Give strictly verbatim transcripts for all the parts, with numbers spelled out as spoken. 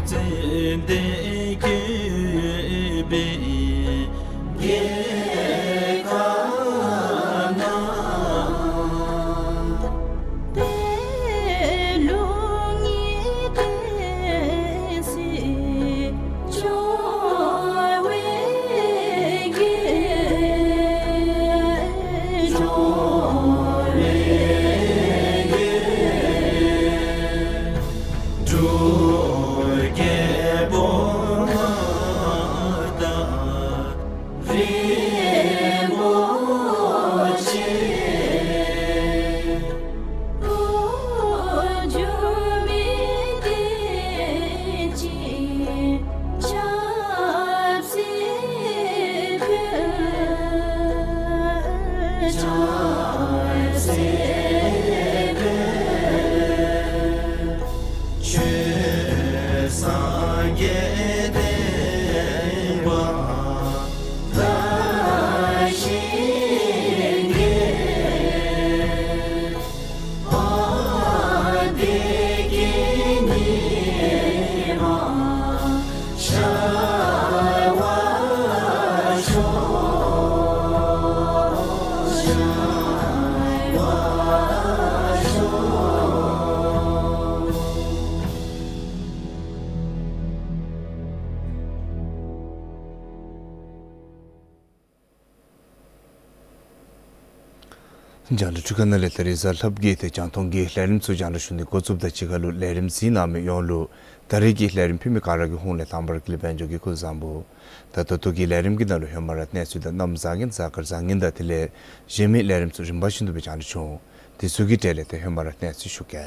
ཙན་དན་བཀོད་པའི་རྒྱལ་ཁབ་ན། ཏེ་ལུགས་གཉིས་ལྡན་སྲིད་འབྱོར་བའི་རྒྱལ། འབྱོར་བའི་རྒྱལ། འབྲུག་རྒྱལ་པོ་མངའ་བདག་རིན་པོ་ཆེ། འགྲོ་འགྱུར་མི་བདེ་ཅིང་ཆབ་སྲིད་འཕེལ། ཆབ་སྲིད་འཕེལ། ཆོས་སངས་རྒྱས་བསྟན་པ་དར་ཞིང་རྒྱས། བདེ་སྐྱིད་ཉི་མ་ཤར་བར་ཤོག། ཤར་བར་ཤོག། རྒྱང་བསྒྲགས་འཕྲུལ་ཁང་ནང་ལས་ད་རིས་གཟའ་ལྷགཔ་གི་ཏེ་རྒྱང་མཐོང་གི་ལས་རིམ་ཚུ་རྒྱང་བསྒྲགས་ཞུ་ནི་འགོ་བཙུགསཔ་དང་གཅིག་ཁར་ལུ་ལས་རིམ་གཟིགས་གནང་མི་ཡོངས་ལུ་ད་རིས་ཀྱི་ལས་རིམ་ཕུལ་མི་ག་ར་གི་ཧོངས་ལས་དང་པ་ར་ཀུན་ལེགས་དཔལ་འབྱོར་གྱིས་སྐུ་གཟུགས་བཟང་པོ། ད་ད་ལྟོ་གི་ལས་རིམ་གྱི་ནང་ལུ་ཧེ་མ་ར་གནས་ཚུལ་དང་གནམ་བཟང་ངན་གཟའ་སྐར་བཟང་ངན་དང་དེ་ལས་གཞན་མི་ལས་རིམ་ཚུ་རིམ་པ་བཞིན་དུ་སྦེ་རྒྱང་བསྒྲགས་འབྱུང་། དེ་ཚུ་གི་གྲས་ལས་ཏེ་ཧེ་མ་ར་གནས་ཚུལ་ཞུ་གེ།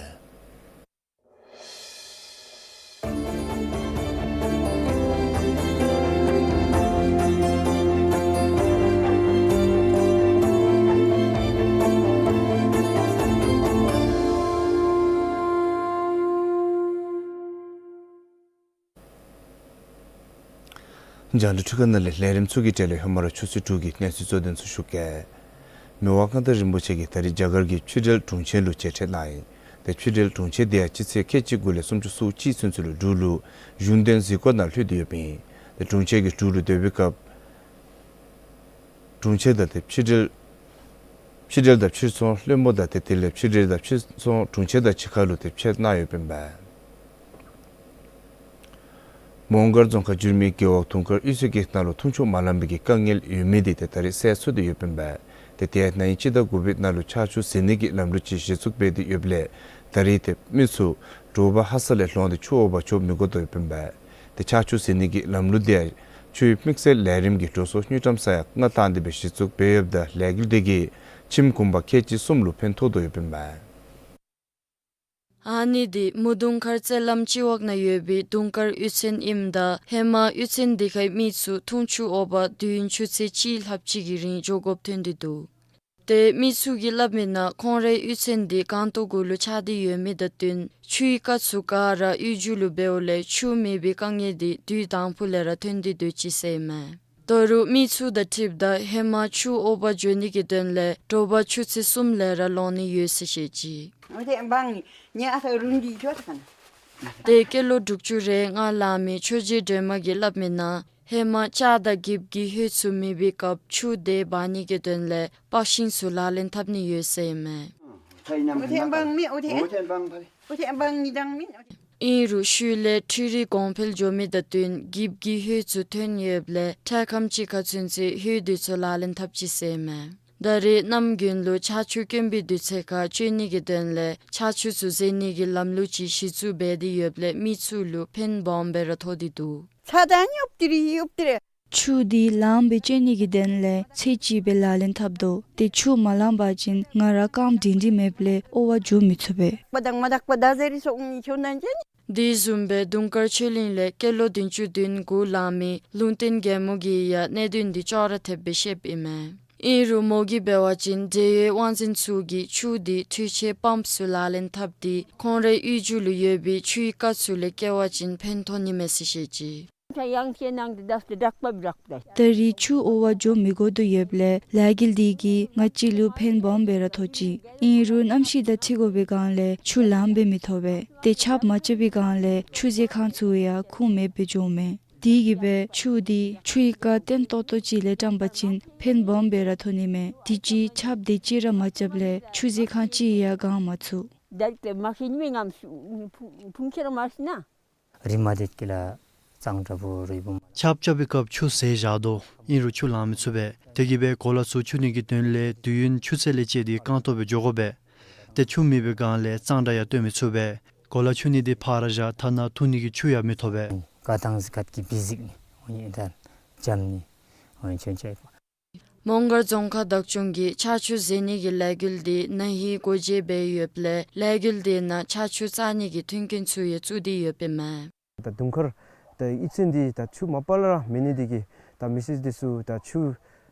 རྒྱང་བསྒྲགས་འཕྲུལ་ཁང་ནང་ལས་ལས་རིམ་ཚུ་གི་གྲས་ལས་ཧེ་མ་ར་ཆུ་ཚོད་དྲུག་གི་གནས་ཚུལ་གཙོ་དོན་ཚུ་ཞུ་གེ། མི་དབང་མངའ་བདག་རིན་པོ་ཆེ་གིས་ད་རིས་རྒྱ་གར་གྱི་ཕྱི་འབྲེལ་དྲུང་ཆེན་ལུ་མཇལ་འཕྲད་གནང་ཡི། ཏེ་ཕྱི་འབྲེལ་དྲུང་ཆེན་དེ་ཡང་སྤྱི་ཚེས་ཁལ་གཅིག་དགུ་ལས་སུམ་ཅུ་སོ་གཅིག་ཚུན་ཚོད་ལུ་འབྲུག་ལུ་གཞུང་དོན་གཟིགས་སྐོར་ནང་ལྷོད་དེ་ཡོདཔ་ཨིན། ཏེ་དྲུང་ཆེན་གྱིས་འབྲུག་ལུ་སྡོད་པའི་སྐབས་དྲུང་ཆེན་དང་ཏེ་ཕྱི་འབྲེལ་ཕྱི་འབྲེལ་དང་ཕྱིར་ཚོང་བློན་པོ་དང་ཏེ་དེ་ལས་ཕྱི་འབྲེལ་དང་ཕྱིར་ཚོང་དྲུང་ཆེན་དང་གཅིག་ཁར་ལུ་ཏེ་ཕྱད་གནང་ཡོདཔ་ཨིན་པས། མོང་སྒར་རྫོང་ཁག་འགྱུར་མེད་རྒེད་འོག་དུང་དཀར་གཡུས་ཚན་གྱི་ནང་ལུ་འཐུང་ཆུ་མ་ལང་པའི་གི་དཀའ་ངལ་ཡོད་མི་དེ་ཏེ་ད་རིས་སེལ་ཚུགས་ཏེ་ཡོདཔ་ཨིན་པས། ཏེ་དེ་ཡང་ན་ཧིང་སྤྱི་ཟླ་དགུ་པའི་ནང་ལུ་ཆར་ཆུ་བཟི་ནི་གི་ལམ་ལུགས་ཅིག་གཞི་བཙུགས་འབད་དེ་ཡོདཔ་ལས་ད་རིས་ཏེ་མི་ཚུ་དྲོ་པ་ཧ་སག་ལས་ལོང་སྟེ་ཆུ་འོ་བར་འགྱོ་མི་དགོ་དོ་ཡོདཔ་ཨིན་པས། ཏེ་ཆར་ཆུ་བཟི་ནི་གི་ལམ་ལུགས་དེ་ཡང་ཆུའི་དམིགས་བསལ་ལས་རིམ་གྱི་འགྲོ་སོང་དངུལ་ཀྲམ་ས་ཡ་ལྔ་བཏང་སྟེ་སྦེ་གཞི་བཙུགས་འབད་ཡོདཔ་ད་ལས་འགུལ་དེ་གིས་ཁྱིམ་གུང་པ་ཁལ་གཅིག་གསུམ་ལུ་ཕན་ཐོགས་དོ་ཡོདཔ་ཨིན་པས། ཨ་ནི་དེ་མུ་དུང་དཀར་རྩེ་ལམ་སྤྱི་འོག་ནང་ཡོད་པའི་དུང་དཀར་གཡུས་ཚན་ཨིནམ་ད་ཧེ་མ་གཡུས་ཚན་དེ་ཁའི་མི་ཚུ་འཐུང་ཆུ་འོ་བར་དུས་ཡུན་ཆུ་ཚོད་གཅིག་ལྷགཔ་ཅིག་གི་རིང་འགྱོ་དགོཔ་ཐོན་ཏེ་འདུག། ཏེ་མི་ཚུ་གིས་སླབ་མིའི་ནང་ཁོང་རའི་གཡུས་ཚན་དེ་སྒང་ཏོག་གུ་ལུ་ཆགས་ཏེ་ཡོད་མི་དང་བསྟུན་ཆུའི་རྐ་ཚུ་ག་ར་གཡུས་མཇུག་ལུ་འབདཝ་ལས་ཆུ་མེད་པའི་དཀའ་ངལ་དེ་དུས་དང་པོ་ལས་ར་ཐོན་ཏེ་སྡོད་ཅི་ཟེར་ཨིན་མས། ད་རུང་མི་ཚུ་དང་འཁྲིལཝ་ད་ཧེ་མ་ཆུ་འོ་བར་འགྱོ་ནི་གི་དོན་ལས་དྲོ་པ་ཆུ་ཚོད་གསུམ་ལས་ར་ལོང་ནི་ཡོད་ཟེར་བཤད་ཅི། ཏེ་སྐྱེས་ལོ་དྲུག་ཅུ་རེ་ལྔ་ལང་མི་ཆོས་རྗེ་སྒྲོལ་མ་གིས་སླབ་མིའི་ནང་ཧེ་མ་ལྕགས་དང་འགྱིབ་ཀྱི་ཧོད་ཚུ་མེད་པའི་སྐབས་ཆུ་དེ་འབག་ནི་གི་དོན་ལས་པག་ཤིང་ཚུ་ལག་ལེན་འཐབ་ནི་ཡོད་ཟེར་ཨིན་མས། ཨིན་རུང་ཤུལ་ལས་འཕྲུལ་རིག་གོང་འཕེལ་འགྱོ་མི་དང་བསྟུན་འགྱིབ་ཀྱི་ཧོད་ཚུ་ཐོན་ཡོདཔ་ལས་འཕྲལ་ཁམས་ཅིག་ཁར་ཚུན་ཚོད་ཧོད་དེ་ཚུ་ལག་ལེན་འཐབ་ཅི་ཟེར་ཨིན་མས། ད་རེས་གནམ་དགུན་ལུ་ཆར་ཆུ་དཀོན་པའི་དུས་ཚོད་ཁར་སྤྱོད་ནི་གི་དོན་ལས་ཆར་ཆུ་ཚུ་བཟེད་ནི་གི་ལམ་ལུགས་ཅིག་གཞི་བཙུགས་འབད་དེ་ཡོདཔ་ལས་མི་ཚུ་ལུ་ཕན་སྦོམ་སྦེ་ར་ཐོགས་ཏེ་འདུག། ཆུ་དེ་ལངམ་སྦེ་སྤྱོད་ནི་གི་དོན་ལས་ཚེས་གཅིག་སྦེ་ལག་ལེན་འཐབ་དོ། ཏེ་ཆུ་མ་ལང་པ་ཅིན་ང་ར་རྐངམ་འདྲིང་འདྲིང་མེདཔ་ལས་འོ་བར་འགྱོ་མི་ཚུགས་པས། དེ་བཟུམ་སྦེ་དུང་དཀར་ཆོས་གླིང་ལས་སྐྱེས་ལོ་བདུན་ཅུ་དོན་དགུ་ལང་མི་ལུང་བསྟན་རྒྱལ་མོ་གིས་ཡང་གནད་དོན་དེ་ཅོག་ར་འཐདཔ་སྦེ་བཤདཔ་ཨིན་མས། ཨིན་རུང་མོ་གིས་འབད་བ་ཅིན་འབྲེལ་ཡོད་དབང་འཛིན་ཚུ་གིས་ཆུ་དེ་འཕྲུལ་ཆས་པམཔ་ཚུ་ལག་ལེན་འཐབ་སྟེ་ཁོང་རའི་གཡུས་མཇུག་ལུ་ཡོད་པའི་ཆུའི་རྐ་ཚུ་ལས་བཀལ་བ་ཅིན་ཕན་ཐོགས་ནི་མས་ཟེར་བཤད་ཅི། ཡང་ཁྱེད་ནང་དུ་བརྡབས་ཏེ་དྲག་པ་དྲག་པ། ད་རེས་ཆུ་འོ་བར་འགྱོ་མི་དགོ་དོ་ཡོདཔ་ལས་ལས་འགུལ་འདི་གིས་ང་བཅས་ལུ་ཕན་སྦོམ་སྦེ་ར་ཐོགས་ཅི། ཨིན་རུང་གནམ་གཤིས་དང་འཁྲིལ་དགོ་པའི་སྒང་ལས་ཆུ་ལངམ་སྦེ་མི་ཐོབ་པས། ཏེ་ཆརཔ་མ་རྐྱབ་པའི་སྒང་ལས་ཆུ་མཛོད་ཁང་ཚུ་ཡང་ཁུངས་མེདཔ་སྦེ་འགྱོཝ་མས། དེ་གིས་སྦེ་ཆུ་འདི་ཆུའི་རྐ་བརྟན་ཏོག་ཏོ་ཅིག་ལས་བཀྲམ་པ་ཅིན་ཕན་སྦོམ་སྦེ་ར་ཐོགས་ནི་མས། དུས་ཅི་ཆརཔ་དེ་ཅིག་ར་མ་རྐྱབ་ལས་ཆུ་མཛོད་ཁང་ཅིག་ཡང་གང་མ་ཚུགས། ད་རེས་ཏེ་མ་ཤེས་ནི་མས། ངམ་ཕུང་ཁྱེར་མ་ཤེས་ན། རི་མ་དེ་ཀི་ལ་གཙང་དྲག་པོ་རི་བུམ། ཆརཔ་རྐྱབ་པའི་སྐབས་ཆུ་བཟེད་བཞག་དོ། ཨིན་རུང་ཆུ་ལང་མི་ཚུགས་པས། དེ་གིས་སྦེ་གོ་ལ་ཚུ་འཁྱུ་ནི་གི་དོན་ལས་དུས་ཡུན་ཆུ་ཚོད་ལས་བཅད་དེ་རྐང་སྟོང་སྦེ་འགྱོ་དགོ་པས། ཏེ་ཆུ་མེད་པའི་སྒང་ལས་གཙང་སྦྲ་ཡང་སྟོན་མི་ཚུགས་པས། གོ་ལ་འཁྱུ་ནི་དེ་ཕར་བཞག་ཐ་ན་འཐུང་ནི་གི་ཆུ་ཡང་མི་ཐོབ་པས། ཀ་ཐང་ཟི་ཀད་ཀྱི་བི་ཟིག་ནི་འོ་ནི་ད་འཇམ་ནི་འོ་ནི་ཆོན་ཆོན། མོང་སྒར་རྫོང་ཁག་བདག་སྐྱོང་གིས་ཆར་ཆུ་བཟེད་ནི་གི་ལས་འགུལ་འདི་ན་ཧིང་སྒོ་འབྱེད་འབད་ཡོདཔ་ལས་ལས་འགུལ་འདི་ནང་ཆར་ཆུ་བཙག་ནི་གི་མཐུན་རྐྱེན་ཚུ་ཡང་བཙུགས་ཏེ་ཡོདཔ་ཨིན་མས། ད་དུང་ཁར་ད་ཨི་ཙི་འདི་ད་ཆུ་མ་པ་ལས་ར་མེད་ནི་དེ་གིས་ད་མི་སེར་འདི་ཚུ་ད་ཆུ་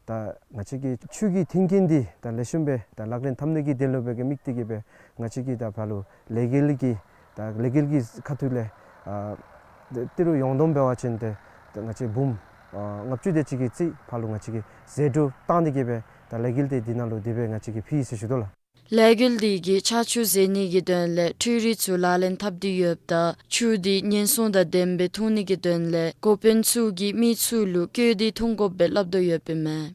ད་ང་བཅས་ཀྱི་ཆུ་གི་མཐུན་རྐྱེན་འདི་ད་ལེགས་ཤོམ་སྦེ་ད་ལག་ལེན་འཐབ་ནི་གི་དོན་ལུ་སྦེ་གི་དམིགས་ཏེ་གིས་སྦེ་ང་བཅས་ཀྱིས་ད་ཕར་ལུ་ལས་འགུལ་གྱི་ད་ལས་འགུལ་གྱི་ཁ་ཐུག་ལས་ཨ་ཏི་རུ་ཡོངས་བསྡོམས་འབད་བ་ཅིན་ཏེ་ད་ང་བཅས་འབུམ་ཨ་ལྔ་བཅུ་དེ་ཅིག་གི་རྩིས་ཕར་ལུ་ང་བཅས་ཀྱིས་ཟད་འགྲོ་བཏང་སྟེ་གིས་སྦེ་ད་ལས་འགུལ་འདི་འདི་ནང་ལུ་དེ་སྦེ་ང་བཅས་ཀྱིས་ཕུལ་ཡི་ཟེར་ཞུ་དོ་ལགས། ལས་འགུལ་འདི་གིས་ཆར་ཆུ་བཟེད་ནི་གི་དོན་ལས་འཕྲུལ་རིག་ཚུ་ལག་ལེན་འཐབ་སྟེ་ཡོདཔ་ད་ཆུ་འདི་ཉེན་སྲུང་དང་ལྡནམ་སྦེ་འཐུང་ནི་གི་དོན་ལས་འགོ་དཔོན་ཚུ་གིས་མི་ཚུ་ལུ་བཀོད་དེ་འཐུང་དགོཔ་སྦེ་སླབ་དོ་ཡོདཔ་ཨིན་མས།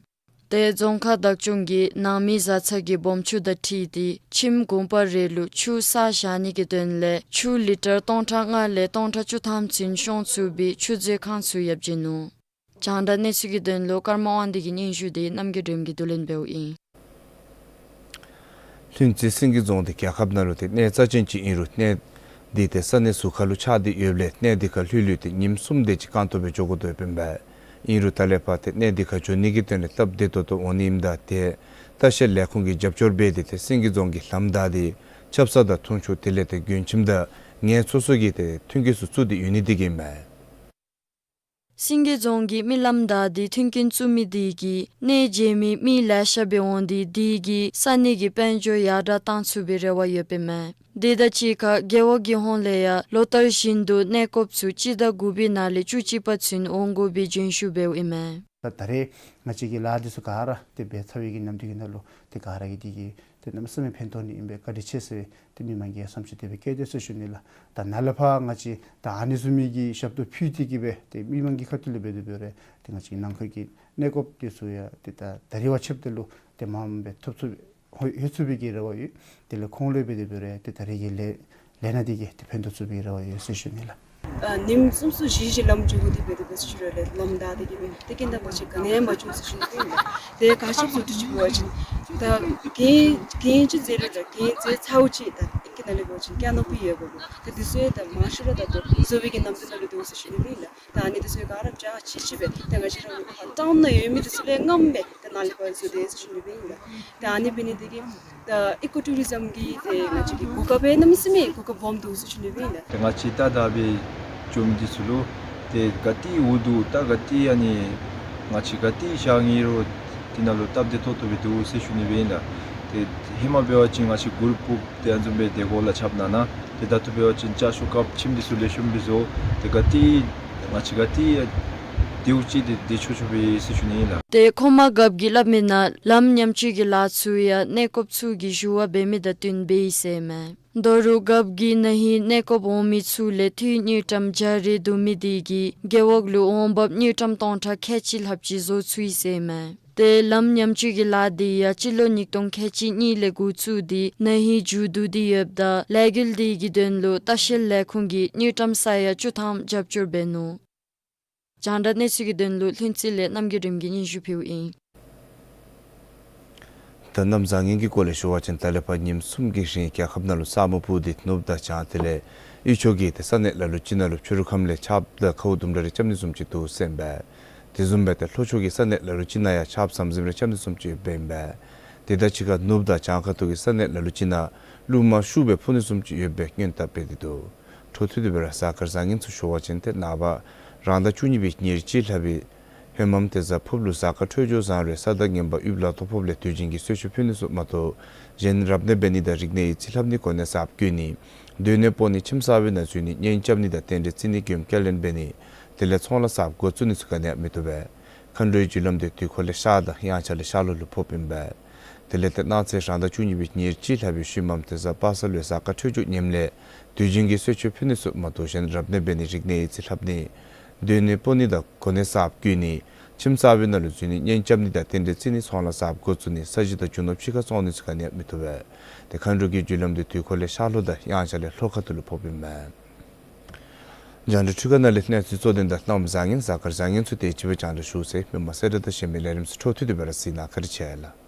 ཏེ་རྫོང་ཁག་བདག་སྐྱོང་གིས་ནང་མི་བཟའ་ཚང་གི་སྦོམ་ཆུང་དང་འཁྲིལ་ཏེ་ཁྱིམ་གུང་པ་རེ་ལུ་ཆུ་བསག་བཞག་ནི་གི་དོན་ལས་ཆུ་ལི་ཊར་སྟོང་ཕྲག་ལྔ་ལས་སྟོང་ཕྲག་བཅུ་ཐམ་ཚུན་ཤོང་ཚུགས་པའི་ཆུ་མཛོད་ཁང་ཚུ་ཡང་བྱིན་ནུག། རྒྱང་བསྒྲགས་གནས་ཚུལ་གྱི་དོན་ལུ་ཀརྨ་དབང་འདུས་ཀྱི་སྙན་ཞུ་དེ་རྣམ་རྒྱལ་སྒྲོལམ་གྱིས་བསྡུ་ལེན་འབདཝ་ཨིན། ལྷུན་རྩེ་སེང་གེ་རྫོང་འདི་རྒྱལ་ཁབ་ནང་ལུ་ཏེ་གནས་རྩ་ཅན་ཅིག་ཨིན་རུང་གནས་འདི་ཏེ་ས་གནས་ཟུར་ཁ་ལུ་ཆགས་ཏེ་ཡོདཔ་ལས་གནས་འདི་ཁར་ལྷོད་ལྷོད་དེ་ཉིནམ་གསུམ་དེ་ཅིག་རྐང་སྟོང་སྦེ་འགྱོ་དགོ་དོ་ཡོདཔ་ཨིན་པས། ཨིན་རུང་ད་ལས་ཕར་ཏེ་གནས་འདི་ཁར་འགྱོ་ནི་གི་དོན་ལས་སྟབས་བདེ་ཏོག་ཏོ་འོང་ནི་ཨིནམ་ད་ཏེ་ལྟ་བཤལ་ལས་ཁུངས་ཀྱིས་རྒྱབ་སྐྱོར་འབད་དེ་ཏེ་སེང་གེ་རྫོང་གི་ལམ་བདའ་སྟེ་ཆབ་གསང་དང་འཐུང་ཆུ་དེ་ལས་ཏེ་མགྱོནམ་ཁྱིམ་དང་ངལ་འཚོ་སོགས་ཀྱི་ཏེ་མཐུན་རྐྱེན་ཚུ་བཙུགས་ཏེ་ཡོད་ནི་དེ་གིས་ཨིན་མས། སེང་གེ་རྫོང་གིས་མི་ལམ་བདའ་སྟེ་མཐུན་རྐྱེན་བཙུགས་མི་དེ་གིས་གནས་མཇལ་མི་མི་ལེ་ཤ་སྦེ་འོང་སྟེ་དེ་གིས་ས་གནས་ཀྱི་དཔལ་འབྱོར་ཡར་དྲག་བཏང་ཚུགས་པའི་རེ་བ་ཡོདཔ་ཨིན་མས། དེ་དང་གཅིག་ཁར་རྒེད་འོག་གི་ཧོངས་ལས་ཡང་ལོ་ལྟར་བཞིན་དུ་གནས་སྐོརཔ་ཚུ་སྤྱི་ཟླ་དགུ་པའི་ནང་ལས་བཅུ་གཅིག་པ་ཚུན་འོང་དགོ་པའི་བརྗོད་གཞི་འབདཝ་ཨིན་མས། ད་ད་རེས་ང་བཅས་ཀྱི་ལཱ་འདི་ཚུ་ག་ར་ཏེ་འབད་ཚར་བའི་གི་ནམ་དུས་ཀྱི་ནང་ལུ་ཏེ་ག་ར་གིས་འདི་གིས་ཏེ་གནམ་མེད་ས་མེད་ཕན་ཐོགས་ནི་ཨིན་པས། བཀའ་དྲིན་ཆེ་ཟེར་ཏེ་མི་མང་གིས་བསམ་ཤེས་དེ་སྦེ་བསྐྱེད་དེ་ཟེར་ཞུ་ནི་ལགས། ད་ནཱ་ལས་ཕར་ང་བཅས་ད་ཨ་ནི་བཟུམ་མའི་གི་ཞབས་ཏོག་ཕུལ་ཏེ་གིས་སྦེ་ཏེ་མི་མང་གི་ཁ་ཐུག་ལས་འབད་དེ་འབད་རུང་ཏེ་ང་བཅས་ནང་འཁོད་ཀྱི་གནས་སྐོརཔ་འདི་ཚུ་ཡང་ཏེ་ད་ད་རེས་བ་ཆབ་དེ་ལུ་ཏེ་མངམ་སྦེ་ཐོབ་ཚུགས་ཧོ་ཧེ་ཚུགས་པའི་གི་རེ་བ་ཡོད། དེ་ལས་ཁོང་ལུ་འབད་དེ་འབད་རུང་ཏེ་ད་རེས་ཀྱི་ལས་ལས་སྣ་འདི་གིས་ཏེ་ཕན་ཐོགས་ཚུགས་པའི་རེ་བ་ཡོད་ཟེར་ཞུ་ནི་ལགས། ཨ་ཉིནམ་གསུམ་གསུམ་བཞི་བཞི་ལམ་འགྱོ་དགོ་དེ་འབད་དེ་ཟེར་ཞུ་རུང་ལགས། ལམ་བདའ་སྟེ་གིས་སྦེ་ཏེ་རྐྱེན་དང་མ་ཕྱད་ག་ནི་ཡང་མ་བྱུང་ཟེར་ཞུ་ནི་ཨིན་ལགས། ཏེ་ག་ཅི་ཟེར་དུས་ཅིག་འབད་བ་ཅིན་ད་གན་གན་ཅིག་འཛེགས་རུང་ད་གན་འཛེགས་ཚརཝ་ཅིག་ད་ཨི་ཀི་ནང་ལས་འབད་བ་ཅིན་ཀ་ནོ་པི་ཡོད་དགོ་ལགས། ཏེ་འདི་ཚུ་ཡང་ད་མང་ཤོས་ར་ད་ལྟོ་བཟོ་བའི་གི་གནམ་དུས་ནང་ལུ་འདུག་ཟེར་ཞུ་ནི་ཨིན་ལགས། ད་ཨ་ནི་འདི་ཚུ་ག་ར་བཅག་ཆི་ཆི་སྦེ་ཏེ་ང་བཅས་ར་ལུ་ཕར་ཊའུན་ནང་ཡོད་མི་འདི་ཚུ་ལས་རྔམ་སྦེ་ཏེ་ནཱ་ལས་ཕར་བཟོ་དེས་ཟེར་ཞུ་ནི་ཨིན་ལགས། ད་ཨ་ནི་འབད་ནི་འདི་གིས་ད་ཨི་ཀོ་ཊུ་རི་ཛམ་གྱི་ཏེ་ང་བཅས་ཀྱི་གོ་སྐབས་གནམ་མེད་ས་མེད་གོ་སྐབས་སྦོམ་འདུག་ཟེར་ཞུ་ནི་ཨིན་ལགས། ཏེ་ང་བཅས་ད་ད་སྦེ་འགྱོ་མི་འདི་ཚུ་ལུ་ཏེ་ག་ཏེ་འོང་འདུག། ད་ག་ཏེ་ཨ་ནི་ང་བཅས་ག་ཏེ་བཞག་ནི་རུང་དེ་ནང་ལུ་སྟབས་བདེ་ཏོག་ཏོ་སྦེ་འདུག་ཟེར་ཞུ་ནི་སྦེ་ཨིན་ལགས། ཏེ་ཧེ་མ་འབད་བ་ཅིན་ང་བཅས་གུར་ཕུབ་ཏེ་ཨ་ནི་བཟུམ་སྦེ་ཏེ་གོ་ལ་ཆརཔ་ནང་ན། ཏེ་ད་ལྟོ་འབད་བ་ཅིན་ཆར་ཤུགས་སྐབས་ཁྱིམ་འདི་ཚུ་ལེགས་ཤོམ་སྦེ་བཟོ། ཏེ་ག་ཏེ་ང་བཅས་ག་ཏེ་དེ་འོང་ཅི་ཏེ་བདེ་ཆོག་ཆོག་སྦེ་ཟེར་ཞུ་ནི་ཨིན་ལགས། ཏེ་ཁོང་མ་རྒཔོ་གིས་སླབ་མི་ནང་ལམ་ཉམས་བཅོས་ཀྱི་ལཱ་ཚུ་ཡང་གནས་སྐོརཔ་ཚུ་གིས་ཞུ་བ་འབད་མི་དང་བསྟུན་འབད་ཡི་ཟེར་མས། ད་རུང་རྒཔོ་གིས་ན་ཧིང་གནས་སྐོརཔ་འོང་མི་ཚུ་ལས་འཐུས་དངུལ་ཀྲམ་བརྒྱ་རེ་བསྡུ་མི་འདི་གིས་རྒེད་འོག་ལུ་འོང་འབབ་དངུལ་ཀྲམ་སྟོང་ཕྲག་ཁལ་གཅིག་ལྷགཔ་ཅིག་བཟོ་ཚུགས་ཡི་ཟེར་མས། ཏེ་ལམ་ཉམས་བཅོས་ཀྱི་ལཱ་འདི་ཡང་སྤྱི་ལོ་ཉིས་སྟོང་ཁལ་གཅིག་གཉིས་ལས་འགོ་བཙུགས་ཏེ་ན་ཧིང་མཇུག་བསྡུ་སྟེ་ཡོདཔ་ད་ལས་འགུལ་འདི་གི་དོན་ལུ་ལྟ་བཤལ་ལས་ཁུངས་ཀྱིས་དངུལ་ཀྲམ་ས་ཡ་བཅུ་ཐམ་རྒྱབ་སྐྱོར་འབད་ནུག། རྒྱང་བསྒྲགས་གནས་ཚུལ་གྱི་དོན་ལུ་ལྷུན་རྩེ་ལས་རྣམ་རྒྱལ་སྒྲོལམ་གྱིས་སྙན་ཞུ་ཕུལཝ་ཨིན། ད་གནམ་བཟང་ངན་གྱི་སྐོར་ལས་ཞུ་བ་ཅིན་ད་ལས་ཕར་ཉིནམ་གསུམ་གྱི་རིང་རྒྱལ་ཁབ་ནང་ལུ་ས་སྨུག་སྤུབས་ཏེ་ནུབ་དང་བྱང་དེ་ལས་དབུས་ཕྱོགས་ཀྱི་ཏེ་ས་གནས་ལ་ལུ་ཅིག་ནང་ལུ་ཕྱི་རུ་ཁམས་ལས་ཆརཔ་དང་ཁཝ་དུམ་གྲ་རེ་རྐྱབ་ནི་བཟུམ་ཅིག་འདུག་ཟེར་ཨིན་པས། དེ་བཟུམ་སྦེ་ཏེ་ལྷོ་ཕྱོགས་ཀྱི་ས་གནས་ལ་ལུ་ཅིག་ནང་ཡང་ཆརཔ་ཟམ་ཟིམ་རེ་རྐྱབ་ནི་བཟུམ་ཅིག་ཡོདཔ་ཨིན་པས། དེ་དང་གཅིག་ཁར་ནུབ་དང་བྱང་ཁ་ཐུག་གི་ས་གནས་ལ་ལུ་ཅིག་ནང་རླུང་མ་ཤུགས་སྦེ་འཕུ་ནི་བཟུམ་ཅིག་ཡོད་པའི་སྔོན་དཔག་འབད་དེ་འདུག། འཕྲོ་མཐུད་དེ་སྦེ་ར་གཟའ་སྐར་བཟང་ངན་ཚུ་ཞུ་བ་ཅིན་ཏེ་ནངས་པ་རང་ཟླ་བཅུ་གཉིས་པའི་ཉེར་གཅིག་ལྷག་པའི་ཧེ་མམ་ཏེ་གཟའ་ཕུརཔ་ལུ་གཟའ་སྐར་འཕྲོད་སྦྱོར་བཟང་རུང་ས་དང་ངན་པ་དབུས་ལ་ཐོག་ཕོགཔ་ལས་དུས་རྒྱུན་གྱི་གསོལ་མཆོད་ཕུལ་ནི་ཚུ་མ་གཏོགས་གཞན་རབ་གནས་འབད་ནི་དང་རིག་གནས་ཡིག་རྩིས་ལྷབ་ནི་གོ་གནས་གསརཔ་བསྐོ་ནི་སྡོད་གནས་སྤོ་ནི་ཁྱིམ་གསར་པའི་ནང་འཛུལ་ནི་གཉེན་རྐྱབ་ནི་དང་རྟེན་འབྲེལ་བརྩི་ནི་མགྱོནམ་བསྐྱར་ལེན་འབད་ནི་ དེ་ལས་ཚོང་ལཱ་གསརཔ་འགོ་བཙུགས་ནི་ཚུ་ག་ནི་ཡང་མི་བཏུབ་པས། མཁའ་འགྲོའི་རྒྱུ་ལམ་དེ་དུས་འཁོར་ལས་ཤར་དང་དབྱངས་འཆར་ལས་ཤར་ལྷོ་ལུ་ཕོགཔ་ཨིན་པས། དེ་ལས་ཏེ་གནངས་ཚེ་རང་ཟླ་བཅུ་གཉིས་པའི་ཉེར་གཅིག་ལྷག་པའི་ཤུལ་མམ་དེ་གཟའ་པ་སངས་ལུ་གཟའ་སྐར་འཕྲོད་སྦྱོར་ངནམ་ལས་དུས་རྒྱུན་གྱི་གསོལ་མཆོད་ཕུལ་ནི་ཚུ་མ་དོ་བཞིན་རབ་གནས་འབད་ནི་རིག་གནས་ཡིག་རྩིས་ལྷབ་ནི་སྡོད་ནི་སྤོ་ནི་དང་གོ་གནས་གསརཔ་བསྐོ་ནི་ཁྱིམ་གསར་པའི་ནང་ལུ་འཛུལ་ནི་གཉེན་རྐྱབ་ནི་དང་རྟེན་འབྲེལ་བརྩི་ནི་ཚོང་ལཱ་གསརཔ་འགོ་བཙུགས་ནི་ས་གཞི་དང་རྒྱུ་ནོར་ཕྱི་ཁར་བཙོང་ནི་ཚུ་ག་ནི་ཡང་མི་བཏུབ་པས། ཏེ་མཁའ་འགྲོ་གི་རྒྱུ་ལམ་དེ་དུས་འཁོར་ལས་ཤར་ལྷོ་དང་དབྱངས་འཆར་ལས་ལྷོ་ཁ་ཐུག་ལུ་ཕོགཔ་ཨིན་མས། རྒྱང་བསྒྲགས་འཕྲུལ་ཁང་ནང་ལས་གནས་ཚུལ་གཙོ་དོན་དང་གནངམ་བཟང་ངན་གཟའ་སྐར་བཟང་ངན་ཚུ་དེ་ཅིག་སྦེ་རྒྱང་བསྒྲགས་ཞུ་ཟེར། མི་མང་གསལ་བསྒྲགས་དང་གཞན་མི་ལས་རིམ་ཚུ་འཕྲོ་མཐུད་དེ་སྦེ་ར་གཟིགས་གནང་། བཀའ་དྲིན་ཆེ་ལགས།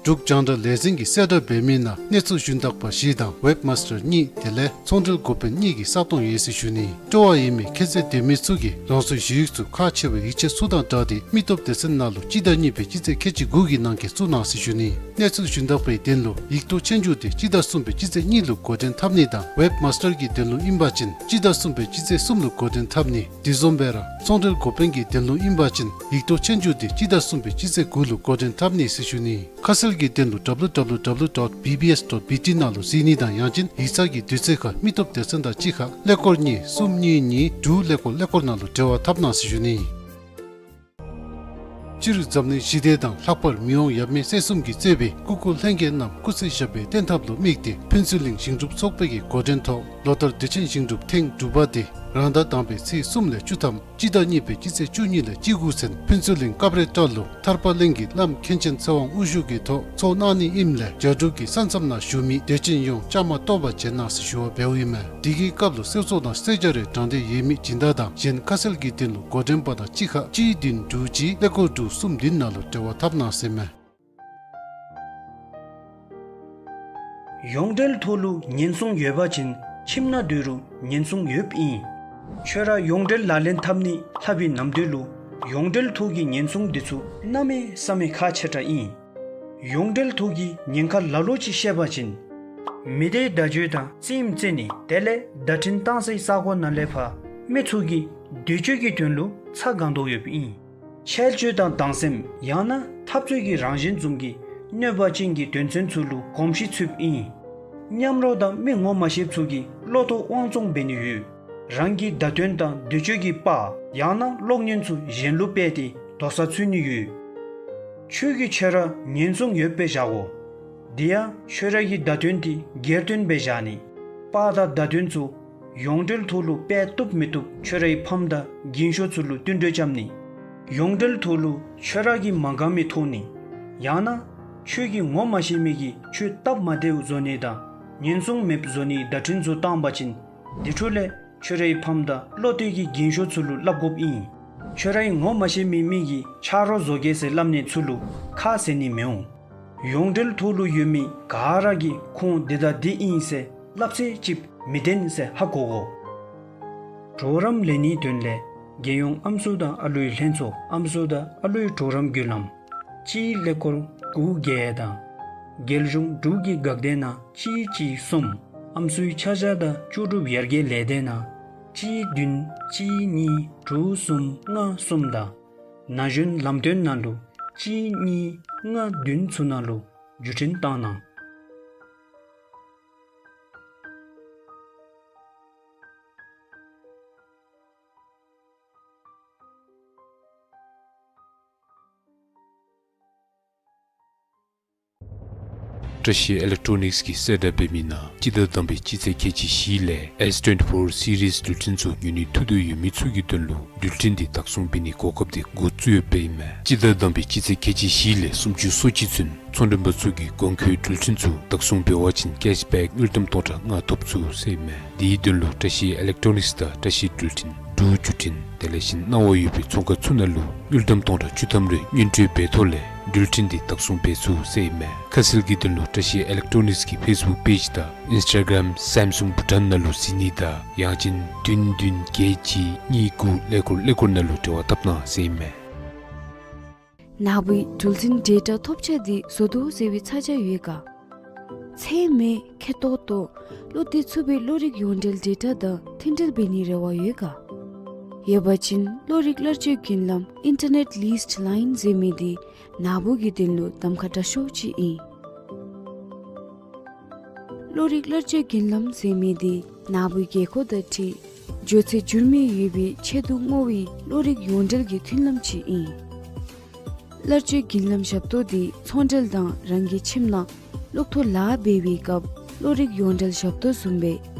འབྲུག་རྒྱང་བསྒྲགས་ལས་འཛིན་གྱིས་གསལ་བསྒྲགས་འབད་མི་ནང་གནས་ཚུལ་ཞུན་དག་པ་བཞི་དང་ཝེབ་མཱས་ཊར་གཉིས་དེ་ལས་ཚོང་འབྲེལ་འགོ་དཔོན་གཉིས་ཀྱི་ས་སྟོང་ཡོད་ཟེར་ཞུ་ནི། སྤྲོ་བ་ཡོད་མི་ཁྱད་ཚད་ལྡན་མི་ཚུ་གིས་རང་སོའི་ཞུ་ཡིག་ཚུ་ཁག་ཆེ་བའི་ཡིག་ཆ་ཚུ་དང་སྦྲགས་ཏེ་མི་སྟོབས་སྡེ་ཚན་ནང་ལུ་སྤྱི་ཟླ་གཉིས་པའི་སྤྱི་ཚེས་ཁལ་གཅིག་དགུ་གི་ནང་འཁོད་བཙུགས་གནང་ཟེར་ཞུ་ནི། གནས་ཚུལ་ཞུན་དག་པའི་དོན་ལུ་ཡིག་ཐོག་ཆོས་རྒྱུགས་དེ་སྤྱི་ཟླ་གསུམ་པའི་སྤྱི་ཚེས་གཉིས་ལུ་འགོ་འདྲེན་འཐབ་ནི་དང་ཝེབ་མཱས་ཊར་གྱི་དོན་ལུ་ཨིན་པ་ཅིན་སྤྱི་ཟླ་གསུམ་པའི་སྤྱི་ཚེས་གསུམ་ལུ་འགོ་འདྲེན་འཐབ་ནི། དེ་བཟུམ་སྦེ་ར་ཚོང་འབྲེལ་འགོ་དཔོན་གྱི་དོན་ལུ་ཨིན་པ་ཅིན་ཡིག་ཐོག་ཆོས་རྒྱུགས་དེ་སྤྱི་ཟླ་གསུམ་པའི་སྤྱི་ཚེས་དགུ་ལུ་འགོ་འདྲེན་འཐབ་ནི་ཟེར་ཞུ་ནི། ཁ་གསལ་གྱི་དོན་ལུ་W W W dot B B S dot B T ནང་ལུ་གཟིགས་ནི་དང་ཡང་ཅིན་ཡིག་ཚང་གི་དུས་ཚོད་ཁར་མི་སྟོབས་སྡེ་ཚན་དང་གཅིག་ཁར་ཀླད་ཀོར་གཉིས་གསུམ་གཉིས་གཉིས་དྲུག་ཀླད་ཀོར་ཀླད་ཀོར་ནང་ལུ་འབྲེལ་བ་འཐབ་གནང་ཟེར་ཞུ་ནི། སྤྱིར་འཛམ་གླིང་ཞི་བདེ་དང་ལྷག་པར་མི་དབང་ཡབ་མེས་སྲས་གསུམ་གྱིས་གཙོས་པའི་སྐུ་འཁོར་ལྷན་རྒྱས་རྣམས་སྐུ་ཚེ་ཞབས་པད་བརྟན་ཐབས་ལུ་དམིགས་ཏེ་ཕུན་ཚོགས་གླིང་ཞིང་སྒྲུབ་ཚོགས་པའི་གི་འགོ་འདྲེན་ཐོག་ལོ་ལྟར་དུས་ཆེན་ཞིང་སྒྲུབ་ཐེངས་དྲུག་པ་དེ་རང་ཟླ་དང་པའི་ཚེས་གསུམ་ལས་བཅུ་ཐམ་སྤྱི་ཟླ་གཉིས་པའི་སྤྱི་ཚེས་བཅུ་གཉིས་ལས་བཅུ་དགུ་ཚུན་ཕུན་ཚོགས་གླིང་སྐབས་རེ་བཀྲ་ལུ་ཐར་པ་གླིང་གི་བླམ་མཁན་ཆེན་ཚེ་དབང་དབུ་བཞུགས་ཀྱི་ཐོག་ཚོགས་གནང་ནི་ཨིནམ་ལས་རྒྱ་འབྲུག་གི་ས་མཚམས་ནང་བཞུགས་མི་དད་ཅན་ཡོངས་བཅའ་མར་གཏོགས་པར་བྱོན་གནང་ཟེར་ཞུ་བ་འབདཝ་ཨིན་མས། དེ་གི་སྐབས་ལུ་གསོལ་ཚོགས་དང་གསོལ་ཇ་རེ་དྲང་སྟེ་ཡོད་མི་སྦྱིན་བདག་དང་གཞན་ཁ་གསལ་གྱི་དོན་ལུ་འགོ་འདྲེན་པ་དང་གཅིག་ཁར་གཅིག་བདུན་དྲུག་གཅིག་ཀླད་ཀོར་དྲུག་གསུམ་བདུན་ནང་ལུ་འབྲེལ་བ་འཐབ་གནང་ཟེར་མས། ཡོངས་འབྲེལ་ཐོག་ལུ་ཉེན་སྲུང་ཡོད་པ་ཅིན་ཁྱིམ་ནང་སྡོད་རུང་ཉེན་སྲུང་ཡོདཔ་ཨིན། ཁྱོད་ར་ཡོངས་འབྲེལ་ལག་ལེན་འཐབ་ནི་ལྷབ་པའི་ནམ་དུས་ལུ་ཡོངས་འབྲེལ་ཐོག་གི་ཉེན་སྲུང་འདི་ཚུ་གནམ་མེད་ས་མེད་ཁག་ཆེ་དྲགས་ཨིན། ཡོངས་འབྲེལ་ཐོག་གི་ཉེན་ཁ་ལ་ལོ་ཅིག་བཤད་པ་ཅིན་མི་སྡེའི་བརྡ་བརྒྱུད་དང་རྩེདམོ་རྩེ་ནི་དེ་ལས་བརྡ་འཕྲིན་བཏང་སའི་ས་གོ་ནང་ལས་ཕར་མི་ཚུ་གི་སྡོད་བྱེད་ཀྱི་དོན་ལུ་ཚ་གང་དོ་ཡོདཔ་ཨིན། འཆལ་སྤྱོད་དང་སྡང་སེམས་ཡང་ན་འཐབ་རྩོད་ཀྱི་རང་བཞིན་བཟུམ་གྱི་གནོད་པ་ཅན་གྱི་དོན་ཚན་ཚུ་ལུ་གོམས་གཤིས་ཚུདཔ་ཨིན། མཉམ་རོགས་དང་མི་ངོ་མ་ཤེསཔ་ཚུ་གིས་བློ་ཐོག་དབང་བཙོང་འབད་ནི་ཡོད། རང་གི་བརྡ་དོན་དང་འདོད་སྤྱོད་ཀྱི་པར་ཡང་ན་གློག་བརྙན་ཚུ་གཞན་ལུ་སྤེལ་ཏེ་དོགས་ས་འཚོལ་ནི་ཡོད། ཁྱོད་ཀྱིས་ཁྱོད་ར་ཉེན་སྲུང་ཡོདཔ་སྦེ་བཞག་དགོ། དེ་ཡང་ཁྱོད་ར་གི་བརྡ་དོན་དེ་སྒེར་དོན་སྦེ་བཞག་ནི། པར་དང་བརྡ་དོན་ཚུ་ཡོངས་འབྲེལ་ཐོག་ལུ་སྤེལ་བཏུབ་མི་བཏུབ་ཁྱོད་རའི་ཕམ་དང་རྒན་ཤོས་ཚུ་ལུ་བསྟུན་གྲོས་རྐྱབ་ནི། ཡོངས་འབྲེལ་ཐོག་ལུ་ཁྱོད་ར་གིས་མ་དགའ་མི་ཐོབ་ནི། ཡང་ན་ཁྱོད་ཀྱིས་ངོ་མ་ཤེས་མི་གིས་ཁྱོད་སྟབས་མ་བདེཝ་བཟོ་ནི་དང་ཉེན་སྲུང་མེདཔ་བཟོ་ནིའི་བརྡ་འཕྲིན་ཚུ་བཏང་པ་ཅིན་དེ་འཕྲོ་ལས་ཁྱོད་རའི་ཕམ་དང་བློ་གཏད་ཀྱི་རྒན་ཤོས་ཚུ་ལུ་སླབ་དགོཔ་ཨིན། ཁྱོད་རའི་ངོ་མ་ཤེས་མི་མི་གིས་ཆ་རོགས་བཟོ་གེ་ཟེར་སླབ་ནི་ཚུ་ལུ་ཁ་བཟེད་ནི་མི་འོང་། ཡོངས་འབྲེལ་ཐོག་ལུ་ཡོད་མི་ག་ར་གིས་ཁོང་འདི་དང་འདི་ཨིན་ཟེར་སླབ་ཚད་ཅིག་མི་བདེན་ཟེར་ཧ་གོ་དགོ། གྲོགས་རམ་ལེན་ནིའི་དོན་ལས་རྒྱལ་ཡོངས་ཨམ་སྲུ་དང་ཨ་ལུའི་ལྷན་ཚོགས་ཨམ་སྲུ་དང་ཨ་ལུའི་གྲོགས་རམ་བརྒྱུད་ལམ་གཅིག་ཀླད་ཀོར་དགུ་བརྒྱད་དང་རྒྱལ་གཞུང་འབྲུག་གི་འགག་སྡེ་ནང་གཅིག་གཅིག་གསུམ། ཨམ་སྲུའི་ཆ་བཞག་དང་ལྕོགས་གྲུབ་ཡར་རྒྱས་ལས་སྡེ་ནང་གཅིག་བདུན་གཅིག་གཉིས་དྲུག་གསུམ་ལྔ་གསུམ་དང་ན་གཞོན་ལམ་སྟོན་ནང་ལུ་གཅིག་གཉིས་ལྔ་བདུན་ཚུ་ནང་ལུ་བརྒྱུད་འཕྲིན་བཏང་གནང་། བཀྲ་ཤིས་ཨི་ལེག་ཊོ་ནིགསི་གིས་གསལ་བསྒྲགས་འབད་མི་ནང་སྤྱི་ཟླ་དང་པའི་སྤྱི་ཚེས་ཁལ་གཅིག་བཞི་ལས་ཨེསི་ཊུ་ཝེན་ཊི་ཕོར་སི་རི་ཡསི་འགྲུལ་འཕྲིན་ཚུ་ཉོ་ནི་ཐུགས་འདོད་ཡོད་མི་ཚུ་གི་དོན་ལུ་འགྲུལ་འཕྲིན་དེ་བདག་བཟུང་འབད་ནིའི་གོ་སྐབས་དེ་འགོ་བཙུགས་ཡོདཔ་ཨིན་མས། སྤྱི་ཟླ་དང་པའི་སྤྱི་ཚེས་ཁལ་གཅིག་བཞི་ལས་སུམ་ཅུ་སོ་གཅིག་ཚུན་ཚོང་མགྲོན་པ་ཚུ་གིས་གོང་འཁོད་འགྲུལ་འཕྲིན་ཚུ་བདག་བཟུང་འབད་བ་ཅིན་ཀེཤ་བེཀ་དངུལ་ཀྲམ་སྟོང་ཕྲག་ལྔ་ཐོབ་ཚུགས་ཟེར་ཨིན་མས། དེའི་དོན་ལུ་བཀྲ་ཤིས་ཨི་ལེག་ཊོ་ནིགསི་དང་བཀྲ་ཤིས་འགྲུལ་འཕྲིན་འབྲུག་བརྒྱུད་འཕྲིན་དེ་ལས་གཞན་གནང་བ་ཡོད་པའི་ཚོང་ཁང་ཚུ་ནང་ལུ་དངུལ་ཀྲམ་སྟོང་ཕྲག་བཅུ་ཐམ་རེ་སྔོན་སྤྲོད་འབད་ཐོག་ལས་འགྲུལ་འཕྲིན་དེ་བདག་བཟུང་འབད་ཚུགས་ཟེར་ཨིན་མས། ཁ་གསལ་གྱི་དོན་ལུ་བཀྲ་ཤིས་ཨི་ལེག་ཊོ་ནིགསི་གི་ཕེསི་བུཀ་པེཇ་དང་ཨིནསི་ཊ་གརམ་སེམ་སུང་བྷུ་ཊཱན་ནང་ལུ་གཟིགས་ནི་དང་ཡང་ཅིན་བདུན་བདུན་བརྒྱད་གཅིག་གཉིས་དགུ་ཀླད་ཀོར་ཀླད་ཀོར་ནང་ལུ་འབྲེལ་བ་འཐབ་གནང་ཟེར་ཨིན་མས། ནཱ་བུའི་འགྲུལ་འཕྲིན་ཌེ་ཊ་ཐོབ་ཆ་དེ་བཟོ་དོ་ཟེར་བའི་ཚ་གྱང་ཡོད་ག། ཚད་མེད་ཁེ་ཏོག་ཏོ་བློ་གཏད་ཚུགས་པའི་གློག་རིག་ཡོངས་འབྲེལ་ཌེ་ཊ་དང་མཐུན་འབྲེལ་འབད་ནིའི་རེ་བ་ཡོད་ག། ཡོད་པ་ཅིན་གློག་རིག་གླར་སྤྱོད་རྒྱུན་ལམ་ཨིན་ཊར་ནེཊ་ལིསི་ཊི་ལའིན་ཟེར་མི་དེ་ནཱ་བུ་གི་དོན་ལུ་གདམ་ཁ་དྲག་ཤོས་ཅིག་ཨིན། གློག་རིག་གླར་སྤྱོད་རྒྱུན་ལམ་ཟེར་མི་དེ་ ནཱ་བུའི་དགོས་མཁོ་དང་འཁྲིལ་འགྱོ་ཚད་འགྱུར་མེད་ཡོད་པའི་ཆེད་དུ་བསྔོ་བའི་བློ་རིག་ཡོངས་འབྲེལ་གྱི་མཐུན་ལམ་ཅིག་ཨིན། གླར་སྤྱོད་རྒྱུན་ལམ་ཞབས་ཏོག་འདི་ཚོང་འབྲེལ་དང་རང་གི་ཁྱིམ་ནང་གློག་ཐོག་ལཱ་འབད་བའི་སྐབས་བློ་རིག་ཡོངས་འབྲེལ་ཞབས་ཏོག་བཟུམ་སྦེ་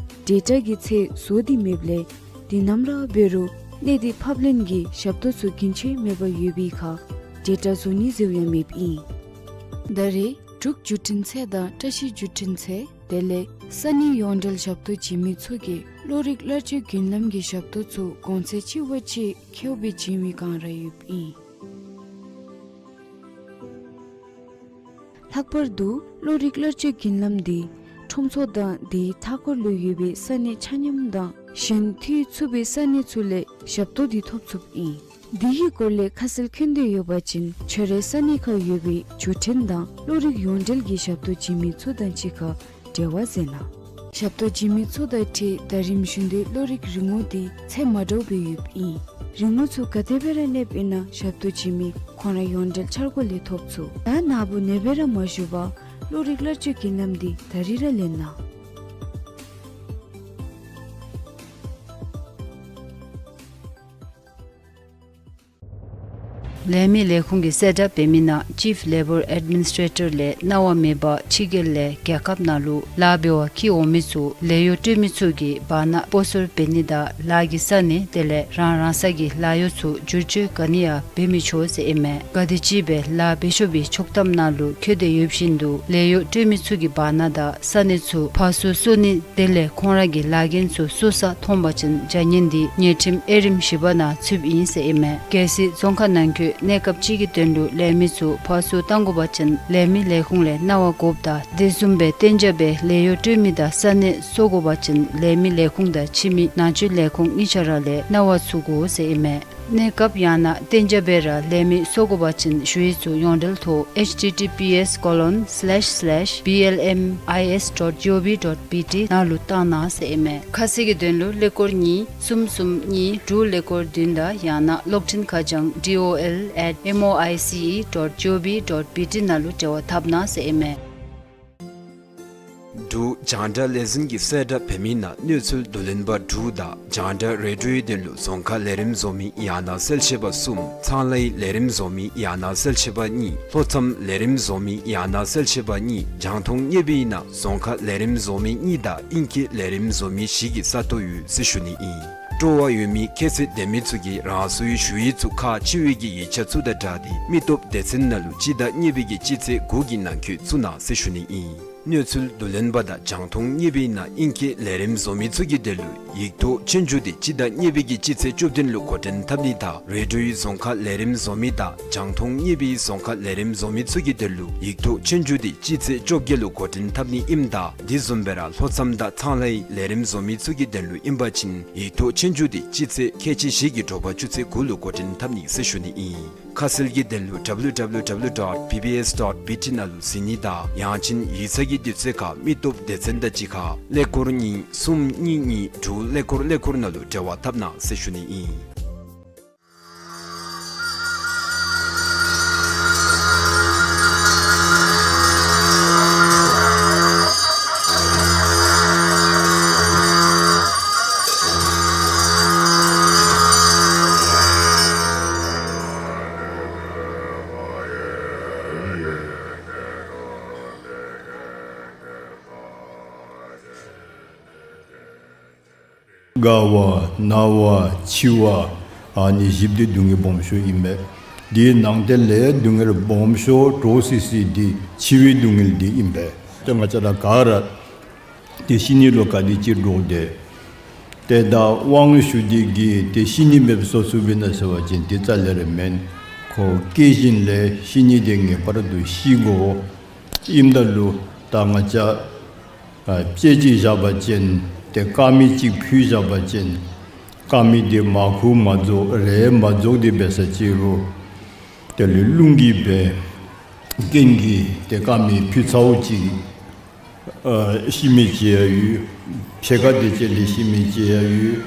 ཌེ་ཊ་གི་ཚད་བཟོ་སྟེ་མེདཔ་ལས། དེ་ནམ་ར་འབད་རུང་གནད་དེ་ཕབ་ལེན་གྱི་ཞབས་ཏོག་ཚུ་རྒྱུན་ཆད་མེད་པར་ཡོད་པའི་ཁར་ཌེ་ཊ་བཟོ་ནི་ཟེརཝ་ཡང་མེདཔ་ཨིན། ད་རེས་འབྲུག་བརྒྱུད་འཕྲིན་ཚད་དང་བཀྲ་ཤིས་བརྒྱུད་འཕྲིན་ཚད་དེ་ལས་ས་གནས་ཡོངས་འབྲེལ་ཞབས་ཏོག་བྱིན་མི་ཚུ་གིས་བློ་རིག་གླར་སྤྱོད་རྒྱུན་ལམ་གྱི་ཞབས་ཏོག་ཚུ་གོང་ཚད་ཆེ་བ་ཅིག་ཁེཝ་སྦེ་བྱིན་མི་སྒང་ར་ཡོདཔ་ཨིན། ལྷག་པར་དུ་བློ་རིག་གླར་སྤྱོད་རྒྱུན་ལམ་འདི་ཁྲོམ་ཚོགས་དང་དེའི་མཐའ་འཁོར་ལུ་ཡོད་པའི་ས་གནས་ཆ་མཉམ་དང་གཞན་མཐུད་ཚུགས་པའི་ས་གནས་ཚུ་ལས་ཞབས་ཏོག་འདི་ཐོབ་ཚུགསཔ་ཨིན། འདི་གི་སྐོར་ལས་ཁ་གསལ་མཁྱེན་འདོད་ཡོད་པ་ཅིན་ཁྱོད་རའི་ས་གནས་ཁར་ཡོད་པའི་བརྒྱུད་འཕྲིན་དང་བློ་རིག་ཡོངས་འབྲེལ་གྱི་ཞབས་ཏོག་བྱིན་མི་ཚུ་དང་གཅིག་ཁར་འབྲེལ་བ་མཛད་གནང་། ཞབས་ཏོག་བྱིན་མི་ཚུ་དང་འཁྲིལ་ད་རིམ་བཞིན་དུ་བློ་རིག་རིན་གོང་འདི་ཚད་མ་འདྲཝ་སྦེ་ཡོདཔ་ཨིན། རིན་གོང་ཚུ་ག་དེ་སྦེ་ར་གནསཔ་ཨིན་ན་ཞབས་ཏོག་བྱིན་མི་ཁོང་ར་ཡོངས་འབྲེལ་འཆར་སྒོ་ལས་ཐོབ་ཚུགས། ད་ནཱ་བུ་ནེ་སྦེ་ར་མ་བཞུགས་པར་བློ་རིག་གླར་སྤྱོད་རྒྱུན་ལམ་འདི་ད་རིས་ར་ལེན་གནང་། ལས་མི་ལས་ཁུངས་ཀྱིས་གསལ་བསྒྲགས་འབད་མི་ནང་ཅིཕ་ལེ་བར་ཨེཌ་མི་ནིས་ཊེ་ཊར་ལས་གནང་བ་མེད་པར་ཕྱི་རྒྱལ་ལས་རྒྱལ་ཁབ་ནང་ལུ་ལཱ་འབད་བར་འཁྱིད་འོང་མི་ཚུ་ལས་གཡོག་སྤྲོད་མི་ཚུ་གིས་བར་ན་སྤོ་སོར་འབད་ནི་དང་ལཱ་གི་ས་གནས་དེ་ལས་རང་རང་ས་གི་ལཱ་གཡོག་ཚུ་བསྒྱུར་བཅོས་ག་ནི་ཡང་འབད་མི་ཆོག་ཟེར་ཨིན་མས། ག་དེམ་ཅིག་སྦེ་ལཱ་འབད་ཆོག་པའི་ཆོག་ཐམ་ནང་ལུ་འཁོད་དེ་ཡོད་བཞིན་དུ་ལས་གཡོག་སྤྲོད་མི་ཚུ་གིས་བར་ན་དང་ས་གནས་ཚུ་ཕར་ཚུར་སོར་ནི་དེ་ལས་ཁོང་ར་གི་ལཱ་འགན་ཚུ་སོར་ས་མཐོང་པ་ཅིན་བྱ་ངན་འདི་ཉེས་ཁྲིམས་དབྱེ་རིམ་བཞི་པ་ནང་ཚུདཔ་ཨིན་ཟེར་ཨིན་མས། གལ་སྲིད་རྫོང་ཁག་ནང་འཁོད་གནས་སྐབས་ཅིག་གི་དོན་ལུ་ལས་མི་ཚུ་ཕར་ཚུར་བཏང་དགོ་པ་ཅིན་ལས་མི་ལས་ཁུངས་ལས་གནང་བ་དགོཔ་དང་དེ་བཟུམ་སྦེ་གཏན་འཇགས་སྦེ་ལས་གཡོག་སྤྲོད་མི་དང་ས་གནས་སོར་དགོ་པ་ཅིན་ལས་མི་ལས་ཁུངས་དང་ཕྱི་མི་ནང་འཛུལ་ལས་ཁུངས་གཉིས་ཆ་ར་ལས་གནང་བ་ཚུགས་དགོ་ཟེར་ཨིན་མས། གནས་སྐབས་ཡང་ན་གཏན་འཇགས་སྦེ་ར་ལས་མི་སོར་དགོ་པ་ཅིན་ཞུ་ཡིག་ཚུ་ཡོངས་འབྲེལ་ཐོག་ཨེཆ་ཊི་ཊི་པི་ཨེསི་ཀོ་ལོན་སི་ལེཤ་སི་ལེཤ་བི་ཨེལ་ཨེམ་ཨའི་ཨེསི་ཌོཊ་ཇི་ཨོ་བི་ཌོཊ་བི་ཊི་ནང་ལུ་བཏང་གནང་ཟེར་ཨིན་མས། ཁ་གསལ་གྱི་དོན་ལུ་ཀླད་ཀོར་གཉིས་གསུམ་གསུམ་གཉིས་དྲུག་ཀླད་ཀོར་བདུན་དང་ཡང་ན་གློག་འཕྲིན་ཁ་བྱང་ཌི་ཨོ་ཨེལ་ཨེཊ་ཨེམ་ཨོ་ཨའི་སི་ཨི་ཌོཊ་ཇི་ཨོ་བི་ཌོཊ་བི་ཊི་ནང་ལུ་འབྲེལ་བ་འཐབ་གནང་ཟེར་ཨིན་མས། འབྲུག་རྒྱང་བསྒྲགས་ལས་འཛིན་གྱིས་གསལ་བསྒྲགས་འབད་མི་ནང་གནས་ཚུལ་བསྡུ་ལེན་པ་དྲུག་དང་རྒྱང་བསྒྲགས་རེ་ཌིའོའི་དོན་ལུ་རྫོང་ཁ་ལས་རིམ་བཟོ་མི་ཡང་ན་གསལ་བཤད་པ་གསུམ། ཚང་ལཱའི་ལས་རིམ་བཟོ་མི་ཡང་ན་གསལ་བཤད་པ་གཉིས། ལྷོ་མཚམས་ལས་རིམ་བཟོ་མི་ཡང་ན་གསལ་བཤད་པ་གཉིས། རྒྱང་མཐོང་བརྙན་པའི་ནང་རྫོང་ཁ་ལས་རིམ་བཟོ་མི་གཉིས་དང་ཨིང་སྐད་ལས་རིམ་བཟོ་མི་བཞི་གི་ས་སྟོང་ཡོད་ཟེར་ཞུ་ནི་ཨིན། སྤྲོ་བ་ཡོད་མི་ཁྱད་ཚད་ལྡན་མི་ཚུ་གིས་རང་སོའི་ཞུ་ཡིག་ཚུ་ཁག་ཆེ་བའི་གི་ཡིག་ཆ་ཚུ་དང་སྦྲགས་ཏེ་མི་སྟོབས་སྡེ་ཚན་ནང་ལུ་སྤྱི་ཟླ་གཉིས་པའི་གི་སྤྱི་ཚེས་དགུ་གི་ནང་འཁོད་བཙུགས་གནང་ཟེར་ཞུ་ནི་ཨིན། གནས་ཚུལ་བསྡུ་ལེན་པ་དང་རྒྱང་མཐོང་བརྙན་པའི་ནང་ཨིང་སྐད་ལས་རིམ་བཟོ་མི་ཚུ་གི་དོན་ལུ་ཡིག་ཐོག་ཆོས་རྒྱུགས་འདི་སྤྱི་ཟླ་གཉིས་པའི་གི་སྤྱི་ཚེས་བཅུ་བདུན་ལུ་འགོ་འདྲེན་འཐབ་ནི་དང་རེ་ཌིའོའི་རྫོང་ཁ་ལས་རིམ་བཟོ་མི་དང་རྒྱང་མཐོང་བརྙན་པའི་རྫོང་ཁ་ལས་རིམ་བཟོ་མི་ཚུ་གི་དོན་ལུ་ཡིག་ཐོག་ཆོས་རྒྱུགས་འདི་སྤྱི་ཚེས་བཅོ་བརྒྱད་ལུ་འགོ་འདྲེན་འཐབ་ནི་ཨིནམ་ད་དེ་བཟུམ་སྦེ་ར་ལྷོ་མཚམས་དང་ཚང་ལཱའི་ལས་རིམ་བཟོ་མི་ཚུ་གི་དོན་ལུ་ཨིན་པ་ཅིན་ཡིག་ཐོག་ཆོས་རྒྱུགས་འདི་སྤྱི་ཚེས་ཁལ་གཅིག་བཞི་གི་དྲོ་པ་ཆུ་ཚོད་དགུ་ལུ་འགོ་འདྲེན་འཐབ་ནི་ཟེར་ཞུ་ནི་ཨིན། ཁ་གསལ་གྱི་དོན་ལུ་ཌབ་ལུ་ཌབ་ལུ་ཌབ་ལུ་ཌོཊ་བི་བི་ཨེསི་ཌོཊ་བི་ཊི་ནང་ལུ་གཟིགས་ནི་དང་ཡང་ཅིན་ཡིག་ཚང་གི་དུས་ཚོད་ཁར་མི་སྟོབས་སྡེ་ཚན་དང་གཅིག་ཁར་ཀླད་ཀོར་གཉིས་གསུམ་གཉིས་གཉིས་དྲུག་ཀླད་ཀོར་ཀླད་ཀོར་ནང་ལུ་འབྲེལ་བ་འཐབ་གནང་ཟེར་ཞུ་ནི་ཨིན། རྒ་བ་ན་བ་འཆི་བ་ཨ་ནི་བཞི་འདི་སྡུག་བསྔལ་སྦོམ་ཤོས་ཨིན་པས། དེའི་ནང་དེ་ལས་སྡུག་བསྔལ་སྦོམ་ཤོས་འདྲོག་སི་སི་འདི་འཆི་བའི་སྡུག་བསྔལ་འདི་ཨིན་པས། ཏེ་ང་བཅས་ར་ག་ར་ཏེ་ཤི་ནི་ལུ་ག་དེ་ཅིག་འདྲོག་སྟེ་ཏེ་ད་དབང་ཞུ་སྟེ་གིས་ཏེ་ཤི་ནི་མེདཔ་བཟོ་ཚུགས་པས་ན་ཟེར་བ་ཅིན་དེ་རྩ་ལས་ར་མེན། ཁོ་སྐྱེ་བཞིན་ལས་ཤི་ནི་དེ་ངེས་པར་དུ་ཤི་དགོ། ཨིནམ་ད་ལུ་ད་ང་བཅས་ཨ་དཔེ་ཅིག་བཞག་པ་ཅིན་ཏེ་དཀར་མེ་ཅིག་ཕུལ་བཞག་པ་ཅིན་དཀར་མེ་དེ་མར་ཁུ་མ་རྫོགས་རས་མ་རྫོགས་དེ་འབད་ས་ཅིག་རུང་དེ་ལས་རླུང་གིས་འབད་རྐྱེན་གྱིས་ཏེ་དཀར་མེ་ཕུལ་ཚརཝ་ཅིག་ཨ་ཤི་མི་ཅིག་ཡང་ཡོད། ཕྱེད་ཀ་དེ་ཅིག་ལས་ཤི་མི་ཅིག་ཡང་ཡོད།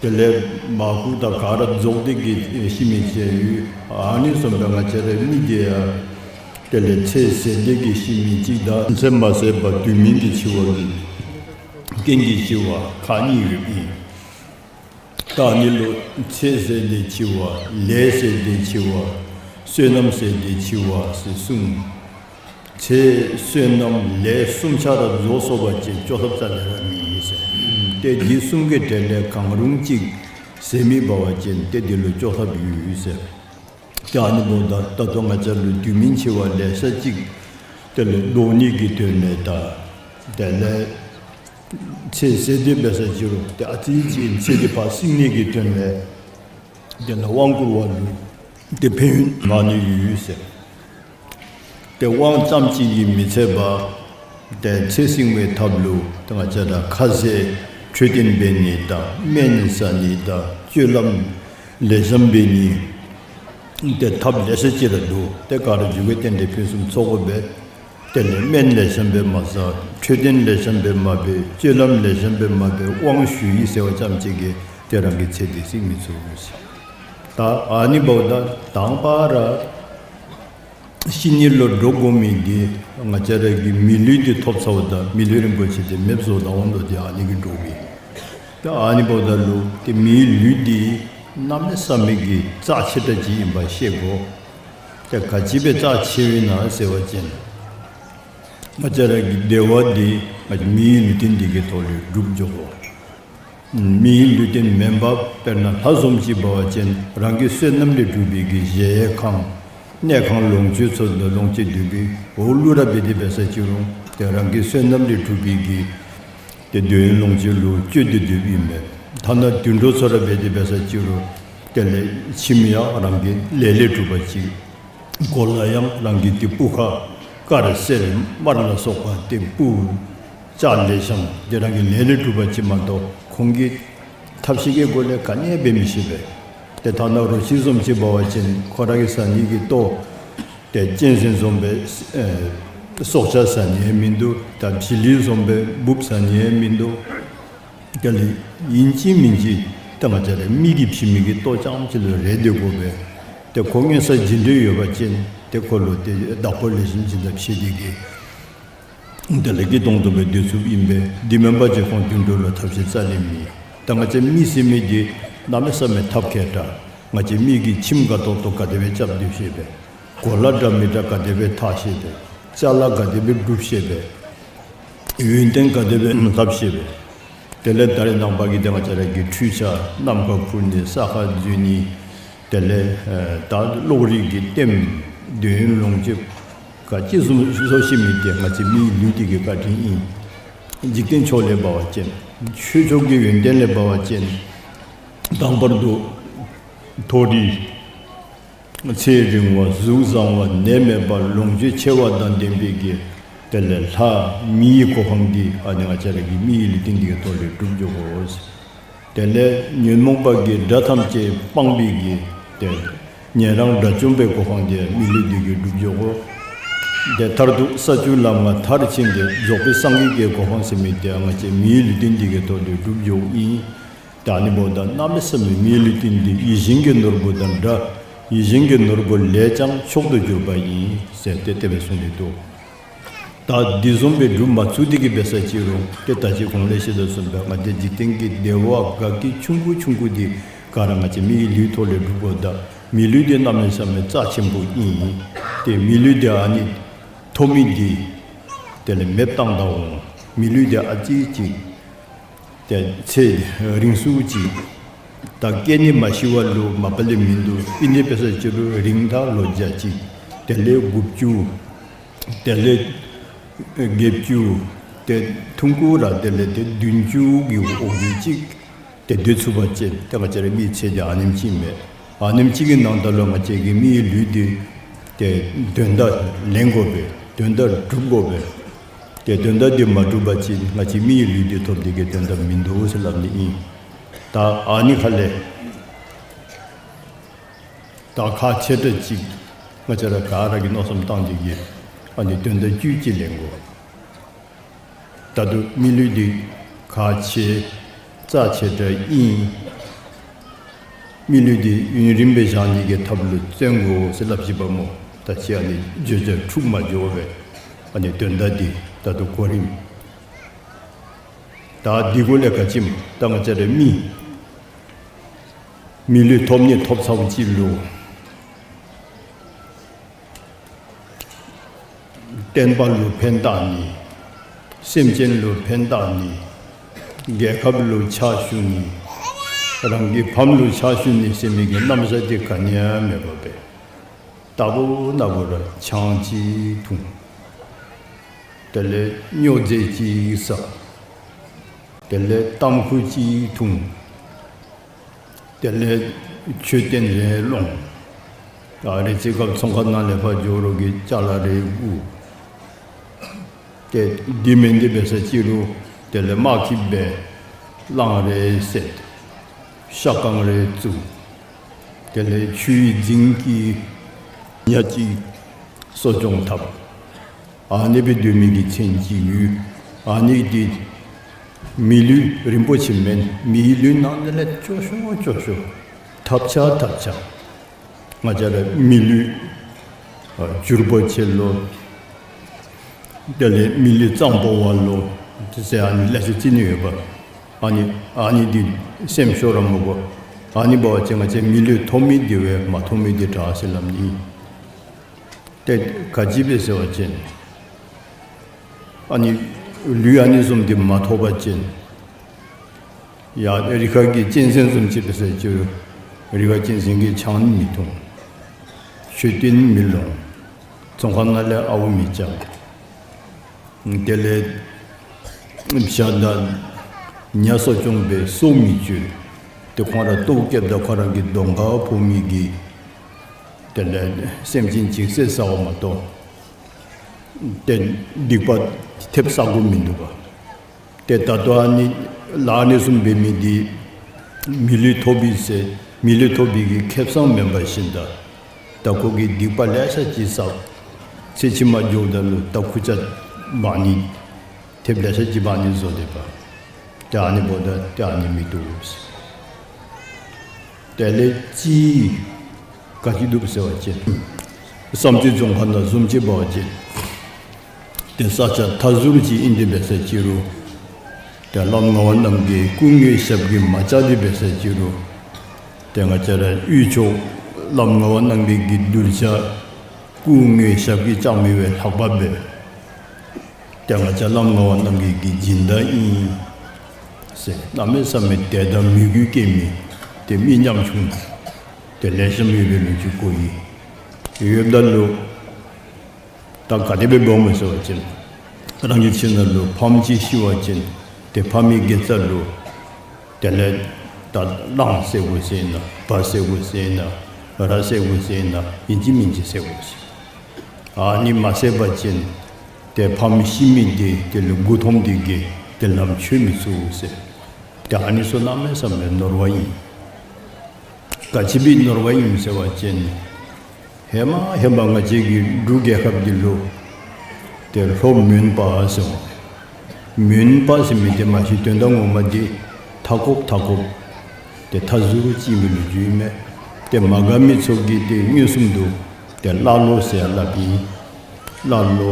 དེ་ལས་མར་ཁུ་དང་ག་ར་རྫོགས་ཏེ་གིས་ཤི་མི་ཅིག་ཡང་ཡོད། ཨ་ནི་བཟུམ་སྦེ་ང་བཅས་རའི་མི་དེ་ཡང་དེ་ལས་ཚེ་ཟད་དེ་གིས་ཤི་མི་ཅིག་དང་ཚེ་མ་ཟད་པར་དུས་མིན་གྱི་འཆི་བ་གིས་ རྟེན་འབྲེལ་འཆི་བ་ཁག་གཉིས་ཡོདཔ་ཨིན། ད་ཨ་ནི་ལུ་ཚེ་ཟེར་ཏེ་འཆི་བ་ལས་ཟེར་ཏེ་འཆི་བ་བསོད་ནམས་ཟེར་ཏེ་འཆི་བ་ཟེར་གསུངས། ཚེ་བསོད་ནམས་ལས་གསུམ་ཆ་ར་རྫོགས་སོང་པ་ཅིན་སྐྱོབ་ཐབས་རྩ་ལས་ར་མེད་ཟེར། ཏེ་འདི་གསུམ་གྱི་གྲས་ལས་གང་རུང་ཅིག་ཟད་མི་འབད་བ་ཅིན་ཏེ་འདི་ལུ་སྐྱོབ་ཐབས་ཡོད་ཟེར། ཏེ་ཨ་ནི་འབདཝ་ད་ད་ལྟོ་ང་བཅས་ལུ་དུས་མིན་འཆི་བ་ལེ་ཤ་ཅིག་དེ་ལས་བཟློག་ནི་གི་དོན་ལས་དང་དེ་ལས་ཚེ་ཟད་དེ་འབད་ས་ཅིག་རུང་ཏེ་ཨ་ཙི་ཅིག་ཚེ་འདི་ཕར་བསྲིང་ནི་གི་དོན་ལས་དེ་ལས་དབང་བསྐུར་བ་ལུ་ཏེ་ཕན་ཡོན་མང་ནི་ཡོད་ཟེར། ཏེ་དབང་ཙམ་ཅིག་གིས་མི་ཚད་པར་ཏེ་ཚེ་བསྲིང་བའི་ཐབས་ལུ་ཏེ་ང་བཅས་ར་ཁ་ཟས་འཕྲོད་བསྟེན་འབད་ནི་དང་སྨན་ཟ་ནི་དང་སྤྱོད་ལམ་ལེགས་ཤོམ་འབད་ནི་ཏེ་ཐབས་ལེ་ཤ་ཅིག་ར་འདུག། ཏེ་ག་ར་འཇུག་པའི་རྟེན་འབྲེལ་ཕུན་སུམ་ཚོགས་དགོ་པས། དེ་ལས་སྨན་ལེགས་ཤོམ་སྦེ་མ་ཟ། འཕྲོད་བསྟེན་ལེགས་ཤོམ་སྦེ་མ་འབད། སྤྱོད་ལམ་ལེགས་ཤོམ་སྦེ་མ་འབད། དབང་ཞུ་ཡི་ཟེར་བ་ཙམ་ཅིག་གིས་ཏེ་རང་གི་ཚེ་འདི་བསྲིང་མི་ཚུགས་ཟེར། ད་ཨ་ནི་འབདཝ་ད་དང་པ་ར་ཤི་ནི་ལུ་འདྲོག་དགོ་མི་འདི་ང་བཅས་ར་གིས་མི་ལུས་འདི་ཐོབ་ཚརཝ་ད་མི་ལུས་རིན་པོ་ཆེ་འདི་མེདཔ་བཟོ་ད་འོང་དོ། ཏེ་ཨ་ནི་གིས་འདྲོག་གི། ཏེ་ཨ་ནི་འབདཝ་ད་ལུ་ཏེ་མིའི་ལུས་འདི་གནམ་མེད་ས་མེད་ཀྱི་རྩ་ཆེ་དྲགས་ཅིག་ཨིནམ་ཤེས་དགོ། ཏེ་ག་ཅི་སྦེ་རྩ་ཆེཝ་ཨིན་ན་ཟེར་བ་ཅིན་ང་བཅས་ར་གི་བདེ་བ་འདི་ང་བཅས་མིའི་ལུས་རྟེན་འདི་གི་ཐོག་ལས་གྲུབ་འགྱོ་དགོ། མིའི་ལུས་རྟེན་མེན་པར་དཔེར་ན་ལྷ་བཟུམ་ཅིག་འབད་བ་ཅིན་རང་གི་བསོད་ནམས་ལས་གྲུབ་པའི་གི་གཞལ་ཡས་ཁང་གནས་ཁང་ལོངས་སྤྱོད་ཚུ་ལོངས་སྤྱོད་སྡོད་པའི་འོག་ལུ་ར་འབད་དེ་འབད་ས་ཅིག་རུང་ཏེ་རང་གི་བསོད་ནམས་ལས་གྲུབ་པའི་གི་ཏེ་འདོད་ཡོན་ལོངས་སྤྱོད་ལུ་སྤྱོད་དེ་སྡོདཔ་ཨིན་པས། ཐ་ན་དུད་འགྲོ་ཚུ་ར་འབད་དེ་འབད་ས་ཅིག་རུང་དེ་ལས་ཁྱིམ་ཡང་རང་གི་ལས་ལས་གྲུབ་པ་ཅིག། གོ་ལ་ཡང་རང་གི་ཏེ་སྤུ་ཁ་དཀར་སེར་དམར་ལ་སོགས་པ་ཏེ་སྤུ་ལྕགས་ལེགས་ཤོམ་འདི་རང་གི་ལས་ལས་གྲུབ་པ་ཅིག་མ་གཏོགས་ཁོང་གི་ཐབས་ཤེས་ཀྱི་སྒོ་ལས་ག་ནི་ཡང་འབད་མི་ཤེས་པས། ཏེ་ཐ་ན་རོ་ཁྱི་བཟུམ་ཅིག་འབད་བ་ཅིན་ཁོ་ར་གིས་ཟ་ནི་གི་ལྟོ་ཏེ་གཅན་གཟན་བཟུམ་སྦེ་ཨེ་སྲོག་ཆགས་ཟ་ནི་ཡང་མིན་འདུག། ད་བྱི་ལི་བཟུམ་སྦེ་འབུཔ་ཟ་ནི་ཡང་མིན་འདུག། དེ་ལས་ཨིན་ཅི་མིན་ཅི་ད་ང་བཅས་ར་མི་གིས་བྱིན་མི་གི་ལྟོ་རྐྱངམ་ཅིག་ལུ་རེ་སྡོད་དགོ་པས། ཏེ་ཁོ་མངོན་གསལ་ཇི་འདྲ་ཡོད་པ་ཅིན་ཏེ་ཁོ་ལུ་ཏེ་བདག་པོ་ལེགས་ཤོམ་ཅིག་ད་བྱིན་ཏེ་གི་དེ་ལས་སྐྱིད་ཏོང་ཏོ་སྦེ་སྡོད་ཚུགསཔ་ཨིན་པས། དེ་མེན་པ་ཅིན་ཁོང་དུད་འགྲོ་ལུ་ཐབས་ཤེས་རྩ་ལས་མེད། ད་ང་བཅས་མི་ཟེར་མི་འདི་གནམ་མེད་ས་མེད་ཐབས་མཁས་དྲགས། ང་བཅས་མི་གིས་ཁྱིམ་དགའ་ཏོག་ཏོ་ག་དེ་སྦེ་རྐྱབ་སྡོད་ཤེས་པས། གོ་ལ་འདྲ་མི་འདྲ་ག་དེ་སྦེ་འཐག་ཤེས་པས། ཅ་ལ་ག་དེ་སྦེ་སྒྲུབ་ཤེས་པས། ཡོན་ཏན་ག་དེ་སྦེ་ལྷབ་ཤེས་པས། དེ་ལས་ད་རེས་ནངས་པ་གི་ཏེ་ང་བཅས་ར་གི་འཕྲུལ་ཆས་ནམ་མཁའ་འཕུར་ནི་ས་ཁར་འཛུལ་ནི་དེ་ལས་ཨེ་ད་གློག་རིག་གི་ལྟདམོ་འདོད་ཡོན་ལོངས་སྤྱོད་ག་ཅི་བཟུམ་བཟོ་ཤེས་མི་འདི་ང་བཅས་མིའི་ལུས་འདི་གི་བཀའ་དྲིན་ཨིན། འཇིག་རྟེན་ཕྱོགས་ལས་འབད་བ་ཅིན་ཆོས་ཕྱོགས་ཀྱི་ཡོན་ཏན་ལས་འབད་བ་ཅིན་དང་པར་དུ་མཐོ་རིས་ཚེ་རིང་བ་གཟུགས་བཟང་བ་ནད་མེད་པ་ལོངས་སྤྱོད་ཆེ་བ་དང་ལྡན་པའི་གི་དེ་ལས་ལྷ་མིའི་གོ་འཕང་འདི་ཨ་ནི་ང་བཅས་ར་གི་མིའི་ལུས་རྟེན་འདི་གི་ཐོག་ལས་གྲུབ་འགྱོ་དགོ། དེ་ལས་ཉོན་མོངས་པ་གི་དགྲ་ཐམས་ཅད་སྤངས་པའི་གི་དེ་ཉན་རང་དགྲ་བཅོམ་པའི་གོ་འཕང་འདི་མི་ལུས་འདི་གིས་གྲུབ་འགྱོ་དགོ། དེ་མཐར་ཐུག་ས་བཅུ་ལམ་ལྔ་མཐར་ཕྱིན་ཏེ་རྫོགས་པའི་སངས་རྒྱས་ཀྱི་གོ་འཕང་ཟེར་མི་འདི་ང་བཅས་མིའི་ལུས་རྟེན་འདི་གི་ཐོག་ལས་གྲུབ་འགྱོཝ་ཨིན། ད་ཨ་ནི་འབདཝ་ད་གནམ་མེད་ས་མེད་མིའི་ལུས་རྟེན་འདི་ཡིད་བཞིན་གྱི་ནོར་བུ་དང་འདྲ། ཡིད་བཞིན་གྱི་ནོར་བུ་ལས་ཀྱང་མཆོག་ཏུ་གྱུར་པ་ཡིན་ཟེར་ཏེ་དེ་སྦེ་གསུངས་ཏེ་འདུག། ད་འདི་བཟུམ་སྦེ་གྲུབ་མ་ཚུགས་ཏེ་གི་འབད་ས་ཅིག་རུང་ཏེ་ད་ཅི་གོང་ལས་ཞུ་དོ་བཟུམ་སྦེ་ང་བཅས་འཇིག་རྟེན་གྱི་བདེ་བ་དགའ་སྐྱིད་ཆུང་ཀུ་ཆུང་ཀུ་འདི་ག་ར་ང་བཅས་མིའི་ལུས་ཐོག་ལས་གྲུབ་དགོཔ་ད་མི་ལུས་འདི་གནམ་མེད་ས་མེད་རྩ་ཆེན་པོ་ཨིན། ཏེ་མི་ལུས་འདི་ཨ་ནི་ཐོབ་མི་འདི་དེ་ལས་མེདཔ་བཏང་ད་འོང་། མི་ལུས་འདི་ཨ་ཙི་ཅིག་ཏེ་ཚེ་རིང་སུ་ཅིག་ད་སྐྱེ་ནི་མ་ཤི་བ་ལུ་མ་པ་ལས་མིན་འདུག། ཨིན་ཏེ་འབད་ས་ཅིག་རུང་རིང་ད་ལོ་བརྒྱ་ཅིག་དེ་ལས་དགུ་བཅུ་དེ་ལས་བརྒྱད་ཅུ་ཏེ་ཐུང་ཀུ་ར་དེ་ལས་ཏེ་བདུན་ཅུ་གི་འོག་ལུ་ཅིག་ཏེ་སྡོད་ཚུགས་པ་ཅིན་ཏེ་ང་བཅས་ར་མིའི་ཚེ་འདི་ཨ་ནེམ་ཅིག་མས། ཨ་ནེམ་ཅིག་གི་ནང་ད་ལུ་ང་བཅས་ཀྱི་མིའི་ལུས་འདི་ཏེ་དོན་དག་ལེན་དགོ་པས། དོན་དག་སྒྲུབ་དགོ་པས། ཏེ་དོན་དག་འདི་མ་སྒྲུབ་པ་ཅིན་ང་བཅས་མིའི་ལུས་འདི་ཐོབ་ནི་གི་དོན་དག་མིན་འདུག་ཟེར་སླབ་ནི་ཨིན། ད་ཨ་ནི་ཁ་ལས་ད་ཁག་ཆེ་དྲགས་ཅིག་ང་བཅས་ར་ག་ར་གིས་མནོ་བསམ་བཏང་སྟེ་གི་ཨ་ནི་དོན་དག་བཅུད་ཅིག་ལེན་དགོ། ད་ལྟོ་མི་ལུས་འདི་ཁག་ཆེ་རྩ་ཆེ་དྲགས་ཨིན། མི་ལུས་འདི་ཡུན་རིངམོ་སྦེ་བཞག་ནི་གི་ཐབས་ལུ་བརྩོན་དགོ་ཟེར་སླབ་ཅི་པ་སྨོ། ད་ཅི་ཨ་ནི་བརྗོད་བྱ་འཁྲུགས་མ་འགྱོ་བར་ཨ་ནི་དོན་དག་འདི་ད་ལྟོ་གོ་རིམ་ ད་འདི་གུ་ལས་ག་ཅི་སྨོ། ད་ང་བཅས་ར་མི་མི་ལུས་ཐོབ་ནི་ཐོབ་ཚརཝ་ཅིག་ལུ་བསྟན་པ་ལུ་ཕན་བཏགས་ནི། སེམས་ཅན་ལུ་ཕན་བཏགས་ནི། རྒྱལ་ཁབ་ལུ་ཕྱག་ཞུ་ནི། རང་གི་ཕམ་ལུ་ཕྱག་ཞུ་ནི་ཟེར་མི་གི་རྣམ་གཞག་འདི་ག་ནི་ཡང་མེད་པར་སྦེ་རྟག་བུ་ན་བུ་ར་ཆང་ཅིག་འཐུང་། དེ་ལས་སྨྱོ་རྫས་ཅིག་ཟ། དེ་ལས་ཏམ་ཁུ་ཅིག་འཐུང་། དེ་ལས་མཆོད་རྟེན་རེ་སློང་། ཨ་རེ་ཅིག་སྐབས་ཚོང་ཁང་ནང་ལས་ཕར་འགྱོ་རོགས་ཀྱི་ཅ་ལ་རེ་བསྒུག། ཏེ་འདི་མེན་འདི་འབད་ས་ཅིག་རུང་དེ་ལས་དམག་ཁྱིམ་སྦེ་གླང་རེ་བསད། ཤ་རྐང་རེ་བཙུགས། དེ་ལས་ཆུའི་རྫིང་གི་ཉ་ཅིག་གསོ་སྐྱོང་འཐབ། ཨ་ནི་སྦེ་སྡོད་མི་གི་ཚེ་ཅིག་ཡོད། ཨ་ནི་འདི་མི་ལུས་རིན་པོ་ཆེ་མེན། མིའི་ལུས་ནང་ལས་སྐྱོ་ཤོས་སྐྱོ་ཤོས། ཐབས་ཆག་ཐབས་ཆག། ང་བཅས་ར་མི་ལུས་ཨ་འགྱུར་བ་ཆེ་ལོ། དེ་ལས་མི་ལུས་གཙང་པོ་བ་ལོ། དེ་ཟེར་ཨ་ནི་ལེ་ཤ་ཅིག་ནི་ཡོདཔ། ཨ་ནི་ཨ་ནི་འདི་སེམས་ཤོར་ར་མི་དགོ། ཨ་ནི་འབད་བ་ཅིན་ང་བཅས་མི་ལུས་ཐོབ་མི་འདི་བས་མ་ཐོབ་མི་འདི་དྲག་ཟེར་སླབ་ནི། ཏེ་ག་ཅི་སྦེ་ཟེར་བ་ཅིན་ཨ་ནི་ལུས་ཨ་ནི་བཟུམ་འདི་མ་ཐོབ་པ་ཅིན་ཡ་རི་ཁ་གི་གཅན་གཟན་བཟུམ་ཅིག་འབད་ས་ཅིག་རུང་རི་ཁ་གཅན་གཟན་གྱི་ཆང་མི་འཐུང་། མཆོད་རྟེན་མི་སློང་། ཚོང་ཁང་ནང་ལས་ཨརཝ་མི་རྐྱབ། དེ་ལས་བྱ་དང་ཉ་གསོ་སྐྱོང་འབད་སོ་མི་གཅོད། ཏེ་ཁོང་ར་ལྟོཝ་བཀྱེསཔ་ད་ཁོ་ར་གི་གདོང་ཁར་ཕོག་མི་གི་དེ་ལས་སེམས་ཅན་ཅིག་བསད་ཟཝ་མ་གཏོགས་ཏེ་སྡིག་པ་ཐེབས་ཟ་དགོཔ་མིན་འདུག་པ། ཏེ་ད་ལྟོ་ཨ་ནི་ལཱ་ཨ་ནི་བཟུམ་འབད་མི་འདི་མི་ལུས་ཐོབ་པའི་ཟེར་མི་ལུས་ཐོབ་པའི་གི་ཁེ་སང་མེན་པར་ཞིནམ་ད་ད་ཁོ་གིས་སྡིག་པ་ལེ་ཤ་ཅིག་བསགས། ཚེ་ཕྱི་མ་འགྱོཝ་ད་ལུ་ད་ཁུར་ཆ་འབག་ནི་ཐེབས་ལེ་ཤ་ཅིག་འབག་ནི་བཟོ་སྡོདཔ། ཏེ་ཨ་ནི་འབདཝ་ད་ཏེ་ཨ་ནི་མི་བཏུབ་ཟེར། དེ་ལས་ཅིག་ག་ཅི་འདུག་ཟེར་བ་ཅིན་བསམ་རྩེ་རྫོང་ཁག་ནང་བཟུམ་ཅིག་འབད་བ་ཅིན་ཏེ་ས་ཆ་མཐའ་ཟུར་ཅིག་ཨིན་ཏེ་འབད་ས་ཅིག་རུང་ཏེ་བླམ་ངག་དབང་རྣམ་རྒྱལ་སྐུ་དངོས་ཞབས་ཀྱིས་མ་བཅགས་ཏེ་འབད་ས་ཅིག་རུང་ཏེ་ང་བཅས་ར་དབུས་ཕྱོགས་བླམ་ངག་དབང་རྣམ་རྒྱལ་གྱི་གདུལ་བྱ་སྐུ་དངོས་ཞབས་ཀྱིས་བཅགས་མི་བས་ལྷག་པ་འབད། ཏེ་ང་བཅས་བླམ་ངག་དབང་རྣམ་རྒྱལ་གྱི་སྦྱིན་བདག་ཨིན་ཟེར་གནམ་མེད་ས་མེད་དད་དང་མོས་གུས་བསྐྱེད་མི་ཏེ་མི་ཉམ་ཆུང་ཏེ་ལེགས་ཤོམ་ཡོད་པའི་ལོ་རྒྱུས་གོ་ཡི། ཡོདཔ་ད་ལུ་ད་ག་དེ་སྦེ་འབདཝ་སྨོ་ཟེར་བ་ཅིན་རང་གི་ཁྱིམ་ནང་ལུ་ཕམ་ཅིག་ཤི་བ་ཅིན་ཏེ་ཕམ་གྱི་དགེ་རྩ་ལུ་དེ་ལས་ད་གླང་བསད་དགོ་ཟེར་ན་བ་བསད་དགོ་ཟེར་ན་ར་བསད་དགོ་ཟེར་ན་ཨིན་ཅི་མིན་ཅི་བསད་དགོ་ཟེར། ཨ་ནི་མ་བསད་པ་ཅིན་ཏེ་ཕམ་ཤི་མི་འདི་དེ་ལུ་མགུ་འཐོམས་ཏེ་གིས་ཏེ་ལམ་ཆོད་མི་ཚུགས་ཟེར། ཏེ་ཨ་ནི་ཚུ་གནམ་མེད་ས་མེད་ནོར་བ་ཨིན། ག་ཅི་སྦེ་ནོར་བ་ཨིན་ཟེར་བ་ཅིན་ཧེ་མ་ཧེ་མ་ང་བཅས་ཀྱི་འབྲུག་རྒྱལ་ཁབ་འདི་ལུ་ཏེ་ལྷོ་མོན་པ་ཟེར་མོ། མོན་པ་ཟེར་མི་འདི་མ་གཞི་དོན་དག་ངོ་མ་འདི་མཐའ་འཁོབ་མཐའ་འཁོབ་ཏེ་མཐའ་ཟུར་ཅིག་ཨིན་པའི་ལོ་རྒྱུས་ཨིན་མས། ཏེ་མ་དགའ་མི་ཚུ་གིས་ཏེ་མངོན་སུམ་དུ་ཏེ་ཀླ་ཀློ་ཟེར་སླབ་ཨིན། ཀླ་ཀློ་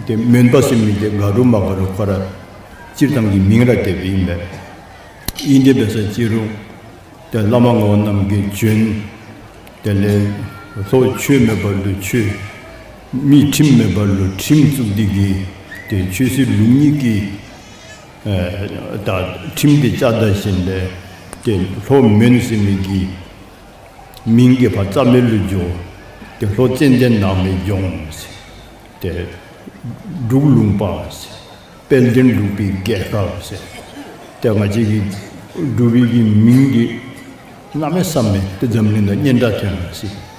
ཏེ་མོན་པ་ཟེར་མི་འདི་དགའ་རུང་མ་དགའ་རུང་ཁོ་ར་སྤྱིར་བཏང་གི་མིང་ར་དེ་སྦེ་ཨིན་མས། ཨིན་ཏེ་འབད་ས་ཅིག་རུང་ཏེ་བླ་མ་ངག་དབང་རྣམ་རྒྱལ་བྱོན། དེ་ལས་ལྷོ་ཆོས་མེད་པ་ལུ་ཆོས། མི་ཁྲིམས་མེད་པ་ལུ་ཁྲིམས་བཙུགས་ཏེ་གིས་ཏེ་ཆོས་སྲིད་ལུགས་གཉིས་ཀྱི་ཨེ་ད་ཁྲིམས་འདི་བཅའ་ད་ཞིནམ་ལས་ཏེ་ལྷོ་མོན་ཟེར་མི་གི་མིང་གི་ཕར་རྩ་མེད་ལུ་འགྱོ། ཏེ་ལྷོ་ཙན་དན་ནགས་མའི་ལྗོངས་ཟེར། ཏེ་འབྲུག་ལུང་པ་ཟེར། དཔལ་ལྡན་འབྲུག་པའི་རྒྱལ་ཁབ་ཟེར། ཏེ་ང་བཅས་ཀྱི་འབྲུག་པའི་གི་མིང་འདི་གནམ་མེད་ས་མེད་ཏེ་འཛམ་གླིང་ནང་སྙན་གྲགས་ཐོན་ཡར་སོ་ཡི།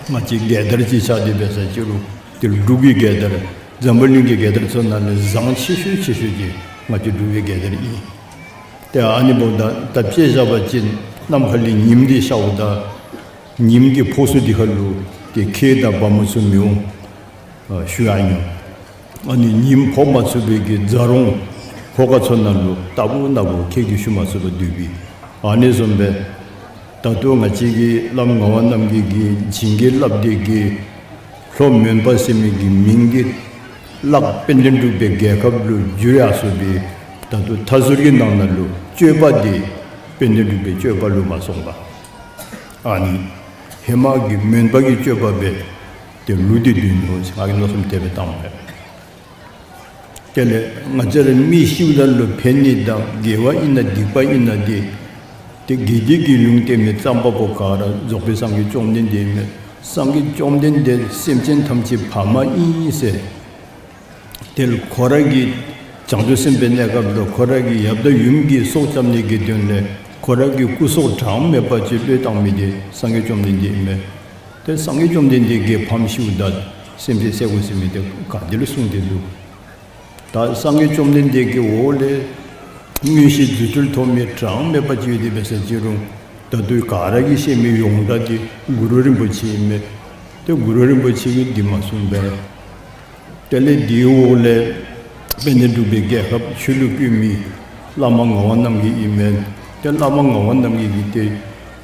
ང་བཅས་རྒྱལ་དར་ཅིག་ཤར་ཏེ་འབད་ས་ཅིག་རུང་ཏེ་འབྲུག་གི་རྒྱལ་དར་འཛམ་བུ་གླིང་གི་རྒྱལ་དར་ཚུ་ནང་ལས་བཟང་ཆེ་ཤོས་ཆེ་ཤོས་ཅིག་ང་བཅས་འབྲུག་པའི་རྒྱལ་དར་ཨིན། ཏེ་ཨ་ནི་འབདཝ་ད་ད་དཔེ་བཞག་པ་ཅིན་གནམ་ཁ་ལས་ཉིམ་འདི་ཤརཝ་ད་ཉིམ་གྱི་ཕོ་སུ་འདི་ཁ་ལུ་ཏེ་ཁྱེད་དང་བ་མོ་ཚུ་མི་འོང་། ཨ་ཞུ་ཡང་མི་འོང་། ཨ་ནི་ཉིམ་ཕོག་མ་ཚུགས་པའི་གི་རྫ་རོང་ལྷོ་ཁ་ཚུ་ནང་ལུ་རྟག་བུ་ན་བུ་ཁྱེད་ཀྱིས་ཞུ་མ་ཚུགས་པར་སྡོད་པའི། ཨ་ནི་བཟུམ་སྦེ་ད་ལྟོ་ང་བཅས་ཀྱི་བླམ་ངག་དབང་རྣམ་རྒྱལ་གྱིས་བྱིན་གྱིས་བརླབས་ཏེ་གིས་ལྷོ་མོན་པ་ཟེར་མི་གི་མིང་འདི་གླགས་དཔལ་ལྡན་འབྲུག་པའི་རྒྱལ་ཁབ་ལུ་བསྒྱུར་ཡར་སོ་ཡི། ད་ལྟོ་མཐའ་ཟུར་གྱི་ནང་ན་ལུ་སྤྱོད་པ་འདི་དཔལ་ལྡན་འབྲུག་པའི་སྤྱོད་པ་ལུ་མ་སོང་བར་ཨ་ནི་ཧེ་མ་གི་མོན་པ་གི་སྤྱོད་པ་སྦེ་ཏེ་ལུས་འདི་སྡོད་ནུག་ཟེར་ང་གིས་མནོ་བསམ་དེ་སྦེ་བཏང་མས། དེ་ལས་ང་བཅས་ར་མི་ཤིཝ་ད་ལུ་ཕན་ནི་དང་དགེ་བ་ཨིན་ན་སྡིག་པ་ཨིན་ན་འདི་ཏེ་དགེ་སྡིག་གི་ལུང་བསྟན་མི་བརྩམ་པ་པོ་ག་ར་རྫོགས་པའི་སངས་རྒྱས་བཅོམ་ལྡན་འདས་ཨིན་མས། སངས་རྒྱས་བཅོམ་ལྡན་འདས་སེམས་ཅན་ཐམས་ཅད་ཕ་མ་ཨིན་ཟེར། དེ་ལས་ཁོ་ར་གི་བྱང་ཆུབ་སེམས་དཔའི་གནས་སྐབས་ལུ་ཁོ་ར་གི་ཡབ་དང་ཡུམ་གྱི་སྲོག་སྐྱབས་ནི་གི་དོན་ལས་ཁོ་ར་གི་སྐུ་སྲོག་གྲངས་མེད་པ་ཅིག་བློས་བཏང་མི་དེ་སངས་རྒྱས་བཅོམ་ལྡན་འདས་ཨིན་མས། ཏེ་སངས་རྒྱས་བཅོམ་ལྡན་འདས་ཀྱི་ཕམ་ཤིཝ་ད་སེམས་ཅན་བསད་དགོ་ཟེར་མི་དེ་ག་ཏེ་ལུ་གསུངས་ཏེ་འདུག། ད་སངས་རྒྱས་བཅོམ་ལྡན་འདས་ཀྱི་འོག་ལས་མངོན་ཤེས་རྫུ་འཕྲུལ་ཐོབ་མི་གྲངས་མེད་པ་ཅིག་ཡོད་དེ་འབད་ས་ཅི་རུང་ད་ལྟོ་ག་ར་གིས་ཤེས་མི་ཡོངས་གྲགས་དེ་གུ་རུ་རིན་པོ་ཆེ་ཨིན་མས། ཏེ་གུ་རུ་རིན་པོ་ཆེ་གིས་འདི་མ་གསུངས་པས། དེ་ལས་དེའི་འོག་ལས་དཔལ་ལྡན་འབྲུག་པའི་རྒྱལ་ཁབ་ཆོས་ལུ་བཀོད་མི་བླ་མ་ངག་དབང་རྣམ་རྒྱལ་ཨིན་མས། ཏེ་བླ་མ་ངག་དབང་རྣམ་རྒྱལ་གྱིས་ཏེ་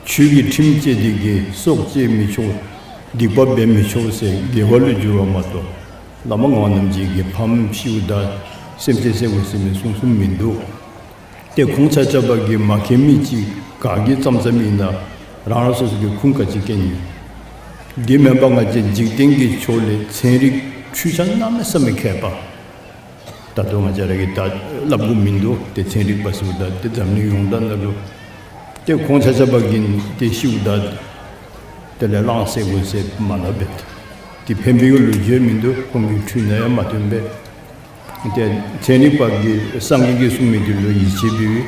ཆོས་ཀྱི་ཁྲིམས་བཅས་ཏེ་གི་སྲོག་བཅད་མི་ཆོག། སྡིག་པ་འབད་མི་ཆོག་ཟེར་དགེ་བ་ལུ་བསྒྱུར་བ་མ་གཏོགས་བླ་མ་ངག་དབང་རྣམ་རྒྱལ་གྱི་ཕམ་ཤིཝ་ད་སེམས་ཅན་བསད་དགོ་ཟེར་མི་གསུངས་གསུངསམ་མིན་འདུག། ཏེ་ཁོང་ཆ་ཁྱབ་ཀྱིས་མ་མཁྱེན་མི་ཅིག་ག་གིས་བརྩམས་བརྩམསམ་ཨིན་ན་རང་རང་སོ་སོ་གི་ཁུངས་ག་ཅི་བཀལ་ནི། འདི་མེན་པར་ང་བཅས་འཇིག་རྟེན་གྱི་ཕྱོགས་ལས་ཚན་རིག་འཕྲུལ་ཆས་གནམ་མེད་ས་མེད་མཁས་པ། ད་ལྟོ་ང་བཅས་ར་གིས་ད་སླབ་དགོཔ་མིན་འདུག། ཏེ་ཚན་རིག་པ་ཟེརཝ་ད་ཏེ་འཛམ་གླིང་ཡོངས་གྲགས་ནང་ལུ་ཏེ་ཁོང་ཆ་ཁྱབ་ཀྱིས་ཏེ་ཤིཝ་ད་དེ་ལས་གླང་བསད་དགོ་ཟེར་མ་སླབ་པས། ཏེ་ཕན་པའི་ལོ་རྒྱུས་མིན་འདུག། ཁོང་གི་འཕྲུལ་ནང་ཡང་མ་ཐོན་པས། ཏེ་ཚན་རིག་པ་གིས་སངས་རྒྱས་ཀྱིས་གསུངས་མི་དེ་ལུ་ཡིད་ཆེས་འབད་བའི་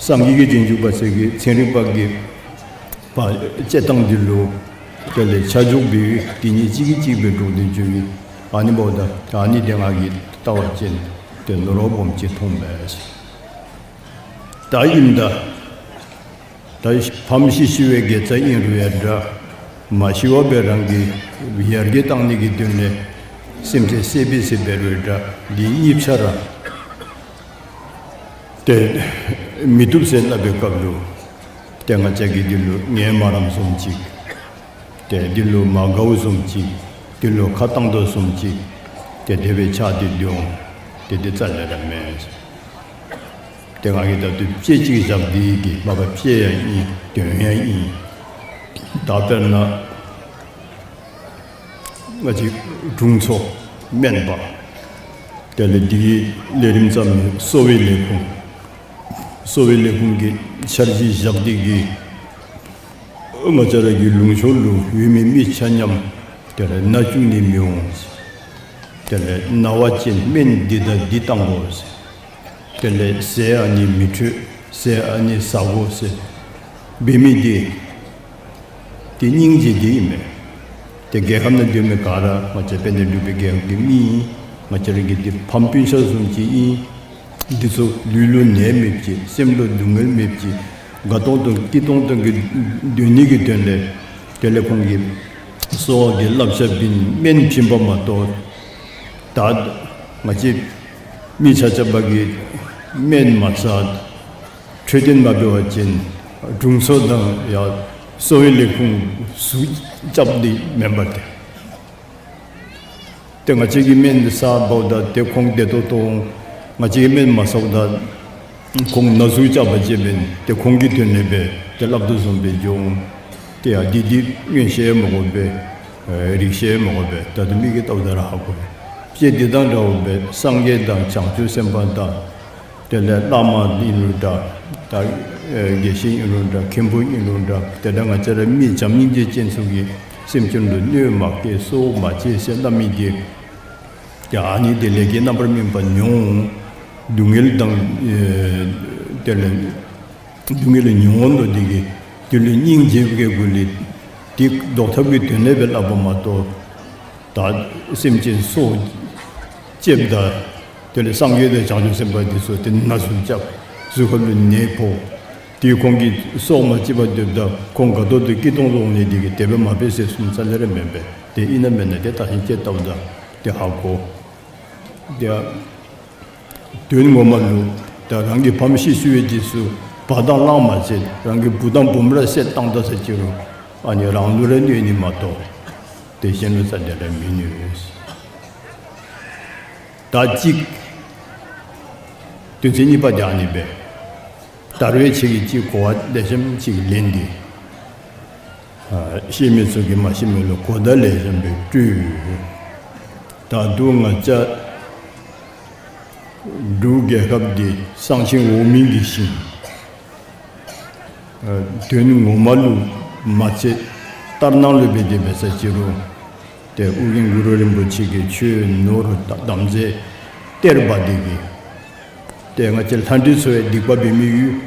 སངས་རྒྱས་ཀྱི་རྗེས་འཇུག་པ་ཚུ་གིས་ཚན་རིག་པ་གིས་པ་དཔྱད་བཏང་དེ་ལུ་དེ་ལས་ཆ་འཇོག་འབད་བའི་དེ་གཉིས་གཅིག་གིས་གཅིག་སྦེ་འགྲོགས་ཏེ་འགྱོ་བའི་ཨ་ནི་འབདཝ་ད་ཨ་ནི་དེ་ང་གིས་བལྟ་བ་ཅིན་ཏེ་ནོར་བ་སྦོམ་ཅིག་མཐོང་པས། ད་ཨིནམ་ད་ད་ཕམ་ཤི་ཤི་བའི་དགེ་རྩ་ཨིན་རུང་ཡང་འདྲ། མ་ཤི་བར་སྦེ་རང་གི་ཡར་རྒྱས་གཏང་ནི་གི་དོན་ལས་སེམས་ཅན་བསད་པའི་ཟེར་འབད་རུང་འདྲ། འདི་གཉིས་ཆ་ར་ཏེ་མི་བཏུབ་ཟེར་སླབ་པའི་སྐབས་ལུ་ཏེ་ང་བཅས་ཀྱིས་འདི་ལུ་ངལ་མ་རངསམ་བཟུམ་ཅིག། ཏེ་འདི་ལུ་མ་དགའཝ་བཟུམ་ཅིག། འདི་ལུ་ཁ་བཏང་དོ་བཟུམ་ཅིག། ཏེ་དེ་སྦེ་ཆགས་ཏེ་སྡོད་འོང་། ཏེ་འདི་རྩ་ལས་ར་མེན། ཏེ་ང་གིས་ད་ལྟོ་དཔེ་ཅིག་བཞག་སྟེ་གི་མ་པ་དཔེ་ཡང་ཨིན་དོན་ཡང་ཨིན། ད་དཔེར་ན་ང་བཅས་དྲུང་འཚོ་སྨན་པ་དེ་ལས་འདི་གི་ལས་རིམ་བརྩམ་མི་གསོ་བའི་ལས་ཁུངས་གསོ་བའི་ལས་ཁུངས་ཀྱི་འཆར་གཞི་བཞག་སྟེ་གི་ང་བཅས་ར་གི་ལུང་ཕྱོགས་ལུ་ཡོད་མི་མི་ཆ་མཉམ་དེ་ལས་ན་བཅུག་ནི་མི་འོང་། དེ་ལས་ན་བ་ཅིན་སྨན་འདི་དང་འདི་བཏང་དགོ། དེ་ལས་ཟས་ཨ་ནི་མི་འཕྲོད། ཟས་ཨ་ནི་ཟ་དགོ་ཟེར་འབད་མི་འདི་ཏེ་སྙིང་རྗེ་འདི་ཨིན་མས། ཏེ་རྒྱལ་ཁབ་ནང་སྡོད་མི་ག་ར་ང་བཅས་དཔལ་ལྡན་འབྲུག་པའི་རྒྱལ་ཁབ་ཀྱི་མི་ཨིན། ང་བཅས་ར་གི་འདི་ཕམ་སྤུན་ཆ་བཟུམ་ཅིག་ཨིན། འདི་ཚུ་ལུས་ལུ་ནད་མེདཔ་ཅིག་སེམས་ལུ་སྡུག་བསྔལ་མེདཔ་ཅིག་དགའ་ཏོང་ཏོ་སྐྱིད་ཏོང་ཏོ་གི་སྡོད་ནི་གི་དོན་ལས་དེ་ལས་ཁོང་གིས་གསོ་བ་གི་བསླབ་བྱ་བྱིན་སྨན་བྱིན་པ་མ་གཏོགས་ད་ང་བཅས་མི་ཆ་ཁྱབ་ཀྱིས་སྨན་མ་ཟ་འཕྲོད་བསྟེན་མ་འབད་བ་ཅིན་དྲུང་འཚོ་དང་ཡང་གསོ་བའི་ལས་ཁུངས་ཟུག་རྐྱབ་ནི་མེན་པ་ཏེ། ཏེ་ང་བཅས་ཀྱིས་སྨན་ཟ་འབདཝ་ད་ཏེ་ཁོང་བདེ་ཏོག་ཏོ་འོང་། ང་བཅས་ཀྱིས་སྨན་མ་ཟཝ་ད་ཁོང་ན་ཟུག་རྐྱབ་པ་ཅིན་ཏེ་ཁོང་གི་དོན་ལས་སྦེ་ཏེ་སླབ་དོ་བཟུམ་སྦེ་འགྱོ་འོང་། ཏེ་ཡང་འདི་འདི་མངོན་ཤེས་མ་དགོ་པས། རིག་ཤེས་མ་དགོ་པས། ད་ལྟོ་མི་གིས་བལྟཝ་ད་ར་ཧ་གོ། དཔེ་འདི་དང་འདྲཝ་སྦེ་སངས་རྒྱས་དང་བྱང་ཆུབ་སེམས་དཔའ་དང་དེ་ལས་བླ་མ་ཨིན་རུང་འདྲ། ད་དགེ་བཤེས་ཨིན་རུང་འདྲ། མཁན་པོ་ཨིན་རུང་འདྲ། དེ་འདྲ་ང་བཅས་ར་མི་བྱམས་སྙིང་རྗེ་ཅན་ཚུ་གིས་སེམས་ཅན་ལུ་གནོད་མ་བསྐྱལ་སྲོག་མ་བཅད་ཟེར་སླབ་མི་འདི་ཡང་ཨ་ནི་འདི་ལས་ཀྱི་རྣམ་པར་སྨིན་པ་མྱོང་། སྡུག་བསྔལ་དང་དེ་ལས་སྡུག་བསྔལ་མྱོང་དོ་འདི་གིས་དེ་ལུ་སྙིང་རྗེ་བའི་སྒོ་ལས་དེ་བཟློག་ཐབས་ཀྱི་དོན་ལས་སྦེ་སླབ་པ་མ་གཏོགས། ད་སེམས་ཅན་སྲོག་བཅདཔ་ད་དེ་ལས་སངས་རྒྱས་དང་བྱང་ཆུབ་སེམས་དཔའ་འདི་ཚུ་ཏེ་ན་ཟུག་རྐྱབ། གཟུགས་ཁ་ལུ་ནད་ཕོག། ཏེ་ཁོང་གིས་སྲོག་མ་བཅད་པར་སྡོདཔ་ད་ཁོང་དགའ་ཏོག་ཏོ་སྐྱིད་ཏོང་ཏོ་འོང་ནི་འདི་གིས་དེ་སྦེ་མ་འབད་ཟེར་གསུངས་ས་ལས་ར་མེན་པས། ཏེ་ཨིན་ན་མེན་ན་ཏེ་ད་ཧིང་བཅད་བལྟཝ་ད་ཏེ་ཧ་གོ། ཏེ་དོན་ངོ་མ་ལུ་ད་རང་གི་ཕམ་ཤི་ཤི་བའི་རྗེས་སུ་བ་དང་གླང་མ་བསད། རང་གི་བུ་དང་བུམོ་ར་བསད་བཏང་ད་ཟེར་ཅི་རུང་ཨ་ནི་རང་ལུ་ར་གནོད་ནི་མ་གཏོགས་ཏེ་གཞན་ལུ་རྩ་ལས་ར་མི་གནོད། ད་གཅིག་ དོན་ཚན་གཉིས་པ་དེ་ཨ་ནི་སྦེ། ད་རུང་ཡང་ཁྱེད་ཀྱིས་ཅིག་གོ་བ་ལེགས་ཤོམ་ཅིག་ལེན་ཏེ། ཨ་ཤེས་མི་ཚུ་གིས་མ་ཤེས་མི་ལུ་གོ་བརྡ་ལེགས་ཤོམ་སྦེ་སྤྲོད། ད་རུང་ང་བཅས་འབྲུག་རྒྱལ་ཁབ་འདི་གསང་ཆེན་འོག་མིན་གྱི་ཞིང་། ཨ་དོན་ངོ་མ་ལུ་མ་ཚད་ལྟར་སྣང་ལུ་སྦེ་དེ་འབད་ས་ཅིག་རུང་། ཏེ་ཨོ་རྒྱན་གུ་རུ་རིན་པོ་ཆེ་གིས་ཆོས་ནོར་དང་དམ་རྫས་གཏེར་སྦ་འདི་གིས། ཏེ་ང་བཅས་ལྷ་འདྲེ་ཚུ་ཡང་སྡིག་པ་འབད་མི་ཡོད།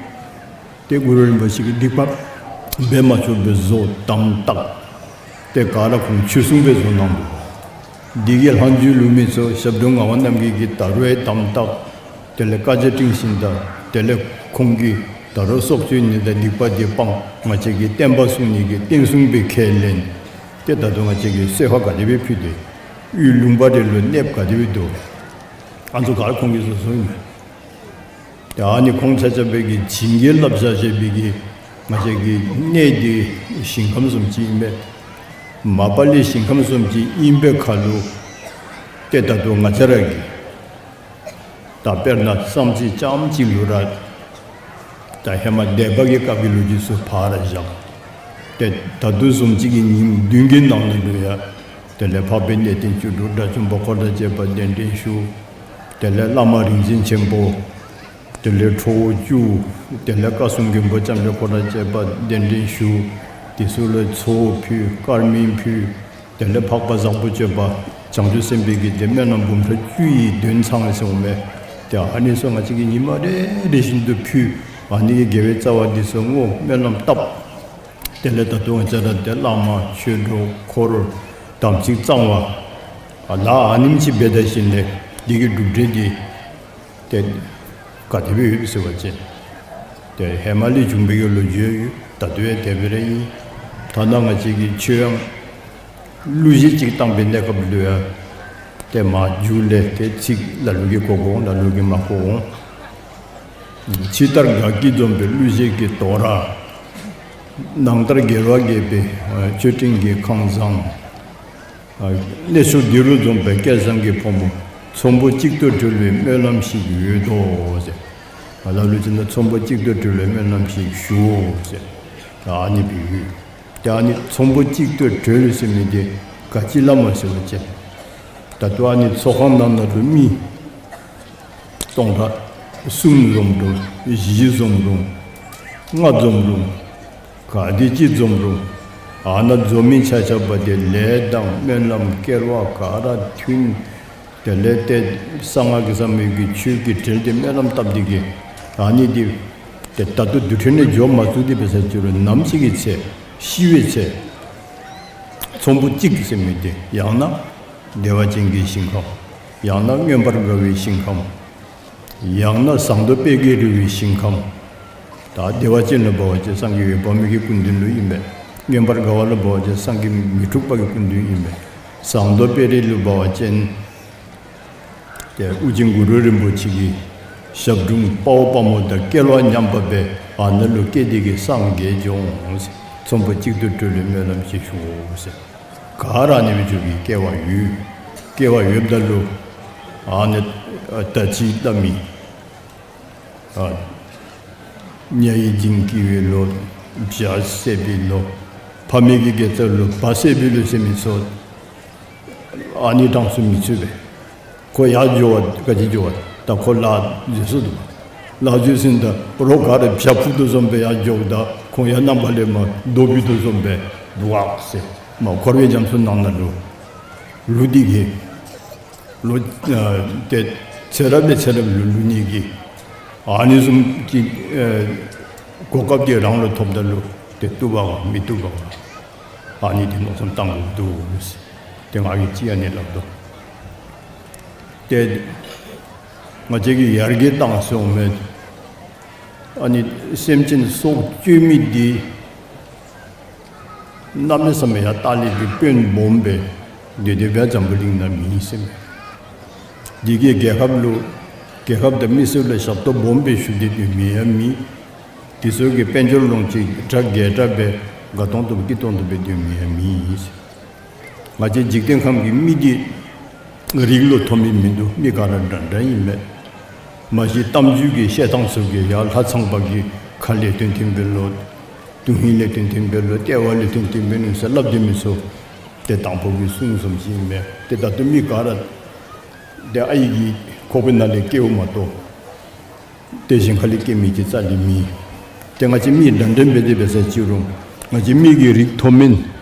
ཏེ་གུ་རུ་རིན་པོ་ཆེ་གིས་སྡིག་པ་འབད་མ་ཆོགཔ་སྦེ་བཟོ་དམ་བཏགས། ཏེ་ག་ར་ཁོང་ཆོས་སྲུང་སྦེ་བཟོ་གནང་འདུག། འདི་གི་ལྷག་མཇུག་ལུ་མི་ཚུ་ཞབས་དྲུང་ངག་དབང་རྣམ་རྒྱལ་གྱིས་ད་རུང་ཡང་དམ་བཏགས། དེ་ལས་བཀའ་རྒྱ་སྤྲིང་ཞིནམ་ད་དེ་ལས་ཁོང་གིས་ད་རུང་སྲོག་གཅོད་ནི་དང་སྡིག་པ་འདི་སྤང་ང་བཅས་ཀྱི་བསྟན་པ་སྲུང་ནི་གི་བསྟན་སྲུང་སྦེ་ཁས་ལེན། ཏེ་ད་རུང་ང་བཅས་ཀྱིས་གསོལ་ཁ་ག་དེ་སྦེ་ཕུལ་ཏེ་ཡུལ་ལུང་པ་རེ་ལུ་གནསཔ་ག་དེ་སྦེ་འདུག། ཨ་ནི་ཚུ་ག་ར་ཁོང་གིས་བཟོ་བཟོཝ་ཨིན་མས། ཏེ་ཨ་ནི་ཁོང་ཆ་ཁྱབ་སྦེ་གིས་བྱིན་གྱིས་བརླབས་བཞག་བཞག་པའི་གི་ང་བཅས་ཀྱི་གནས་འདི་ཞིང་ཁམས་བཟུམ་ཅིག་ཨིན་པས། མ་པ་ལས་ཞིང་ཁམས་བཟུམ་ཅིག་ཨིན་པའི་ཁར་ལུ་ཏེ་ད་རུང་ང་བཅས་ར་གིས་ད་དཔེར་ན་བསམ་རྩེ་རྐྱངམ་ཅིག་ལུ་ར་ད་ཧེ་མ་སྡེ་པ་གི་སྐབས་ཀྱི་ལོ་རྒྱུས་ཚུ་ཕར་བཞག། ཏེ་ད་ལྟོ་བཟུམ་ཅིག་གི་ཉིནམ་བདུན་གྱི་ནང་ན་ལུ་ཡང་དེ་ལས་འཕགས་པའི་གནས་བརྟན་བཅུ་དྲུག་དགྲ་བཅོམ་པ་འཁོར་དང་བཅས་པ་གདན་འདྲེན་ཞུ། དེ་ལས་བླ་མ་རིག་འཛིན་ཆེན་པོ། དེ་ལས་ཁྲོ་བོ་བཅུ། དེ་ལས་བཀའ་སྲུང་མགོན་པོ་ལྕམ་དྲལ་འཁོར་དང་བཅས་པ་གདན་འདྲེན་ཞུ། དེ་ཚུ་ལུ་ཚོགས་ཕུལ་དཀར་མེ་ཕུལ། དེ་ལས་འཕགས་པ་བཟང་པོ་སྤྱོད་པ་བྱང་ཆུབ་སེམས་དཔའི་གི་ཏེ་སྨོན་ལམ་འབུམ་ཕྲག་བཅུ་ཡི་དོན་ཚང་ཟེརཝ་མས། ཏེ་ཨ་ནི་ཚུ་ང་བཅས་ཀྱིས་ཉི་མ་རེ་རེ་བཞིན་དུ་ཕུལ། ཨ་ནི་གི་དགེ་བའི་རྩ་བ་འདི་ཚུ་བསྔོ་སྨོན་ལམ་བཏབ། དེ་ལས་ད་རུང་ང་བཅས་ར་ཏེ་བླ་མ་ཆོས་གྲོགས་འཁོར་དམ་ཚིག་གཙང་བ་ཨ་ལ་ཨ་ནེམ་ཅིག་འབད་ད་ཞིནམ་ལས་འདི་གི་གྲུབ་འབྲས་འདི་ཏེ་ག་དེ་སྦེ་ཡོདཔ་ཟེར་བ་ཅིན་ཏེ་ཧེ་མ་ལས་བྱུང་བའི་གི་ལོ་རྒྱུས་ཡོད། ད་ལྟོ་ཡང་དེ་སྦེ་ར་ཨིན། ཐ་ན་ང་བཅས་ཀྱིས་ཆོས་ཡང་གླུ་གཞས་ཅིག་བཏང་པའི་གནས་སྐབས་ལུ་ཡང་ཏེ་མཇུག་ལས་ཏེ་ཚིག་ལ་ལུ་གིས་གོ་གོ་འོང་ལ་ལུ་གིས་མ་གོ་འོང་། ཕྱི་ལྟར་དགའ་སྐྱིད་འཛོམས་པའི་གླུ་གཞས་ཀྱི་དོ་ར། ནང་ལྟར་དགེ་བ་རྒྱས་པའི་མཆོད་སྤྲིན་གྱི་ཁང་བཟང་། གནས་མཆོག་འདི་རུ་འཛོམས་པའི་སྐལ་བཟང་གི་ཕོ་མོ། ཚོམ་བུ་གཅིག་ཏུ་གྲོལ་བའི་སྨོན་ལམ་ཞིག་ཡོད་དོ་ཟེར། ལ་ལུ་ཅིག་ནང་ཚོམ་བུ་གཅིག་ཏུ་གྲོལ་བའི་སྨོན་ལམ་ཞིག་ཞུའོ་ཟེར། ཨ་ནི་སྦེ་ཡོད། ཏེ་ཨ་ནི་ཚོམ་བུ་གཅིག་ཏུ་གྲོལ་ཟེར་མི་འདི་ག་ཅི་ལུ་སྨོ་ཟེར་བ་ཅིན་ད་ལྟོ་ཨ་ནི་ཚོགས་ཁང་ནང་ན་ལུ་མི་སྟོང་ཕྲག་གསུམ་འཛོམས་རུང་བཞི་འཛོམས་རུང་ལྔ་འཛོམས་རུང་ག་དེ་ཅིག་འཛོམས་རུང་ཨ་ནཱ་འཛོམས་མི་ཆ་ཁྱབ་འདི་ལས་དང་སྨོན་ལམ་སྐལ་བ་ག་ར་མཐུན། དེ་ལས་ཏེ་གསང་སྔགས་ཀྱི་ཟབ་མོའི་གི་ཆོས་ཀྱི་གྲལ་ཏེ་སྨོན་ལམ་བཏབ་སྟེ་གི་ཨ་ནི་འདི་ཏེ་ད་ལྟོ་དུས་ཐོག་ནས་འགྱོ་མ་ཚུགས་ཏེ་འབད་ས་ཅིག་རུང་ནམ་ཞིག་གི་ཚེ་ཤི་བའི་ཚེ་ཚོམ་བུ་གཅིག་ཟེར་མི་འདི་ཡང་ན་བདེ་བ་ཅན་གྱི་ཞིང་ཁམས། ཡང་ན་མངོན་པར་དགའ་བའི་ཞིང་ཁམས། ཡང་ན་ཟངས་མདོག་དཔལ་གྱིས་རི་བོའི་ཞིང་ཁམས། ད་བདེ་བ་ཅན་ལུ་འབད་བ་ཅིན་སངས་རྒྱས་འོད་དཔག་མེད་ཀྱི་སྐུ་མདུན་ལུ་ཨིན་པས། མངོན་པར་དགའ་བ་ལུ་འབད་བ་ཅིན་སངས་རྒྱས་མི་འཁྲུགས་པ་གི་སྐུ་མདུན་ཨིན་པས། ཟངས་མདོག་དཔལ་རི་ལུ་འབད་བ་ཅིན་ཏེ་ཨོ་རྒྱན་གུ་རུ་རིན་པོ་ཆེ་གི་ཞབས་དྲུང་དཔའ་བོ་དཔའ་མོ་དང་སྐལ་བ་མཉམ་པ་སྦེ་ཨ་ནཱ་ལུ་སྐྱེས་ཏེ་གི་སངས་རྒྱས་འགྱོ་འོང་ཟེར། ཚོམ་བུ་གཅིག་ཏུ་གྲོལ་བའི་སྨོན་ལམ་ཞིག་ཞུའོ་ཟེར། ག་ར་ཨ་ནི་སྦེ་འགྱོ་བའི་སྐལ་བ་ཡོད། སྐལ་བ་ཡོདཔ་ད་ལུ་ཨ་ནི་ཨ་ད་ཅི་སླབ་མི་ཨ་ཉ་ཡི་འཇིང་སྐྱིད་པའི་ལོ། བྱ་བསད་པའི་ལོ། ཕ་མའི་གི་དགེ་རྩ་ལུ་བ་བསད་པའི་ལོ་ཟེར་མི་ཚུ་ཨ་ནི་གྲངས་སུ་མི་ཚུད་པས། ཁོ་ཡར་འགྱོ་བ་ག་ཅི་འགྱོ་བ་ད་ཁོ་ལཱ་འཛོལ་སོ་འདུག། ལཱ་འཛོལ་ཟིན་ད་རོགས་ག་ར་བྱ་འཕུར་དོ་བཟུམ་སྦེ་ཡར་འགྱོཝ་ད་ཁོང་ཡང་ནམ་མཁའ་ལས་མར་རྡོ་འཕུར་དོ་བཟུམ་སྦེ་འདུག་ཟེར། མ་འཁོར་བའི་རྒྱ་མཚོ་ནང་ན་ལུ་ལུ་འདི་གིས་ལོ་ཨ་ཏེ་ཚེ་རབས་ལས་ཚེ་རབས་ལུ་ལུ་ནི་གི་ཨ་ནི་བཟུམ་གྱི་ཨ་གོ་སྐབས་འདི་རང་ལུ་ཐོབ་ད་ལུ་ཏེ་བཏུབ་པ་མི་བཏུབ་པ་ཨ་ནི་འདི་མནོ་བསམ་བཏང་དགོཔ་འདུག་ཟེར། ཏེ་ང་གིས་ཅིག་ཨ་ནི་སླབ་དོ། ཏེ་ང་བཅས་ཀྱིས་ཡར་རྒྱས་བཏང་སོང་མས། ཨ་ནི་སེམས་ཅན་སྲོག་གཅོད་མི་འདི་གནམ་མེད་ས་མེད་ཡང་ལྟག་ལས་ཀྱི་དཔོན་སྦོམ་སྦེ་དེ་དེ་སྦེ་འཛམ་བུ་གླིང་ན་མེད་ཟེར་མས། འདི་གིས་རྒྱལ་ཁབ་ལུ་རྒྱལ་ཁབ་དང་མི་སེར་ལུ་ཞབས་ཏོག་སྦོམ་སྦེ་ཞུ་སྟེ་སྡོད་མི་ཡང་མེད། དེ་ཚུ་གིས་དཔལ་འབྱོར་ལོངས་སྤྱོད་གྲ་རྒྱས་དྲགས་སྦེ་དགའ་ཏོང་ཏོ་སྐྱིད་ཏོང་ཏོ་སྦེ་སྡོད་མི་ཡང་མེད་ཟེར། ང་བཅས་འཇིག་རྟེན་ཁམས་ཀྱི་མི་འདི་རིགས་ལུ་མཐོ་མི་མིན་འདུག། མི་ག་ར་འདྲ་འདྲ་ཨིན་མས། མ་གཞི་གཏམ་རྒྱུད་ཀྱི་བཤད་ཐངས་ཚུ་གིས་ཡར་ལྷ་ཚངས་པ་གི་ཁ་ལས་ཐོན་ཐོནམ་སྦེ་ལོ། དོན་ཧིང་ལས་ཐོན་ཐོནམ་སྦེ་ལོ། ལྟེ་བ་ལས་ཐོན་ཐོནམ་སྦེ་ནུག་ཟེར་སླབ་སྡོད་མི་ཚུ་ཏེ་དང་ཕུ་གི་གསུང་བཟུམ་ཅིག་ཨིན་མས། ཏེ་ད་ལྟོ་མི་ག་ར་ཏེ་ཨའི་གི་ཁོག་པའི་ནང་ལས་སྐྱེཝ་མ་གཏོགས་ཏེ་གཞན་ཁ་ལས་སྐྱེ་མི་ཅིག་རྩ་ལས་མེད། ཏེ་ང་བཅས་མི་འདྲན་འདྲ་འབད་དེ་འབད་ས་ཅིག་རུང་ང་བཅས་མི་གི་རིགས་མཐོ་དམན་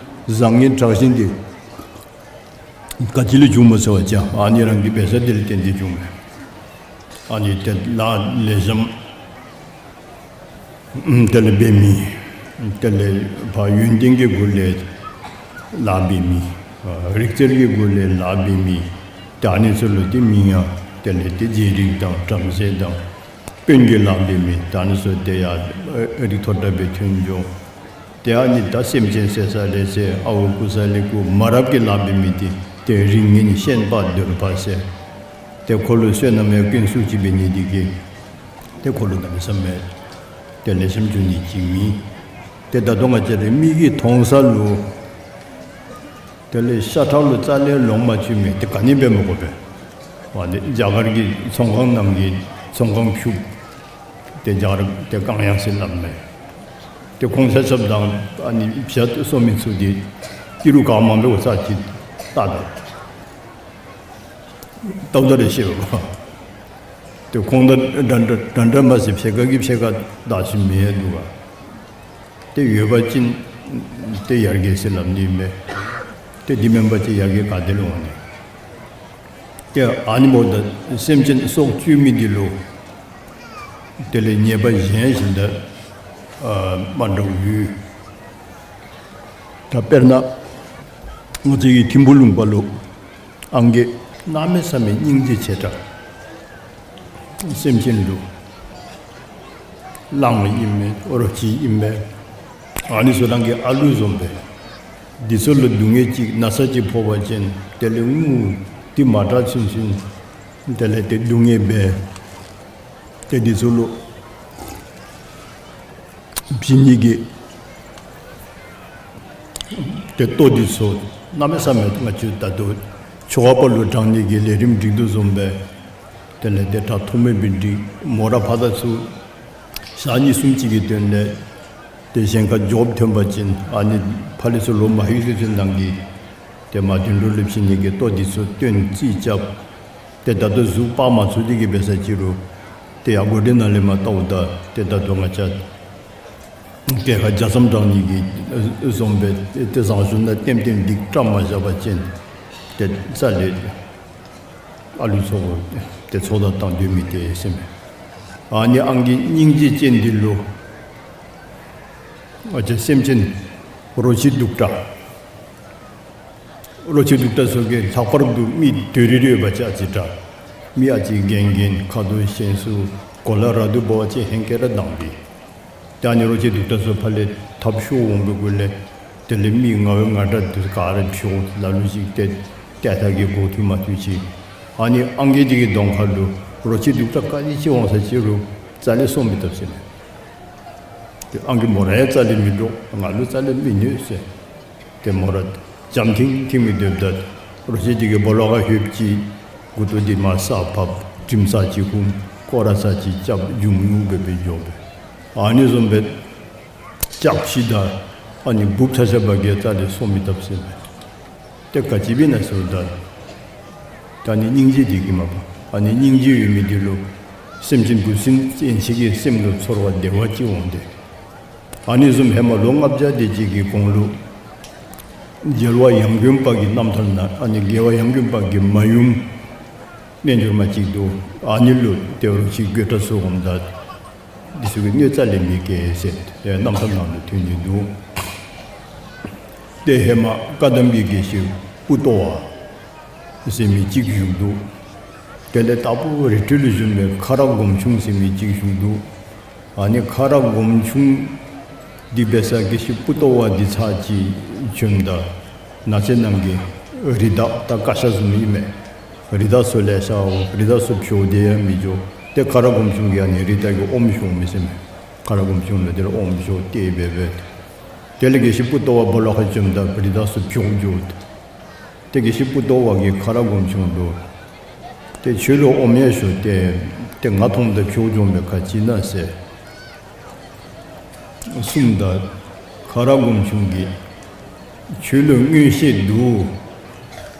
བཟང་ངན་དྲག་ཞན་དེ་ག་ཅི་ལས་བྱུངམ་སྨོ་ཟེར་བ་ཅིན་ཨ་ནི་རང་གི་འབད་ས་དེ་ལས་བརྟེན་ཏེ་བྱུངམ་མས། ཨ་ནི་ཏེ་ལཱ་ལེགས་ཤོམ་དེ་ལས་འབད་མི། དེ་ལས་ཕར་ཡོན་ཏན་གྱི་སྒོ་ལས་ལཱ་འབད་མི། རིག་རྩལ་གྱི་སྒོ་ལས་ལཱ་འབད་མི། ཏེ་ཨ་ནི་ཚུ་ལུ་ཏེ་མིང་ཡང་དེ་ལས་ཏེ་རྗེ་རིགས་དང་བྲམ་ཟེ་དང་དཔོན་གྱི་ལཱ་འབད་མི། ཏེ་ཨ་ནི་ཚུ་ཏེ་ཡར་རིགས་མཐོ་དྲགས་སྦེ་ཐོན་འགྱོ། ཏེ་ཨ་ནི་ད་སེམས་ཅན་བསད་ས་ལས་བསད། ཨརཝ་རྐུ་ས་ལས་རྐུ། མ་རབས་ཀྱི་ལཱ་འབད་མི་དེ་ཏེ་རིགས་ངན་ཤན་པ་གདོལ་པ་ཟེར། ཏེ་ཁོ་ལུ་བསོད་ནམས་ཡང་ཀུན་ཟད་ཅིག་འབད་ནི་དེ་གིས་ཏེ་ཁོ་ལུ་གནམ་མེད་ས་མེད་ཏེ་ལེགས་ཤོམ་འགྱོ་ནི་ཅིག་མེད། ཏེ་ད་ལྟོ་ང་བཅས་ར་མི་གིས་མཐོང་ས་ལུ་དེ་ལས་ཤ་ཁྲག་ལུ་རྩ་ལས་ལོང་མ་བཅུག་མི་དེ་ག་ནི་འབད་མི་དགོ་པས། ཨ་ནི་རྒྱ་གར་གྱི་ཚོང་ཁང་ནང་གི་ཚོང་ཁང་ཕྱུགཔོ་དེ་རྒྱ་གར་ཏེ་ཀང་ཡང་ཟེར་སླབ་མས། ཏེ་ཁོང་ཆ་ཁྱབ་དང་ཨ་ནི་བྱ་སོང་མི་ཚུ་དེ་ཏི་རུ་ག་མང་པོ་ས་ཅིག་ལྟ་ད་ལྟ་ད་རེ་ཤེས་པ། ཏེ་ཁོང་དང་འདྲ་འདྲ་འདྲ་འདྲ་མ་ཟེར་ཕྱེད་ཀ་གིས་ཕྱེད་ཀ་བདའ་ཞིནམ་ཡང་འདུག་ག། ཏེ་ཡོད་པ་ཅིན་ཏེ་ཡར་རྒྱས་ཟེར་སླབ་ནི་མས། ཏེ་དེ་མེན་པ་ཅིན་ཡར་རྒྱས་ག་ཏེ་ལུ་འོང་ནི། ཏེ་ཨ་ནི་འབདཝ་ད་སེམས་ཅན་སྲོག་གཅོད་མི་འདི་ལུ་དེ་ལས་ཉེས་པ་གཞན་ཞིག་ད་ཨ་མ་འདྲཝ་ཡོད། ད་དཔེར་ན་ང་བཅས་ཀྱི་ཐིམ་ཕུ་ལུང་པ་ལུ་ཨང་རྒས་གནམ་མེད་ས་མེད་སྙིང་རྗེ་ཆེ་དྲགས། སེམས་ཅན་ལུ་གླང་ཨིན་མས། རོ་ཁྱི་ཨིན་མས། ཨ་ནི་ཚུ་རང་གི་ཨ་ལུ་བཟུམ་སྦེ། འདི་ཚུ་ལུ་སྡུག་བསྔལ་ཅིག་ན་ཚ་ཅིག་ཕོག་པ་ཅིན་དེ་ལས་ངུ་སྟེ་མ་དྲག་ཚུན་ཚུན་དེ་ལས་ཏེ་སྡུག་བསྔལ་འབད། ཏེ་འདི་ཚུ་ལུ་བྱིན་ནི་གི་ཏེ་ལྟོ་འདི་ཚུ་གནམ་མེད་ས་མེད་ང་བཅས་ད་ལྟོ་ཆོ་ག་པ་ལུ་དྲང་ནི་གི་ལས་རིམ་སྒྲིག་དོ་བཟུམ་སྦེ། དེ་ལས་ཏེ་ད་ཐོག་མེད་སྦེ་སྒྲིག། མོ་ར་ཕར་དང་ཚུར་ཞག་གཉིས་གསུམ་ཅིག་གི་དོན་ལས་ཏེ་གཞན་ཁར་འགྱོ་ཐོན་པ་ཅིན་ཨ་ནི་ཕར་ལས་ཚུར་ལོག་མ་ལྷོད་ཚུན་ཚོད་ནང་གི་ཏེ་མར་དོན་གྲུབ་ལུ་བྱིན་ནི་གི་ལྟོ་འདི་ཚུ་སྟོན་རྩིས་རྐྱབ། ཏེ་ད་ལྟོ་གཟུགས་སྤར་མ་ཚུགས་དེ་གིས་འབད་ས་ཅིག་རུང་ཏེ་ཡར་སྒོ་འདི་ནང་ལས་མར་བལྟཝ་ད་ཏེ་ད་ལྟོ་ང་བཅས་གྱལ་ཁར་ཇ་མཚམས་དྲང་ནི་གི་བཟུམ་སྦེ་ཏེ་ཟངས་གཞོང་ནང་ལྟེམ་ལྟེམ་འདི་བཀྲམ་མ་བཞག་པ་ཅིན་ཏེ་རྩ་ལས་ཨ་ལུ་ཚུ་ཏེ་ཚོགས་བདའ་བཏང་སྡོད་མི་དེ་ཟེར་མས། ཨ་ནི་ཨང་རྒས་སྙིང་རྗེ་ཅན་འདི་ལུ་ང་བཅས་སེམས་ཅན་རོ་ཁྱི་གདུག་དྲགས། རོ་ཁྱི་གདུག་དྲགས་ཚུ་གིས་ལྷག་པར་དུ་མི་དོ་རི་རི་ཡོད་པ་ཅིན་ཨ་ཙི་དྲག། མི་ཨ་ཙི་རྒན་རྒན་ཁ་དོག་ཞན་སུ་གོ་ལ་ར་དུ་འབད་བ་ཅིན་ཧེང་སྐལ་ར་དྭངས་པས། ད་ཨ་ནི་རོ་ཁྱི་གདུག་དྲགས་ཚུ་ཕར་ལས་ཐབས་ཤོར་འོང་བའི་སྒོ་ལས་དེ་ལས་མི་ང་བའི་ང་འདྲ་འདི་ག་ར་ཕྱོགས་ལ་ལུ་ཅིག་ཏེ་ཏེ་ཐ་གི་འགོ་ཐུག་མ་ཐུག་ཅིག། ཨ་ནི་ཨང་རྒས་འདི་གི་གདོང་ཁ་ལུ་རོ་ཁྱི་གདུག་དྲགས་ག་ཅི་ཅིག་འོང་ས་ཅིག་རུང་རྩ་ལས་སོང་མི་བཏུབ་ཟེར་མས། ཏེ་ཨང་རྒས་མོ་ར་ཡང་རྩ་ལས་མི་འདྲོག། ང་ལུ་རྩ་ལས་མི་གནོད་ཟེར། ཏེ་མོ་ར་འཇམ་ཐིང་ཐིང་མི་སྡོདཔ་ད་རོ་ཁྱི་འདི་གི་སྦོ་ལོགས་ཁར་ལྷོདཔ་ཅིག་མགུ་ཏོ་འདི་མར་ས་ཕབ། དྲིམ་ཚར་ཅིག་ཧུམ། སྐོར་ར་ཚར་ཅིག་རྐྱབ། འཇུམ་ཉུག་སྦེ་སྦེ་འགྱོ་སྦེ། ཨ་ནི་བཟུམ་སྦེ་ལྕགས་ཕྱེ་དང་ཨ་ནི་འབུཔ་ཆ་ཁྱབ་གིས་རྩ་ལས་སོང་མི་བཏུབ་ཟེར་མས། ཏེ་ག་ཅི་འབད་ན་ཟེརཝ་ད་ད་ཨ་ནི་སྙིང་རྗེ་འདི་གིས་མས་པ། ཨ་ནི་སྙིང་རྗེ་ཡོད་མི་འདི་ལུ་སེམས་ཅན་འབུ་སྲིན་ཡན་ཆད་ཀྱི་སེམས་ལུ་ཚོར་བ་བདེ་བ་ཅིག་འོང་སྟེ། ཨ་ནི་བཟུམ་ཧེ་མ་ལོ་ལྔ་བརྒྱ་དེ་ཅིག་གི་གོང་ལུ་རྒྱལ་བ་ཡང་དགོན་པ་གི་རྣམ་ཐར་ནང་ཨ་ནི་རྒྱལ་བ་ཡང་དགོན་པ་གི་མ་ཡུམ་རྣལ་འབྱོར་མ་ཅིག་འདུག། ཨ་ནི་ལུ་ཏེ་རོ་ཁྱི་དགོད་བྲ་ཚུ་འོངམ་ད་འདི་ཚུ་གིས་གནོད་རྩ་ལས་མི་བཀལ་ཟེར་ཏེ་རྣམ་ཐར་ནང་ལུ་ཐོན་ནི་འདུག། ཏེ་ཧེ་མ་བཀའ་གདམས་ཀྱི་དགེ་བཤེས་པུ་ཏོ་བ་ཟེར་མི་ཅིག་བཞུགས་འདུག། དེ་ལས་དྭགས་པོ་རི་ཁྲོད་ལུ་བཞུགས་པའི་ཁ་རག་སྒོམ་ཆུང་ཟེར་མི་ཅིག་བཞུགས་འདུག། ཨ་ནི་ཁ་རག་སྒོམ་ཆུང་འདི་འབད་ས་དགེ་བཤེས་པུ་ཏོ་བ་འདི་ཚར་ཅིག་བྱོནམ་ད་ནགས་ཚལ་ནང་གི་རི་དྭགས་ད་ཀ་ཤ་བཟུམ་ཨིན་མས། རི་དྭགས་ཚུ་ལེ་ཤ་འོང་། རི་དྭགས་ཚུ་བྱོག་སྟེ་ཡང་མི་འགྱོ། ཏེ་ཁ་རག་སྒོམ་ཆུང་གིས་ཨ་ནི་རི་དྭགས་ཀྱི་ཨོམ་བཤོ་མི་ཟེར་མས། ཁ་རག་སྒོམ་ཆུང་ལུ་དེ་ལས་ཨོམ་བཤོ་སྟེ་འབད་འབད། དེ་ལས་དགེ་བཤེས་པུ་ཏོ་བ་སྦོ་ལོགས་ཁར་བྱོནམ་ད་རི་དྭགས་ཚུ་བྱོག་འགྱོ། ཏེ་དགེ་བཤེས་པུ་ཏོ་བ་གིས་ཁ་རག་སྒོམ་ཆུང་ལུ་ཏེ་ཁྱོད་ལུ་ཨོམ་ཡང་བཤོ་སྟེ་ ཏེ་ང་མཐོང་ད་ཁྱོད་འགྱོ་མི་ག་ཅི་ན་ཟེར་གསུངམ་ད་ཁ་ར་སྒོམ་ཆུང་གིས་ཁྱོད་ལུ་མངོན་ཤེས་འདུག།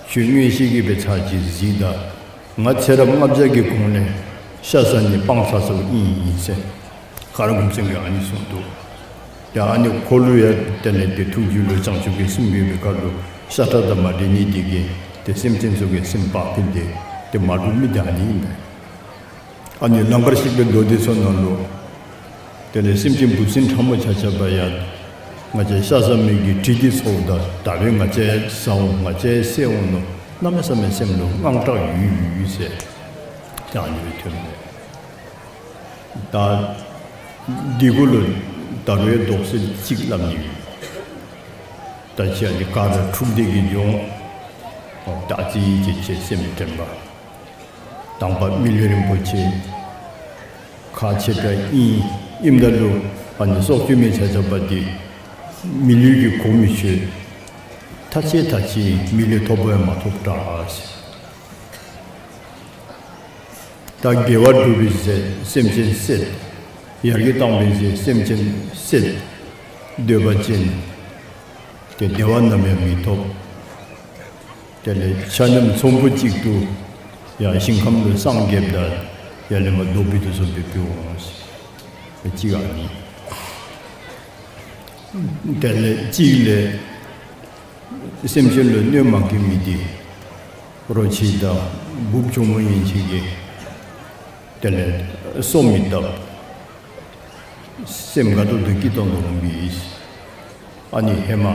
ཁྱོད་མངོན་ཤེས་ཀྱིས་སྦེ་ཚར་གཅིག་གཟིགས་ད། ང་ཚེ་རབས་ལྔ་བརྒྱ་གི་གོང་ལས་ཤ་ཟ་ནི་སྤང་ཚར་སོངམ་ཨིན་ཟེར་ཁ་ར་སྒོམ་ཆུང་གིས་ཨ་ནི་གསུངས་འདུག། ཡ་ཨ་ནི་ཁོ་ལུ་ཡང་དེ་ལས་ཏེ་ཐུགས་རྒྱུད་ལུ་བྱང་ཆུབ་ཀྱི་སེམས་ཡོད་པའི་ཁར་ལུ་ཤ་ཁྲག་དང་མ་འདྲེས་ནི་དེ་གིས་ཏེ་སེམས་ཅན་ཚུ་གི་སེམས་བག་ཕེབས་ཏེ་ཏེ་མ་འདྲོག་མི་དེ་ཨ་ནི་ཨིན་པས། ཨ་ནི་ལང་ཀར་གཤེགས་པའི་མདོ་སྡེ་ཚུ་ནང་ལུ་དེ་ལས་སེམས་ཅན་འབུ་སྲིན་ཕྲ་མོ་ཆ་ཁྱབ་ཡང་ང་བཅས་ཤ་ཟ་མི་གི་དྲི་དེ་ཚོརཝ་ད་ད་རེས་ང་བཅས་ཟ་འོང་ང་བཅས་བསད་འོང་མནོ་གནམ་མེད་ས་མེད་སེམས་ལུ་དངངས་སྐྲག་ཡོད་ཡོད་ཟེར་ཏེ་ཨ་ནི་སྦེ་ཐོནམ་མས། ད་འདི་གུ་ལུ་ད་རུང་ཡང་དོགས་སེལ་ཅིག་སླབ་ནི་ཡོད། ད་ཅི་ཨ་ནི་ག་ར་འཁྲུགས་འདི་གི་འབྱུང་ད་ཅི་ཅི་ཅི་སེམས་དྲན་པ། དང་པ་མི་ལུས་རིན་པོ་ཆེ་ཁག་ཆེ་དྲགས་ཨིན། ཨིནམ་ད་ལུ་ཨ་ནི་སྲོག་གཅོད་མི་ཆ་ཁྱབ་འདི་མི་ལུས་ཀྱི་གོ་མི་ཆོད། ཐག་ཆོད་ཐག་ཆོད་མི་ལུས་ཐོབ་པ་ཡང་མ་ཐོབ་དྲགས། ད་དགེ་བ་སྒྲུབ་པའི་ཚེ་སེམས་ཅན་བསད། ཡར་གྱི་བཏང་བའི་ཚེ་སེམས་ཅན་བསད། འདོད་པ་ཅན་ཏེ་བདེ་བ་ནམ་ཡང་མི་ཐོབ། དེ་ལས་ཆ་མཉམ་ཚོམ་བུ་གཅིག་ཏུ་ཡང་ཞིང་ཁམས་ལུ་སངས་རྒྱསཔ་ད་ཡར་ལས་མར་རྡོ་སྦིས་དོ་བཟུམ་སྦེ་འབད་འོང་ཟེར། གཅིག་ཨ་ནི། དེ་ལས་གཅིག་ལས་སེམས་ཅན་ལུ་གནོད་མ་བསྐྱལ་མི་འདི་རོ་ཁྱི་དང་འབུཔ་གྱོག་མོ་ཡན་ཆད་ཀྱིས་དེ་ལས་གསོ་མི་བཏུབ། སེམས་དགའ་ཏོག་ཏོ་སྐྱིད་ཏོང་ཏོ་འོང་པས། ཨ་ནི་ཧེ་མ་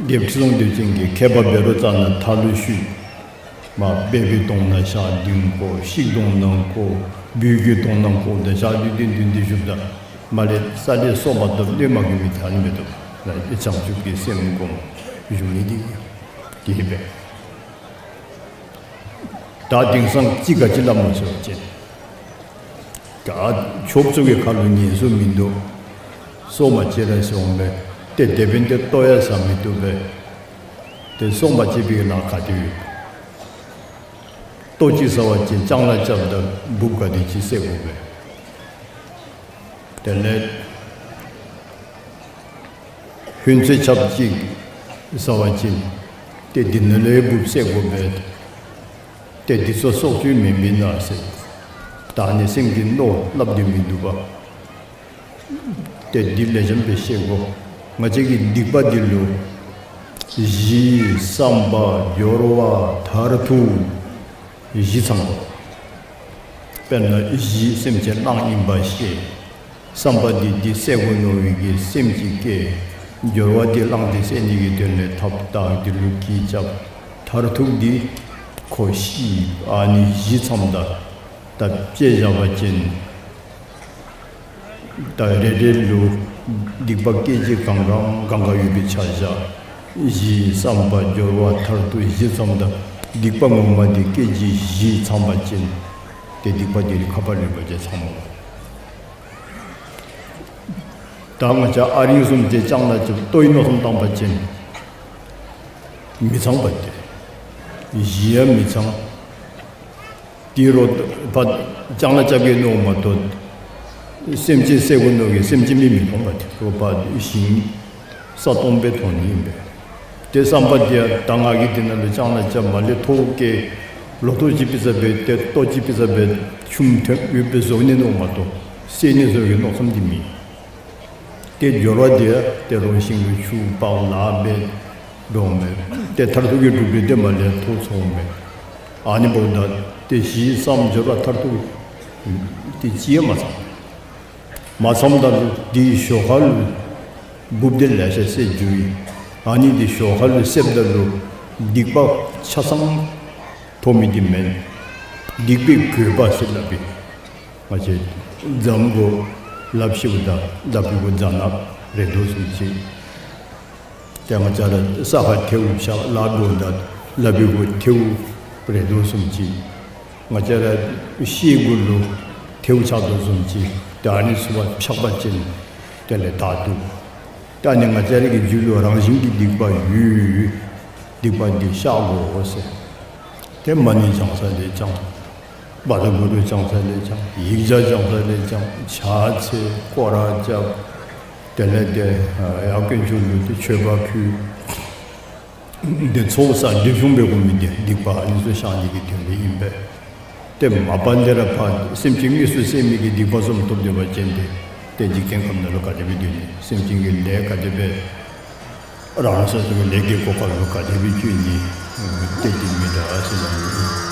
རྒྱལཔོ་ཁྲི་སྲོང་ལྡེའུ་བཙན་གྱིས་མཁས་པ་འབད་རུང་རྩ་ནས་མཐའ་ལུ་བཤུད། མ་སྦལ་པའི་གདོང་ནང་ཞག་བདུན་བཀོ། ཤིག་གདོང་ནང་བཀོ། སྦུལ་གྱི་གདོང་ནང་བཀོ། ད་ཞག་བདུན་བདུན་བདུན་བདུན་བཞུགསཔ་ད་མར་ལས་རྩ་ལས་གསོ་མ་བཏུབ། གནོད་མ་བསྐྱལ་མི་ད་ཨ་ནི་མི་བཏུབ། ད་བྱང་ཆུབ་ཀྱི་སེམས་སྒོམ་བཞུགས་ནི་འདི་དེ་སྦེ། ད་དེང་སང་ཅི་ག་ཅི་སླབ་མོ་ཟེར་བ་ཅིན་ད་ཆོསཔ་ཚུ་གི་ཁ་ལུ་ཉན་སུ་མིན་འདུག། སྲོག་མ་བཅད་ར་ཟེར་འོང་པས། ཏེ་དེ་འབདན་ཏེ་ལྟོ་ཡང་ཟ་མི་བཏུབ་པས། ཏེ་སྲོག་མ་བཅད་པའི་ལཱ་ག་དེ་ཡོད། ལྟོ་ཅིག་ཟ་བ་ཅིན་ལྕང་ལཱ་རྐྱབ་ད་འབུཔ་ག་དེ་ཅིག་བསད་དགོ་པས། དེ་ལས་ཧོན་ཚོད་ཆབ་ཅིག་ཟ་བ་ཅིན་ཏེ་འདི་ནང་ལས་འབུཔ་བསད་དགོ་པས། ཏེ་འདི་ཚུ་སྲོག་གཅོད་མེན་མེན་ན་ཟེར། ད་ཨ་ནི་སེམས་ཀྱི་མནོ་སླབ་སྟེ་མིན་འདུག་པ། ཏེ་འདི་ལེགས་ཤོམ་སྦེ་ཤེས་དགོ། ང་བཅས་ཀྱི་སྡིག་པ་འདི་ལུ་གཞི་བསམ་པ་སྦྱོར་བ་མཐར་ཐུག་བཞི་ཚང་དགོ། དཔེར་ན་གཞི་སེམས་ཅན་གླང་ཨིན་པ་ཤེས། བསམ་པ་འདི་འདི་བསད་དགོ་མནོ་བའི་གི་སེམས་ཅིག་སྐྱེ། སྦྱོར་བ་འདི་གླང་འདི་བསད་ནི་གི་དོན་ལས་ཐགཔ་བཏགས། འདི་ལུ་གྱི་རྐྱབ། མཐར་ཐུག་འདི་ཁོ་ཤི། ཨ་ནི་བཞི་ཚངམ་ད་ད་དཔྱེ་བཞག་པ་ཅིན་ད་རེ་རེ་ལུ་སྡིག་པ་སྐད་ཅིག་གང་གང་གང་ག་ཡོད་པའི་ཆ་བཞག། གཞི་བསམ་པ་སྦྱོར་བ་མཐར་ཐུག་བཞི་ཚངམ་ད་སྡིག་པ་ངོ་མ་འདི་སྐད་ཅིག་བཞི་ཚང་པ་ཅིན་ཏེ་སྡིག་པ་འདི་ཁ་པར་རིམ་པ་ཅིག་ཚང་མོ། ད་ང་བཅས་ཨ་རིང་བཟུམ་ཅིག་ལྕང་ལཱ་རྐྱབ་ལྟོའི་མནོ་བསམ་བཏང་པ་ཅིན་མི་ཚང་པ་སྟེ། གཞི་ཡང་མི་ཚང་། དེ་རུ་ཕར་ལྕང་ལཱ་རྐྱབ་གེ་མནོཝ་མ་གཏོགས་སེམས་ཅན་བསད་དགོ་མནོ་གེ་སེམས་ཅན་མི་མི་མཐོང་པ་སྟེ། རོགས་ཕར་ཞིང་ས་སྟོང་སྦེ་མཐོང་ནི་ཨིན་པས། ཏེ་བསམ་པ་འདི་ཡང་ད་ང་གིས་འདི་ནང་ལུ་ལྕང་ལཱ་རྐྱབ་མ་ལས་ཐོག་བཀལ་ལོ་ཐོག་ཅིག་ཕྱིས་སྦེ་ཏེ་ལྟོ་ཅིག་ཕྱིས་སྦེ་ཆུམ་ཐོན་ཡོདཔ་སྦེ་བཟོ་ནི་མནོཝ་མ་གཏོགས་བསད་ནི་བཟོ་གེ་མནོ་བསམ་འདི་མེད། ཏེ་སྦྱོར་བ་འདི་ཡང་ཏེ་རོགས་ཞིང་ལུ་ཆུ་ཕར་ལཱ་འབད་འགྱོཝ་མས། ཏེ་མཐར་ཐུག་གི་གྲུབ་འབྲས་འདི་མ་ལས་ཐོག་ཚོརཝ་མས། ཨ་ནི་འབདཝ་ད་ཏེ་གཞི་བསམ་སྦྱོར་བ་མཐར་ཐུག་ཏེ་ཅི་ཡང་མ་ཚང་། མ་ཚངམ་ད་ལུ་འདི་ཞོར་ཁ་ལུ་འབུཔ་འདི་ལེ་ཤ་བསད་འགྱོ་ཡི། ཨ་ནི་འདི་ཞོར་ཁ་ལུ་བསདཔ་ད་ལུ་སྡིག་པ་ཆ་ཚང་ཐོབ་མི་འདི་མེན། སྡིག་པའི་གོས་པ་ཟེར་སླབ་པས། ང་བཅས་རྫམ་གུ་ལགཔ་བཤེད་པ་ད་ལགཔ་གི་གུ་རྫ་ནག་རེག་དོ་བཟུམ་ཅིག། ཏེ་ང་བཅས་ར་ས་ཁར་ཐལཝ་ཆགས་ལཱ་འགྱོཝ་ད་ལགཔ་གི་གུ་ཐལཝ་རེག་དོ་བཟུམ་ཅིག། ང་བཅས་ར་ཤེལ་གུ་ལུ་ཐལཝ་ཆགས་དོ་བཟུམ་ཅིག། ཏེ་ཨ་ནི་ཚུ་ཕར་འཕྱག་པ་ཅིན་དེ་ལས་དག་འདུག། ཏེ་ཨ་ནི་ང་བཅས་ར་གི་རྒྱུད་ལུ་རང་བཞིན་གྱི་སྡིག་པ་ཡོད། སྡིག་པ་འདི་བཤགས་དགོ་ཟེར། ཏེ་མ་ཎི་བགྱང་ས་ལས་བགྱང་། བཛྲ་གུ་རུ་བགྱང་ས་ལས་བགྱང་། ཡིག་བརྒྱ་བགྱང་ས་ལས་བགྱང་། ཕྱག་འཚལ། སྐོར་ར་རྐྱབ། དེ་ལས་ཏེ་ཡར་དཀོན་མཆོག་ལུ་ཏེ་མཆོད་པ་ཕུལ། ཏེ་ཚོགས་བསགས་སྒྲིབ་སྦྱོང་འབད་དགོ་མི་འདི་སྡིག་པ་ཨ་ནི་ཚུ་བཤགས་ནི་གི་དོན་ལུ་ཨིན་པས། ཏེ་མ་པ་ལས་ར་ཕར་སེམས་ཅན་དངོས་སུ་བསད་མི་གི་སྡིག་པ་བཟུམ་ཐོབ་སྡོད་པ་ཅིན་ཏེ་ཏེ་འཇིག་རྟེན་ཁམས་ནང་ལུ་ག་དེ་སྦེ་སྡོད་ནི། སེམས་ཅན་གྱི་ལས་ག་དེ་སྦེ་རང་སོ་སོ་གི་ལས་ཀྱི་གོ་སྐབས་ལུ་ག་དེ་སྦེ་བཅུག་ནི། ཏེ་འདི་མི་འདྲ་ཟེར་ན།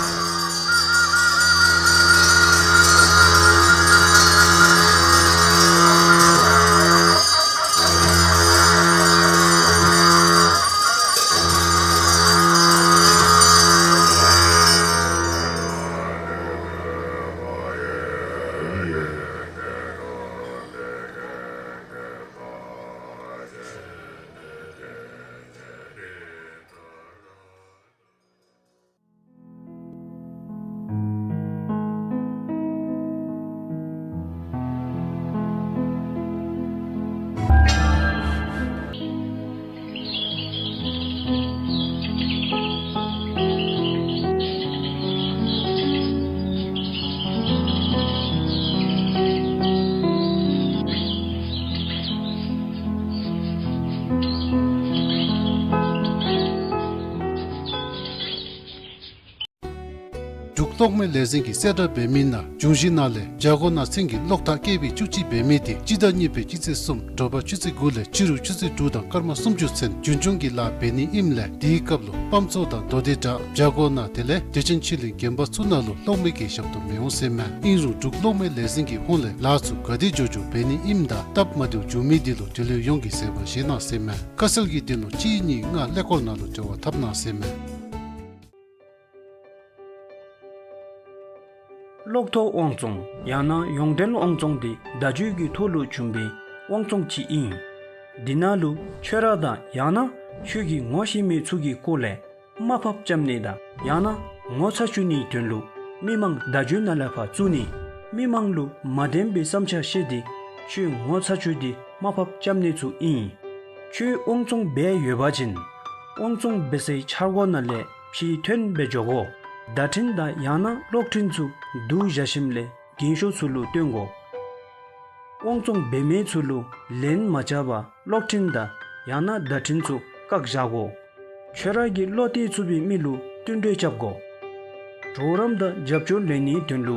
འབྲུག་གློག་མེ་ལས་འཛིན་གྱིས་གསལ་བསྒྲགས་འབད་མི་ནང་འབྱུང་བཞི་ནང་ལས་བྱ་སྒོ་ནང་ཚན་གྱི་གློག་ཐག་བཀལ་བའི་བཅུ་གཅིག་འབད་མི་དེ་སྤྱི་ཟླ་གཉིས་པའི་སྤྱི་ཚེས་གསུམ་དྲོ་པ་ཆུ་ཚོད་དགུ་ལས་ཕྱི་རུ་ཆུ་ཚོད་དྲུག་དང་སྐར་མ་སུམ་ཅུ་ཚུན་རྒྱུན་སྐྱོང་གི་ལཱ་འབད་ནི་ཨིནམ་ལས་དེའི་སྐབས་ལུ་སྤམ་ཚོགས་དང་མདོ་སྡེ་བྲག་བྱ་སྒོ་ནང་དེ་ལས་བདེ་ཆེན་ཆོས་གླིང་དགོན་པ་ཚུ་ནང་ལུ་གློག་མེ་གི་ཞབས་ཏོག་མི་འོང་ཟེར་མས། ཨིན་རུང་འབྲུག་གློག་མེ་ལས་འཛིན་གྱི་ཧོངས་ལས་ལཱ་ཚུ་ག་དེ་མགྱོགས་མགྱོགས་འབད་ནི་ཨིནམ་དང་སྟབས་མ་བདེཝ་འབྱུང་མི་དེ་ལུ་འབྲེལ་ཡོད་ཡོངས་ཀྱིས་གསལ་པོ་བཞེས་གནང་ཟེར་མས། ཁ་གསལ་གྱི་དོན་ལུ་གཅིག་གཉིས་ལྔ་ཀླད་ཀོར་ནང་ལུ་འབྲེལ་བ་འཐབ་གནང་ཟེར་མས། གློག་ཐོག་དབང་བཙོང་ཡང་ན་ཡོངས་འབྲེལ་དབང་བཙོང་དེ་བརྡ་བརྒྱུད་ཀྱི་ཐོག་ལུ་བྱུང་བའི་དབང་བཙོང་ཅིག་ཨིན། འདི་ནང་ལུ་ཁྱོད་ར་དང་ཡང་ན་ཁྱོད་ཀྱི་ངོ་ཤེས་མི་ཚུ་གི་སྐོར་ལས་དམའ་ཕབ་རྐྱབ་ནི་དང་ཡང་ན་ངོ་ཚ་བཅུག་ནིའི་དོན་ལུ་མི་མང་བརྡ་བརྒྱུད་ནང་ལས་ཕར་བཙུགས་ནི། མི་མང་ལུ་མ་བདེན་པའི་བསམ་འཆར་བཤད་དེ་ཁྱོད་ངོ་ཚ་བཅུག་སྟེ་དམའ་ཕབ་རྐྱབ་ནི་ཚུ་ཨིན། ཁྱོད་དབང་བཙོང་འབད་ཡོད་པ་ཅིན་དབང་བཙོང་འབད་སའི་འཆར་སྒོ་ནང་ལས་ཕྱིར་ཐོན་འབད་འགྱོ་དགོ། བརྡ་འཕྲིན་དང་ཡང་ན་གློག་འཕྲིན་ཚུ་བསྡུ་བཞག་ཞིནམ་ལས་རྒན་ཤོས་ཚུ་ལུ་སྟོན་དགོ། དབང་བཙོང་འབད་མི་ཚུ་ལུ་ལན་མ་རྐྱབ་པར་གློག་འཕྲིན་དང་ཡང་ན་བརྡ་འཕྲིན་ཚུ་བཀག་བཞག་དགོ། ཁྱོད་ར་གི་བློ་གཏད་ཚུགས་པའི་མི་ལུ་བསྟུན་གྲོས་རྐྱབ་དགོ། གྲོགས་རམ་དང་རྒྱབ་སྐྱོར་ལེན་ནིའི་དོན་ལུ་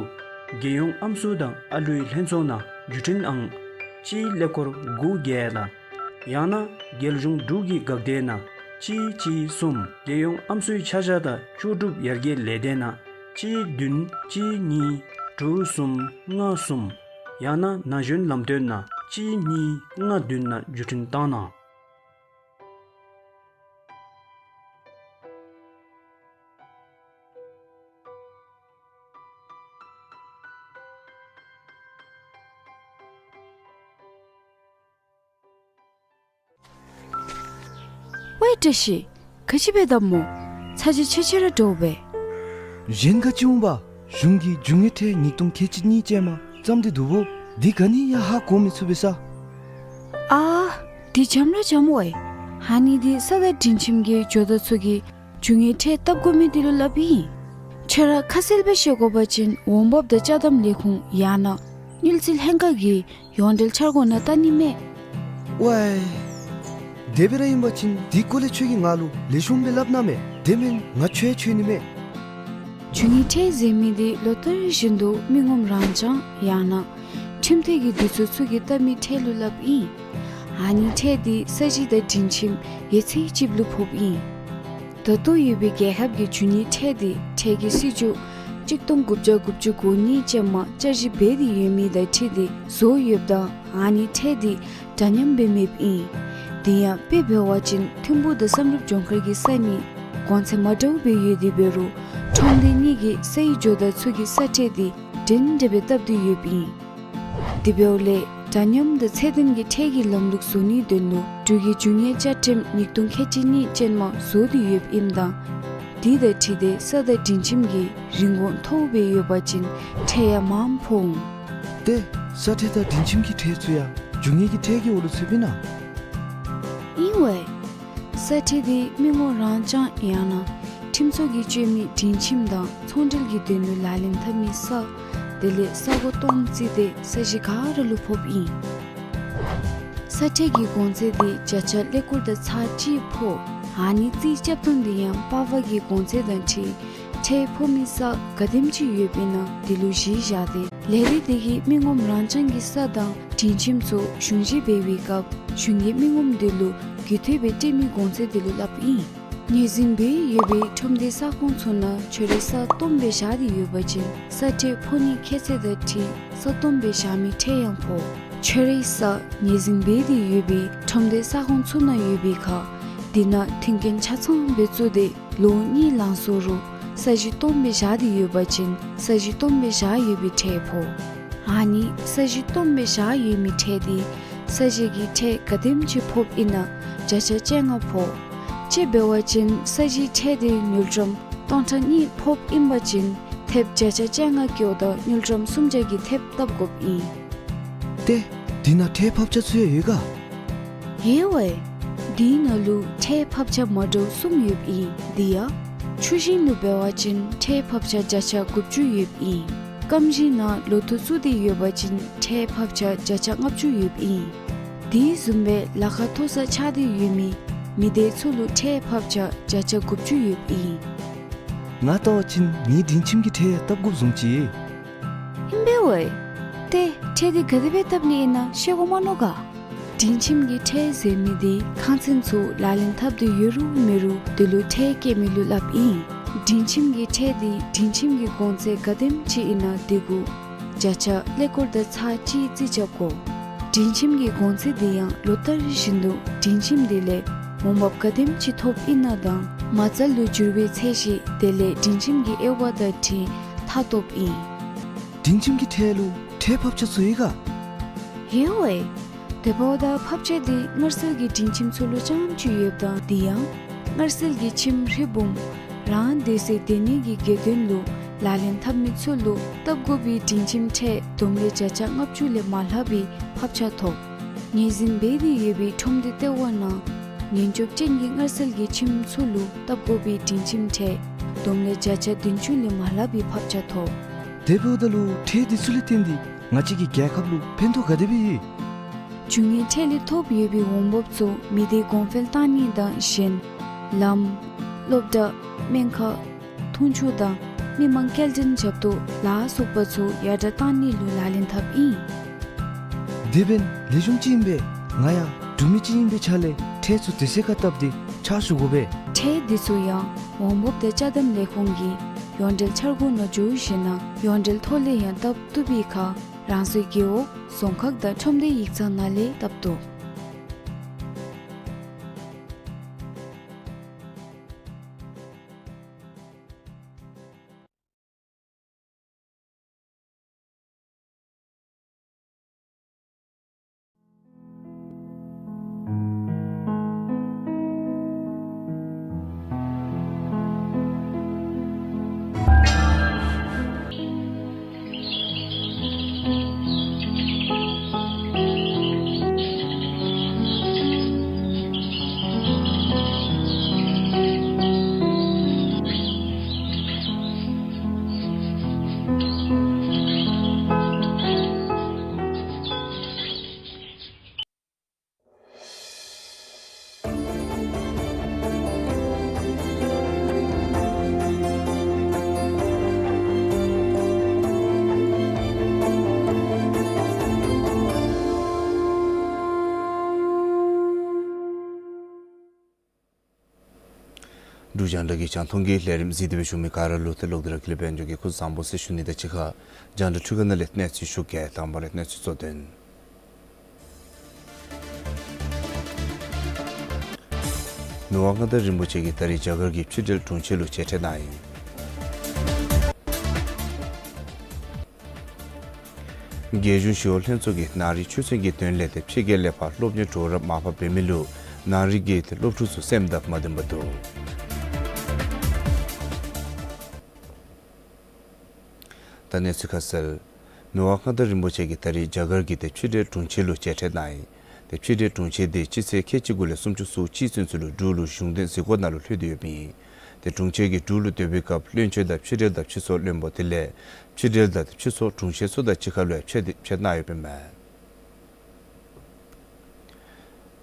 རྒྱལ་ཡོངས་ཨམ་སྲུ་དང་ཨ་ལུའི་ལྷན་ཚོགས་ནང་བརྒྱུད་འཕྲིན་ཨང་གཅིག་ཀླད་ཀོར་དགུ་བརྒྱད་དང་ཡང་ན་རྒྱལ་གཞུང་འབྲུག་གི་འགག་སྡེ་ནང་གཅིག་གཅིག་གསུམ། རྒྱལ་ཡོངས་ཨམ་སྲུའི་ཆ་བཞག་དང་ལྕོགས་གྲུབ་ཡར་རྒྱས་ལས་སྡེ་ནང་གཅིག་བདུན་གཅིག་གཉིས་དྲུག་གསུམ་ལྔ་གསུམ། ཡང་ན་ན་གཞོན་ལམ་སྟོན་ནང་གཅིག་གཉིས་ལྔ་བདུན་ནང་བརྒྱུད་འཕྲིན་བཏང་གནང་། ཝའེ་བཀྲ་ཤིས། ག་ཅི་འབད་དོ་མོ། ཚ་གྱང་ཆེ་ཆེ་ར་འདྲཝ་སྦེ། གཞན་ག་ཅི་འོང་པ། གཞུང་གིས་རྒྱུ་དངོས་ཁྲལ་ཉིས་སྟོང་ཁལ་གཅིག་གཉིས་ཅན་མ་བརྩམས་ཏེ་འདུག་པོ། འདི་ག་ནི་ཡང་ཧ་གོ་མི་ཚུགས་པས་ས། ཨ། འདི་འཇམ་ར་འཇམ་ཝའེ། ཨ་ནི་འདི་ས་དང་སྒྲིང་ཁྱིམ་གྱི་ཇོ་བདག་ཚུ་གིས་རྒྱུ་དངོས་ཁྲལ་བཏབ་དགོ་མི་འདི་ལུ་སླབ་ཨིན། ཁྱོད་ར་ཁ་གསལ་སྦེ་ཤེས་དགོ་པ་ཅིན་འོང་འབབ་དང་ཅ་དམ་ལས་ཁུངས་ཡང་ན་དངུལ་རྩིས་ལྷན་ཁག་གིས་ཡོངས་འབྲེལ་འཆར་སྒོ་ནང་བལྟ་ནི་མས། ཝའེ། དེ་སྦེ་ར་ཨིན་པ་ཅིན་འདི་སྐོར་ལས་ཁྱོད་ཀྱིས་ང་ལུ་ལེགས་ཤོམ་སྦེ་སླབ་གནང་མས། དེ་མེན་ང་ཁྱོད་འཚོལ་ནི་མས། རྒྱུ་དངོས་ཁྲལ་ཟེར་མི་འདི་ལོ་ལྟར་བཞིན་དུ་མི་ངོམ་རང་རྐྱང་ཡང་ན་ཁྲིམས་འཐུས་ཀྱི་དུས་ཚོད་ཚུ་གིས་བཏབ་མི་ཁྲལ་ལུ་སླབ་ཨིན། ཨ་ནི་ཁྲལ་འདི་ས་གཞི་དང་སྒྲིང་ཁྱིམ་ཡོད་ཚད་ཅིག་ལུ་ཕོགཔ་ཨིན། ད་ལྟོ་ཡོད་པའི་རྒྱལ་ཁབ་ཀྱི་རྒྱུ་དངོས་ཁྲལ་འདི་ཁྲལ་གྱི་སྲིད་བྱུས་གཅིག་སྟོང་དགུ་བརྒྱ་དགུ་བཅུ་གོ་གཉིས་ཅན་མ་བསྐྱར་ཞིབ་འབད་དེ་ཡོད་མི་དང་འཁྲིལ་ཏེ་བཟོ་ཡོདཔ་ད་ཨ་ནི་ཁྲལ་འདི་འདྲ་མཉམ་སྦེ་མེདཔ་ཨིན། དེ་ཡང་དཔེ་འབད་བ་ཅིན་ཐིམ་ཕུག་དང་བསམ་གྲུབ་ལྗོངས་མཁར་གྱི་ས་གཉིས་གོང་ཚད་མ་འདྲཝ་སྦེ་ཡོད་དེ་འབད་རུང་ཁྲོམ་སྡེ་གཉིས་ཀྱི་སའི་ཇོ་བདག་ཚུ་གིས་ས་ཁྲལ་འདི་འདྲན་འདྲ་སྦེ་བཏབ་སྟེ་ཡོདཔ་ཨིན། དེ་འབདཝ་ལས་འདྲ་མཉམ་དང་ཚད་ལྡན་གྱི་ཁྲལ་གྱི་ལམ་ལུགས་བཟོ་ནིའི་དོན་ལུ་འབྲུག་གི་རྒྱུ་དངོས་བཅའ་ཁྲིམས་ཉིས་སྟོང་ཁལ་གཅིག་གཉིས་ཅན་མ་བཟོ་སྟེ་ཡོདཔ་ཨིནམ་ད་དེ་དང་འཁྲིལ་ཏེ་ས་དང་སྒྲིང་ཁྱིམ་གྱི་རིན་གོང་མཐོཝ་སྦེ་ཡོད་པ་ཅིན་ཁྲལ་ཡང་མངམ་ཕོག་འོང་། ཏེ་ས་ཁྲལ་དང་སྒྲིང་ཁྱིམ་གྱི་ཁྲལ་ཚུ་ཡང་རྒྱུ་དངོས་ཀྱི་ཁྲལ་གྱི་འོག་ལུ་ཚུདཔ་ཨིན་ན། ཨིན་ཝའེ། ས་ཁྲལ་འདི་མི་ངོམ་རང་རྐྱང་ཡང་ན་ ཁྲིམས་སྲོལ་གྱིས་བཅོས་མི་སྒྲིང་ཁྱིམ་དང་ཚོང་འབྲེལ་གྱི་དོན་ལུ་ལག་ལེན་འཐབ་མི་ས་དེ་ལས་ས་སྒོ་སྟོང་བརྩིས་ཏེ་ས་གཞི་ག་ར་ལུ་ཕོགཔ་ཨིན། ས་ཁྲལ་གྱི་གོང་ཚད་དེ་བརྒྱ་ཆ་ཀླད་ཀོར་དང་ཚག་གཅིག་ཕོག། ཨ་ནི་རྩིས་རྐྱབ་ཐངས་དེ་ཡང་པར་ཝར་གྱི་གོང་ཚད་དང་འཁྲིལ་ཁྲལ་ཕོག་མི་ས་ག་དེམ་ཅིག་ཡོདཔ་ཨིན་ན་དེ་ལུ་གཞི་བཞག་སྟེ་ལས་རིགས་དེ་གིས་མི་ངོམ་རང་རྐྱང་གི་ས་དང་སྒྲིང་ཁྱིམ་ཚུ་གཞུང་བཞེས་འབད་བའི་སྐབས་གཞུང་གིས་མི་ངོམ་དེ་ལུ་རྒུད་འཐུས་སྦེ་སྤྲོད་མི་གོང་ཚད་དེ་ལུ་སླབ་ཨིན། ངོས་འཛིན་འབད་ཡོད་པའི་ཁྲོམ་སྡེ་ས་ཁོངས་ཚུ་ནང་ཁྱོད་རའི་ས་སྟོངམ་སྦེ་བཞག་སྟེ་ཡོད་པ་ཅིན་ས་ཁྲལ་ཕོག་ནིའི་ཁྱད་ཚད་དང་འཁྲིལ་ས་སྟོངམ་སྦེ་བཞག་མི་ཁྲལ་ཡང་ཕོག། ཁྱོད་རའི་ས་ངོས་འཛིན་འབད་དེ་ཡོད་པའི་ཁྲོམ་སྡེ་ས་ཁོངས་ཚུ་ནང་ཡོད་པའི་ཁར་དེ་ནང་མཐུན་རྐྱེན་ཆ་ཚང་སྦེ་བཙུགས་ཏེ་ལོ་གཉིས་ལང་སོང་རུང་ས་གཞི་སྟོངམ་སྦེ་བཞག་སྟེ་ཡོད་པ་ཅིན་ས་གཞི་སྟོངམ་སྦེ་བཞག་ཡོད་པའི་ཁྲལ་ཕོག། ཨ་ནི་ས་གཞི་སྟོངམ་སྦེ་བཞག་ཡོད་མི་ཁྲལ་དེ་ས་གཞི་གི་ཁྲལ་ག་དེམ་ཅིག་ཕོགཔ་ཨིན་ན་བརྒྱ་ཆ་བཅོ་ལྔ་ཕོག། དཔྱེ་འབད་བ་ཅིན་ས་གཞིའི་ཁྲལ་དེ་དངུལ་ཀྲམ་སྟོང་ཕྲག་གཉིས་ཕོགཔ་ཨིན་པ་ཅིན་ཐེབས་བརྒྱ་ཆ་བཅོ་ལྔ་བཀོག་ད་དངུལ་ཀྲམ་སུམ་བརྒྱ་གི་ཐེབས་བཏབ་དགོཔ་ཨིན། ཏེ་དེ་ནང་ཁྲལ་ཕབ་ཆ་ཚུ་ཡང་ཡོད་ག། ཡོད་པས། དེའི་ནང་ལུ་ཁྲལ་ཕབ་ཆ་མ་འདྲཝ་གསུམ་ཡོདཔ་ཨིན། དེ་ཡང་ཆུ་ཞིང་ལུ་འབད་བ་ཅིན་ཁྲལ་ཕབ་ཆ་བརྒྱ་ཆ་དགུ་བཅུ་ཡོདཔ་ཨིན། སྐམ་ཞིང་ནང་ལོ་ཐོག་བཙུགས་ཏེ་ཡོད་པ་ཅིན་ཁྲལ་ཕབ་ཆ་བརྒྱ་ཆ་ལྔ་བཅུ་ཡོདཔ་ཨིན། དེ་བཟུམ་སྦེ་ལཱ་ཁག་མཐོ་ས་ཆགས་ཏེ་ཡོད་མི་མི་སྡེ་ཚུ་ལུ་ཁྲལ་ཕབ་ཆ་བརྒྱ་ཆ་དགུ་བཅུ་ཡོདཔ་ཨིན། ང་བལྟ་བ་ཅིན་ངེའི་སྒྲིང་ཁྱིམ་གྱི་ཁྲལ་བཏབ་དགོཔ་བཟུམ་ཅིག། ཨིན་པས་ཝའི། ཏེ་ཁྲལ་དེ་ག་དེ་སྦེ་བཏབ་ནི་ཨིན་ན་ཤེས་དགོ་མ་མནོ་ག། སྒྲིང་ཁྱིམ་གྱི་ཁྲལ་ཟེར་མི་དེ་ཁང་ཚན་ཚུ་ལག་ལེན་འཐབ་སྟེ་ཡོད་རུང་མེད་རུང་དེ་ལུ་ཁྲལ་བཀལ་མི་ལུ་སླབ་ཨིན། སྒྲིང་ཁྱིམ་གྱི་ཁྲལ་དེ་སྒྲིང་ཁྱིམ་གྱི་གོང་ཚད་ག་དེམ་ཅིག་ཨིན་ན་དེ་གུ་བརྒྱ་ཆ་ཀླད་ཀོར་དང་ཚག་གཅིག་རྩིས་རྐྱབ་དགོ། སྒྲིང་ཁྱིམ་གྱི་གོང་ཚད་དེ་ཡང་ལོ་ལྟར་བཞིན་དུ་སྒྲིང་ཁྱིམ་དེ་ལས་འོང་འབབ་ག་དེམ་ཅིག་ཐོབ་ཨིན་ན་དང་མ་རྩ་ལུ་འགྱུར་བའི་ཚད་གཞི་དེ་ལས་སྒྲིང་ཁྱིམ་གྱི་དབྱེ་བ་དང་འཁྲིལ་མཐའ་སྟོངམ་ཨིན། སྒྲིང་ཁྱིམ་གྱི་ཁྲལ་ལུ་ཁྲལ་ཕབ་ཆ་ཚུ་ཡོད་ག། ཡོད་ཝའི། དེ་འབདཝ་ད་ཕབ་ཆ་དེ་མངར་ཟིལ་གྱི་སྒྲིང་ཁྱིམ་ཚུ་ལུ་རྐྱངམ་ཅིག་ཡོདཔ་ད་དེ་ཡང་མངར་ཟིལ་གྱི་ཁྱིམ་རི་བུམ་རང་སྡོད་སའི་སྡོད་གནས་ཀྱི་དགོས་དོན་ལུ་ལག་ལེན་འཐབ་མི་ཚུ་ལུ་བཏབ་དགོ་པའི་སྒྲིང་ཁྱིམ་ཁྲལ་བསྡོམས་ལས་བརྒྱ་ཆ་ལྔ་བཅུ་ལས་མ་ལྷག་པའི་ཕབ་ཆ་ཐོབ། ངོས་འཛིན་འབད་དེ་ཡོད་པའི་ཁྲོམ་སྡེ་ལྟེ་བ་ནང་ཉེན་སྐྱོབ་ཅན་གྱི་མངར་ཟིལ་གྱི་ཁྱིམ་ཚུ་ལུ་བཏབ་དགོ་པའི་སྒྲིང་ཁྱིམ་ཁྲལ་བསྡོམས་ལས་བརྒྱ་ཆ་བདུན་ཅུ་ལས་མ་ལྷག་པའི་ཕབ་ཆ་ཐོབ། དེ་འབདཝ་ད་ལུ་ཁྲལ་དེ་ཚུ་ལས་བརྟེན་ཏེ་ང་བཅས་ཀྱི་རྒྱལ་ཁབ་ལུ་ཕན་ཐོགས་ག་དེ་སྦེ་ཡོད། རྒྱུ་དངོས་ཁྲལ་ལས་ཐོབ་ཡོད་པའི་འོང་འབབ་ཚུ་མི་སྡེ་གོང་འཕེལ་གཏང་ནི་དང་གཞན་ལམ་སློབ་གྲྭ་སྨན་ཁང་འཐུང་ཆུ་དང་མི་མང་སྐྱེལ་འདྲེན་རྒྱབ་ཏུ་ལ་སོགས་པ་ཚུ་ཡར་དྲགས་གཏང་ནི་ལུ་ལག་ལེན་འཐབ་ཨིན། དེ་འབདན་ལེགས་ཤོམ་ཅིག་ཨིན་པས། ང་ཡང་འབྲུག་མི་ཅིག་ཨིན་པའི་ཆ་ལས་ཁྲལ་ཚུ་དེ་ཚུ་ཁར་བཏབ་སྟེ་ཕྱག་ཞུ་དགོ་པས། ཁྲལ་དེ་ཚུ་ཡང་འོང་འབབ་དང་ཅ་དམ་ལས་ཁུངས་ཀྱི་ཡོངས་འབྲེལ་འཆར་སྒོ་ནང་འཇུག་ཞིནམ་ལས་ཡོངས་འབྲེལ་ཐོག་ལས་ཡང་བཏབ་བཏུབ་པའི་ཁར་རང་སོའི་རྒེད་འོག་རྫོང་ཁག་དང་ཁྲོམ་སྡེ་ཡིག་ཚང་ནང་ལས་བཏབ་བཏུབ། འབྲུག་རྒྱང་བསྒྲགས་ཀྱི་རྒྱང་མཐོང་གི་ལས་རིམ་གཟིགས་ཏེ་སྦེ་བཞུགས་མི་ག་ར་ལུ་ཏེ་ལོག་སྟེ་ར་ཀུན་ལེགས་དཔལ་འབྱོར་གྱིས་སྐུ་གཟུགས་བཟང་པོ་ཟེར་ཞུ་ནི་དང་གཅིག་ཁར་རྒྱང་བསྒྲགས་འཕྲུལ་ཁང་ནང་ལས་གནས་ཚུལ་ཞུ་གེ། དང་པ་ར་གནས་ཚུལ་གཙོ་དོན། མི་དབང་མངའ་བདག་རིན་པོ་ཆེ་གིས་ད་རིས་རྒྱ་གར་གྱི་ཕྱི་འབྲེལ་དྲུང་ཆེ་ལུ་མཇལ་འཕྲད་གནང་ཡི། རྒྱལ་གཞུང་ཞི་གཡོག་ལྷན་ཚོགས་ཀྱིས་ནང་རིག་ཆོས་ཚན་གྱི་དོན་ལས་ཏེ་ཕྱི་རྒྱལ་ལས་ཕར་སློབ་གཉེར་འགྲོ་ར་མར་ཕབ་འབད་མི་ལུ་ནང་རིག་གི་ཏེ་སློབ་ཕྲུག་ཚུ་སེམས་སྟབས་མ་བདེཝ་འབད་འདུག། ད་གནས་ཚུལ་ཁ་གསལ། མི་དབང་མངའ་བདག་རིན་པོ་ཆེ་གིས་ད་རིས་རྒྱ་གར་གྱི་ཏེ་ཕྱི་འབྲེལ་དྲུང་ཆེ་ལུ་མཇལ་འཕྲད་གནང་ཡི། ཏེ་ཕྱི་འབྲེལ་དྲུང་ཆེ་དེ་སྤྱི་ཚེས་ཁལ་གཅིག་དགུ་ལས་སུམ་ཅུ་སོ་གཅིག་ཚུན་ཚོད་ལུ་འབྲུག་ལུ་གཞུང་འབྲེལ་གཟིགས་སྐོར་ནང་ལུ་ལྷོད་དེ་ཡོདཔ་ཨིན། ཏེ་དྲུང་ཆེན་གྱིས་འབྲུག་ལུ་སྡོད་པའི་སྐབས་བློན་ཆེན་དང་ཕྱི་འབྲེལ་དང་ཕྱི་སོ་བློན་པོ་དེ་ལས་ཕྱི་འབྲེལ་དང་ཕྱི་སོ་དྲུང་ཆེན་ཚུ་དང་གཅིག་ཁར་ལུ་ཡང་ཕྱད་དེ་ཕྱད་གནང་ཡོདཔ་ཨིན་མས།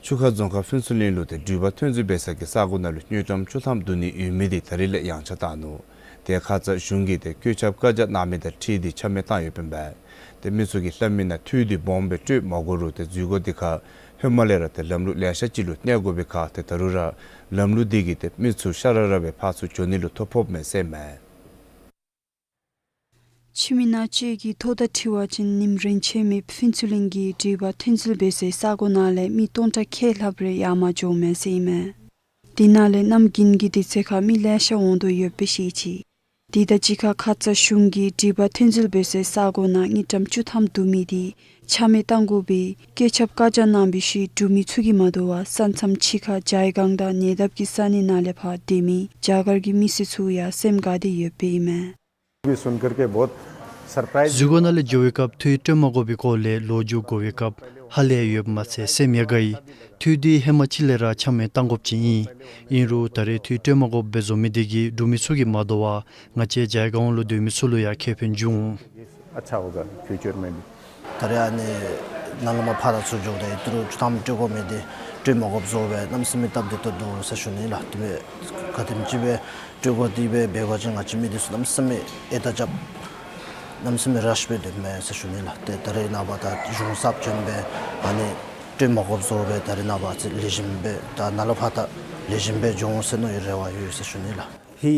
ཆུ་ཁ་རྫོང་ཁག་ཕུན་ཚོགས་གླིང་ལུ་ཏེ་འགྲུལ་པ་ཐོན་འཛུལ་འབད་ས་གི་ས་གོ་ནང་ལུ་དངུལ་ཀྲམ་བཅུ་ཐམ་བསྡུ་ནི་ཡོད་མི་དེ་ད་རིས་ལས་ཡངས་ཆག་བཏང་ནུག། ཏེ་ཁ་ཙ་གཞུང་གིས་ཏེ་བཀོད་ཁྱབ་བཀའ་རྒྱ་གནང་མི་དང་འཁྲིལ་ཏེ་ཆ་མེད་བཏང་ཡོདཔ་ཨིན་པས། ཏེ་མི་ཚུ་གིས་སླབ་མི་ནང་འཐུས་འདི་སྦོམ་སྦེ་སྤྲོད་མ་དགོ་རུང་ཏེ་འཛུལ་སྒོ་འདི་ཁར་ཧེ་མ་ལས་ར་ཏེ་ལམ་ལུགས་ལེ་ཤ་ཅིག་ལུ་གནས་དགོ་པའི་ཁར་ཏེ་ད་རུང་ར་ལམ་ལུགས་འདི་གིས་ཏེ་མི་ཚུ་ཤ་ར་ར་སྦེ་ཕར་ཚུར་འགྱོ་ནི་ལུ་ཐོ་ཕོགཔ་མས་ཟེར་མས། ཕྱི་མི་ནང་བཅུད་ཀྱི་ཐོ་དང་འཁྲིལ་བ་ཅིན་ཉིནམ་རེ་ཆད་མེད་ཕུན་ཚོགས་གླིང་གི་འགྲུལ་པ་ཐོན་འཛུལ་འབད་སའི་ས་གོ་ནང་ལས་མི་སྟོང་ཕྲག་ཁལ་ལྷགཔ་རེ་ཡར་མར་འགྱོཝ་མས་ཟེར་ཨིན་མས། དེ་ནང་ལས་གནམ་དགུན་གྱི་དུས་ཚོད་ཁར་མི་ལེ་ཤ་འོང་དོ་ཡོདཔ་སྦེ་བཤད་ཅི། དེ་དང་གཅིག་ཁར་ཁ་ཙ་གཞུང་གིས་འགྲུལ་པ་ཐོན་འཛུལ་འབད་སའི་ས་གོ་ནང་དངུལ་ཀྲམ་བཅུ་ཐམ་བསྡུ་མི་དེ་ཆ་མེད་བཏང་དགོ་པའི་བཀོད་ཁྱབ་བཀའ་རྒྱ་གནང་བའི་ཤུལ་འབྲུག་མི་ཚུ་གིས་མ་དོ་བར་ས་མཚམས་ཕྱི་ཁར་ཇའི་སྒང་དང་ཉེ་འདབས་ཀྱི་ས་གནས་ནང་ལས་ཕར་སྡོད་མི་རྒྱ་གར་གྱི་མི་སེར་ཚུ་ཡང་སེམས་དགའ་སྟེ་ཡོདཔ་ཨིན་མས། ये सुनकर के बहुत सरप्राइज। འཛུལ་སྒོ་ནང་ལས་འགྱོ་བའི་སྐབས་འཐུས་སྤྲོད་མ་དགོ་པའི་སྐོར་ལས་ལོག་འགྱོ་དགོ་པའི་སྐབས་ཧ་ལས་ཡོདཔ་མ་ཚད་སེམས་ཡང་དགའ་ཡི། འཐུས་འདི་ཧེ་མ་ཅིག་ལས་ར་ཆ་མེད་བཏང་དགོཔ་ཅིག་ཨིན། ཨིན་རུང་ད་རེས་འཐུས་སྤྲོད་མ་དགོཔ་སྦེ་བཟོ་མི་འདི་གིས་འབྲུག་མི་ཚུ་གིས་མ་དོ་བར་ང་བཅས་ཇའི་སྒང་ལུ་སྡོད་མི་ཚུ་ལུ་ཡང་ཁེ་ཕན་འབྱུང་འོང་། अच्छा होगा फ्यूचर में भी। ད་རེས་ཨ་ནི་ནཱ་ལས་མར་ཕར་དང་ཚུར་འགྱོཝ་ད་ཡོད་རུང་བཅུ་ཐམ་སྤྲོད་དགོ་མི་འདི་སྤྲོད་མ་དགོཔ་བཟོ་སྦེ་གནམ་མེད་ས་མེད་སྟབས་བདེ་ཏོག་ཏོ་འདུག་ཟེར་ཞུ་ནི་ལགས། དེ་སྦེ་ག་དེམ་ཅིག་སྦེ་སྤྲོད་དགོ་དེ་སྦེ་འབད་བ་ཅིན་ང་བཅས་མི་འདི་ཚུ་གནམ་མེད་ས་མེད་ཨེ་ད་རྐྱབ་གནམ་མེད་ས་མེད་རཤ་སྦེ་སྡོདཔ་མས་ཟེར་ཞུ་ནི་ལགས། ཏེ་ད་རེས་ནངས་པ་ད་གཞུང་གསརཔ་བྱོན་སྦེ་ཨ་ནི་སྤྲོད་མ་དགོཔ་བཟོ་སྦེ་ད་རེས་ནངས་པ་ལེགས་ཤོམ་སྦེ་ད་ནཱ་ལས་ཕར་ད་ལེགས་ཤོམ་སྦེ་འགྱོ་འོང་ཟེར་མནོ་བའི་རེ་བ་ཡོད་ཟེར་ཞུ་ནི་ལགས། ही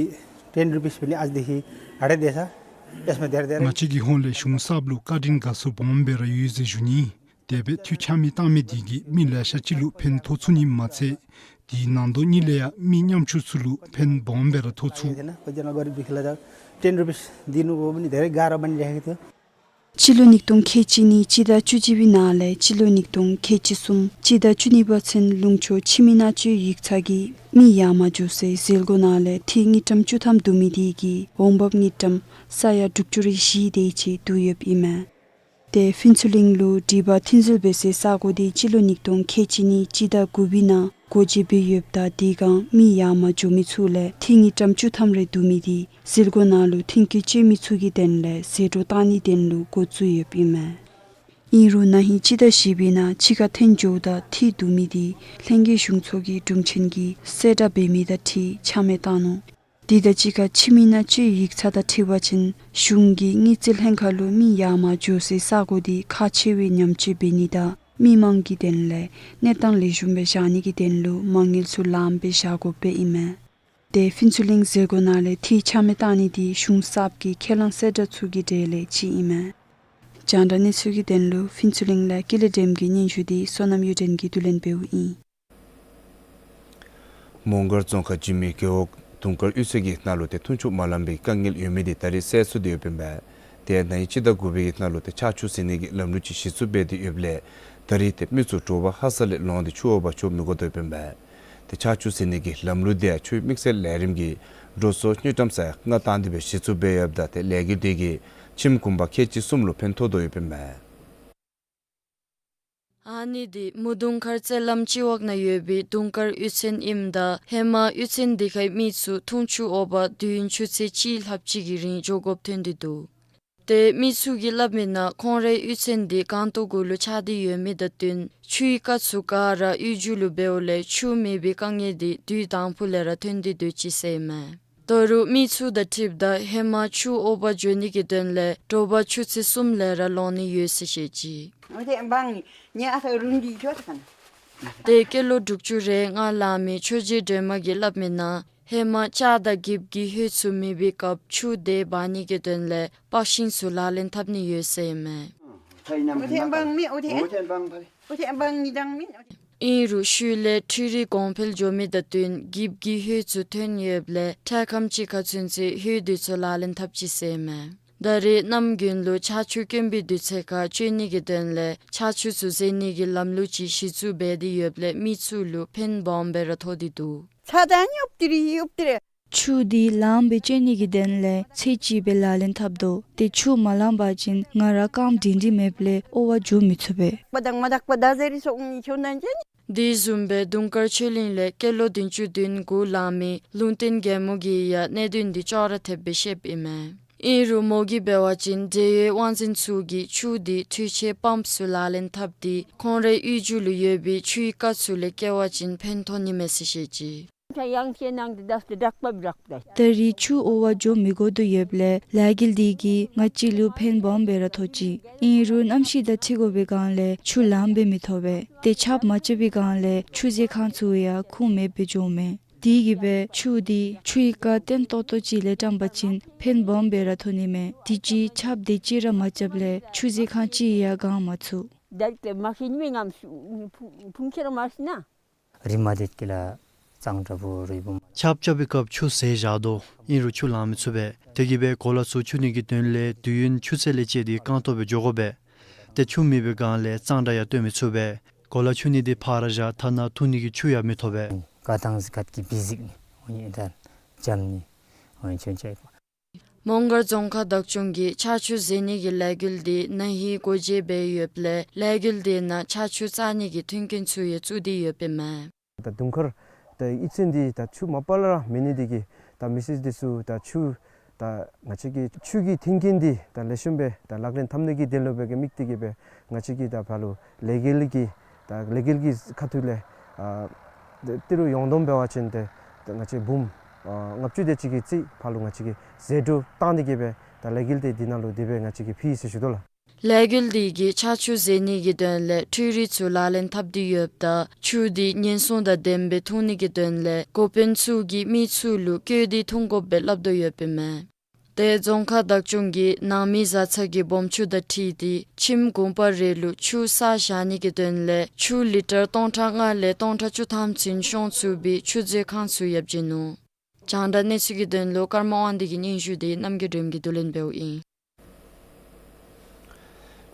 टेन रुपीज भी नहीं, आज देखिए, अरे देसा, इसमें दे रहे, दे रहे। ང་བཅས་ཀྱི་ཧོངས་ལས་གཞུང་གསརཔ་ལུ་བཀའ་དྲིན་དགའ་ཚོར་སྦོམ་སྦེ་ར་ཡོད་ཟེར་ཞུ་ནི། དེ་སྦེ་འཐུས་ཆ་མེད་བཏང་མི་འདི་གིས་མི་ལེ་ཤ་ཅིག་ལུ་ཕན་ཐོགས་ཚུགས་ནི་མ་ཚད་དེའི་ནང་དོག་གཉིས་ལས་ཡང་མི་ཉམ་ཆུང་ཚུ་ལུ་ཕན་སྦོམ་སྦེ་ར་ཐོགས་ཚུགས། है ना, कोई जना गरीब भी खिला जाओ, टेन रुपीज दिन वो भी नहीं दे रहे, ग्यारह बन जाएगा तो। སྤྱི་ལོ་ཉིས་སྟོང་ཁལ་གཅིག་གཉིས་སྤྱི་ཟླ་བཅུ་གཅིག་པའི་ནང་ལས་སྤྱི་ལོ་ཉིས་སྟོང་ཁལ་གཅིག་གསུམ་སྤྱི་ཟླ་བཅུ་གཉིས་པ་ཚུན་ལུང་ཕྱོགས་ཕྱི་མི་ནང་བཅུད་ཡིག་ཚང་གི་མི་ཡར་མར་འགྱོ་སའི་འཛུལ་སྒོ་ནང་ལས་འཐུས་དངུལ་ཀྲམ་བཅུ་ཐམ་བསྡུ་མི་དེ་གིས་འོང་འབབ་དངུལ་ཀྲམ་ས་ཡ་དྲུག་ཅུ་རེ་བཞི་དེ་ཅིག་བསྡུ་ཡོདཔ་ཨིན་མས། ཏེ་ཕུན་ཚོགས་གླིང་ལུ་འགྲུལ་པ་ཐོན་འཛུལ་འབད་སའི་ས་གོ་དེ་སྤྱི་ལོ་ཉིས་སྟོང་ཁལ་གཅིག་གཉིས་སྤྱི་ཟླ་དགུ་པའི་ནང་སྒོ་འབྱེད་འབད་ཡོདཔ་ད་དེ་སྒང་མི་ཡར་མར་འགྱོ་མི་ཚུ་ལས་འཐུས་དངུལ་ཀྲམ་བཅུ་ཐམ་རེ་བསྡུ་མི་དེ་འཛུལ་སྒོ་ནང་ལུ་ཐོན་སྐྱེད་སྤྱོད་མི་ཚུ་གི་དོན་ལས་ཟད་འགྲོ་བཏང་ནིའི་དོན་ལུ་འགོ་བཙུགས་ཡོདཔ་ཨིན་མས། ཨིན་རུང་ན་ཧིང་སྤྱི་ཟླ་བཞི་པའི་ནང་ཕྱི་ཁར་ཐོན་འགྱོཝ་ད་འཐུས་བསྡུ་མི་དེ་ལྷན་རྒྱས་གཞུང་ཚོགས་ཀྱི་དྲུང་ཆེན་གྱིས་གསལ་བསྒྲགས་འབད་མི་དང་འཁྲིལ་ཆ་མེད་བཏང་ནུག། དེ་དང་གཅིག་ཁར་ཕྱི་མི་ནང་བཅུད་ཡིག་ཚང་དང་འཁྲིལ་བ་ཅིན་གཞུང་གིས་དངུལ་རྩིས་ལྷན་ཁག་ལུ་མི་ཡར་མར་འགྱོ་སའི་ས་གོ་དེ་ཁག་ཆེ་བའི་ཉམས་བཅོས་འབད་ནི་དང་མི་མང་གི་དོན་ལས་གནས་སྟངས་ལེགས་ཤོམ་སྦེ་བཞག་ནི་གི་དོན་ལུ་མ་དངུལ་ཚུ་ལངམ་སྦེ་བཞག་དགོཔ་སྦེ་ཨིན་མས། ཏེ་ཕུན་ཚོགས་གླིང་འཛུལ་སྒོ་ནང་ལས་འཐུས་ཆ་མེད་བཏང་ནི་དེ་གཞུང་གསརཔ་གི་ཁས་བླངས་གསལ་བསྒྲགས་ཚུ་གི་གྲས་ལས་གཅིག་ཨིན་མས། རྒྱང་བསྒྲགས་གནས་ཚུལ་གྱི་དོན་ལུ་ཕུན་ཚོགས་གླིང་ལས་ཀུན་ལེགས་སྒྲོལམ་གྱི་སྙན་ཞུ་དེ་བསོད་ནམས་གཡུ་སྒྲོན་གྱིས་བསྡུ་ལེན་འབདཝ་ཨིན། མོང་སྒར་རྫོང་ཁག་འཇིགས་མེད་རྒེད་འོག་དུང་དཀར་གཡུས་ཚན་གྱི་ནང་ལུ་ཏེ་འཐུང་ཆུ་མ་ལང་པའི་དཀའ་ངལ་ཡོད་མི་དེ་ད་རེས་སེལ་ཚུགས་ཏེ་ཡོདཔ་ཨིན་པས། ཏེ་ན་ཧིང་སྤྱི་ཟླ་དགུ་པའི་ནང་ལུ་ཏེ་ཆར་ཆུ་བཟེད་ནི་གི་ལམ་ལུགས་ཅིག་གཞི་བཙུགས་འབད་དེ་ཡོདཔ་ལས་ད་རེས་ཏེ་མི་ཚུ་དྲོ་པ་ཧ་སག་ལས་ལོང་སྟེ་ཆུ་འོ་བར་འགྱོ་མི་དགོ་དོ་ཡོདཔ་ཨིན་པས། ཏེ་ཆར་ཆུ་བཟེད་ནི་གི་ལམ་ལུགས་དེ་ཡང་ཆུའི་དམིགས་བསལ་ལས་རིམ་གྱི་འགྲོ་སོང་དངུལ་ཀྲམ་ས་ཡ་ལྔ་བཏང་སྟེ་སྦེ་གཞི་བཙུགས་འབད་ཡོདཔ་ད་ཏེ་ལས་འགུལ་དེ་གིས་ཁྱིམ་གུང་པ་ཁལ་གཅིག་གསུམ་ལུ་ཕན་ཐོགས་དོ་ཡོདཔ་ཨིན་པས། ཨ་ནི་འདི་མུ་དུང་མཁར་རྩེ་ལམ་སྤྱི་འོག་ནང་ཡོད་པའི་དུང་དཀར་གཡུས་ཚན་ཨིནམ་ད་ཧེ་མ་གཡུས་ཚན་འདི་ཁའི་མི་ཚུ་འཐུང་ཆུ་འོ་བར་དུས་ཡུན་ཆུ་ཚོད་གཅིག་ལྷགཔ་ཅིག་གི་རིང་འགྱོ་དགོཔ་ཐོན་ཏེ་འདུག། ཏེ་མི་ཚུ་གིས་སླབ་མིའི་ནང་ཁོང་རའི་གཡུས་ཚན་འདི་སྒང་ཏོག་གུ་ལུ་ཆགས་ཏེ་ཡོད་མི་དང་བསྟུན་ཆུའི་རྐ་ཚུ་ག་ར་གཡུས་མཇུག་ལུ་འབདཝ་ལས་ཆུ་མེད་པའི་དཀའ་ངལ་འདི་དུས་དང་ཕུ་ལས་ར་ཐོན་ཏེ་སྡོད་ཅི་ཟེར་མས། ད་རུང་མི་ཚུ་དང་འཁྲིལཝ་ད་ཧེ་མ་ཆུ་འོ་བར་འགྱོ་ནི་གི་དོན་ལས་དྲོ་པ་ཆུ་ཚོད་གསུམ་ལས་ར་ལོང་ནི་ཡོད་ཟེར་བཤད་ཅི། འོ་དེ་འབངས་ནི་ངེ་ཨ་ས་རུང་གི་ཆོ་ད་ཁ་ན། ཏེ་སྐྱེས་ལོ་དྲུག་ཅུ་རེ་ལྔ་ལང་མི་ཆོས་རྗེ་སྒྲོལ་མ་གིས་སླབ་མིའི་ནང་ཧེ་མ་ལྕགས་དང་འགྱིབ་ཀྱི་ཧོད་ཚུ་མེད་པའི་སྐབས་ཆུ་དེ་འབག་ནི་གི་དོན་ལས་པག་ཤིང་ཚུ་ལག་ལེན་འཐབ་ནི་ཡོད་ཟེར་མས། འོ་དེ་འབངས་མི་འོ་དེ་འོ་དེ་འབངས་ཕ་རེ། འོ་དེ་འབངས་ནི་དང་མི་འོ་དེ། ཨིན་རུང་ཤུལ་ལས་འཕྲུལ་རིག་གོང་འཕེལ་འགྱོ་མི་དང་བསྟུན་འགྱིབ་ཀྱི་ཧོད་ཚུ་ཐོན་ཡོདཔ་ལས་འཕྲལ་ཁམས་ཅིག་ཁར་ཚུན་ཚོད་ཧོད་དེ་ཚུ་ལག་ལེན་འཐབ་ཅི་ཟེར་མས། ད་རེས་གནམ་དགུན་ལུ་ཆར་ཆུ་དཀོན་པའི་དུས་ཚོད་ཁར་སྤྱོད་ནི་གི་དོན་ལས་ཆར་ཆུ་ཚུ་བཟེད་ནི་གི་ལམ་ལུགས་ཅིག་གཞི་བཙུགས་འབད་དེ་ཡོདཔ་ལས་མི་ཚུ་ལུ་ཕན་སྦོམ་སྦེ་ར་ཐོགས་ཏེ་འདུག། ཚ་དང་ནི་ཨུབ་ཏི་རི་ཨུབ་ཏི་རི། ཆུ་འདི་ལངམ་སྦེ་སྤྱོད་ནི་གི་དོན་ལས་ཚོད་ཅིག་སྦེ་ལག་ལེན་འཐབ་དོ། ཏེ་ཆུ་མ་ལང་པ་ཅིན་ང་ར་རྐངམ་སྒྲིང་སྒྲིང་མེདཔ་ལས་འོ་བར་འགྱོ་མི་ཚུགས་པས། པ་དང་མ་དག་པ་ད་ཟེར་རི་སོང་ནི་ཆུ་ནང་ཅན། དེ་བཟུམ་སྦེ་དུང་དཀར་ཆོས་གླིང་ལས་སྐྱེས་ལོ་བདུན་ཅུ་དོན་དགུ་ལང་མི་ལུང་བསྟན་རྒྱལ་མོ་གིས་ཡང་གནད་དོན་འདི་ཅོག་ར་འཐདཔ་སྦེ་བཤདཔ་ཨིན་མས། ཨིན་རུང་མོ་གིས་འབད་བ་ཅིན་འབྲེལ་ཡོད་དབང་འཛིན་ཚུ་གིས་ཆུ་འདི་འཕྲུལ་ཆས་པམཔ་ཚུ་ལག་ལེན་འཐབ་སྟེ་ཁོང་རའི་གཡུས་རྒྱུད་ལུ་ཡོད་པའི་ཆུའི་རྐ་ཚུ་ལས་བཀལ་བ་ཅིན་ཕན་ཐོགས་ནི་མས་ཟེར་བཤད་ཅི། ད་རེས་ཆུ་ཨོ་བ་འགྱོ་མི་དགོ་དོ་ཡོདཔ་ལས་ལས་འགུལ་འདི་གིས་ང་བཅས་ལུ་ཕན་སྦོམ་སྦེ་ར་ཐོགས་ཅི། ཨིན་རུང་གནམ་གཤིས་དང་འཁྲིལ་དགོ་པའི་སྒང་ལས་ཆུ་ལངམ་སྦེ་མི་ཐོབ་པས། ཏེ་ཆརཔ་མ་རྐྱབ་པའི་སྒང་ལས་ཆུ་མཛོད་ཁང་ཚུ་ཡང་ཁུངས་མེདཔ་སྦེ་འགྱོཝ་མས། དེ་གིས་སྦེ་ཆུ་འདི་ཆུའི་རྐ་བརྟན་ཏོག་ཏོ་ཅིག་ལས་བཀྲམ་པ་ཅིན་ཕན་སྦོམ་སྦེ་ར་ཐོགས་ནི་མས། དེ་ཅིག་ཆརཔ་དེ་ཅིག་ར་མ་རྐྱབ་ལས་ཆུ་མཛོད་ཁང་ཅིག་ཡང་གང་མ་ཚུགས། རི་མ་དེ་ཀི་ལ་གཙང་དྲག་པོ་རུ་བུམ། ཆརཔ་རྐྱབ་པའི་སྐབས་ཆུ་ཟད་བཞག་དོ། ཨིན་རུང་ཆུ་ལང་མི་ཚུགས་པས། དེ་གིས་སྦེ་གོ་ལ་ཚུ་འཁྱུ་ནི་གི་དོན་ལས་དུས་ཡུན་ཆུ་ཚད་ལས་བཅད་དེ་རྐང་སྟོང་སྦེ་འགྱོ་དགོ་པས། ཏེ་ཆུ་མེད་པའི་སྒང་ལས་གཙང་སྦྲ་ཡང་སྟོན་མི་ཚུགས་པས། གོ་ལ་འཁྱུ་ནི་འདི་ཕར་ར་བཞག་ཐ་ན་འཐུང་ནི་གི་ཆུ་ཡང་མི་ཐོབ་པས། ཀ་ཐང་ཟི་ཀད་ཀི་བི་ཟིག་ནི་འོ་ཡི་དར་ཇམ་ནི་འོ་ཡི་ཆོན་ཆ་ཡི་གོ། མོང་སྒར་རྫོང་ཁག་བདག་སྐྱོང་གིས་ཆར་ཆུ་བཟེད་ནི་གི་ལས་འགུལ་འདི་ན་ཧིང་སྒོ་འབྱེད་འབད་ཡོདཔ་ལས་ལས་འགུལ་འདི་ནང་ཆར་ཆུ་བཙག་ནི་གི་མཐུན་རྐྱེན་ཚུ་ཡང་བཙུགས་ཏེ་ཡོདཔ་ཨིན་མས། ད་དུང་དཀར་ད་གཡུས་ཚན་འདི་ད་ཆུ་མ་པ་ལས་ར་མེད་ནི་འདི་གིས་ད་མི་སེར་འདི་ཚུ་ད་ཆུ་ད་ང་བཅས་ཀྱི་ཆུ་གི་མཐུན་རྐྱེན་འདི་ད་ལེགས་ཤོམ་སྦེ་ད་ལག་ལེན་འཐབ་ནི་གི་དོན་ལུ་སྦེ་གི་དམིགས་ཏེ་གིས་སྦེ་ང་བཅས་ཀྱིས་ད་ཕར་ལུ་ལས་འགུལ་གྱི་ད་ལས་འགུལ་གྱི་ཁ་ཐུག་ལས་ཨ་ཏི་རུ་ཡོངས་བསྡོམས་འབད་བ་ཅིན་ཏེ་ད་ང་བཅས་འབུམ་ཨ་ལྔ་བཅུ་དེ་ཅིག་གི་རྩིས་ཕར་ལུ་ང་བཅས་ཀྱིས་ཟད་འགྲོ་བཏང་སྟེ་གིས་སྦེ་ད་ལས་འགུལ་འདི་འདི་ནང་ལུ་དེ་སྦེ་ང་བཅས་ཀྱིས་ཕུལ་ཟེར་ཞུ་དོ་ལགས། ལས་འགུལ་འདི་གིས་ཆར་ཆུ་བཟེད་ནི་གི་དོན་ལས་འཕྲུལ་རིག་ཚུ་ལག་ལེན་འཐབ་སྟེ་ཡོདཔ་ད་ཆུ་འདི་ཉེན་སྲུང་དང་ལྡནམ་སྦེ་འཐུང་ནི་གི་དོན་ལས་འགོ་དཔོན་ཚུ་གིས་མི་ཚུ་ལུ་བཀོལ་ཏེ་འཐུང་དགོཔ་སྦེ་སླབ་དོ་ཡོདཔ་ཨིན་མས། ཏེ་རྫོང་ཁག་བདག་སྐྱོང་གིས་ནང་མི་བཟའ་ཚང་གི་སྦོམ་ཆུ་དང་འཁྲིལ་ཏེ་ཁྱིམ་གུང་པ་རེ་ལུ་ཆུ་བསགས་བཞག་ནི་གི་དོན་ལས་ཆུ་ལི་ཊར་སྟོང་ཕྲག་ལྔ་ལས་སྟོང་ཕྲག་བཅུ་ཐམ་ཚུན་ཤོང་ཚུགས་པའི་ཆུ་མཛོད་ཁང་ཚུ་ཡང་བྱིན་ནུག། རྒྱང་བསྒྲགས་གནས་ཚུལ་གྱི་དོན་ལུ་ཀརྨ་དབང་འདུས་ཀྱི་སྙན་ཞུ་འདི་རྣམ་རྒྱལ་སྒྲོལམ་གྱིས་བསྡུ་ལེན་འབདཝ་ཨིན།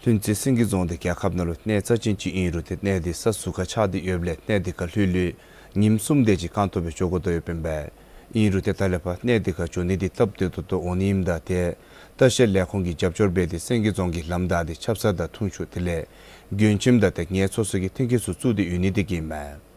ལྷུན་རྩེ་སེང་གེ་རྫོང་འདི་རྒྱལ་ཁབ་ནང་ལུ་གནས་རྩ་ཅན་ཅིག་ཨིན་རུང་ཏེ་གནས་འདི་ས་ཟུར་ཁར་ཆགས་ཏེ་ཡོདཔ་ལས་གནས་འདི་ཁར་ལྷོད་ལྷོད་ཉིནམ་གསུམ་དེ་ཅིག་རྐང་སྟོང་སྦེ་འགྱོ་དགོ་དོ་ཡོདཔ་ཨིན་པས། ཨིན་རུང་ཏེ་ད་ལས་ཕར་གནས་འདི་ཁར་འགྱོ་ནི་འདི་སྟབས་བདེ་ཏོག་ཏོ་འོང་ནི་ཨིནམ་ད་ཏེ་ལྟ་བཤལ་ལས་ཁུངས་ཀྱིས་རྒྱབ་སྐྱོར་འབད་དེ་སེང་གེ་རྫོང་གི་ལམ་བདའ་སྟེ་ཆབ་གསང་དང་འཐུང་ཆུ་དེ་ལས་མགྱོན་ཁྱིམ་དང་ཏེ་ངལ་འཚོ་ས་གི་མཐུན་རྐྱེན་ཚུ་བཙུགས་ཏེ་ཡོད་ནི་དེ་གིས་ཨིན་མས།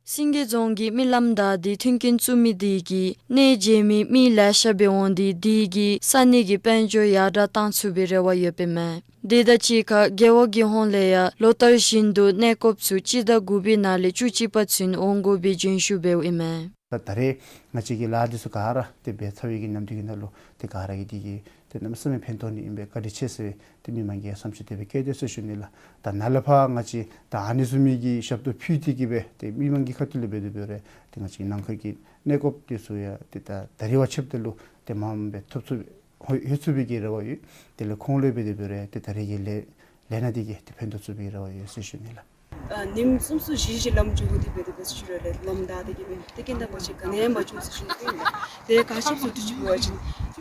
སེང་གེ་རྫོང་གིས་མི་ལམ་བདའ་སྟེ་མཐུན་རྐྱེན་བཙུགས་མི་དེ་གིས་གནས་མཇལ་མི་མི་ལེ་ཤ་སྦེ་འོང་སྟེ་དེ་གིས་ས་གནས་ཀྱི་དཔལ་འབྱོར་ཡར་དྲག་བཏང་ཚུགས་པའི་རེ་བ་ཡོདཔ་ཨིན་མས། དེ་དང་གཅིག་ཁར་རྒེད་འོག་གི་ཧོངས་ལས་ཡང་ལོ་ལྟར་བཞིན་དུ་གནས་སྐོརཔ་ཚུ་སྤྱི་ཟླ་དགུ་པའི་ནང་ལས་བཅུ་གཅིག་པ་ཚུན་འོང་དགོ་པའི་བརྗོད་ཞུ་འབདཝ་ཨིན་མས། ད་ད་རེས་ང་བཅས་ཀྱིས་ལཱ་འདི་ཚུ་ག་ར་ཏེ་འབད་ཚར་བའི་གི་ནམ་དུས་ཀྱི་ནང་ལུ་ཏེ་ག་ར་གིས་འདི་གིས་ཏེ་གནམ་མེད་ས་མེད་ཕན་ཐོགས་ནི་ཨིན་པས། བཀའ་དྲིན་ཆེ་ཟེར་ཏེ་མི་མང་གིས་བསམ་ཚུལ་དེ་སྦེ་བཀོད་དེ་ཟེར་ཞུ་ནི་ལགས། ད་ནཱ་ལས་ཕར་ང་བཅས་ད་ཨ་ནི་བཟུམ་མའི་གི་ཞབས་ཏོག་ཕུལ་ཏེ་གིས་སྦེ་ཏེ་མི་མང་གི་ཁ་ཐུག་ལས་འབད་དེ་འབད་རུང་ཏེ་ང་བཅས་ནང་ཁུལ་གྱི་གནས་སྐོརཔ་འདི་ཚུ་ཡང་ཏེ་ད་ད་རེས་བ་ཆེཝ་ད་ལུ་ཏེ་མངམ་སྦེ་ཐོབ་ཚུགས་ལྷོད་ཚུགས་པའི་གི་རེ་བ་ཡོད། དེ་ལས་ཁོང་ལུ་འབད་དེ་འབད་རུང་ཏེ་ད་རེས་ཀྱི་ལས་ལས་སྣ་འདི་གིས་ཏེ་ཕན་ཐོགས་ཚུགས་པའི་རེ་བ་ཡོད་ཟེར་ཞུ་ནི་ལགས། ཨ་ཉིནམ་གསུམ་གསུམ་བཞི་བཞི་ལམ་འགྱོ་དགོ་དེ་འབད་དེ་འབད་ཟེར་ཞུ་རུང་ལས་ལམ་བདའ་སྟེ་གིས་སྦེ་ཏེ་རྐྱེན་དང་བར་ཆད་ག་ནི་ཡང་མ་བྱུང་ཟེར་ཞུ་ནི་ཨིན་ལགས། ཏེ་ག་ཅི་ཚུ་འདི་ཅིག་འབད་བ་ཅིན་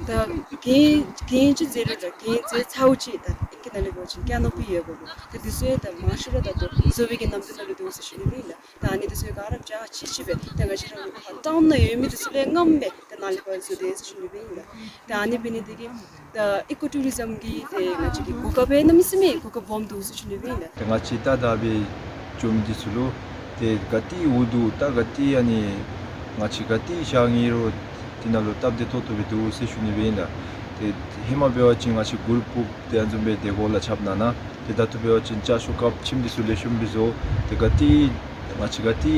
ད་གན་གན་ཅིག་འཛེགས་རུང་ད་གན་འཛེགས་ཚརཝ་ཅིག་ད་ཨིན་གྱི་ནང་ལས་འབད་བ་ཅིན་ཀེ་ནོ་པི་ཡོདཔ་འོང་། ཏེ་འདི་ཚུ་ཡང་ད་མང་ཤོས་ར་ད་ལྟོ་བཟོ་བའི་གི་ནམ་དུས་ནང་ལུ་འདུག་ཟེར་ཞུ་ནི་ཨིན་ལགས། ད་ཨ་ནི་འདི་ཚུ་ག་ར་ཅ་ཅི་ཅིག་སྦེ་ད་ང་བཅས་ར་ལུ་ཕར་ཊའུན་ནང་ཡོད་མི་འདི་ཚུ་ལས་རྔམ་སྦེ་ད་ནཱ་ལས་ཕར་བཟོ་དེས་ཟེར་ཞུ་ནི་སྦེ་ཨིན་ལགས། ད་ཨ་ནི་འབད་ནི་འདི་གིས་ད་ཨི་ཀོ་ཊུ་རི་ཛམ་གྱི་ཏེ་ང་བཅས་ཀྱི་གོ་སྐབས་གནམ་མེད་ས་མེད་གོ་སྐབས་སྦོམ་འདུག་ཟེར་ཞུ་ནི་སྦེ་ཨིན་ལགས། ཏེ་ང་བཅས་ད་ད་འབད་འགྱོ་མི་འདི་ཚུ་ལུ་ཏེ་ག་ཏེ་འོང་འདུག། ད་ག་ཏེ་ཨ་ནི་ང་བཅས་ག་ཏེ་བཞག་ནི་རུང་དེ་ནང་ལུ་སྟབས་བདེ་ཏོག་ཏོ་སྦེ་འདུག་ཟེར་ཞུ་ནི་སྦེ་ཨིན་ལགས། ཏེ་ཧེ་མ་འབད་བ་ཅིན་ང་བཅས་གུར་ཕུབ་ཏེ་ཨ་ནི་བཟུམ་སྦེ་ཏེ་གོ་ལ་རྐྱབ་ནང་ན་ཏེ་ད་ལྟོ་འབད་བ་ཅིན་ཅ་ཆས་བཀབ་ཁྱིམ་འདི་ཚུ་ལེགས་ཤོམ་སྦེ་བཟོ། ཏེ་ག་ཏེ་ང་བཅས་ག་ཏེ་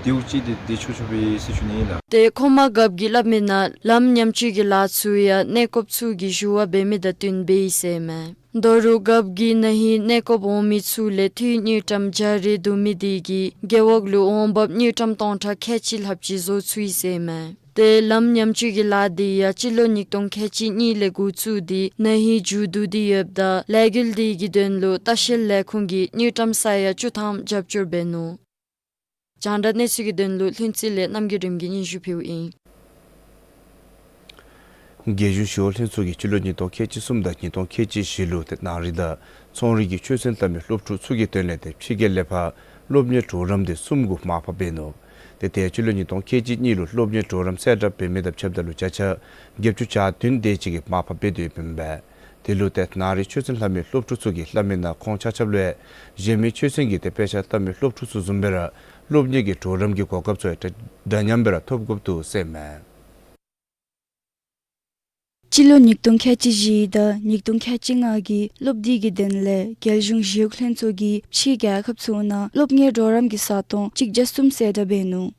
དེ་འུ་ཅིག་ཏེ་དེ་ཆོག་ཆོག་སྦེ་ཟེར་ཞུ་ནི་ཨིན་ལགས། ཏེ་མཁོ་མ་རྒཔོ་གིས་སླབ་མི་ནང་ལམ་ཉམས་བཅོས་ཀྱི་ལཱ་ཚུ་ཡང་གནས་སྐོརཔ་ཚུ་གིས་ཞུ་བ་འབད་མི་དང་བསྟུན་འབད་ཡི་ཟེར་མས། ད་རུང་རྒཔོ་གིས་ན་ཧིང་གནས་སྐོརཔ་འོང་མི་ཚུ་ལས་འཐུས་དངུལ་ཀྲམ་བརྒྱ་རེ་བསྡུ་མི་དེ་གིས་རྒེད་འོག་ལུ་འོང་འབབ་དངུལ་ཀྲམ་སྟོང་ཕྲག་ཁལ་གཅིག་ལྷགཔ་ཅིག་བཟོ་ཚུགས་ཡི་ཟེར་མས། ཏེ་ལམ་ཉམས་བཅོས་ཀྱི་ལཱ་འདི་ཡང་སྤྱི་ལོ་ཉིས་སྟོང་ཁལ་གཅིག་གཉིས་ལས་འགོ་བཙུགས་ཏེ་ན་ཧིང་མཇུག་བསྡུ་སྟེ་ཡོདཔ་ད་ལས་འགུལ་འདི་གི་དོན་ལུ་ལྟ་བཤལ་ལས་ཁུངས་ཀྱིས་དངུལ་ཀྲམ་ས་ཡ་བཅུ་ཐམ་རྒྱབ་སྐྱོར་འབད་ནུག། རྒྱང་བསྒྲགས་གནས་ཚུལ་གྱི་དོན་ལུ་ལྷུན་རྩེ་ལས་རྣམ་རྒྱལ་སྒྲོལམ་གྱིས་སྙན་ཞུ་ཕུལཝ་ཨིན། རྒྱལ་གཞུང་ཞི་གཡོག་ལྷན་ཚོགས་ཀྱིས་སྤྱི་ལོ་ཉིས་སྟོང་ཁལ་གཅིག་གསུམ་དང་ཉིས་སྟོང་ཁལ་གཅིག་བཞི་ལུ་ཏེ་ནང་རིག་དང་ཚོང་རིག་གི་ཆོས་ཚན་ལྟ་བུའི་སློབ་ཕྲུག་ཚུ་གི་དོན་ལས་ཏེ་ཕྱི་རྒྱལ་ལས་ཕར་སློབ་གཉེར་གྲོགས་རམ་དེ་གསུམ་གུ་མར་ཕབ་འབད་ནུག། ཏེ་ཏེ་སྤྱི་ལོ་ཉིས་སྟོང་ཁལ་གཅིག་གཉིས་ལུ་སློབ་གཉེར་གྲོགས་རམ་གསལ་བསྒྲགས་འབད་མི་དང་ཕྱདཔ་ད་ལུ་བརྒྱ་ཆ་བརྒྱད་ཅུ་གྱ་བདུན་དེ་ཅིག་གིས་མར་ཕབ་འབད་དེ་ཡོདཔ་ཨིན་པས། དེ་ལུ་ཏེ་ནང་རིག་ཆོས་ཚན་ལྷབ་མི་སློབ་ཕྲུག་ཚུ་གིས་སླབ་མི་ནང་ཁོང་ཆ་ཁྱབ་ལུ་ཡང་གཞན་མི་ཆོས་ཚན་གྱི་ཏེ་དཔེ་ཆ་ལྷབ་མི་སློབ་ཕྲུག་ཚུ་བཟུམ་སྦེ་ར་སློབ་གཉེར་གྱི་གྲོགས་རམ་གྱི་གོ་སྐབས་ཚུ་ཡང་འདྲ་མཉམ་སྦེ་ར་ཐོབ་དགོཔ་འདུག་ཟེར་མས། སྤྱི་ལོ་ཉིས་སྟོང་ཁལ་གཅིག་བཞི་དང་ཉིས་སྟོང་ཁལ་གཅིག་ལྔ་གི་སློབ་དུས་ཀྱི་དོན་ལས་རྒྱལ་གཞུང་ཞི་གཡོག་ལྷན་ཚོགས་ཀྱིས་ཕྱིའི་རྒྱལ་ཁབ་ཚུ་ནང་སློབ་གཉེར་གྲོགས་རམ་གྱི་ས་སྟོང་གཅིག་བརྒྱ་གསུམ་གསལ་བསྒྲགས་འབད་ནུག།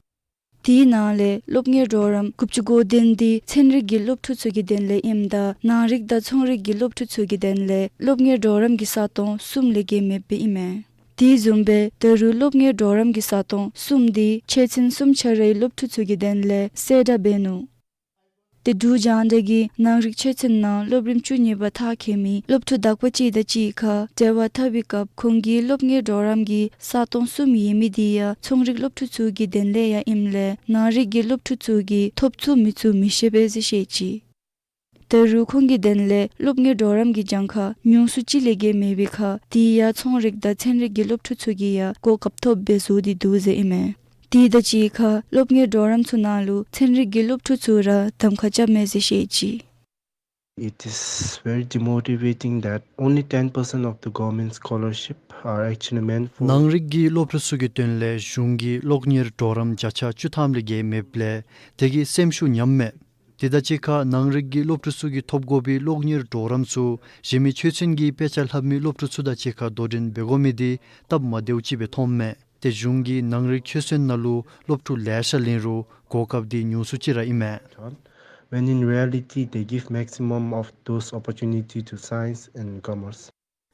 དེའི་ནང་ལས་སློབ་གཉེར་གྲོགས་རམ་དགུ་བཅུ་གོ་བདུན་དེ་ཚན་རིག་གི་སློབ་ཕྲུག་ཚུ་གི་དོན་ལས་ཨིནམ་ད་ནང་རིག་དང་ཚོང་རིག་གི་སློབ་ཕྲུག་ཚུ་གི་དོན་ལས་སློབ་གཉེར་གྲོགས་རམ་གྱི་ས་སྟོང་གསུམ་ལས་བརྒལ་མེདཔ་ཨིན་མས། དེ་བཟུམ་སྦེ་ད་རུང་སློབ་གཉེར་གྲོགས་རམ་གྱི་ས་སྟོང་གསུམ་དེ་ཆོས་ཚན་གསུམ་ཆ་རའི་སློབ་ཕྲུག་ཚུ་གི་དོན་ལས་གསལ་བསྒྲགས་འབད་ནུག། ཏེ་འབྲུག་རྒྱང་བསྒྲགས་ཀྱིས་ནང་རིག་ཆོས་ཚན་ནང་སློབ་རིམ་བཅུ་གཉིས་པ་མཐར་འཁྱོལ་མི་སློབ་ཕྲུག་དག་པ་ཅིག་དང་གཅིག་ཁར་འབྲེལ་བ་འཐབ་པའི་སྐབས་ཁོང་གིས་སློབ་གཉེར་གྲོགས་རམ་གྱི་ས་སྟོང་གསུམ་ཡོད་མི་དེ་ཡང་ཚོང་རིག་སློབ་ཕྲུག་ཚུ་གི་དོན་ལས་ཡང་ཨིནམ་ལས་ནང་རིག་གི་སློབ་ཕྲུག་ཚུ་གིས་ཐོབ་ཚུགས་མི་ཚུགས་མི་ཤེས་པས་ཟེར་བཤད་ཅི། ད་རུང་ཁོང་གི་དོན་ལས་སློབ་གཉེར་གྲོགས་རམ་གྱི་གྱངས་ཁ་ཉུང་སུ་ཅིག་ལས་བརྒལ་མེད་པའི་ཁར་དེ་ཡང་ཚོང་རིག་དང་ཚན་རིག་གི་སློབ་ཕྲུག་ཚུ་གིས་ཡང་གོ་སྐབས་ཐོབ་སྦེ་བཟོ་སྟེ་འདུག་ཟེར་ཨིན་མས། དེ་དང་གཅིག་ཁར་སློབ་གཉེར་གྲོགས་རམ་ཚུ་ནང་ལུ་ཚན་རིག་གི་སློབ་ཕྲུག་ཚུ་ར་གདམ་ཁ་རྐྱབ་མས་ཟེར་བཤད་ཅི། It is very demotivating that only ten percent of the government scholarship are actually meant for ནང་རིག་གི་སློབ་ཕྲུག་ཚུ་གི་དོན་ལས་གཞུང་གིས་སློབ་གཉེར་གྲོགས་རམ་བརྒྱ་ཆ་བཅུ་ཐམ་ལས་བརྒལ་མེདཔ་ལས་དེ་གིས་སེམས་ཤུགས་ཉམས་མས། དེ་དང་གཅིག་ཁར་ནང་རིག་གི་སློབ་ཕྲུག་ཚུ་གིས་ཐོབ་དགོ་པའི་སློབ་གཉེར་གྲོགས་རམ་ཚུ་གཞན་མི་ཆོས་ཚན་གྱི་དཔེ་ཆ་ལྷབ་མི་སློབ་ཕྲུག་ཚུ་དང་གཅིག་ཁར་དོ་འགྲན་འབད་དགོ་མི་དེ་སྟབས་མ་བདེཝ་ཅིག་སྦེ་མཐོངམ་མས། ཏེ་གཞུང་གིས་ནང་རིག་ཆོས་ཚན་ནང་ལུ་སློབ་ཕྲུག་ལེ་ཤ་ལེན་རུང་གོ་སྐབས་དེ་ཉུང་སུ་ཅིག་ར་ཨིན་མས། When in reality, they give maximum of those opportunity to science and commerce.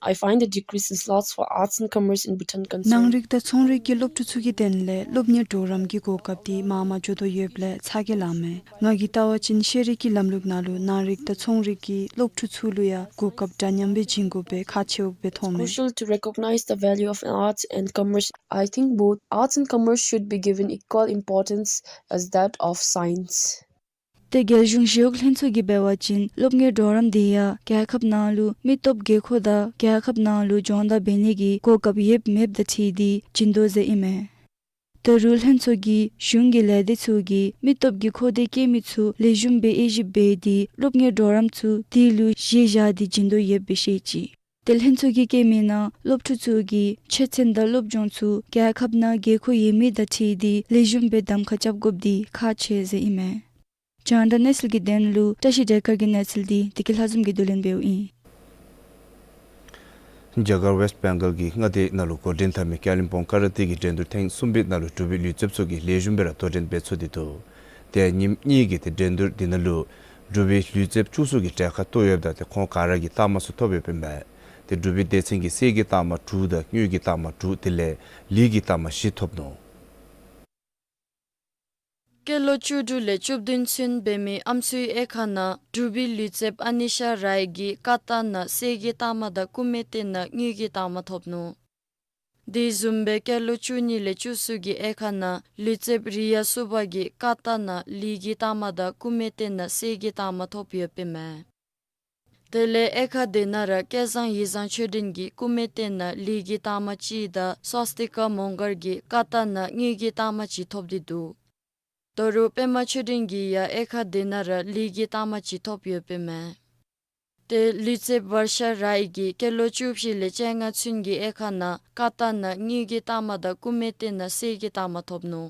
I find the decrease in slots for arts and commerce in Bhutan concerning. ནང་རིག་དང་ཚོང་རིག་གི་སློབ་ཕྲུག་ཚུ་གི་དོན་ལས་སློབ་གཉེར་གྲོགས་རམ་གྱི་གོ་སྐབས་དེ་མང་མང་འགྱོ་དོ་ཡོདཔ་ལས་ཚ་གྱང་ལངམ་མས། ང་གིས་བལྟ་བ་ཅིན་ཤེས་རིག་གི་ལམ་ལུགས་ནང་ལུ་ནང་རིག་དང་ཚོང་རིག་གི་སློབ་ཕྲུག་ཚུ་ལུ་ཡང་གོ་སྐབས་འདྲ་མཉམ་སྦེ་བྱིན་དགོཔ་སྦེ་ཁག་ཆེཝ་སྦེ་མཐོངམ་མས། It's crucial to recognize the value of arts and commerce. I think both arts and commerce should be given equal importance as that of science. ཏེ་རྒྱལ་གཞུང་ཞི་གཡོག་ལྷན་ཚོགས་ཀྱིས་འབད་བ་ཅིན་སློབ་གཉེར་གྲོགས་རམ་དེ་ཡང་རྒྱལ་ཁབ་ནང་ལུ་མི་སྟོབས་དགོས་མཁོ་དང་རྒྱལ་ཁབ་ནང་ལུ་སྦྱོང་བརྡར་འབད་ནི་གི་གོ་སྐབས་ཡོདཔ་མེདཔ་དང་འཁྲིལ་ཏེ་བྱིན་དོ་ཟེར་ཨིན་མས། ད་རུང་ལྷན་ཚོགས་ཀྱིས་གཞུང་གི་ལས་སྡེ་ཚུ་གིས་མི་སྟོབས་ཀྱི་མཁོ་འདོད་བསྐྱེད་མི་ཚུ་ལེགས་ཤོམ་སྦེ་དབྱེ་ཞིབ་འབད་དེ་སློབ་གཉེར་གྲོགས་རམ་ཚུ་དེ་ལུ་གཞི་བཞག་སྟེ་བྱིན་དོ་ཡོདཔ་སྦེ་བཤད་ཅི། ཏེ་ལྷན་ཚོགས་ཀྱིས་བཀོད་མི་ནང་སློབ་ཕྲུག་ཚུ་གིས་ཆོས་ཚན་དང་སློབ་སྦྱོང་ཚུ་རྒྱལ་ཁབ་ནང་དགོས་མཁོ་ཡོད་མི་དང་འཁྲིལ་ཏེ་ལེགས་ཤོམ་སྦེ་གདམ་ཁ་རྐྱབ་དགོཔ་དེ་ཁག་ཆེ་ཟེར་ཨིན་མས། རྒྱང་བསྒྲགས་གནས་ཚུལ་གྱི་དོན་ལུ་བཀྲ་ཤིས་བདེ་སྐར་གྱི་གནས་ཚུལ་དེ་བདེ་སྐྱིད་ལྷ་འཛོམས་ཀྱིས་བསྡུ་ལེན་འབདཝ་ཨིན། རྒྱ་གར་ཝེསཊ་བེང་གཱལ་གྱི་མངའ་སྡེ་ནང་ལུ་འགོ་འདྲེན་འཐབ་མི་ཀ་ལིམ་པོང་ཀ་ར་ཏེ་གི་འགྲན་བསྡུར་ཐེངས་གསུམ་པའི་ནང་ལུ་འབྲུག་པའི་ལུས་རྩལཔ་ཚུ་གིས་ལེགས་ཤོམ་སྦེ་ར་དོ་འགྲན་འབད་ཚུགས་ཏེ་འདུག། ཏེ་ཉིནམ་གཉིས་ཀྱི་ཏེ་འགྲན་བསྡུར་འདི་ནང་ལུ་འབྲུག་པའི་ལུས་རྩལཔ་བཅུ་གསུམ་གྱིས་གྲལ་ཁར་གཏོགས་ཡོདཔ་ད་ཏེ་ཁོང་ག་ར་གིས་རྟགས་མ་ཚུ་ཐོབ་ཡོདཔ་ཨིན་པས། ཏེ་འབྲུག་པའི་སྡེ་ཚན་གྱིས་གསེར་གྱི་རྟགས་མ་དྲུག་དང་དངུལ་གྱི་རྟགས་མ་དྲུག་དེ་ལས་ལི་གི་རྟགས་མ་བཞི་ཐོབ་ནུག། སྐྱེས་ལོ་བཅུ་དྲུག་ལས་བཅུ་བདུན་ཚུན་འབད་མི་ཨམ་སྲུའི་དབྱེ་ཁག་ནང་འབྲུག་པའི་ལུས་རྩལཔ་ཨ་ནི་ཤ་རའི་གིས་ཀ་ཏ་ནང་གསེར་གྱི་རྟགས་མ་དང་ཀུ་མེ་ཏེ་ནང་དངུལ་གྱི་རྟགས་མ་ཐོབ་ནུག། དེ་བཟུམ་སྦེ་སྐྱེས་ལོ་བཅུ་གཉིས་ལས་བཅུ་གསུམ་གྱི་དབྱེ་ཁག་ནང་ལུས་རྩལཔ་རི་ཡ་སུ་བ་གིས་ཀ་ཏ་ནང་ལི་གི་རྟགས་མ་དང་ཀུ་མེ་ཏེ་ནང་གསེར་གྱི་རྟགས་མ་ཐོབ་ཡོདཔ་ཨིན་མས། དེ་ལས་དབྱེ་ཁག་དེ་ནང་ར་སྐལ་བཟང་ཡིད་བཟང་ཆོས་སྒྲོན་གྱིས་ཀུ་མེ་ཏེ་ནང་ལི་གི་རྟགས་མ་གཅིག་དང་སྭསྟི་ཀ་མོང་སྒར་གྱིས་ཀ་ཏ་ནང་དངུལ་གྱི་རྟགས་མ་གཅིག་ཐོབ་སྟེ་འདུག། ད་རུང་པདྨ་ཆོས་སྒྲོན་གྱིས་ཡང་དབྱེ་ཁག་དེ་ནང་ར་ལི་གི་རྟགས་མ་གཅིག་ཐོབ་ཡོདཔ་ཨིན་མས། ཏེ་ལུས་རྩལཔ་ཝར་ཤ་རའི་གིས་སྐྱེས་ལོ་བཅུ་བཞི་ལས་བཅོ་ལྔ་ཚུན་གྱི་དབྱེ་ཁག་ནང་ཀ་ཏ་ནང་དངུལ་གྱི་རྟགས་མ་དང་ཀུ་མེ་ཏེ་ནང་གསེར་གྱི་རྟགས་མ་ཐོབ་ནུག།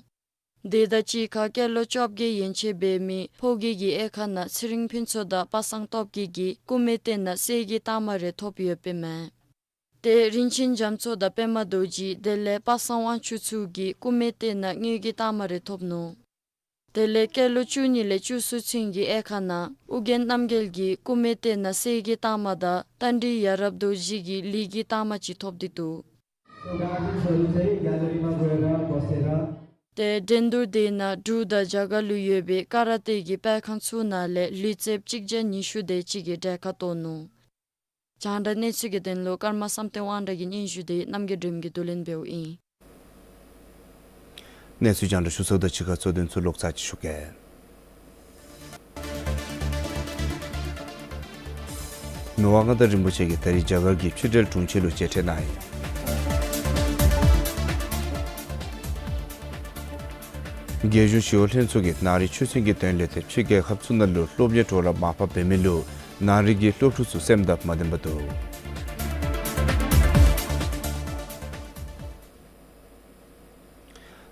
དེ་དང་གཅིག་ཁར་སྐྱེས་ལོ་བཅོ་བརྒྱད་ཡན་ཆད་འབད་མི་ཕོ་སྐྱེས་ཀྱི་དབྱེ་ཁག་ནང་ཚེ་རིང་ཕུན་ཚོགས་དང་པ་སངས་སྟོབས་རྒྱས་ཀྱིས་ཀུ་མེ་ཏེ་ནང་གསེར་གྱི་རྟགས་མ་རེ་ཐོབ་ཡོདཔ་ཨིན་མས། ཏེ་རིན་ཆེན་རྒྱ་མཚོ་དང་པདྨ་རྡོ་རྗེ་དེ་ལས་པ་སངས་དབང་ཕྱུག་ཚུ་གིས་ཀུ་མེ་ཏེ་ནང་དངུལ་གྱི་རྟགས་མ་རེ་ཐོབ་ནུག། དེ་ལས་སྐྱེས་ལོ་བཅུ་གཉིས་ལས་བཅུ་གསུམ་ཚུན་གྱི་དབྱེ་ཁག་ནང་ཨོ་རྒྱན་རྣམ་རྒྱལ་གྱིས་ཀུ་མེ་ཏེ་ནང་གསེར་གྱི་རྟགས་མ་དང་རྟ་མགྲིན་ཡ་རབས་རྡོ་རྗེ་གིས་ལི་གི་རྟགས་མ་གཅིག་ཐོབ་སྟེ་འདུག། ཏེ་འགྲན་བསྡུར་དེ་ནང་འབྲུག་དང་རྒྱ་གར་ལུ་ཡོད་པའི་ཀ་ར་ཏེ་གི་སྤེལ་ཁང་ཚུ་ནང་ལས་ལུས་རྩལཔ་གཅིག་བརྒྱ་ཉི་ཤུ་དེ་ཅིག་གིས་གྲལ་ཁར་གཏོགས་ནུག། རྒྱང་བསྒྲགས་གནས་ཚུལ་གྱི་དོན་ལུ་ཀརྨ་བསམ་གཏན་དབང་གྲགས་ཀྱི་སྙན་ཞུ་དེ་རྣམ་རྒྱལ་སྒྲོལ་མ་གིས་བསྡུ་ལེན་འབདཝ་ཨིན། གནས་ཚུལ་རྒྱང་བསྒྲགས་ཞུ་ཚརཝ་དང་གཅིག་ཁར་གཙོ་དོན་ཚུ་ལོག་ཚར་ཅིག་ཞུ་གེ། མི་དབང་མངའ་བདག་རིན་པོ་ཆེ་གིས་ད་རིས་རྒྱ་གར་གྱི་ཕྱི་འབྲེལ་དྲུང་ཆེ་ལུ་མཇལ་འཕྲད་གནང་ཡི། རྒྱལ་གཞུང་ཞི་གཡོག་ལྷན་ཚོགས་ཀྱིས་ནང་རིག་ཆོས་ཚན་གྱི་དོན་ལས་ཏེ་ཕྱི་རྒྱལ་ཁབ་ཚུ་ནང་ལུ་སློབ་གཉེར་གྲོགས་རམ་མར་ཕབ་འབད་མི་ལུ་ ནང་རིག་གི་སློབ་ཕྲུག་ཚུ་སེམས་སྟབས་མ་བདེན་པ་འདུག།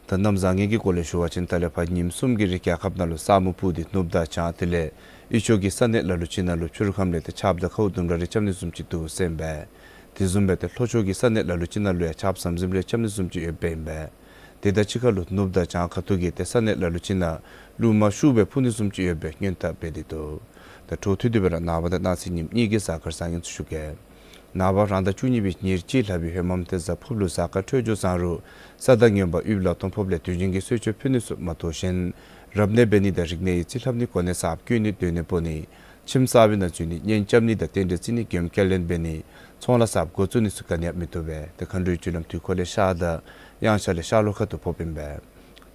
ད་གནམ་བཟང་ངན་གྱི་སྐོར་ལས་ཞུ་བ་ཅིན་ད་ལས་ཕར་ཉིནམ་གསུམ་གྱི་རིང་རྒྱལ་ཁབ་ནང་ལུ་ས་སྨུག་སྤུབས་ཏེ་ནུབ་དང་བྱང་དེ་ལས་ཡུལ་ཕྱོགས་ཀྱི་ས་གནས་ལ་ལུ་ཅིག་ནང་ལུ་ཕྱི་རུ་ཁམས་ལས་ཏེ་ཆརཔ་དང་ཁཝ་ལྡུམ་ར་རེ་རྐྱབ་ནི་བཟུམ་ཅིག་འདུག་ཟེར་ཨིན་པས། དེ་བཟུམ་སྦེ་ཏེ་ལྷོ་ཕྱོགས་ཀྱི་ས་གནས་ལ་ལུ་ཅིག་ནང་ལུ་ཡང་ཆརཔ་ཟམ་ཟིམ་རེ་རྐྱབ་ནི་བཟུམ་ཅིག་ཡོདཔ་ཨིན་པས། དེ་དང་གཅིག་ཁར་ལུ་ནུབ་དང་བྱང་ཁ་ཐུག་གི་ཏེ་ས་གནས་ལ་ལུ་ཅིག་ནང་རླུང་མ་ཤུགས་སྦེ་འཕུ་ནི་བཟུམ་ཅིག་ཡོད་པའི་སྔོན་དཔག་འབད་དེ་འདུག། ད་འཕྲོ་མཐུད་དེ་སྦེ་ར་ནངས་པ་དང་གནངས་ཚེ་ཉིནམ་གཉིས་ཀྱི་གཟའ་སྐར་བཟང་ངན་ཚུ་ཞུ་གེ། ནངས་པ་རང་ཟླ་བཅུ་གཉིས་པའི་ཉེར་གཅིག་ལྷག་པའི་ཧེ་མམ་ཏེ་གཟའ་ཕུརཔ་ལུ་གཟའ་སྐར་འཕྲོད་སྦྱོར་བཟང་རུང་ས་དང་ངན་པ་དབུལ་ལ་སྟོང་ཕོགཔ་ལས་དུས་རྒྱུན་གྱི་གསོལ་མཆོད་ཕུལ་ནི་ཚུ་མ་གཏོགས་གཞན་རབ་གནས་འབད་ནི་དང་རིག་གནས་ཡིད་ཆེས་ལྷབ་ནི་གོ་གནས་གསརཔ་བསྐོ་ནི་སྡོད་གནས་སྤོ་ནི་ཁྱིམ་གསར་པའི་ནང་འཛུལ་ནི་གཉེན་རྐྱབ་ནི་དང་རྟེན་འབྲེལ་བརྩི་ནི་མགྱོནམ་ཁས་ལེན་འབད་ནི་ཚོང་ལཱ་གསརཔ་འགོ་བཙུགས་ནི་ཚུ་ག་ནི་ཡང་མི་བཏུབ་པས། ཏེ་མཁའ་འགྲོའི་རྒྱུ་ལམ་དུས་འཁོར་ལས་ཤར་དང་དབྱངས་འཆར་ལས་ཤར་ལྷོ་ཁ་ཐུག་ཕོགཔ་ཨིན་པས།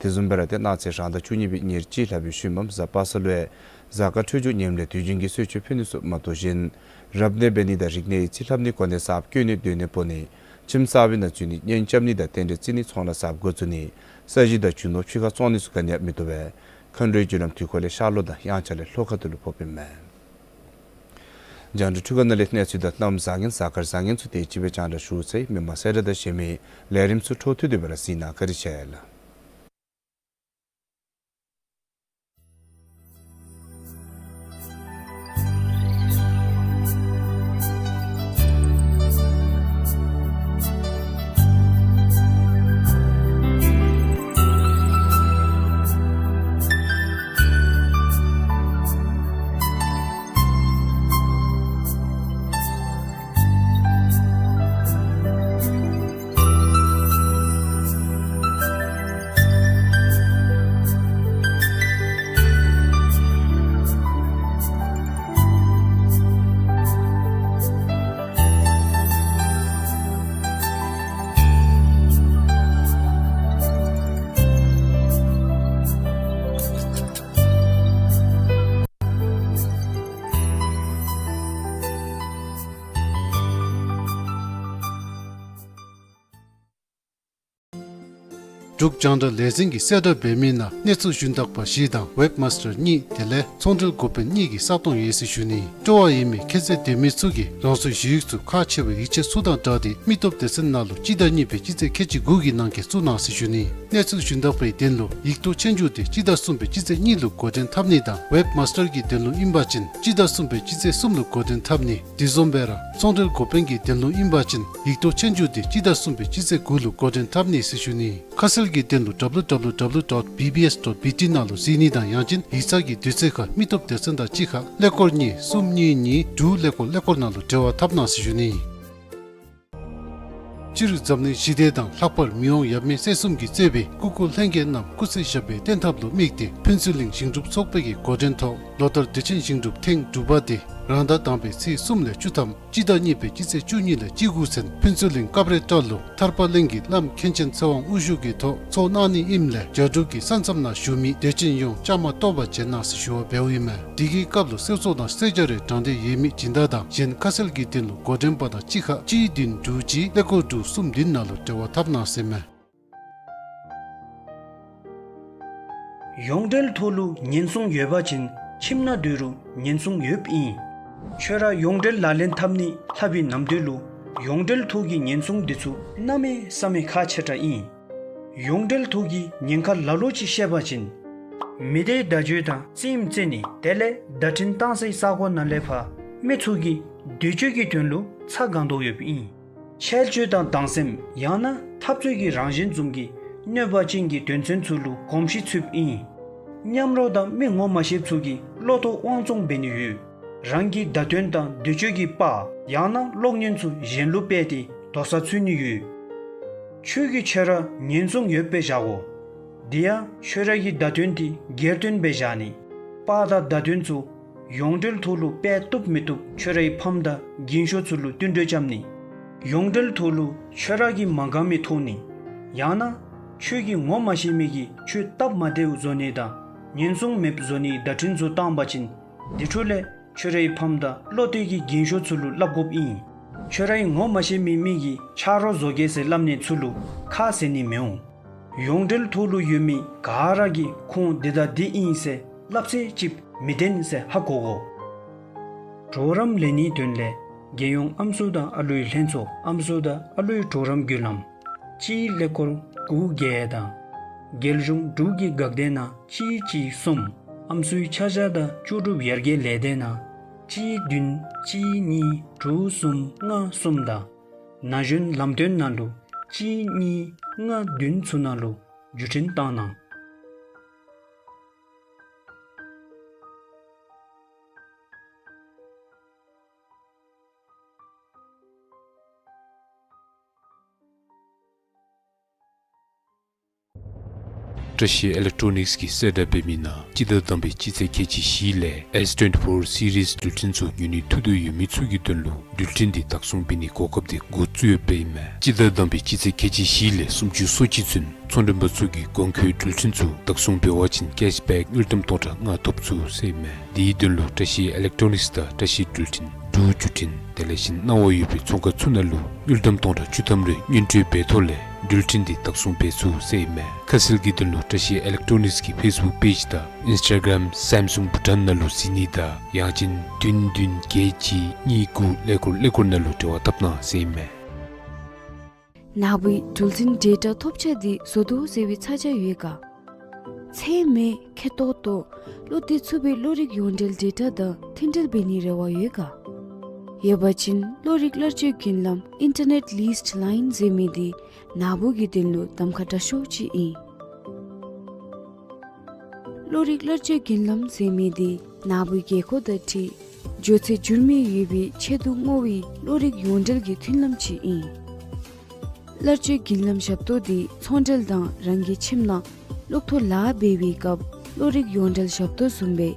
དེ་བཟུམ་སྦེ་ར་ཏེ་གནངས་ཚེ་རང་ཟླ་བཅུ་གཉིས་པའི་ཉེར་གཅིག་ལྷག་པའི་ཤུལ་མམ་གཟའ་པ་སངས་ལུ་ཡང་གཟའ་སྐར་འཕྲོད་སྦྱོར་ངནམ་ལས་དུས་རྒྱུན་གྱི་གསོལ་མཆོད་ཕུལ་ནི་ཚུ་མ་གཏོགས་གཞན་རབ་གནས་འབད་ནི་དང་རིག་གནས་ཡིད་ཆེས་ལྷབ་ནི་གོ་གནས་གསརཔ་བསྐོ་ནི་སྡོད་གནས་སྤོ་ནི་ཁྱིམ་གསར་པའི་ནང་འཛུལ་ནི་གཉེན་རྐྱབ་ནི་དང་རྟེན་འབྲེལ་བརྩི་ནི་ཚོང་ལཱ་གསརཔ་འགོ་བཙུགས་ནི་ས་གཞི་དང་རྒྱུ་ནོར་ཕྱི་ཁར་བཙོང་ནི་ཚུ་ག་ནི་ཡང་མི་བཏུབ་པས། མཁའ་འགྲོའི་རྒྱུ་ལམ་དུས་འཁོར་ལས་ཤར་ལྷོ་དང་དབྱངས་འཆར་ལས་ལྷོ་ཁ་ཐུག་ལུ་ཕོགཔ་ཨིན་མས། རྒྱང་བསྒྲགས་འཕྲུལ་ཁང་ནང་ལས་གནས་ཚུལ་དང་གནམ་བཟང་ངན་གཟའ་སྐར་བཟང་ངན་ཚུ་དེ་ཅིག་སྦེ་རྒྱང་བསྒྲགས་ཞུ་ཚར་ཡི། མི་མང་གསལ་བསྒྲགས་དང་གཞན་མི་ལས་རིམ་ཚུ་འཕྲོ་མཐུད་དེ་སྦེ་ར་གཟིགས་གནང་། བཀའ་དྲིན་ཆེ་ལགས། འབྲུག་རྒྱང་བསྒྲགས་ལས་འཛིན་གྱིས་གསལ་བསྒྲགས་འབད་མི་ནང་གནས་ཚུལ་ཞུན་དག་པ་བཞི་དང་ཝེབ་མཱསི་ཊར་གཉིས་དེ་ལས་ཚོང་འབྲེལ་འགོ་དཔོན་གཉིས་ཀྱི་ས་སྟོང་ཡོད་ཟེར་ཞུ་ནི། སྤྲོ་བ་ཡོད་མི་ཁྱད་ཚད་ལྡན་མི་ཚུ་གིས་རང་སོའི་ཞུ་ཡིག་ཚུ་ཁག་ཆེ་བའི་ཡིག་ཆ་ཚུ་དང་སྦྲགས་ཏེ་མི་སྟོབས་སྡེ་ཚན་ནང་ལུ་སྤྱི་ཟླ་གཉིས་པའི་སྤྱི་ཚེས་ཁལ་གཅིག་དགུ་གི་ནང་འཁོད་བཙུགས་གནང་ཟེར་ཞུ་ནི། གནས་ཚུལ་ཞུན་དག་པའི་དོན་ལུ་ཡིག་ཐོག་ཆོས་རྒྱུགས་དེ་སྤྱི་ཟླ་གསུམ་པའི་སྤྱི་ཚེས་གཉིས་ལུ་འགོ་འདྲེན་འཐབ་ནི་དང་ཝེབ་མཱསི་ཊར་གྱི་དོན་ལུ་ཨིན་པ་ཅིན་སྤྱི་ཟླ་གསུམ་པའི་སྤྱི་ཚེས་གསུམ་ལུ་འགོ་འདྲེན་འཐབ་ནི། དེ་བཟུམ་སྦེ་ར་ཚོང་འབྲེལ་འགོ་དཔོན་གྱི་དོན་ལུ་ཨིན་པ་ཅིན་ཡིག་ཐོག་ཆོས་རྒྱུགས་དེ་སྤྱི་ཟླ་གསུམ་པའི་སྤྱི་ཚེས་དགུ་ལུ་འགོ་འདྲེན་འཐབ་ནི་ཟེར་ཞུ་ནི། ཁ་གསལ་གྱི་དོན་ལུ་W W W dot B B S dot B T ནང་ལུ་གཟིགས་ནི་དང་ཡང་ཅིན་ཡིག་ཚང་གི་དུས་ཚོད་ཁར་མི་སྟོབས་སྡེ་ཚན་དང་གཅིག་ཁར་ཀླད་ཀོར་གཉིས་གསུམ་གཉིས་གཉིས་དྲུག་ཀླད་ཀོར་ཀླད་ཀོར་ནང་ལུ་འབྲེལ་བ་འཐབ་གནང་ཟེར་ཞུ་ནི། སྤྱིར་འཛམ་གླིང་ཞི་བདེ་དང་ལྷག་པར་མི་དབང་ཡབ་མེས་སྲས་གསུམ་གྱིས་གཙོས་པའི་སྐུ་འཁོར་ལྷན་རྒྱས་རྣམས་སྐུ་ཚེ་ཞབས་པད་བརྟན་ཐབས་ལུ་དམིགས་ཏེ་ཕུན་ཚོགས་གླིང་ཞིང་སྒྲུབ་ཚོགས་པའི་གི་འགོ་འདྲེན་ཐོག་ལོ་ལྟར་དུས་ཆེན་ཞིང་སྒྲུབ་ཐེངས་དྲུག་པ་དེ་རང་ཟླ་དང་པའི་ཚེས་གསུམ་ལས་བཅུ་ཐམ་སྤྱི་ཟླ་གཉིས་པའི་སྤྱི་ཚེས་བཅུ་གཉིས་ལས་བཅུ་དགུ་ཚུན་ཕུན་ཚོགས་གླིང་སྐབས་རེ་བཀྲ་ལུ་ཐར་པ་གླིང་གི་བླམ་མཁན་ཆེན་ཚེ་དབང་དབུ་བཞུགས་ཀྱི་ཐོག་ཚོགས་གནང་ནི་ཨིནམ་ལས་རྒྱ་འབྲུག་གི་ས་མཚམས་ནང་བཞུགས་མི་དད་ཅན་ཡོངས་བཅའ་མར་གཏོགས་པར་བྱོན་གནང་ཟེར་ཞུ་བ་འབདཝ་ཨིན་མས། དེ་གི་སྐབས་ལུ་གསོལ་ཚོགས་དང་གསོལ་ཇ་རེ་དྲང་སྟེ་ཡོད་མི་སྦྱིན་བདག་དང་གཞན་ཁ་གསལ་གྱི་དོན་ལུ་འགོ་འདྲེན་པ་དང་གཅིག་ཁར་གཅིག་བདུན་དྲུག་གཅིག་ཀླད་ཀོར་དྲུག་གསུམ་བདུན་ནང་ལུ་འབྲེལ་བ་འཐབ་གནང་ཟེར་མས། ཡོངས་འབྲེལ་ཐོག་ལུ་ཉེན་སྲུང་ཡོད་པ་ཅིན་ཁྱིམ་ནང་སྡོད་རུང་ཉེན་སྲུང་ཡོདཔ་ཨིན། ཁྱོད་ར་ཡོངས་འབྲེལ་ལག་ལེན་འཐབ་ནི་ལྷབ་པའི་ནམ་དུས་ལུ་ཡོངས་འབྲེལ་ཐོག་གི་ཉེན་སྲུང་འདི་ཚུ་གནམ་མེད་ས་མེད་ཁག་ཆེ་དྲགས་ཨིན། ཡོངས་འབྲེལ་ཐོག་གི་ཉེན་ཁ་ལ་ལུ་ཅིག་བཤད་པ་ཅིན་མི་སྡེའི་བརྡ་བརྒྱུད་དང་རྩེདམོ་རྩེ་ནི་དེ་ལས་བརྡ་འཕྲིན་བཏང་སའི་ས་གོ་ནང་ལས་ཕར་མི་ཚུ་གི་སྡོད་བྱའི་གི་དོན་ལུ་ཚ་གང་དོ་ཡོདཔ་ཨིན། འཆལ་སྤྱོད་དང་སྡང་སེམས་ཡང་ན་འཐབ་རྩོད་ཀྱི་རང་བཞིན་བཟུམ་གྱི་གནོད་པ་ཅན་གྱི་དོན་ཚན་ཚུ་ལུ་གོམས་གཤིས་ཚུདཔ་ཨིན། མཉམ་རོགས་དང་མི་ངོ་མ་ཤེསཔ་ཚུ་གིས་བློ་ཐོག་དབང་བཙོང་འབད་ནི་ཡོད། རང་གི་བརྡ་དོན་དང་སྡོད་བྱའི་གི་པར་ཡང་ན་གློག་བརྙན་ཚུ་གཞན་ལུ་སྤེལ་ཏེ་དོགས་ས་ཚུད་ནི་ཡོད། ཁྱོད་ཀྱིས་ཁྱོད་ར་ཉེན་སྲུང་ཡོདཔ་སྦེ་བཞག་དགོ། དེ་ཡང་ཁྱོད་ར་གི་བརྡ་དོན་དེ་སྒེར་དོན་སྦེ་བཞག་ནི། པར་དང་བརྡ་དོན་ཚུ་ཡོངས་འབྲེལ་ཐོག་ལུ་སྤེལ་བཏུབ་མི་བཏུབ་ཁྱོད་རའི་ཕམ་དང་རྒན་ཤོས་ཚུ་ལུ་བསྟུན་གྲོས་རྐྱབ་ནི། ཡོངས་འབྲེལ་ཐོག་ལུ་ཁྱོད་ར་གིས་མ་དགའ་མི་ཐོབ་ནི། ཡང་ན་ཁྱོད་ཀྱིས་ངོ་མ་ཤེས་མི་གིས་ཁྱོད་སྟབས་མ་བདེཝ་བཟོ་ནི་དང་ཉེན་སྲུང་མེདཔ་བཟོ་ནིའི་བརྡ་འཕྲིན་ཚུ་བཏང་པ་ཅིན་དེ་འཕྲོ་ལས་ཁྱོད་རའི་ཕམ་དང་བློ་གཏད་ཀྱི་རྒན་ཤོས་ཚུ་ལུ་སླབ་དགོཔ་ཨིན། ཁྱོད་རའི་ངོ་མ་ཤེས་མི་མི་གིས་ཆ་རོགས་བཟོ་གེ་ཟེར་སླབ་ནི་ཚུ་ལུ་ཁ་བཟེད་ནི་མི་འོང་། ཡོངས་འབྲེལ་ཐོག་ལུ་ཡོད་མི་ག་ར་གིས་ཁོང་འདི་དང་འདི་ཨིན་ཟེར་སླབ་ཚད་ཅིག་མི་བདེན་ཟེར་ཧ་གོ་དགོ། གྲོགས་རམ་ལེན་ནིའི་དོན་ལས་རྒྱལ་ཡོངས་ཨམ་སྲུ་དང་ཨ་ཀླུའི་ལྷན་ཚོགས་ཨམ་སྲུ་དང་ཨ་ཀླུའི་གྲོགས་རམ་བརྒྱུད་ལམ་གཅིག་ཀླད་ཀོར་དགུ་བརྒྱད་དང་རྒྱལ་གཞུང་འབྲུག་གི་འགག་སྡེ་ནང་གཅིག་གཅིག་གསུམ་ཨམ་སྲུའི་ཆ་བཞག་དང་ལྕོགས་གྲུབ་ཡར་རྒྱས་ལས་སྡེ་ནང་གཅིག་བདུན་གཅིག་གཉིས་དྲུག་གསུམ་ལྔ་གསུམ་དང་ན་གཞོན་ལམ་སྟོན་ནང་ལུ་གཅིག་གཉིས་ལྔ་བདུན་ཚུ་ནང་ལུ་བརྒྱུད་འཕྲིན་བཏང་གནང་། བཀྲ་ཤིས་ཨི་ལེག་ཊོ་ནིགསི་གིས་གསལ་བསྒྲགས་འབད་མི་ནང་སྤྱི་ཟླ་དང་པའི་སྤྱི་ཚེས་ཁལ་གཅིག་བཞི་ལས་ཨེསི་ཊུ་ཝེན་ཊི་ཕོར་སི་རིསི་འགྲུལ་འཕྲིན་ཚུ་ཉོ་ནི་ཐུགས་འདོད་ཡོད་མི་ཚུ་གི་དོན་ལུ་འགྲུལ་འཕྲིན་འདི་བདག་བཟུང་འབད་ནིའི་གོ་སྐབས་འདི་འགོ་བཙུགས་ཡོདཔ་ཨིན་མས། སྤྱི་ཟླ་དང་པའི་སྤྱི་ཚེས་ཁལ་གཅིག་བཞི་ལས་སུམ་ཅུ་སོ་གཅིག་ཚུན་ཚོང་མགྲོན་པ་ཚུ་གིས་གོང་འཁོད་འགྲུལ་འཕྲིན་ཚུ་བདག་བཟུང་འབད་བ་ཅིན་ཀེཤ་བེཀ་དངུལ་ཀྲམ་སྟོང་ཕྲག་ལྔ་ཐོབ་ཚུགས་ཟེར་ཨིན་མས། དེའི་དོན་ལུ་བཀྲ་ཤིས་ཨི་ལེག་ཊོ་ནིགསི་དང་བཀྲ་ཤིས་འགྲུལ་འཕྲིན་འབྲུག་བརྒྱུད་འཕྲིན་དེ་ལས་ཤིང་རྣ་བ་ཡོད་པའི་ཚོང་ཁང་ཚུ་ནང་ལུ་དངུལ་ཀྲམ་སྟོང་ཕྲག་བཅུ་ཐམ་རེ་སྔོན་སྤྲོད་འབད་ཐོག་ལས་འགྲུལ་འཕྲིན་འདི་བདག་བཟུང་འབད་ཚུགས་ཟེར་ཨིན་མས། ཁ་གསལ་གྱི་དོན་ལུ་བཀྲ་ཤིས་ཨི་ལེག་ཊོ་ནིགསི་གི་ཕེསི་བུཀ་པེཇ་དང་ཨིནསི་ཊ་གརམ་སེམ་སུང་བྷུ་ཊཱན་ནང་ལུ་གཟིགས་ནི་དང་ཡང་ཅིན་བདུན་བདུན་བརྒྱད་གཅིག་གཉིས་དགུ་ཀླད་ཀོར་ཀླད་ཀོར་ནང་ལུ་འབྲེལ་བ་འཐབ་གནང་ཟེར་ཨིན་མས། ནཱ་བུའི་འགྲུལ་འཕྲིན་ཌེ་ཊ་ཐོབ་ཆ་འདི་བཟོ་དོ་ཟེར་བའི་ཚ་གྱང་ཡོད་ག། ཚད་མེད་ཁེ་ཏོག་ཏོ་བློ་གཏད་ཚུགས་པའི་བློ་རིག་ཡོངས་འབྲེལ་ཌེ་ཊ་དང་མཐུན་འབྲེལ་འབད་ནིའི་རེ་བ་ཡོད་ག། ཡོད་པ་ཅིན་བློ་རིག་གླར་སྤྱོད་བརྒྱུད་ལམ་ཨིན་ཊར་ནེཊ་ལིསི་ཊི་ལའིན་ཟེར་མི་འདི་ནཱ་བུ་གི་དོན་ལུ་གདམ་ཁ་དྲག་ཤོས་ཅིག་ཨིན། བློ་རིག་གླར་སྤྱོད་བརྒྱུད་ལམ་ཟེར་མི་འདི་ནཱ་བུའི་རྒས་འཁོགས་དང་འཁྲིལ་འགྱོ་ཚད་འགྱུར་མེད་ཡོད་པའི་ཆེད་དུ་བསྔོ་བའི་བློ་རིག་ཡོངས་འབྲེལ་གྱི་མཐུན་ལམ་ཅིག་ཨིན། གླར་སྤྱོད་བརྒྱུད་ལམ་ཞབས་ཏོག་འདི་ཚོང་འབྲེལ་དང་རང་གི་ཁྱིམ་ནང་གློག་ཐོག་ལཱ་འབད་བའི་སྐབས་བློ་རིག་ཡོངས་འབྲེལ་ཞབས་ཏོག་བཟུམ་སྦེ་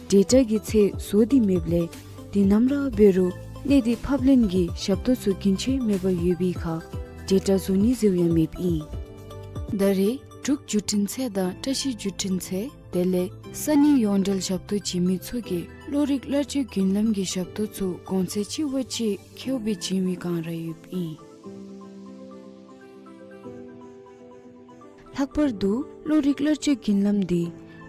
ཌེ་ཊ་གི་ཚད་བཟོ་སྟེ་མེདཔ་ལས་དུས་ནམ་ར་འབད་རུང་གནས་འདི་ཕབ་ལེན་གྱི་ཞབས་ཏོག་ཚུ་རྒྱུན་ཆད་མེད་པར་ཡོད་པའི་ཁར་ཌེ་ཊ་བཟོ་ནི་ཟེརཝ་ཡང་མེདཔ་ཨིན། ད་རེས་འབྲུག་བརྒྱུད་འཕྲིན་ཚད་དང་བཀྲ་ཤིས་བརྒྱུད་འཕྲིན་ཚད་དེ་ལས་ས་གནས་ཡོངས་འབྲེལ་ཞབས་ཏོག་བྱིན་མི་ཚུ་གིས་བློ་རིག་གླར་སྤྱོད་བརྒྱུད་ལམ་གྱི་ཞབས་ཏོག་ཚུ་གོང་ཚད་ཅིག་བ་ཅིག་ཁེཝ་སྦེ་བྱིན་བའི་སྒང་ར་ཡོདཔ་ཨིན། ལྷག་པར་དུ་བློ་རིག་གླར་སྤྱོད་བརྒྱུད་ལམ་འདི་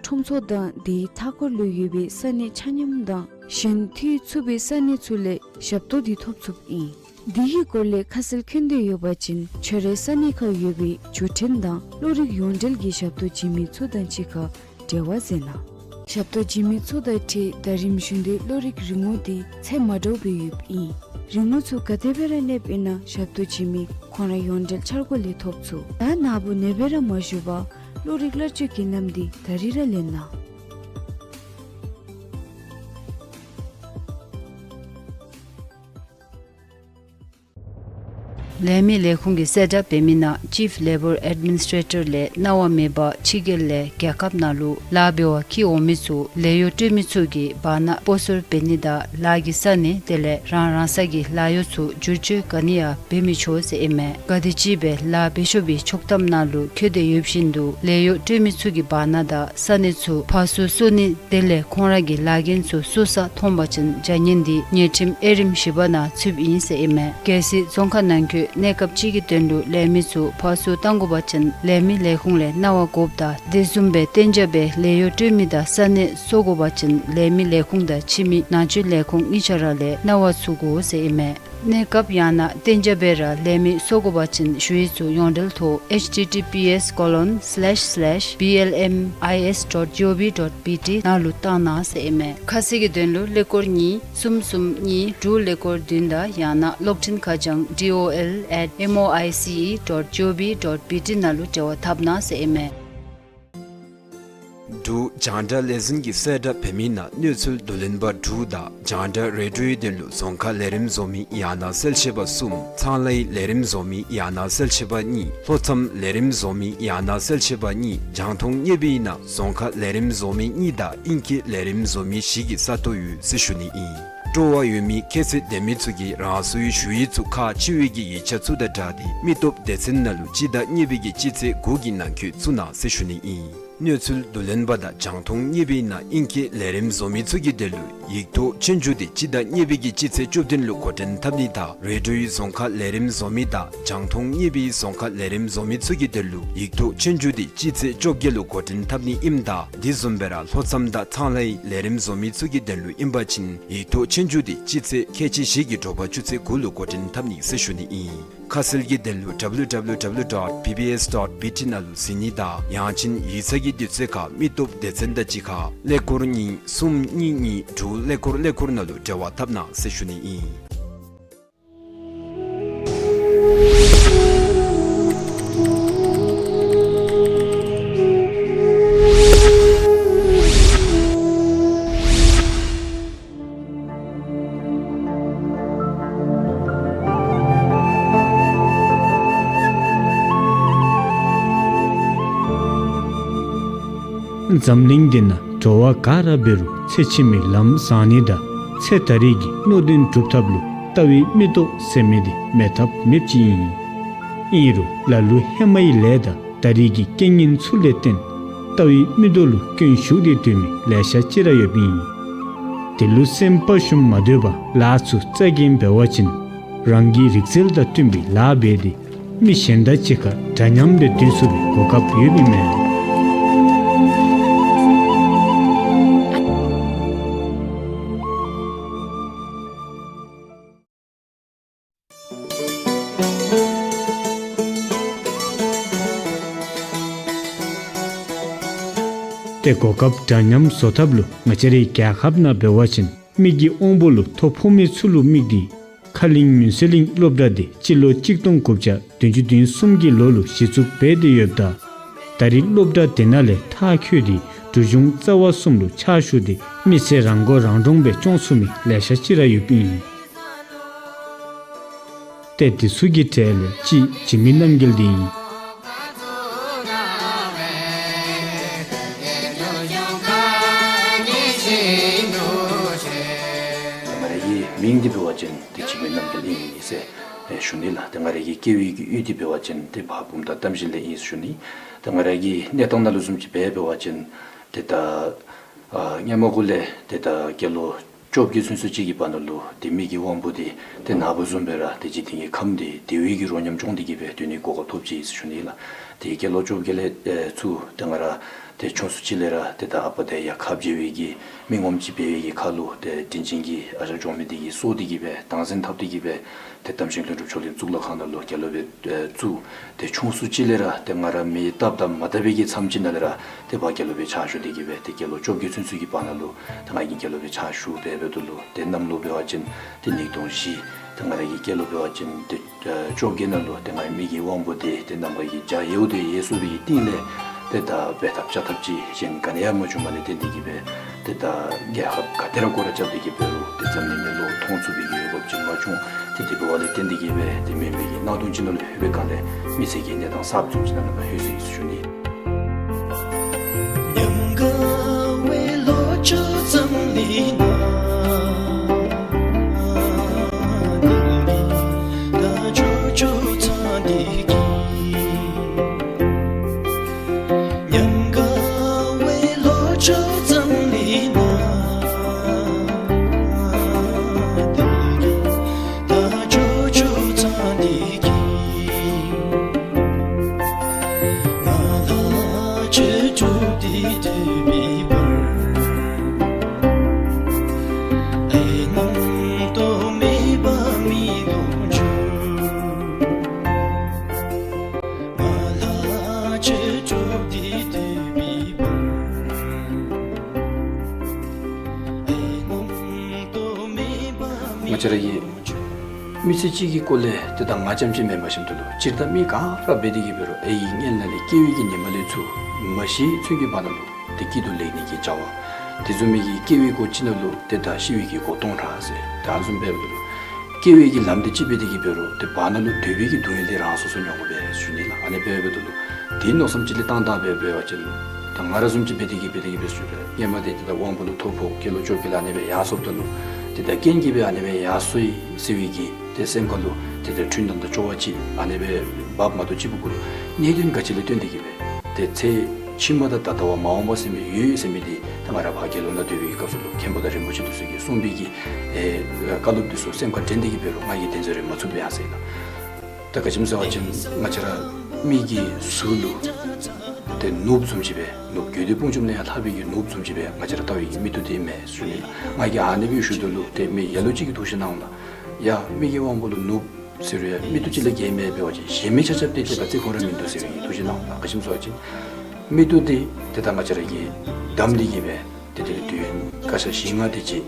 ཁྲོམ་ཚོགས་དང་དེའི་མཐའ་འཁོར་ལུ་ཡོད་པའི་ས་གནས་ཆ་མཉམ་དང་གཞན་དུས་ཚུད་པའི་ས་གནས་ཚུ་ལས་ཞབས་ཏོག་འདི་ཐོབ་ཚུགསཔ་ཨིན། དེའི་སྐོར་ལས་ཁ་གསལ་མཁྱེན་འདོད་ཡོད་པ་ཅིན་ཁྱོད་རའི་ས་གནས་ཁར་ཡོད་པའི་བརྒྱུད་འཕྲིན་དང་བློ་རིག་ཡོངས་འབྲེལ་གྱི་ཞབས་ཏོག་བྱིན་མི་ཚུ་དང་གཅིག་ཁར་འབྲེལ་བ་མཛད་གནང་། ཞབས་ཏོག་བྱིན་མི་ཚུ་དང་འཁྲིལ་ད་རིས་བཞིན་དུ་བློ་རིག་རིན་གོང་འདི་ཚད་མ་འདྲཝ་སྦེ་ཡོདཔ་ཨིན། རིན་གོང་ཚུ་ག་དེ་སྦེ་ར་གནསཔ་ཨིན་ན་ཞབས་ཏོག་བྱིན་མི་ཁོང་ར་ཡོངས་འབྲེལ་འཆར་སྒོ་ལས་ཐོབ་ཚུགས། ད་ནཱ་བུ་ནེ་སྦེ་ར་མ་བཞུགས་པར་བློ་རིག་གླར་སྤྱོད་བརྒྱུད་ལམ་འདི་ད་རིས་ར་ལེན་གནང་། ལས་མི་ལས་ཁུངས་ཀྱིས་གསལ་བསྒྲགས་འབད་མི་ནང་ཅིཕ་ལེ་བར་ཨེཌ་མི་ནིས་ཊེ་རེ་ཊར་ལས་གནང་བ་མེད་པར་ཕྱི་རྒྱལ་ལས་རྒྱལ་ཁབ་ནང་ལུ་ལཱ་འབད་བར་འཁྱིད་འོང་མི་ཚུ་ལཱ་གཡོག་སྤྲོད་མི་ཚུ་གིས་བར་ན་སྤོ་སོར་འབད་ནི་དང་ལཱ་གི་ས་གནས་དེ་ལས་རང་རང་སོའི་ལཱ་གཡོག་ཚུ་བསྒྱུར་བཅོས་ག་ནི་ཡང་འབད་མི་ཆོག་ཟེར་ཨིན་མས། ག་དེམ་ཅིག་སྦེ་ལཱ་འབད་ཆོག་པའི་ཆོག་ཐམ་ནང་ལུ་འཁོད་དེ་ཡོདཔ་བཞིན་དུ་ལཱ་གཡོག་སྤྲོད་མི་ཚུ་གིས་བར་ན་དང་ས་གནས་ཚུ་ཕར་ཚུར་སོར་ནི་དེ་ལས་ཁོང་ར་གི་ལཱ་འགན་ཚུ་སོར་ས་མཐོང་པ་ཅིན་བྱ་ངན་འདི་ཉེས་ཁྲིམས་དབྱེ་རིམ་བཞི་པ་ནང་ཚུདཔ་ཨིན་ཟེར་ཨིན་མས། གལ་སྲིད་རྫོང་ཁག་ནང་འཁོད་གནས་སྐབས་ཅིག་གི་དོན་ལུ་ལས་མི་ཚུ་ཕར་ཚུར་བཏང་དགོ་པ་ཅིན་ལས་མི་ལས་ཁུངས་ལས་གནང་བ་དགོཔ་དང་དེ་བཟུམ་སྦེ་གཏན་འཇགས་སྦེ་ལཱ་གཡོག་སྤྲོད་མི་དང་ས་གནས་སོར་དགོ་པ་ཅིན་ལས་མི་ལས་ཁུངས་དང་ཁྱིམ་མི་ནང་འཛུལ་ལས་ཁུངས་གཉིས་ཆ་ར་ལས་གནང་བ་ཚུགས་དགོ་ཟེར་ཨིན་མས། གནས་སྐབས་ཡང་ན་གཏན་འཇགས་སྦེ་ར་ལས་མི་སོར་དགོ་པ་ཅིན་ཞུ་ཡིག་ཚུ་ཡོངས་འབྲེལ་ཐོག་ཨེཆ་ཊི་ཊི་པི་ཨེསི་ཀོ་ལོན་སི་ལེཤ་སི་ལེཤ་བི་ཨེལ་ཨེམ་ཨའི་ཨེསི་ཌོཊ་ཇི་ཨོ་བི་ཌོཊ་བི་ཊི་ནང་ལུ་བཏང་གནང་ཟེར་ཨིན་མས། ཁ་གསལ་གྱི་དོན་ལུ་ཀླད་ཀོར་གཉིས་གསུམ་གསུམ་གཉིས་དྲུག་ཀླད་ཀོར་བདུན་དང་ཡང་ན་གློག་འཕྲིན་ཁ་བྱང་ཌི་ཨོ་ཨེལ་ཨེཊ་ཨེམ་ཨོ་ཨའི་སི་ཨི་ཌོཊ་ཇི་ཨོ་བི་ཌོཊ་བི་ཊི་ནང་ལུ་འབྲེལ་བ་འཐབ་གནང་ཟེར་ཨིན་མས། འབྲུག་རྒྱང་བསྒྲགས་ལས་འཛིན་གྱིས་གསལ་བསྒྲགས་འབད་མི་ནང་གནས་ཚུལ་བསྡུ་ལེན་པ་དྲུག་དང་རྒྱང་བསྒྲགས་རེ་ཌིའོའི་དོན་ལུ་རྫོང་ཁ་ལས་རིམ་བཟོ་མི་ཡང་ན་གསལ་བཤད་པ་གསུམ། ཚོང་ལཱའི་ལས་རིམ་བཟོ་མི་ཡང་ན་གསལ་བཤད་པ་གཉིས། ལྷོ་མཚམས་ལས་རིམ་བཟོ་མི་ཡང་ན་གསལ་བཤད་པ་གཉིས། རྒྱང་མཐོང་གཉེར་པའི་ནང་རྫོང་ཁ་ལས་རིམ་བཟོ་མི་གཉིས་དང་ཨིང་སྐད་ལས་རིམ་བཟོ་མི་བཞི་གི་ས་སྟོང་ཡོད་ཟེར་ཞུ་ནི་ཨིན། སྤྲོ་བ་ཡོད་མི་ཁྱད་ཚད་ལྡན་མི་ཚུ་གིས་རང་སོའི་ཞུ་ཡིག་ཚུ་ཁག་ཆེ་བའི་གི་ཡིག་ཆ་ཚུ་དང་སྦྲགས་ཏེ་མི་སྟོབས་སྡེ་ཚན་ནང་ལུ་སྤྱི་ཟླ་གཉིས་པའི་གི་སྤྱི་ཚེས་དགུ་གི་ནང་འཁོད་བཙུགས་གནང་ཟེར་ཞུ་ནི་ཨིན། གནས་ཚུལ་བསྡུ་ལེན་པ་དང་རྒྱང་མཐོང་གཉིས་པའི་ནང་ཨིང་སྐད་ལས་རིམ་བཟོ་མི་ཚུ་གི་དོན་ལུ་ཡིག་ཐོག་ཆོས་རྒྱུགས་དེ་སྤྱི་ཟླ་གཉིས་པའི་གི་སྤྱི་ཚེས་བཅུ་བདུན་ལུ་འགོ་འདྲེན་འཐབ་ནི་དང་རེ་ཌིའོའི་རྫོང་ཁ་ལས་རིམ་བཟོ་མི་དང་རྒྱང་མཐོང་གཉིས་པའི་རྫོང་ཁ་ལས་རིམ་བཟོ་མི་ཚུ་གི་དོན་ལུ་ཡིག་ཐོག་ཆོས་རྒྱུགས་དེ་སྤྱི་ཚེས་བཅོ་བརྒྱད་ལུ་འགོ་འདྲེན་འཐབ་ནི་ཨིནམ་ད་དེ་བཟུམ་སྦེ་ར་ལྷོ་མཚམས་དང་ཚངས་ལྷའི་ལས་རིམ་བཟོ་མི་ཚུ་གི་དོན་ལུ་ཨིན་པ་ཅིན་ཡིག་ཐོག་ཆོས་རྒྱུགས་དེ་སྤྱི་ཚེས་ཁལ་གཅིག་བཞི་གི་དྲོ་པ་ཆུ་ཚོད་དགུ་ལུ་འགོ་འདྲེན་འཐབ་ནི་ཟེར་ཞུ་ནི་ཨིན། ཁ་གསལ་གྱི་དོན་ལུ་W W W dot B B S dot B T ནང་ལུ་གཟིགས་ནི་དང་ཡང་ཅིན་ཡིག་ཚང་གི་དུས་ཚོད་ཁར་མི་སྟོབས་སྡེ་ཚན་དང་གཅིག་ཁར་ཀླད་ཀོར་གཉིས་གསུམ་གཉིས་གཉིས་དྲུག་ཀླད་ཀོར་ཀླད་ཀོར་ནང་ལུ་འབྲེལ་བ་འཐབ་གནང་ཟེར་ཞུ་ནི་ཨིན། འཛམ་གླིང་འདི་ནང་འགྲོ་བ་ག་ར་འབད་རུང་ཚེ་ཕྱི་མའི་ལམ་བཟང་ནི་དང་ཚེ་ད་རེས་ཀྱི་སྣོད་ལྡན་སྒྲུབ་ཐབས་ལུ་ལྟ་བའི་མིག་ཏོ་ཟེར་མི་འདི་མེད་ཐབས་མེདཔ་ཅིག་ཨིན། ཨིན་རུང་ལ་ལུ་ཧེ་མའི་ལས་དང་ད་རེས་ཀྱི་རྐྱེན་ངན་ཚུ་ལས་བརྟེན་ལྟ་བའི་མིག་ཏོ་ལུ་སྐྱོན་ཞུགས་ཏེ་སྡོད་མི་ལེ་ཤ་ཅིག་ར་ཡོདཔ་ཨིན། དེ་ལུ་སེམས་པ་ཞུམ་མ་སྡོད་པར་ལཱ་ཚུ་རྩ་འགེངས་འབད་བ་ཅིན་རང་གི་རིག་རྩལ་དང་བསྟུན་པའི་ལཱ་འབད་དེ་མི་གཞན་དང་གཅིག་ཁར་འདྲ་མཉམ་སྦེ་སྡོད་ཚུགས་པའི་གོ་སྐབས་ཡོདཔ་ཨིན་མས། ཏེ་གོ་སྐབས་འདྲ་མཉམ་བཟོ་ཐབས་ལུ་ང་བཅས་རའི་རྒྱལ་ཁབ་ནང་འབད་བ་ཅིན་མི་གི་དབང་པོ་ལུ་ཐོ་ཕོག་མི་ཚུ་ལུ་དམིགས་ཏེ་ཁ་གླིང་མུན་སེལ་གླིང་སློབ་གྲྭ་འདི་སྤྱི་ལོ་གཅིག་སྟོང་དགུ་བརྒྱ་བདུན་ཅུ་དོན་གསུམ་གྱི་ལོ་ལུ་གཞི་བཙུགས་འབད་དེ་ཡོདཔ་ད་ད་རེས་སློབ་གྲྭ་དེ་ནང་ལས་མཐར་འཁྱོལ་ཏེ་འབྲུག་གཞུང་རྩ་བ་གསུམ་ལུ་ཕྱག་ཞུ་སྟེ་མི་ཚེ་རང་མགོ་རང་འདྲོངས་སྦེ་སྐྱོང་ཚུགས་མི་ལེ་ཤ་ཅིག་ར་ཡོདཔ་ཨིན། ཏེ་དེ་ཚུ་གི་གྲས་ལས་གཅིག་འཇིགས་མེད་རྣམ་རྒྱལ་འདི་ཨིན། ང་རའི་གི་མིང་འདི་འབད་བ་ཅིན་ཏེ་འཇིགས་མེད་རྣམ་རྒྱལ་ཨིན་ཟེར་ཞུ་ནི་ལགས། ཏེ་ང་རའི་གི་སྐྱེ་བའི་གི་ཡུལ་འདི་འབད་བ་ཅིན་ཏེ་འབའ་བུམ་ཐང་གཏམ་གཞི་ལས་ཨིན་ཟེར་ཞུ་ནི། ཏེ་ང་རའི་གི་གནས་སྟངས་ནང་ལུ་བཟུམ་ཅིག་འབད་འབད་བ་ཅིན་ཏེ་ད་ཨ་སྔོན་མ་གུ་ལས་ཏེ་ད་སྐྱེས་ལོ་བཅོ་བརྒྱད་ཚུན་ཚོད་ཅིག་གི་བར་ན་ལུ་ཏེ་མི་གི་དབང་པོ་འདི་ཏེ་ནཱ་བུ་བཟུམ་སྦེ་ར་ཏེ་འཇིག་རྟེན་གྱི་ཁམས་འདི་བདེ་བའི་གི་རོ་མཉམ་སྐྱོང་སྟེ་གི་སྦེ་སྡོད་ནི་གོ་སྐབས་ཐོབ་ཅི་ཟེར་ཞུ་ནི་ལགས། ཏེ་སྐྱེས་ལོ་བཅོ་བརྒྱད་ལས་ཨེ་ཚུར་ཏེ་ང་ར་ཏེ་ཆུང་སུ་ཅིག་ལས་ར་ཏེ་ད་ཨ་པ་དང་ཡང་ཁ་འབྱལ་བའི་གི་མི་ངོམ་ཅིག་འབད་བའི་གི་ཁར་ལུ་ཏེ་དྲིན་ཅན་གྱི་ཨ་ཞང་གྲོང་མི་འདི་གིས་གསོ་སྟེ་གི་སྦེ་སྟངས་འཛིན་འཐབ་སྟེ་གི་སྦེ་ཏེ་དམ་ཞིང་ལྷུན་གྲུབ་མཆོག་གླིང་གཙུག་ལག་ཁང་ནང་ལུ་དགེ་སློང་སྦེ་ཨེ་བཙུགས། ཏེ་ཆུང་སུ་ཅིག་ལས་ར་ཏེ་ང་ར་མི་བཏབ་དང་མ་བཏབ་པའི་གི་མཚམས་ཅིག་ནང་ལས་ར་ཏེ་འབའ་དགེ་སློང་སྦེ་ཕྱག་ཞུ་སྟེ་གི་སྦེ་ཏེ་སྐྱེས་ལོ་བཅོ་བརྒྱད་ཚུན་ཚོད་ཀྱི་བར་ན་ལུ་ཏེ་ང་གིས་དགེ་སློང་སྦེ་ཕྱག་ཞུ་སྦེ་འབདཝ་ད་ལུ་ཏེ་གནམ་ལོ་འབད་བ་ཅིན་ཏེ་ཉིས་སྟོང་བཞི། ཏེ་ང་ར་གི་སྐྱེས་ལོ་འབད་བ་ཅིན་ཏེ་ཨེ་བཅོ་བརྒྱད་ནང་ལུ་ཏེ་ང་མི་གི་དབང་པོ་འདི་ཏེ་ནམ་མཁའ་གི་འཇའ་ཡལཝ་དེ་ཡལ་སོང་བའི་གི་སྟེང་ལས་ཏེ་ད་འབད་ཐབས་བྱ་ཐབས་ཅིག་གཞན་ག་ནི་ཡང་མ་བྱུངམ་ལས་བརྟེན་ཏེ་གི་སྦེ་ཏེ་ད་རྒྱལ་ཁབ་ག་ཏེ་ར་སྐོར་ར་རྐྱབ་སྟེ་གི་འབད་རུང་ཏེ་འཛམ་གླིང་ནང་ལུ་མཐོང་ཚུགས་པའི་གི་འོས་འབབ་ཅིག་མ་བྱུང་། ཏེ་དེ་འབདཝ་ལས་བརྟེན་ཏེ་གི་སྦེ་ཏེ་མི་མེད་ཀྱི་གནག་དུང་ཅིག་ནང་ལུ་ལྷོད་པའི་སྒང་ལས་མི་ཚེ་གི་གནས་སྟངས་གསརཔ་བཟུམ་ཅིག་ནང་ལུ་ལྷོད་སོ་ཡི་ཟེར་ཞུ་ནི། ང་བཅས་ར་གི་མི་ཚེ་གཅིག་གི་སྐོར་ལས་ཏེ་ད་ང་རྐྱངམ་ཅིག་མེན་པར་ཞིནམ་ད་ལུ་སྤྱིར་བཏང་མི་ག་ར་འབད་དེ་གི་འབད་རུང་ཨའི་གི་མངལ་ནང་ལས་སྐྱེ་བའི་གི་ཉི་མ་ལས་ཚུར་མ་ཤི་ཚུན་གྱི་བར་ན་ལུ་ཏེ་སྐྱིད་སྡུག་ལེགས་ཉེས་ཀྱི་བྱ་བ། དེ་བཟུམ་མའི་གི་སྐྱེ་བའི་སྒོ་གཅིག་ནང་ལུ་ཏེ་ད་ཤི་བའི་གི་སྒོ་སྟོང་ཕྲག་ཟེར་ད་བཟུམ་འབདཝ་ད་ལུ་སྐྱེ་བའི་གི་ལམ་འདི་གཅིག་འབད་དེ་གི་འབད་རུང་ཏེ་བར་ན་ལུ་སྡོད་པའི་གི་སྡུག་བསྔལ་འདི་རང་སོ་སོ་མྱོང་དགོ་པས་ཞུ་ནི་ལགས། ཨ་ནི་འབདཝ་ད་ལུ་དེ་མནོ་བསམ་ཅིག་ལས་བཏང་བཏང་སྦེ་འབད་བ་ཅིན་ད་ང་ར་བཟུམ་ཅིག་འབད་དེ་གི་འབད་དེ་གི་འབད་ཞུ་རུང་ཧེ་མ་འདི་ཏེ་ད་དབང་པོ་ལུ་ཐོ་ཕོག་སྐྱེས་ལོ་བཅོ་བརྒྱད་ལས་ཨ་ནི་སྦེ་ཡར་སོངམ་ད་ལུ་ཏེ་ད་རྐྱེན་གྱིས་སྦེ་ཨ་ནི་སྦེ་ཡར་སོ་ཡི་ཟེར་བའི་གི་ཏེ་སེམས་ཁར་ལུ་ཏེ་ད་འཁྲུལ་སྣང་དང་སྐྱོ་བ་ཅིག་ཨ་ནི་སྦེ་འབབ་མ་གཏོགས་གཅིག་པུ་གུ་ལུ་གནད་དོན་ག་ཅི་ལས་བརྟེན་ཏེ་གི་སྦེ་ཏེ་ཚེ་ ཕྱི་མ་དང་ད་ལྟ་བ་མ་འོངས་པ་ཟེར་མི་ཡོད་ཟེར་མི་འདི་ད་ང་ར་ཕར་དགེ་སློང་ནང་སྡོད་པའི་སྐབས་སུ་ལུ་མཁན་པོ་དང་རིན་པོ་ཆེ་འདི་ཚུ་གིས་གསུངས་པའི་གི་ཨེ་བཀའ་སློབ་འདི་ཚུ་སེམས་ཁར་དྲན་ཏེ་གི་འབད་རུང་ང་གིས་དེ་ཚུ་རེ་མ་ཚུགས་པས་ཨ་ཟེར་ན། ད་ག་ཅི་སྨོ་ཟེར་བ་ཅིན་ང་བཅས་ར་མི་གི་གཟུགས་ལུ་ཏེ་ནོར་བུ་བཟུམ་ཅིག་སྦེ་ནོར་བུ་དགོས་འདོད་དཔུང་འཇོམས་ལས་ཡང་ལྷག་པའི་གི་ནོར་བུ་བཟུམ་ཅིག་སྦེ་ང་བཅས་ར་ལྟ་བའི་གི་མིག་ཏོ་འདི་ཨིན་མས་ཟེར་ཞུ་ནི་ལགས། ང་གིས་ཨ་ནི་སྦེ་ཞུ་དོ་ལུ་ཏེ་མི་ལ་ལུ་ཅིག་གིས་ཐུགས་ཞིབ་གནང་འོང་ལགས། ཡ་མི་གི་དབང་པོ་ལུ་ནོར་བུ་ཟེར་རུང་ཡང་མིག་ཏོ་གཅིག་ལས་བརྒལ་མེད་པ་འབད་བ་ཅིན་གཞན་མི་ཆ་ཁྱབ་ཏེ་ཏེ་ད་རྩིས་ཁོ་ར་མིན་འདུག་ཟེར་བའི་གི་ཐུགས་ཞིབ་གནང་འོང་ལགས། ག་ཅི་སྨོ་ཟེར་བ་ཅིན་མིག་ཏོ་འདི་ཏེ་ད་ང་བཅས་ར་གིས་བསྡམས་ཏེ་གི་སྦེ་ཏེ་དེ་ལས་དུས་ཡུན་བཀའ་ཤག་བཞི་ལྔ་དེ་ཅིག་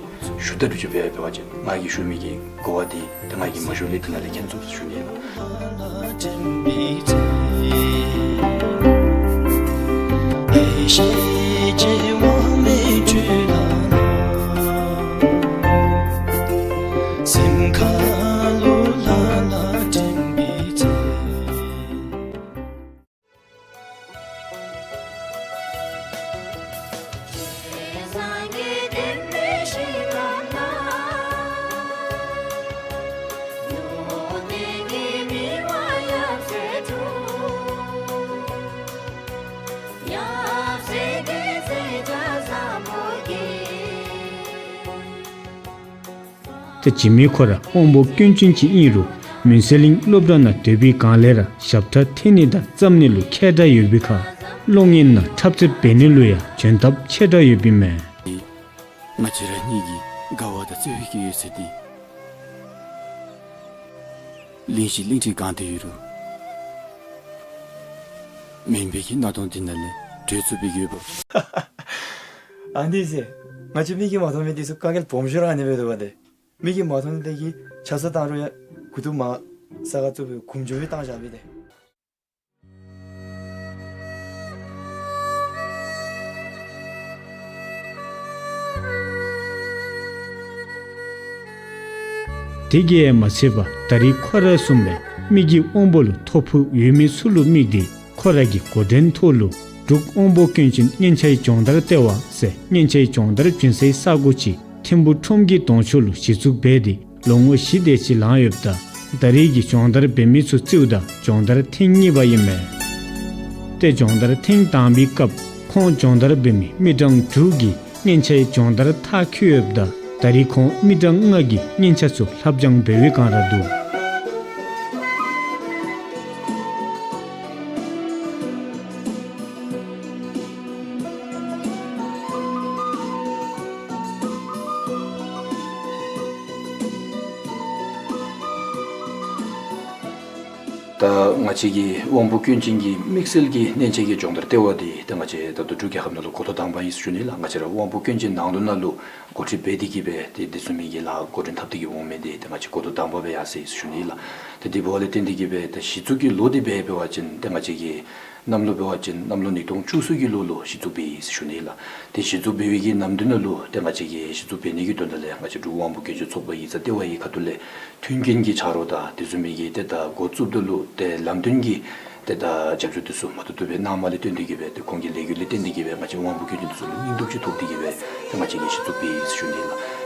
ཞུ་དག་སྒྲུབ་སྦེ་འབད་བ་ཅིན་ང་གིས་ཞུ་མི་གི་གོ་བ་འདི་ཏེ་ང་གིས་མ་ཞུ་ལས་དེ་ནང་ལས་མཁྱེན་ཚུགས་ཟེར་ཞུ་ནི་ལགས། ད་འཇིགས་མེད་ཁོ་ར་དབང་པོ་སྐྱོན་ཅན་ཅིག་ཨིན་རུང་མུན་སེལ་གླིང་སློབ་གྲྭ་ནང་སྡོད་པའི་སྒང་ལས་ར་ཞབས་ཁྲ་འཐེན་ནི་དང་རྩོམ་ནི་ལུ་མཁས་དྲགས་ཡོད་པའི་ཁར་གློག་བརྙན་ནང་འཁྲབ་རྩེད་འབད་ནི་ལུ་ཡང་འཇོན་ཐངས་ཆེ་དྲགས་ཡོད་པའི་མས། ང་བཅས་ར་གཉིས་ཀྱི་དགའ་བ་དང་བརྩེ་བའི་གི་ཡོད་ཚད་འདི་གླིང་བཞི་གླིང་ཕྲན་གང་དུ་ཡོད་རུང་མུན་པའི་གི་གནག་དོང་འདི་ནང་ལས་བྲོས་ཚུགས་པའི་གི་ཡོད་པ། ཨ་ནི་ཟེར། ང་བཅས་མིག་གིས་མ་མཐོང་མི་འདི་ཚུ་དཀའ་ངལ་སྦོམ་ཤོས་ར་ཨ་ནི་སྦེ་འདུག་པ་ཏེ། མིག་གིས་མ་མཐོང་ནི་དེ་གིས་ཆ་ས་བཏང་རུང་ཡང་མགུ་ཏོ་མར་ས་ཁར་བཙུགས་སྦེ་གུམ་ཅུང་སྦེ་བཏང་བཞག་པས་ཏེ། དེ་གིས་ཡང་མ་ཚད་པར་ད་རིས་ཁོ་ར་བཟུམ་སྦེ་མི་གི་དབང་པོ་ལུ་ཐོ་ཕོག་ཡོད་མི་ཚུ་ལུ་དམིགས་ཏེ་ཁོ་ར་གི་འགོ་འདྲེན་ཐོག་ལུ་འབྲུག་དབང་པོ་སྐྱོན་ཅན་སྙན་ཆའི་སྦྱོང་བརྡར་ལྟེ་བ་ཟེར་སྙན་ཆའི་སྦྱོང་བརྡར་བྱིན་སའི་ས་གོ་ཅིག་ཐིམ་ཕུག་ཁྲོམ་གྱི་གདོང་ཕྱོགས་ལུ་གཞི་བཙུགས་འབད་དེ་ལོ་ངོ་བཞི་དེ་ཅིག་ལང་ཡོདཔ་ད་ད་རིས་ཀྱི་སྦྱོང་བརྡར་འབད་མི་ཚུ་རྩིསཝ་ད་སྦྱོང་བརྡར་ཐེངས་གཉིས་པ་ཨིན་མས། ཏེ་སྦྱོང་བརྡར་ཐེངས་དང་པའི་སྐབས་ཁོང་སྦྱོང་བརྡར་འབད་མི་མི་གྲངས་དྲུག་གིས་སྙན་ཆའི་སྦྱོང་བརྡར་མཐར་འཁྱོལ་ཡོདཔ་ད་ད་རིས་ཁོང་མི་གྲངས་ལྔ་གིས་སྙན་ཆ་ཚུ་ལྷབ་སྦྱང་འབད་བའི་བསྒང་ར་འདུག། ད་ང་བཅས་ཀྱི་དབང་པོ་སྐྱོན་ཅན་གྱི་དམིགས་བསལ་གྱི་སྙན་ཆ་གི་སྦྱོང་བརྡར་ལྟེ་བ་འདི་ད་ང་བཅས་ད་ལྟོ་འབྲུག་རྒྱལ་ཁབ་ནང་ལུ་འགོ་ཐོག་དང་པ་ཨིན་ཟེར་ཞུ་ནི་ལགས། ང་བཅས་ར་དབང་པོ་སྐྱོན་ཅན་ནང་དོན་ནང་ལུ་འགོ་ཁྲིད་འབད་དེ་གི་སྦེ་ཏེ་དེ་བཟུམ་མའི་གི་ལཱ་འགོ་འདྲེན་འཐབ་སྟེ་གི་འོང་མི་འདི་ཏེ་ང་བཅས་འགོ་ཐོག་དང་པ་སྦེ་ཡར་སོ་ཡི་ཟེར་ཞུ་ནི་ལགས། ཏེ་དེ་འབདཝ་ལས་བརྟེན་ཏེ་གི་སྦེ་ཏེ་གཞི་བཙུགས་ཀྱི་ལོ་འདི་འབད་འབད་བ་ཅིན་ཏེ་ང་བཅས་ཀྱི་གནམ་ལོ་འབད་བ་ཅིན་གནམ་ལོ་ཉིས་སྟོང་བཅུ་གསུམ་གྱི་ལོ་ལུ་གཞི་བཙུགས་འབད་ཡི་ཟེར་ཞུ་ནི་ལགས། ཏེ་གཞི་བཙུགས་འབད་བའི་གི་ནམ་དུས་ནང་ལུ་ཏེ་ང་བཅས་ཀྱིས་གཞི་བཙུགས་འབད་ནི་གི་དོན་དག་ལས་ང་བཅས་འབྲུག་དབང་པོ་སྐྱོན་ཅན་ཚོགས་པ་ཡིག་ཚང་ལྟེ་བ་གི་ཁ་ཐུག་ལས་མཐུན་རྐྱེན་གྱི་ཆ་རོགས་དང་དེ་བཟུམ་མའི་གི་ཏེ་ད་འགོ་བཙུགསཔ་ད་ལུ་ཏེ་ལམ་སྟོན་གྱི་ཏེ་ད་རྒྱབ་སྐྱོར་འདི་ཚུ་མ་ཐུབ་ཐུབ་སྦེ་གནང་མི་ལས་བརྟེན་ཏེ་གི་སྦེ་ཏེ་ཁོང་གི་ལས་འགུལ་ལས་བརྟེན་ཏེ་གི་སྦེ་ང་བཅས་དབང་པོ་སྐྱོན་ཅན་འདི་ཚུ་ལུ་སྙིང་སྟོབས་ཅིག་ཐོབ་སྟེ་གི་སྦེ་ཏེ་ང་བཅས་ཀྱིས་གཞི་བཙུགས་འབད་ཡི་ཟེར་ཞུ་ནི་ལགས།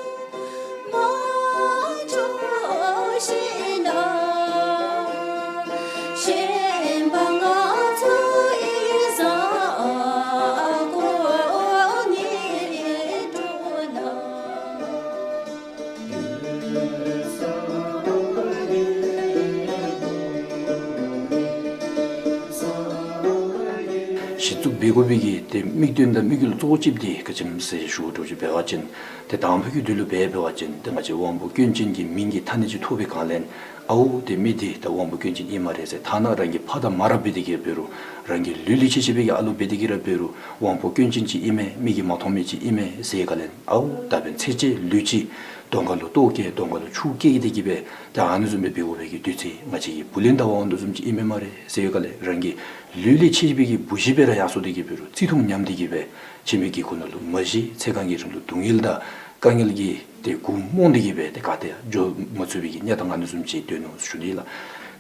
གཞི་བཙུགས་འབད་དགོ་པའི་གི་ཏེ་དམིགས་དོན་དང་དམིགས་ཡུལ་གཙོ་བོ་ཅིག་འདི་ག་ཅི་སྨོ་ཟེར་ཞུ་དགོཔ་འདྲཝ་ཅིག་འབད་བ་ཅིན་ཏེ་དང་ཕུ་གི་དུས་ལུ་འབད་འབད་བ་ཅིན་ཏེ་ང་བཅས་དབང་པོ་སྐྱོན་ཅན་གྱི་མིང་གི་ཐ་སྙད་ཅིག་ཐོབ་པའི་སྒང་ལས་ཨའུ་ཏེ་མི་འདི་ད་དབང་པོ་སྐྱོན་ཅན་ཨིན་སྨ་རེ་ཟེར། ཐ་ན་རང་གི་ཕ་དང་མ་ར་འབད་དེ་གི་འབད་རུང་རང་གི་ལུས་ལས་ཆད་ཆད་པའི་གི་ཨ་ལོ་འབད་དེ་གི་ར་འབད་རུང་དབང་པོ་སྐྱོན་ཅན་ཅིག་ཨིན་མས་མིག་གིས་མ་མཐོང་མི་ཅིག་ཨིན་མས་ཟེར་སྒང་ལས་ཨའུ་ད་འབདན་ཚེ་གཅིག་ལུས་གཅིག་གདོང་ཁ་ལུ་ལྟོ་བཀལ་གདོང་ཁ་ལུ་ཆུ་བཀལ་ཏེ་གི་སྦེ་ད་ཨ་ནི་བཟུམ་སྦེ་འབད་དགོ་པའི་གི་དུས་ཚོད་ང་བཅས་ཀྱི་བུ་ལོན་བདའ་བ་འོང་དོ་བཟུམ་ཅིག་ཨིན་མས་སྨ་རེ་ཟེར་སྒང་ལས་རང་གི་ལུས་ལས་ཆད་པའི་གི་བུ་གཞི་སྦེ་ར་ཡར་སོང་སྟེ་གི་འབད་རུང་བརྩི་མཐོང་ཉམས་ཏེ་གི་སྦེ་ཕྱི་མའི་གི་ཁོ་ན་ལུ་མ་གཞི་ཚེ་གང་གི་རིང་ལུ་སྡུག་བསྔལ་དང་དཀའ་ངལ་གྱིས་ཏེ་མགུ་རྨོངས་ཏེ་གི་སྦེ་ཏེ་ག་ཏེ་འགྱོ་མ་ཚུགས་པའི་གི་གནས་སྟངས་ཨ་ནི་བཟུམ་ཅིག་སྡོད་ནུག་ཟེར་ཞུ་ནི་ལགས།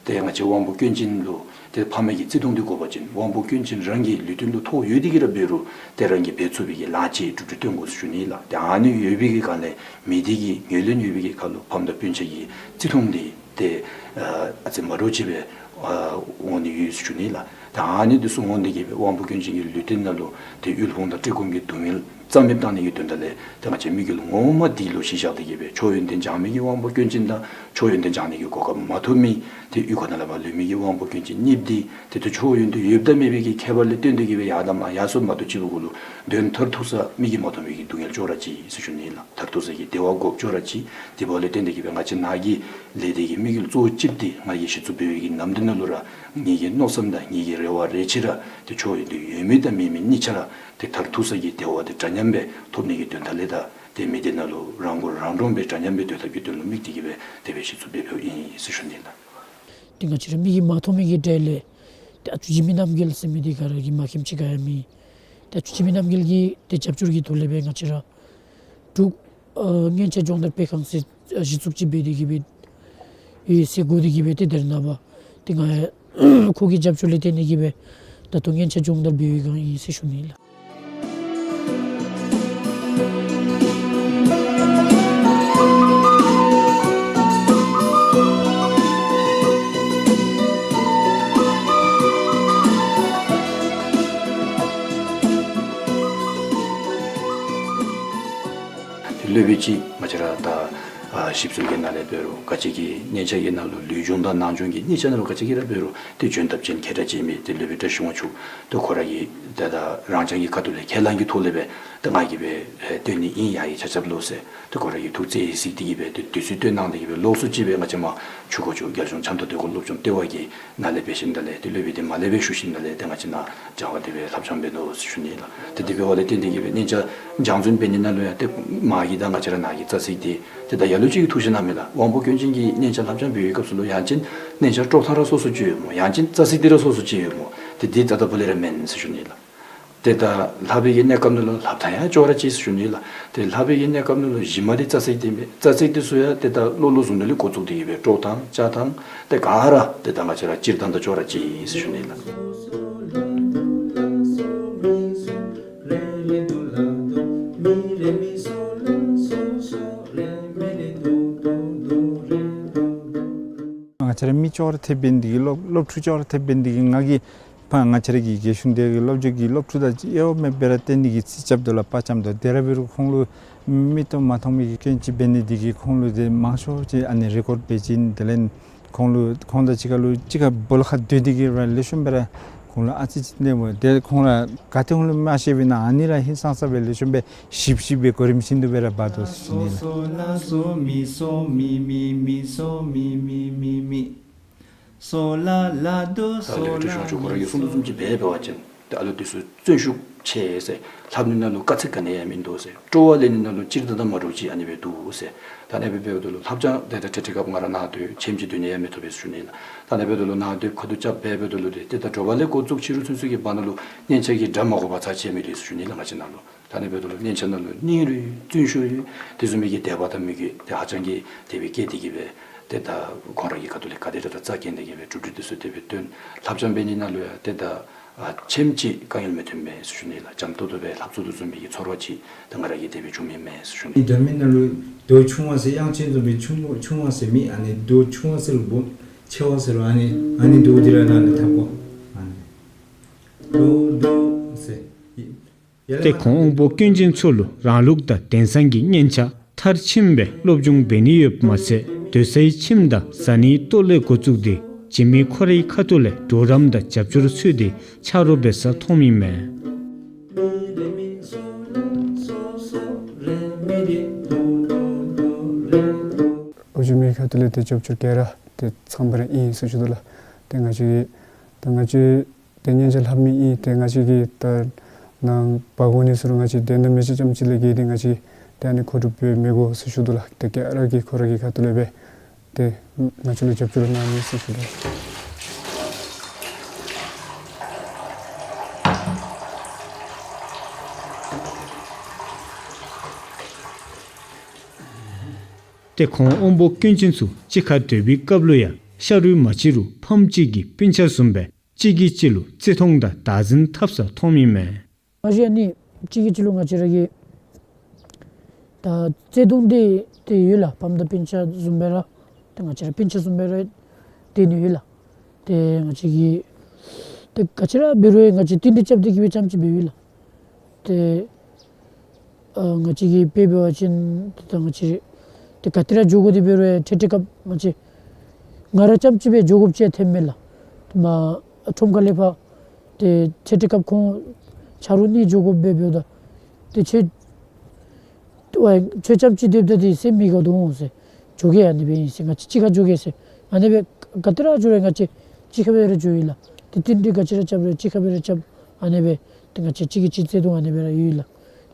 ཏེ་ང་བཅས་དབང་པོ་སྐྱོན་ཅན་ལུ་ཏེ་ཕ་མའི་གི་བརྩི་མཐོང་འདི་དགོ་པ་ཅིན་དབང་པོ་སྐྱོན་ཅན་རང་གི་ལུས་རྟེན་ལུ་ཐོགས་ཡོད་དེ་གི་ར་འབད་རུང་ཏེ་རང་གིས་འབད་ཚུགས་པའི་གི་ལཱ་ཅིག་གྲུབ་འབྲས་སྟོན་དགོ་ཟེར་ཞུ་ནི་ལགས། ཏེ་ཨ་ནི་ཡོད་པའི་གི་སྒང་ལས་མི་འདི་གིས་ངོས་ལེན་ཡོད་པའི་གི་ཁར་ལུ་ཕམ་དང་སྤུན་ཆ་གི་བརྩི་མཐོང་འདི་ཏེ་ཨ་ཨ་ཙི་མ་འདྲཝ་ཅིག་སྦེ་ཨ་འོང་ནི་ཡོད། ཟེར་ཞུ་ནི་ལགས། ད་ཨ་ནི་འདི་ཚུ་འོང་སྟེ་གི་སྦེ་དབང་པོ་སྐྱོན་ཅན་གྱི་ལུས་རྟེན་ནང་ལུ་ཏེ་དབུལ་ཕོངས་དང་བཀྲེས་སྐོམ་གྱི་སྡུག་བསྔལ་རྩ་མེདཔ་བཏང་ནི་གི་དོན་དག་ལས་ཏེ་ང་བཅས་དམིགས་ཡུལ་ངོ་མ་འདི་ལུ་གཞི་བཞག་སྟེ་གི་སྦེ་མཆོག་ཡོན་ཏན་སྦྱང་མི་གི་དབང་པོ་སྐྱོན་ཅན་དང་མཆོག་ཡོན་ཏན་སྦྱང་ནི་གི་གོ་སྐབས་མ་ཐོབ་མི་ཏེ་གཡུས་ཁ་ནང་ལས་ཕར་ལུས་མི་གི་དབང་པོ་སྐྱོན་ཅན་གཉིསཔོ་འདི་ཏེ་ཏེ་མཆོག་ཡོན་ཏན་ཡོདཔ་དང་མེདཔ་གི་ཁྱད་པར་ལས་བརྟེན་ཏེ་གི་སྦེ་ཡར་དང་མར་ཡར་སོངམ་མ་གཏོགས་ཅིག་པོ་གུ་ལུ་དོན་མཐར་ཐུག་ས་མིག་གིས་མ་མཐོང་མི་གི་སྡུག་བསྔལ་ཅོག་ར་གཅིག་ཟེར་ཞུ་ནི་ལགས། མཐར་ཐུག་ས་གི་བདེ་བ་དགོཔ་ཅོག་ར་གཅིག། དེ་འབདཝ་ལས་བརྟེན་ཏེ་གི་སྦེ་ང་བཅས་ནཱ་གི་ལས་སྡེ་གི་དམིགས་ཡུལ་གཙོ་བོ་ཅིག་འདི་ང་གིས་གཞི་བཙུགས་འབད་བའི་གི་ནམ་དུས་ནང་ལུ་ར་ངེ་གི་མནོ་བསམ་དང་ངེ་གི་རེ་བ་རེ་ཆེ་ར་ཏེ་མཆོག་ཡོན་ཏན་ཡོད་མི་དང་མེད་མི་གཉིས་ཆ་ར་ཏེ་མཐར་ཐུག་ས་གི་བདེ་བ་འདི་འདྲ་མཉམ་སྦེ་ཐོབ་ནི་གི་དོན་དག་ལས་དང་ཏེ་མི་སྡེ་ནང་ལུ་རང་མགོ་རང་འདྲོངས་སྦེ་འདྲ་མཉམ་སྦེ་སྡོད་ཐབས་ཀྱི་དོན་ལུ་དམིགས་ཏེ་གི་སྦེ་དེ་སྦེ་གཞི་བཙུགས་འབད་འབདཝ་ཨིན་ཟེར་ཞུ་ནི་ལགས། ཏེ་ང་བཅས་ར་མིག་གིས་མ་མཐོང་མི་གི་གྲས་ལས་ཏེ་ཨ་ཅུ་འཇིགས་མེད་རྣམ་རྒྱལ་ཟེར་མི་འདི་ག་ར་གིས་མ་མཁྱེནམ་ཅིག་ག་ཡང་མེད། ཏེ་ཨ་ཅུ་འཇིགས་མེད་རྣམ་རྒྱལ་གྱི་ཏེ་རྒྱབ་སྐྱོར་གྱི་ཐོག་ལས་སྦེ་ང་བཅས་ར་འབྲུག་ཨ་སྔོན་ཆད་སྦྱོང་བརྡར་སྤེལ་ཁང་ཟེར་ཨ་གཞི་བཙུགས་ཅིག་འབད་དེ་གི་སྦེ་ཡོད་ཟེར་གོ་སྟེ་གི་སྦེ་ཏེ་དེ་ནང་ཕར་ཏེ་ང་ཁོ་གི་རྒྱབ་སྐྱོར་ལས་བརྟེན་ཏེ་གི་སྦེ་ད་ལྟོ་སྔོན་ཆད་སྦྱོང་བརྡར་འབད་བའི་སྒང་ཨིན་ཟེར་ཞུ་ནི་ལགས། ཏེ་སློབ་དཔོན་ཅིག་ང་བཅས་ར་ད་ཨ་ཞིབ་འཚོལ་གྱི་ནང་ལས་འབད་རུང་ག་ཅི་གི་སྙན་ཆ་གི་ནང་ལུ་ལུས་སྦྱོང་དང་ནང་སྦྱོང་གི་སྙན་ཆ་ནང་ལུ་ག་ཅི་གི་ར་འབད་རུང་ཏེ་འཇོན་ཐབས་ཅན་མཁས་དྲགས་ཅིག་མི་ཏེ་སློབ་དཔོན་བཀྲ་ཤིས་དབང་ཕྱུག་ཏེ་ཁོ་ར་གིས་ཏེ་ད་རང་རྐྱང་གི་ཁ་ཐུག་ལས་ཁས་བླངས་ཀྱི་ཐོག་ལས་སྦེ་ཏེ་ང་གིས་སྦེ་ཨེ་བཏོན་ནི་ཨིན་ཡ་ཡི་ཆ་ཁྱབ་ལུ་ཟེར་ཏེ་ཁོ་ར་གིས་ཐུགས་རྩིས་གཟིགས་ཏེ་གི་སྦེ་ཏེ་དུས་ཚོད་བཏོན་གནང་སྟེ་གི་སྦེ་ལོགས་སུ་ཅིག་སྦེ་ང་བཅས་མ་ཆུ་ཁོ་ཆུ་རྒྱལ་གཞུང་ཆབ་མདོ་སྡེ་ཁག་སློབ་སྦྱོང་ལྟེ་བ་གི་ནང་ལས་འབད་ཞིནམ་ད་ལས་ཏེ་སློབ་དཔོན་འདི་མར་ལས་སྦེ་ཞུ་ཞིནམ་ད་ལས་ཏེ་ང་བཅས་ནཱ་སྦྱང་བ་དེ་སྦེ་ལྷབ་སྦྱང་འབད་དོ་ཟེར་ཞུ་ནི་ལགས། ཏེ་དེ་འབདཝ་ལས་བརྟེན་ཏེ་གི་སྦེ་སྙན་ཆ་སྦྱང་བརྩོན་འབད་ནི་ནང་ལུ་ཡང་ཏེ་མ་གི་དང་ང་བཅས་ར་ནཱ་གི་རྩ་ཚིག་འདི་ཏེ་ད་ལ་ལུ་ཅིག་གིས་ཐུགས་བཞེད་གནང་མས་ལགས། དབང་པོ་སྐྱོན་ཅན་གྱི་སྙན་ཆ་ལྷབ་སྦྱང་འབད་བའི་སྐབས་སུ་ལུ་ཡང་ཅིན་སྙན་ཆ་དཀྲོག་ཐངས་ར་སོ་སོ་ཅིག་ཡོད་སྨོ། ཡང་ཅིན་རྩ་ཚིག་འདི་ར་སོ་སོ་ཅིག་ཡོད་སྨོ། ཏེ་འདི་ད་ལྟ་བུ་ལས་ར་མེན་ཟེར་ཞུ་ནི་ལགས། ཏེ་ད་ལྷབ་པའི་གི་གནས་སྐབས་ནང་ལུ་ལྷབ་ཐངས་ཡང་ཅོག་ར་གཅིག་ཟེར་ཞུ་ནི་ལགས། ཏེ་ལྷབ་པའི་གི་གནས་སྐབས་ནང་ལུ་གཞི་མ་འདི་རྩ་ཚིག་འདི་མས། རྩ་ཚིག་འདི་ཚུ་ཡང་ཏེ་ད་བློ་ལུ་བཟུང་ནི་ལས་འགོ་བཙུགས་ཏེ་གི་སྦེ་དཀྲོག་ཐངས་རྐྱབ་ཐངས་ཏེ་ག་ར་ཏེ་ད་ང་བཅས་ར་སྤྱིར་བཏང་དང་ཅོག་ར་གཅིག་ཨིན་ཟེར་ཞུ་ནི་ལགས། ང་བཅས་ར་མི་ཅོག་ར་འཐདཔ་འབད་ནི་དེ་གིས་སློབ་སློབ་ཕྲུག་ཅོག་ར་འཐདཔ་འབད་ནི་དེ་གིས་ང་གིས་ཕར་ང་བཅས་ར་གི་རྒྱལ་གཞུང་སྡེ་བའི་སློབ་སྦྱོང་གི་སློབ་ཕྲུག་དང་གཅིག་ཁར་མེདཔ་སྦེ་ར་བསྟེན་ནི་གི་རྩིས་རྐྱབ་དོ་ལགས། དཔའ་བཅམ་དོ། དེ་ར་འབད་རུང་ཁོང་ལུ་མིག་ཏོ་མ་མཐོང་མི་གི་སྐྱོན་ཅིག་འབད་ནི་དེ་གིས་ཁོང་ལུ་ཏེ་མང་ཤོས་ཅིག་ཨ་ནི་རི་ཀོཌ་འབད་བྱིན། དེ་ལས་ཁོང་ལུ་ཁོང་དང་གཅིག་ཁར་ལུ་གཅིག་ཁར་སྦོ་ལོགས་ཁར་སྡོད་དེ་གི་ར་ལེགས་ཤོམ་སྦེ་ར་ཁོང་ལུ་ཨ་ཙི་ཅིག་གནོདཔ་འོང་། ཏེ་ཁོང་ར་ག་ཏེ་ཁོང་ལུ་མ་ཤེས་པས་ན་ཨ་ནི་ར་ཧིང་སངས་ས་སྦེ་ལེགས་ཤོམ་སྦེ་ཞིབ་ཞིབ་སྦེ་གོ་རིམ་བཞིན་དུ་སྦེ་ར་འབག་དོ་ཟེར་ཞུ་ནི་ལགས། སོ་ལ་སོ་མི་སོ་མི་མི་མི་མི་སོ་མི་མི་མི་མི། སོ་ལ་ལ་དོ་སོ་ལ་མི་སོ། ད་ལུ་དེ་ཚུ་བརྩོན་ཤུགས་ཆེ་ཟེར། ལྷབ་ནི་ནང་ལུ་དཀའ་ཚེགས་ག་ནི་ཡང་མིན་འདུག་ཟེར། སྤྲོ་བ་ལེན་ནི་ནང་ལུ་སྤྱིར་བཏང་དང་མ་འདྲཝ་ཅིག་ཨ་ནི་སྦེ་འདུག་ཟེར། ད་ཨ་ནི་སྦེ་འབདཝ་ད་ལུ་ལྷབ་སྦྱང་ཏེ་ད་ཏེ་ཏེ་སྐབས་ང་ར་ནཱ་སྡོད་ཆེམ་ཅིག་སྡོད་ནི་ཡང་མི་ཐོབ་པས་ཟེར་ཞུ་ནི་ལགས། ད་ཨ་ནི་སྦེ་འབདཝ་ད་ལུ་ནཱ་སྡོད་ཁ་ཐུག་རྐྱབ་སྦེ་འབདཝ་ད་ལུ་ཏེ་ཏེ་ད་དྲོ་པ་ལས་འགོ་བཙུགས་ཕྱི་རུ་ཚུན་ཚོད་ཀྱི་བར་ན་ལུ་སྙན་ཆ་གི་སྒྲ་མ་གོ་བར་ཚར་ཆི་མི་ལུས་ཟེར་ཞུ་ནི་ལགས། ང་བཅས་ནཱ་ལུ། ད་ཨ་ནི་འབདཝ་ད་ལུ་སྙན་ཆ་ནང་ལུ་སྙིང་རུས་ཡོད། བརྩོན་ཤུགས་ཡོད། དེ་བཟུམ་མའི་གི་དད་པ་དང་མོས་གུས་དེ་ཧ་ཅང་གི་དེ་སྦེ་བསྐྱེད་དེ་གི་སྦེ་ཏེ་ད་ཁོང་ར་གི་ཁ་ཐུག་ལས་ག་དེ་དྲག་དྲག་རྩ་འགེངས་ཏེ་གི་སྦེ་གྲུབ་འབྲས་དེ་ཚུ་དེ་སྦེ་སྟོན། ལྷབ་སྦྱང་འབད་ནི་ནང་ལུ་ཡང་ཏེ་ད་ཨ་ཆེམ་ཅིག་དཀའ་ངལ་མི་ཐོན་པས་ཟེར་ཞུ་ནི་ལགས། འཇམ་ཏོང་ཏོ་སྦེ་ལྷབ་ཚུགས་དོ་བཟུམ་མའི་གི་ཚོར་བ་ཅིག་ད་ང་ར་གིས་དེ་སྦེ་བྱུང་མི་མས་ཟེར་ཞུ་ནི། འདྲ་མིན་ནང་ལུ་རྡོ་ཆུང་བ་ཟེར་དབྱངས་ཅན་བཟུམ་སྦེ་ཆུང་ཆུང་བ་ཟེར་མི་ཨ་ནི་རྡོ་ཆུང་བ་ཟེར་རུང་སྦོམ་ཆེ་བ་ཟེར་རུང་ཨ་ནི་ཨ་ནི་རྡོ་འདི་ར་ནང་ལས་འཐབ་དགོ། ཨ་ནི་རྡོ་རྡོ་ཟེར། ཏེ་ཁོང་དབང་པོ་སྐྱོན་ཅན་ཚུ་ལུ་རང་ལུགས་དང་དེང་སང་གི་སྙན་ཆ་མཐར་ཕྱིནམ་སྦེ་སློབ་སྦྱོང་འབད་ནི་ཡོདཔ་མ་ཚད་སྡོད་སའི་ཁྱིམ་དང་བཟའ་ནིའི་ལྟོ་ལས་འགོ་བཙུགས་ཏེ་འཇིགས་མེད་ཁོ་རའི་ཁ་ཐུག་ལས་གྲོགས་རམ་དང་རྒྱབ་སྐྱོར་འཚོལ་ཏེ་ཆ་རོགས་འབད་ས་མཐོངམ་ཨིན་མས། ཨོ་འཇིགས་མེད་ཁ་ཐུག་ལས་ཏེ་རྒྱབ་སྐྱོར་ག་ར་ཏེ་ཚངམ་ར་ཨིན་ཟེར་ཞུ་དོ་ལགས། ཏེ་ང་བཅས་ད་ང་བཅས་ཏེ་སྙན་ཆ་ལྷབ་མི་ཨིན། ཏེ་ང་བཅས་ཀྱིས་ད་ནཱ་འབག་འོང་ནི་ཟེར་རུང་ང་བཅས་དེ་ནང་མི་ཅིག་ཙམ་ཅིག་ལས་བརྒལ་ཏེ་ང་བཅས་ཏེ་ཨ་ནི་མཁོ་སྒྲུབ་འབད་མི་དགོ་ཟེར་ཞུ་དོ་ལགས། ཏེ་ག་ར་གིས་ཁོ་ར་གི་ཁ་ཐུག་ལས་སྦེ་ཏེ་ང་བཅས་ལུ་རྒྱབ་སྐྱོར་གནང་ནི་ཟེར་ཞུ་དོ། ཏེ་ཁོང་དབང་པོ་སྐྱོན་ཅན་ཚུ་གཅིག་ཁར་སྡོད་པའི་སྐབས་ལུ་ཡང་ཤ་རུས་མ་གཅིག་རུང་ཕམ་གཅིག་གི་སྤུན་ཆ་བཟུམ་སྦེ་གཅིག་གིས་གཅིག་ལུ་བརྩི་མཐོང་དང་བདག་འཛིན་འཐབ་ས་མཐོངམ་ཨིན་མས། ང་བཅས་ཨ་ནི་གཅིག་གིས་གཅིག་ལུ་ང་བཅས་ར་གི་ད་བརྩེ་གདུང་འདི་ཏེ་ཡོད་ལགས། ཕམ་དང་སྤུན་ཆ་བཟུམ་སྦེ་ར་ཏེ་ང་བཅས་ར་སྤུན་ཆ་བཟུམ་སྦེ་ར་སྡོད་ནི་ཡོད་ལགས། ཏེ་ང་བཅས་ཀྱི་ ཏེ་ག་ཅི་ར་འབད་རུང་ང་བཅས་རྟེན་འབྲེལ་རྐྱབ་སྟེ་གི་སྦེ་རྐྱངམ་ཅིག་འབདཝ་ཨིན་ལགས། ཏེ་ཨ་ང་བཅས་ཀྱི་དཔེ་འབད་བ་ཅིན་ཏེ་ད་ང་བཅས་ར་ཏེ་ག་ཏེ་ར་འགྱོ་དགོ་དེ་འབད་རུང་ཏེ་ཏེ་སྐབས་ང་བཅས་ང་ར་རྐྱངམ་ཅིག་སྦེ་འགྱོ་དགོཔ་ཅིག་ཐོནམ་མས་ལགས། ཏེ་མ་ཁྲོམ་ཁ་ལས་ཕར་ཏེ་ཏེ་ཏེ་སྐབས་ཁོང་ཆ་རོགས་གཉིས་འགྱོ་དགོཔ་སྦེ་འབདཝ་ད་ཏེ་ཁྱོད་ཏེ་ཝའི་ཁྱོད་རྐྱངམ་ཅིག་སྡོདཔ་ད་ཏེ་སེམས་མི་དགའཝ་འོང་ཟེར། འགྱོ་གེ་ཨ་ནི་སྦེ་ཨིན་ཟེར། ང་བཅས་གཅིག་ཁར་འགྱོ་གེ་ཟེར། ཨ་ནི་སྦེ་ག་ཏེ་ར་འགྱོ་རུང་ང་བཅས་གཅིག་ཁར་སྦེ་ར་འགྱོཝ་ཨིན་ལགས། ཏེ་རྟེན་འབྲེལ་ག་ཅི་ར་རྐྱབ་རུང་གཅིག་ཁར་སྦེ་ར་རྐྱབ། ཨ་ནི་སྦེ་ཏེ་ང་བཅས་གཅིག་གིས་གཅིག་བརྩེ་དུང་ཨ་ནི་སྦེ་ར་ཡོད་ལགས།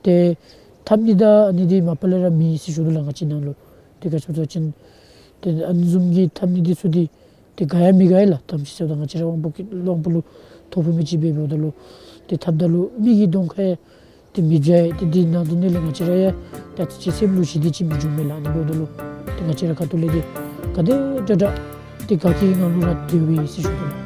ཏེ་འཐབ་ནི་དང་ཨ་ནི་འདི་མ་པ་ལས་ར་མེད་ཟེར་ཞུ་དོ་ལགས། ང་བཅས་ནང་ལུ་ཏེ་ག་ཅི་སྨོ་ཟེར་བ་ཅིན་ཏེ་ཨ་ནི་བཟུམ་གྱི་འཐབ་ནི་འདི་ཚུ་འདི་ཏེ་དགའ་ཡང་མི་དགའ་ལགས། དམ་ཅིག་ཟེརཝ་ད་ང་བཅས་ར་དབང་པོ་གི་དབང་པོ་ལུ་ཐོ་ཕོག་མི་ཅིག་འབད་འབདཝ་ད་ལུ་ཏེ་འཐབ་ད་ལུ་མི་གི་གདོང་ཁར་ཏེ་མི་འབྱར་ཏེ་འདི་ནང་དོག་ནང་ལས་ང་བཅས་ར་ཡང་ཏེ་ཨ་ཙི་ཅིག་སེམས་ལུ་ཞི་བདེ་ཅིག་མི་འབྱུང་མས་ལགས། ཨ་ནི་འབདཝ་ད་ལུ་ཏེ་ང་བཅས་ར་ཁ་ཐུག་ལས་ཏེ་ག་དེ་དྲག་དྲག་ཏེ་དགའ་སྐྱིད་ཀྱི་ངང་ལུ་ར་སྡོདཔ་ཨིན་ཟེར་ཞུ་དོ་ལགས།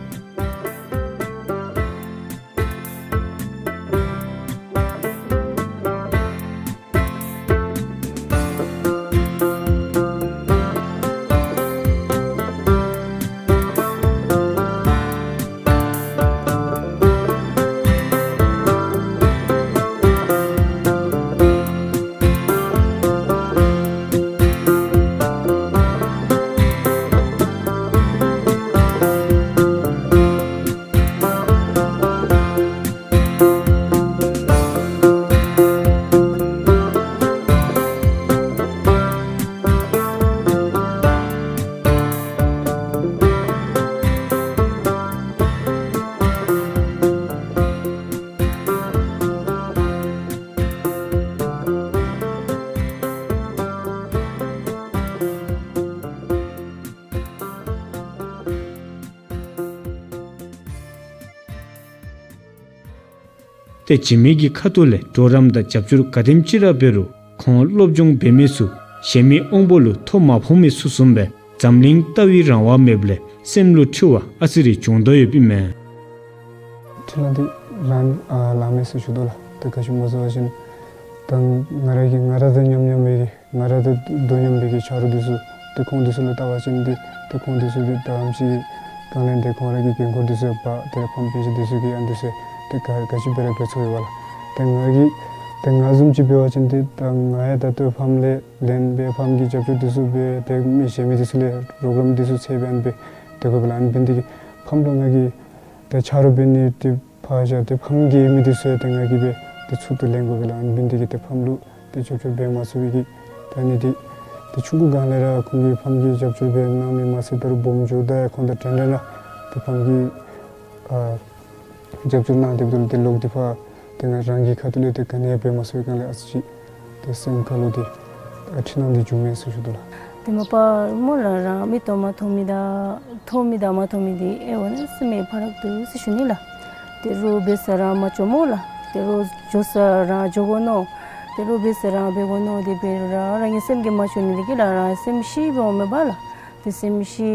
ཏེ་འཇིགས་མེད་ཀྱི་ཁ་ཐུག་ལས་གྲོགས་རམ་དང་རྒྱབ་སྐྱོར་ག་དེམ་ཅིག་ར་འབད་རུང་ཁོང་སློབ་སྦྱོང་འབད་མི་ཚུ་གཞན་མི་དབང་པོ་ལུ་ཐོ་མ་ཕོག་མི་ཚུ་བཟུམ་སྦེ་འཛམ་གླིང་ལྟ་བའི་རང་དབང་མེདཔ་ལས་སེམས་ལུ་འཁྲུལ་བ་ཨ་ཙི་རེ་བྱུང་དོ་ཡོདཔ་ཨིན་མས། འཁྲུལ་ལ་འདི་རང་ཨ་ལང་མས་ཟེར་ཞུ་དོ་ལགས། ཏེ་ག་ཅི་སྨོ་ཟེར་བ་ཅིན་ད་ང་ར་གི་ང་ར་དང་མཉམ་མཉམ་སྦེ་གི་ང་ར་དང་དོ་མཉམ་སྦེ་གི་ཆ་རོགས་འདི་ཚུ་ཏེ་ཁོང་འདི་ཚུ་ལུ་བལྟ་བ་ཅིན་འདི་ཏེ་ཁོང་འདི་ཚུ་འདི་ད་ཨམ་ཅིག་གི་སྒང་ལས་འདི་ཁོང་ར་གི་འགན་ཁུར་འདི་ཚུ་ཡོདཔ་ཏེ་ཕམ་སྤུན་ཆ་འདི་ཚུ་གིས་ཨ་འདི་ཚུ་ཏེ་ག་ག་ཅི་འབད་ར་འབད་ཚུགས་ཡོད་པ་ལགས། ཏེ་ང་གིས་ཏེ་ང་བཟུམ་ཅིག་འབད་བ་ཅིན་འདི་ད་ང་ཡང་ད་ལྟོ་ཕམ་ལས་ལེན་སྦེ་ཕམ་གྱི་རྒྱབ་སྐྱོར་འདི་ཚུ་འབད་ཏེ་མི་གཞན་མི་འདི་ཚུ་ལས་རོགས་རམ་འདི་ཚུ་འཚོལ་སྦེ་ཨ་ནི་སྦེ་སྡོད་དགོ་པས་ལགས། ཨ་ནི་འབད་ནི་འདི་གིས་ཕམ་ལུ་ང་གིས་ཏེ་ཆ་རོགས་འབད་ནི་འདི་ཕར་བཞག་སྟེ་ཕམ་གྱི་མི་འདི་ཚུ་ཡང་ཏེ་ང་གིས་སྦེ་ཏེ་ཚུར་ཏེ་ལེན་དགོ་པས་ལགས། ཨ་ནི་འབད་ནི་འདི་གིས་ཏེ་ཕམ་ལུ་ཏེ་རྒྱབ་སྐྱོར་འབད་མ་ཚུགས་པའི་གི་ད་ཨ་ནི་འདི་ཏེ་ཆུང་ཀུའི་སྒང་ལས་ར་ཁོང་གིས་ཕམ་གྱི་རྒྱབ་སྐྱོར་འབད་གནང་མི་མ་ཚད་ད་རུང་སྦོམ་འགྱོཝ་ད་ཡང་ཁོང་དང་འདྲན་འདྲ་ལགས། ཏེ་ཕམ་གྱི་ཨ་རྒྱབ་སྐྱོར་གནང་སྟེ་འབདཝ་ད་ལུ་ཏེ་ལོག་སྟེ་ཕར་ཏེ་ང་རང་གི་ཁ་ཐུག་ལས་ཏེ་ག་ནི་ཡང་འབད་མ་ཚུགས་པའི་སྒང་ལས་ཨ་ཙི་ཅིག་ཏེ་སེམས་ཁ་ལུ་ཏེ་ཨ་འཁྲུལ་སྣང་འདི་བྱུངམ་མས་ཟེར་ཞུ་དོ་ལགས། ཏེ་མ་པ་སྨོ་ལགས། རང་མིག་ཏོ་མ་མཐོང་མི་དང་མཐོང་མི་དང་མ་མཐོང་མི་འདི་ཨེ་འོ་ན་སེམས་མེད་ཕ་རག་འདུག་ཟེར་ཞུ་ནི་ལགས། ཏེ་རོགས་འབད་ས་རང་མ་འགྱོ་སྨོ་ལགས། ཏེ་རོགས་འགྱོ་ས་རང་འགྱོ་དགོ་མནོ། ཏེ་རོགས་འབད་ས་རང་འབད་དགོ་མནོ། དེ་འབད་རུང་རང་རང་གི་སེམས་ཀྱིས་མ་ལྕོགས་ནི་འདི་གིས་ལགས་རང་སེམས་ཤི་སྦེ་འོངམ་མས་པ་ལགས། ཏེ་སེམས་ཤི་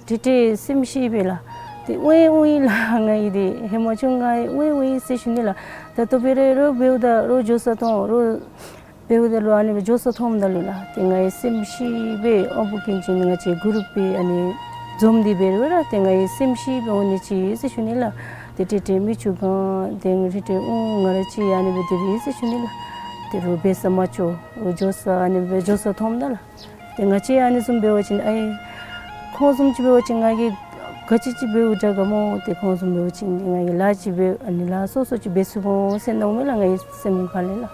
ཏེ་ཏེ་སེམས་ཤི་སྦེ་ལགས། ཏེ་ཨུ་ཨུ་ཨིན་ལགས། ང་གིས་ཏེ་ཧེ་མ་ཚུ་ང་ཨུ་ཨུ་ཨིན་ཟེར་ཞུ་ནི་ལགས། ད་ལྟོ་འབད་རུང་རོགས་འབདཝ་ད་རོགས་འགྱོ་ས་མཐོང་རོགས་འབདཝ་ད་ལུ་ཨ་ནི་སྦེ་འགྱོ་ས་མཐོངམ་ད་ལུ་ལགས། ཏེ་ང་གིས་སེམས་ཤི་སྦེ་དབང་པོ་སྐྱོན་ཅན་ང་བཅས་གུ་རུབ་སྦེ་ཨ་ནི་འཛོམས་ཏེ་འབད་རུང་ར་ཏེ་ང་གིས་སེམས་ཤི་སྦེ་འོང་ནི་ཅིག་ཟེར་ཞུ་ནི་ལགས། ཏེ་ཏེ་ཏེ་མིག་ཆུ་གང་ཏེ་ཏེ་ཏེ་ཨུ་ང་ར་ཅིག་ཨ་ནི་སྦེ་སྡོདཔ་ཨིན་ཟེར་ཞུ་ནི་ལགས། ཏེ་རོགས་འབད་ས་མ་འགྱོ་འགྱོ་ས་ཨ་ནི་སྦེ་འགྱོ་ས་མཐོངམ་ད་ལགས། ཏེ་ང་བཅས་ཨ་ནི་བཟུམ་འབད་བ་ཅིན་ཨའེ་ཁོང་བཟུམ་ཅིག་འབད་བ་ཅིན་ང་གིས་ག་ཅི་ཅིག་འབདཝ་དྲག་ག་སྨོ། ཏེ་ཁོང་བཟུམ་འབད་བ་ཅིན་ང་གིས་ལཱ་ཅིག་འབད་ཨ་ནི་ལཱ་སོ་སོ་ཅིག་འབད་ཚུགས་འོང་ཟེར་མནོཝ་མས་ལགས་ང་གི་སེམས་ཁ་ལས་ལགས།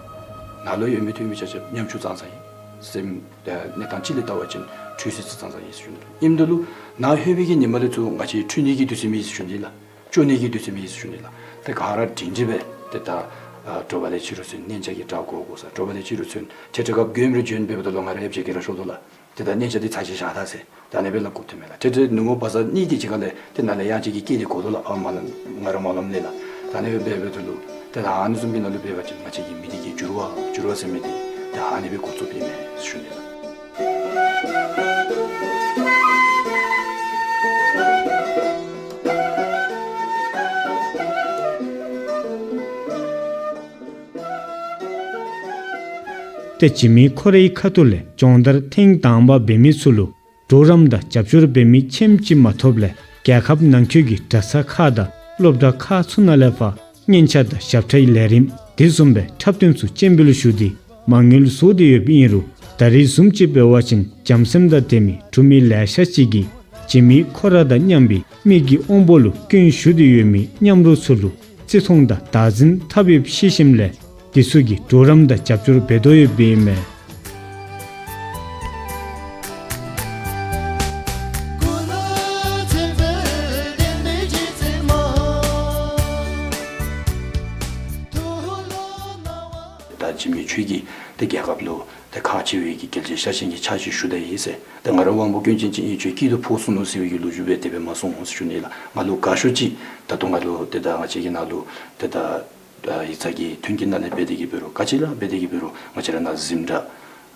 ནཱ་ལུ་ཡོད་མི་ཐོན་མི་ཆ་ཁྱབ་ཉམ་ཆུང་ཙང་ཙང་ཨིན། སེམས་ཨེ་གནས་སྟངས་ཅིག་ལས་བལྟ་བ་ཅིན་འཁྲུལ་སོང་ཅིག་ཙང་ཙང་ཨིན་ཟེར་ཞུ་ནི་ལགས། ཨིནམ་ད་ལུ་ནཱ་ལྷོད་པའི་གི་ཉིནམ་ལས་ཚུར་ང་བཅས་འཁྲུལ་ནི་གི་དུས་ཚོད་མེད་ཟེར་ཞུ་ནི་ལགས། སྐྱོ་ནི་གི་དུས་ཚོད་མེད་ཟེར་ཞུ་ནི་ལགས། ཏེ་ག་ར་སྒྲིང་སྒྲི་སྦེ་ཏེ་ད་ཨ་དྲོ་པ་ལས་ཕྱི་རུ་ཚུན་གནས་མཇལ་གྱི་གྲྭ་གོ་དགོ་ས། དྲོ་པ་ལས་ཕྱི་རུ་ཚུན་ཏེ་ཏེ་སྐབས་མགྱོནམ་རེ་འབྱོན་འབདཝ་ད་ལུ་ང་ར་ཡབ་ཆེན་གྱིས་ར་ཤོར་དོ་ལགས། ཏེ་ད་གནས་མཇལ་འདི་ཚར་གཅིག་བཞག་ད་ཟེར་ད་ཨ་ནི་སྦེ་སླབ་དགོཔ་ཐོནམ་མས་ལགས། ཏེ་ཏེ་ནུབ་མོ་བ་ས་གཉིས་དེ་ཅིག་ཁ་ལས་ཏེ་ནཱ་ལས་ཡང་ཅིག་གི་སྐད་འདི་གོ་དོ་ལགས། ཕར་མ་ལམ་ང་ར་མ་ལམ་ལས་ལགས། ད་ཨ་ནི་སྦེ་འབད་འབདཝ་ད་ལུ་ཏེ་ད་ཨ་ནི་བཟུམ་གྱི་ནང་ལུ་འབད་བ་ཅིན་ང་བཅས་ཀྱི་མི་སྡེ་གི་འགྱུར་བ་འགྱུར་བ་ཟེར་མི་འདི་ད་ཨ་ནི་སྦེ་འགོ་བཙུགསཔ་ཨིན་མས་ཟེར་ཞུ་ནི་ལགས། ཏེ་འཇིགས་མེད་ཁོ་རའི་ཁ་ཐུག་ལས་སྦྱོང་བརྡར་ཐེངས་དང་པ་འབད་མི་ཚུ་ལུ་གྲོགས་རམ་དང་རྒྱབ་སྐྱོར་འབད་མི་ཁྱིམ་ཅིག་མ་ཐོབ་ལས་རྒྱལ་ཁབ་ནང་འཁོད་ཀྱི་གྲྭ་ཚང་ཁག་དང་ སློབ་གྲྭ་ཁག་ཚུ་ནང་ལས་ཕར་སྙན་ཆ་དང་ཞབས་ཁྲའི་ལས་རིམ་དེ་བཟུམ་སྦེ་འཁྲབ་སྟོན་ཚུ་སྤྱན་འབུལ་ཞུ་སྟེ་མ་དངུལ་བཟོ་སྟེ་ཡོདཔ་ཨིན་རུང་ད་རེས་བཟུམ་ཅིག་འབད་བ་ཅིན་བྱམས་སེམས་དང་ལྡན་མི་འབྲུག་མི་ལེ་ཤ་ཅིག་གིས་འཇིགས་མེད་ཁོ་ར་དང་མཉམ་པའི་མི་གི་དབང་པོ་ལུ་སྐྱོན་ཞུ་སྟེ་ཡོད་མི་མཉམ་རོགས་ཚུ་ལུ་བརྩི་མཐོང་དང་བདག་འཛིན་འཐབ་ཡོདཔ་ཤེས་ཞིནམ་ལས་དེ་ཚུ་གི་གྲོགས་རམ་དང་རྒྱབ་སྐྱོར་འབད་དོ་ཡོདཔ་ཨིན་མས། ད་འཇིགས་མེད་ཁྱོད་ཀྱིས་ཏེ་རྒྱལ་ཁབ་ལུ་ཏེ་ཁག་ཆེ་བའི་གི་གལ་ཆེ་ཤ་ཞེན་གྱི་ཕྱག་ཅིག་ཞུ་ད་ཡི་ཟེར། ཏེ་ང་ར་དབང་པོ་སྐྱོན་ཅན་ཅིག་ཨིན། ཁྱོད་སྐྱིད་སྡུག་ཕོག་སོང་ནུག་ཟེར་བའི་གི་ལོ་རྒྱུས་སྦེ་དེ་སྦེ་མ་གསུང་ཟེར་ཞུ་ནི་ལགས། ང་ལུ་དགའ་ཤོས་ཅིག་ད་ལྟོ་ང་ལུ་ཏེ་ད་ང་བཅས་ཀྱི་ནང་ལུ་ཏེ་ད་ཨ་ཡིག་ཚང་གི་མཐུན་རྐྱེན་ནང་ལས་འབད་དེ་གི་འབད་རུང་ག་ཅི་ལཱ་འབད་དེ་གི་འབད་རུང་ང་བཅས་ར་ནཱ་འཛིན་གྲྭ་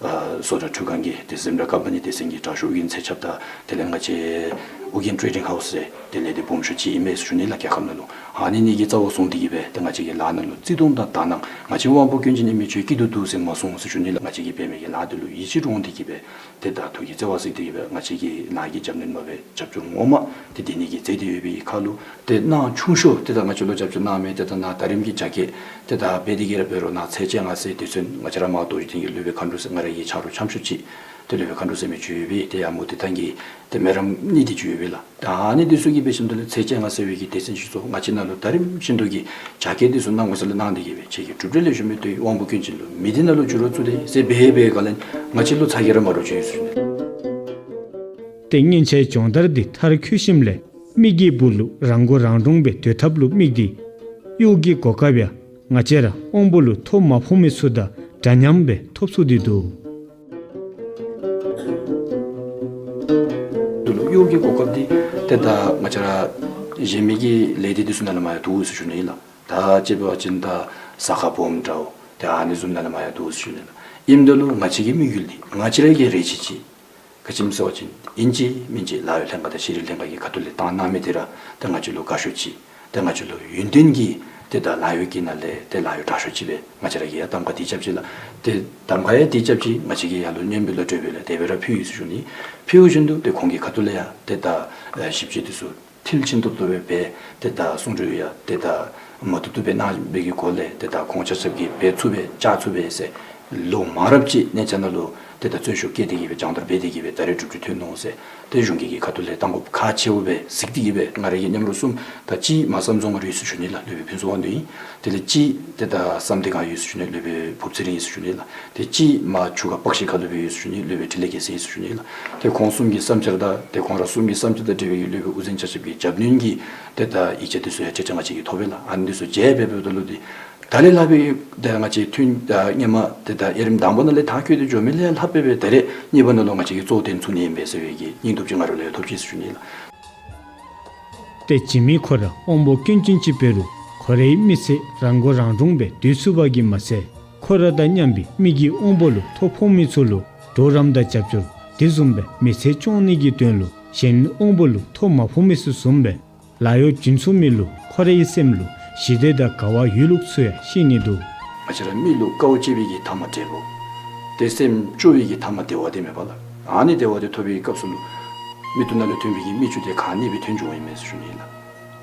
ཨ་བཟོ་གྲྭ་ཁྲུས་ཁང་གི་ཏེ་འཛིན་གྲྭ་ཀམ་པ་ནི་སྡེ་ཚན་གྱི་དྲག་ཤོས་ཨོ་རྒྱན་ཚེ་ཞབས་དང་དེ་ལས་ང་བཅས་ཨོ་རྒྱན་ཊེ་ཌིང་ཧའུསི་ཟེར་དེ་ལས་ཏེ་སྦོམ་ཤོས་ཅིག་ཨིན་མས་ཟེར་ཞུ་ནི་ལགས། རྒྱལ་ཁབ་ནང་ལུ་ཨ་ནི་གཉིས་ཀྱི་རྩ་བ་བཟུང་སྟེ་གི་སྦེ་ཏེ་ང་བཅས་ཀྱི་ལཱ་ནང་ལུ་བརྩི་མཐོང་དང་དག་སྣང་། ང་བཅས་དབང་པོ་སྐྱོན་ཅན་ཨིན་མི་ཁྱོད་སྐྱིད་སྡུག་འདུག་ཟེར་མ་གསུང་ཟེར་ཞུ་ནི་ལགས། ང་བཅས་ཀྱིས་འབད་མི་གི་ལཱ་འདི་ལུ་ཡིད་ཆེས་འདྲོངས་ཏེ་གི་སྦེ་ཏེ་ད་ཐུགས་ཀྱི་བརྩེ་བ་གཟིགས་ཏེ་གི་སྦེ་ང་བཅས་ཀྱིས་ནཱ་གི་རྒྱབ་སྣོན་མ་འབད་རྒྱབ་སྐྱོར་ངོ་མ་ཏེ་འདི་ནི་གི་མཛད་དེ་ཡོད་པའི་ཁར་ལུ་ཏེ་ནཱ་ཆུང་ཤོས་ཏེ་ད་ང་བཅས་ལུ་རྒྱབ་སྐྱོར་གནང་མི་ཏེ་ད་ནཱ་ད་རིམ་གྱི་རྒྱ་སྐྱེད་ཏེ་ད་འབད་དེ་གི་ར་འབད་རུང་ནཱ་ཚེས་བཅོ་ལྔ་ཚེས་དེ་ཚུན་ང་བཅས་ར་མར་རྡོ་རྗེ་གདན་གྱི་སློབ་དཔོན་མཁའ་འགྲོ་ཟེར་ང་ར་གི་ཆ་རོགས་འཆམ་ཤོས་ཅིག་ཏེ་སློབ་དཔོན་མཁའ་འགྲོ་ཟེར་མི་ཅིག་ཡོད་པས། ཏེ་ཡང་མོ་ཏེ་ཐང་གི་ཏེ་མེ་རམས་གཉིས་དེ་ཅིག་ཡོད་པས་ལགས། ད་ཨ་ནི་དེ་ཚུ་གིས་འབད་ཞིནམ་ད་ལུ་ཚེས་བཅོ་ལྔ་ཟེར་བའི་གི་སྡེ་ཚན་ཅིག་བཟོ། ང་བཅས་ནང་ལུ་ད་རིམ་བཞིན་དུ་གི་རྒྱ་སྐྱེད་དེ་ཚུ་གནང་དགོ་ཟེར་སླབ་གནང་སྟེ་གི་སྦེ་ཁྱེད་ཀྱིས་གྲུབ་འབྲས་ལེགས་ཤོམ་སྦེ་ཐོབ་ཡི། དབང་པོ་སྐྱོན་ཅན་ལུ་མི་སྡེ་ནང་ལུ་འགྱུར་བ་བཙུགས་ཏེ་ཟེར་འབད་འབད་ག་ལས་ང་བཅས་ལུ་ཚ་གྱང་ར་མ་ར་ཅིག་ཡོད་ཟེར་ཞུ་ནི། ཏེ་སྙན་ཆའི་སྦྱོང་བརྡར་འདི་མཐར་འཁྱོལ་ཞིནམ་ལས་མི་གི་སྦུག་ལུ་རང་མགོ་རང་འདྲོངས་སྦེ་སྡོད་ཐབས་ལུ་དམིགས་ཏེ་གཡོག་གི་གོ་སྐབས་ཡང་ང་བཅས་ར་དབང་པོ་ལུ་ཐོ་མ་ཕོག་མི་ཚུ་དང་འདྲ་མཉམ་སྦེ་ཐོབ་ཚུགས་ཏེ་འདུག། དེ་ལུ་གཡོག་གི་གོ་སྐབས་འདི་ཏེ་ད་ང་བཅས་ར་གཞན་མི་གི་ལས་སྡེ་འདི་ཚུ་ནང་ལས་མར་ཡང་འདུག་ཟེར་ཞུ་ནི་ཨིན་ལགས། ད་ཅིག་འབད་བ་ཅིན་ད་ཟ་ཁང་སྦོམ་འདྲཝ་ཏེ་ཨ་ནི་བཟུམ་ནང་ལས་མར་ཡང་འདུག་ཟེར་ཞུ་ནི་ཨིན་ལགས། ཨིནམ་ད་ལུ་ང་བཅས་ཀྱི་དམིགས་ཡུལ་འདི་ང་བཅས་ར་གི་རེ་ཆེ་ཅིག་ག་ཅི་སྨོ་ཟེར་བ་ཅིན་ཨིན་ཅི་མིན་ཅི་ལཱ་གཡོག་ལྷན་ཁག་དང་ཤེས་རིག་ལྷན་ཁག་གི་ཁ་ཐུག་ལས་བཏང་གནང་མི་དེ་ར་ཏེ་ང་བཅས་ལུ་དགའ་ཤོས་ཅིག་ཏེ་ང་བཅས་ལུ་ཡུན་བརྟན་གྱི་ཏེ་ད་ལཱ་གཡོག་གི་ནང་ལས་ཏེ་ལཱ་གཡོག་དྲག་ཤོས་ཅིག་སྦེ་ང་བཅས་ར་གིས་ཡང་གདམ་ཁ་འདི་རྐྱབ་ཅི་ལགས། ཏེ་གདམ་ཁ་ཡང་འདི་རྐྱབ་ཅི། ང་བཅས་ཀྱིས་ཡར་ལུ་མཉམ་འབྲེལ་ལྷན་ཁག་ལུ་དེ་སྦེ་ར་ཕུལ་ཡི་ཟེར་ཞུ་ནི། ཕུལ་བཞིན་དུ་ཏེ་ཁོང་གི་ཁ་ཐུག་ལས་ཡང་ཏེ་ད་ཨེ་ཞིབ་དཔྱད་འདི་ཚུ་མཐིལ་ཕྱིན་ཏོག་ཏོ་སྦེ་འབད་ཏེ་ད་གསུང་གྲོས་ཡང་ཏེ་ད་མ་བཏུབ་བཏུབ་སྦེ་གནང་བའི་གི་སྒོ་ལས་ཏེ་ད་ཁོང་ཆ་ཁྱབ་ཀྱིས་འབད་ཚུགས་པས་བཅའ་ཚུགས་པས་ཟེར་ལོ་མང་རབས་ཅིག་གནས་ཚད་ནང་ལུ་ཏེ་ད་བརྩོན་ཤུགས་བསྐྱེད་དེ་གི་སྦེ་སྦྱང་བརྡར་འབད་དེ་གི་སྦེ་ད་རེས་གྲུབ་འབྲས་ཐོན་ནུག་ཟེར་ཏེ་གཞུང་གི་གི་ཁ་ཐུག་ལས་གཏང་དགོཔ་ཁག་ཆེཝ་སྦེ་གཟིགས་ཏེ་གི་སྦེ་ང་ར་གི་མཉམ་རོགས་གསུམ་ད་གཅིག་མ་བསམ་རྫོང་ལུ་ཡོད་ཟེར་ཞུ་ནི་ལགས། སློབ་དཔོན་ཕུན་ཚོགས་དབང་འདུས་ཨིན། དེ་ལས་གཅིག་ཏེ་ད་བསམ་གཏན་སྒང་ཡོད་ཟེར་ཞུ་ནི་སློབ་དཔོན་ཕུབ་ཚེ་རིང་ཨིན་ཟེར་ཞུ་ནི་ལགས། ཏེ་གཅིག་མར་ཆུ་ཁ་པག་ཤི་ཁ་ལུ་སྦེ་ཡོད་ཟེར་ཞུ་ནི་སློབ་དཔོན་འཕྲིན་ལས་རྒྱལ་མཚན་ཨིན་ཟེར་ཞུ་ནི་ལགས། ཏེ་ཁོང་གསུམ་གྱི་བསམ་འཆར་དང་ཏེ་ཁོང་ར་གསུམ་གྱི་བསམ་འཆར་དང་འབྲེལ་བའི་གི་སློབ་དཔོན་སྐུ་ཚབ་ཀྱི་རྒྱབ་སྣོན་གྱིས་ཏེ་ད་ཡིག་ཆ་འདི་ཚུ་ཡང་ཁྲིག་ཁྲི་ང་བཅས་ཀྱིས་ཐོབ་པས་ལགས། ཨ་ནི་འདི་ཚུ་མཇལ་འབད་འབདཝ་ད་ལུ་ཏེ་ད་ལས་ལྷག་པའི་ཏེ་ང་བཅས་ཐུན་ད་སྔོན་མ་ཏེ་ད་དབྱེ་རིམ་དང་པ་ནང་ལས་མཐར་འཁྱོལ་ཏེ་འགྱོ་མི་ལས་ལྷག་པའི་སྦེ་ད་རེས་གཉིས་པ་ནང་ལུ་ང་བཅས་ཀྱིས་གཙོ་བོ་དེ་ཚུ་ནི་ཨིན་པས་ཟེར་བའི་གི་སྙིང་སྟོབས་ཅིག་ང་ར་ལུ་ཡང་ཐོབ་ཅི་ཟེར་ཞུ་ནི་ལགས། ཏེ་འཇིགས་མེད་ཁོ་ར་དབང་པོ་སྐྱོན་ཅན་ཅིག་འབད་རུང་ཁོ་རའི་མི་ཚེ་རང་མགོ་རང་འདྲོངས་སྦེ་སྡོད་ཚུགས་པ་གིས་མ་ཚད་ཁོ་ར་དང་མཉམ་པའི་མི་གི་དབང་པོ་ལུ་ཐོ་ཕོག་མི་ཚུ་ལུ་གྲོགས་རམ་དང་རྒྱབ་སྐྱོར་དེ་བཟུམ་སྦེ་མི་ཚེ་སྐྱོང་ནི་གི་དོན་ལུ་གཞན་དབང་པོ་ལུ་ཐོ་མ་ཕོག་མི་ཚུ་བཟུམ་སྦེ་ལཱ་གཡོག་བྱིན་ཚུགས་མི་ལུ་ཁོ་རའི་སེམས་ལུ་ཞི་བདེ་དང་དགའ་བ་ཡོད་ལུགས་ཚུ་ཡང་ཤེས་ནི་འདུག། ང་བཅས་ར་མི་ལུ་དཀའཝ་སྤྱད་པའི་གི་མཐའ་མ་འབྲས་བུ་ཏེ་སེམས་སྐྱོ་བའི་གི་མཐའ་མ་བདེ་བ་དེ་མེན་པ་ལགས། ཨ་ནི་བདེ་བ་དེ་ཐོབ་པའི་སྐབས་སུ་ལུ་མིག་ཏོ་ནང་ལས་ཐོན་པའི་གི་མིག་ཆུ་དེ་ག་ནི་སྦེ་ཐོན་འགྱོཝ་ཨིན་མས་ཟེར་ཞུ་ནི་ལགས།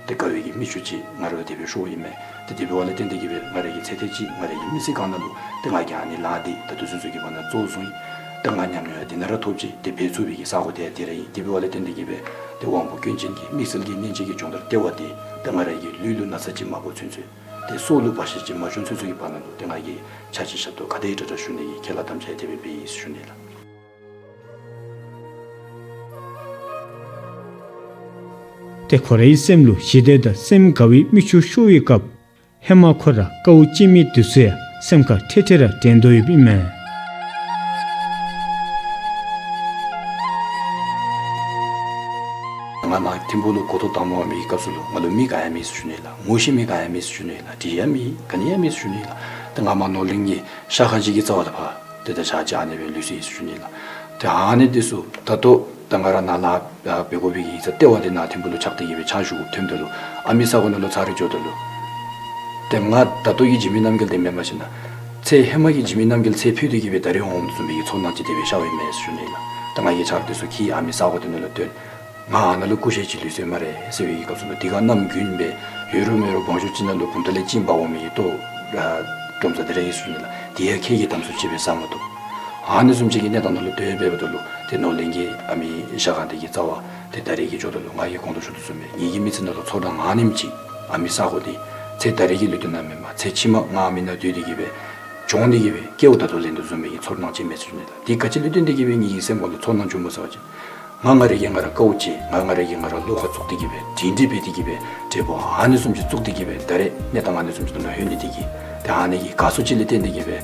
ཏེ་དགའ་བའི་གི་མིག་ཆུ་ཅིག་ང་ར་ལུ་དེ་སྦེ་ཤོརཝ་ཨིན་མས། ཏེ་དེ་འབདཝ་ལས་བརྟེན་ཏེ་གི་སྦེ་ང་ར་གི་ཚེ་ཐེངས་ཅིག་ང་ར་གི་མི་ཚེ་གང་ནང་ལུ་ཏེ་ང་གིས་ཨ་ནི་ལཱ་འདི་ད་ལྟོ་ཚུན་ཚོད་ཀྱི་བར་ན་གཙོ་བོ་བཟུང་ཡི། ཏེ་ང་ཉམས་མྱོང་ཡང་དེ་ནང་ར་ཐོབ་ཅི། ཏེ་འབད་ཚུགས་པའི་གི་ས་གོ་དེ་ཡང་དེ་ར་ཨིན། དེ་འབདཝ་ལས་བརྟེན་ཏེ་གི་སྦེ་ཏེ་དབང་པོ་སྐྱོན་ཅན་གྱི་དམིགས་བསལ་གྱི་གནོད་བྱེད་ཀྱི་སྦྱོང་བརྡར་ལྟེ་བ་འདི་ཏེ་ང་ར་གི་ལུས་ལུ་ན་ཚ་ཅིག་མ་ཕོག་ཚུན་ཚོད་ཏེ་སྲོག་ལུ་བར་ཆད་ཅིག་མ་བྱུང་ཚུན་ཚོད་ཀྱི་བར་ན་ལུ་ཏེ་ང་གིས་ཕྱག་ཕྱི་ཞབས་ཏོག་ག་དེ་དྲག་དྲག་ཞུ་ནི་གི་ཁས་བླངས་དམ་བཅའ་དེ་སྦེ་འབད་ཡི་ཟེར་ཞུ་ནི་ལགས། ཏེ་ཁོ་རའི་སེམས་ལུ་ཞི་བདེ་དང་སེམས་དགའ་བའི་མིག་ཆུ་ཤོར་བའི་སྐབས་ཧེ་མ་ཁོ་ར་དཀའཝ་སྤྱད་མི་དེ་ཚུ་ཡང་སེམས་ཁར་ཁྲེལ་ཁྲེལ་ར་དྲན་དོ་ཡོདཔ་ཨིན་མས། ང་ནཱ་ཐིམ་ཕུག་ལུ་འགོ་ཐོག་དང་པ་འོང་མི་གི་སྐབས་སུ་ལུ་ང་ལུ་མི་ག་ཡང་མེད་ཟེར་ཞུ་ནི་ལགས། ངོ་ཤེས་མི་ག་ཡང་མེད་ཟེར་ཞུ་ནི་ལགས། འདྲིས་ཡང་མེད། ག་ནི་ཡང་མེད་ཟེར་ཞུ་ནི་ལགས། ཏེ་ང་མར་ནོར་གླིང་གི་ཤར་ཁ་ཅིག་གི་རྩ་བ་ལས་ཕར་ཏེ་ད་ཞག་གཅིག་ཨ་ནི་སྦེ་ལུས་སོ་ཡི་ཟེར་ཞུ་ནི་ལགས། ཏེ་ཨ་ནི་དེ་ཚུ་ད་ལྟོ་ད་ང་ར་ནཱ་ལཱ་འབད་དགོ་པའི་གི་ཡིག་ཚང་ལྟེ་བ་དེ་ནཱ་ཐིམ་ཕུག་ལུ་ཆགས་ཏེ་གི་སྦེ་ཕྱག་ཞུ་དགོཔ་ཐོནམ་ད་ལུ་ཨ་མི་ས་གོ་ནང་ལུ་ཚར་རེ་འགྱོཝ་ད་ལུ་ཏེ་ང་ད་ལྟོ་གི་འཇིགས་མེད་རྣམ་རྒྱལ་དེ་མེན་པར་ཞིན་ན་ཚེ་ཧེ་མ་གི་འཇིགས་མེད་རྣམ་རྒྱལ་ཚེ་འཕོས་ཏེ་གི་སྦེ་ད་རེས་འོངམ་བཟུམ་མའི་གི་ཚོར་སྣང་ཅིག་དེ་སྦེ་ཤརཝ་ཨིན་མས་ཟེར་ཞུ་ནི་ལགས། ད་ང་གིས་ཆ་རོགས་དེ་ཚུ་འཁྱིད་ཨ་མི་ས་གོ་དེ་ནང་ལུ་བཏོན། ང་ཨ་ནཱ་ལུ་སྐུ་གཤེགས་ཅིག་ལུས་སོ་སྨ་རེ་ཟེར་བའི་སྐབས་སུ་ལུ་དེ་སྒང་གནམ་དགུན་སྦེ་ཡོད་རུང་མེད་རུང་སྦོམ་ཤོས་ཅིག་ནང་ལུ་བུམ་ཐང་ལས་གཅིན་འབག་འོང་མི་གི་ལྟོ་ཨ་སྒྲོམ་རྩ་འདི་ར་ཨིན་ཟེར་ཞུ་ནི་ལགས། དེ་ཡང་ཁྱེད་ཀྱིས་གདམས་ངོ་ཅིག་སྦེ་ཟ་མ་བཏུབ། ཨ་ནི་བཟུམ་ཅིག་གི་གནས་སྟངས་ནང་ལུ་སྡོད་འབདཝ་ད་ལུ་ཏེ་ནོར་གླིང་གི་ཨ་མི་ཞལ་སྒང་འདི་གི་རྩ་བ་ཏེ་ད་རེས་ཀྱི་འགྱོཝ་ད་ལུ་ང་གིས་གོང་དུ་ཞུ་དོ་བཟུམ་སྦེ་ངེ་གི་མི་ཚེ་ནང་ལུ་ཚོར་སྣང་ཨ་ནེམ་ཅིག་ཨ་མི་ས་གོ་འདི་ཚེ་ད་རེས་ཀྱི་ལུས་རྟེན་ནང་མེན་པར་ཚེ་ཕྱི་མ་ང་ཨ་མི་ནང་སྡོད་དེ་གི་སྦེ་གྱོང་སྟེ་གི་སྦེ་སྐལཝ་ད་ལྟོ་ལེན་དོ་བཟུམ་སྦེ་གི་ཚོར་སྣང་ཅིག་མས་ཟེར་ཞུ་ནི་ལགས། དེ་ག་ཅི་ལུ་བརྟེན་ཏེ་གི་སྦེ་ངེ་གི་སེམས་ཁ་ལུ་ཚོར་སྣང་བྱུངམ་སྨོ་ཟེར་བ་ཅིན་ང་ང་ར་གིས་ང་ར་དཀའཝ་སྤྱད། ང་ང་ར་གིས་ང་ར་བློ་ཁ་བཙུགས་ཏེ་གི་སྦེ་དྲན་ཏེ་འབད་དེ་གི་སྦེ་འབྲས་བུ་ཨ་ནི་བཟུམ་ཅིག་བཙུགས་ཏེ་གི་སྦེ་ད་རེས་གནས་སྟངས་ཨ་ནི་བཟུམ་ཅིག་ནང་ལྷོད་ནི་དེ་གིས་ཏེ་ཨ་ནི་གི་དགའ་ཚོར་ཅིག་ལས་བརྟེན་ཏེ་གི་སྦེ་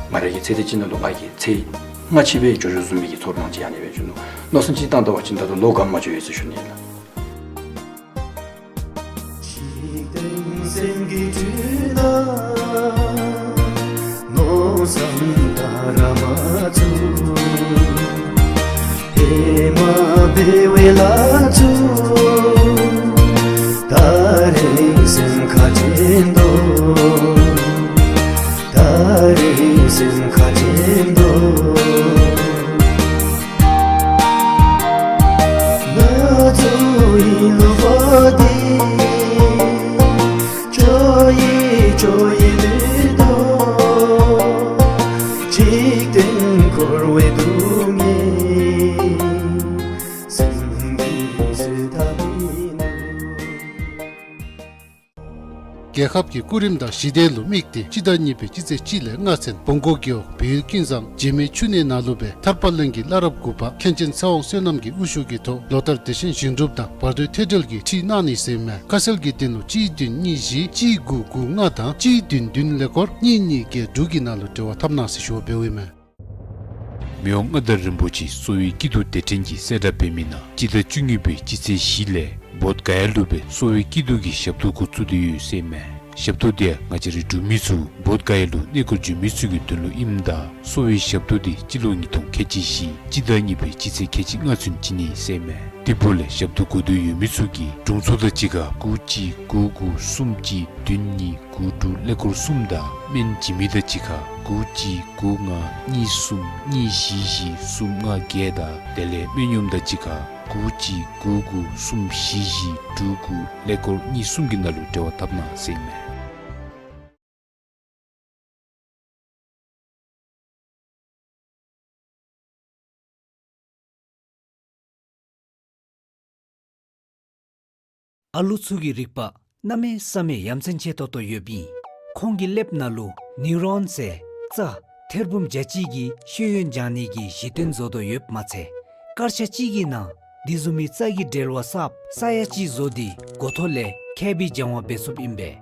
ང་ར་གི་ཚེ་འདི་ཅིག་ནང་ལུ་ང་གིས་ཚེ་སྔ་ཕྱི་སྦེ་འགྱོ་འགྱོཝ་བཟུམ་སྦེ་གི་ཚོར་སྣང་ཅིག་ཨ་ནི་སྦེ་བྱུང་ནུག། མནོ་བསམ་ཅིག་བཏང་ད་པ་ཅིན་ད་ལྟོ་ལོ་ག་མ་འགྱོ་ཡི་ཟེར་ཞུ་ནི་ཨིན་ལགས། འཇིག་རྟེན་སེམས་ཀྱི་དུས་ན་མནོ་བསམ་ད་ར་མ་ཚུགས། ཧེ་མ་འབད་བའི་ལཱ་ཚུ་ད་རེས་སེམས་ཁར་དྲན་དོ། ད་རེས་སེམས་ཁར་དྲན་དོ། ང་ཚུ་གི་ལུས་པ་འདི་འགྱོ་ཡི་འགྱོ་ཡི་ལུས་དོ། འཇིག་རྟེན་འཁོར་བའི་སྡུག་བསྔལ་སེམས་ཀྱིས་བཟོད་ཐབས་མིན་འདུག། རྒྱལ་ཁབ་ཀྱི་སྐུ་རིམ་དང་ཞི་བདེ་ལུ་དམིགས་ཏེ་སྤྱི་ཟླ་གཉིས་པའི་སྤྱི་ཚེས་གཅིག་ལས་ལྔ་ཚུན་བོང་ཀོ་རྒེད་འོག་བལ་ཡུལ་ཀུན་བཟང་འཇིགས་མེད་ཆུ་གནས་ནང་ལུ་སྦེ་ཐར་པ་གླིང་གི་བླ་རབས་དགུ་པ་མཁན་ཆེན་ཚེ་དབང་བསོད་ནམས་ཀྱི་དབུ་བཞུགས་ཀྱི་ཐོག་ལོ་ལྟར་དེ་བཞིན་བཞེངས་སྒྲུབ་དང་བར་དོའི་ཐད་སྦྲེལ་གྱིས་ཁྲིད་གནང་ནི་ཟེར་མས། ཁ་གསལ་གྱི་དོན་ལུ་གཅིག་བདུན་གཉིས་བཞི་གཅིག་དགུ་དགུ་ལྔ་དང་གཅིག་བདུན་བདུན་ཀླད་ཀོར་གཉིས་གཉིས་བརྒྱད་དྲུག་གི་ནང་ལུ་འབྲེལ་བ་འཐབ་གནང་ཟེར་ཞུ་བ་འབདཝ་ཨིན་མས། མི་དབང་མངའ་བདག་རིན་པོ་ཆེ་གསོ་བའི་སྐྱིད་སྡུག་དེ་འཕྲིན་གྱི་གསལ་བསྒྲགས་འབད་མི་ནང་སྤྱི་ཟླ་བཅུ་གཉིས་པའི་སྤྱི་ཚེས་བཞི་ལས་བོདྷ་ག་ཡ་ལུ་སྦེ་གསོ་བའི་སྐྱིད་སྡུག་གི་ཞབས་ཏོག་འགོ་བཙུགས་ཏེ་ཡོད་ཟེར་མས། ཞབས་ཏོག་འདི་ཡང་ང་བཅས་རའི་འབྲུག་མི་ཚུ་བོདྷ་ག་ཡ་ལུ་གནས་སྐོར་འབྱོན་མི་ཚུ་གི་དོན་ལུ་ཨིནམ་ད་གསོ་བའི་ཞབས་ཏོག་འདི་སྤྱི་ལོ་ཉིས་སྟོང་ཁལ་གཅིག་བཞི་སྤྱི་ཟླ་གཉིས་པའི་སྤྱི་ཚེས་ཁལ་གཅིག་ལྔ་ཚུན་བྱིན་ནི་ཟེར་མས། དེ་འབདཝ་ལས་ཞབས་ཏོག་དགོ་འདོད་ཡོད་མི་ཚུ་གིས་དྲུང་འཚོ་དང་གཅིག་ཁར་དགུ་གཅིག་དགུ་དགུ་གསུམ་གཅིག་བདུན་གཉིས་དགུ་དྲུག་ཀླད་ཀོར་གསུམ་དང་སྨན་བྱིན་མི་དང་གཅིག་ཁར་དགུ་གཅིག་དགུ་ལྔ་གཉིས་གསུམ་གཉིས་བཞི་བཞི་གསུམ་ལྔ་བརྒྱད་དང་དེ་ལས་སྨན་གཡོགམ་དང་གཅིག་ཁར་དགུ་གཅིག་དགུ་དགུ་གསུམ་བཞི་བཞི་དྲུག་དགུ་ཀླད་ཀོར་གཉིས་གསུམ་གྱི་ནང་ལུ་འབྲེལ་བ་འཐབ་གནང་ཟེར་མས། ཨ་ལུ་ཚུ་གི་རིག་པ་གནམ་མེད་ས་མེད་ཡ་མཚན་ཆེ་ཏོག་ཏོ་ཡོདཔ་ཨིན། ཁོང་གི་ཀླདཔ་ནང་ལུ་ནིའུ་རོན་ཟེར་རྩ་ཐེར་འབུམ་བརྒྱ་གཅིག་གིས་ཤེས་ཡོན་སྦྱང་ནི་གི་གཞི་རྟེན་བཟོ་དོ་ཡོདཔ་མ་ཚད་སྐར་ཆ་གཅིག་གི་ནང་འདི་བཟུམ་མའི་རྩ་གི་འབྲེལ་བ་གསརཔ་ས་ཡ་གཅིག་བཟོ་སྟེ་འགོ་ཐོག་ལས་ཁེ་བི་སྦྱང་བ་འབད་ཚུགསཔ་ཨིན་པས།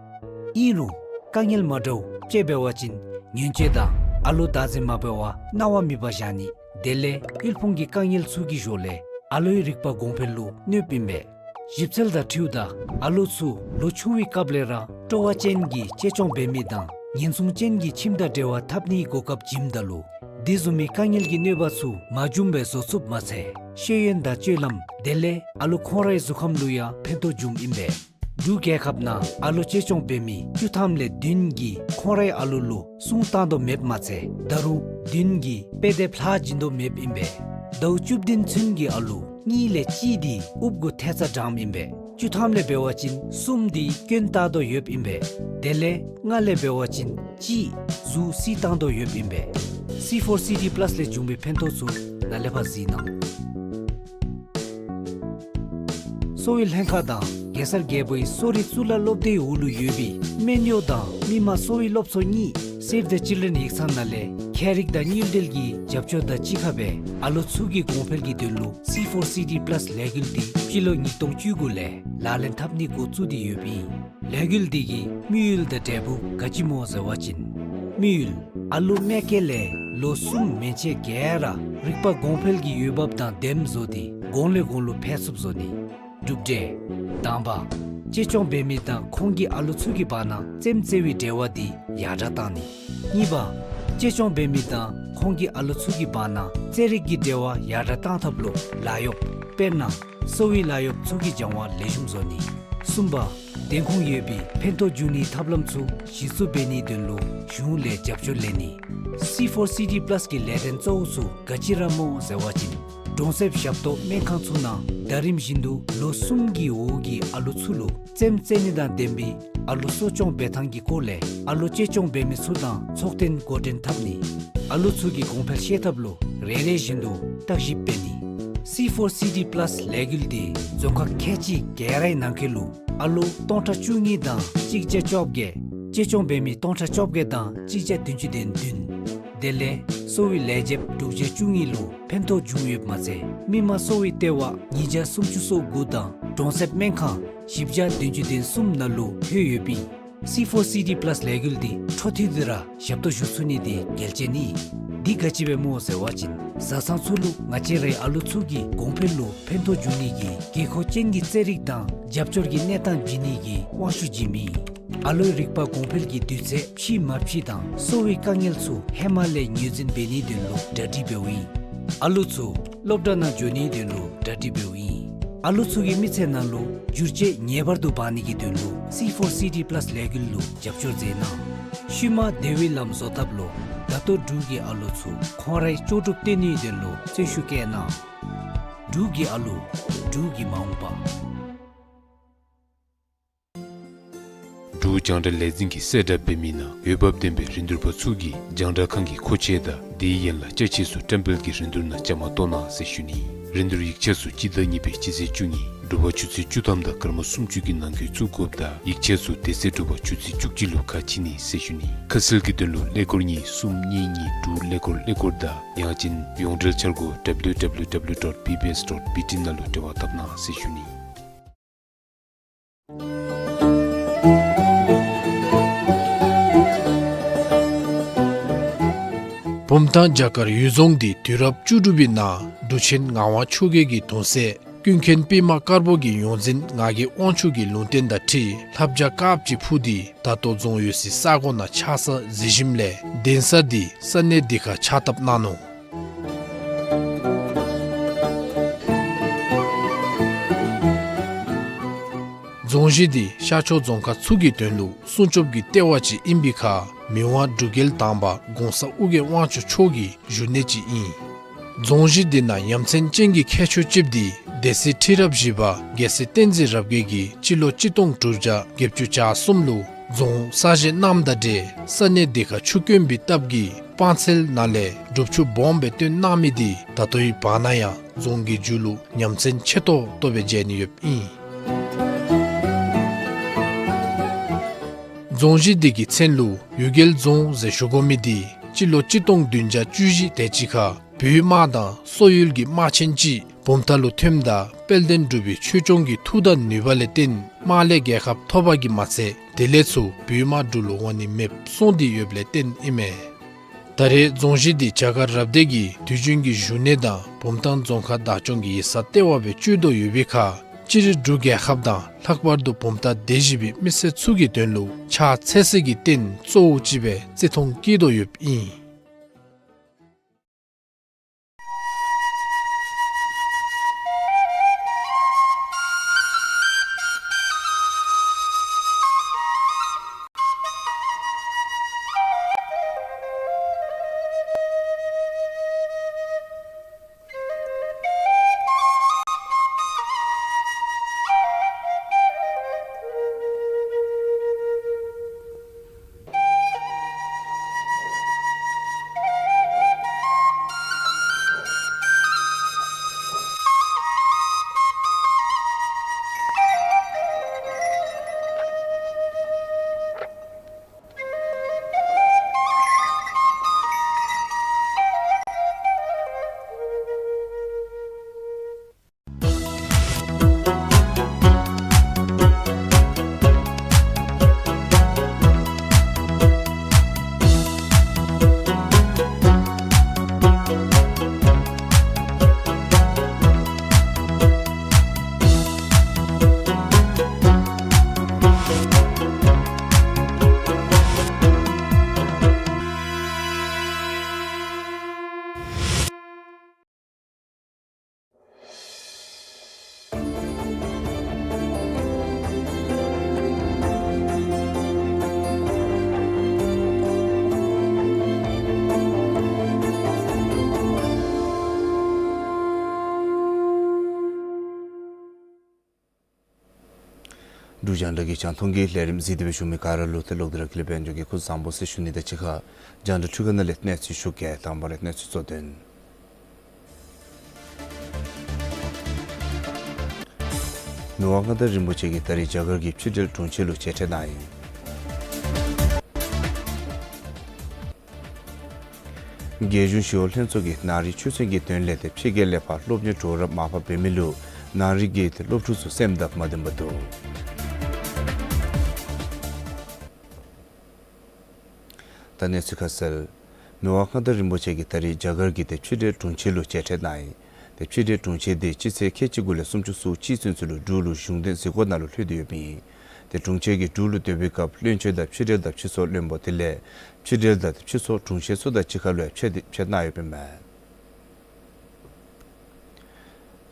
ཨིན་རུང་དཀའ་ངལ་མ་འདྲཝ་ཅིག་འབད་བ་ཅིན་ཉན་སྤྱོད་དང་ཨ་ལོ་བདག་འཛིན་མ་འབད་བར་གནང་བ་མེད་པར་བཞག་ནི་དེ་ལས་དབུལ་ཕོངས་ཀྱི་དཀའ་ངལ་ཚུ་གི་ཞོར་ལས་ཨ་ལོའི་རིག་པ་གོང་འཕེལ་ལུ་གནོདཔ་ཨིན་པས། ཞིབ་འཚོལ་དང་འཁྲིལཝ་ད་ཨ་ལོ་ཚུ་ལོ་ཆུང་བའི་སྐབས་ལས་ར་སྤྲོ་བ་ཅན་གྱི་གཅེས་སྐྱོང་འབད་མི་དང་ཉེན་སྲུང་ཅན་གྱི་ཁྱིམ་དང་འབྲེལ་བ་འཐབ་ནིའི་གོ་སྐབས་བྱིནམ་ད་ལུ་འདི་བཟུམ་མའི་དཀའ་ངལ་གྱི་གནོད་པ་ཚུ་མ་བྱུངམ་སྦེ་བཟོ་ཚུགསཔ་མ་ཚད་ཤེས་ཡོན་དང་སྤྱོད་ལམ་དེ་ལས་ཨ་ལོ་ཁོང་རའི་གཟུགས་ཁམས་ལུ་ཡང་ཕན་ཐོགས་འབྱུངམ་ཨིན་པས། འབྲུག་རྒྱལ་ཁབ་ནང་ཨ་ལོ་གཅེས་སྐྱོང་འབད་མི་བཅུ་ཐམ་ལས་བདུན་གྱིས་ཁོང་རའི་ཨ་ལོ་ལུ་སྲུང་བཏང་དོ་མེདཔ་མ་ཚད་ད་རུང་བདུན་གྱིས་དཔེ་དེབ་ལྷག་བྱིན་དོ་མེདཔ་ཨིན་པས། ཟླཝ་བཅུ་བདུན་ཚུན་གྱི་ཨ་ལོ་གཉིས་ལས་གཅིག་འདི་དབུགས་གུ་ཐལ་རྩ་དྲངམ་ཨིན་པས། བཅུ་ཐམ་ལས་འབད་བ་ཅིན་གསུམ་འདི་སྐྱོན་བཏགས་དོ་ཡོདཔ་ཨིན་པས། དེ་ལས་ལྔ་ལས་འབད་བ་ཅིན་གཅིག་གཟུགས་བསིལ་བཏང་དོ་ཡོདཔ་ཨིན་པས། སི་ཕོར་སི་ཌི་པ་ལཱས་ལས་བྱུང་བའི་ཕན་ཐོགས་ཚུ་ནཱ་ལས་ཕར་གཟིགས་གནང་། གསོ་བའི་ལྷན་ཁག་དང་གེ་སར་རྒྱལ་པོའི་གསོ་རིག་གཙུག་ལག་སློབ་སྡེའི་འོག་ལུ་ཡོད་པའི་སྨན་གཡོག་དང་མི་དམངས་གསོ་བའི་སློབ་ཚོགས་གཉིས་Save the Children ཡིག་ཚང་ནང་ལས་ཁྱད་རིག་དང་དངུལ་འབྲེལ་གྱི་རྒྱབ་སྐྱོར་དང་གཅིག་ཁར་སྦེ་ཨ་ལོ་ཚུ་གི་གོང་འཕེལ་གྱི་དོན་ལུ་སི་ཕོར་སི་ཌི་པ་ལཱས་ལས་འགུལ་འདི་སྤྱི་ལོ་ཉིས་སྟོང་བཅུ་དགུ་ལས་ལག་ལེན་འཐབ་ནི་འགོ་བཙུགས་ཏེ་ཡོདཔ་ཨིན། ལས་འགུལ་འདི་གིས་དམིགས་ཡུལ་དང་འབྲས་བུ་ག་ཅི་སྨོ་ཟེར་བ་ཅིན། དམིགས་ཡུལ་ཨ་ལོ་མ་སྐྱེས་ལས་ལོ་གསུམ་མན་ཆད་ག་ར་རིག་པ་གོང་འཕེལ་གྱི་འོས་འབབ་དང་ལྡནམ་བཟོ་སྟེ་གོང་ལས་གོང་ལུ་འཕེལ་ཚུགསཔ་བཟོ་ནི། གྲུབ་འབྲས། དང་པ། གཅེས་སྐྱོང་འབད་མི་དང་ཁོང་གི་ཨ་ལོ་ཚུ་གི་བར་ན་རྩེདམོ་རྩེ་བའི་འབྲེལ་བ་འདི་ཡར་དྲག་བཏང་ནི། གཉིས་པ། གཅེས་སྐྱོང་འབད་མི་དང་ཁོང་གི་ཨ་ལོ་ཚུ་གི་བར་ན་རྩེད་རིགས་ཀྱི་འབྲེལ་བ་ཡར་དྲག་བཏང་ཐབས་ལུ་ལཱ་གཡོག་དཔེར་ན་གསོ་བའི་ལཱ་གཡོག་ཚུ་གི་སྦྱང་བ་ལེགས་ཤོམ་བཟོ་ནི། གསུམ་པ། བདེན་ཁུངས་ཡོད་པའི་ཕན་ཐོགས་འབྱུང་ནིའི་ཐབས་ལམ་ཚུ་གཞི་བཙུགས་འབད་ནིའི་དོན་ལུ་གཞུང་ལས་རྒྱབ་སྐྱོར་ལེན་ནི། སི་ཕོར་སི་ཌི་པ་ལཱསི་གི་ལས་དོན་གཙོ་བོ་ཚུ་ག་ཅི་ར་སྨོ་ཟེར་བ་ཅིན་གྲོང་གསེབ་ཞབས་ཏོག་སྨན་ཁང་ཚུ་ནང་ཟླ་རིམ་བཞིན་དུ་ལོ་གསུམ་གྱི་འོག་གི་ཨ་ལོ་ཚུ་ལུ་རྩེདམོ་རྩེ་ནི་དང་ལྡན་པའི་ཨ་ལོ་གསོ་སྐྱོང་འབད་ཐངས་ཀྱི་སྐོར་ལས་ཨ་ལོ་གཅེས་སྐྱོང་འབད་མི་ཚུ་དང་ཚོགས་ཐེངས་འགོ་འདྲེན་འཐབ་ནི། ཨ་ལོ་ཚུ་གི་གོང་འཕེལ་ཤེས་ཐབས་ལུ་རེ་རེ་བཞིན་དུ་བརྟག་ཞིབ་འབད་ནི། སི་ཕོར་སི་ཌི་པ་ལཱསི་ལས་འགུལ་འདི་རྫོང་ཁག་ཁལ་གཅིག་ག་རའི་ནང་འཁོད་ལུ་ཨ་ལོ་སྟོང་ཕྲག་བཅུ་གཉིས་དང་གཅིག་བརྒྱ་བཅོ་བརྒྱད། གཅེས་སྐྱོང་འབད་མི་སྟོང་ཕྲག་བཅོ་བརྒྱད་དང་གཅིག་བརྒྱ་བདུན་ཅུ་དོན་བདུན། དེ་ལས་གསོ་བའི་ལས་བྱེདཔ་དྲུག་བརྒྱ་བཅུ་གཉིས་ལུ་ཕན་ཐོགས་བྱུང་ཡོདཔ་མ་ཚད་མི་མང་གསོ་བའི་ལྟེ་བ་ཉིས་བརྒྱ་སུམ་ཅུ་སོ་དགུ་དང་གྲོང་གསེབ་སྨན་ཁང་བཞི་བརྒྱ་བདུན་ཅུ་དོན་གསུམ་ནང་ལུ་ལྷོད་ཡོདཔ་ཨིན། སི་ཕོར་སི་ཌི་པ་ལཱསི་ལས་འགུལ་འདི་འཕྲོ་མཐུད་དེ་ར་ཞབས་ཏོག་ཞུ་ཚུགས་ནི་འདི་གལ་ཆེ་ནི། འདི་ག་ཅི་སྦེ་སྨོ་ཟེར་བ་ཅིན་བཟའ་ཚང་ཚུ་ལུ་ང་བཅས་རའི་ཨ་ལོ་ཚུ་གི་གོང་འཕེལ་ལུ་ཕན་ཐོགས་འབྱུང་ནི་གི་དགོས་མཁོ་ཅན་གྱི་རྩེད་རིགས་དང་རྒྱབ་སྐྱོར་གྱི་གནས་སྟངས་བྱིན་ནི་གི་དབང་ཤུགས་བྱིནམ་ཨིན། ཨ་ལོའི་རིག་པ་གོང་འཕེལ་གྱི་དུས་ཚོད་ཕྱིས་མ་ཕྱིས་དང་གསོ་བའི་དཀའ་ངལ་ཚུ་ཧེ་མ་ལས་ངོས་འཛིན་འབད་ནིའི་དོན་ལུ་གྲ་སྒྲིག་འབདཝ་ཨིན། ཨ་ལོ་ཚུ་སློབ་གྲྭ་ནང་འགྱོ་ནིའི་དོན་ལུ་གྲ་སྒྲིག་འབདཝ་ཨིན། ཨ་ལོ་ཚུ་གི་མི་ཚེ་ནང་ལུ་འགྱུར་བཅོས་ངེས་པར་དུ་འབག་ནི་གི་དོན་ལུ་སི་ཕོར་སི་ཌི་པ་ལཱསི་ལས་འགུལ་ལུ་རྒྱབ་སྐྱོར་མཛད་གནང་། ཤུལ་མ་བདེ་བའི་ལམ་བཟོ་ཐབས་ལུ་ད་ལྟོ་འབྲུག་གི་ཨ་ལོ་ཚུ་ཁོང་རའི་ལྕོགས་གྲུབ་སྟོན་ནིའི་དོན་ལུ་བརྩོན་ཤུགས་བསྐྱེད་གནང་། འབྲུག་གི་ཨ་ལོ། འབྲུག་གི་མ་འོངས་པ། འབྲུག་རྒྱང་བསྒྲགས་ལས་འཛིན་གྱིས་གསལ་བསྒྲགས་འབད་མི་ནང་འོས་འབབ་ལྡན་པའི་རིན་བསྡུར་པ་ཚུ་གིས་རྒྱང་བསྒྲགས་ཁང་གི་མཁོ་ཆས་དང་དེའི་ཡན་ལག་ཅ་ཆས་ཚུ་བཀྲམ་སྤེལ་གྱི་རིན་བསྡུར་ནང་བཅའ་མར་གཏོགས་གནང་ཟེར་ཞུ་ནི། རིན་བསྡུར་ཡིག་ཆ་ཚུ་སྤྱི་ཟླ་གཉིས་པའི་སྤྱི་ཚེས་བཅུ་གཉིས་དྲོ་པ་ཆུ་ཚོད་བཅུ་ཐམ་དང་སྐར་མ་སུམ་ཅུ་གི་ནང་འཁོད་བཙུགས་དགོཔ་དང་ཡིག་ཆ་ཚུ་དེ་ཚེ་དྲོ་པ་ཆུ་ཚོད་བཅུ་གཅིག་ལུ་ཁ་ཕྱེ་ནི་ཟེར་ཞུ་ནི། ཁ་གསལ་གྱི་དོན་ལུ་ཀླད་ཀོར་གཉིས་གསུམ་གཉིས་གཉིས་དྲུག་ཀླད་ཀོར་ཀླད་ཀོར་དང་ཡང་ཅིན་ཡོངས་འབྲེལ་འཆར་སྒོ་W W W dot B B S dot B T ནང་ལུ་འབྲེལ་བ་འཐབ་གནང་ཟེར་ཞུ་ནི། བུམ་ཐང་བྱ་དཀར་གཡུལ་རྫོང་འདི་དུས་རབས་བཅུ་དྲུག་པའི་ནང་འབྲུག་ཆེན་ངག་དབང་ཆོས་རྒྱལ་གྱི་གདུང་སྲས་ཀུན་མཁྱེན་པདྨ་དཀར་པོ་གི་ཡོངས་འཛིན་ངག་གི་དབང་ཕྱུག་གི་ལུང་བསྟན་དང་འཁྲིལ་ལྷ་བྱ་དཀརཔོ་ཅིག་འཕུར་ཏེ་ད་ལྟོ་རྫོང་ཡོད་སའི་ས་གོ་ནང་ཆགས་ས་གཟིགས་ཞིནམ་ལས་གདན་ས་འདི་ས་གནས་འདི་ཁར་ཕྱག་བཏབ་གནང་ནུག། རྫོང་གཞི་འདི་ཤར་ཕྱོགས་རྫོང་ཁག་ཚུ་གི་དོན་ལུ་སྲུང་སྐྱོབ་ཀྱི་ལྟེ་བ་ཅིག་ཨིན་པའི་ཁར་མི་དབང་འབྲུག་རྒྱལ་དང་པ་གོང་ས་ཨོ་རྒྱན་དབང་ཕྱུག་མཆོག་གི་བཞུགས་གནས་ཅིག་ཨིན། རྫོང་གཞི་འདི་ནང་ཡ་མཚན་ཅན་གྱི་ཁྱད་ཆོས་ཅིག་འདི་སྡེ་སྲིད་ཁྲི་རབས་བཞི་པ་རྒྱལ་སྲས་བསྟན་འཛིན་རབ་རྒྱས་ཀྱིས་སྤྱི་ལོ་གཅིག་སྟོང་དྲུག་བརྒྱ་བརྒྱད་ཅུ་གྱ་གསུམ་ལུ་རྫོང་གསར་བཞེངས་གནངམ་དང་འབྲེལ་ས་གནས་འདི་ཁར་ཆུ་དཀོན་པའི་སྟབས་ཀྱིས་སྤང་ཚལ་ནང་ལས་སྒྲུབ་ཆུ་སྦོམ་སྦེ་བཏོན་གནང་མི་འདི་ད་ལྟོའི་བར་ན་ཡང་རྫོང་གི་མཇུག་ལུ་ཡ་མཚན་ཆེ་ཏོག་ཏོ་སྦེ་མཇལ་ནི་ཡོདཔ་ཨིན། རྫོང་གཞི་འདི་གི་མཚན་ལུ་གཡུལ་རྒྱལ་རྫོང་ཟེར་ཞུ་དགོ་མི་འདི་སྤྱི་ལོ་གཅིག་སྟོང་བདུན་བརྒྱ་བཅུ་བཞི་དེ་ཅིག་ཁར་བོད་དམག་དང་སོག་ཡུལ་གྱི་དམག་ཆེན་ཅིག་བུམ་ཐང་ལུ་ཐོནམ་ད་དཔལ་ལྡན་འབྲུག་པའི་ཆོས་སྐྱོང་གི་མཐུ་དང་ནུས་པ་ལས་བརྟེན་དམག་ལས་རྒྱལ་ཁ་ཐོབ་པ་གིས་མ་ཚད་དེ་ལས་ཚུར་བོད་དམག་འབྲུག་ལུ་འོང་ནི་མེདཔ་སོང་སྟེ་ཡོདཔ་ལས་བརྟེན་ཨིན་མས། ད་རེས་རྫོང་གཞི་འདི་བྱ་དཀར་རབ་སྡེ་གི་དུས་རྒྱུན་གྱི་བཞུགས་གནས་དང་བུམ་ཐང་རྫོང་ཁག་བདག་སྐྱོང་གི་ཡིག་ཚང་ལྟེ་བ་སྦེ་སྤྱོད་དོ་ཡོད་པའི་ཁར་སྤྱིར་འབྲུག་རྒྱལ་ཁབ་དང་ལྷག་པར་དུ་བུམ་ཐང་སྡེ་བཞི་པའི་མི་སེར་ཚུ་གི་དོན་ལུ་ཕྱག་འཚལ་སའི་རྟེན་གཙོ་བོ་ཅིག་སྦེ་བརྩི་མཐོང་བསྐྱེད་དོ་ཡོདཔ་ཨིན། རྒྱང་བསྒྲགས་ཀྱི་རྒྱང་མཐོང་གི་ལས་རིམ་གཟིགས་ཏེ་སྦེ་བཞུགས་མི་ག་ར་ལུ་ཏེ་ལོག་སྟེ་ར་ཀུན་ལེགས་དཔལ་འབྱོར་གྱིས་སྐུ་གཟུགས་བཟང་པོ་ཟེར་ཞུ་ནི་དང་གཅིག་ཁར་རྒྱང་བསྒྲགས་འཕྲུལ་ཁང་ནང་ལས་གནས་ཚུལ་ཞུ་གེ། དང་པ་ར་གནས་ཚུལ་གཙོ་དོན། མི་དབང་མངའ་བདག་རིན་པོ་ཆེ་གིས་ད་རིས་རྒྱ་གར་གྱི་ཕྱི་འབྲེལ་དྲུང་ཆེ་ལུ་མཇལ་འཕྲད་གནང་ཡི། རྒྱལ་གཞུང་ཞི་གཡོག་ལྷན་ཚོགས་ཀྱིས་ནང་རིག་ཆོས་ཚན་གྱི་དོན་ལས་ཏེ་ཕྱི་རྒྱལ་ལས་ཕར་སློབ་གཉེར་འགྲོ་ར་མར་ཕབ་འབད་མི་ལུ་ནང་རིག་གི་ཏེ་སློབ་ཕྲུག་ཚུ་སེམས་སྟབས་མ་བདེ་བར་འདུག། ད་གནས་ཚུལ་ཁ་གསལ། མི་དབང་མངའ་བདག་རིན་པོ་ཆེ་གིས་ད་རིས་རྒྱ་གར་གྱི་ཏེ་ཕྱི་འབྲེལ་དྲུང་ཆེ་ལུ་མཇལ་འཕྲད་གནང་ཡི། ཏེ་ཕྱི་འབྲེལ་དྲུང་ཆེ་དེ་སྤྱི་ཚེས་ཁལ་གཅིག་དགུ་ལས་སུམ་ཅུ་སོ་གཅིག་ཚུན་ཚོད་ལུ་འབྲུག་ལུ་གཞུང་དོན་གཟིགས་སྐོར་ནང་ལུ་ལྷོད་དེ་ཡོདཔ་ཨིན། ཏེ་དྲུང་ཆེ་གིས་འབྲུག་ལུ་སྡོད་པའི་སྐབས་བློན་ཆེན་དང་ཕྱི་འབྲེལ་དང་ཕྱི་སོ་བློན་པོ་དེ་ལས་ཕྱི་འབྲེལ་དང་ཏེ་ཕྱི་སོ་དྲུང་ཆེ་ཚུ་དང་གཅིག་ཁར་ལུ་ཡང་ཕྱད་དེ་ཕྱད་གནང་ཡོདཔ་ཨིན་མས།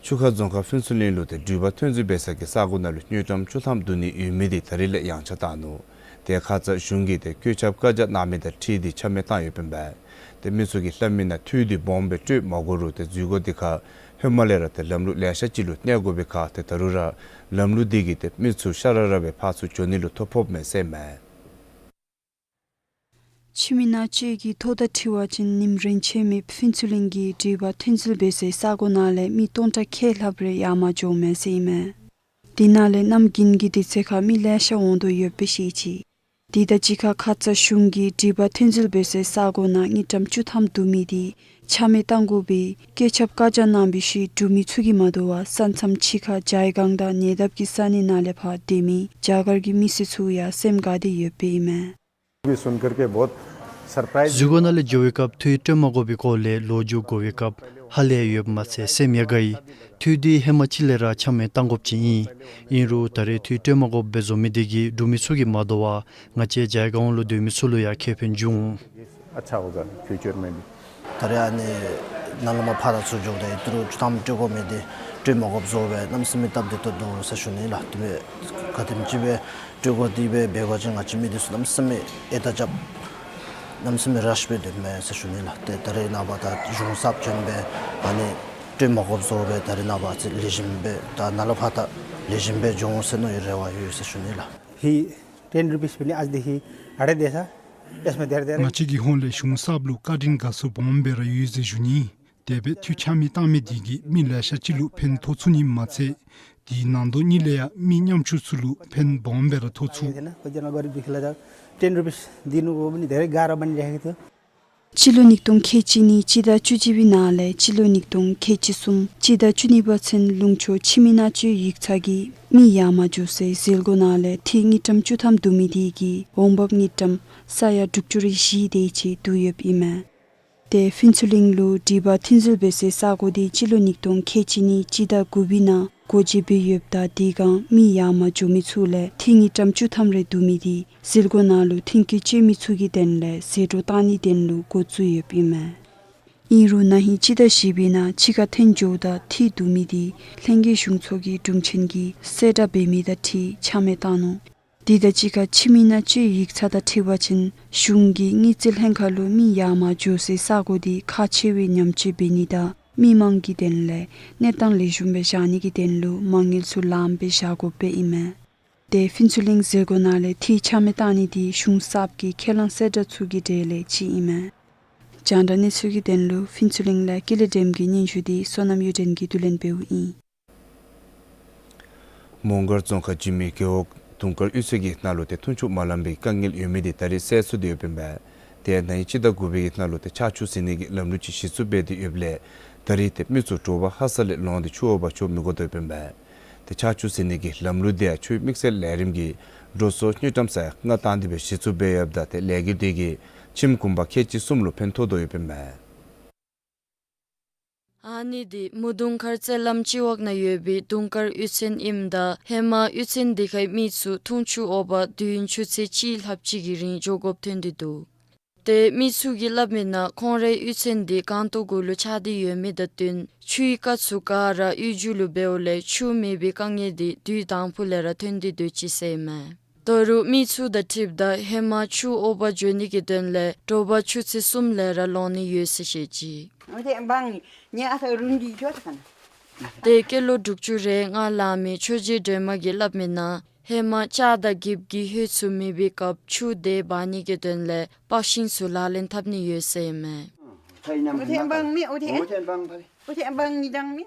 ཆུ་ཁ་རྫོང་ཁག་ཕུན་ཚོགས་གླིང་ལུ་ཏེ་འགྲུལ་པ་ཐོན་འཛུལ་འབད་ས་གི་ས་གོ་ནང་ལུ་དངུལ་ཀྲམ་བཅུ་ཐམ་བསྡུ་ནི་ཡོད་མི་དེ་ད་རིས་ལས་ཡངས་ཆག་བཏང་ནུག། ཏེ་ཁ་ཙ་གཞུང་གིས་ཏེ་བཀོད་ཁྱབ་བཀའ་རྒྱ་གནང་མི་དང་འཁྲིལ་ཏེ་ཆ་མེད་བཏང་ཡོདཔ་ཨིན་པས། ཏེ་མི་ཚུ་གིས་སླབ་མི་ནང་འཐུས་དེ་སྦོམ་སྦེ་སྤྲོད་མ་དགོ་རུང་ཏེ་འཛུལ་སྒོ་དེ་ཁར་ཧེ་མ་ལས་ར་ཏེ་ལམ་ལུགས་ལེ་ཤ་ཅིག་ལུ་གནས་དགོ་པའི་ཁར་ཏེ་ད་རུང་ར་ལམ་ལུགས་དེ་གིས་ཏེ་མི་ཚུ་ཤ་ར་ར་སྦེ་ཕར་ཚུར་འགྱོ་ནི་ལུ་ཐོ་ཕོགཔ་མས་ཟེར་མས། ཕྱི་མི་ནང་བཅུད་ཀྱི་ཐོ་དང་འཁྲིལ་བ་ཅིན་ཉིནམ་རེ་ཆད་མེད་ཕུན་ཚོགས་གླིང་གི་འགྲུལ་པ་ཐོན་འཛུལ་འབད་སའི་ས་གོ་ནང་ལས་མི་སྟོང་ཕྲག་ཁལ་ལྷགཔ་རེ་ཡར་མར་འགྱོཝ་མས་ཟེར་ཨིན་མས། དེ་ནང་ལས་གནམ་དགུན་གྱི་དུས་ཚོད་ཁར་མི་ལེ་ཤ་འོང་དོ་ཡོདཔ་སྦེ་བཤད་ཅི། དེ་དང་གཅིག་ཁར་ཁ་ཙ་གཞུང་གིས་འགྲུལ་པ་ཐོན་འཛུལ་འབད་སའི་ས་གོ་ནང་དངུལ་ཀྲམ་བཅུ་ཐམ་བསྡུ་མི་དེ་ཆ་མེད་བཏང་དགོ་པའི་བཀོད་ཁྱབ་བཀའ་རྒྱ་གནང་བའི་ཤུལ་འབྲུག་མི་ཚུ་གིས་མ་དོ་བར་ས་མཚམས་ཕྱི་ཁར་ཇའི་སྒང་དང་ཉེ་འདབས་ཀྱི་ས་གནས་ནང་ལས་ཕར་སྡོད་མི་རྒྱ་གར་གྱི་མི་སེར་ཚུ་ཡང་སེམས་དགའ་སྟེ་ཡོདཔ་ཨིན་མས། भी सुनकर के बहुत सरप्राइज। འཛུལ་སྒོ་ནང་ལས་འགྱོ་བའི་སྐབས་འཐུས་སྤྲོད་མ་དགོ་པའི་སྐོར་ལས་ལོག་འགྱོ་དགོ་པའི་སྐབས་ཧ་ལས་ཡོདཔ་མ་ཚད་སེམས་ཡང་དགའ་ཡི། འཐུས་འདི་ཧེ་མ་ཅིག་ལས་ར་ཆ་མེད་བཏང་དགོཔ་ཅིག་ཨིན། ཨིན་རུང་ད་རེས་འཐུས་སྤྲོད་མ་དགོཔ་སྦེ་བཟོ་མི་དེ་གིས་འབྲུག་མི་ཚུ་གིས་མ་དོ་བར་ང་བཅས་རྒྱའི་སྒང་ལུ་སྡོད་མི་ཚུ་ལུ་ཡང་ཁེ་ཕན་འབྱུང་འོང་། अच्छा होगा फ्यूचर में भी। ད་རེས་ཨ་ནི་ནཱ་ལས་མར་ཕར་དང་ཚུར་འགྱོཝ་ད་ཡོད་རུང་བཅུ་ཐམ་སྤྲོད་དགོ་མི་དེ་སྤྲོད་མ་དགོཔ་བཟོ་སྦེ་གནམ་མེད་ས་མེད་སྟབས་བདེ་ཏོག་ཏོ་འདུག་ཟེར་ཞུ་ནི་ལགས། དེ་སྦེ་ག་དེམ་ཅིག་སྦེ་སྤྲོད་དགོ་དེ་སྦེ་འབད་བ་ཅིན་ང་བཅས་མི་དེ་ཚུ་གནམ་མེད་ས་མེད་ཨེ་ད་རྐྱབ་གནམ་མེད་ས་མེད་རཤ་སྦེ་སྡོདཔ་མས་ཟེར་ཞུ་ནི་ལགས། ཏེ་ད་རེས་ནངས་པ་ད་གཞུང་གསརཔ་བྱོན་སྦེ་ཨ་ནི་སྤྲོད་མ་དགོཔ་བཟོ་སྦེ་ད་རེས་ནངས་པ་ཨ་ཙི་ལེགས་ཤོམ་སྦེ་ད་ནཱ་ལས་ཕར་ད་ལེགས་ཤོམ་སྦེ་འགྱོ་འོང་ཟེར་མནོ་ཡི་རེ་བ་ཡོད་ཟེར་ཞུ་ནི་ལགས། ही ten rupees पनि अझदेखि हाटै दिएछ। यसमा धेरै धेरै ང་བཅས་ཀྱི་ཧོངས་ལས་གཞུང་གསརཔ་ལུ་བཀའ་དྲིན་དགའ་ཚོར་སྦོམ་སྦེ་ར་ཡོད་ཟེར་ཞུ་ནི། དེ་སྦེ་འཐུས་ཆ་མེད་བཏང་མི་དེ་གིས་མི་ལེ་ཤ་ཅིག་ལུ་ཕན་ཐོགས་ཚུགས་ནི་མ་ཚད་དེའི་ནང་དོག་གཉིས་ལས་ཡང་མི་ཉམ་ཆུང་ཚུ་ལུ་ཕན་སྦོམ་སྦེ་ར་ཐོགས་ཚུགས། थिएन, कतिजना गरिब दुखीलाई त टेन रुपिज दिनुको पनि धेरै गाह्रो बनिरहेको थियो। སྤྱི་ལོ་ཉིས་སྟོང་ཁལ་གཅིག་གཉིས་སྤྱི་ཟླ་བཅུ་གཅིག་པའི་ནང་ལས་སྤྱི་ལོ་ཉིས་སྟོང་ཁལ་གཅིག་གསུམ་སྤྱི་ཟླ་བཅུ་གཉིས་པ་ཚུན་ལུང་ཕྱོགས་ཕྱི་མི་ནང་བཅུད་ཡིག་ཚང་གི་མི་ཡར་མར་འགྱོ་སའི་འཛུལ་སྒོ་ནང་ལས་འཐུས་དངུལ་ཀྲམ་བཅུ་ཐམ་བསྡུ་མི་དེ་གིས་འོང་འབབ་དངུལ་ཀྲམ་ས་ཡ་དྲུག་ཅུ་རེ་བཞི་དེ་ཅིག་བསྡུ་ཡོདཔ་ཨིན་མས། ཏེ་ཕུན་ཚོགས་གླིང་ལུ་འགྲུལ་པ་ཐོན་འཛུལ་འབད་སའི་ས་གོ་དེ་སྤྱི་ལོ་ཉིས་སྟོང་ཁལ་གཅིག་གཉིས་སྤྱི་ཟླ་དགུ་པའི་ནང་སྒོ་འབྱེད་འབད་ཡོདཔ་ད་དེ་སྒང་མི་ཡར་མར་འགྱོ་མི་ཚུ་ལས་འཐུས་དངུལ་ཀྲམ་བཅུ་ཐམ་རེ་བསྡུ་མི་དེ་འཛུལ་སྒོ་ནང་ལུ་མཐུན་རྐྱེན་སྤྱོད་མི་ཚུ་གི་དོན་ལས་ཟད་འགྲོ་བཏང་ནིའི་དོན་ལུ་འགོ་བཙུགས་ཡོདཔ་ཨིན་མས། ཨིན་རུང་ན་ཧིང་སྤྱི་ཟླ་བཞི་པའི་ནང་ཕྱི་ཁར་ཐོན་འགྱོཝ་ད་འཐུས་བསྡུ་མི་དེ་ལྷན་རྒྱས་གཞུང་ཚོགས་ཀྱི་དྲུང་ཆེན་གྱིས་གསལ་བསྒྲགས་འབད་མི་དང་འཁྲིལ་ཆ་མེད་བཏང་ནུག། དེ་དང་གཅིག་ཁར་ཕྱི་མི་ནང་བཅུད་ཡིག་ཚང་དང་འཁྲིལ་བ་ཅིན་གཞུང་གིས་དངུལ་རྩིས་ལྷན་ཁག་ལུ་མི་ཡར་མར་འགྱོ་སའི་ས་གོ་དེ་ཁག་ཆེ་བའི་ཉམས་བཅོས་འབད་ནི་དང་མི་མང་གི་དོན་ལས་གནས་སྟངས་ལེགས་ཤོམ་སྦེ་བཞག་ནི་གི་དོན་ལུ་མ་དངུལ་ཚུ་ལངམ་སྦེ་བཞག་དགོཔ་སྦེ་ཨིན་མས། ཏེ་ཕུན་ཚོགས་གླིང་འཛུལ་སྒོ་ནང་ལས་འཐུས་ཆ་མེད་བཏང་ནི་དེ་གཞུང་གསརཔ་གི་ཁས་བླངས་གསལ་བསྒྲགས་ཚུ་གི་གྲས་ལས་གཅིག་ཨིན་མས། རྒྱང་བསྒྲགས་གནས་ཚུལ་གྱི་དོན་ལུ་ཕུན་ཚོགས་གླིང་ལས་ཀུན་ལེགས་སྒྲོལམ་གྱི་སྙན་ཞུ་དེ་བསོད་ནམས་གཡུ་སྒྲོན་གྱིས་བསྡུ་ལེན་འབདཝ་ཨིན། མོང་སྒར་རྫོང་ཁག་འཇིགས་མེད་རྒེད་འོག་དུང་དཀར་གཡུས་ཚན་གྱི་ནང་ལུ་ཏེ་འཐུང་ཆུ་མ་ལང་པའི་དཀའ་ངལ་ཡོད་མི་དེ་ད་རིས་སེལ་ཚུགས་ཏེ་ཡོདཔ་ཨིན་པས། ཏེ་ན་ཧིང་སྤྱི་ཟླ་དགུ་པའི་ནང་ལུ་ཏེ་ཆར་ཆུ་བཟི་ནི་གི་ལམ་ལུགས་ཅིག་གཞི་བཙུགས་འབད་དེ་ཡོདཔ་ལས་ད་རིས་ཏེ་མི་ཚུ་དྲོ་པ་ཧ་སག་ལས་ལོང་སྟེ་ཆུ་འོ་བ་འཁྱུ་མི་དགོ་དོ་ཡོདཔ་ཨིན་པས། ཏེ་ཆར་ཆུ་བཟི་ནི་གི་ལམ་ལུགས་དེ་ཡང་ཆུའི་དམིགས་བསལ་ལས་རིམ་གྱིས་འགྲོ་སོང་དངུལ་ཀྲམ་ས་ཡ་ལྔ་བཏང་སྟེ་སྦེ་གཞི་བཙུགས་འབད་ཡོདཔ་ད་ཏེ་ལས་འགུལ་དེ་གིས་ཁྱིམ་གུང་པ་ཁལ་གཅིག་གསུམ་ལུ་ཕན་ཐོགས་དོ་ཡོདཔ་ཨིན་པས། ཨ་ནི་དེ་མུ་དུང་མཁར་རྩེ་ལམ་སྤྱི་འོག་ནང་ཡོད་པའི་དུང་དཀར་གཡུས་ཚན་ཨིནམ་ད་ཧེ་མ་གཡུས་ཚན་དེ་ཁའི་མི་ཚུ་འཐུང་ཆུ་འོ་བ་དུས་ཡུན་ཆུ་ཚོད་གཅིག་ལྷགཔ་ཅིག་གི་རིང་འགྱོ་དགོཔ་ཐོན་ཏེ་འདུག། ཏེ་མི་ཚུ་གིས་སླབ་མི་ནང་ཁོང་རའི་གཡུས་ཚན་དེ་སྒང་ཏོག་གུ་ལུ་ཆགས་ཏེ་ཡོད་མི་དང་བསྟུན་ཆུའི་རྐ་ཚུ་ག་ར་གཡུས་མཇུག་ལུ་འབདཝ་ལས་ཆུ་མེད་པའི་དཀའ་ངལ་དེ་དུས་དང་ཕུ་ལས་ར་ཐོན་ཏེ་སྡོད་ཅི་ཟེར་ཨིན་མས། ད་རུང་མི་ཚུ་དང་འཁྲིལཝ་ད་ཧེ་མ་ཆུ་འོ་བ་འགྱོ་ནི་གི་དོན་ལས་དྲོ་པ་ཆུ་ཚོད་གསུམ་ལས་ར་ལོང་ནི་ཡོད་ཟེར་བཤད་ཅི། ཏེ་སྐྱེས་ལོ་དྲུག་ཅུ་རེ་ལྔ་ལང་མི་ཆོས་རྗེ་སྒྲོལ་མ་གིས་སླབ་མི་ནང་ ཧེ་མ་ལྕགས་དང་འགྱིབ་ཀྱི་ཧོད་ཚུ་མེད་པའི་སྐབས་ཆུ་དེ་འབག་ནི་གི་དོན་ལས་པག་ཤིང་ཚུ་ལག་ལེན་འཐབ་ནི་ཡོད་ཟེར་ཨིན་མས། ཨུ་ཐེན་འབག་མི་ཨུ་ཐེན། ཨུ་ཐེན་འབག་ཕ་རེ། ཨུ་ཐེན་འབག་ནི་དང་མི།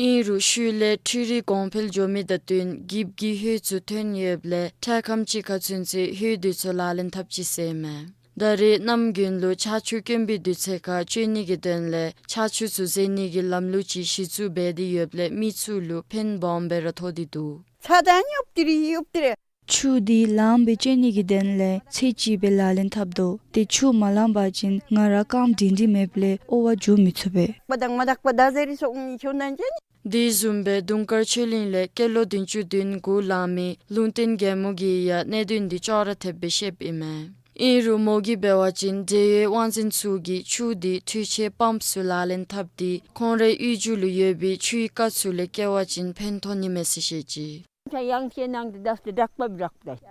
ཨིན་རུང་ཤུལ་ལས་འཕྲུལ་རིག་གོང་འཕེལ་འགྱོ་མི་དང་བསྟུན་འགྱིབ་ཀྱི་ཧོད་ཚུ་ཐོན་ཡོདཔ་ལས་འཕྲལ་ཁམས་ཅིག་ཁར་ཚུན་ཚོད་ཧོད་དེ་ཚུ་ལག་ལེན་འཐབ་ཅི་ཟེར་ཨིན་མས། ད་རེས་གནམ་དགུན་ལུ་ཆར་ཆུ་དཀོན་པའི་དུས་ཚོད་ཁར་སྤྱོད་ནི་གི་དོན་ལས་ཆར་ཆུ་ཚུ་བཟེད་ནི་གི་ལམ་ལུགས་ཅིག་གཞི་བཙུགས་འབད་དེ་ཡོདཔ་ལས་མི་ཚུ་ལུ་ཕན་སྦོམ་སྦེ་ར་ཐོགས་ཏེ་འདུག། ཚ་ད་ནི་ཨོབ་ཏི་རི་ཨོབ་ཏི་རི། ཆུ་དེ་ལངམ་སྦེ་སྤྱོད་ནི་གི་དོན་ལས་ཚད་ཅིག་སྦེ་ལག་ལེན་འཐབ་དོ། ཏེ་ཆུ་མ་ལང་པ་ཅིན་ང་ར་རྐངམ་དྲིང་དྲི་མེདཔ་ལས་ཨོ་བར་འགྱོ་མི་ཚུགས་པས། པ་དང་མ་དག་པ་ད་ཟེར་རི་སོང་མི་ཁྱོད་ནང་ཅན། དེ་བཟུམ་སྦེ་དུང་དཀར་ཆོས་གླིང་ལས་སྐྱེས་ལོ་བདུན་ཅུ་དོན་དགུ་ལང་མི་ལུང་བསྟན་རྒྱལ་མོ་གིས་ཡང་གནད་དོན་འདི་ཅོག་ར་འཐདཔ་སྦེ་བཤདཔ་ཨིན་མས། ཨིན་རུང་མོ་གིས་འབད་བ་ཅིན་འབྲེལ་ཡོད་དབང་འཛིན་ཚུ་གིས་ཆུ་དེ་འཕྲུལ་ཆས་པམཔ་ཚུ་ལག་ལེན་འཐབ་སྟེ་ཁོང་རའི་གཡུས་རྒྱུད་ལུ་ཡོད་པའི་ཆུའི་རྐ་ཚུ་ལས་བཀལ་བ་ཅིན་ཕན་ཐོགས་ནི་མས་ཟེར་བཤད་ཅི།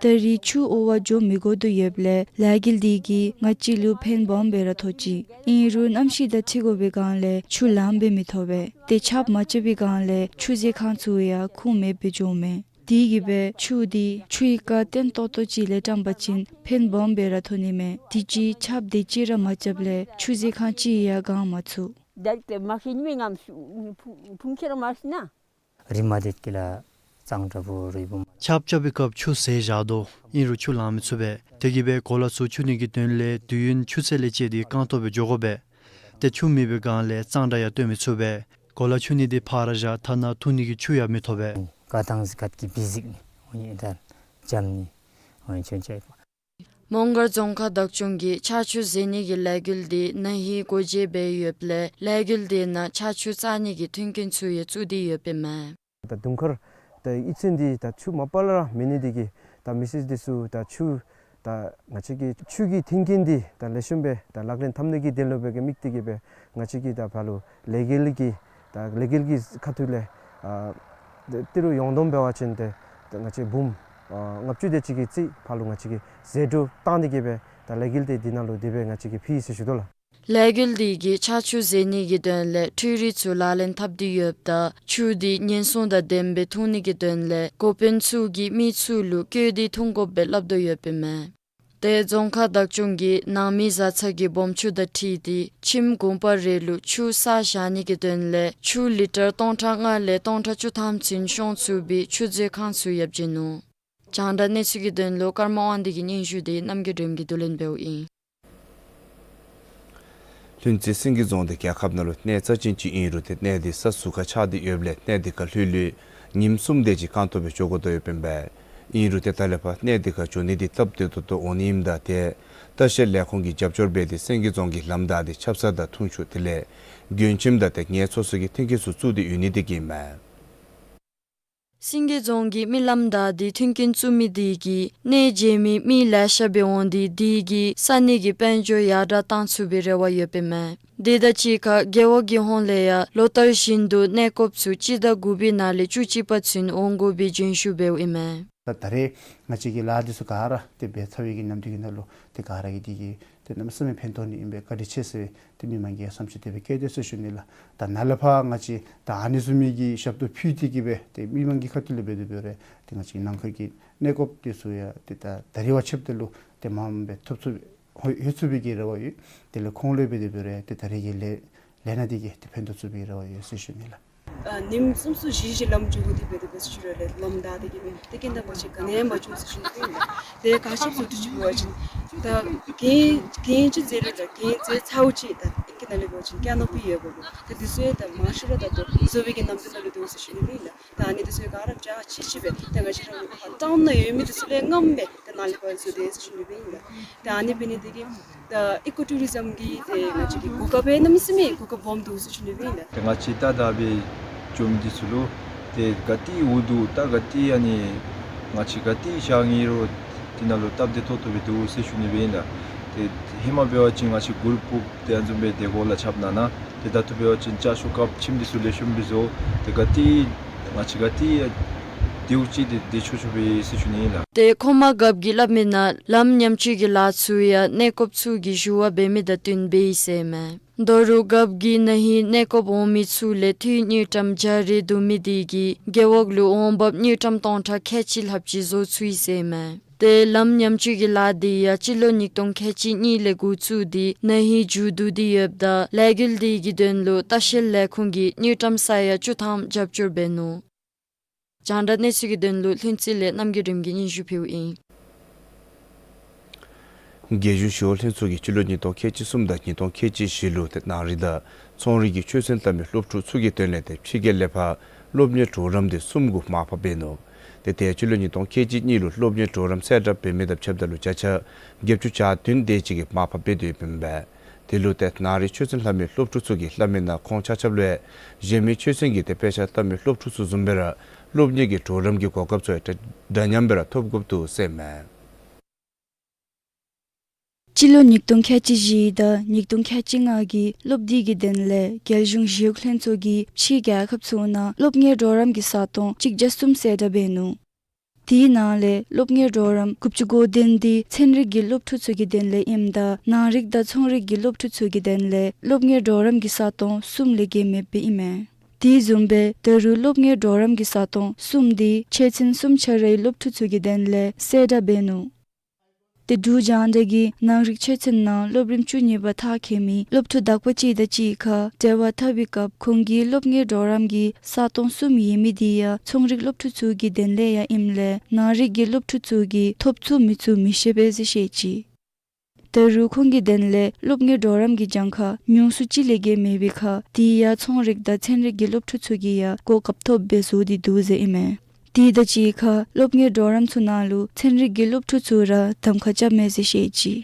ད་རེས་ཆུ་ཨོ་བར་འགྱོ་མི་དགོ་དོ་ཡོདཔ་ལས་ལས་འགུལ་འདི་གིས་ང་བཅས་ལུ་ཕན་སྦོམ་སྦེ་ར་ཐོགས་ཅི། ཨིན་རུང་གནམ་གཤིས་དང་འཁྲིལ་དགོ་པའི་སྒང་ལས་ཆུ་ལངམ་སྦེ་མི་ཐོབ་པས། ཏེ་ཆརཔ་མ་རྐྱབ་པའི་སྒང་ལས་ཆུ་བཟེད་ཁང་ཚུ་ཡང་ཁུངས་མེདཔ་སྦེ་འགྱོཝ་མས། དེ་གིས་སྦེ་ཆུ་དེ་ཆུའི་རྐ་བརྟན་ཏོག་ཏོ་ཅིག་ལས་བཀྲམ་པ་ཅིན་ཕན་སྦོམ་སྦེ་ར་ཐོགས་ནི་མས། དེ་ཅིག་ཆརཔ་དེ་ཅིག་ར་མ་རྐྱབ་ལས་ཆུ་བཟེད་ཁང་ཅིག་ཡང་གང་མ་ཚུགས། རི་མ་དེ་ཀི་ལ་གཙང་སྦྲ་བོ་རི་བོ། ཆརཔ་རྐྱབ་པའི་སྐབས་ཆུ་བཟེད་བཞག་དོ། ཨིན་རུང་ཆུ་ལང་མི་ཚུགས་པས། དེ་གིས་སྦེ་གོ་ལ་ཚུ་འཁྱུ་ནི་གི་དོན་ལས་དུས་ཡུན་ཆུ་ཚོད་ལས་བཅད་དེ་རྐང་སྟོང་སྦེ་འགྱོ་དགོ་པས། ཏེ་ཆུ་མེད་པའི་སྒང་ལས་གཙང་སྦྲ་ཡང་སྟོན་མི་ཚུགས་པས། གོ་ལ་འཁྱུ་ནི་དེ་ཕར་བཞག་ཐ་ན་འཐུང་ནི་གི་ཆུ་ཡང་མི་ཐོབ་པས། མོང་སྒར་རྫོང་ཁག་བདག་སྐྱོང་གིས་ཆར་ཆུ་བཟེད་ནི་གི་ལས་འགུལ་འདི་ན་ཧིང་སྒོ་འབྱེད་འབད་ཡོདཔ་ལས་ལས་འགུལ་འདི་ནང་ཆར་ཆུ་བཙག་ནི་གི་མཐུན་རྐྱེན་ཚུ་ཡང་བཙུགས་ཏེ་ཡོདཔ་ཨིན་མས། ད་དུང་དཀར་ད་གཡུས་ཚན་འདི་ད་ཆུ་མ་པ་ལས་ར་མེད་ནི་འདི་གིས་ད་མི་སེར་འདི་ཚུ་ད་ཆུ་ད་ང་བཅས་ཀྱི་ཆུ་གི་མཐུན་རྐྱེན་འདི་ད་ལེགས་ཤོམ་སྦེ་ད་ལག་ལེན་འཐབ་ནི་གི་དོན་ལུ་སྦེ་གི་དམིགས་ཏེ་གིས་སྦེ་ང་བཅས་ཀྱིས་ད་ཕར་ལུ་ལས་འགུལ་གྱི་ད་ལས་འགུལ་གྱི་ཁ་ཐུག་ལས་ཨ་ཏི་རུ་ཡོངས་བསྡོམས་འབད་བ་ཅིན་ཏེ་ད་ང་བཅས་འབུམ་ཨ་ལྔ་བཅུ་དེ་ཅིག་གི་རྩིས་ཕར་ལུ་ང་བཅས་ཀྱིས་ཟད་འགྲོ་བཏང་སྟེ་གིས་སྦེ་ད་ལས་འགུལ་འདི་འདི་ནང་ལུ་དེ་སྦེ་ང་བཅས་ཀྱིས་ཕུལ་ཡི་ཟེར་ཞུ་དོ་ལགས། ལས་འགུལ་འདི་གིས་ཆར་ཆུ་བཟེད་ནི་གི་དོན་ལས་འཕྲུལ་རིག་ཚུ་ལག་ལེན་འཐབ་སྟེ་ཡོདཔ་ད་ཆུ་འདི་ཉེན་སྲུང་དང་ལྡནམ་སྦེ་འཐུང་ནི་གི་དོན་ལས་འགོ་དཔོན་ཚུ་གིས་མི་ཚུ་ལུ་བཀོལ་ཏེ་འཐུང་དགོཔ་སྦེ་སླབ་དོ་ཡོདཔ་ཨིན་མས། ཏེ་རྫོང་ཁག་བདག་སྐྱོང་གིས་ནང་མི་བཟའ་ཚང་གི་སྦོམ་ཆུ་དང་འཁྲིལ་ཏེ་ཁྱིམ་གུང་པ་རེ་ལུ་ཆུ་བསགས་བཞག་ནི་གི་དོན་ལས་ཆུ་ལི་ཊར་སྟོང་ཕྲག་ལྔ་ལས་སྟོང་ཕྲག་བཅུ་ཐམ་ཚུན་ཤོང་ཚུགས་པའི་ཆུ་མཛོད་ཁང་ཚུ་ཡང་བྱིན་ནུག། རྒྱང་བསྒྲགས་གནས་ཚུལ་གྱི་དོན་ལུ་ཀརྨ་དབང་འདུས་ཀྱི་སྙན་ཞུ་དེ་རྣམ་རྒྱལ་སྒྲོལམ་གྱིས་བསྡུ་ལེན་འབདཝ་ཨིན། ལྷུན་རྩེ་སེང་གེ་རྫོང་འདི་རྒྱལ་ཁབ་ནང་ལུ་གནས་རྩ་ཅན་ཅིག་ཨིན་རུང་ཏེ་གནས་འདི་ས་ཟུར་ཁར་ཆགས་ཏེ་ཡོདཔ་ལས་གནས་འདི་ཁར་ལྷོད་ལྷོད་ཉིནམ་གསུམ་དེ་ཅིག་རྐང་སྟོང་སྦེ་འགྱོ་དགོ་དོ་ཡོདཔ་ཨིན་པས། ཨིན་རུང་ཏེ་ད་ལས་ཕར་གནས་འདི་ཁར་འགྱོ་ནི་འདི་སྟབས་བདེ་ཏོག་ཏོ་འོང་ནི་ཨིནམ་ད་ཏེ་ལྟ་བཤལ་ལས་ཁུངས་ཀྱིས་རྒྱབ་སྐྱོར་འབད་དེ་སེང་གེ་རྫོང་གི་ལམ་བདའ་སྟེ་ཆབ་གསང་དང་འཐུང་ཆུ་དེ་ལས་མགྱོན་ཁྱིམ་དང་ཏེ་ངལ་འཚོ་སོགས་ཀྱི་མཐུན་རྐྱེན་ཚུ་བཙུགས་ཏེ་ཡོད་ནི་དེ་གིས་ཨིན་མས། སེང་གེ་རྫོང་གིས་མི་ལམ་བདའ་སྟེ་མཐུན་རྐྱེན་བཙུགས་མི་དེ་གིས་གནས་མཇལ་མི་མི་ལེ་ཤ་སྦེ་འོང་སྟེ་དེ་གིས་ས་གནས་ཀྱི་དཔལ་འབྱོར་ཡར་དྲག་གཏང་ཚུགས་པའི་རེ་བ་ཡོདཔ་ཨིན་མས། དེ་དང་གཅིག་ཁར་རྒེད་འོག་གི་ཧོངས་ལས་ཡང་ལོ་ལྟར་བཞིན་དུ་གནས་སྐོརཔ་ཚུ་སྤྱི་ཟླ་དགུ་པའི་ནང་ལས་བཅུ་གཅིག་པ་ཚུན་འོང་དགོ་པའི་བརྗོད་ཞུ་འབདཝ་ཨིན་མས། ད་ད་རེས་ང་བཅས་ཀྱིས་ལཱ་འདི་ཚུ་ག་ར་ཏེ་འབད་ཚར་བའི་གི་ནམ་དུས་ཀྱི་ནང་ལུ་ཏེ་ག་ར་གིས་འདི་གིས་ཏེ་གནམ་མེད་ས་མེད་ཕན་ཐོགས་ནི་ཨིན་པས། བཀའ་དྲིན་ཆེ་ཟེར་ཏེ་མི་མང་གིས་བསམ་ཚུལ་དེ་སྦེ་བཀོད་དེ་ཟེར་ཞུ་ནི་ལགས། ད་ནཱ་ལས་ཕར་ང་བཅས་ད་ཨ་ནི་བཟུམ་མའི་གི་ཞབས་ཏོག་ཕུལ་ཏེ་གིས་སྦེ་ཏེ་མི་མང་གི་ཁ་ཐུག་ལས་འབད་དེ་འབད་རུང་ཏེ་ང་བཅས་ནང་ཁུལ་གྱི་གནས་སྐོརཔ་འདི་ཚུ་ཡང་ཏེ་ད་ད་རེས་བ་ཆེཝ་ད་ལུ་ཏེ་མངམ་སྦེ་ཐོབ་ཚུགས་ལྷོད་ཚུགས་པའི་གི་རེ་བ་ཡོད། དེ་ལས་ཁོང་ལས་འབད་དེ་འབད་རུང་ཏེ་ད་རེས་ཀྱི་ལས་ལས་སྣ་འདི་གིས་ཏེ་ཕན་ཐོགས་ཚུགས་པའི་རེ་བ་ཡོད་ཟེར་ཞུ་ནི་ལགས། ཨ་ཉིནམ་གསུམ་གསུམ་བཞི་བཞི་ལམ་འགྱོ་དགོ་དེ་སྦེ་དེ་སྦེ་ཞུ་རུང་ལགས་ལམ་བདའ་སྟེ་གིས་སྦེ་ཏེ་རྐྱེན་དང་བར་ཆད་ག་ནི་ཡང་མ་བྱུང་ཟེར་ཞུ་ནི་ཨིན་ལགས། ཏེ་ག་ཅི་ཟེར་ཞུ་བ་ཅིན་ད་གན་གན་ཅིག་འཛེགས་རུང་ད་གན་འཛེགས་ཚརཝ་ཅིག་ད་ཨིན་གྱི་ནང་ལས་འབད་བ་ཅིན་ཀེ་ནོ་པི་ཡོདཔ་ལུ་ཏེ་འདི་ཚུ་ཡང་ད་མང་ཤོས་ར་ད་ལྟོ་བཟོ་བའི་གི་ནམ་དུས་ནང་ལུ་འདུག་ཟེར་ཞུ་ནི་ཨིན་ལགས། ད་ཨ་ནི་འདི་ཚུ་ག་ར་འཇའ་ཆི་ཆི་སྦེ་ད་ང་བཅས་ར་ལུ་ཕར་ཊའུན་ནང་ཡོད་མི་འདི་ཚུ་ལས་རྔམ་སྦེ་ད་ནཱ་ལས་ཕར་བཟོ་དེས་ཟེར་ཞུ་ནི་ཨིན་ལགས། ད་ཨ་ནི་འབད་ནི་དེ་གིས་ད་ཨི་ཀོ་ཊུ་རི་ཛམ་གྱི་ཏེ་ང་བཅས་ཀྱི་གོ་སྐབས་གནམ་མེད་ས་མེད་གོ་སྐབས་སྦོམ་འདུག་ཟེར་ཞུ་ནི་ཨིན་ལགས། ཏེ་ང་བཅས་ད་ད་སྦེ་འགྱོ་མི་འདི་ཚུ་ལུ་ཏེ་ག་ཏེ་འོང་འདུག། ད་ག་ཏེ་ཨ་ནི་ང་བཅས་ག་ཏེ་བཞག་ནི་རུང་དེ་ནང་ལུ་སྟབས་བདེ་ཏོག་ཏོ་སྦེ་འདུག་ཟེར་ཞུ་ནི་སྦེ་ཨིན་ལགས། ཏེ་ཧེ་མ་འབད་བ་ཅིན་ང་བཅས་གུར་ཕུབ་སྟེ་ཨ་ནི་བཟུམ་སྦེ་དེ་གུ་ལུ་རྐྱབ་ནི་ཨིན། ཏེ་ད་ལྟོ་འབད་བ་ཅིན་ལྕགས་ཤོག་བཀབ་ཁྱིམ་འདི་ཚུ་ལེགས་ཤོམ་སྦེ་བཟོ། ཏེ་ག་ཏེ་ང་བཅས་ག་ཏེ་དེ་འོང་ཅི་ཏེ་དེ་ཆོག་ཆོགཔ་སྦེ་ཟེར་ཞུ་ནི་ཨིན་ལགས། ཏེ་མཁོ་མ་རྒཔོ་གིས་སླབ་མིའི་ནང་ལམ་ཉམས་བཅོས་ཀྱི་ལཱ་ཚུ་ཡང་གནས་སྐོརཔ་ཚུ་གིས་ཞུ་བ་འབད་མི་དང་བསྟུན་འབད་ཡི་ཟེར་ཨིན་མས། ད་རུང་རྒཔོ་གིས་ན་ཧིང་གནས་སྐོར་འོང་མི་ཚུ་ལས་འཐུས་དངུལ་ཀྲམ་བརྒྱ་རེ་བསྡུ་མི་དེ་གིས་རྒེད་འོག་ལུ་འོང་འབབ་དངུལ་ཀྲམ་སྟོང་ཕྲག་ཁལ་གཅིག་ལྷགཔ་ཅིག་བཟོ་ཚུགས་ཡི་ཟེར་མས། ཏེ་ལམ་ཉམས་བཅོས་ཀྱི་ལཱ་དེ་ཡང་སྤྱི་ལོ་ཉིས་སྟོང་ཁལ་གཅིག་གཉིས་ལས་འགོ་བཙུགས་ཏེ་ན་ཧིང་མཇུག་བསྡུ་སྟེ་ཡོདཔ་ད་ལས་འགུལ་དེ་གི་དོན་ལུ་ལྟ་བཤལ་ལས་ཁུངས་ཀྱིས་དངུལ་ཀྲམ་ས་ཡ་བཅུ་ཐམ་རྒྱབ་སྐྱོར་འབད་ནུག། རྒྱང་བསྒྲགས་གནས་ཚུལ་གྱི་དོན་ལུ་ལྷུན་རྩེ་ལས་རྣམ་རྒྱལ་སྒྲོལམ་གྱིས་སྙན་ཞུ་ཕུལཝ་ཨིན། རྒྱལ་གཞུང་ཞི་གཡོག་ལྷན་ཚོགས་ཀྱིས་སྤྱི་ལོ་ཉིས་སྟོང་ཁལ་གཅིག་གསུམ་དང་ཉིས་སྟོང་ཁལ་གཅིག་བཞི་ལུ་ཏེ་ནང་རིག་དང་ཚོང་རིག་གི་ཆོས་ཚན་ལྟ་མི་སློབ་ཕྲུག་ཚུ་གི་དོན་ལས་ཏེ་ཕྱི་རྒྱལ་ལས་ཕར་སློབ་གཉེར་གྲོགས་རམ་དེ་གསུམ་གུ་མར་ཕབ་འབད་ནུག། ཏེ་ཏེ་སྤྱི་ལོ་ཉིས་སྟོང་ཁལ་གཅིག་གཉིས་ལུ་སློབ་གཉེར་གྲོགས་རམ་གསལ་བསྒྲགས་འབད་མི་དང་ཕྱདཔ་ད་ལུ་བརྒྱ་ཆ་བརྒྱད་ཅུ་གྱ་བདུན་དེ་ཅིག་གིས་མར་ཕབ་འབད་དེ་ཡོདཔ་ཨིན་པས། དེ་ལུ་ཏེ་ནང་རིག་ཆོས་ཚན་ལྷབ་མི་སློབ་ཕྲུག་ཚུ་གིས་ལྷབ་མི་ནང་ཁོང་ཆ་ཁྱབ་ལུ་ཡང་གཞན་མི་ཆོས་ཚན་གྱི་ཏེ་དཔེ་ཆ་ལྟ་མི་སློབ་ཕྲུག་ཚུ་བཟུམ་སྦེ་ར་སློབ་གཉེར་གྱི་གྲོགས་རམ་གྱི་གོ་སྐབས་ཚུ་ཡང་འདྲ་མཉམ་སྦེ་ར་ཐོབ་དགོཔ་འདུག་ཟེར་མས། སྤྱི་ལོ་ཉིས་སྟོང་ཁལ་གཅིག་བཞི་དང་ཉིས་སྟོང་ཁལ་གཅིག་ལྔ་གི་སློབ་དུས་ཀྱི་དོན་ལས་རྒྱལ་གཞུང་ཞི་གཡོག་ལྷན་ཚོགས་ཀྱིས་ཕྱིའི་རྒྱལ་ཁབ་ཚུ་ནང་སློབ་གཉེར་གྲོགས་རམ་གྱི་ས་སྟོང་གཅིག་བརྒྱ་གསུམ་གསལ་བསྒྲགས་འབད་ནུག། དེའི་ནང་ལས་སློབ་གཉེར་གྲོགས་རམ་དགུ་བཅུ་གོ་དོན་དེ་ཚན་རིག་གི་སློབ་ཕྲུག་ཚུ་གི་དོན་ལས་ཨིནམ་ད་ནང་རིག་དང་ཚོང་རིག་གི་སློབ་ཕྲུག་ཚུ་གི་དོན་ལས་སློབ་གཉེར་གྲོགས་རམ་གྱི་ས་སྟོང་གསུམ་ལས་བརྒལ་མེདཔ་ཨིན་མས། དེ་བཟུམ་སྦེ་ད་རུང་སློབ་གཉེར་གྲོགས་རམ་གྱི་ས་སྟོང་གསུམ་དེ་ཆོས་ཚན་གསུམ་ཆ་རའི་སློབ་ཕྲུག་ཚུ་གི་དོན་ལས་གསལ་བསྒྲགས་འབད་ནུག། ཏེ་འབྲུག་རྒྱང་བསྒྲགས་ཀྱིས་ནང་རིག་ཆོས་ཚན་ནང་སློབ་རིམ་བཅུ་གཉིས་པ་མཐར་འཁྱོལ་མི་སློབ་ཕྲུག་དག་པ་ཅིག་དང་གཅིག་ཁར་འབྲེལ་བ་འཐབ་པའི་སྐབས་ཁོང་གི་སློབ་གཉེར་གྲོགས་རམ་གྱི་ས་སྟོང་གསུམ་ཡོད་མི་དེ་ཡང་ཚོང་རིག་སློབ་ཕྲུག་ཚུ་གི་དོན་ལས་ཡང་ཨིནམ་ལས་ནང་རིག་གི་སློབ་ཕྲུག་ཚུ་གིས་ཐོབ་ཚུགས་མི་ཚུགས་མི་ཤེས་པས་ཟེར་བཤད་ཅི། ད་རུང་ཁོང་གི་དོན་ལས་སློབ་གཉེར་གྲོགས་རམ་གྱི་གྱངས་ཁ་ཉུང་སུ་ཅིག་ལས་བརྒལ་མེད་པའི་ཁར་དེ་ཡང་ཚོང་རིག་དང་ཚན་རིག་གི་སློབ་ཕྲུག་ཚུ་གིས་ཡང་གོ་སྐབས་ཐོབ་སྦེ་བཟོ་སྟེ་འདུག་ཟེར་ཨིན་མས། དེ་དང་གཅིག་ཁར་སློབ་གཉེར་གྲོགས་རམ་ཚུ་ནང་ལུ་ཚན་རིག་གི་སློབ་ཕྲུག་ཚུ་ར་གདམ་ཁ་རྐྱབ་མས་ཟེར་བཤད་ཅི།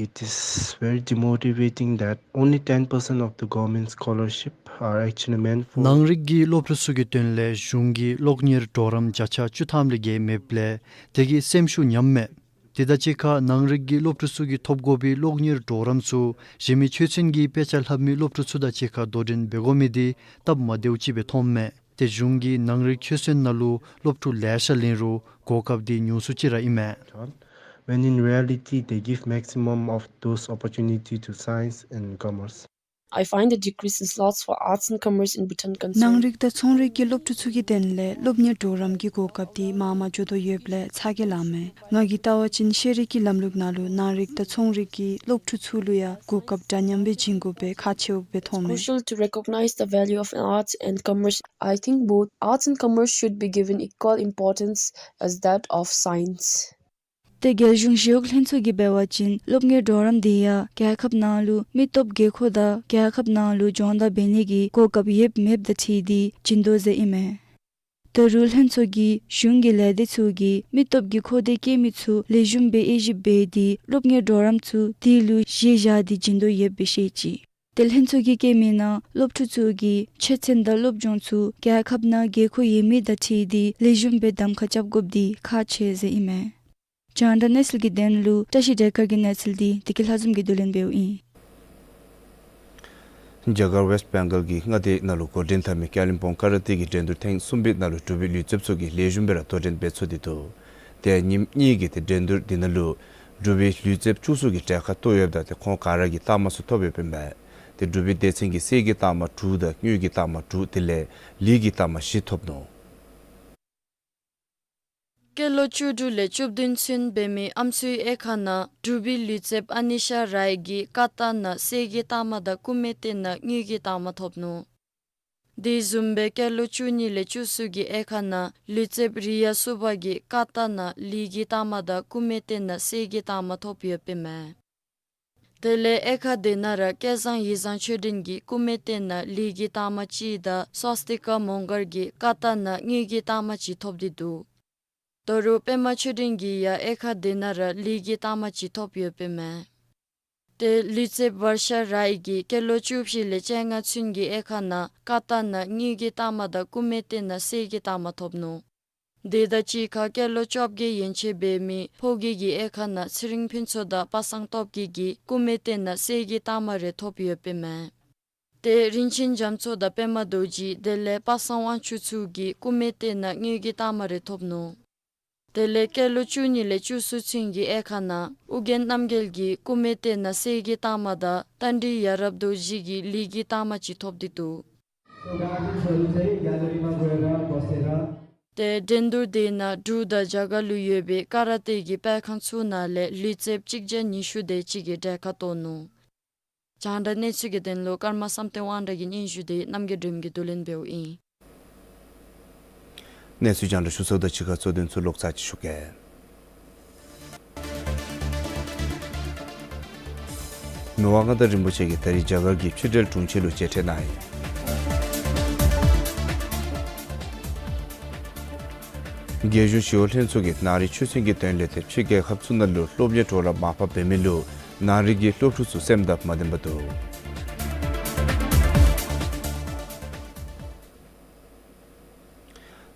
It is very demotivating that only ten percent of the government scholarship are actually meant for ནང་རིག་གི་སློབ་ཕྲུག་ཚུ་གི་དོན་ལས་གཞུང་གི་སློབ་གཉེར་གྲོགས་རམ་བརྒྱ་ཆ་བཅུ་ཐམ་ལས་བརྒལ་མེདཔ་ལས་དེ་གིས་སེམས་ཤུགས་ཉམས་མས། དེ་དང་གཅིག་ཁར་ནང་རིག་གི་སློབ་ཕྲུག་ཚུ་གིས་ཐོབ་དགོ་པའི་སློབ་གཉེར་གྲོགས་རམ་ཚུ་གཞན་མི་ཆོས་ཚན་གྱི་དཔེ་ཆ་ལྷབ་མི་སློབ་ཕྲུག་ཚུ་དང་གཅིག་ཁར་དོ་འགྲན་འབད་དགོ་མི་དེ་སྟབས་མ་བདེཝ་ཅིག་སྦེ་མཐོངམ་མས། ཏེ་གཞུང་གིས་ནང་རིག་ཆོས་ཚན་ནང་ལུ་སློབ་ཕྲུག་ལེ་ཤ་ལེན་རུང་གོ་སྐབས་དེ་ཉུང་སུ་ཅིག་ར་ཨིན་མས། When in reality, they give maximum of those opportunity to science and commerce. I find the decrease in slots for arts and commerce in Bhutan concerning. ནང་རིག་དང་ཚོང་རིག་གི་སློབ་ཕྲུག་ཚུ་གི་དོན་ལས་སློབ་གཉེར་གྲོགས་རམ་གྱི་གོ་སྐབས་དེ་མར་མར་འགྱོ་དོ་ཡོདཔ་ལས་ཚ་གྱང་ལངམ་མས། ང་གིས་བལྟ་བ་ཅིན་ཤེས་རིག་གི་ལམ་ལུགས་ནང་ལུ་ནང་རིག་དང་ཚོང་རིག་གི་སློབ་ཕྲུག་ཚུ་ལུ་ཡང་གོ་སྐབས་འདྲ་མཉམ་སྦེ་བྱིན་དགོཔ་སྦེ་ཁག་ཆེཝ་སྦེ་མཐོངམ་མས། Crucial to recognize the value of arts and commerce. I think both arts and commerce should be given equal importance as that of science. ཏེ་རྒྱལ་གཞུང་ཞི་གཡོག་ལྷན་ཚོགས་ཀྱིས་འབད་བ་ཅིན་སློབ་གཉེར་གྲོགས་རམ་དེ་ཡང་རྒྱལ་ཁབ་ནང་ལུ་མི་སྟོབས་དགོས་མཁོ་དང་རྒྱལ་ཁབ་ནང་ལུ་སྦྱོང་བརྡར་འབད་ནི་གི་གོ་སྐབས་ཡོདཔ་མེདཔ་དང་འཁྲིལ་ཏེ་བྱིན་དོ་ཟེར་ཨིན་མས། ད་རུང་ལྷན་ཚོགས་ཀྱིས་གཞུང་གི་ལས་སྡེ་ཚུ་གིས་མི་སྟོབས་ཀྱི་མཁོ་འདོད་བསྐྱེད་མི་ཚུ་ལེགས་ཤོམ་སྦེ་དབྱེ་ཞིབ་འབད་དེ་སློབ་གཉེར་གྲོགས་རམ་ཚུ་དེ་ལུ་གཞི་བཞག་སྟེ་བྱིན་དོ་ཡོདཔ་སྦེ་བཤད་ཅི། ཏེ་ལྷན་ཚོགས་ཀྱིས་བཀོད་མི་ནང་སློབ་ཕྲུག་ཚུ་གིས་ཆོས་ཚན་དང་སློབ་སྦྱོང་ཚུ་རྒྱལ་ཁབ་ནང་དགོས་མཁོ་ཡོད་མི་དང་འཁྲིལ་ཏེ་ལེགས་ཤོམ་སྦེ་གདམ་ཁ་རྐྱབ་དགོཔ་དེ་ཁག་ཆེ་ཟེར་ཨིན་མས། རྒྱང་བསྒྲགས་གནས་ཚུལ་གྱི་དོན་ལུ་བཀྲ་ཤིས་བདེ་དཀར་གྱི་གནས་ཚུལ་དེ་བདེ་སྐྱིད་ལྷ་འཛོམས་ཀྱིས་བསྡུ་ལེན་འབདཝ་ཨིན། རྒྱ་གར་ཝེསཊ་བེང་གཱལ་གྱི་མངའ་སྡེ་ནང་ལུ་འགོ་འདྲེན་འཐབ་མི་ཀ་ལིམ་པོང་ཀ་ར་ཏེ་གི་འགྲན་བསྡུར་ཐེངས་གསུམ་པའི་ནང་ལུ་འབྲུག་པའི་ལུས་རྩལཔ་ཚུ་གིས་ལེགས་ཤོམ་སྦེ་ར་དོ་འགྲན་འབད་ཚུགས་ཏེ་འདུག། ཏེ་ཉིནམ་གཉིས་ཀྱི་ཏེ་འགྲན་བསྡུར་འདི་ནང་ལུ་འབྲུག་པའི་ལུས་རྩལཔ་བཅུ་གསུམ་གྱིས་གྲལ་ཁར་གཏོགས་ཡོདཔ་ད་ཏེ་ཁོང་ག་ར་གིས་རྟགས་མ་ཚུ་ཐོབ་ཡོདཔ་ཨིན་པས། ཏེ་འབྲུག་པའི་སྡེ་ཚན་གྱིས་གསེར་གྱི་རྟགས་མ་དྲུག་དང་དངུལ་གྱི་རྟགས་མ་དྲུག་དེ་ལས་ལི་གི་རྟགས་མ་བཞི་ཐོབ་ནུག། སྐྱེས་ལོ་བཅུ་དྲུག་ལས་བཅུ་བདུན་ཚུན་འབད་མི་ཨམ་སྲུའི་དབྱེ་ཁག་ནང་འབྲུག་པའི་ལུས་རྩལཔ་ཨ་ནི་ཤ་རའི་གིས་ཀ་ཏ་ནང་གསེར་གྱི་རྟགས་མ་དང་ཀུ་མེ་ཏེ་ནང་དངུལ་གྱི་རྟགས་མ་ཐོབ་ནུག། དེ་བཟུམ་སྦེ་སྐྱེས་ལོ་བཅུ་གཉིས་ལས་བཅུ་གསུམ་གྱི་དབྱེ་ཁག་ནང་ལུས་རྩལཔ་རི་ཡ་སུ་བྷ་གིས་ཀ་ཏ་ནང་ལི་གི་རྟགས་མ་དང་ཀུ་མེ་ཏེ་ནང་གསེར་གྱི་རྟགས་མ་ཐོབ་ཡོདཔ་ཨིན་མས། དེ་ལས་དབྱེ་ཁག་དེ་ནང་ར་སྐལ་བཟང་ཡིད་བཟང་ཆོས་སྒྲོན་གྱིས་ཀུ་མེ་ཏེ་ནང་ལི་གི་རྟགས་མ་གཅིག་དང་སྭསྟི་ཀ་མོང་སྒར་གྱིས་ཀ་ཏ་ནང་དངུལ་གྱི་རྟགས་མ་གཅིག་ཐོབ་སྟེ་འདུག། ད་རུང་པདྨ་ཆོས་སྒྲོན་གྱིས་ཡང་དབྱེ་ཁག་དེ་ནང་ར་ལི་གི་རྟགས་མ་གཅིག་ཐོབ་ཡོདཔ་ཨིན་མས། ཏེ་ལུས་རྩལཔ་ཝར་ཤ་རའི་གིས་སྐྱེས་ལོ་བཅུ་བཞི་ལས་བཅོ་ལྔ་ཚུན་གྱི་དབྱེ་ཁག་ནང་ཀ་ཏ་ནང་དངུལ་གྱི་རྟགས་མ་དང་ཀུ་མེ་ཏེ་ནང་གསེར་གྱི་རྟགས་མ་ཐོབ་ནུག། དེ་དང་གཅིག་ཁར་སྐྱེས་ལོ་བཅོ་བརྒྱད་ཡན་ཆད་འབད་མི་ཕོ་སྐྱེས་ཀྱི་དབྱེ་ཁག་ནང་ཚེ་རིང་ཕུན་ཚོགས་དང་པ་སངས་སྟོབས་རྒྱས་ཀྱིས་ཀུ་མེ་ཏེ་ནང་གསེར་གྱི་རྟགས་མ་རེ་ཐོབ་ཡོདཔ་ཨིན་མས། ཏེ་རིན་ཆེན་རྒྱ་མཚོ་དང་པདྨ་རྡོ་རྗེ་དེ་ལས་པ་སངས་དབང་ཕྱུག་ཚུ་གིས་ཀུ་མེ་ཏེ་ནང་དངུལ་གྱི་རྟགས་མ་རེ་ཐོབ་ནུག། དེ་ལས་སྐྱེས་ལོ་བཅུ་གཉིས་ལས་བཅུ་གསུམ་ཚུན་གྱི་དབྱེ་ཁག་ནང་ཨོ་རྒྱན་རྣམ་རྒྱལ་གྱིས་སྐུ་མེ་སྟེང་ན་གསེར་གྱི་རྟགས་མ་དང་རྟ་མགྲིན་ཡ་རབས་རྡོ་རྗེ་གིས་ལི་གི་རྟགས་མ་ཅིག་ཐོབ་སྟེ་འདུག། དེ་འགྲན་བསྡུར་དེ་ནང་འབྲུག་དང་རྒྱ་གར་ལུ་ཡོད་པའི་ཀ་ར་ཏེ་གི་དཔེ་ཁང་ཚུ་ནང་ལས་ལུས་རྩལཔ་གཅིག་བརྒྱ་ཉི་ཤུ་དེ་ཅིག་གིས་གྲལ་ཁར་གཏོགས་ནུག། རྒྱང་བསྒྲགས་གནས་ཚུལ་གྱི་དོན་ལུ་ཀརྨ་བསམ་གཏན་དབང་གྲགས་ཀྱི་སྙན་ཞུ་དེ་རྣམ་རྒྱལ་སྒྲོལ་མ་གིས་བསྡུ་ལེན་འབདཝ་ཨིན། གནས་ཚུལ་རྒྱང་བསྒྲགས་ཞུ་ཚརཝ་དང་གཅིག་ཁར་གཙོ་དོན་ཚུ་ལོག་ཚར་ཅིག་ཞུ་གེ། མི་དབང་མངའ་བདག་རིན་པོ་ཆེ་གིས་ད་རིས་རྒྱ་གར་གྱི་ཕྱི་འབྲེལ་དྲུང་ཆེ་ལུ་མཇལ་འཕྲད་གནང་ཡི། རྒྱལ་གཞུང་ཞི་གཡོག་ལྷན་ཚོགས་ཀྱིས་ནང་རིག་ཆོས་ཚན་གྱི་དོན་ལས་ཏེ་ཕྱི་རྒྱལ་ཁབ་ཚུ་ནང་ལུ་སློབ་གཉེར་གྲོགས་རམ་མར་ཕབ་འབད་མི་ལུ་ནང་རིག་གི་སློབ་ཕྲུག་ཚུ་སེམས་དང་མ་ལྡན་པར་འདུག།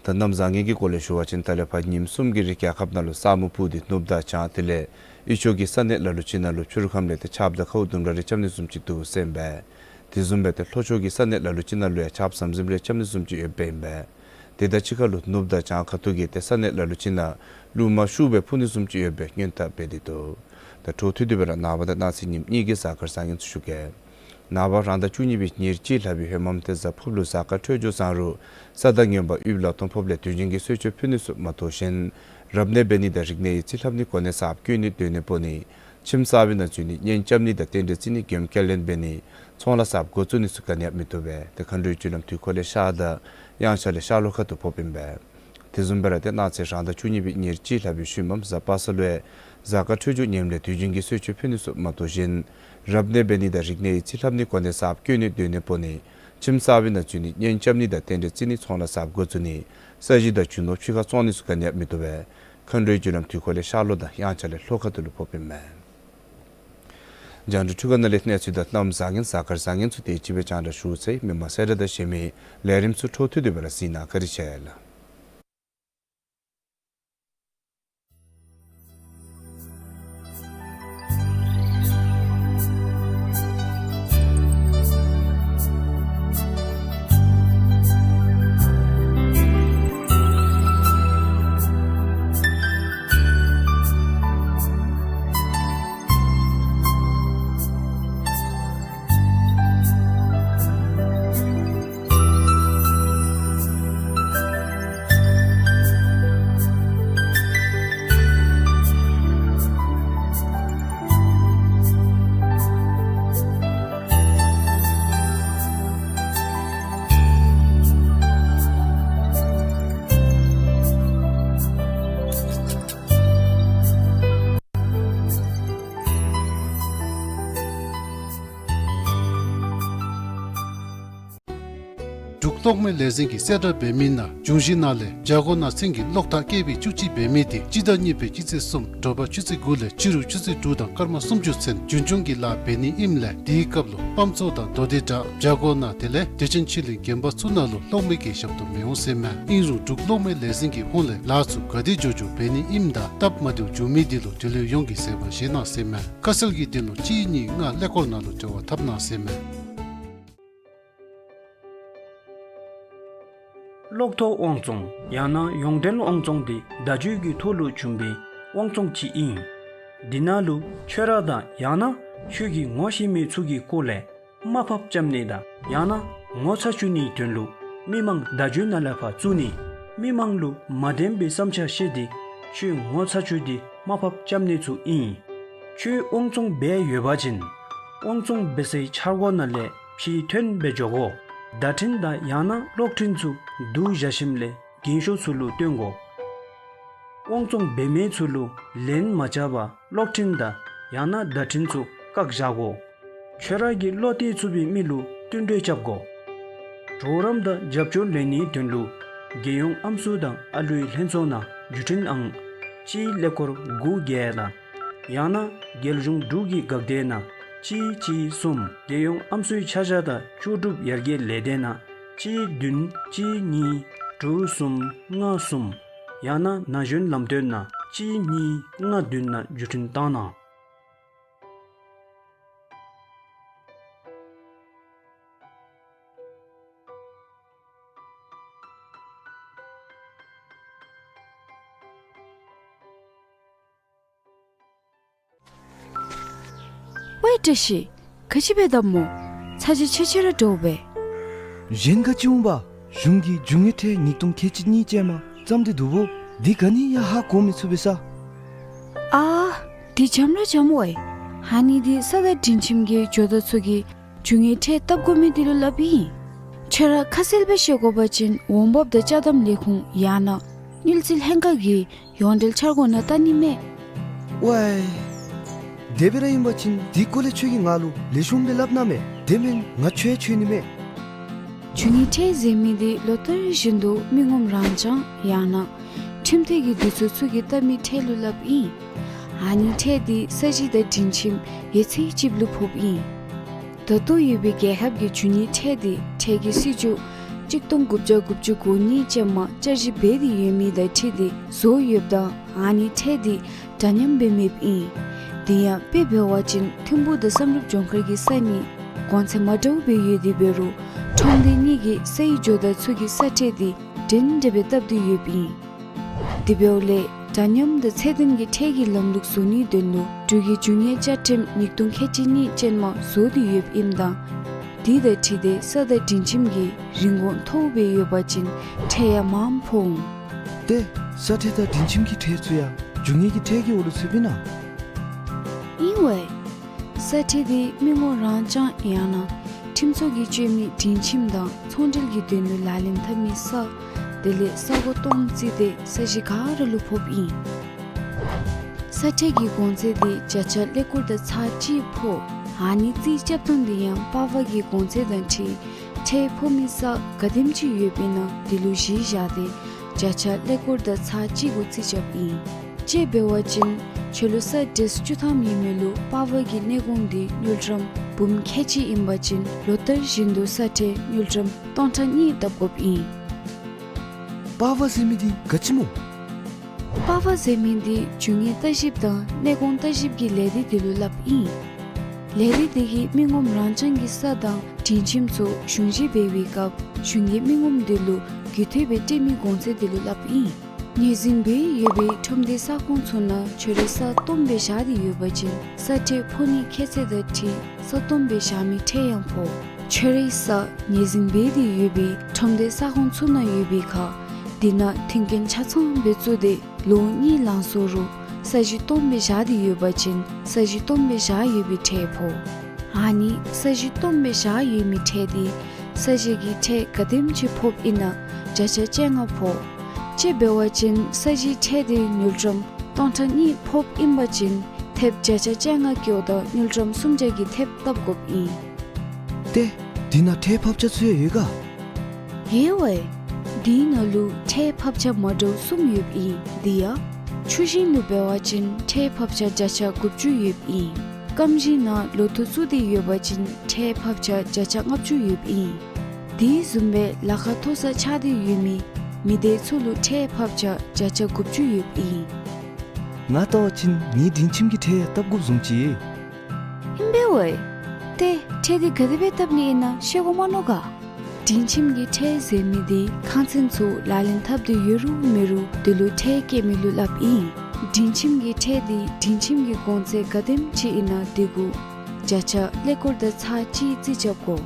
ད་གནམ་བཟང་ངན་གྱི་སྐོར་ལས་ཞུ་བ་ཅིན་ད་ལས་ཕར་ཉིནམ་གསུམ་གྱི་རིང་རྒྱལ་ཁབ་ནང་ལུ་ས་སྨུག་སྤུབས་ཏེ་ནུབ་དང་བྱང་དེ་ལས་ཨི་ཤོར་གྱི་ས་གནས་ལ་ལུ་ཅིག་ནང་ལུ་ཕྱི་རུ་ཁམས་ལས་ཏེ་ཆརཔ་དང་ཁཝ་ལྡུམ་ར་རེ་རྐྱབ་ནི་བཟུམ་ཅིག་འདུག་ཟེར་ཨིན་པས། དེ་བཟུམ་སྦེ་ཏེ་ལྷོ་ཕྱོགས་ཀྱི་ས་གནས་ལ་ལུ་ཅིག་ནང་ལུ་ཡང་ཆརཔ་ཟམ་ཟིམ་རེ་རྐྱབ་ནི་བཟུམ་ཅིག་ཡོདཔ་ཨིན་པས། དེ་དང་གཅིག་ཁར་ལུ་ནུབ་དང་བྱང་ཁ་ཐུག་གི་ཏེ་ས་གནས་ལ་ལུ་ཅིག་ནང་རླུང་མ་ཤུགས་སྦེ་འཕུ་ནི་བཟུམ་ཅིག་ཡོད་པའི་སྔོན་བརྡ་འབད་དེ་འདུག། ད་འཕྲོ་མཐུད་དེ་སྦེ་ར་ནངས་པ་དང་གནངས་ཚེ་ཉིནམ་གཉིས་ཀྱི་གཟའ་སྐར་བཟང་ངན་ཚུ་ཞུ་གེ། ནངས་པ་རང་ཟླ་བཅུ་གཉིས་པའི་ཉེར་གཅིག་ལྷག་པའི་ཧེ་མམ་ཏེ་གཟའ་ཕུརཔ་ལུ་གཟའ་སྐར་འཕྲོད་སྦྱོར་བཟང་རུང་ས་དང་ངན་པ་དབུས་ལ་སྟོང་ཕོགཔ་ལས་དུས་རྒྱུན་གྱི་གསོལ་མཆོད་ཕུལ་ནི་ཚུ་མ་གཏོགས་གཞན་རབ་གནས་འབད་ནི་དང་རིག་གནས་ཡིད་ཚིམ་ལྷབ་ནི་གོ་གནས་གསརཔ་བསྐོ་ནི་སྡོད་གནས་སྤོ་ནི་ཁྱིམ་གསར་པའི་ནང་འཛུལ་ནི་གཉེན་རྐྱབ་ནི་དང་རྟེན་འབྲེལ་བརྩི་ནི་མགྱོནམ་སྐྱེལ་ལེན་འབད་ནི་ཚོང་ལཱ་གསརཔ་འགོ་བཙུགས་ནི་ཚུ་ག་ནི་ཡང་མི་བཏུབ་པས། ཏེ་མཁའ་འགྲོའི་རྒྱུ་ལམ་དུས་འཁོར་ལས་ཤར་དང་དབྱངས་འཆར་ལས་ཤར་ལྷོ་ཁ་ཐུག་ཕོགཔ་ཨིན་པས། དེ་བཟུམ་སྦེ་ར་ཏེ་གནངས་ཚེ་རང་ཟླ་བཅུ་གཉིས་པའི་ཉེར་གཅིག་ལྷག་པའི་ཤུལ་མམ་གཟའ་པ་སངས་ལུ་ཡང་གཟའ་སྐར་འཕྲོད་སྦྱོར་ངནམ་ལས་དུས་རྒྱུན་གྱི་གསོལ་མཆོད་ཕུལ་ནི་ཚུ་མ་གཏོགས་གཞན་རབ་གནས་འབད་ནི་དང་རིག་གནས་ཡིད་ཚིམ་ལྷབ་ནི་གོ་གནས་གསརཔ་བསྐོ་ནི་སྡོད་གནས་སྤོ་ནི་ཁྱིམ་གསར་པའི་ནང་འཛུལ་ནི་གཉེན་རྐྱབ་ནི་དང་རྟེན་འབྲེལ་བརྩི་ནི་ཚོང་ལཱ་གསརཔ་འགོ་བཙུགས་ནི་ས་གཞི་དང་རྒྱུ་ནོར་ཕྱི་ཁར་བཙོང་ནི་ཚུ་ག་ནི་ཡང་མི་བཏུབ་པས། མཁའ་འགྲོའི་རྒྱུ་ལམ་དུས་འཁོར་ལས་ཤར་ལྷོ་དང་དབྱངས་འཆར་ལས་ལྷོ་ཁ་ཐུག་ལུ་ཕོགཔ་ཨིན་མས། རྒྱང་བསྒྲགས་འཕྲུལ་ཁང་ནང་ལས་གནས་ཚུལ་དང་གནམ་བཟང་ངན་གཟའ་སྐར་བཟང་ངན་ཚུ་དེ་ཅིག་སྦེ་རྒྱང་བསྒྲགས་ཞུ་ཚར་ཡི། མི་མང་གསལ་བསྒྲགས་དང་གཞན་མི་ལས་རིམ་ཚུ་འཕྲོ་མཐུད་དེ་སྦེ་ར་གཟིགས་གནང་། བཀའ་དྲིན་ཆེ་ལགས། འབྲུག་གློག་མེ་ལས་འཛིན་གྱིས་གསལ་བསྒྲགས་འབད་མི་ནང་འབྱུང་བཞི་ནང་ལས་བྱ་སྒོ་ནང་ཚན་གྱི་གློག་ཐག་སྐེད་པའི་བཅུ་གཅིག་འབད་མི་དེ་སྤྱི་ཟླ་གཉིས་པའི་སྤྱི་ཚེས་གསུམ་དྲོ་པ་ཆུ་ཚོད་དགུ་ལས་ཕྱི་རུ་ཆུ་ཚོད་དྲུག་དང་སྐར་མ་སུམ་ཅུ་ཚུན་རྒྱུན་སྐྱོང་གི་ལཱ་འབད་ནི་ཨིནམ་ལས་དེའི་སྐབས་ལུ་སྤམ་ཚོང་དང་མདོ་སྡེ་བྲག་བྱ་སྒོ་ནང་དེ་ལས་བདེ་ཆེན་ཆོས་གླིང་དགོན་པ་ཚུ་ནང་ལུ་གློག་མེ་གི་ཞབས་ཏོག་མི་འོང་ཟེར་མས། ཨིན་རུང་འབྲུག་གློག་མེ་ལས་འཛིན་གྱི་ཧོངས་ལས་ལཱ་ཚུ་ག་དེ་མགྱོགས་མགྱོགས་འབད་ནི་ཨིནམ་ད་སྟབས་མ་བདེཝ་བྱུང་མི་དེ་ལུ་འབྲེལ་ཡོད་ཡོངས་ཀྱིས་གཟིགས་པར་བཞེས་གནང་ཟེར་མས། ཁ་གསལ་གྱི་དོན་ལུ་གཅིག་གཉིས་ལྔ་ཀླད་ཀོར་ནང་ལུ་འབྲེལ་བ་འཐབ་གནང་ཟེར་མས། གློག་ཐོག་དབང་བཙོང་ཡང་ན་ཡོངས་འབྲེལ་དབང་བཙོང་དེ་བརྡ་བརྒྱུད་ཀྱི་ཐོག་ལུ་བྱུང་བའི་དབང་བཙོང་ཅིག་ཨིན། དེ་ནང་ལུ་ཁྱོད་ར་དང་ཡང་ན་ཁྱོད་ཀྱིས་ངོ་ཤེས་མི་ཚུ་གི་སྐོར་ལས་དམའ་ཕབ་རྐྱབ་ནི་དང་ཡང་ན་ངོ་ཚ་བཅུག་ནིའི་དོན་ལུ་མི་མང་བརྡ་བརྒྱུད་ནང་ལས་ཕར་བཙུགས་ནི། མི་མང་ལུ་མ་བདེན་པའི་བསམ་འཆར་བཤད་དེ་ཁྱོད་ངོ་ཚ་བཅུག་སྟེ་དམའ་ཕབ་རྐྱབ་ནི་ཚུ་ཨིན། ཁྱོད་དབང་བཙོང་འབད་ཡོད་པ་ཅིན་དབང་བཙོང་འབད་སའི་འཆར་སྒོ་ནང་ལས་ཕྱིར་ཐོན་འབད་འགྱོ་དགོ། བརྡ་འཕྲིན་དང་ཡང་ན་གློག་འཕྲིན་ཚུ་བསྡུ་བཞག་ཞིནམ་ལས་རྒན་ཤོས་ཚུ་ལུ་སྟོན་དགོ། དབང་བཙོང་འབད་མི་ཚུ་ལུ་ལན་མ་རྐྱབ་པར་གློག་འཕྲིན་དང་ཡང་ན་བརྡ་འཕྲིན་ཚུ་བཀག་བཞག་དགོ། ཁྱོད་ར་གིས་བློ་གཏད་ཚུགས་པའི་མི་ལུ་བསྟུན་གྲོས་རྐྱབ་དགོ། གྲོགས་རམ་དང་རྒྱབ་སྐྱོར་ལེན་ནིའི་དོན་ལུ་རྒྱལ་ཡོངས་ཨམ་སྲུ་དང་ཨ་ལུའི་ལྷན་ཚོགས་ནང་བརྒྱུད་འཕྲིན་ཨང་གཅིག་ཀླད་ཀོར་དགུ་བརྒྱད་དང་ཡང་ན་རྒྱལ་གཞུང་འབྲུག་གི་འགག་སྡེ་ནང་གཅིག་གཅིག་གསུམ། རྒྱལ་ཡོངས་ཨམ་སྲུའི་ཆ་བཞག་དང་ལྕོགས་གྲུབ་ཡར་རྒྱས་ལས་སྡེ་ནང་གཅིག་བདུན་གཅིག་གཉིས་དྲུག་གསུམ་ལྔ་གསུམ། ཡང་ན་ན་གཞོན་ལམ་སྟོན་ནང་གཅིག་གཉིས་ལྔ་བདུན་ནང་བརྒྱུད་འཕྲིན་བཏང་གནང་། བཀྲ་ཤིས། ག་ཅི་འབད་དོ་སྨོ། ཚ་གྱང་ཆེ་ཆེ་ར་འདྲཝ་སྦེ། གཞན་ག་ཅི་འོང་པ། གཞུང་གིས་རྒྱུ་དངོས་ཁྲལ་ཉིས་སྟོང་ཁལ་གཅིག་གཉིས་ཅན་མ་བརྩམས་ཏེ་འདུག་པོ། འདི་ག་ནི་ཡང་ཧ་གོ་མི་ཚུགས་པས་ས། ཨ། འདི་འཇམ་ར་འཇམ་བས། ཨ་ནི་འདི་ས་དང་སྒྲིང་ཁྱིམ་གྱི་ཇོ་བདག་ཚུ་གིས་རྒྱུ་དངོས་ཁྲལ་བཏབ་དགོ་མི་འདི་ལུ་སླབ་ཨིན། ཁྱོད་ར་ཁ་གསལ་སྦེ་ཤེས་དགོ་པ་ཅིན་འོང་འབབ་དང་ཅ་དམ་ལས་ཁུངས་ཡང་ན་དངུལ་རྩིས་ལྷན་ཁག་གི་ཡོངས་འབྲེལ་འཆར་སྒོ་ནང་བལྟ་ནི་མས། ཝའི། དེ་སྦེ་ར་ཨིན་པ་ཅིན་དེ་སྐོར་ལས་ཁྱོད་ཀྱིས་ང་ལུ་ལེགས་ཤོམ་སྦེ་སླབ་གནང་མས། དེ་མེན་ང་འཚོལ་ཡང་འཚོལ་ནི་མས། རྒྱུ་དངོས་ཁྲལ་ཟེར་མི་འདི་ལོ་ལྟར་བཞིན་དུ་མི་ངོམ་རང་རྐྱང་ཡང་ན་ཁྲིམས་འཐུས་ཀྱི་འདུས་ཚོགས་ཚུ་གིས་བཏབ་མི་ཁྲལ་ལུ་སླབ་ཨིན། ཨ་ནི་ཁྲལ་འདི་ས་གཞི་དང་སྒྲིང་ཁྱིམ་ཡོད་ཚད་ཅིག་ལུ་ཕོགཔ་ཨིན། ད་ལྟོ་ཡོད་པའི་རྒྱལ་ཁབ་ཀྱི་རྒྱུ་དངོས་ཁྲལ་འདི་ཁྲལ་གྱི་སྲིད་བྱུས་གཅིག་སྟོང་དགུ་བརྒྱ་དགུ་བཅུ་གོ་གཉིས་ཅན་མ་བསྐྱར་ཞིབ་འབད་དེ་ཡོད་མི་དང་འཁྲིལ་ཏེ་བཟོ་ཡོདཔ་ད་ཨ་ནི་ཁྲལ་འདི་འདྲ་མཉམ་སྦེ་མེདཔ་ཨིན། དེ་ཡང་དཔེ་འབད་བ་ཅིན་ཐིམ་ཕུག་དང་བསམ་གྲུབ་ལྗོངས་མཁར་གྱི་ས་གཉིས་གོང་ཚད་མ་འདྲཝ་སྦེ་ཡོད་དེ་འབད་རུང་ཁྲོམ་སྡེ་གཉིས་ཀྱི་སའི་ཇོ་བདག་ཚུ་གིས་ས་ཁྲལ་འདི་འདྲན་འདྲ་སྦེ་བཏབ་སྟེ་ཡོདཔ་ཨིན། དེ་འབདཝ་ལས་འདྲ་མཉམ་དང་ཚད་ལྡན་གྱི་ཁྲལ་གྱི་ལམ་ལུགས་བཟོ་ནིའི་དོན་ལུ་འབྲུག་གི་རྒྱུ་དངོས་བཅའ་ཁྲིམས་ཉིས་སྟོང་ཁལ་གཅིག་གཉིས་ཅན་མ་བཟོ་སྟེ་ཡོདཔ་ཨིནམ་ད་དེ་དང་འཁྲིལ་ཏེ་ས་དང་སྒྲིང་ཁྱིམ་གྱི་རིན་གོང་མཐོཝ་སྦེ་ཡོད་པ་ཅིན་ཁྲལ་ཡང་མངམ་ཕོག་འོང་། ཏེ་ས་ཁྲལ་དང་སྒྲིང་ཁྱིམ་གྱི་ཁྲལ་ཚུ་ཡང་རྒྱུ་དངོས་ཀྱི་ཁྲལ་གྱི་འོག་ལུ་ཚུདཔ་ཨིན་ན། ཨིན་ཝའི། ས་ཁྲལ་འདི་མི་ངོམ་རང་རྐྱང་ཡང་ན་ཁྲིམས་ཚོགས་ཀྱིས་སྤྱོད་མི་སྒྲིང་ཁྱིམ་དང་ཚོང་འབྲེལ་གྱི་དོན་ལུ་ལག་ལེན་འཐབ་མི་ས་དེ་ལས་ས་སྒོ་སྟོང་རྩིས་ཏེ་ས་གཞི་ག་ར་ལུ་ཕོགཔ་ཨིན། ས་ཁྲལ་གྱི་གོང་ཚད་འདི་བརྒྱ་ཆ་ཀླད་ཀོར་དང་ཚག་གཅིག་ཕོག། ཨ་ནི་རྩིས་རྐྱབ་ཐངས་འདི་ཡང་པར་པ་གི་གོང་ཚད་དང་འཁྲིལ་ཁྲལ་ཕོག་མི་ས་ག་དེམ་ཅིག་ཡོདཔ་ཨིན་ན་དེ་ལུ་གཞི་བཞག་སྟེ་བརྒྱ་ཆ་ཀླད་ཀོར་དང་ཚག་གཅིག་གུ་རྩིས་རྐྱབ་ཨིན། དཔྱེ་འབད་བ་ཅིན་ཁྱོད་ལུ་ས་ཌེས་བཅུ་ཐམ་ཡོད་མི་ལུ་པར་པ་གི་གནས་གོང་འདི་དངུལ་ཀྲམ་འབུམ་ཁལ་གཅིག་ཨིན་པ་ཅིན་ལོ་ལྟར་བཞིན་དུ་ས་ཁྲལ་དངུལ་ཀྲམ་སྟོང་ཕྲག་གཉིས་བཏབ་དགོཔ་ཨིན། པར་པ་ཟེར་མི་འདི་ག་ཅི་སྨོ། པར་པ་ཟེར་མི་འདི་རྒྱུ་དངོས་ལྟ་ཞིབ་དང་གནས་གོང་ལྟ་ཞིབ་ཀྱི་ལས་སྡེ་དེ་ལུ་སླབ་ཨིན། ལས་སྡེ་དེ་གིས་མི་ངོམ་རང་རྐྱང་གི་ས་དང་སྒྲིང་ཁྱིམ་ཚུ་གཞུང་བཞེས་འབད་བའི་སྐབས་གཞུང་གིས་མི་ངོམ་དེ་ལུ་རྒུད་འཐུས་སྦེ་སྤྲོད་མི་གོང་ཚད་དེ་ལུ་སླབ་ཨིན། ངོས་འཛིན་འབད་ཡོད་པའི་ཁྲོམ་སྡེ་ས་ཁོངས་ཚུ་ནང་ཁྱོད་རའི་ས་སྟོངམ་སྦེ་བཞག་སྟེ་ཡོད་པ་ཅིན་ས་ཁྲལ་ཕོག་ནིའི་ཁྱད་ཚད་དང་འཁྲིལ་ས་སྟོངམ་སྦེ་བཞག་མི་ཁྲལ་ཡང་ཕོག། ཁྱོད་རའི་ས་ངོས་འཛིན་འབད་དེ་ཡོད་པའི་ཁྲོམ་སྡེ་ས་ཁོངས་ཚུ་ནང་ཡོད་པའི་ཁར་དེ་ནང་མཐུན་རྐྱེན་ཆ་ཚང་སྦེ་བཙུགས་ཏེ་ལོ་གཉིས་ལང་སོང་རུང་ས་གཞི་སྟོངམ་སྦེ་བཞག་སྟེ་ཡོད་པ་ཅིན་ས་གཞི་སྟོངམ་སྦེ་བཞག་ཡོད་པའི་ཁྲལ་ཕོག། ཨ་ནི་ས་གཞི་སྟོངམ་སྦེ་བཞག་ཡོད་མི་ཁྲལ་འདི་ས་གཞི་གི་ཁྲལ་ག་དེམ་ཅིག་ཕོགཔ་ཨིན་ན་བརྒྱ་ཆ་བཅོ་ལྔ་ཕོག། དཔྱེ་འབད་བ་ཅིན་ས་གཞིའི་ཁྲལ་འདི་དངུལ་ཀྲམ་སྟོང་ཕྲག་གཉིས་ཕོགཔ་ཨིན་པ་ཅིན་ཐེབས་བརྒྱ་ཆ་བཅོ་ལྔ་བཀོཝ་ད་དངུལ་ཀྲམ་སུམ་བརྒྱ་གི་ཐེབས་བཏབ་དགོཔ་ཨིན། ཏེ་དེ་ནང་ཁྲལ་ཕབ་ཆ་ཚུ་ཡང་ཡོད་ག། ཡོད་ཝའི། དེའི་ནང་ལུ་ཁྲལ་ཕབ་ཆ་མ་འདྲཝ་གསུམ་ཡོདཔ་ཨིན། དེ་ཡང་ཆུ་ཞིང་ལུ་འབད་བ་ཅིན་ཁྲལ་ཕབ་ཆ་བརྒྱ་ཆ་དགུ་བཅུ་ཡོདཔ་ཨིན། སྐམ་ཞིང་ནང་ལོ་ཐོག་བཙུགས་ཏེ་ཡོད་པ་ཅིན་ཁྲལ་ཕབ་ཆ་བརྒྱ་ཆ་ལྔ་བཅུ་ཡོདཔ་ཨིན། དེ་བཟུམ་སྦེ་ལཱ་ཁག་མཐོ་ས་ཆགས་ཏེ་ཡོད་མི་མི་སྡེ་ཚུ་ལུ་ཁྲལ་ཕབ་ཆ་བརྒྱ་ཆ་དགུ་བཅུ་ཡོདཔ་ཨིན། ང་བལྟ་བ་ཅིན་ངེའི་སྒྲིང་ཁྱིམ་གྱི་ཁྲལ་ཡང་བཏབ་དགོཔ་བཟུམ་ཅིག། ཨིན་པས་ཝའི། ཏེ་ཁྲལ་འདི་ག་དེ་སྦེ་བཏབ་ནི་ཨིན་ན་ཤེས་དགོ་མ་མནོ་ག། སྒྲིང་ཁྱིམ་གྱི་ཁྲལ་ཟེར་མི་འདི་ཁང་ཚན་ཚུ་ལག་ལེན་འཐབ་སྟེ་ཡོད་རུང་མེད་རུང་དེ་ལུ་ཁྲལ་བཀལ་མི་ལུ་སླབ་ཨིན། སྒྲིང་ཁྱིམ་གྱི་ཁྲལ་འདི་སྒྲིང་ཁྱིམ་གྱི་གོང་ཚད་ག་དེམ་ཅིག་ཨིན་ན་དེ་གུ་བརྒྱ་ཆ་ཀླད་ཀོར་དང་ཚག་གཅིག་རྩིས་རྐྱབ་དགོ།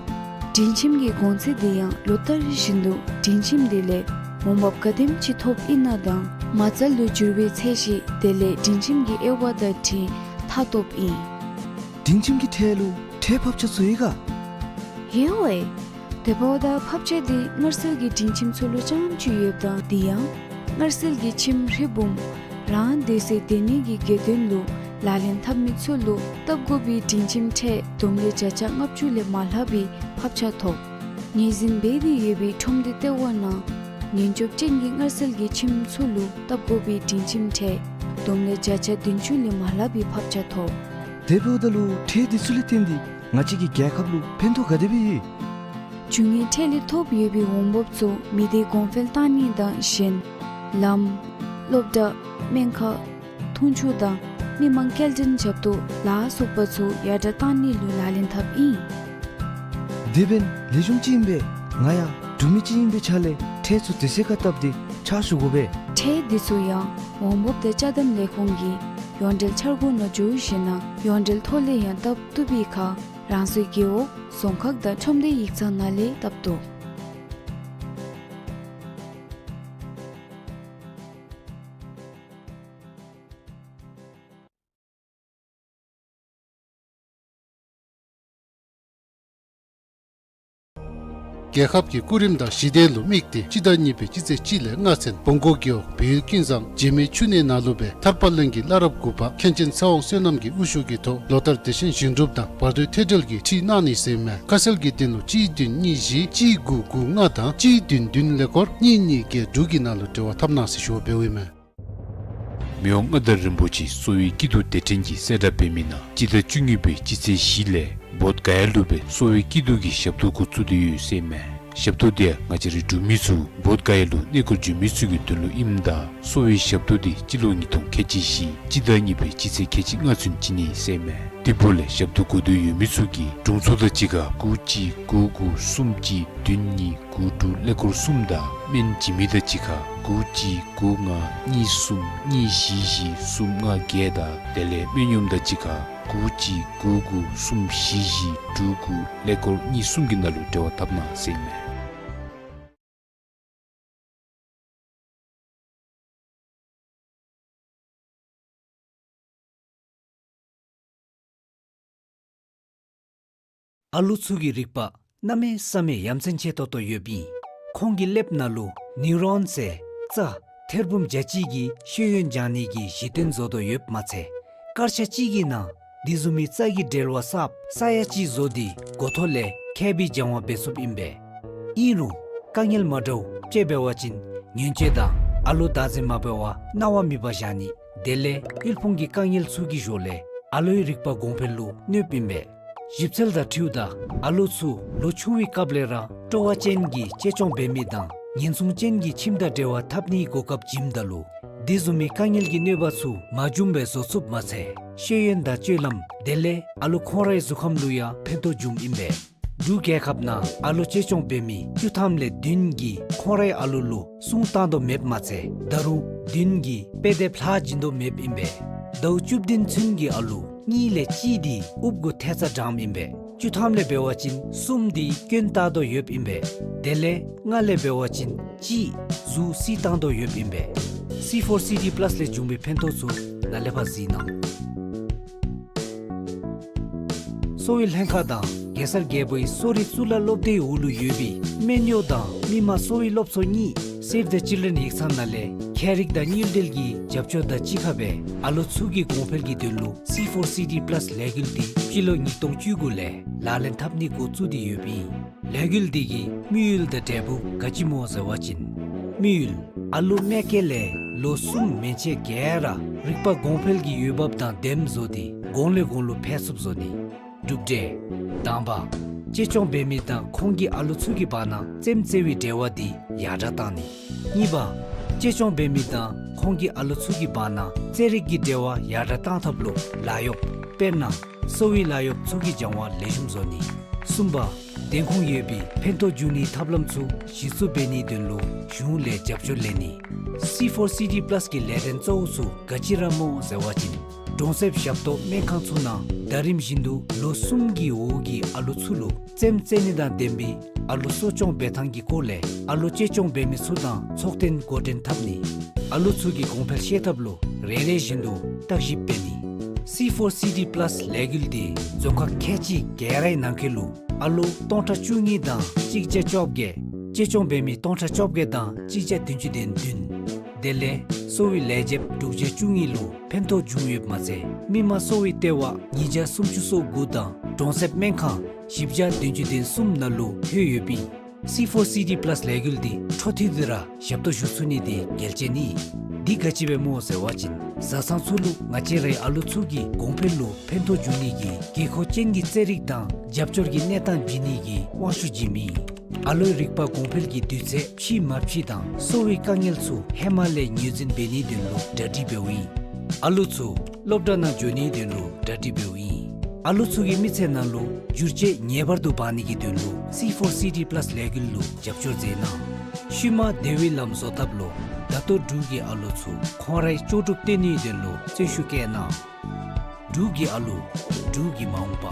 སྒྲིང་ཁྱིམ་གྱི་གོང་ཚད་འདི་ཡང་ལོ་ལྟར་བཞིན་དུ་སྒྲིང་ཁྱིམ་དེ་ལས་འོང་འབབ་ག་དེམ་ཅིག་ཐོབ་ཨིན་ན་དང་མ་རྩ་ལུ་འགྱུར་བའི་ཚད་གཞི་དེ་ལས་སྒྲིང་ཁྱིམ་གྱི་དབྱེ་བ་དང་འཁྲིལ་མཐའ་སྟོབ་ཨིན། སྒྲིང་ཁྱིམ་གྱི་ཁྲལ་ལུ་ཁྲལ་ཕབ་ཆ་ཚུ་ཡོད་ག། ཡོད་ཝའི། དེ་འབདཝ་ད་ཕབ་ཆ་འདི་མངར་ཟས་ཀྱི་སྒྲིང་ཁྱིམ་ཚུ་ལུ་རྐྱངམ་ཅིག་ཡོདཔ་ད་དེ་ཡང་མངར་ཟས་ཀྱི་ཁྱིམ་རི་བུམ་རང་སྡོད་སའི་སྡོད་གནས་ཀྱི་གྱོད་དོན་ལུ་ལག་ལེན་འཐབ་མི་ཚུ་ལུ་བཏབ་དགོ་པའི་སྒྲིང་ཁྱིམ་ཁྲལ་བསྡོམས་ལས་བརྒྱ་ཆ་ལྔ་བཅུ་ལས་མ་ལྷག་པའི་ཕབ་ཆ་ཐོབ། ངོས་འཛིན་འབད་དེ་ཡོད་པའི་ཁྲོམ་སྡེ་ལྟེ་བ་ནང་ཉེན་སྐྱོབ་ཅན་གྱི་མངར་ཟས་ཀྱི་ཁྱིམ་ཚུ་ལུ་བཏབ་དགོ་པའི་སྒྲིང་ཁྱིམ་ཁྲལ་བསྡོམས་ལས་བརྒྱ་ཆ་བདུན་ཅུ་ལས་མ་ལྷག་པའི་ཕབ་ཆ་ཐོབ། དེ་འབདཝ་ད་ལུ་ཁྲལ་འདི་ཚུ་ལས་བརྟེན་ཏེ་ང་བཅས་ཀྱི་རྒྱལ་ཁབ་ལུ་ཕན་ཐོགས་ག་དེ་སྦེ་ཡོད། རྒྱུ་དངོས་ཁྲལ་ལས་ཐོབ་ཡོད་པའི་འོང་འབབ་ཚུ་མི་སྡེ་གོང་འཕེལ་གཏང་ནི་དང་གཞན་ལམ་སློབ་གྲྭ་སྨན་ཁང་འཐུང་ཆུ་དང་མི་མང་སྐྱེལ་འདྲེན་རྒྱབ་ཏུ་ལ་སོགས་པ་ཚུ་ཡར་དྲག་གཏང་ནི་ལུ་ལག་ལེན་འཐབ་ཨིན། དེ་འབདན་ལེགས་ཤོམ་ཅིག་ཨིན་པས། ང་ཡང་འབྲུག་མི་ཅིག་ཨིན་པའི་ཆ་ལས་ཁྲལ་ཚུ་དེ་ཚུ་ཁར་བཏབ་སྟེ་ཕྱག་ཞུ་དགོ་པས། ཁྲལ་འདི་ཚུ་ཡང་འོང་འབབ་དང་ཅ་དམ་ལས་ཁུངས་ཀྱིས་ ཡོངས་འབྲེལ་འཆར་སྒོ་ནང་འཛུལ་ཞིནམ་ལས་ཡོངས་འབྲེལ་ཐོག་ལས་ཡང་བཏབ་བཏུབ་པའི་ཁར་རང་སོའི་རྒེད་འོག་རྫོང་ཁག་དང་ཁྲོམ་སྡེ་ཡིག་ཚང་ནང་ལས་བཏབ་བཏུབ། རྒྱལ་ཁབ་ཀྱི་སྐུ་རིམ་དང་གཞི་རྟེན་ལུ་དམིགས་ཏེ་སྤྱི་ཟླ་གཉིས་པའི་སྤྱི་ཚེས་གཅིག་ལས་ལྔ་ཚུན་བོང་སྒོ་རྒེད་འོག་བོད་ཡུལ་ཀུན་བཟང་འཇིགས་མེད་ཆུ་གནས་ནང་ལུ་སྦེ་ཐར་པ་གླིང་གི་བླ་རབས་དགུ་པ་མཁན་ཆེན་ཚེ་དབང་བསོད་ནམས་ཀྱི་དབུ་བཞུགས་ཀྱི་ཐོག་ལོ་ལྟར་དེ་བཞིན་ཞིང་སྒྲུབ་དང་བར་དོའི་ཐད་འབྲེལ་གྱི་ཁྲིད་གནང་ནི་ཟེར་མས། ཁ་གསལ་གྱི་དོན་ལུ་གཅིག་བདུན་གཉིས་བཞི་གཅིག་དགུ་དགུ་ལྔ་དང་གཅིག་བདུན་བདུན་ཀླད་ཀོར་གཉིས་གཉིས་བརྒྱད་དྲུག་གི་ནང་ལུ་འབྲེལ་བ་འཐབ་གནང་ཟེར་ཞུ་བ་འབདཝ་ཨིན་མས། མི་དབང་མངའ་བདག་རིན་པོ་ཆེ་གསོ་བའི་སྐྱིད་སྡུག་སྡེ་ཕྲན་གྱིས་གསལ་བསྒྲགས་འབད་མི་ནང་སྤྱི་ཟླ་བཅུ་གཉིས་པའི་སྤྱི་ཚེས་བཞི་ལས་བོདྷ་ག་ཡ་ལུ་སྦེ་གསོ་བའི་སྐྱིད་སྡུག་གི་ཞབས་ཏོག་འགོ་བཙུགས་ཏེ་ཡོད་ཟེར་མས། ཞབས་ཏོག་འདི་ཡང་ང་བཅས་རའི་འབྲུག་མི་ཚུ་བོདྷ་ག་ཡ་ལུ་གནས་སྐོར་འབྱོན་མི་ཚུ་གི་དོན་ལུ་ཨིནམ་ད་གསོ་བའི་ཞབས་ཏོག་འདི་སྤྱི་ལོ་ཉིས་སྟོང་ཁལ་གཅིག་བཞི་སྤྱི་ཟླ་གཉིས་པའི་སྤྱི་ཚེས་ཁལ་གཅིག་ལྔ་ཚུན་བྱིན་ནི་ཟེར་མས། དེ་འབདཝ་ལས་ཞབས་ཏོག་དགོས་འདོད་ཡོད་མི་ཚུ་གིས་དྲུང་འཚོ་དང་གཅིག་ཁར་དགུ་གཅིག་དགུ་དགུ་གསུམ་གཅིག་བདུན་གཉིས་དགུ་དྲུག་ཀླད་ཀོར་གསུམ་དང་སྨན་བྱིན་མི་དང་གཅིག་ཁར་དགུ་གཅིག་དགུ་ལྔ་གཉིས་གསུམ་གཉིས་བཞི་བཞི་གསུམ་ལྔ་བརྒྱད་དང་དེ་ལས་སྨན་གཡོགམ་དང་གཅིག་ཁར་དགུ་གཅིག་དགུ་དགུ་གསུམ་བཞི་བཞི་དྲུག་དགུ་ཀླད་ཀོར་གཉིས་གསུམ་གྱི་ནང་ལུ་འབྲེལ་བ་འཐབ་གནང་ཟེར་ཨིན་མས། ཨ་ལུ་ཚུ་གི་རིག་པ་གནམ་མེད་ས་མེད་ཡ་མཚན་ཆེ་ཏོག་ཏོ་ཡོདཔ་ཨིན། ཁོང་གི་ཀླདཔ་ནང་ལུ་ནིའུ་རོན་ཟེར་རྩ་ཐེར་འབུམ་བརྒྱ་གཅིག་གི་ཤེས་ཡོན་སྦྱང་ནི་གི་གཞི་རྟེན་བཟོ་དོ་ཡོདཔ་མ་ཚད་སྐར་ཆ་གཅིག་གི་ནང་དེ་བཟུམ་མའི་རྩ་གི་འབྲེལ་བ་གསརཔ་ས་ཡ་གཅིག་བཟོ་སྟེ་འགོ་ཐོག་ལས་མཁས་པའི་སྦྱང་བ་འབད་ཚུགསཔ་ཨིན་པས། ཨིན་རུང་དཀའ་ངལ་མ་འདྲཝ་ཅིག་འབད་བ་ཅིན་ཉེན་བཅོལ་དང་ཨ་ལུ་བདག་འཛིན་མ་འབད་བར་གནང་བ་མེད་པར་བཞག་ནི་དེ་ལས་དབུལ་ཕོངས་ཀྱི་དཀའ་ངལ་ཚུ་གི་ཞོར་ལས་ཨ་ལུའི་རིག་པ་གོང་འཕེལ་ལུ་གནོདཔ་ཨིན་པས། ཞིབ་འཚོལ་དང་འཁྲིལཝ་ད་ཨ་ལུ་ཚུ་ལོ་ཆུང་བའི་སྐབས་ལས་ར་སྤྲོ་བ་ཅན་གྱི་གཅེས་སྐྱོང་འབད་མི་དང་ཉེན་སྲུང་ཅན་གྱི་ཁྱིམ་དང་འབྲེལ་བ་འཐབ་ནིའི་གོ་སྐབས་བྱིནམ་ད་ལུ་དེ་བཟུམ་མའི་དཀའ་ངལ་གྱི་གནོད་པ་ཚུ་མ་བྱུངམ་སྦེ་བཟོ་ཚུགསཔ་མ་ཚད་ཤེས་ཡོན་དང་སྤྱོད་ལམ་དེ་ལས་ཨ་ལུ་ཁོང་རའི་གཟུགས་ཁམས་ལུ་ཡང་ཕན་ཐོགས་འབྱུངམ་ཨིན་པས། འབྲུག་རྒྱལ་ཁབ་ནང་ཨ་ལུ་གཅེས་སྐྱོང་འབད་མི་བཅུ་ཐམ་ལས་བདུན་གྱིས་ཁོང་རའི་ཨ་ལུ་ལུ་སྲུང་བཏང་དོ་མེདཔ་མ་ཚད་ད་རུང་བདུན་གྱིས་དཔེ་དེབ་ལྷག་བྱིན་དོ་མེདཔ་ཨིན་པས། ཟླཝ་བཅུ་བདུན་ཚུན་གྱི་ཨ་ལུ་གཉིས་ལས་གཅིག་འདི་ཨོབ་གུ་ཐལ་རྩ་དྲངམ་ཨིན་པས། བཅུ་ཐམ་ལས་འབད་བ་ཅིན་གསུམ་འདི་སྐྱོན་བཏགས་དོ་ཡོདཔ་ཨིན་པས། དེ་ལས་ལྔ་ལས་འབད་བ་ཅིན་གཅིག་གཟུགས་བསིལ་བཏང་དོ་ཡོདཔ་ཨིན་པས། སི་ཕོར་སི་ཌི་པ་ལཱས་ལས་བྱུང་བའི་ཕན་ཐོགས་ཚུ་ནཱ་ལས་ཕར་གཟིགས་གནང་། གསོ་བའི་ལྷན་ཁག་དང་གེ་སར་རྒྱལ་པོའི་གསོ་རིག་གཙུག་ལག་སློབ་སྡེའི་འོག་ལུ་ཡོད་པའི་སྨན་གཡོག་དང་མི་དམངས་གསོ་བའི་སློབ་ཚོགས་གཉིས་Save the Children ཡིག་ཚང་ནང་ལས་ཁྱད་རིག་དང་དངུལ་འབྲེལ་གྱི་རྒྱབ་སྐྱོར་དང་གཅིག་ཁར་སྦེ་ཨ་ལུ་ཚུ་གི་གོང་འཕེལ་གྱི་དོན་ལུ་སི་ཕོར་སི་ཌི་པ་ལཱས་ལས་འགུལ་འདི་སྤྱི་ལོ་ཉིས་སྟོང་བཅུ་དགུ་ལས་ལག་ལེན་འཐབ་ནི་འགོ་བཙུགས་ཏེ་ཡོདཔ་ཨིན། ལས་འགུལ་འདི་གི་དམིགས་ཡུལ་དང་འབྲས་བུ་ག་ཅི་སྨོ་ཟེར་བ་ཅིན་དམིགས་ཡུལ་ཨ་ལུ་མེ་སྐྱེས་ལས་ལོ་གསུམ་མན་ཆད་ག་ར་རིག་པ་གོང་འཕེལ་གྱི་འོས་འབབ་དང་ལྡནམ་བཟོ་སྟེ་གོང་ལས་གོང་ལུ་འཕེལ་ཚུགསཔ་བཟོ་ནི། གྲུབ་འབྲས། དང་པ། གཅེས་སྐྱོང་འབད་མི་དང་ཁོང་གི་ཨ་ལུ་ཚུ་གི་བར་ན་རྩེདམོ་རྩེ་བའི་འབྲེལ་བ་འདི་ཡར་དྲག་བཏང་ནི། གཉིས་པ། གཅེས་སྐྱོང་འབད་མི་དང་ཁོང་གི་ཨ་ལུ་ཚུ་གི་བར་ན་རྩེད་རིགས་ཀྱི་འབྲེལ་བ་ཡར་དྲག་བཏང་ཐབས་ལུ་ལཱ་གཡོགཔ་དཔེར་ན་གསོ་བའི་ལཱ་གཡོགཔ་ཚུ་གི་སྦྱང་བ་ལེགས་ཤོམ་བཟོ་ནི། གསུམ་པ། བདེན་ཁུངས་ཡོད་པའི་ཕན་ཐོགས་འབྱུང་ནིའི་ཐབས་ལམ་ཚུ་གཞི་བཙུགས་འབད་ནིའི་དོན་ལུ་གཞུང་ལས་རྒྱབ་སྐྱོར་ལེན་ནི། སི་ཕོར་སི་ཌི་པ་ལཱས་ཀྱི་ལས་དོན་གཙོ་བོ་ཚུ་ག་ཅི་ར་སྨོ་ཟེར་བ་ཅིན་གྲོང་གསེབ་ཞབས་ཏོག་སྨན་ཁང་ཚུ་ནང་ཟླ་རིམ་བཞིན་དུ་ལོ་གསུམ་གྱི་འོག་གི་ཨ་ལུ་ཚུ་ལུ་རྩེདམོ་རྩེ་ནི་དང་ལྡན་པའི་ཨ་ལུ་གསོ་སྐྱོང་འབད་ཐངས་ཀྱི་སྐོར་ལས་ཨ་ལུ་གཅེས་སྐྱོང་འབད་མི་ཚུ་དང་ཚོགས་ཐེངས་འགོ་འདྲེན་འཐབ་ནི། ཨ་ལུ་ཚུ་གི་གོང་འཕེལ་ཤེས་ཐབས་ལུ་རེ་རེ་བཞིན་དུ་བརྟག་ཞིབ་འབད་ནི། སི་ཕོར་སི་ཌི་པ་ལཱས་ལས་འགུལ་འདི་རྫོང་ཁག་ཁལ་གཅིག་ག་རའི་ནང་འཁོད་ལུ་ཨ་ལུ་སྟོང་ཕྲག་བཅུ་གཉིས་དང་གཅིག་བརྒྱ་བཅོ་བརྒྱད། གཅེས་སྐྱོང་འབད་མི་སྟོང་ཕྲག་བཅོ་བརྒྱད་དང་གཅིག་བརྒྱ་བདུན་ཅུ་དོན་བདུན། དེ་ལས་གསོ་བའི་ལས་བྱེདཔ་དྲུག་བརྒྱ་བཅུ་གཉིས་ལུ་ཕན་ཐོགས་བྱུང་ཡོདཔ་མ་ཚད་མི་དམངས་གསོ་བའི་ལྟེ་བ་ཉིས་བརྒྱ་སུམ་ཅུ་སོ་དགུ་དང་གྲོང་གསེབ་སྨན་ཁང་བཞི་བརྒྱ་བདུན་ཅུ་དོན་གསུམ་ནང་ལུ་ལྷོད་ཡོདཔ་ཨིན། སི་ཕོར་སི་ཌི་པ་ལཱས་ལས་འགུལ་འདི་འཕྲོ་མཐུད་དེ་ར་ཞབས་ཏོག་ཞུ་ཚུགས་ནི་འདི་གལ་ཆེ་ནི། འདི་ག་ཅི་སྦེ་སྨོ་ཟེར་བ་ཅིན་བཟའ་ཚང་ཚུ་ལུ་ང་བཅས་རའི་ཨ་ལུ་ཚུ་གི་གོང་འཕེལ་ལུ་ཕན་ཐོགས་འབྱུང་ནི་གི་དགོས་མཁོ་ཅན་གྱི་རྩེད་རིགས་དང་རྒྱབ་སྐྱོར་གྱི་གནས་སྟངས་བྱིན་ནི་གི་དབང་ཤུགས་བྱིནམ་ཨིན། ཨ་ལུའི་རིག་པ་གོང་འཕེལ་གྱི་དུས་ཚོད་ཕྱིས་མ་ཕྱིས་དང་གསོ་བའི་དཀའ་ངལ་ཚུ་ཧེ་མ་ལས་ངོས་འཛིན་འབད་ནིའི་དོན་ལུ་གྲ་སྒྲིག་འབདཝ་ཨིན། ཨ་ལུ་ཚུ་སློབ་གྲྭ་ནང་འགྱོ་ནིའི་དོན་ལུ་གྲ་སྒྲིག་འབདཝ་ཨིན། ཨ་ལོ་ཚུ་གི་མི་ཚེ་ནང་ལུ་འགྱུར་བཅོས་ངེས་པར་དུ་འབག་ནི་གི་དོན་ལུ་སི་ཕོར་སི་ཌི་པ་ལཱསི་ལས་འགུལ་ལུ་རྒྱབ་སྐྱོར་མཛད་གནང་། ཤུལ་མ་བདེ་བའི་ལམ་བཟོ་ཐབས་ལུ་ད་ལྟོ་འབྲུག་གི་ཨ་ལོ་ཚུ་ཁོང་རའི་ལྕོགས་གྲུབ་སྟོན་ནིའི་དོན་ལུ་རྩོལ་ཤུགས་བསྐྱེད་གནང་། འབྲུག་གི་ཨ་ལོ། འབྲུག་གི་མ་འོངས་པ།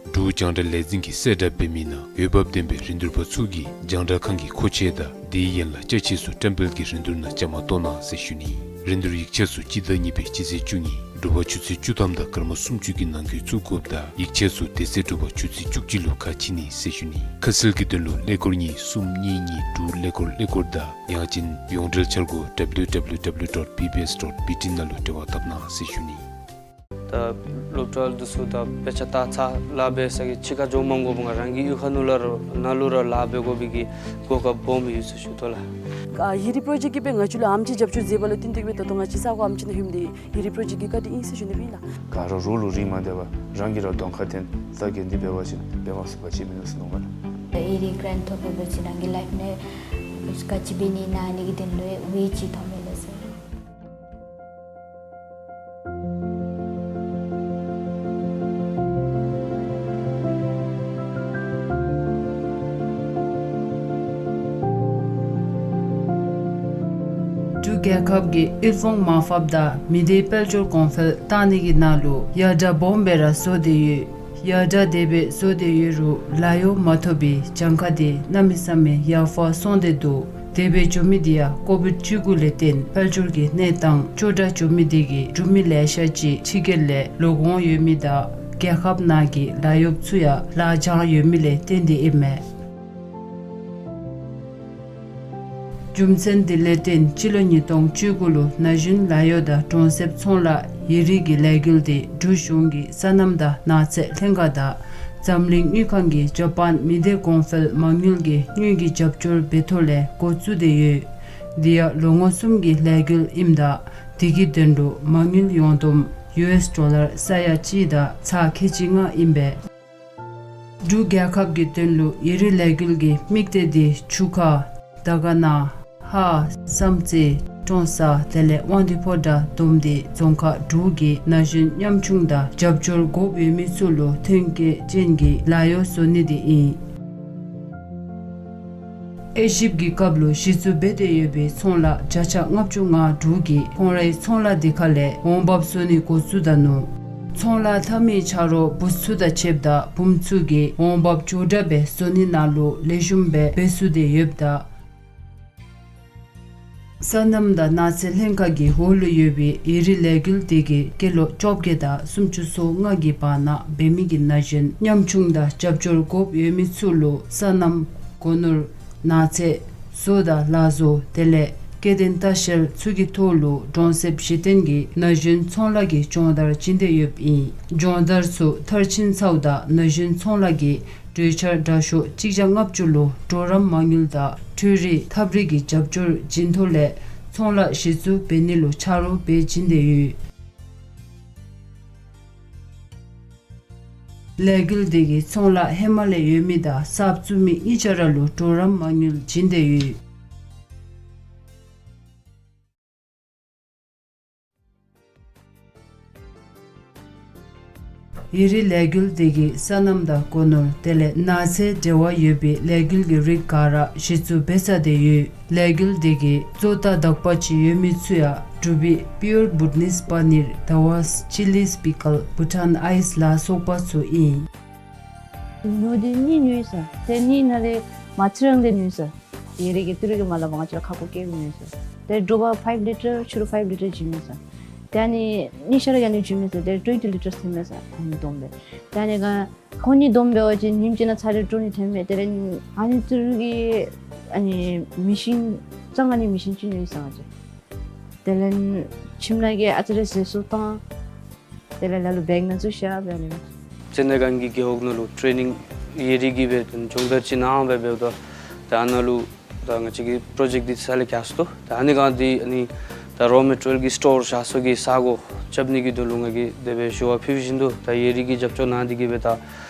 འབྲུག་རྒྱང་བསྒྲགས་ལས་འཛིན་གྱིས་གསལ་བསྒྲགས་འབད་མི་ནང་འོས་འབབ་ལྡན་པའི་རིན་བསྡུར་པ་ཚུ་གིས་རྒྱང་བསྒྲགས་ཁང་གི་མཁོ་ཆས་དང་དེའི་ཡན་ལག་ཅ་ཆས་ཚུ་བཀྲམ་སྤེལ་གྱི་རིན་བསྡུར་ནང་བཅའ་མར་གཏོགས་གནང་ཟེར་ཞུ་ནི། རིན་བསྡུར་ཡིག་ཆ་ཚུ་སྤྱི་ཟླ་གཉིས་པའི་སྤྱི་ཚེས་བཅུ་གཉིས་དྲོ་པ་ཆུ་ཚོད་བཅུ་ཐམ་དང་སྐར་མ་སུམ་ཅུ་གི་ནང་འཁོད་བཙུགས་དགོཔ་དང་ཡིག་ཆ་ཚུ་དེ་ཚེ་དྲོ་པ་ཆུ་ཚོད་བཅུ་གཅིག་ལུ་ཁ་ཕྱེ་ནི་ཟེར་ཞུ་ནི། ཁ་གསལ་གྱི་དོན་ལུ་ཀླད་ཀོར་གཉིས་གསུམ་གཉིས་གཉིས་དྲུག་ཀླད་ཀོར་ཀླད་ཀོར་དང་ཡང་ཅིན་ཡོངས་འབྲེལ་འཆར་སྒོ་W W W dot B B S dot B T ནང་ལུ་འབྲེལ་བ་འཐབ་གནང་ཟེར་ཞུ་ནི། ད་སློབ་གྲྭ་འདི་ཚུ་ད་དཔེ་ཆ་ད་ཚར་ལཱ་འབད་ས་གི་ཕྱི་ཁར་འགྱོ་མ་དགོ་པར་རང་གི་གཡུས་ཁ་ནང་ལུ་ར་ནང་ལུ་ར་ལཱ་འབད་དགོ་པའི་གི་གོ་སྐབས་སྦོམ་ཡོད་ཟེར་ཞུ་དོ་ལགས། ཨ་ཡི་རིགས་པྲོ་ཇེཀཊ་གིས་སྦེ་ང་བཅས་ལུ་ཨེམ་ཆི་རྒྱབ་སྐྱོར་མཛད་པ་ལུ་བརྟེན་ཏེ་སྦེ་ད་ལྟོ་ང་བཅས་ས་གོ་ཨེམ་ཆི་ནང་ལྷོདཔ་འདི་ཡི་རིགས་པྲོ་ཇེཀཊ་གི་བཀའ་དྲིན་ཨིན་ཟེར་ཞུ་ནི་ཨིན་ལགས། ག་ར་རོགས་ལུ་རིན་མ་བཏབ་པར་རང་གིས་ར་གདོང་ཁར་བསྟེན་ས་གི་འདི་འབད་བ་ཅིན་འབད་མ་ཚུགས་པ་ཅིག་མིན་འདུག་ཟེར་མནོཝ་མས་ལགས། ཨེ་རིགས་གྲན་ཐོབ་པའི་བར་ཅིག་རང་གི་ལའིཕ་ནང་ག་ཅི་འབད་ནི་ཨིན་ན་ཨ་ནི་གི་དོན་ལུ་ཝེ་ཅིག་ཐོབ་མས་ལགས་ཟེར། འབྲུག་རྒྱལ་ཁབ་ཀྱི་དབུལ་ཕོངས་མར་ཕབ་དང་མི་སྡེ་དཔལ་འབྱོར་གོང་འཕེལ་གཏང་ནི་གི་ནང་ལུ་ཡར་དྲག་སྦོམ་སྦེ་ར་བཟོ་སྟེ་ཡོད། ཡར་དྲག་དེ་སྦེ་བཟོ་སྟེ་ཡོད་རུང་ལཱ་གཡོག་མ་ཐོབ་པའི་གྱངས་ཁ་དེ་གནམ་མེད་ས་མེད་ཡར་འཕར་སོང་སྟེ་འདུག། དེ་སྦེ་འགྱོ་མི་དེ་ཡང་ཀོ་བིཌ་བཅུ་དགུ་ལས་བརྟེན་དཔལ་འབྱོར་གྱི་གནས་སྟངས་སྐྱོ་དྲགས་འགྱོ་མི་དེ་གིས་འབྲུག་མི་ལེ་ཤ་ཅིག་ཕྱི་རྒྱལ་ལས་ལོག་འོང་ཡོད་མི་དང་རྒྱལ་ཁབ་ནང་གི་ལཱ་གཡོགཔ་ཚུ་ཡང་ལཱ་འགྱངས་ཡོད་མི་ལས་བརྟེན་ཏེ་ཨིན་མས། རྒྱུ་མཚན་དེ་ལས་བརྟེན་སྤྱི་ལོ་ཉིས་སྟོང་བཅུ་དགུ་ལུ་ན་གཞོན་ལཱ་གཡོག་དང་གྲོང་གསེབ་ཚོང་ལཱ་ཡི་རིགས་ཀྱི་ལས་འགུལ་དེ་འབྲུག་གཞུང་གི་སོ་ནམ་དང་ནགས་ཚལ་ལྷན་ཁག་དང་འཛམ་གླིང་དངུལ་ཁང་གིས་ཇ་པཱན་མི་སྡེ་གོང་འཕེལ་མ་དངུལ་གྱི་དངུལ་གྱི་རྒྱབ་སྐྱོར་འབད་ཐོག་ལས་འགོ་བཙུགས་ཏེ་ཡོད། དེ་ཡང་ལོ་ངོ་གསུམ་གྱི་ལས་འགུལ་ཨིནམ་ད་དེ་གི་དོན་ལུ་མ་དངུལ་ཡོངས་བསྡོམས་ཡུ་ཨེསི་ཌོ་ལར་ས་ཡ་གཅིག་དང་ཚག་ཁལ་གཅིག་ལྔ་ཨིན་པས། འབྲུག་རྒྱལ་ཁབ་ཀྱི་དོན་ལུ་ཡི་རིགས་ལས་འགུལ་གྱི་དམིགས་གཏད་དེ་ཆུ་ཁ་དར་དཀར་ན་ཧཱ་བསམ་རྩེ་ཀྲོང་གསར་དེ་ལས་དབང་འདུས་ཕོ་བྲང་བསྡོམས་ཏེ་རྫོང་ཁག་དྲུག་གི་ན་གཞོན་ཉམ་ཆུང་དང་རྒྱབ་སྐྱོར་དགོཔ་ཡོད་མི་ཚུ་ལུ་ཐོན་སྐྱེད་ཅན་གྱི་ལཱ་གཡོག་བཟོ་ནི་དེ་ཨིན། དབྱེ་ཞིབ་ཀྱི་སྐབས་ལུ་གཞི་བཙུགས་འབད་དེ་ཡོད་པའི་ཚོང་ལཱ་བརྒྱ་ཆ་ལྔ་བཅུ་ང་དྲུག་གིས་ཁོང་རའི་ཚོང་ལཱ་དེ་ཁ་ལས་འོང་འབབ་བཟོ་ནི་འགོ་བཙུགས་ད་ནུག། ཚོང་ལཱ་འཐབ་མི་ཆ་རོགས་བུཚ་ཚུ་དང་ཕྱདཔ་ད་བུམོ་ཚུ་གིས་འོང་འབབ་མགྱོགས་དྲགས་སྦེ་བཟོ་ནི་ནང་ལུ་ལེགས་ཤོམ་སྦེ་འབད་ཚུགས་ཏེ་ཡོདཔ་ད། སོ་ནམ་དང་ནགས་ཚལ་ལྷན་ཁག་གི་འོག་ལུ་ཡོད་པའི་ཡི་རིགས་ལས་འགུལ་དེ་གིས་སྐྱེས་ལོ་བཅོ་བརྒྱད་དང་སུམ་ཅུ་སོ་ལྔ་གི་བར་ན་འབད་མི་གི་ན་གཞོན་ཉམ་ཆུང་དང་རྒྱབ་སྐྱོར་དགོཔ་ཡོད་མི་ཚུ་ལུ་སོ་ནམ་སྒོ་ནོར་ནགས་ཚལ་བཟོ་དང་ལག་བཟོ་དེ་ལས་སྐྱེ་ལྡན་ལྟ་བཤལ་ཚུ་གི་ཐོག་ལུ་གྲོང་གསེབ་གཞི་རྟེན་གྱི་ན་གཞོན་ཚོང་ལཱ་གི་སྦྱོང་བརྡར་བྱིན་ཏེ་ཡོདཔ་ཨིན། སྦྱོང་བརྡར་ཚུ་མཐར་ཕྱིན་ཚརཝ་ད་ན་གཞོན་ཚོང་ལཱ་གི་གྲོས་འཆར་དྲག་ཤོས་གཅིག་བརྒྱ་ལྔ་བཅུ་ལུ་གྲོགས་རམ་མ་དངུལ་དང་འཕྲུལ་རིག་ཐབས་རིག་གི་རྒྱབ་སྐྱོར་བྱིན་ཐོག་ལས་ཚོང་ལཱ་གཞི་བཙུགས་འབད་ནི་ལུ་ཆ་རོགས་འབད་བྱིན་ཏེ་ཡོད། ལས་འགུལ་དེ་གིས་ཚོང་ལཱ་ཧེ་མ་ལས་ཡོད་མི་དང་གསརཔ་བཙུགས་མི་གཉིས་ཆ་ར་ལུ་གྲོགས་རམ་མ་དངུལ་བྱིན་ཏེ་ཡོད། ཡི་རིགས་ལས་འགུལ་དེ་གིས་སོ་ནམ་དང་སྒོ་ནོར་དེ་ལས་ནགས་ཚལ་འབྲེལ་བ་ཡོད་པའི་ལས་འགུལ་གྱི་རིགས་ག་ར་གཞི་བཙུགས་འབད་ཚར་ཏེ་ཡོད། ལས་འགུལ་དེ་གིས་བཙོ་ཐག་དག་པ་ཅིག་ཡོད་མི་ཚུ་ཡང་འབྲུག་པའི་པིའུར་བུ་ཊ་ནིསི་པ་ནིར་ཟླ་བ་ཅི་ལིས་པི་ཀལ་བུ་ཊཱན་ཨའིས་ལ་སོགས་པ་ཚུ་ཨིན། ཉོ་དེ་གཉིས་ཉོ་ཡི་ཟེར། དེ་གཉིས་ནང་ལས་མ་ཚིག་རང་དེ་ཉོ་ཡི་ཟེར། ཡི་རིགས་ཀྱི་ཏི་རུ་གི་མ་ལ་བ་ང་བཅས་ལུ་ཁ་སྐོམ་སྐྱེཝ་མེད་ཟེར། ཏེ་དྲོ་པ་ཕའིབ་ལི་ཊར་ཕྱི་རུ་ཕའིབ་ལི་ཊར་བྱིན་མས་ཟེར། ཏེ་ཨ་ནི་གཉིས་ཆ་ར་ཨ་ནི་བྱིན་མས་ཟེར། ཏེ་ཊུ་ཝེན་ཊི་ལི་ཊར་ཐོན་མས་ཟེར། ཨ་ནི་བསྡོམས་སྦེ། ཏེ་ཨ་ནི་ག་ཁོང་གཉིས་བསྡོམས་འབད་བ་ཅིན་ཉིནམ་གཅིག་ནང་ཚར་རེ་དྲོ་ནི་ཐོན་མས། དེ་ལས་ཨ་ནི་ཏི་རུ་གི་ཨ་ནི་མེ་ཤིན་རྐྱང་ཨ་ནི་མེ་ཤིན་ཅིག་ཉོ་ཡི་ཟེར་ང་བཅས། དེ་ལས་ཁྱིམ་ནང་གི་ཨ་ཙི་རེ་ཟད་སོང་བཏང་། དེ་ལས་ལ་ལུ་བེག་ནང་བཙུགས་བཞག་སྦེ་ཨ་ནི། ཙན་དན་སྒང་གི་རྒེད་འོག་ནང་ལུ་ཊེ་ནིང་ཡི་རིགས་ཀྱི་སྦེ་སྦྱོང་བརྡར་ཅིག་གནང་སྦེ་འབདཝ་ད་ད་ཨ་ནཱ་ལུ་ད་ང་བཅས་ཀྱི་པྲོ་ཇེཀཊ་འདི་ས་ལས་རྒྱས་སོང་འདུག། ད་ཨ་ནི་སྒང་འདི་ཨ་ནི་ད་རོ་མེ་ཊི་རི་ཡལ་གྱི་སི་ཊོར་བཞག་ས་གི་ས་གོ་རྐྱབ་ནི་གི་དོན་ལུ་ང་གིས་དེ་སྦེ་ཞུ་བ་ཕུལ་བཞིན་དུ་ད་ཡི་རིགས་ཀྱི་རྒྱབ་སྐྱོར་གནང་འདི་གིས་སྦེ་ད་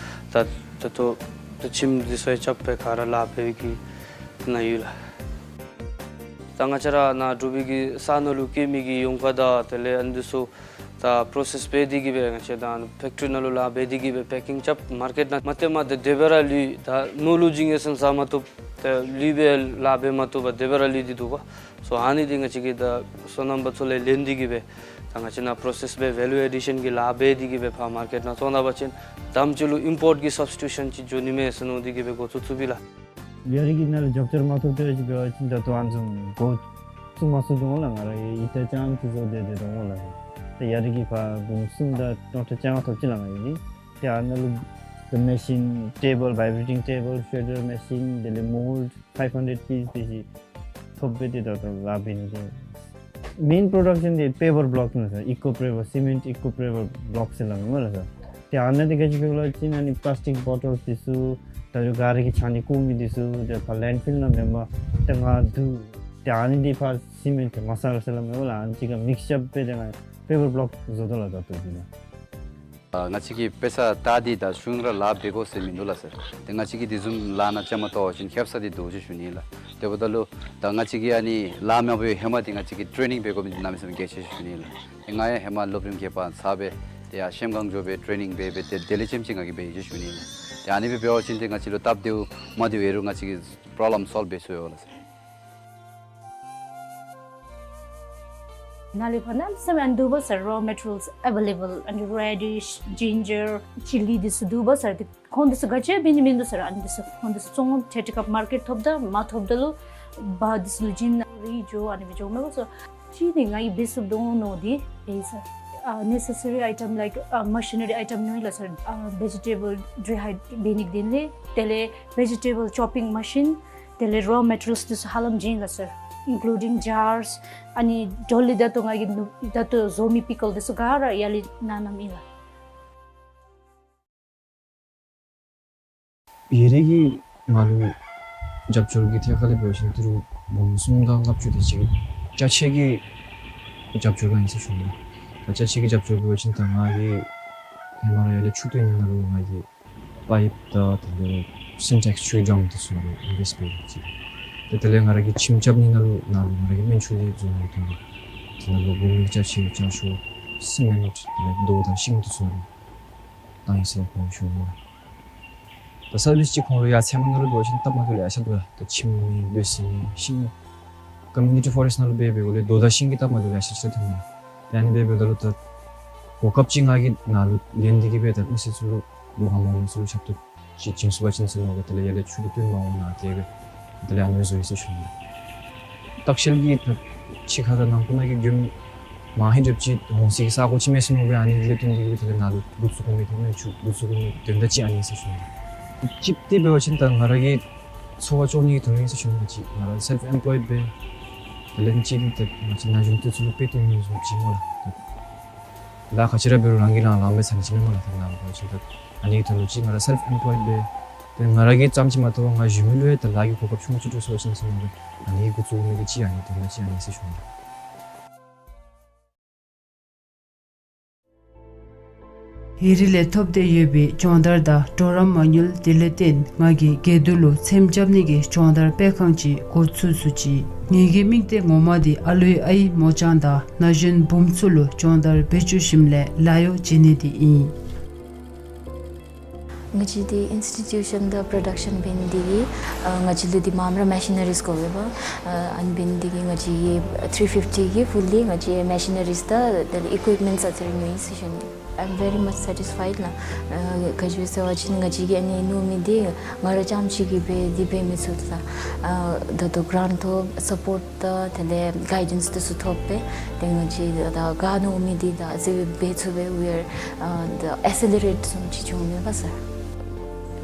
ད་ད་ལྟོ་ད་ཁྱིམ་འདི་ཚུ་ཡང་རྐྱབ་སྦེ་ག་ར་ལཱ་འབད་བའི་གི་ནང་ཡོད་ལགས། ད་ང་བཅས་ར་ནཱ་འབྲུག་པའི་གི་ས་ནང་ལུ་སྐྱེ་མི་གི་ཡོང་ཁ་དང་དེ་ལས་ཨ་ནི་འདི་ཚུ་ད་པོརོ་སེསི་འབད་དེ་གི་སྦེ་ང་བཅས་ད་ཕེཀ་ཊི་རི་ནང་ལུ་ལཱ་འབད་དེ་གི་སྦེ་པེ་ཀིང་རྐྱབ་མར་ཀེཊ་ནང་མ་སྟེར་མ་ད་དེ་སྦེ་ར་ལུས། ད་ནོར་ལུ་བྱིན་ཡི་ཟེར་ཟ་མ་བཏུབ། ད་ལུས་སྦེ་ལཱ་འབད་མ་བཏུབ་པར་དེ་སྦེ་ར་ལུས་ཏེ་འདུག་གོ། སོ་ཨ་ནི་འདི་ང་བཅས་ཀྱིས་ད་སོ་ནམ་པ་ཚུ་ལས་ལེན་ཏེ་གི་སྦེ་ད་ང་བཅས་ནཱ་པོརོ་སེསི་འབད་ཝེ་ལུ་ཨེ་ཌི་ཤཱན་གྱི་ལཱ་འབད་དེ་གི་སྦེ་ཕར་མར་ཀེཊ་ནང་བཙོང་ད་པ་ཅིན་དམ་ཅིག་ལུ་ཨིམ་པོརཊ་གི་སབ་སི་ཊི་ཊུ་ཤཱན་ཅིག་འགྱོ་ནི་མས་ཟེར་མནོ་སྟེ་གི་སྦེ་འགོ་བཙུགས་བཙུགསཔ་ཨིན་ལགས། ཡ་རིགས་ཀྱི་ནང་ལུ་རྒྱབ་སྐྱོར་མ་ཐོབ་སྟེ་འབད་བ་ཅིན་ད་ལྟོ་ཨ་ནི་བཟུམ་འགོ་བཙུགས་མ་ཚུགས་དོ་འོང་ལགས། ང་ར་གིས་ཨི་ཊ་རྐྱངམ་ཅིག་བཟོ་སྟེ་སྡོད་དོ་འོང་ལགས། ཏེ་ཡ་རིགས་ཀྱི་ཕར་འབུམ་གསུམ་དང་སྟོང་ཕྲག་བཅོ་ལྔ་ཐོབ་ཅི་ལགས་ང་གིས། ཏེ་ཨ་ནཱ་ལུ་ད་མེ་ཤིན་ཊེ་བཱལ་བའི་བྲེ་ཊིང་ཊེ་བཱལ་ཤྲེ་ཌར་མེ་ཤིན་དེ་ལས་མོལཌ་ཕའིབ་ཧན་ཌེཌ་པིས་དེ་ཅིག་ཐོབ་སྦེ་ཏེ་ད་ལྟོ་ལཱ་འབད་ནི་དེ། མེན་པྲོ་ཌག་ཤཱན་འདི་པེ་པར་བི་ལོཀ་ཨིན་ལགས། ཨི་ཀོ་པེ་པར་སི་མེནཊ་ཨི་ཀོ་པེ་པར་བི་ལོཀ་ཟེར་སླབ་མས་ལགས་སོ། ཏེ་ཨ་ནཱ་འདི་ག་ཅི་འབད་བ་ཅིན་ཨ་ནི་པི་ལཱསི་ཊིཀ་བོ་ཊལ་འདི་ཚུ་ད་རུང་ག་ར་གིས་ཆ་ནི་བཀོ་མི་འདི་ཚུ་ཏེ་ཕར་ལེནཌ་ཕིལ་ནང་མེན་པར་ཏེ་ང་བསྡུ། ཏེ་ཨ་ནི་འདི་ཕར་སི་མེནཊ་མ་སཱ་ལ་ཟེར་སླབ་མས་ལགས། ཨ་ནི་ཅིག་ཁར་མིགསི་ཅར་འབད་དེ་ང་པེ་པར་བི་ལོཀ་བཟོ་དོ་ལགས་ད་ལྟོ་འདི་ནང་། ཨ་ང་བཅས་ཀྱིས་དཔེ་ཆ་ལྟ་སྟེ་ད་གཞུང་ར་ལཱ་འབད་དགོ་ཟེར་མིན་འདུག་ལགས་སོ། ཏེ་ང་བཅས་ཀྱིས་དེ་བཟུམ་ལཱ་ནང་བཅའ་མར་གཏོགས་པ་ཅིན་ཁེབ་ས་འདི་འདུག་ཅེས་ཞུ་ནི་ལགས། དེ་འབདཝ་ད་ལུ་ད་ང་བཅས་ཀྱིས་ཨ་ནི་ལཱ་མ་འབད་བའི་ཧེ་མ་འདི་ང་བཅས་ཀྱིས་ཊེ་ནིང་འབད་དགོ་མི་འདི་གནམ་མེད་ས་མེད་གལ་ཆེ་ཞུ་ནི་ལགས། ཏེ་ང་ཡང་ཧེ་མ་སློབ་རིམ་བརྒྱད་པ་ཚར་སྦེ་ཏེ་ཡར་གཤམ་གངས་ལྗོངས་སྦེ་ཊེ་ནིང་འབད་སྦེ་ཏེ་དེ་ལས་ལྕེམ་ཅིག་ང་གིས་འབད་ཡི་ཅེས་ཞུ་ནི་ལགས། ཏེ་ཨ་ནི་སྦེ་འབད་བ་ཅིན་ཏེ་ང་བཅས་ལུ་སྟབས་བདེཝ་མ་བདེཝ་ཨིན་རུང་ང་བཅས་ཀྱིས་པྲོབ་ལེམ་སོལབ་འབད་ཚུགས་ཡོད་ལགས་སོ། ནཱ་ལས་ཕར་གནམ་མེད་ས་མེད་ཨ་ནི་འདུག་པ་ཟེར། རོ་མེ་ཊི་རི་ཡལསི་ཨེ་ཝེ་ལེ་བཱལ། ཨ་ནི་རེ་ཌིཤ་ཇིན་ཇར་ཅི་ལི་འདི་ཚུ་འདུག་པ་ཟེར། ཏེ་ཁོང་འདི་ཚུ་ག་ཅི་འབད་ནི་མིན་འདུག་ཟེར། ཨ་ནི་འདི་ཚུ་ཁོང་འདི་ཚུ་བཙོང་ཏེ་ཏེ་ཀ་མར་ཀེཊ་ཐོབ་ད་མ་ཐོབ་ད་ལུ་བ་འདི་ཚུ་ལུ་བྱིན་ནཱ་རེ་འགྱོ་ཨ་ནི་སྦེ་འགྱོཝ་མས་པ་ཟེར། ཅིག་འདི་ང་གིས་འབད་ཚུགས་དོ་མནོ་སྟེ་འབད་ཡི་ཟེར། ཨ་ནེ་སེ་སི་རི་ཨའི་ཊེམ་ལའིཀ་ཨ་མ་ཤི་ན་རི་ཨའི་ཊེམ་ནང་ལགས་སོ། ཨ་བེ་ཇི་ཊེ་བཱལ་ཌི་རའི་ཧའིཌ་འབད་ནི་དེ་ལས་དེ་ལས་བེ་ཇི་ཊེ་བཱལ་ཅོ་པིང་མ་ཤིན་དེ་ལས་རོ་མེ་ཊི་རི་ཡལསི་འདི་ཚུ་ཧ་ལམ་བྱིན་ཡི་ལགས་སོ། ཨིན་ཀུ་ལུ་ཌིང་ཇརསི། ཨ་ནི་དོ་ལི་ད་ལྟོ་ང་གིས་ད་ལྟོ་བཟོ་མི་པི་ཀལ་འདི་ཚུ་ག་ར་ཡར་ལས་ནཱ་བསྣམས་ཡི་ལགས། ཡ་རིགས་ཀྱིས་ང་ལུ་རྒྱབ་སྐྱོར་གྱི་ཐད་ཁར་ལས་འབད་བ་ཅིན་ཏི་རུ་འབུམ་གསུམ་དང་ལྔ་བཅུ་དེ་ཅིག་ཅ་ཆས་ཀྱི་རྒྱབ་སྐྱོར་གནང་ཡི་ཟེར་ཞུ་ནི། ད་ཅ་ཆས་ཀྱི་རྒྱབ་སྐྱོར་འབད་བ་ཅིན་ད་ང་གིས་ཧེ་མ་ར་ཡར་ལས་ཆུ་བཏོན་ནི་ནང་ལུ་ང་གིས་པའིཔ་དང་དེ་ལས་སིན་ཊེགསི་ཆུའི་ཌམ་འདི་ཚུ་ནང་ལུ་ཨིན་བེསཊ་འབད་ཡི་ཅིག། ཏེ་དེ་ལས་ང་ར་གིས་ཁྱིམ་རྐྱབ་ནི་ནང་ལུ་ནཱ་ལུ་ང་ར་གིས་སྨན་ཆུ་ལས་བཟོ་ནི་དོན་ལུ་དེ་ནང་ལུ་འབུམ་ཅ་ཆས་ཅ་ཤོག་སི་མེནཊ་དེ་ལས་རྡོ་དང་ཤིང་འདི་ཚུ་ནང་ལུ་བཏང་ཡི་ཟེར་ཞུ་ནི་ལགས། ད་སར་བིསི་ཅིག་ཁོང་ལུ་ཡར་ཚལ་མ་ནང་ལུ་འབད་བ་ཅིན་སྟབས་མ་བདེཝ་ལེ་ཤ་འདུག་ལགས། ད་ཁྱིམ་མེད་ལུས་སེམས་མེད་ཤིང་ཀོ་མིའུ་ནི་ཊི་ཕོ་རེསཊ་ནང་ལུ་འབད་འབདཝ་ལས་རྡོ་དང་ཤིང་གི་སྟབས་མ་བདེཝ་ལེ་ཤ་ཅིག་ར་ཐོན་ནི། ཏེ་ཨ་ནི་འབད་འབདཝ་ད་ལུ་ད་གོ་སྐབས་ཅིག་ང་གིས་ནཱ་ལུ་ལེན་ཏེ་གི་སྦེ་ད་མི་སེར་ཚུ་ལུ་ལོ་ཧ་མ་ལོ་ཚུ་ལུ་ཞབས་ཏོག་ཅིག་བྱིན་ཚུགས་པ་ཅིན་ཟེར་མནོ་སྦེ་དེ་ལས་ཡར་ལས་ཆུ་གི་བཏོན་མ་འོང་ན་དེ་སྦེ་དེ་ལས་ཨ་ནི་བཟོ་ཡི་ཟེར་ཞུ་ནི། ལྟ་བཤལ་གྱི་ད་ཕྱི་ཁ་དང་ནང་ཁུལ་ནང་གི་མགྱོནམ་མ་ཧེ་འདྲཝ་ཅིག་འོང་སའི་གི་ས་གོ་ཅིག་མེད་ཟེར་མནོ་སྦེ་ཨ་ནི་ལས་བརྟེན་ཏེ་གི་སྦེ་དེ་ལས་ནཱ་ལུ་འགོ་བཙུགས་དགོ་མི་དེ་མེན་ཆུ་འགོ་བཙུགས་དགོ་མི་དོན་དག་ཅིག་ཨ་ནི་ཟེར་ཞུ་ནི། གཅིག་འདི་འབད་བ་ཅིན་ད་ང་ར་གི་འཚོ་བ་སྐྱོང་ནི་གི་དོན་ལུ་ཨིན་ཟེར་ཞུ་ནི། གཅིག་ང་ར་སེལཕ་ཨེམ་པོལོའིཌ་སྦེ་དེ་ལས་གཅིག་འདི་ད་ང་བཅས་ན་གཞོན་འདི་ཚུ་ལུ་དཔེ་སྟོན་མི་བཟུམ་ཅིག་སྨོ་ལགས། ལཱ་ག་ཅི་ར་འབད་རུང་རང་གིས་རང་ལཱ་འབད་ཚར་ནི་ཅིག་མེན་སྨོ་ལགས། ད་ནཱ་འབད་བ་ཅིན་ད་ཨ་ནི་གི་དོན་ལུ་ཅིག་ང་ར་སེལཕ་ཨེམ་པོལོའིཌ་སྦེ་ཏེ་ང་ར་གིས་ཙམ་ཅིག་མ་གཏོགས་ང་གཞན་མི་ལུ་ཡང་ད་ལཱ་གི་གོ་སྐབས་ཆུང་ཀུ་ཅིག་སྤྲོད་ཚུགས་པ་ཅིན་ཟེར་མནོ་སྦེ་ཨ་ནི་འགོ་བཙུགས་མི་འདི་ཅིག་ཨ་ནི་དོན་དག་ཅིག་ཨ་ནི་ཟེར་ཞུ་ནི། ཡ་རིགས་ལས་ཐོབ་སྟེ་ཡོད་པའི་སྦྱོང་བརྡར་དང་གྲོགས་རམ་མ་དངུལ་དེ་ལས་བརྟེན་ང་གིས་དགེ་འདུན་ལུ་ཚེམ་རྐྱབ་ནི་གི་སྦྱོང་བརྡར་སྤེལ་ཁང་ཅིག་འགོ་བཙུགས་ཚུགས་ཅི། ངེ་གི་དམིགས་གཏད་ངོ་མ་འདི་ཨ་ལུའི་ཨའི་མོ་ཅང་དང་ན་གཞོན་བུམོ་ཚུ་ལུ་སྦྱོང་བརྡར་འབད་བཅུག་ཞིནམ་ལས་ལཱ་གཡོག་བྱིན་ནི་འདི་ཨིན། ང་བཅས་འདི་ཨིནསི་ཊི་ཊུ་ཤཱན་དང་པྲོ་ཌག་ཤཱན་འབད་ནི་འདི་གིས་ཨ་ང་བཅས་ལུ་འདི་མངམ་ར་མེ་ཤི་ནི་རིསི་དགོ་པས་པ། ཨ་ཨ་ནི་འབད་ནི་འདི་གིས་ང་བཅས་ཀྱིས་ཐི་རི་ཕིཕ་ཊི་གི་ཕུལ་ལི་ང་བཅས་མེ་ཤི་ནི་རིསི་དང་དེ་ལས་ཨི་ཀུའིཔ་མེནཊསི་ཨ་ཙི་རེ་ཉོ་ཡི་ཟེར་ཞུ་ནི། I'm very much satisfied ལགས། ཨ་ག་ཅི་སྦེ་ཟེར་བ་ཅིན་ང་བཅས་ཀྱིས་ཨ་ནི་ཉོ་མི་འདི་ང་ར་རྐྱངམ་ཅིག་གིས་འབད་འདི་འབད་མི་ཚུགས་ལགས། ཨ་ད་ལྟོ་གྲཱནཊ་ཐོབ་སཔོརཊ་དང་དེ་ལས་གའི་ཌེནསི་འདི་ཚུ་ཐོབ་སྦེ་ཏེ་ང་བཅས་ད་ག་ཉོ་མི་འདི་ད་ཨ་ཙི་འབད་ཚུགས་པས། We are ཨ་ད་ཨེ་སི་ལི་རེཊ་བཟུམ་ཅིག་བྱུང་མས་པ་སར།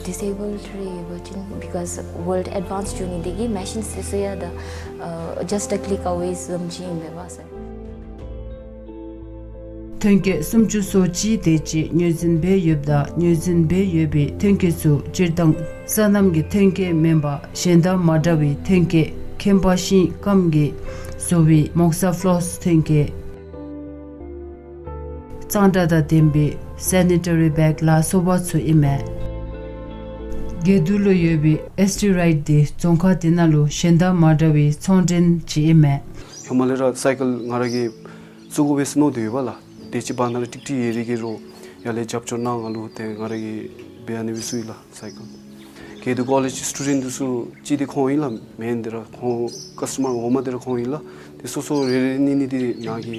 ཌིསེ་བཱལཌ་རེ་ཡོད་པ་ཅིན་because world advance འགྱོ་ནི་འདི་གིས་མེ་ཤིནསི་འདི་ཚུ་ཡང་ད་ཨ་just a click away བཟུམ་ཅིག་ཨིན་པས་པ་སར། ཐོན་སྐྱེད་སུམ་ཅུ་སོ་གཅིག་དེ་ཅིག་ངོས་འཛིན་འབད་ཡོདཔ་ད་ངོས་འཛིན་འབད་ཡོད་པའི་ཐོན་སྐྱེད་ཚུ་སྤྱིར་བཏང་སོ་ནམ་གྱི་ཐོན་སྐྱེད་མེན་པར་གཞན་དང་མ་འདྲ་བའི་ཐོན་སྐྱེད་ཁྱད་པར་ཤིང་སྐམ་གྱིས་བཟོ་བའི་མོག་ས་ཕློསི་ཐོན་སྐྱེད། གཙང་སྦྲ་དང་ལྡན་པའི་སེ་ནི་ཊ་རི་བེག་ལ་སོགས་པ་ཚུ་ཨིན་མས། དགེ་འདུན་ལུ་ཡོད་པའི་ཨེསི་ཊི་རའིཊ་འདི་རྫོང་ཁག་འདི་ནང་ལུ་གཞན་དང་མ་འདྲ་བའི་ཚོང་འབྲེལ་ཅིག་ཨིན་མས། ཧེ་མ་ལས་ར་སའི་ཀལ་ང་ར་གིས་བཙུགས་དགོ་པས་ཟེར་མནོ་སྟེ་ཡོད་པ་ལགས། དེ་ཅིག་འབག་ནི་ར་ཀྲིག་ཀྲི་ཡོད་རིགས་ཀྱིས་རོགས་ཡར་ལས་རྒྱབ་སྐྱོར་གནང་ང་ལུ། ཏེ་ང་ར་གིས་འབད་ཨ་ནི་སྦེ་བཙུགས་ཡི་ལགས་སའི་ཀལ། དགེ་འདུན་ཀོ་ལེཇ་སི་ཊུ་ཌེནཊ་འདི་ཚུ་གཅིག་འདི་ཁོང་ཨིན་ལགས། མེན་འདི་ར་ཁོང་ཀསི་ཊ་མར་ངོ་མ་འདི་ར་ཁོང་ཨིན་ལགས། ཏེ་སོ་སོ་རེ་རེ་གཉིས་གཉིས་འདི་ནཱ་གི་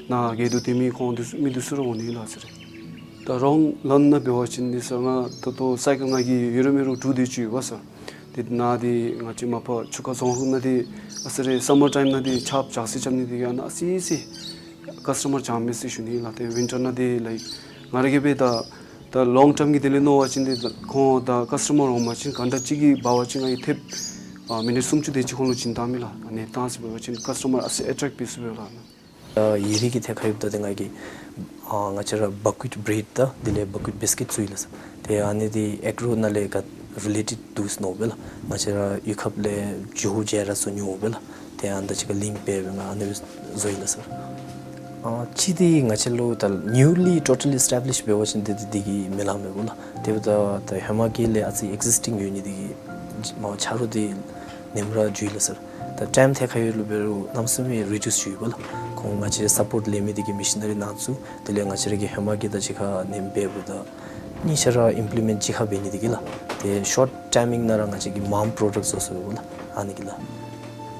ནཱ་དགེ་འདུན་སྡེ་མི་ཁོང་འདི་ཚུ་མི་འདི་ཚུ་ར་འོང་ནི་ལགས་ཟེར། ད་རོང་ལཱན་ནང་འབད་བ་ཅིན་འདི་ས་ང་ད་ལྟོ་སའི་ཀལ་ང་གིས་ཡོད་རུང་མེད་རུང་དྲུག་དེ་ཅིག་ཡོད་པ་ས། ཏེ་ནཱ་འདི་ང་བཅས་མ་པ་ཆུ་ཁ་རྫོང་ཁག་ནང་འདི་ཨ་ཙི་རེ་སམ་མར་ཊའིམ་ནང་འདི་ཆརཔ་ཇག་སི་རྐྱབ་ནི་འདི་གིས་ཨ་ནཱ་ཨ་ཙི་ཅིག་ཀསི་ཊ་མར་ཙམ་མེད་ཟེར་ཞུ་ནི་ལགས། ཏེ་ཝིན་ཊར་ནང་འདི་ལའིཀ་ང་ར་གིས་འབད་ད་ད་ལོང་ཊརམ་གྱི་དོན་ལས་མནོ་བ་ཅིན་འདི་ཁོང་ད་ཀསི་ཊ་མར་འོང་པ་ཅིན་གཱན་ཊ་གཅིག་གིས་འབག་པ་ཅིན་ང་གིས་ཐེབས་ཨ་མི་ནིཊ་སུམ་ཅུ་དེ་ཅིག་ཁོང་ལུ་བྱིན་བཏང་མས་ལགས། ཨ་ནི་གཏང་ཟེར་འབད་བ་ཅིན་ཀསི་ཊ་མར་ཨ་ཙི་ཨེ་ཊེཀཊ་འབད་ཚུགས་པས་ལགས། ཨ་ཡི་རིགས་ཀྱི་ཐད་ཁར་ཡོདཔ་ད་ཏེ་ང་གིས་ཨ་ང་བཅས་ར་བཀ་ཝིཊ་བྲེཌ་དང་དེ་ལས་བཀ་ཝིཊ་བིསི་ཀིཊ་བཙུགས་ཡི་ལགས་སོ། ཏེ་ཨ་ནི་འདི་ཨེག་རོ་ནང་ལས་ག་རི་ལེ་ཊེཌ་འདུག་ཟེར་མནོཝ་སྦེ་ལགས། ང་བཅས་ར་གཡུས་ཁབ་ལས་བྱོཝ་བྱས་ར་བཟོ་ནི་འོང་སྦེ་ལགས། ཏེ་ཨ་ནི་དང་གཅིག་ཁར་ལིངཀ་འབད་སྦེ་ང་ཨ་ནི་སྦེ་བཟོ་ཡི་ལགས་སོ། ཨ་གཅིག་འདི་ང་བཅས་ལུ་ད་ནིའུ་ལི་ཊོ་ཊལ་ཨེསི་ཊེབ་ལིཤ་འབད་བ་ཅིན་འདི་འདི་འདི་གིས་མི་ལང་མས་པ་ལགས། དེ་འབདཝ་ད་ད་ཧེ་མ་གི་ལས་ཨ་ཙི་ཨེག་ཟིསི་ཊིང་ཡོད་ནི་འདི་གིས་མ་ཆ་རོགས་འདི་ནེམ་ར་འགྱོ་ཡི་ལགས་སོ། ད་ཊའིམ་ཐད་ཁར་ཡོད་ལུ་འབད་རུང་གནམ་མེད་ས་མེད་རི་ཌིའུསི་འགྱོ་ཡི་པ་ལགས། ཁོང་ང་བཅས་སཔོརཊ་ལེན་མི་འདི་གིས་མེ་ཤི་ནི་རི་ནང་བཙུགས། དེ་ལས་ང་བཅས་ར་གིས་ཧེ་མ་གི་དང་གཅིག་ཁར་ནེམ་འབདཝ་ད་གཉིས་ཆ་ར་ཨིམ་པི་ལི་མེནཊ་གཅིག་ཁར་འབད་ནི་འདི་གིས་ལགས། ཏེ་ཤོཊ་ཊའིམ་ནང་ར་ང་བཅས་ཀྱིས་མངམ་པྲོ་ཌཀཊ་བཟོ་ཚུགས་པས་ལགས། ཨ་ནི་གིས་ལགས།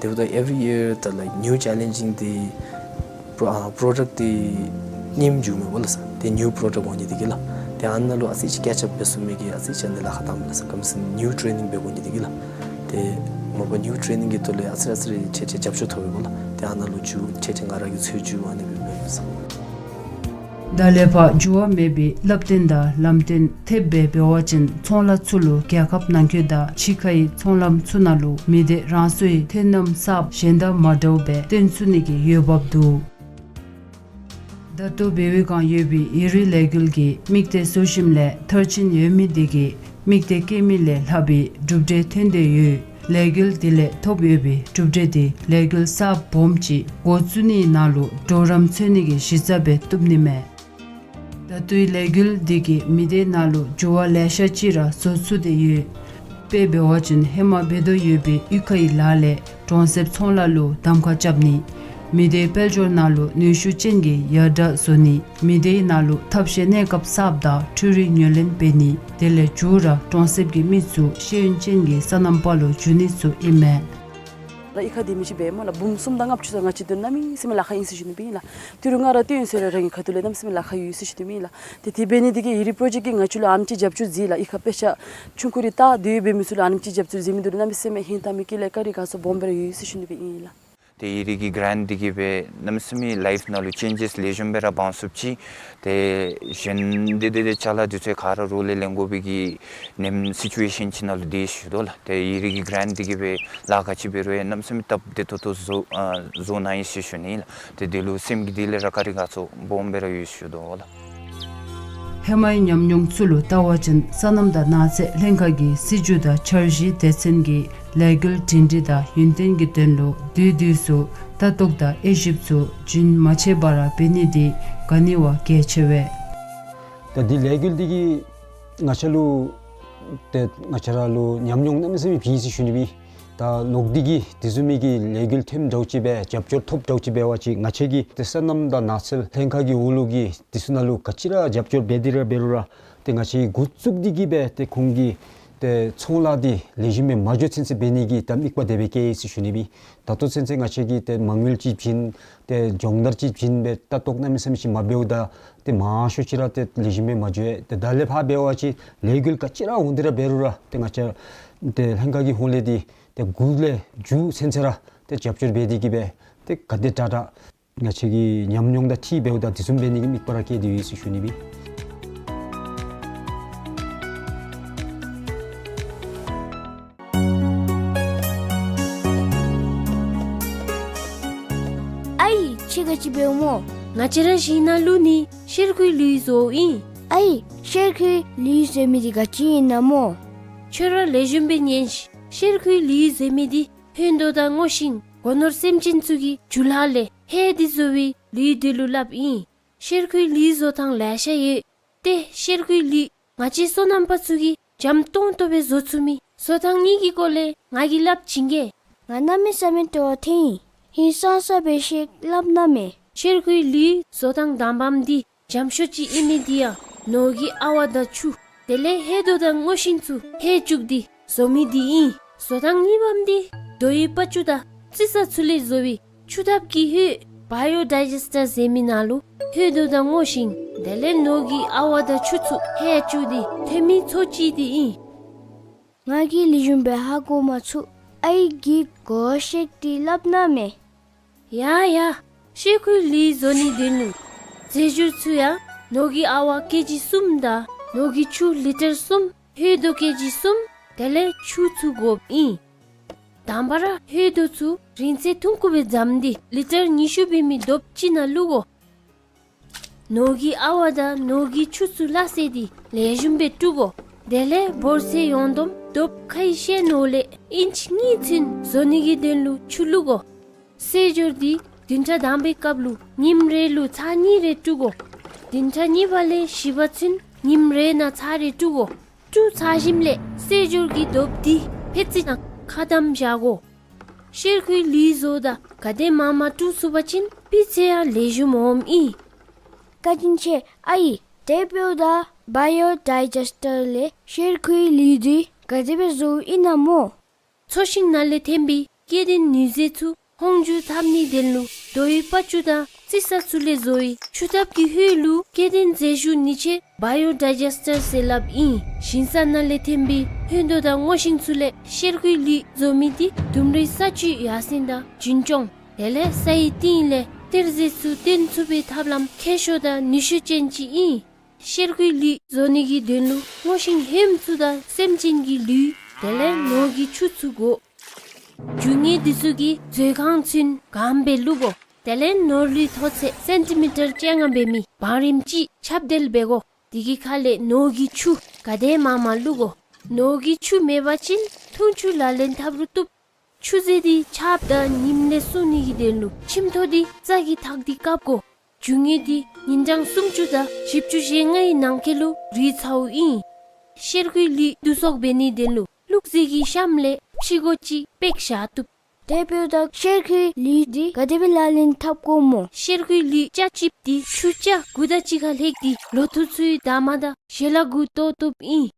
དེ་འབདཝ་ད་ཨེབ་རི་ཡིར་ད་ལའིཀ་ནིའུ་ཅེ་ལེནཇིང་འདི་པྲོ་ཨ་པྲོ་ཌཀཊ་འདི་རྙིངམ་འགྱོཝ་མས་པ་ལགས་སོ། ཏེ་ནིའུ་པྲོ་ཌཀཊ་འོང་ནི་འདི་གིས་ལགས། ཏེ་ཨ་ནཱ་ལུ་ཨ་ཙི་ཅིག་ཀེཆ་ཨཔ་འབད་ཚུགས་མི་གི་ཨ་ཙི་ཅིག་ཨ་ནི་ལཱ་ཁག་བཏངམ་མས་ལགས་སོ། ག་ཅི་ཟེར་ན་ནིའུ་ཊེ་ནིང་འབད་དགོ་ནི་འདི་གིས་ལགས། ཏེ་མ་པ་ནིའུ་ཊེ་ནིང་གི་ཐོག་ལས་ཨ་ཙི་ཨ་ཙི་རེ་ཆེ་ཆེ་རྒྱབ་སྐྱོར་ཐོབ་པས་པ་ལགས། ཏེ་ཨ་ནཱ་ལུ་འགྱོ་ཆེ་ཆེ་ང་ར་གིས་འཚོལ་འགྱོ་ཨ་ནི་སྦེ་འབད་ཡི་ལགས་སོ། ད་ལས་ཕར་འགྱུར་བ་མེད་པའི་བསླབ་སྟོན་དང་ལམ་སྟོན་ཐེབས་སྦེ་འབད་བ་ཅིན་ཚོང་ལཱ་ཚུ་ལུ་རྒྱལ་ཁབ་ནང་འཁོད་དང་ཕྱི་ཁའི་ཚོང་ལམ་ཚུ་ནང་ལུ་མི་སྡེ་རང་སོའི་ཐོན་རྣམ་གསརཔ་གཞན་དང་མ་འདྲཝ་སྦེ་སྟོན་ཚུགས་ནི་གི་འོས་འབབ་འདུག། ད་ལྟོ་བེ་ཝེ་སྒང་ཡོད་པའི་ཡི་རིགས་ལས་འགུལ་གྱིས་དམིགས་གཏད་བཟོ་ཞིནམ་ལས་མཐར་ཕྱིན་ཡོད་མི་འདི་གིས་དམིགས་གཏད་བསྐྱེད་མི་ལས་ལྷག་པའི་གྲུབ་འབྲས་ཐོན་ཏེ་ཡོད། ལས་འགུལ་འདི་ལས་ཐོབ་ཡོད་པའི་གྲུབ་འབྲས་འདི་ལས་འགུལ་གསརཔ་སྦོམ་ཅིག་འགོ་བཙུགས་ནིའི་ནང་ལུ་གྲོགས་རམ་འཚོལ་ནི་གི་གཞི་རྩ་སྦེ་བཏུབ་ནི་མས། ད་ལྟོའི་ལས་འགུལ་འདི་གིས་མི་སྡེ་ནང་ལུ་འགྱུར་བ་ལེ་ཤ་ཅིག་ར་བཟོ་ཚུགས་ཏེ་ཡོད། དཔེ་འབད་བ་ཅིན་ཧེ་མ་འབད་དོ་ཡོད་པའི་གཡུས་ཁའི་ལཱ་ལས་གྲོང་གསེབ་ཚོང་ལཱ་ལུ་གདམ་ཁ་རྐྱབ་ནི། མི་སྡེའི་དཔལ་འབྱོར་ནང་ལུ་ནུས་ཤུགས་ཅན་གྱི་ཡར་དྲག་བཟོ་ནི། མི་སྡེའི་ནང་ལུ་ཐབས་ཤེས་གནས་སྐབས་གསརཔ་དང་འཕྲུལ་རིག་ཉོ་ལེན་འབད་ནི། དེ་ལས་མཇུག་ར་གྲོང་གསེབ་ཀྱི་མི་ཚུ་ཤེས་ཡོན་ཅན་གྱི་སོ་ནམ་པ་ལུ་འགྱུར་ནི་ཚུ་ཨིན་མས། ད་གཡུས་ཁ་སྡོད་མི་ཅིག་འབད་སྨོ་ལགས། འབུམ་གསུམ་དང་ལྔ་བཅུ་ཙམ་ང་བཅས་འདི་ནང་གནམ་མེད་ས་མེད་ལཱ་ཁག་ཨིན་ཟེར་ཞུ་ནི་སྦེ་ཨིན་ལགས། ཏི་རུ་ང་ར་སྟོན་ཟེར་ར་རང་གི་ཁ་ཐུག་ལས་གནམ་མེད་ས་མེད་ལཱ་ཁག་ཡོད་ཟེར་ཞུ་ནི་སྦེ་ཨིན་ལགས། ཏེ་དེ་འབད་ནི་འདི་གིས་ཡི་རིགས་པྲོ་ཇེཀཊ་ཀྱིས་ང་བཅས་ལུ་ཨ་ནེམ་ཅིག་རྒྱབ་སྐྱོར་མཛད་ལགས། གཡུས་ཁ་དཔེ་ཆ་ཆུང་ཀུ་རེ་ད་དེ་སྦེ་མི་ཚུ་ལུ་ཨ་ནེམ་ཅིག་རྒྱབ་སྐྱོར་མཛད་མི་འདི་ལུ་གནམ་མེད་ས་མེད་ཧིང་དྭངས་མི་དཀྱིལ་ལས་བཀའ་དྲིན་དགའ་ཚོར་སྦོམ་སྦེ་ར་ཡོད་ཟེར་ཞུ་ནི་སྦེ་ཨིན་ལགས། ཏེ་ཡི་རིགས་ཀྱི་གྲཱནཊ་འདི་གིས་སྦེ་གནམ་མེད་ས་མེད་ལའིཕ་ནང་ལུ་ཅེན་ཇེསི་ལེགས་ཤོམ་སྦེ་ར་འབྱུང་ཚུགསཔ་ཅིག། ཏེ་གཞན་འདི་འདི་འདི་ཅ་ལ་འདི་ཚུ་ག་ར་རོགས་ལས་ལེན་དགོ་པའི་གི་ནེམ་སི་ཅུ་ཝེ་ཤཱན་ཅིག་ནང་ལུ་སྡོད་ཞུ་དོ་ལགས། ཏེ་ཡི་རིགས་ཀྱི་གྲཱནཊ་འདི་གིས་སྦེ་ལཱ་ག་ཅི་འབད་རུང་ཡང་གནམ་མེད་ས་མེད་སྟབས་བདེ་ཏོག་ཏོ་བཟོ་ཨ་བཟོ་གནང་ཡི་ཟེར་ཞུ་ནི་ལགས། ཏེ་འདི་ལུ་སེམས་ཀྱི་དཀྱིལ་ལས་ར་བཀའ་དྲིན་དགའ་ཚོར་སྦོམ་སྦེ་ར་ཡོད་ཞུ་དོ་ལགས། ཧེ་མའི་ཉམས་མྱོང་ཚུ་ལུ་བལྟ་བ་ཅིན་སོ་ནམ་དང་ནགས་ཚལ་ལྷན་ཁག་གི་སྲིད་བྱུས་དང་འཆར་གཞིའི་སྡེ་ཚན་གྱིས་ལས་འགུལ་སྒྲིང་སྒྲི་དང་ཡུན་བརྟན་གྱི་དོན་ལུ་དུས་དུས་སུ་ལྟ་རྟོག་དང་དབྱེ་ཞིབ་ཚུ་རྒྱུན་མ་ཆད་པར་འབད་ནི་འདི་ག་ནི་བ་གལ་ཆེ་བས། ད་འདི་ལས་འགུལ་འདི་གིས་ང་བཅས་ལུ་ཏེ་ང་བཅས་ར་ལུ་ཉམས་མྱོང་གནམ་མེད་ས་མེད་བྱིན་ཡི་ཟེར་ཞུ་ནི་སྦེ། ད་ལོག་སྟེ་གིས་དེ་བཟུམ་མའི་གི་ལས་འགུལ་ཐོནམ་འདྲཝ་ཅིག་སྦེ་རྒྱབ་སྐྱོར་ཐོབ་འདྲཝ་ཅིག་འབད་བ་ཅིན་ང་བཅས་ཀྱིས་ཏེ་སོ་ནམ་དང་ནགས་ཚལ་ལྷན་ཁག་གི་འོག་ལུ་གི་དེ་ཚུ་ནང་ལུ་ག་ཅི་ར་རྒྱབ་སྐྱོར་འབད་དེ་ར་འབད་རུང་ར་ཏེ་ང་བཅས་ཀྱིས་འགོ་བཙུགས་ཏེ་གིས་སྦེ་ཏེ་ཁོང་གི་ཏེ་ཚོང་ལཱ་འདི་ལེགས་ཤོམ་སྦེ་མ་འགྱོ་ཚུན་ཚོད་འབད་ནི་གི་ད་དམིགས་པ་དེ་སྦེ་བསྐྱེད་ཡི་ཟེར་ཞུ་ནི་སྦེ། ད་ལྟོ་ཚུན་ཚོད་ང་བཅས་ཀྱིས་ཏེ་མ་དངུལ་ཅིག་བྱིན་ཏེ་སྦྱོང་བརྡར་ཅིག་བྱིན་སྦེ་ལྟ་རྟོག་གནམ་མེད་ས་མེད་ཅིག་མ་འབདཝ་ད་ཏེ་མང་ཤོས་ཅིག་ར་ཏེ་ལེགས་ཤོམ་སྦེ་མ་འགྱོ་ཡི། ཏེ་ད་ལས་ཕར་འབད་བ་ཅིན་ལས་འགུལ་ག་ཅི་ར་འོང་སྟེ་ར་འབད་རུང་ར་ཏེ་ང་བཅས་ཏེ་ལྷན་ཁག་གི་ཧོངས་ལས་འདི་ཏེ་མགུ་ལས་མཇུག་ཚུན་ཚོད་ར་ཏེ་རྒྱབ་སྐྱོར་འབད་དེ་གིས་སྦེ་ཏེ་ག་དེ་དྲག་དྲག་ང་བཅས་ཀྱི་ཉམས་མྱོང་དང་འཁྲིལ་འབདཝ་ད་དེ་བཟུམ་འབད་ནི་གི་དམིགས་པ་ར་བསྐྱེད་དེ་ཡོད་ཟེར་ཞུ་ནི་སྦེ། ཨའི་ཁྱོད་ག་ཅི་འབདཝ་སྨོ། ང་བཅས་ར་ཞིང་ནང་ལུ་ནི་གཤེར་ཁུའི་ལུད་བཟོཝ་ཨིན། ཨའི་གཤེར་ཁུའི་ལུད་ཟེར་མི་འདི་ག་ཅི་ཨིན་ན་སྨོ། ཁྱོད་ར་ལེགས་ཤོམ་སྦེ་ཉན་ཤིག། གཤེར་ཁུའི་ལུད་ཟེར་མི་འདི་ཕན་འདོགས་དང་སྔོ་ཤིང་སྒོ་ནོར་སེམས་ཅན་ཚུ་གི་རྒྱུ་ལཱ་ལས་ཧེ་འདི་བཟོ་བའི་ལུད་འདི་ལུ་སླབ་ཨིན། གཤེར་ཁུའི་ལུད་བཟོ་ཐངས་ལེ་ཤ་ཡོད། ཏེ་གཤེར་ཁུའི་ལུད་ང་བཅས་སོ་ནམ་པ་ཚུ་གིས་ འཇམ་ཏོང་ཏོ་སྦེ་བཟོ་ཚུགས་མི་བཟོ་ཐངས་གཉིས་ཀྱི་སྐོར་ལས་ང་གིས་སླབ་བྱིན་གེ། ང་གནམ་མེད་ས་མེད་སྤྲོ་བ་ཐོན་ཡི། ཧིང་སངས་ས་སྦེ་ཤེས་སླབ་གནང་མས། ཤེལ་ཁུའི་ལུད་བཟོ་ཐངས་དང་པམ་འདི་འཇམ་ཤོས་ཅིག་ཨིན་མི་འདི་ཡང་ནོར་གྱི་ཨ་ཝ་དང་ཆུ་དེ་ལས་ཧེ་རྡོ་དང་སྔོ་ཤིང་ཚུ་ཧེ་བཅུག་སྟེ་བཟོ་མི་འདི་ཨིན། བཟོ་ཐངས་གཉིས་པམ་འདི་རྡོའི་པ་ཅུ་དང་རྩི་ས་ཚུ་ལས་བཟོ་བའི་ཆུ་ཐབ་ཀྱི་ཧོད་བཱ་ཡོ་ཌའི་ཇེསི་ཊར་ཟེར་མི་ནང་ལུ་ཧེ་རྡོ་དང་སྔོ་ཤིང་དེ་ལས་ནོར་གྱི་ཨ་ཝ་དང་ཆུ་ཚུ་ཧེ་བཅུག་སྟེ་ཐོན་མི་ཚོ་ཅིག་འདི་ཨིན། ང་གིས་ལེགས་ཤོམ་སྦེ་ཧ་གོ་མ་ཚུགས། ཨའི་གིས་གོ་བ་བཤད་དེ་སླབ་གནང་མས། ཡ་ཡ། ཤེལ་ཁུའི་ལུད་བཟོ་ནིའི་དོན་ལུ་རྫས་སྦྱོར་ཚུ་ཡང་ནོར་གྱི་ཨ་ཝ་ཀེ་ཇི་གསུམ་དང་ནོར་གྱི་ཆུ་ལི་ཊར་གསུམ། ཧེ་རྡོ་ཀེ་ཇི་གསུམ། དེ་ལས་ཆུ་ཚུ་དགོཔ་ཨིན། དང་པ་ར་ཧེ་རྡོ་ཚུ་རིང་ཚད་ཐུང་ཀུ་སྦེ་བཟུམ་སྟེ་ལི་ཊར་ཉི་ཤུ་འབད་མི་རྡོབ་ཅིག་ནང་བླུག་དགོ། ནོར་གྱི་ཨ་ཝ་དང་ནོར་གྱི་ཆུ་ཚུ་སླ་བསྲེ་སྟེ་ལེགས་ཤོམ་སྦེ་བཀྲུ་དགོ། དེ་ལས་འབོར་ཚད་ཡོངས་བསྡོམས་རྡོབ་ཁའི་ཤེལ་ནོར་ལས་ཨིན་ཅི་གཉིས་ཚུན་བཟོ་ནི་གི་དོན་ལུ་ཆུ་བླུག་དགོ། བསྲེ་སྦྱོར་འདི་བདུན་ཕྲག་དང་པའི་སྐབས་ལུ་ཉིནམ་རེ་ལུ་ཚར་གཉིས་རེ་བཀྲུ་དགོ། བདུན་ཕྲག་གཉིས་པ་ལས་བཞི་པ་ཚུན་ཉིནམ་རེ་ནང་ཚར་རེ་བཀྲུ་དགོ། བཀྲུ་ཚར་ཞིནམ་ལས་བསྲེ་སྦྱོར་གྱི་རྡོབ་འདི་ཕད་ཙི་ནང་ཁ་བསྡམ་བཞག་དགོ། ཤེལ་ཁུའི་ལུད་བཟོཝ་ད་ག་དེ་མང་མང་བཀྲུ་ཚུགས་པ་ཅིན་སྤུས་ཚད་ཡང་ལེགས་ཤོམ་འོངམ་ཨིན། བཀའ་དྲིན་ཆེ་ཨའི། དེ་འབདཝ་ད་བཱ་ཡོ་ཌའི་ཇེསི་ཊར་ལས་ཤེལ་ཁུའི་ལུད་འདི་ག་དེ་སྦེ་བཟོཝ་ཨིན་ན་སྨོ། ཚོས་ཤིང་ནང་ལས་ཐོན་པའི་སྐྱེ་ལྡན་ནུས་རྫས་ཚུ་ཧོང་འཇུ་འཐབ་ནིའི་དོན་ལུ་རྡོའི་པ་ཅུ་དང་རྩི་ས་ཚུ་ལས་བཟོ་བའི་ཆུ་ཐབ་ཀྱི་ཧོད་ལུ་སྐྱེ་ལྡན་རྫས་བཅུད་ནུས་ཆེ་བཱ་ཡོ་ཌའི་ཇེསི་ཊར་ཟེར་སླབ་ཨིན། ཞིང་ས་ནང་ལས་ཐོན་པའི་ཧེ་རྡོ་དང་སྔོ་ཤིང་ཚུ་ལས་ཤེལ་ཁུའི་ལུད་བཟོ་མི་འདི་ལྡུམ་རའི་ས་ཆུའི་ཡར་སེང་དང་རྒྱུན་སྐྱོང་དེ་ལས་སའི་གཏིང་ལས་གཏེར་རྫས་ཚུ་བཏོན་ཚུགས་པའི་ཐབས་ལམ་མཁས་ཤོས་དང་ནུས་ཤུགས་ཅན་ཅིག་ཨིན། ཤེལ་ཁུའི་ལུད་བཟོ་ནི་གི་དོན་ལུ་སྔོ་ཤིང་ཧོནམ་ཚུ་དང་སེམས་ཅན་གྱི་ལུད་དེ་ལས་ནོར་གྱི་ཆུ་ཚུ་དགོ། རྒྱུ་དངོས་འདི་ཚུ་གི་མཛོད་ཁང་ཚུན་གང་སྦེ་བླུག་དགོ། དེ་ལས་ནོར་ལུད་མཐོ་ཚད་སེན་ཊི་མི་ཊར་བཅོ་ལྔ་འབད་མི་བང་རིམ་ཅིག་ཁྱབ་བརྡལ་འབད་དགོ། དེ་གི་ཁ་ལས་ནོར་གྱི་ཆུ་ག་དེ་མང་མང་བླུག་དགོ། ནོར་གྱི་ཆུ་མེད་པ་ཅིན་འཐུང་ཆུ་ལག་ལེན་འཐབ་རུང་བཏུབ། ཆུ་རྫས་འདི་ཆརཔ་དང་ཉིམ་ལས་སྲུང་ནི་གི་དོན་ལུ་ཆུམ་ཐོག་འདི་རྩྭ་གིས་འཐག་སྟེ་བཀབ་དགོ། རྒྱུ་དངོས་འདི་ཉིན་གྲངས་སུམ་ཅུ་དང་བཞི་བཅུ་ཞེ་ལྔའི་ནང་འཁོད་ལུ་རུལ་ཚརཝ་ཨིན། ཤེལ་ཁུའི་ལུད་བསྡུ་གསོག་འབད་ནིའི་དོན་ལུ་བླུགས་རྫས་ཀྱི་གཤམ་ལས་ཕྱི་སྒོ་ཅིག་སྤེག་བཞག་བཏུབ། དེ་འབདཝ་ད་ཤེལ་ཁུའི་ལུད་འདི་ག་དེ་སྦེ་ལག་ལེན་འཐབ་དགོཔ་སྨོ། ཤེལ་ཁུའི་ལུད་ཆ་གཅིགཔོ་འདི་ཆུ་ཆ་དགུ་དང་གཅིག་ཁར་ལྷོད་དེ་ལོ་ཐོག་ཚུའི་འདབ་མ་དང་ཞལ་ལག་གུ་གཏོར་བཏུབ་ཨིན།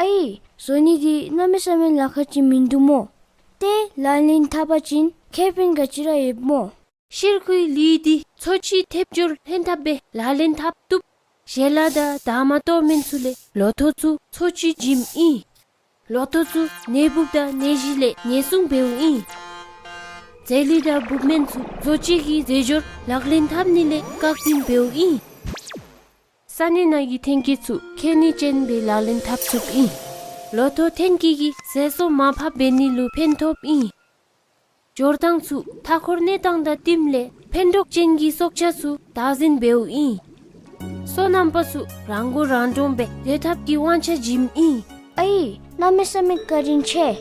ཨའི། བཟོ་ནི་འདི་གནམ་མེད་ས་མེད་ལཱ་ཁག་ཅིག་མིན་འདུག་སྨོ། ཏེ་ལག་ལེན་འཐབ་པ་ཅིན་ཁེ་ཕན་ག་ཅི་ར་ཡོདཔ་སྨོ། ཤེལ་ཁུའི་ལུད་འདི་ཚོས་ཅིག་ཐེབས་སྦྱོར་ལྷན་ཐབས་སྦེ་ལག་ལེན་འཐབ་བཏུབ། ཞལ་ལག་དང་འདབ་མ་གཏོར་མི་ཚུ་ལས་ལོ་ཐོག་ཚུ་ཚོས་ཅིག་བྱིནམ་ཨིན། ལོ་ཐོག་ཚུ་ནད་འབུཔ་དང་ནད་གཞི་ལས་ཉེན་སྲུང་འབདཝ་ཨིན། རྫས་ལུད་དང་འབུཔ་སྨན་ཚུ་བཟོ་བཅོས་ཀྱི་རྫས་སྦྱོར་ལག་ལེན་འཐབ་ནི་ལས་བཀག་འཛིན་འབདཝ་ཨིན། ས་གནས་ནང་གི་ཐོན་སྐྱེད་ཚུ་ཁེ་ནུས་ཅན་སྦེ་ལག་ལེན་འཐབ་ཚུགསཔ་ཨིན། ལོ་ཐོག་ཐོན་སྐྱེད་ཀྱིས་ཟས་སོ་མར་ཕབ་འབད་ནི་ལུ་ཕན་ཐོགསཔ་ཨིན། སྦྱོར་ཐངས་ཚུ་མཐའ་འཁོར་གནས་སྟངས་དང་བསྟུནམ་ལས་ཕན་གྲོགས་ཅན་གྱི་སྲོག་ཆགས་ཚུ་བདག་འཛིན་འབདཝ་ཨིན། སོ་ནམ་པ་ཚུ་རང་མགོ་རང་འདྲོངས་སྦེ་སྡོད་ཐབས་ཀྱི་དབང་ཆ་བྱིནམ་ཨིན། ཨའི། གནམ་མེད་ས་མེད་བཀའ་དྲིན་ཆེ།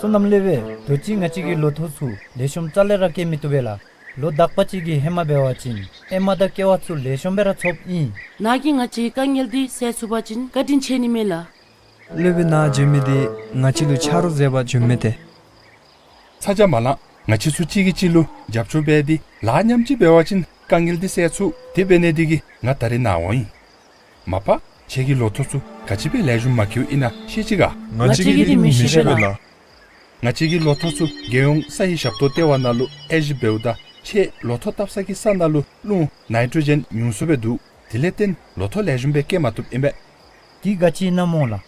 སོ་ནམ་སློབ་དཔོན། དུས་ཅི་ང་བཅས་ཀྱི་ལོ་ཐོག་ཚུ་ལེགས་ཤོམ་རྩ་ལས་ར་སྐྱེ་མི་བཏུབ་པས་ལགས། ལོ་དག་པ་ཅིག་གི་ཧེ་མ་འབད་བ་ཅིན་ཨེ་མ་དང་ཀེ་བ་ཚུ་ལེགས་ཤོམ་སྦེ་ར་ཚོགསཔ་ཨིན། ནཱ་གིས་ང་བཅས་དཀའ་ངལ་འདི་སེལ་ཚུགས་པ་ཅིན་བཀའ་དྲིན་ཆེ་ནི་མས་ལགས། སློབ་དཔོན་ནཱ་བྱོན་མི་འདི་ང་བཅས་ལུ་ཆ་རོགས་མཛད་པར་བྱོན་མི་ཏེ། ཚ་གྱང་མ་ལང་། ང་བཅས་ཚུ་གཅིག་གིས་གཅིག་ལུ་རྒྱབ་སྐྱོར་འབད་དེ་ལཱ་མཉམ་གཅིག་འབད་བ་ཅིན་དཀའ་ངལ་འདི་སེལ་ཚུགས། དེ་འབད་ནི་འདི་གིས་ང་ད་རིས་ནཱ་འོང་ཡི། མ་པ་ཁྱེད་ཀྱིས་ལོ་ཐོག་ཚུ་ག་ཅི་སྦེ་ལེགས་ཤོམ་མ་བཀལཝ་ཨིན་ན་ཤེས་ཅི་ག། ང་བཅས་ཀྱིས་མི་ཤེས་པས་ལགས། ང་བཅས་ཀྱིས་ལོ་ཐོག་ཚུ་རྒྱལ་ཡོངས་ས་ཡི་ཞབས་ཏོག་ལྟེ་བ་ནང་ལུ་དབྱེ་ཞིབ་འབདཝ་ད་ཁྱེད་ལོ་ཐོག་བཏབ་ས་གི་ས་ནང་ལུ་རླུང་ནའི་ཊྲོ་ཇེན་ཉུང་སུ་སྦེ་འདུག། དེ་ལས་བརྟེན་ལོ་ཐོག་ལེགས་ཤོམ་སྦེ་སྐྱེ་མ་བཏུབ་ཨིན་པས། དེ་ག་ཅི་ཨིན་ན་སྨོ་ལགས།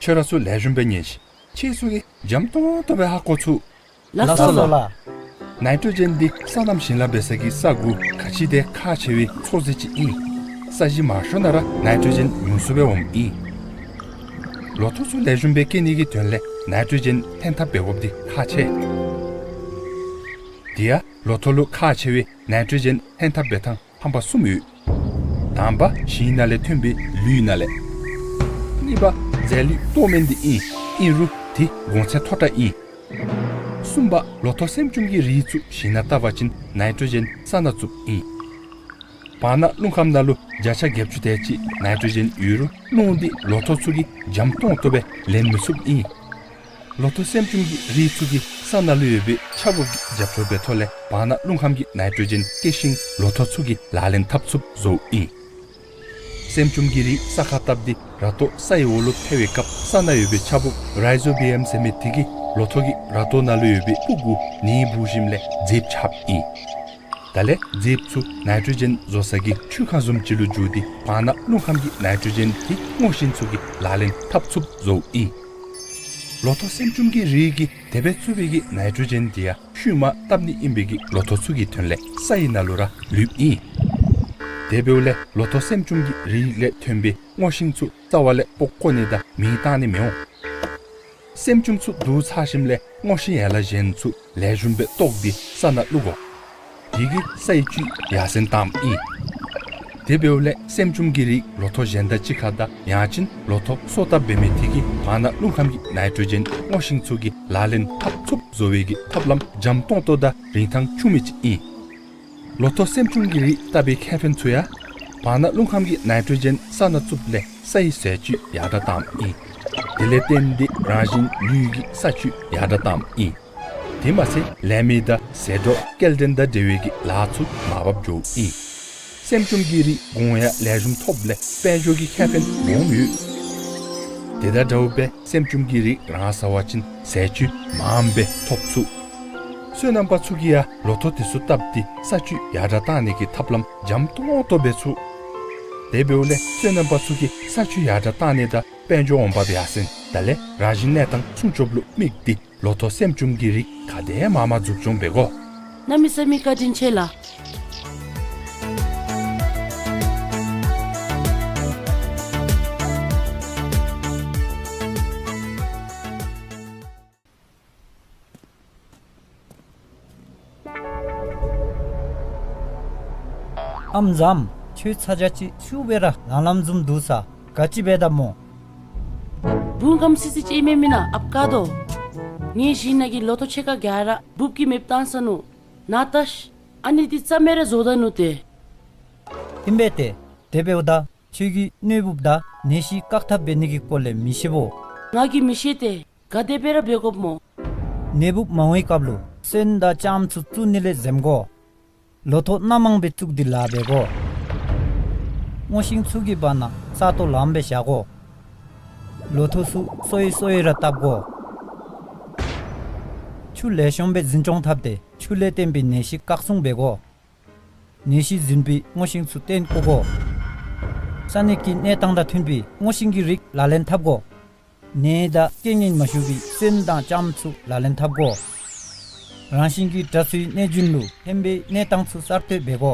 ཁྱོད་ར་ཚུ་ལེགས་ཤོམ་སྦེ་ཉན་ཤིག། ཁྱེད་ཚུ་གིས་འཇམ་ཏོང་ཏོ་སྦེ་ཧ་གོ་ཚུགས། ལགས་སོ་ལགས། ནའི་ཊྲོ་ཇེན་འདི་སོ་ནམ་ཞིང་ལཱ་འབད་ས་གི་ས་གུ་ག་ཅི་དེ་ཁག་ཆེ་བའི་ཚོད་བསྲེ་ཅིག་ཨིན། ས་གཞི་མང་ཤོས་ནང་ར་ནའི་ཊྲོ་ཇེན་ཉུང་སུ་སྦེ་འོངམ་ཨིན། ལོ་ཐོག་ཚུ་ལེགས་ཤོམ་སྦེ་སྐྱེ་ནི་གི་དོན་ལས་ནའི་ཊྲོ་ཇེན་ལྷན་ཐབས་འབད་དགོཔ་འདི་ཁག་ཆེ། དེ་ཡང་ལོ་ཐོག་ལུ་ཁག་ཆེ་བའི་ནའི་ཊྲོ་ཇེན་ལྷན་ཐབས་འབད་ཐངས་ཧམ་པ་གསུམ་ཡོད། དང་པ་ཞིང་ནང་ལས་ཐོན་པའི་ལུད་ནང་ལས། གཉིས་པ་རྫས་ལུད་གཏོར་སྨན་འདི་ཨིན། ཨིན་རུང་དེ་གོང་ཚད་མཐོ་དྲགས་ཨིན། གསུམ་པ་ལོ་ཐོག་སེམས་ཅུམ་གྱི་རིགས་ཚུ་ཞིང་ནང་བཏབ་པ་ཅིན་ནའི་ཊྲོ་ཇེན་ས་ནང་བཙུགསཔ་ཨིན། བར་ན་རླུང་ཁམས་ནང་ལུ་བརྒྱ་ཆ་བརྒྱད་ཅུ་དེ་ཅིག་ནའི་ཊྲོ་ཇེན་ཡོད་རུང་རླུང་འདི་ལོ་ཐོག་ཚུ་གིས་འཇམ་ཏོང་ཏོ་སྦེ་ལེན་མི་ཚུགསཔ་ཨིན། ལོ་ཐོག་སེམས་ཅུམ་གྱི་རིགས་ཚུ་གིས་ས་ནང་ལུ་ཡོད་པའི་ཆརཔ་གི་རྒྱབ་སྐྱོར་འབད་ཐོག་ལས་བར་ན་རླུང་ཁམས་ཀྱི་ནའི་ཊྲོ་ཇེན་སྐྱེ་ཤིང་ལོ་ཐོག་ཚུ་གིས་ལག་ལེན་འཐབ་ཚུགསཔ་བཟོཝ་ཨིན། སེམས་ཅུམ་གྱི་རིགས་ས་ཁར་བཏབ་སྟེ་ར་ཏོ་སའི་འོག་ལུ་འཕེལ་བའི་སྐབས་ས་ནང་ཡོད་པའི་ཆརཔ་རའི་ཛོ་བི་ཡམ་ཟེར་མི་དེ་གིས་ལོ་ཐོག་གི་ར་ཏོ་ནང་ལུ་ཡོད་པའི་སྤུ་གུ་ནི་འབུ་ཞིནམ་ལས་རྫིཔ་ཆགསཔ་ཨིན། དེ་ལས་རྫིཔ་ཚུ་ནའི་ཊྲོ་ཇེན་བཟོ་ས་གི་འཕྲུལ་ཁང་བཟུམ་ཅིག་ལུ་འགྱུར་ཏེ་བར་ན་རླུང་ཁམས་ཀྱི་ནའི་ཊྲོ་ཇེན་དེ་སྔོ་ཤིང་ཚུ་གིས་ལག་ལེན་འཐབ་ཚུགསཔ་བཟོཝ་ཨིན། ལོ་ཐོག་སེམས་ཅུམ་གྱི་རིགས་ཀྱིས་དེ་སྦེ་བཙུགས་པའི་གི་ནའི་ཊྲོ་ཇེན་དེ་ཡང་ཤུལ་མ་བཏབ་ནི་ཨིན་པའི་གི་ལོ་ཐོག་ཚུ་གི་དོན་ལས་སའི་ནང་ལུ་ར་ལུསཔ་ཨིན། དེ་འབདཝ་ལས་ལོ་ཐོག་སེམས་ཅུམ་གྱི་རིགས་ལས་ཐོན་པའི་སྔོ་ཤིང་ཚུ་རྩ་བ་ལས་སྤོ་བཀོ་ནི་དང་མེ་བཏང་ནི་མི་འོང་། སེམས་ཅུམ་ཚུ་བསྡུ་ཚར་ཞིནམ་ལས་སྔོ་ཤིང་ཡན་ལག་གཞན་ཚུ་ལེགས་ཤོམ་སྦེ་བཏོག་སྟེ་ས་ནང་བླུག་དགོ། དེ་གིས་སའི་བཅུད་ཡར་སེང་བཏངམ་ཨིན། དེ་འབདཝ་ལས་སེམས་ཅུམ་གྱི་རིགས་ལོ་ཐོག་གཞན་དང་གཅིག་ཁར་དང་ཡང་ཅིན་ལོ་ཐོག་སོ་བཏབ་འབད་མི་དེ་གིས་བར་ན་རླུང་ཁམས་ཀྱི་ནའི་ཊྲོ་ཇེན་སྔོ་ཤིང་ཚུ་གིས་ལག་ལེན་འཐབ་ཚུགསཔ་བཟོ་བའི་གི་ཐབས་ལམ་འཇམ་ཏོང་ཏོ་དང་རིན་ཐང་ཆུང་མི་ཅིག་ཨིན། ལོ་ཐོག་སེམས་ཅུམ་གྱི་རིགས་བཏབ་པའི་ཁེ་ཕན་ཚུ་ཡང་བར་ན་རླུང་ཁམས་ཀྱི་ནའི་ཊྲོ་ཇེན་ས་ནང་བཙུགསཔ་ལས་སའི་ཟས་བཅུད་ཡར་དྲག་བཏངམ་ཨིན། དེ་ལས་བརྟེན་ཏེ་རང་བཞིན་ལུས་ཀྱི་ས་བཅུད་ཡར་དྲག་བཏངམ་ཨིན། དེ་མ་ཚད་ལས་མི་དང་ཟད་འགྲོ་སྐྱེལ་འདྲེན་དང་འབྲེལ་བའི་གི་ལཱ་ཚུ་མར་བབས་འགྱོཝ་ཨིན། སེམས་ཅུམ་གྱི་རིགས་གོང་ཡང་ལེགས་ཤོམ་ཐོབ་ལས་དཔལ་འབྱོར་གྱི་ཁེ་ཕན་སྦོམ་ཡོད། དེ་དང་འདྲཝ་སྦེ་སེམས་ཅུམ་གྱི་རིགས་རང་ཟ་བ་ཅིན་ཟས་བཅུད་མངམ་སྦེ་ཐོབ་ཚུགས། སོ་ནམ་པ་ཚུ་གིས་ཡང་ལོ་ཐོག་དེ་ཚུ་བཏབ་སྟེ་ས་བཅུད་ཡར་དྲག་བཏང་ནི་གི་ཐབས་ལམ་འཇམ་ཏོང་ཏོ་འབད་ཚུགས། དེ་འབདཝ་ལས་སོ་ནམ་པ་ཚུ་གིས་ས་བཅུད་ཡར་དྲག་བཏང་ནི་དང་དཔལ་འབྱོར་འོང་འབབ་ཡར་སེང་དེ་ལས་རང་བཞིན་གནས་སྟངས་སྲུང་སྐྱོབ་ལུ་དམིགས་ཏེ་ལོ་ཐོག་སེམས་ཅུམ་གྱི་རིགས་ག་དེ་མང་མང་འཛུགས་སྐྱོང་འབད་དགོ། གནམ་མེད་ས་མེད་བཀའ་དྲིན་ཆེ་ལགས། ཨམ་བཟངམ། ཁྱོད་ཚ་གྱང་ཅིག་ཤུགས་སྦེ་ར་ལང་ལངམ་བཟུམ་འདུག་ས། ག་ཅི་འབད་དཝ་སྨོ། བུམོ་གམ་སི་སི་ཅིག་མེན་མེན་ན་ཨཔ་ཀ་དོ། ངེའི་ཞིང་ནང་གི་ལོ་ཐོག་ཕྱེད་ཀ་ག་ར་འབུཔ་གིས་མེདཔ་བཏང་ས་ནུག། ནཱ་བལྟ་ཤིག། ཨ་ནི་འདི་རྩ་མེད་ར་བཟོ་ད་ནུག་ཏེ། ཨིན་པས་ཏེ། དེ་འབདཝ་ད་ཁྱོད་ཀྱིས་གནོད་འབུཔ་དང་ནད་གཞི་བཀག་ཐབས་འབད་ནི་གི་སྐོར་ལས་མི་ཤེས་བོ། ང་གིས་མི་ཤེས་ཏེ། ག་དེ་སྦེ་ར་འབད་དགོཔ་སྨོ། ནད་འབུཔ་མང་བའི་སྐབས་ལུ་སོན་དང་ལྕངམ་ཚུ་བཙུགས་ནི་ལས་འཛེམ་དགོ། ལོ་ཐོག་སྣ་མང་སྦེ་བཙུགས་ཏེ་ལཱ་འབད་དགོ། སྔོ་ཤིང་ཚུ་གི་བར་ན་ས་སྟོང་ལངམ་སྦེ་བཞག་དགོ། ལོ་ཐོག་ཚུ་སོ་ཡི་སོ་ཡི་ར་བཏབ་དགོ། ཆུ་ལེགས་ཤོམ་སྦེ་འཛིན་སྐྱོང་འཐབ་སྟེ་ཆུ་ལས་བརྟེན་པའི་ནད་གཞི་བཀག་སྲུང་འབད་དགོ། ནད་གཞི་འཛིན་པའི་སྔོ་ཤིང་ཚུ་བཏོན་བཀོ་དགོ། ས་གནས་ཀྱི་གནས་སྟངས་དང་མཐུན་པའི་སྔོ་ཤིང་གི་རིགས་ལག་ལེན་འཐབ་དགོ། ནད་དང་རྐྱེན་ངན་མ་ཞུགས་པའི་སོན་དང་ལྕངམ་ཚུ་ལག་ལེན་འཐབ་དགོ། རང་བཞིན་གྱི་དྲག་ཚུའི་གནས་རྒྱུན་ལུ་ཕན་པའི་གནས་སྟངས་ཚུ་གསར་གཏོད་འབད་དགོ།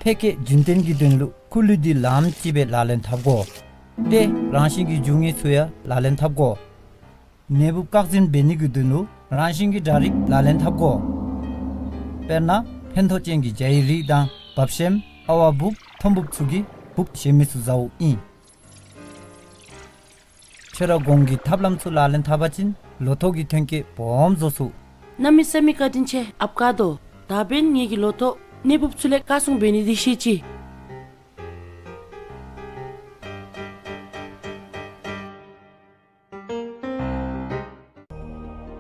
ཕལ་སྐད་རྒྱུན་བརྟན་གྱི་དོན་ལུ་ཁུ་ལུད་འདི་ལངམ་ཅིག་སྦེ་ལག་ལེན་འཐབ་དགོ། ཏེ་རང་བཞིན་གྱི་རྒྱུ་ངན་ཚུ་ཡང་ལག་ལེན་འཐབ་དགོ། ནད་འབུཔ་བཀག་འཛིན་འབད་ནི་གི་དོན་ལུ་རང་བཞིན་གྱི་དྲག་རིགས་ལག་ལེན་འཐབ་དགོ། དཔེར་ན་ཕན་ཐོགས་ཅན་གྱི་བྱ་ཡི་རིགས་དང་འབབ་ཤེམ་ཨ་ཝ་འབུཔ་ཐོམ་འབུཔ་ཚུ་གིས་འབུཔ་གཞན་མི་ཚུ་ཟཝ་ཨིན། ཁྱོད་ར་གོང་གི་ཐབས་ལམ་ཚུ་ལག་ལེན་འཐབ་པ་ཅིན་ལོ་ཐོག་གི་ཐོན་སྐྱེད་སྦོམ་བཟོ་ཚུགས། གནམ་མེད་ས་མེད་བཀའ་དྲིན་ཆེ་ཨཔ་ཀ་དོ། ད་འབདན་ངེ་གི་ལོ་ཐོག་ནད་འབུཔ་ཚུ་ལས་བཀག་སྲུང་འབད་ནི་འདི་ཤེས་ཅི།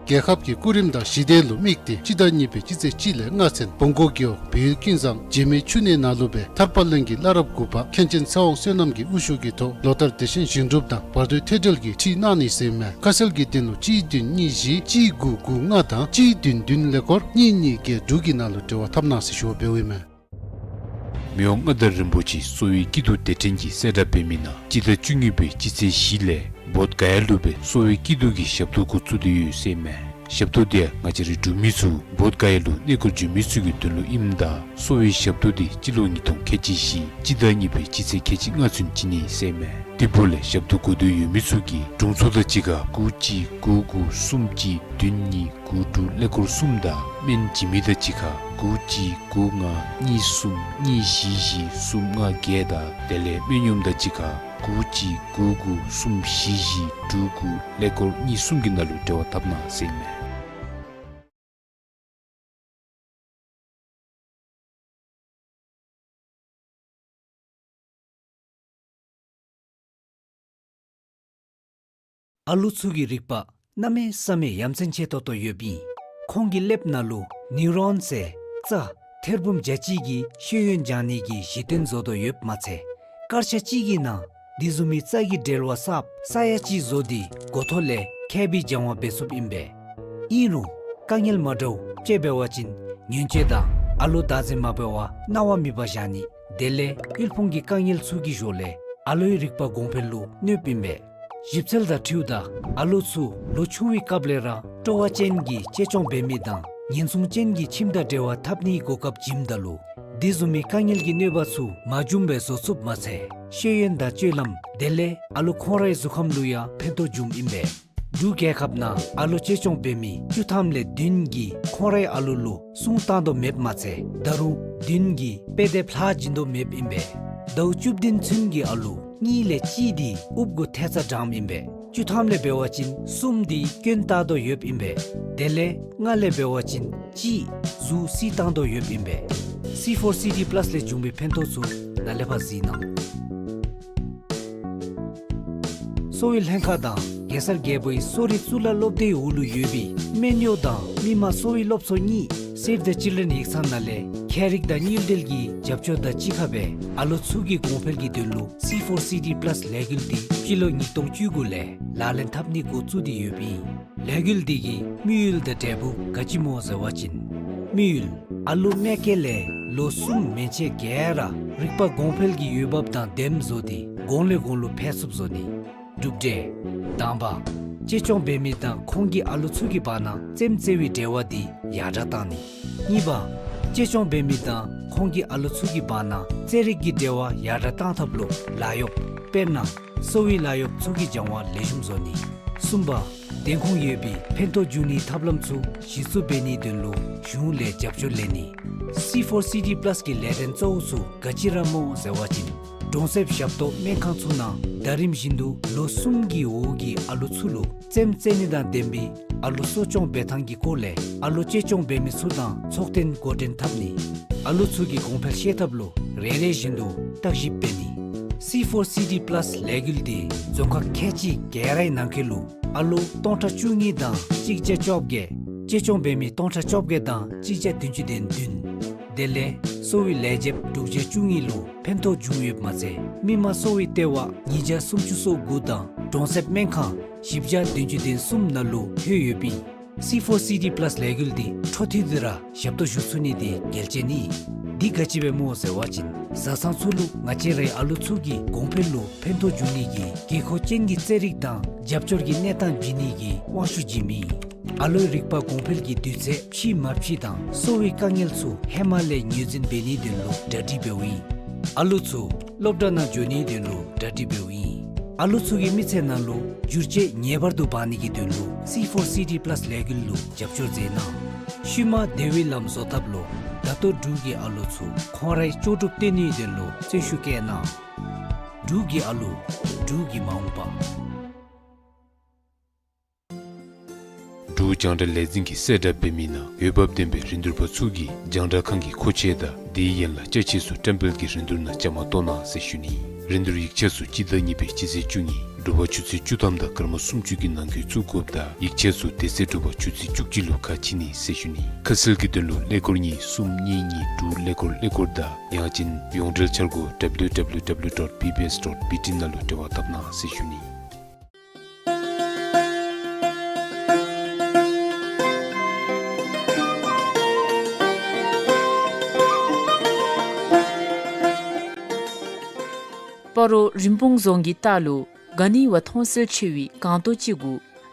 རྒྱལ་ཁབ་ཀྱི་སྐུ་རིམ་དང་ཞི་བདེ་ལུ་དམིགས་ཏེ་སྤྱི་ཟླ་གཉིས་པའི་སྤྱི་ཚེས་གཅིག་ལས་ལྔ་ཚུན་བོང་གུ་རྒེད་འོག་བོད་ཡུལ་ཀུན་བཟང་འཇིགས་མེད་ཆུ་གནས་ནང་ལུ་སྦེ་ཐར་པ་གླིང་གི་བླ་རབས་དགུ་པ་མཁན་ཆེན་ཚེ་དབང་བསོད་ནམས་ཀྱི་དབུ་བཞུགས་ཀྱི་ཐོག་ལོ་ལྟར་དེ་བཞིན་ཞིང་སྒྲུབ་དང་བར་དོའི་ཐད་འབྲེལ་གྱི་ཁྲིད་གནང་ནི་ཟེར་མས། ཁ་གསལ་གྱི་དོན་ལུ་གཅིག་བདུན་གཉིས་བཞི་གཅིག་དགུ་དགུ་ལྔ་དང་གཅིག་བདུན་བདུན་ཀླད་ཀོར་གཉིས་གཉིས་བརྒྱད་དྲུག་གི་ནང་ལུ་འབྲེལ་བ་འཐབ་གནང་ཟེར་ཞུ་བ་འབདཝ་ཨིན་མས། མི་དབང་མངའ་བདག་རིན་པོ་ཆེ་གསོ་བའི་སྐྱིད་སྡུག་སྡེ་ཕྲན་གྱིས་གསལ་བསྒྲགས་འབད་མི་ནང་སྤྱི་ཟླ་བཅུ་གཉིས་པའི་སྤྱི་ཚེས་བཞི་ལས་བོདྷ་ག་ཡ་ལུ་སྦེ་གསོ་བའི་སྐྱིད་སྡུག་གི་ཞབས་ཏོག་འགོ་བཙུགས་ཏེ་ཡོད་ཟེར་མས། ཞབས་ཏོག་དེ་ཡང་ང་བཅས་རའི་འབྲུག་མི་ཚུ་བོདྷ་ག་ཡ་ལུ་གནས་སྐོར་འབྱོན་མི་ཚུ་གི་དོན་ལུ་ཨིནམ་ད་གསོ་བའི་ཞབས་ཏོག་དེ་སྤྱི་ལོ་ཉིས་སྟོང་ཁལ་གཅིག་བཞི་སྤྱི་ཟླ་གཉིས་པའི་སྤྱི་ཚེས་ཁལ་གཅིག་ལྔ་ཚུན་བྱིན་ནི་ཟེར་མས། དེ་འབདཝ་ལས་ཞབས་ཏོག་དགོ་འདོད་ཡོད་མི་ཚུ་གིས་དྲུང་འཚོ་དང་གཅིག་ཁར་དགུ་གཅིག་དགུ་དགུ་གསུམ་གཅིག་བདུན་གཉིས་དགུ་དྲུག་ཀླད་ཀོར་གསུམ་དང་སྨན་བྱིན་མི་དང་གཅིག་ཁར་དགུ་གཅིག་དགུ་ལྔ་གཉིས་གསུམ་གཉིས་བཞི་བཞི་གསུམ་ལྔ་བརྒྱད་དང་དེ་ལས་སྨན་གཡོགམ་དང་གཅིག་ཁར་དགུ་གཅིག་དགུ་དགུ་གསུམ་བཞི་བཞི་དྲུག་དགུ་ཀླད་ཀོར་གཉིས་གསུམ་གྱི་ནང་ལུ་འབྲེལ་བ་འཐབ་གནང་ཟེར་མས། ཨ་ལུ་ཚུ་གི་རིག་པ་གནམ་མེད་ས་མེད་ཡ་མཚན་ཆེ་ཏོག་ཏོ་ཡོདཔ་ཨིན། ཁོང་གི་ཀླདཔ་ནང་ལུ་ནིའུ་རོན་ཟེར་རྩ་ཐེར་འབུམ་བརྒྱ་གཅིག་གིས་ཤེས་ཡོན་སྦྱང་ནི་གི་གཞི་རྟེན་བཟོ་དོ་ཡོདཔ་མ་ཚད་སྐར་ཆ་གཅིག་གི་ནང་དེ་བཟུམ་མའི་རྩ་གི་འབྲེལ་བ་གསརཔ་ས་ཡ་གཅིག་བཟོ་སྟེ་འགོ་ཐོག་ལས་མཁས་པའི་སྦྱང་བ་འབད་ཚུགསཔ་ཨིན་པས། ཨིན་རུང་དཀའ་ངལ་མ་འདྲཝ་ཅིག་འབད་བ་ཅིན་ཉེན་བཅོལ་དང་ཨ་ལོ་བདག་འཛིན་མ་འབད་བར་གནང་བ་མེད་པར་བཞག་ནི་དེ་ལས་དབུལ་ཕོངས་ཀྱི་དཀའ་ངལ་ཚུ་གི་ཞོར་ལས་ཨ་ལོའི་རིག་པ་གོང་འཕེལ་ལུ་གནོདཔ་ཨིན་པས། ཞིབ་འཚོལ་དང་འཁྲིལཝ་ད་ཨ་ལོ་ཚུ་ལོ་ཆུང་བའི་སྐབས་ལས་ར་སྤྲོ་བ་ཅན་གྱི་གཅེས་སྐྱོང་འབད་མི་དང་ཉེན་སྲུང་ཅན་གྱི་ཁྱིམ་དང་འབྲེལ་བ་འཐབ་ནིའི་གོ་སྐབས་བྱིནམ་ད་ལུ་དེ་བཟུམ་མའི་དཀའ་ངལ་གྱི་གནོད་པ་ཚུ་མ་བྱུངམ་སྦེ་བཟོ་ཚུགསཔ་མ་ཚད་ཤེས་ཡོན་དང་སྤྱོད་ལམ་དེ་ལས་ཨ་ལོ་ཁོང་རའི་གཟུགས་ཁམས་ལུ་ཡང་ཕན་ཐོགས་འབྱུངམ་ཨིན་པས། འབྲུག་རྒྱལ་ཁབ་ནང་ཨ་ལོ་གཅེས་སྐྱོང་འབད་མི་བཅུ་ཐམ་ལས་བདུན་གྱིས་ཁོང་རའི་ཨ་ལོ་ལུ་སྲུང་བཏང་དོ་མེདཔ་མ་ཚད་ད་རུང་བདུན་གྱིས་དཔེ་དེབ་ལྷག་བྱིན་དོ་མེདཔ་ཨིན་པས། ཟླཝ་བཅུ་བདུན་ཚུན་གྱི་ཨ་ལོ་གཉིས་ལས་གཅིག་དེ་ཨུབ་གུ་ཐལ་རྩ་དྲངམ་ཨིན་པས། བཅུ་ཐམ་ལས་འབད་བ་ཅིན་གསུམ་དེ་སྐྱོན་བཏགས་དོ་ཡོདཔ་ཨིན་པས། དེ་ལས་ལྔ་ལས་འབད་བ་ཅིན་གཅིག་གཟུགས་བསིལ་བཏང་དོ་ཡོདཔ་ཨིན་པས། སི་ཕོར་སི་ཌི་པ་ལཱསི་ལས་བྱུང་བའི་ཕན་ཐོགས་ཚུ་ནཱ་ལས་ཕར་གཟིགས་གནང་། གསོ་བའི་ལྷན་ཁག་དང་གེ་སར་རྒྱལ་པོའི་གསོ་རིག་གཙུག་ལག་སློབ་སྡེའི་འོག་ལུ་ཡོད་པའི་སྨན་གཡོག་དང་མི་དམངས་གསོ་བའི་སློབ་ཚོགས་གཉིས་Save the Children ཡིག་ཚང་ནང་ལས་ཁྱད་རིག་དང་དངུལ་འབྲེལ་གྱི་རྒྱབ་སྐྱོར་དང་གཅིག་ཁར་སྦེ་ཨ་ལོ་ཚུ་གི་གོང་འཕེལ་གྱི་དོན་ལུ་སི་ཕོར་སི་ཌི་པ་ལཱསི་ལས་འགུལ་འདི་སྤྱི་ལོ་ཉིས་སྟོང་བཅུ་དགུ་ལས་ལག་ལེན་འཐབ་ནི་འགོ་བཙུགས་ཏེ་ཡོདཔ་ཨིན། ལས་འགུལ་འདི་གི་དམིགས་ཡུལ་དང་འབྲས་བུ་ག་ཅི་སྨོ་ཟེར་བ་ཅིན། དམིགས་ཡུལ་ཨ་ལོ་མ་སྐྱེས་ལས་ལོ་གསུམ་མན་ཆད་ག་ར་རིག་པ་གོང་འཕེལ་གྱི་འོས་འབབ་དང་ལྡནམ་བཟོ་སྟེ་གོང་ལས་གོང་ལུ་འཕེལ་ཚུགསཔ་བཟོ་ནི། གྲུབ་འབྲས། དང་པ། གཅེས་སྐྱོང་འབད་མི་དང་ཁོང་གི་ཨ་ལོ་ཚུ་གི་བར་ན་རྩེདམོ་རྩེ་བའི་འབྲེལ་བ་འདི་ཡར་དྲགས་བཏང་ནི། གཉིས་པ། གཅེས་སྐྱོང་འབད་མི་དང་ཁོང་གི་ཨ་ལོ་ཚུ་གི་བར་ན་རྩེད་རིགས་ཀྱི་འབྲེལ་བ་ཡར་དྲགས་བཏང་ཐབས་ལུ་ལཱ་གཡོགཔ་དཔེར་ན་གསོ་བའི་ལཱ་གཡོགཔ་ཚུ་གི་སྦྱང་བ་ལེགས་ཤོམ་བཟོ་ནི། གསུམ་པ། བདེན་ཁུངས་ཡོད་པའི་ཕན་ཐོགས་འབྱུང་ནིའི་ཐབས་ལམ་ཚུ་གཞི་བཙུགས་འབད་ནིའི་དོན་ལུ་གཞུང་ལས་རྒྱབ་སྐྱོར་ལེན་ནི། སི་ཕོར་སི་ཌི་པ་ལཱསི་གི་ལས་དོན་གཙོ་བོ་ཚུ་ག་ཅི་ར་སྨོ་ཟེར་བ་ཅིན། གྲོང་གསེབ་ཞབས་ཏོག་སྨན་ཁང་ཚུ་ནང་ཟླ་རིམ་བཞིན་དུ་ལོ་གསུམ་གྱི་འོག་གི་ཨ་ལོ་ཚུ་ལུ་རྩེདམོ་རྩེ་ནི་དང་ལྡན་པའི་ཨ་ལོ་གསོ་སྐྱོང་འབད་ཐངས་ཀྱི་སྐོར་ལས་ཨ་ལོ་གཅེས་སྐྱོང་འབད་མི་ཚུ་དང་ཚོགས་ཐེངས་འགོ་འདྲེན་འཐབ་ནི། ཨ་ལོ་ཚུ་གི་གོང་འཕེལ་ཤེས་ཐབས་ལུ་རེ་རེ་བཞིན་དུ་བརྟག་ཞིབ་འབད་ནི། སི་ཕོར་སི་ཌི་པ་ལཱསི་ལས་འགུལ་འདི་རྫོང་ཁག་ཁལ་གཅིག་ག་རའི་ནང་འཁོད་ལུ་ཨ་ལོ་སྟོང་ཕྲག་བཅུ་གཉིས་དང་གཅིག་བརྒྱ་བཅོ་བརྒྱད། གཅེས་སྐྱོང་འབད་མི་སྟོང་ཕྲག་བཅོ་བརྒྱད་དང་གཅིག་བརྒྱ་བདུན་ཅུ་དོན་བདུན། དེ་ལས་གསོ་བའི་ལས་བྱེདཔ་དྲུག་བརྒྱ་བཅུ་གཉིས་ལུ་ཕན་ཐོགས་བྱུང་ཡོདཔ་མ་ཚད་མི་དམངས་གསོ་བའི་ལྟེ་བ་ཉིས་བརྒྱ་སུམ་ཅུ་སོ་དགུ་དང་གྲོང་གསེབ་སྨན་ཁང་བཞི་བརྒྱ་བདུན་ཅུ་དོན་གསུམ་ནང་ལུ་ལྷོད་ཡོདཔ་ཨིན། སི་ཕོར་སི་ཌི་པ་ལཱསི་ལས་འགུལ་འདི་འཕྲོ་མཐུད་དེ་ར་ཞབས་ཏོག་ཞུ་ཚུགས་ནི་འདི་གལ་ཆེ་ནི། འདི་ག་ཅི་སྦེ་སྨོ་ཟེར་བ་ཅིན་བཟའ་ཚང་ཚུ་ལུ་ང་བཅས་རའི་ཨ་ལོ་ཚུ་གི་གོང་འཕེལ་ལུ་ཕན་ཐོགས་འབྱུང་ནི་གི་དགོས་མཁོ་ཅན་གྱི་རྩེད་རིགས་དང་རྒྱབ་སྐྱོར་གྱི་གནས་སྟངས་བྱིན་ནི་གི་དབང་ཤུགས་བྱིནམ་ཨིན། ཨ་ལོའི་རིག་པ་གོང་འཕེལ་གྱི་དུས་ཚོད་ཕྱིས་མ་ཕྱིས་དང་གསོ་བའི་དཀའ་ངལ་ཚུ་ཧེ་མ་ལས་ངོས་འཛིན་འབད་ནིའི་དོན་ལུ་གྲ་སྒྲིག་འབདཝ་ཨིན། ཨ་ལོ་ཚུ་སློབ་གྲྭ་ནང་འགྱོ་ནིའི་དོན་ལུ་གྲ་སྒྲིག་འབདཝ་ཨིན། ཨ་ལོ་ཚུ་གི་མི་ཚེ་ནང་ལུ་འགྱུར་བཅོས་ངེས་པར་དུ་འབག་ནི་གི་དོན་ལུ་སི་ཕོར་སི་ཌི་པ་ལཱསི་ལས་འགུལ་ལུ་རྒྱབ་སྐྱོར་མཛད་གནང་། ཤུལ་མ་བདེ་བའི་ལམ་བཟོ་ཐབས་ལུ་ད་ལྟོ་འབྲུག་གི་ཨ་ལོ་ཚུ་ཁོང་རའི་ལྕོགས་གྲུབ་སྟོན་ནིའི་དོན་ལུ་བརྩོན་ཤུགས་བསྐྱེད་གནང་། འབྲུག་གི་ཨ་ལོ། འབྲུག་གི་མ་འོངས་པ། འབྲུག་རྒྱང་བསྒྲགས་ལས་འཛིན་གྱིས་གསལ་བསྒྲགས་འབད་མི་ནང་འོས་འབབ་ལྡན་པའི་རིན་བསྡུར་པ་ཚུ་གིས་རྒྱང་བསྒྲགས་ཁང་གི་མཁོ་ཆས་དང་དེའི་ཡན་ལག་ཅ་ཆས་ཚུ་བཀྲམ་སྤེལ་གྱི་རིན་བསྡུར་ནང་བཅའ་མར་གཏོགས་གནང་ཟེར་ཞུ་ནི། རིན་བསྡུར་ཡིག་ཆ་ཚུ་སྤྱི་ཟླ་གཉིས་པའི་སྤྱི་ཚེས་བཅུ་གཉིས་དྲོ་པ་ཆུ་ཚོད་བཅུ་ཐམ་དང་སྐར་མ་སུམ་ཅུ་གི་ནང་འཁོད་བཙུགས་དགོཔ་དང་ཡིག་ཆ་ཚུ་དེ་ཚེ་དྲོ་པ་ཆུ་ཚོད་བཅུ་གཅིག་ལུ་ཁ་ཕྱེ་ནི་ཟེར་ཞུ་ནི། ཁ་གསལ་གྱི་དོན་ལུ་ཀླད་ཀོར་གཉིས་གསུམ་གཉིས་གཉིས་དྲུག་ཀླད་ཀོར་ཀླད་ཀོར་དང་ཡང་ཅིན་ཡོངས་འབྲེལ་འཆར་སྒོ་W W W dot B B S dot B T ནང་ལུ་འབྲེལ་བ་འཐབ་གནང་ཟེར་ཞུ་ནི། སྤ་རོ་རིན་སྤུངས་རྫོང་གི་ལྟག་ལུ་ག་ནི་བ་མཐོང་གསལ་ཆེ་བའི་སྒང་ཏོག་ཅིག་གུ་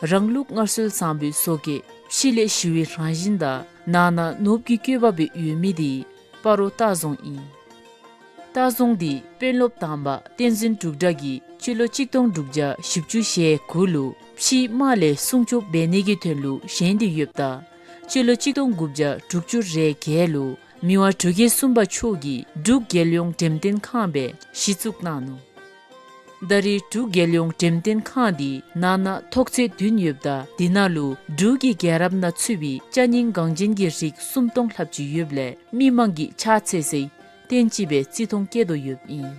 རང་ལུགས་སྔར་སྲོལ་བཟང་པོའི་བཟོ་བཀོད་ཕྱི་ལས་ཞི་བའི་རང་བཞིན་དང་ནང་ན་ནོར་བུ་གི་བཀོད་པ་སྦེ་ཡོད་མི་འདི་སྤ་རོ་ལྟ་རྫོང་ཨིན། ལྟ་རྫོང་འདི་དཔོན་སློབ་དང་པ་བསྟན་འཛིན་འབྲུག་སྒྲ་གིས་སྤྱི་ལོ་གཅིག་སྟོང་དྲུག་བརྒྱ་བཞི་བཅུ་ཞེ་དགུ་ལུ་ཕྱིའི་དམག་ལས་སྲུང་སྐྱོབ་འབད་ནི་གི་དོན་ལུ་བཞེངས་ཏེ་ཡོདཔ་ད་སྤྱི་ལོ་གཅིག་སྟོང་དགུ་བརྒྱ་དྲུག་ཅུ་རེ་བརྒྱད་ལུ་མི་དབང་འབྲུག་རྒྱལ་གསུམ་པ་མཆོག་གིས་འབྲུག་རྒྱལ་ཡོངས་འགྲེམས་སྟོན་ཁང་སྦེ་གཞི་བཙུགས་གནང་ནུག། ད་རེས་འབྲུག་རྒྱལ་ཡོངས་འགྲེམས་སྟོན་ཁང་འདི་ནང་ན་ཐོག་ཚད་བདུན་ཡོདཔ་ད་འདི་ནང་ལུ་འབྲུག་གི་རྒྱལ་རབས་ནང་ཚུད་པའི་ཅ་རྙིང་འགངས་ཅན་གྱི་རིགས་སུམ་སྟོང་ལྷགཔ་ཅིག་ཡོདཔ་ལས་མི་དམངས་ཀྱིས་ཕྱག་འཚལ་སའི་རྟེན་ཅིག་སྦེ་བརྩི་མཐོང་བསྐྱེད་དོ་ཡོདཔ་ཨིན།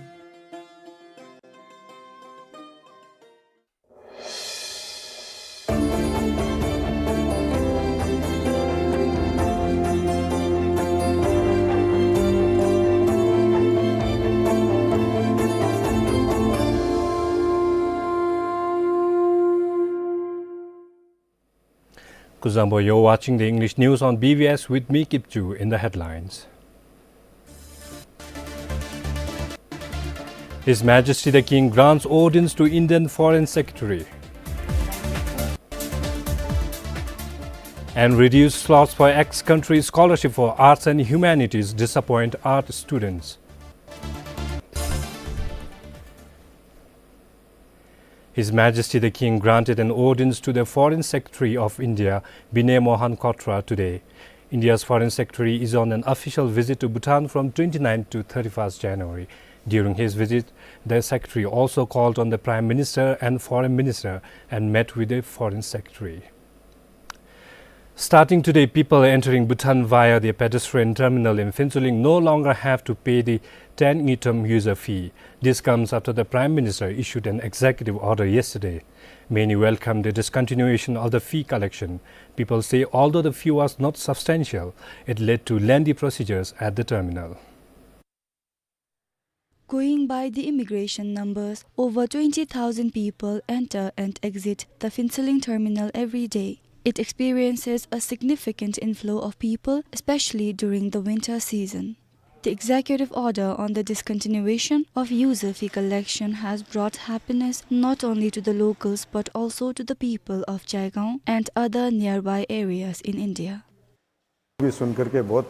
Kuzuzangpo, you're watching the English news on B B S with me, Kipchu. In the headlines: His Majesty the King grants ordinance to Indian Foreign Secretary. And reduced slots for ex-country scholarship for arts and humanities disappoint art students. His Majesty the King granted an ordinance to the Foreign Secretary of India, Binay Mohan Kwatra, today. India's Foreign Secretary is on an official visit to Bhutan from twenty-ninth to thirty-first January. During his visit, the Secretary also called on the Prime Minister and Foreign Minister and met with the Foreign Secretary. Starting today, people entering Bhutan via the pedestrian terminal in Phuentsholing no longer have to pay the ten ngultrum user fee. This comes after the Prime Minister issued an executive order yesterday. Many welcomed the discontinuation of the fee collection. People say although the fee was not substantial, it led to lengthy procedures at the terminal. Going by the immigration numbers, over twenty thousand people enter and exit the Phuentsholing terminal every day. It experiences a significant inflow of people, especially during the winter season. The executive order on the discontinuation of user fee collection has brought happiness not only to the locals but also to the people of Jaigaon and other nearby areas in India. भी सुनकर के बहुत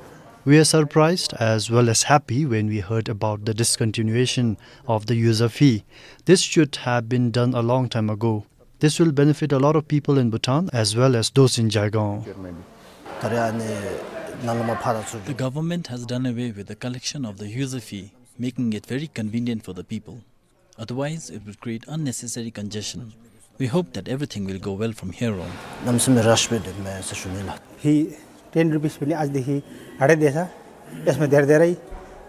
We are surprised as well as happy when we heard about the discontinuation of the user fee. This should have been done a long time ago. This will benefit a lot of people in Bhutan as well as those in Jaigaon. The government has done away with the collection of the user fee, making it very convenient for the people. Otherwise, it would create unnecessary congestion. We hope that everything will go well from here on. Nam sum rush pe de me sa shuni la. Hi ten rupees पनि आजदेखि हटाइदिएछ। यसमा धेरै धेरै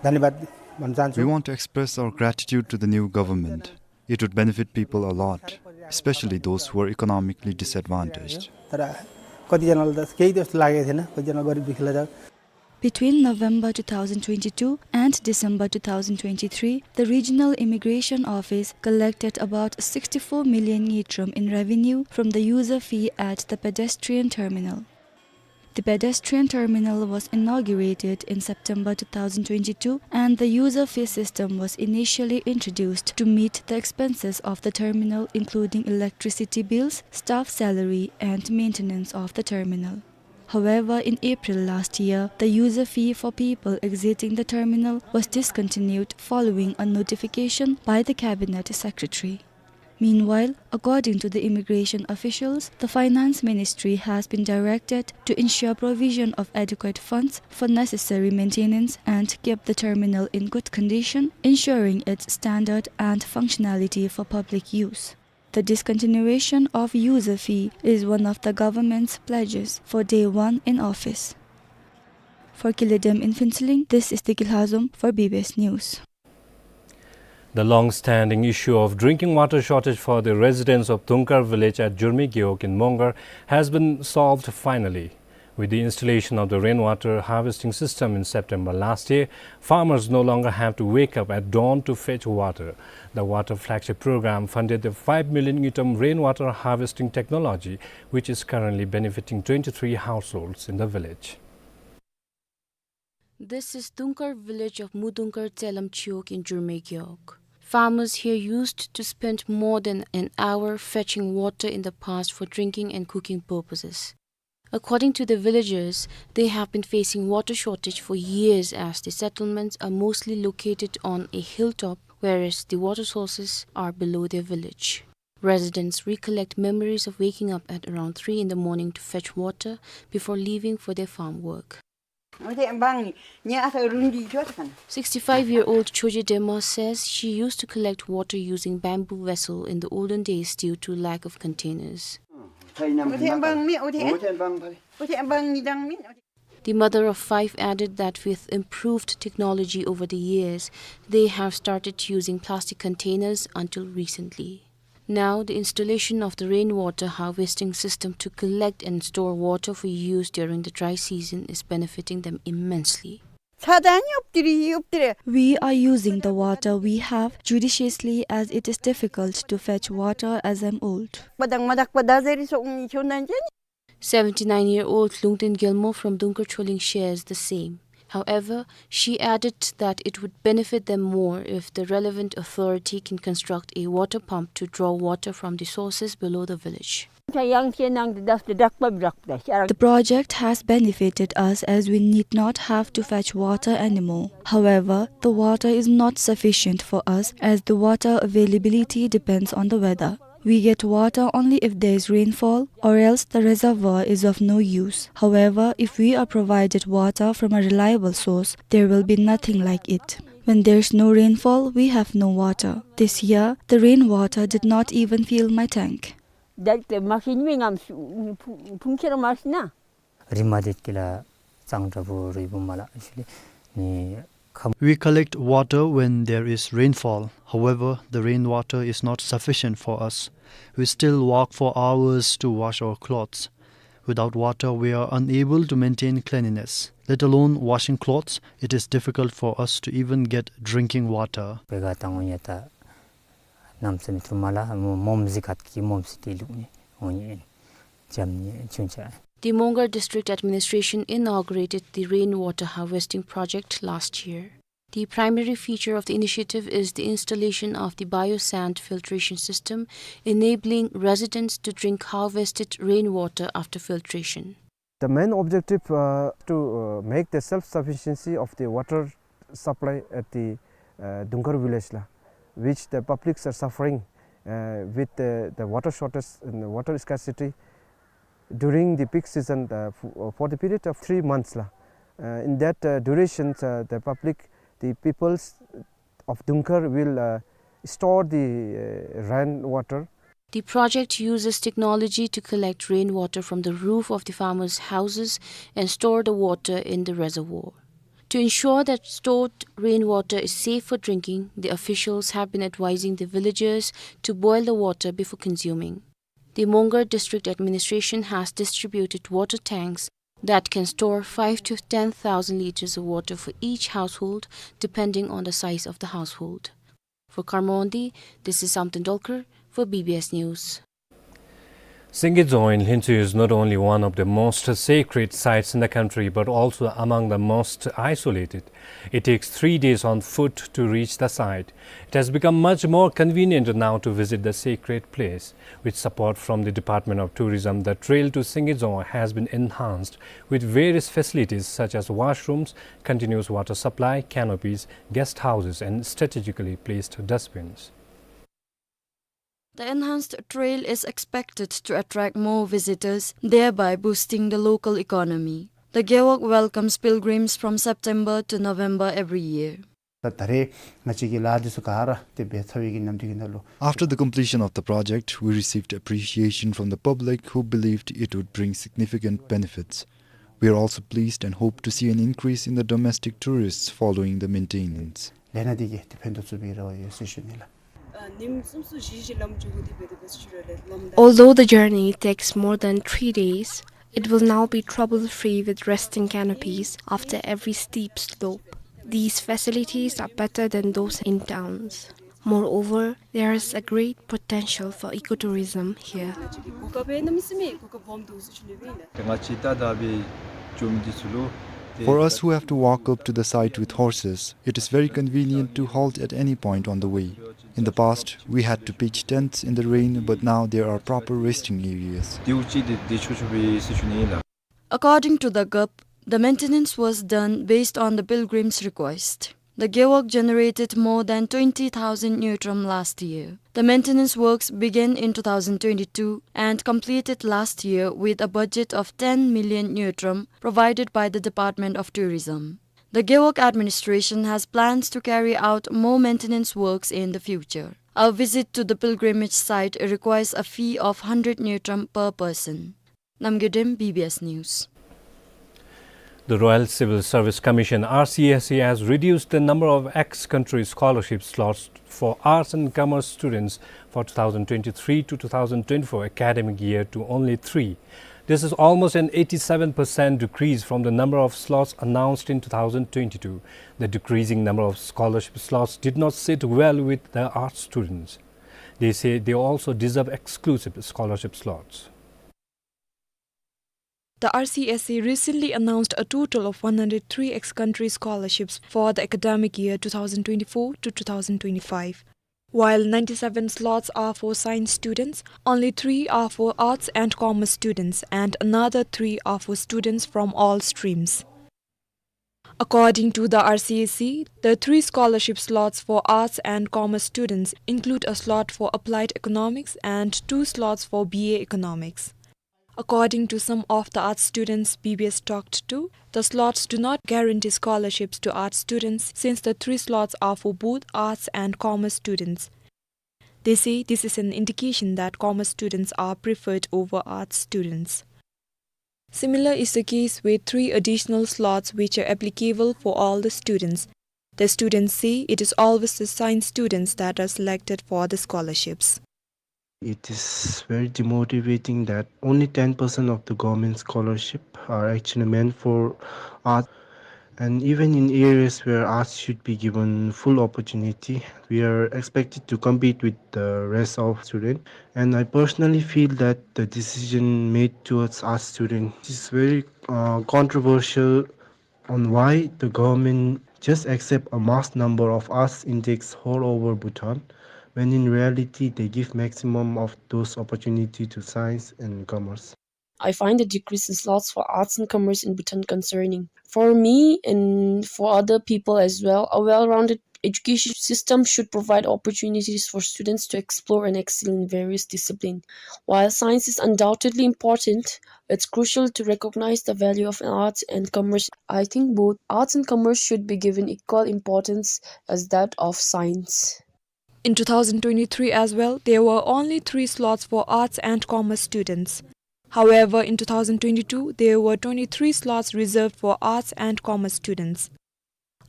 धन्यवाद भन्न चाहन्छु। We want to express our gratitude to the new government. It would benefit people a lot, especially those who are economically disadvantaged. तर कतिजनालाई त केही त्यस्तो लागेको थिएन, कतिजना गरिब दुखीलाई त Between November two thousand twenty-two and December two thousand twenty-three, the Regional Immigration Office collected about sixty-four million ngultrum in revenue from the user fee at the pedestrian terminal. The pedestrian terminal was inaugurated in September two thousand twenty-two, and the user fee system was initially introduced to meet the expenses of the terminal, including electricity bills, staff salary, and maintenance of the terminal. However, in April last year, the user fee for people exiting the terminal was discontinued following a notification by the Cabinet Secretary. Meanwhile, according to the immigration officials, the Finance Ministry has been directed to ensure provision of adequate funds for necessary maintenance and keep the terminal in good condition, ensuring its standard and functionality for public use. The discontinuation of user fee is one of the government's pledges for day one in office. For Kile Dem in Phuentsholing, this is Deki Lhazom for B B S News. The long-standing issue of drinking water shortage for the residents of Dungkar village at Jurme Gewog in Mongar has been solved finally. With the installation of the rainwater harvesting system in September last year, farmers no longer have to wake up at dawn to fetch water. The Water Flagship Program funded the five million ngultrum rainwater harvesting technology, which is currently benefiting twenty-three households in the village. This is Dungkar village of Mudungkar Tselam Chiwog in Jurme Gewog. Farmers here used to spend more than an hour fetching water in the past for drinking and cooking purposes. According to the villagers, they have been facing water shortage for years as the settlements are mostly located on a hilltop, whereas the water sources are below their village. Residents recollect memories of waking up at around three in the morning to fetch water before leaving for their farm work. Sixty-five-year-old Choje Dema says she used to collect water using bamboo vessel in the olden days due to lack of containers. The mother of five added that with improved technology over the years, they have started using plastic containers until recently. Now, the installation of the rainwater harvesting system to collect and store water for use during the dry season is benefiting them immensely. We are using the water we have judiciously as it is difficult to fetch water as I'm old. Seventy-nine-year-old Lungten Gyalmo from Dungkar Choling shares the same. However, she added that it would benefit them more if the relevant authority can construct a water pump to draw water from the sources below the village. The project has benefited us as we need not have to fetch water anymore. However, the water is not sufficient for us as the water availability depends on the weather. We get water only if there is rainfall, or else the reservoir is of no use. However, if we are provided water from a reliable source, there will be nothing like it. When there's no rainfall, we have no water. This year, the rainwater did not even fill my tank. ད་ལྟོ་མ་ཤེས་ནི་མི་ངམ་ཤུ་ཕུང་ཁྱེར་མ་ཤེས་ན། རི་མ་དེ་ཀི་ལ་གཙང་དྲག་པོ་རི་བུ་མ་ལ་ཤུ་ལེ་ནི་ཁམ། We collect water when there is rainfall. However, the rainwater is not sufficient for us. We still walk for hours to wash our clothes. Without water, we are unable to maintain cleanliness. Let alone washing clothes, it is difficult for us to even get drinking water. བེ་ག་ཏང་འོ་ཉེ་ད་ནམ་ཚེ་མི་ཐུ་མ་ལ་མོ་མོམ་ཟི་ཁད་ཀི་མོམ་སི་ཏི་ལུག་ནི་འོ་ཉེ་ཨིན། ཇམ་ཉེ་ཆུན་ཆ། The Mongar District Administration inaugurated the rainwater harvesting project last year. The primary feature of the initiative is the installation of the biosand filtration system, enabling residents to drink harvested rainwater after filtration. The main objective, uh, to, uh, make the self-sufficiency of the water supply at the, uh, Dungkar village la, which the publics are suffering, uh, with the, the water shortage and the water scarcity during the peak season, uh, f-, uh, for the period of three months la. Uh, in that, uh, duration, uh, the public, the peoples of Dungkar will, uh, store the, uh, rainwater. The project uses technology to collect rainwater from the roof of the farmers' houses and store the water in the reservoir. To ensure that stored rainwater is safe for drinking, the officials have been advising the villagers to boil the water before consuming. The Mongar District Administration has distributed water tanks that can store five to ten thousand liters of water for each household, depending on the size of the household. For Karmondi, this is Samten Dolkar for B B S News. Singye Dzong in Lhintsey is not only one of the most sacred sites in the country, but also among the most isolated. It takes three days on foot to reach the site. It has become much more convenient now to visit the sacred place. With support from the Department of Tourism, the trail to Singye Dzong has been enhanced with various facilities such as washrooms, continuous water supply, canopies, guest houses, and strategically placed dustbins. The enhanced trail is expected to attract more visitors, thereby boosting the local economy. The Gewog welcomes pilgrims from September to November every year. ད་ད་རེས་ང་བཅས་ཀྱི་ལཱ་འདི་ཚུ་ག་ར་ཏེ་འབད་ཚར་བའི་གི་ནམ་དུས་ཀྱི་ནང་ལུ། After the completion of the project, we received appreciation from the public who believed it would bring significant benefits. We are also pleased and hope to see an increase in the domestic tourists following the maintenance. ལས་སྣ་འདི་གིས་ཏེ་ཕན་ཐོགས་ཚུགས་པའི་རེ་བ་ཡོད་ཟེར་ཞུ་ནི་ལགས། Although the journey takes more than three days, it will now be trouble-free with resting canopies after every steep slope. These facilities are better than those in towns. Moreover, there is a great potential for ecotourism here. For us who have to walk up to the site with horses, it is very convenient to halt at any point on the way. In the past, we had to pitch tents in the rain, but now there are proper resting areas. According to the gup, the maintenance was done based on the pilgrims' request. The Gewog generated more than twenty thousand ngultrum last year. The maintenance works began in two thousand twenty-two and completed last year with a budget of ten million ngultrum provided by the Department of Tourism. The Gewog administration has plans to carry out more maintenance works in the future. A visit to the pilgrimage site requires a fee of hundred ngultrum per person. Namgay Dem, B B S News. The Royal Civil Service Commission, R C S C, has reduced the number of ex-country scholarship slots for arts and commerce students for two thousand twenty-three to two thousand twenty-four academic year to only three. This is almost an eighty-seven percent decrease from the number of slots announced in two thousand twenty-two. The decreasing number of scholarship slots did not sit well with the arts students. They say they also deserve exclusive scholarship slots. The R C S A recently announced a total of one hundred three ex-country scholarships for the academic year two thousand twenty-four to two thousand twenty-five. While ninety-seven slots are for science students, only three are for arts and commerce students, and another three are for students from all streams. According to the R C S A, the three scholarship slots for arts and commerce students include a slot for applied economics and two slots for B A economics. According to some of the arts students B B S talked to, the slots do not guarantee scholarships to arts students since the three slots are for both arts and commerce students. They say this is an indication that commerce students are preferred over arts students. Similar is the case with three additional slots which are applicable for all the students. The students say it is always the science students that are selected for the scholarships. It is very demotivating that only ten percent of the government scholarship are actually meant for art. And even in areas where arts should be given full opportunity, we are expected to compete with the rest of students. And I personally feel that the decision made towards arts students is very, uh, controversial on why the government just accept a mass number of arts intakes all over Bhutan, when in reality they give maximum of those opportunity to science and commerce. I find the decrease in slots for arts and commerce in Bhutan concerning. For me and for other people as well, a well-rounded education system should provide opportunities for students to explore and excel in various disciplines. While science is undoubtedly important, it's crucial to recognize the value of arts and commerce. I think both arts and commerce should be given equal importance as that of science. In two thousand twenty-three as well, there were only three slots for arts and commerce students. However, in two thousand twenty-two, there were twenty-three slots reserved for arts and commerce students.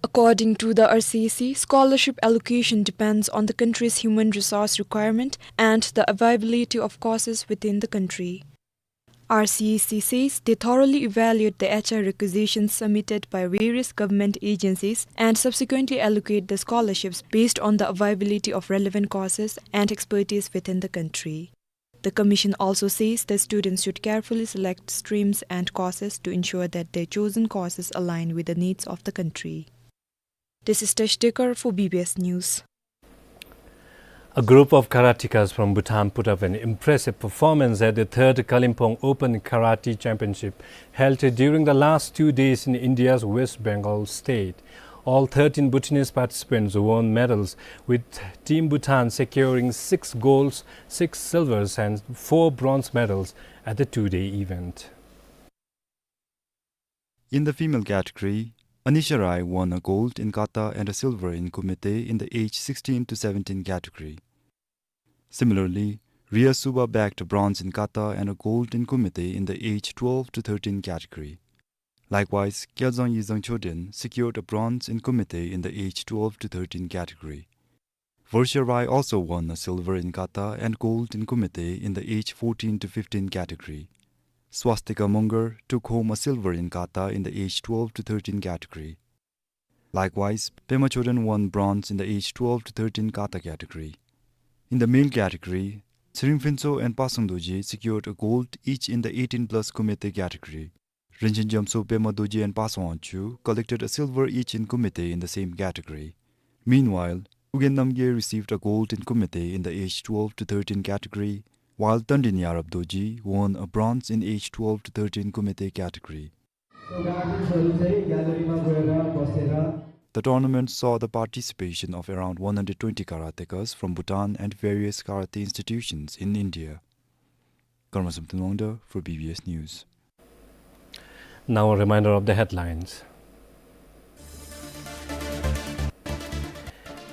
According to the R C S A, scholarship allocation depends on the country's human resource requirement and the availability of courses within the country. R C S A says they thoroughly evaluate the H R requisitions submitted by various government agencies and subsequently allocate the scholarships based on the availability of relevant courses and expertise within the country. The commission also says the students should carefully select streams and courses to ensure that their chosen courses align with the needs of the country. This is Tash Dekar for B B S News. A group of karatekas from Bhutan put up an impressive performance at the third Kalimpong Open Karate Championship held during the last two days in India's West Bengal state. All thirteen Bhutanese participants won medals, with Team Bhutan securing six golds, six silvers, and four bronze medals at the two-day event. In the female category, Anisha Rai won a gold in kata and a silver in kumite in the age sixteen to seventeen category. Similarly, Ria Suba bagged a bronze in kata and a gold in kumite in the age twelve to thirteen category. Likewise, Kyalzang Yizang Choden secured a bronze in kumite in the age twelve to thirteen category. Varsha Rai also won a silver in kata and gold in kumite in the age fourteen to fifteen category. Swastika Munger took home a silver in kata in the age twelve to thirteen category. Likewise, Pema Choden won bronze in the age twelve to thirteen kata category. In the male category, Tsering Phuntsho and Pasang Dorji secured a gold each in the eighteen plus kumite category. Rinchen Jamso, Pema Dorji and Pasang Wangchuk collected a silver each in kumite in the same category. Meanwhile, Ugyen Namgay received a gold in kumite in the age twelve to thirteen category, while Tandin Yarab Dorji won a bronze in age twelve to thirteen kumite category. The tournament saw the participation of around one hundred twenty karatekas from Bhutan and various karate institutions in India. Karma Samten Wangda for B B S News. Now a reminder of the headlines.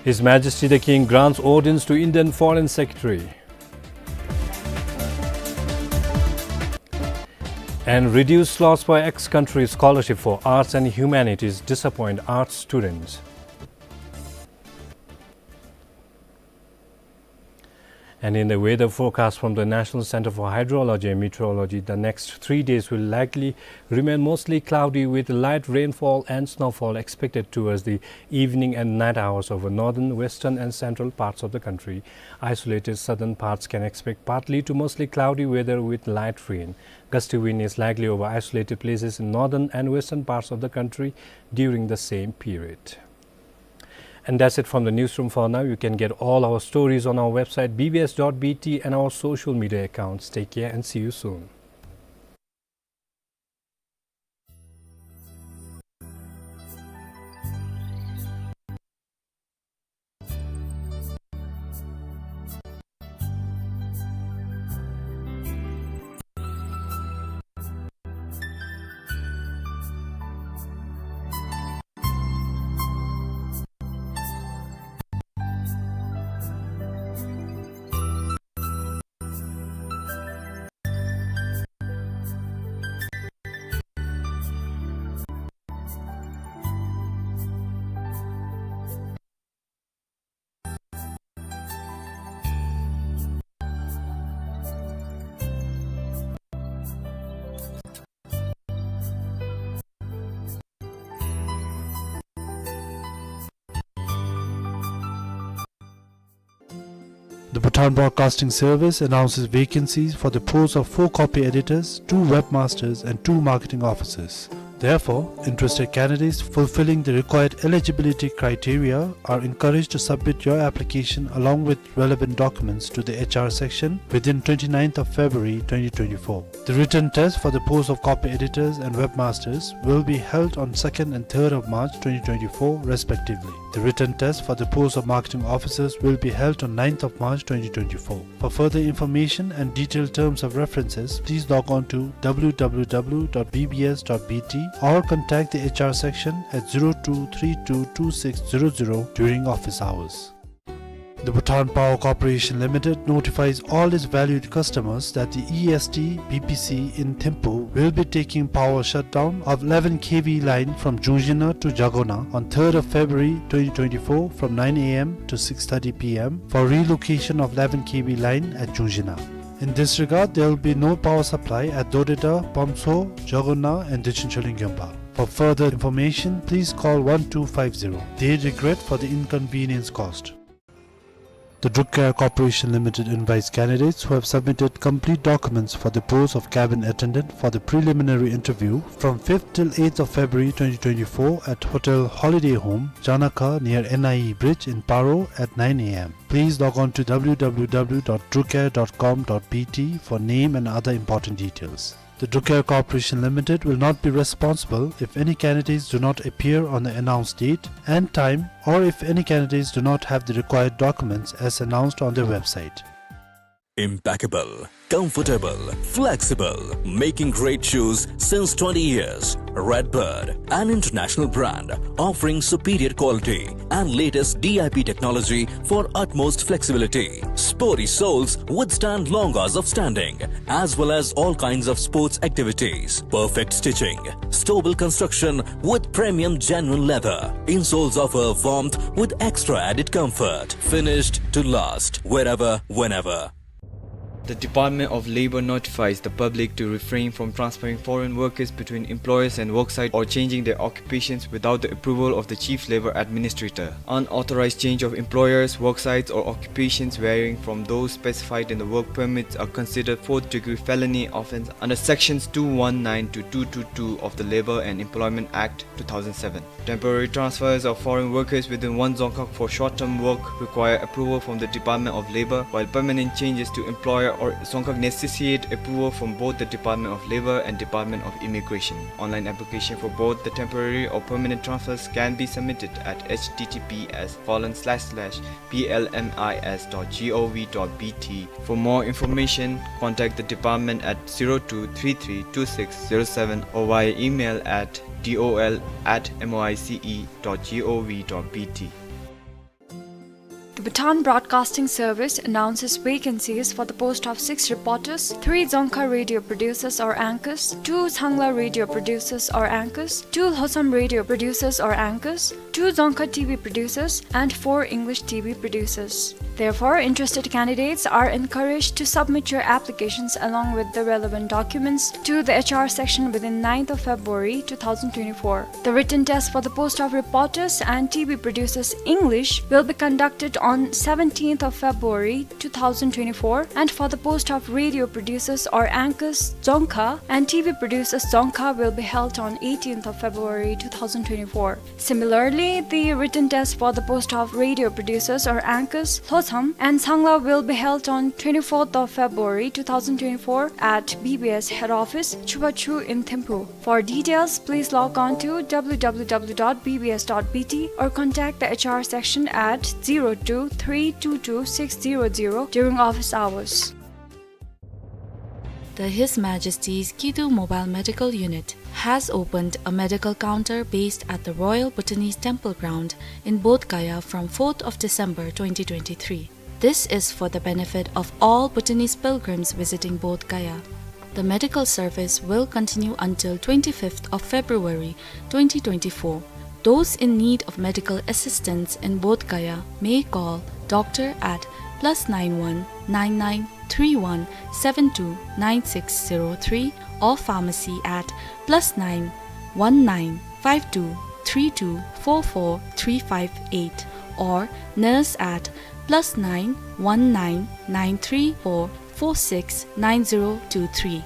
His Majesty the King grants audience to Indian Foreign Secretary. And reduced slots for ex-country scholarship for arts and humanities disappoint arts students. And in the weather forecast from the National Center for Hydrology and Meteorology, the next three days will likely remain mostly cloudy with light rainfall and snowfall expected towards the evening and night hours over northern, western and central parts of the country. Isolated southern parts can expect partly to mostly cloudy weather with light rain. Gusty wind is likely over isolated places in northern and western parts of the country during the same period. And that's it from the newsroom for now. You can get all our stories on our website B B S dot B T and our social media accounts. Take care and see you soon. The Bhutan Broadcasting Service announces vacancies for the post of four copy editors, two webmasters, and two marketing officers. Therefore, interested candidates fulfilling the required eligibility criteria are encouraged to submit your application along with relevant documents to the H R section within twenty-ninth of February twenty twenty-four. The written test for the post of copy editors and webmasters will be held on second and third of March twenty twenty-four respectively. The written test for the post of marketing officers will be held on ninth of March twenty twenty-four. For further information and detailed terms of references, please log on to W W W dot B B S dot B T or contact the H R section at zero two three two two six zero zero during office hours. The Bhutan Power Corporation Limited notifies all its valued customers that the E S T B P C in Thimphu will be taking power shutdown of eleven K V line from Jungzhina to Jagona on third of February twenty twenty-four from nine A M to six thirty P M for relocation of eleven K V line at Jungzhina. In this regard, there will be no power supply at Dodeda, Pamso, Jagona and Dechen Choling Gyompa. For further information, please call one two five zero. They regret for the inconvenience caused. The Druk Air Corporation Limited invites candidates who have submitted complete documents for the post of cabin attendant for the preliminary interview from fifth till eighth of February twenty twenty-four at Hotel Holiday Home, Janakha, near N I E Bridge in Paro at nine A M. Please log on to W W W dot drukair dot com dot B T for name and other important details. The Druk Air Corporation Limited will not be responsible if any candidates do not appear on the announced date and time, or if any candidates do not have the required documents as announced on their website. Impeccable, comfortable, flexible, making great shoes since twenty years. Redbird, an international brand offering superior quality and latest D I P technology for utmost flexibility. Sporty soles withstand long hours of standing, as well as all kinds of sports activities. Perfect stitching, stable construction with premium genuine leather. Insoles offer warmth with extra added comfort. Finished to last, wherever, whenever. The Department of Labor notifies the public to refrain from transferring foreign workers between employers and worksite or changing their occupations without the approval of the Chief Labor Administrator. Unauthorized change of employers, worksites, or occupations varying from those specified in the work permits are considered fourth-degree felony offense under Sections two one nine to two two two of the Labor and Employment Act two thousand seven. Temporary transfers of foreign workers within one Dzongkhag for short-term work require approval from the Department of Labor, while permanent changes to employer or Dzongkhag necessitate approval from both the Department of Labor and Department of Immigration. Online application for both the temporary or permanent transfers can be submitted at H T T P S colon slash slash B L M I S dot G O V dot B T. For more information, contact the department at zero two three three two six zero seven or via email at D O L at M O I C E dot G O V dot B T. The Bhutan Broadcasting Service announces vacancies for the post of six reporters, three Dzongkha radio producers or anchors, two Sangla radio producers or anchors, two Lhotsam radio producers or anchors, two Dzongkha T V producers, and four English T V producers. Therefore, interested candidates are encouraged to submit your applications along with the relevant documents to the H R section within ninth of February two thousand twenty-four. The written test for the post of reporters and T V producers English will be conducted on seventeenth of February two thousand twenty-four, and for the post of radio producers or anchors Dzongkha and T V producers Dzongkha will be held on eighteenth of February two thousand twenty-four. Similarly, the written test for the post of radio producers or anchors Lhotsam and Sangla will be held on twenty-fourth of February two thousand twenty-four at B B S head office, Chubachu in Thimphu. For details, please log on to W W W dot B B S dot B T or contact the H R section at zero two three two two six zero zero during office hours. The His Majesty's Kidu Mobile Medical Unit has opened a medical counter based at the Royal Bhutanese Temple Ground in Bodh Gaya from fourth of December twenty twenty-three. This is for the benefit of all Bhutanese pilgrims visiting Bodh Gaya. The medical service will continue until twenty-fifth of February twenty twenty-four. Those in need of medical assistance in Bodh Gaya may call doctor at plus nine one nine nine three one seven two nine six zero three or pharmacy at plus nine one nine five two three two four four three five eight or nurse at plus nine one nine nine three four four six nine zero two three.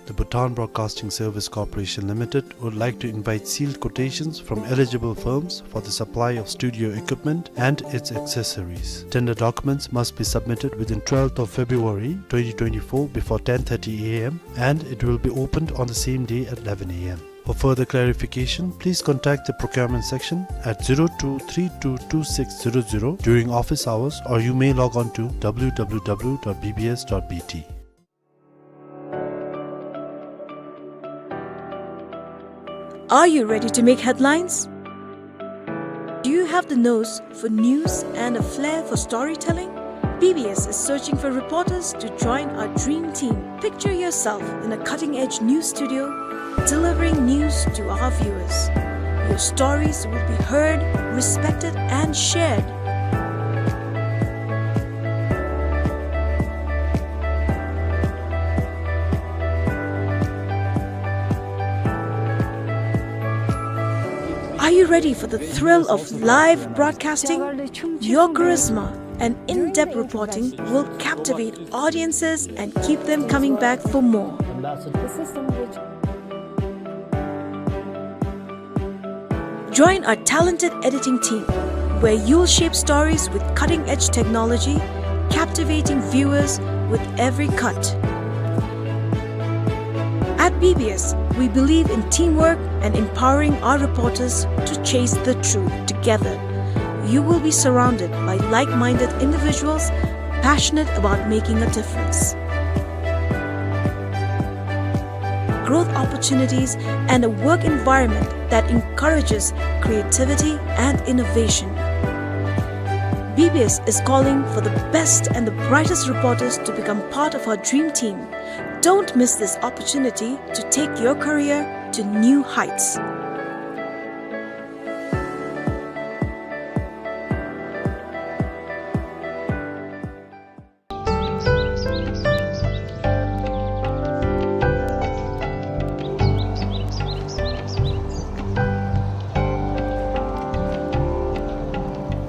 The Bhutan Broadcasting Service Corporation Limited would like to invite sealed quotations from eligible firms for the supply of studio equipment and its accessories. Tender documents must be submitted within twelfth of February twenty twenty-four before ten thirty A M, and it will be opened on the same day at eleven A M. For further clarification, please contact the procurement section at zero two three two two six zero zero during office hours, or you may log on to W W W dot B B S dot B T. Are you ready to make headlines? Do you have the nose for news and a flair for storytelling? B B S is searching for reporters to join our dream team. Picture yourself in a cutting-edge news studio, delivering news to our viewers. Your stories will be heard, respected, and shared. Are you ready for the thrill of live broadcasting? Your charisma and in-depth reporting will captivate audiences and keep them coming back for more. Join our talented editing team, where you'll shape stories with cutting-edge technology, captivating viewers with every cut. At B B S, we believe in teamwork and empowering our reporters to chase the truth together. You will be surrounded by like-minded individuals passionate about making a difference. Growth opportunities, and a work environment that encourages creativity and innovation. B B S is calling for the best and the brightest reporters to become part of our dream team. Don't miss this opportunity to take your career to new heights.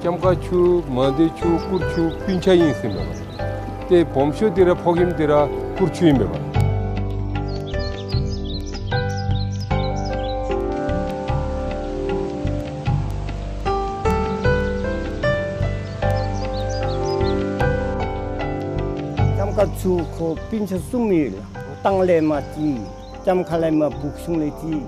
ལྕམ་མཁར་ཆུ་མང་སྡེ་ཆུ་སྐུར་ཆུ་སྤུན་ཆ་ཨིན་ཟེར་མས། ཏེ་སྦོམ་ཤོས་འདི་ར་ཕོག་ཡིམ་འདི་ར་སྐུར་ཆུ་ཨིན་མས། ལྕམ་མཁར་ཆུ་ཁོ་སྤུན་ཆ་གསུམ་ཨིན་ལགས། ལྟང་ལས་མར་ཅིག་ལྕམ་མཁར་ལས་མར་སྦུག་གཞུང་ལས་ཅིག།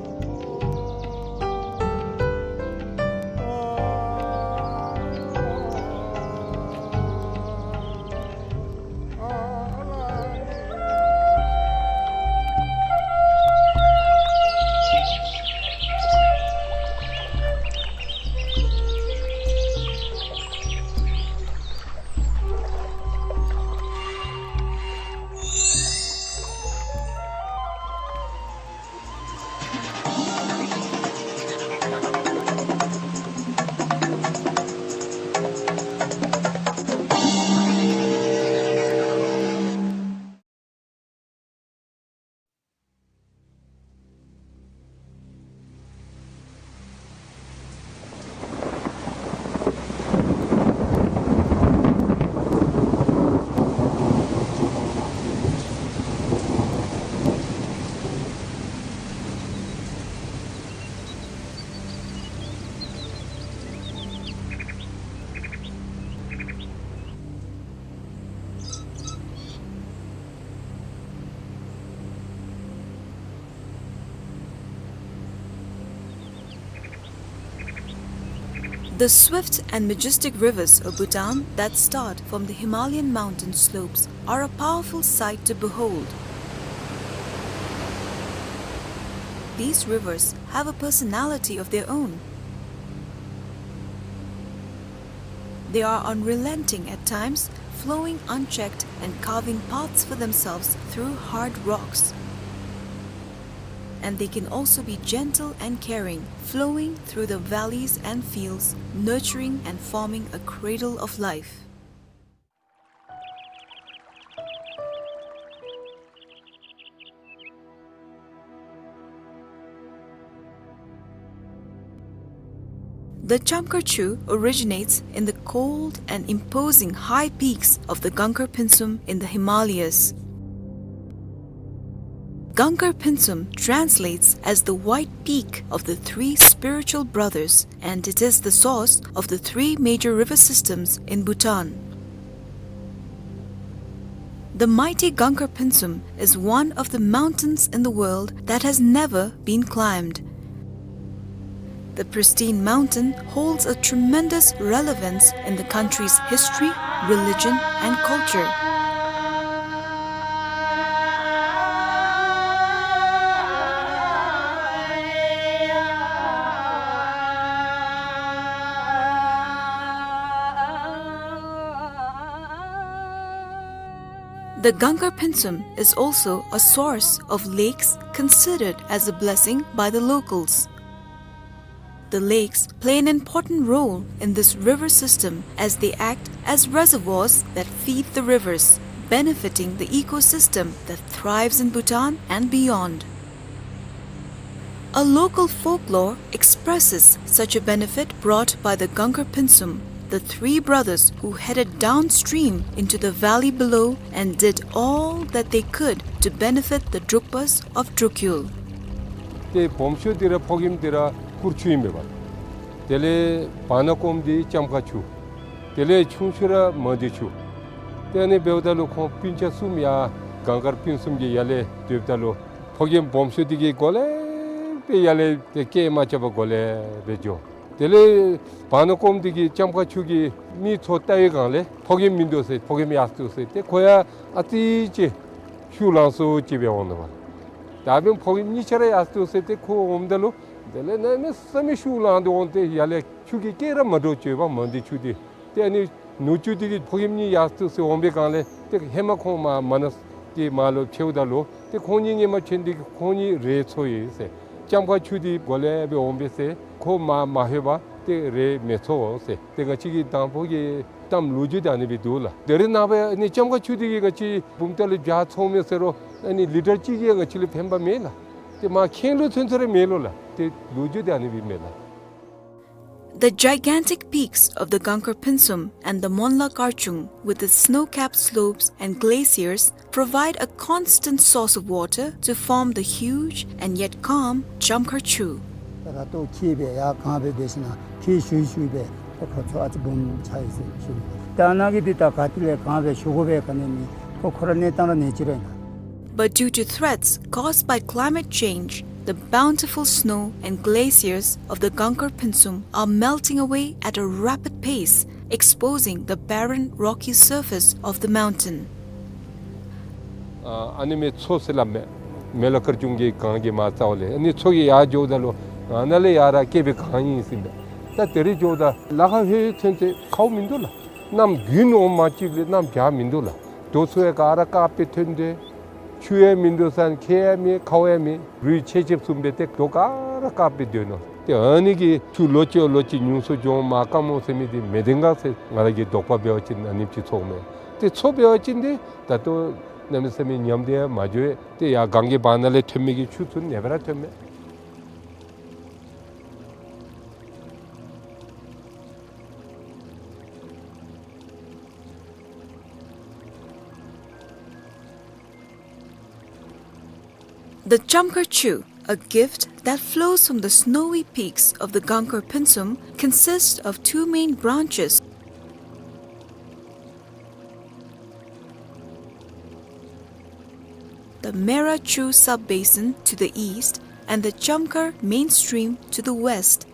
The swift and majestic rivers of Bhutan that start from the Himalayan mountain slopes are a powerful sight to behold. These rivers have a personality of their own. They are unrelenting at times, flowing unchecked and carving paths for themselves through hard rocks. And they can also be gentle and caring, flowing through the valleys and fields, nurturing and forming a cradle of life. The Chamkhar Chu originates in the cold and imposing high peaks of the Gangkar Pynsum in the Himalayas. Gangkar Pynsum translates as the white peak of the three spiritual brothers, and it is the source of the three major river systems in Bhutan. The mighty Gangkar Pynsum is one of the mountains in the world that has never been climbed. The pristine mountain holds a tremendous relevance in the country's history, religion, and culture. The Gangkar Pynsum is also a source of lakes considered as a blessing by the locals. The lakes play an important role in this river system as they act as reservoirs that feed the rivers, benefiting the ecosystem that thrives in Bhutan and beyond. A local folklore expresses such a benefit brought by the Gangkar Pynsum, the three brothers who headed downstream into the valley below and did all that they could to benefit the Drukpas of Drukyul. ཏེ་སྦོམ་ཤོས་འདི་ར་ཕོ་རྒནམ་འདི་ར་གུར་ཆུ་ཨིན་པས། དེ་ལས་བར་ན་ཀོམ་འདི་ལྕམ་ཁ་ཆུ། དེ་ལས་ཆུང་ཤོས་ར་མ་འདི་ཆུ། ཏེ་ཨ་ནི་འབདཝ་ད་ལུ་ཁོང་སྤུན་ཆ་གསུམ་ཡར་གངས་དཀར་སྤུན་གསུམ་གྱི་ཡར་ལས་སྡོདཔ་ད་ལུ་ཕོ་རྒནམ་སྦོམ་ཤོས་འདི་གིས་འགོ་ལས་སྦེ་ཡར་ལས་ཏེ་སྐད་མ་རྐྱབ་པར་འགོ་ལས་སྦེ་འགྱོ། དེ་ལས་བར་ན་ཀོམ་འདི་གིས་ལྕམ་ཁ་ཆུ་གི་མི་ཚུ་བལྟ་བའི་སྒང་ལས་ཕོ་རྒནམ་མིན་འདུག་ཟེར། ཕོ་རྒནམ་ཡར་སོང་སྟེ་ཁོ་ཡང་ཨ་ཙི་ཅིག་ཤུགས་ལང་སོང་ཅིག་སྦེ་འོང་ནུག་པ། ད་འབདན་ཕོ་རྒནམ་གཉིས་ཆ་ར་ཡར་སོང་སྟེ་ཁོ་འོངམ་ད་ལུ་དེ་ལས་གནམ་མེད་ས་མེད་ཤུགས་ལང་སྟེ་འོང་སྟེ་ཡར་ལས་ཆུ་གི་སྐད་ར་མ་འདྲཝ་ཅིག་ཡོདཔ་མ་འདི་ཆུ་འདི། ཏེ་ཨ་ནི་ནུ་གཅུང་འདི་གིས་ཕོ་རྒནམ་གཉིས་ཡར་སོང་སྟེ་འོང་པའི་སྒང་ལས་ཏེ་ཧེ་མ་ཁོང་མར་མ་ན་ཏེ་མར་ལུ་ཕྱདཔ་ད་ལུ་ཏེ་ཁོང་གཉིས་སྔོན་མ་ཕྱད་ནི་འདི་གིས་ཁོང་གཉིས་རེ་འཚོ་ཡི་ཟེར། ལྕམ་ཁ་ཆུ་འདི་འགོ་ལས་སྦེ་འོང་པས་ཟེར་ཁོ་མར་མ་ལྷོད་པར་ཏེ་རེ་མི་འཚོ་ཟེར། ཏེ་ང་བཅས་ཀྱི་དང་ཕུ་གི་གཏམ་ལོ་རྒྱུས་འདི་ཨ་ནི་སྦེ་འདུག་ལགས། དེ་རིང་ནངས་པ་ཨ་ནི་ལྕམ་ཁ་ཆུ་འདི་གིས་ང་བཅས་བུམ་ཐང་ལས་བྱཱ་འཚོ་མི་ཟེར་རུང་ཨ་ནི་ལི་ཊར་གཅིག་གིས་ང་བཅས་ལུ་ཕན་པ་མེད་ལགས། ཏེ་མར་ཁེངས་ལུ་ཚུན་ཚོད་ར་མེད་ལོ་ལགས། ཏེ་ལོ་རྒྱུས་འདི་ཨ་ནི་སྦེ་མས་ལགས། The gigantic peaks of the Gangkar Pynsum and the Monla Karchung, with its snow-capped slopes and glaciers, provide a constant source of water to form the huge and yet calm Chamkhar Chu. ར་ཏོ་ཁྱིད་སྦེ་ཡར་གངས་སྦེ་འབད་ཞིན་ན་ཁྱིད་ཞུ་ཞུ་སྦེ་ཁོ་ཁོ་ཚུ་ཨ་ཙི་སྦོམ་ཆགས་ཡི་ཟེར་ཞུ་ནི། ད་ནཱ་གི་འདི་ད་ག་ཏེ་ལས་གངས་སྦེ་ཞུ་དགོ་པས་ག་ནི་མེད། ཁོ་ཁོ་ར་གནས་སྟངས་ར་གནས་ཅི་ར་ཨིན་ལགས། But due to threats caused by climate change, the bountiful snow and glaciers of the Gangkar Pynsum are melting away at a rapid pace, exposing the barren, rocky surface of the mountain. ཨ་ཨ་ནི་མེ་མཚོ་ཟེར་སླབ་མས། མེ་ལ་དཀར་ཆུང་གི་གངས་ཀྱི་མར་རྩ་བ་ལས་ཨ་ནི་མཚོ་གི་ཡར་འགྱོཝ་ད་ལུ་ཨ་ནཱ་ལས་ཡར་ར་བསྐལ་པའི་གངས་ཨིན་ཟེར་མས། ད་དེ་རིང་འགྱོཝ་ད་ལ་ཁ་ཧེ་ཚུན་ཚོད་ཁཝ་མིན་འདུག་ལགས། གནམ་དགུན་འོང་མ་གཅིག་ལས་གནམ་བྱཱར་མིན་འདུག་ལགས། རྡོ་ཚུ་ཡང་ག་ར་དཀརཔོ་སྦེ་ཐོན་ཏེ་ཆུ་ཡང་མིན་འདུག་ཟེར་ཁྱེགས་ཡང་མེད་ཁཝ་ཡང་མེད། རུད་ཆེ་ཆེ་བཟུམ་སྦེ་ཏེ་རྡོ་ག་ར་དཀརཔོ་སྦེ་སྡོད་ནུག། ཏེ་ཨ་ནི་གི་ཆུ་ལོ་གཅིག་ལོ་གཅིག་ཉུང་སུ་འགྱོ་མ་དཀའ་མོ་ཟེར་མི་འདི་མེད་དེ་ག་ཟེར་ང་ར་གི་དོགས་པ་འབད་བ་ཅིན་ཨ་ནེམ་ཅིག་ཚོརཝ་མས། ཏེ་མཚོ་འབད་བ་ཅིན་ཏེ་ད་ལྟོ་གནམ་མེད་ས་མེད་ཉམས་ཏེ་ཡང་མ་འགྱོ། ཏེ་ཡར་གངས་ཀྱི་བར་ན་ལས་ཐོན་མི་གི་ཆུ་ཚུ་ཨ་ནེ་སྦེ་ར་ཐོནམ་མས། The Chamkhar Chu, a gift that flows from the snowy peaks of the Gangkar Pynsum, consists of two main branches. The Mera Chu sub-basin to the east and the Chamkhar main stream to the west.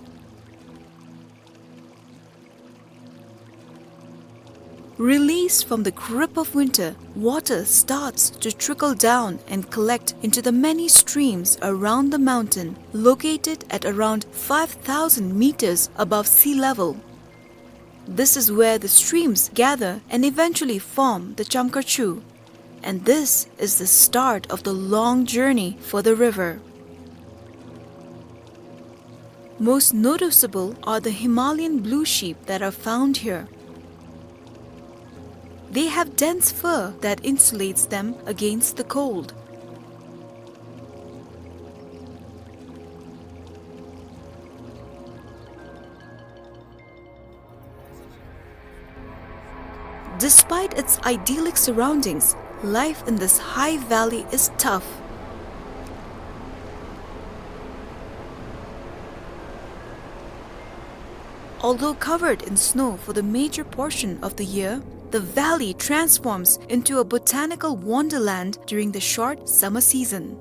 Released from the grip of winter, water starts to trickle down and collect into the many streams around the mountain, located at around five thousand meters above sea level. This is where the streams gather and eventually form the Chamkar Chu. And this is the start of the long journey for the river. Most noticeable are the Himalayan blue sheep that are found here. They have dense fur that insulates them against the cold. Despite its idyllic surroundings, life in this high valley is tough. Although covered in snow for the major portion of the year, the valley transforms into a botanical wonderland during the short summer season.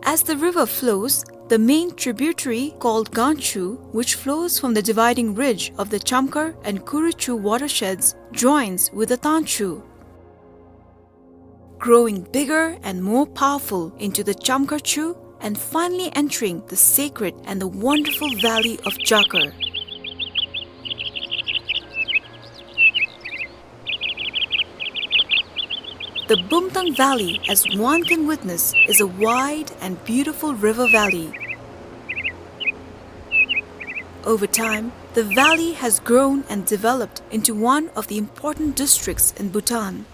As the river flows, the main tributary called Ganchu, which flows from the dividing ridge of the Chamkar and Kuruchu watersheds, joins with the Tanchu, growing bigger and more powerful into the Chamkar Chu and finally entering the sacred and the wonderful valley of Jakar. The Bumtang Valley, as one can witness, is a wide and beautiful river valley. Over time, the valley has grown and developed into one of the important districts in Bhutan.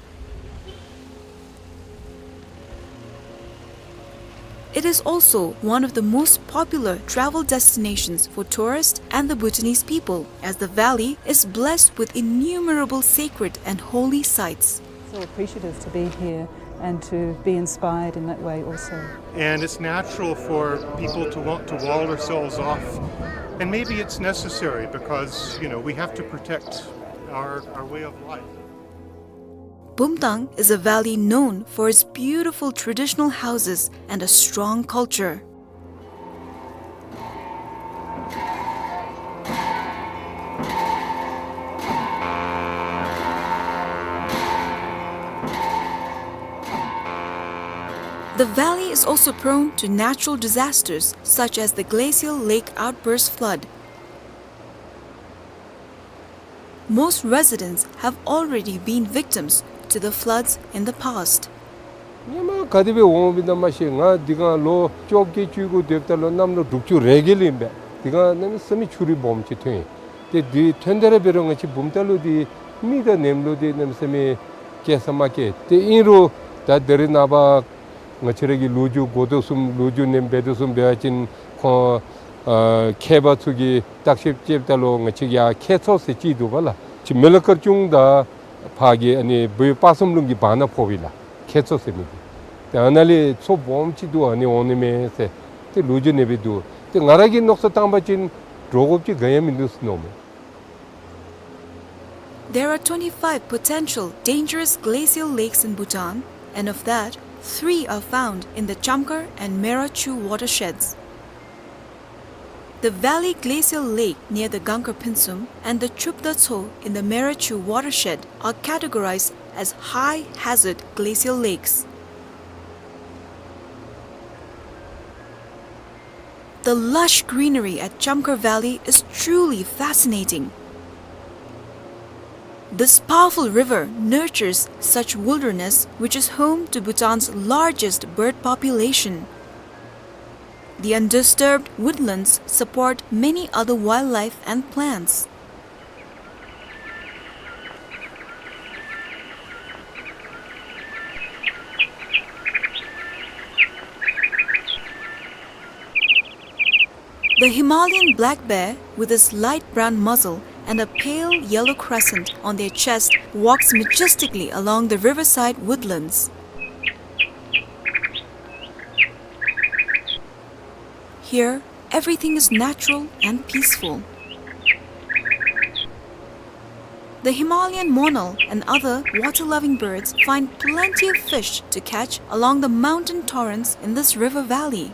It is also one of the most popular travel destinations for tourists and the Bhutanese people, as the valley is blessed with innumerable sacred and holy sites. So appreciative to be here and to be inspired in that way also. And it's natural for people to want to wall ourselves off. And maybe it's necessary because, you know, we have to protect our, our way of life. Bumtang is a valley known for its beautiful traditional houses and a strong culture. The valley is also prone to natural disasters such as the glacial lake outburst flood. Most residents have already been victims to the floods in the past. ཉི་མ་ག་དེ་སྦེ་འོང་སྦེ་ཨིན་ན་མ་ཤེས། ང་འདི་གང་ལོ་བཅོ་བརྒྱད་བཅུ་དགུ་སྡོདཔ་ད་ལུ་གནམ་ལོ་དྲུག་ཅུ་རེ་བརྒྱད་ལུ་ཨིན་པས། འདི་གང་གནམ་མེད་ས་མེད་ཆུ་རུད་སྦོམ་ཅིག་ཐོན་ཡི། ཏེ་འདི་ཐོན་ད་ར་འབད་རུང་ང་བཅས་བུམ་ཐང་ལུ་འདི་མི་དང་ནེམ་ལུ་འདི་གནམ་མེད་ས་མེད་སྐྱེལ་ས་མ་སྐྱེལ། ཏེ་ཨིན་རུང་ད་ད་རེས་ནངས་པ་ང་བཅས་ར་གི་ལོ་རྒྱུས་འགོ་དོ་བཟུམ་ལོ་རྒྱུས་ནེམ་འབད་དོ་བཟུམ་འབད་བ་ཅིན་ཁོང་ཨ་མཁས་པ་ཚུ་གིས་བརྟག་ཞིབ་རྐྱབ་ད་ལུ་ང་བཅས་ཀྱི་ཡར་ཁྱད་མཚོ་ཟེར་ཅིག་འདུག་པ་ལགས། ཅིག་མི་ལ་དཀར་ཆུང་དང་ཕར་གྱི་ཨ་ནི་བོད་སྤ་གསུམ་ལུང་གི་བར་ན་ཕོགཔ་ཨིན་ལགས། ཁྱད་མཚོ་ཟེར་མི་འདི། ཏེ་ཨ་ནཱ་ལས་མཚོ་སྦོམ་ཅིག་འདུག། ཨ་ནི་འོང་ནི་མས་ཟེར་ཏེ་ལོ་རྒྱུས་ནེམ་སྦེ་འདུག། ཏེ་ང་ར་གིས་མནོ་བསམ་བཏང་བ་ཅིན་འདྲོག་དགོཔ་ཅིག་ག་ཡང་མིན་འདུག་ཟེར་མནོཝ་མས། There are twenty-five potential dangerous glacial lakes in Bhutan, and of that, three are found in the Chamkar and Mera Chu watersheds. The Valley Glacial Lake near the Gangkar Phinsum and the Chupda Tso in the Mera Chu watershed are categorized as high hazard glacial lakes. The lush greenery at Chamkar Valley is truly fascinating. This powerful river nurtures such wilderness, which is home to Bhutan's largest bird population. The undisturbed woodlands support many other wildlife and plants. The Himalayan black bear, with its light brown muzzle and a pale yellow crescent on their chest, walks majestically along the riverside woodlands. Here, everything is natural and peaceful. The Himalayan monal and other water-loving birds find plenty of fish to catch along the mountain torrents in this river valley.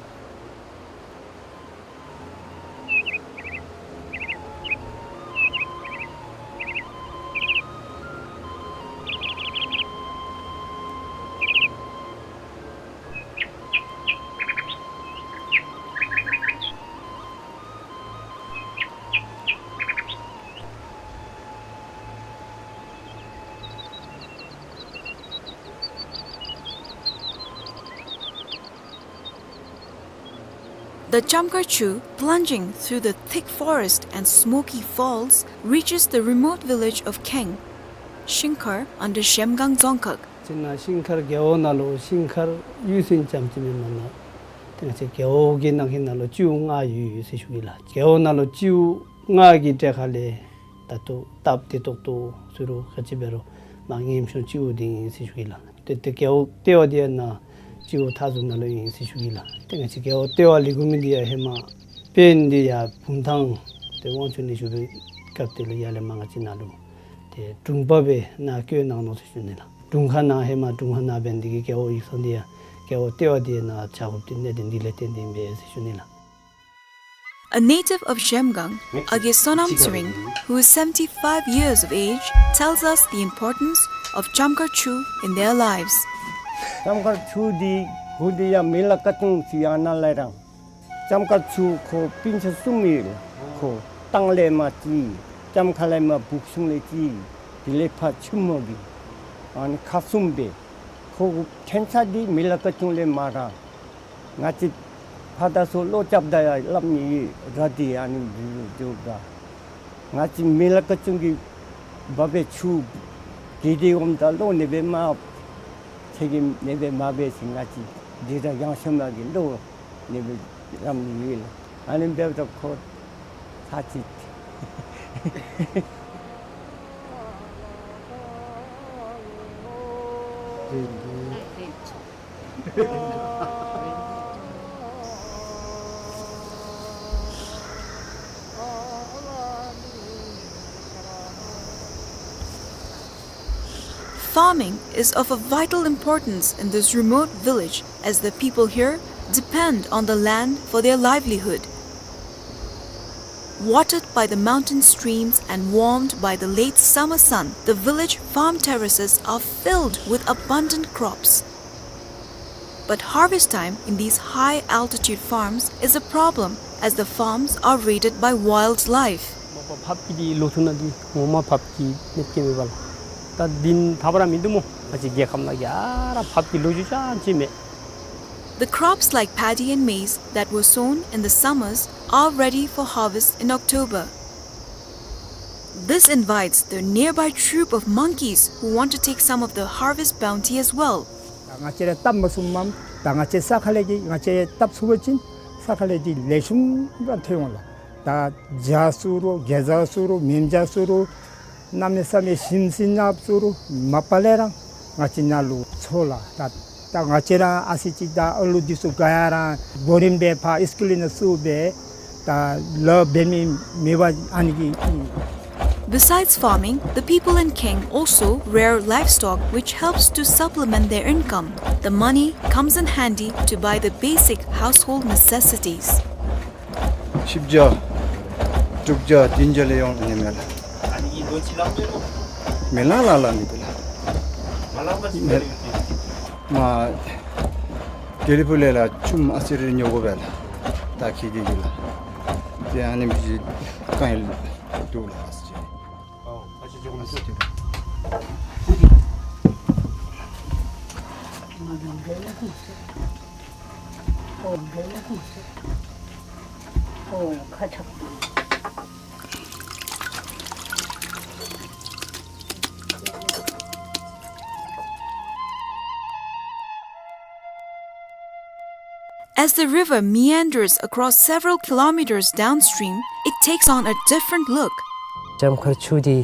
The Chamkhar Chu, plunging through the thick forest and smoky falls, reaches the remote village of Kheng, Shingkhar under Zhemgang Dzongkhag. ཅིག་ནཱ་ཤིང་མཁར་རྒེད་འོག་ནང་ལུ་ཤིང་མཁར་གཡུས་ཚན་ཙམ་ཅིག་མེན་མ་ན། ཏེ་ང་བཅས་རྒེད་འོག་གི་ནང་གི་ནང་ལུ་སྤྱིཝ་ལྔ་ཡོད་ཡོད་ཟེར་ཞུ་གེ་ལགས། རྒེད་འོག་ནང་ལུ་སྤྱིཝ་ལྔ་གི་གྲས་ཁ་ལས་ད་ལྟོ་སྟབས་བདེ་ཏོག་ཏོ་ཟེར་རུང་ག་ཅི་འབད་རུང་མར་ངན་ཤོང་སྤྱིཝ་འདི་ཨིན་ཟེར་ཞུ་གེ་ལགས། ཏེ་ཏེ་རྒེད་འོག་ལྟེ་བ་འདི་ཡང་ནཱ་སྤྱིཝ་མཐའ་ཟུར་ནང་ལུ་ཨིན་ཟེར་ཞུ་གེ་ལགས། ཏེ་ང་བཅས་རྒེད་འོག་ལྟེ་བ་ལས་འགོ་མི་འདི་ཡང་ཧེ་མ་དཔོན་འདི་ཡར་བུམ་ཐང་ཏེ་དབང་ཆོག་ནི་བཞུགས་པའི་སྐབས་དེ་ལུ་ཡར་ལས་མར་ང་བཅས་ནཱ་ལུ་ཏེ་དྲུང་པ་སྦེ་ནཱ་བསྐོས་གནང་ནུག་ཟེར་ཞུ་ནི་ལགས། དྲུང་ཁག་ནང་ཧེ་མ་དྲུང་ཁག་ནང་འབད་ནི་འདི་གིས་རྒེད་འོག་ཡིག་ཚང་འདི་ཡང་རྒེད་འོག་ལྟེ་བ་འདི་ནཱ་བྱ་དགོཔ་འདི་གནད་དོན་འདི་ལས་བརྟེན་ཏེ་ཨིན་པས་ཟེར་ཞུ་ནི་ལགས། A native of Zhemgang, Age Sonam Tsering, who is seventy-five years of age, tells us the importance of Chamkhar Chu in their lives. ལྕམ་མཁར་ཆུ་འདི་གུ་འདི་ཡང་མི་ལ་ཀ་ཅུང་ཅིག་ཡང་ན་ལས་རང་། ལྕམ་མཁར་ཆུ་ཁོ་སྤུན་ཆ་གསུམ་ཡོད། ཁོ་སྟང་ལས་མར་ཅིག་ལྕམ་མཁར་ལས་མར་སྦུག་གཞུང་ལས་ཅིག་དེ་ལས་ཕར་ཆུ་མོ་གི་ཨ་ནི་ཁག་གསུམ་སྦེ་ཁོ་གི་ཕྲན་ཚེགས་འདི་མི་ལ་ཀ་ཅུང་ལས་མར་ར། ང་བཅས་ཕར་དང་ཚུར་ལོག་རྐྱབ་ད་ཡང་སླབ་ནི་ཡོད་ར། འདི་ཨ་ནི་འདི་འདི་འདྲ། ང་བཅས་མི་ལ་ཀ་ཅུང་གི་བ་སྦེ་ཆུ་གི་འདི་འོངམ་ད་ལོག་ནི་སྦེ་མ་ཚེ་གི་ནི་སྦེ་མ་འབད་ཞིན་ང་བཅས་འདི་ར་ཡང་ཤོ་མ་གི་ལོག་ནི་སྦེ་རམ་ནི་ཡོད་ལགས། ཨ་ནི་འབདཝ་ད་ཁོ་ཚར་ཅིག་Farming is of a vital importance in this remote village, as the people here depend on the land for their livelihood. Watered by the mountain streams and warmed by the late summer sun, the village farm terraces are filled with abundant crops. But harvest time in these high-altitude farms is a problem, as the farms are raided by wildlife. མ་པ་ཕགཔ་གི་འདི་ལོ་ཐུང་ནང་འདི་ངོ་མ་ཕགཔ་གི་མེདཔ་སྐྱེ་མི་བ་ལགས། ད་འདི་ཐབས་ར་མིན་འདུག་སྨོ། ང་བཅས་རྒྱལ་ཁམས་ནང་གི་ཨ་ར་ཕགཔ་གི་ལོ་རྒྱུས་ཅང་ཅིག་མེད། The crops like paddy and maize that were sown in the summers are ready for harvest in October. This invites the nearby troop of monkeys who want to take some of the harvest bounty as well. ད་ང་བཅས་ར་བཏབ་མ་ཚུགསཔ་མས། ད་ང་བཅས་ས་ཁ་ལས་ཀྱི་ང་བཅས་བཏབ་ཚུགས་པ་ཅིན་ས་ཁ་ལས་འདི་ལེགས་ཤོམ་ར་ཐོན་འོང་ལགས། ད་བྱ་ཟེར་རུང་གེ་ཛ་ཟེར་རུང་མེན་བྱ་ཟེར་རུང་གནམ་མེད་ས་མེད་ཞིམ་ཟིན་ནགཔ་ཟེར་རུང་མ་པ་ལས་ར་ང་བཅས་ནཱ་ལུ་འཚོལ་ལགས། ད་ད་ང་བཅས་ར་ཨ་ཙི་ཅིག་ད་ཨ་ལུ་འདི་ཚུ་དགའ་ཡ་ར་གོ་རིམ་སྦེ་ཕར་ཨིས་ཀུལ་ནང་བཙུགས་སྦེ་ད་ལཱ་འབད་མི་མེད་པར་ཨ་ནི་གི། Besides farming, the people in Kheng also rear livestock, which helps to supplement their income. The money comes in handy to buy the basic household necessities. བཞི་བརྒྱ་དྲུག་བརྒྱ་བདུན་བརྒྱ་ལས་ཡོད་ནི་མས་ལགས། མི་ལ་ལ་ལ་ནི་དེ་ལགས། མ་དེ་ལས་ཕུ་ལས་ལགས་ཆུམ་ཨ་ཙི་རེ་ཉོ་དགོ་པས་ལགས། ད་ཁྱད་དེ་གིས་ལགས། ཏེ་ཨ་ནི་མི་ཅིག་གང་ཡང་འདུག་ལགས། As the river meanders across several kilometers downstream, it takes on a different look. ལྕམ་མཁར་ཆུ་འདི་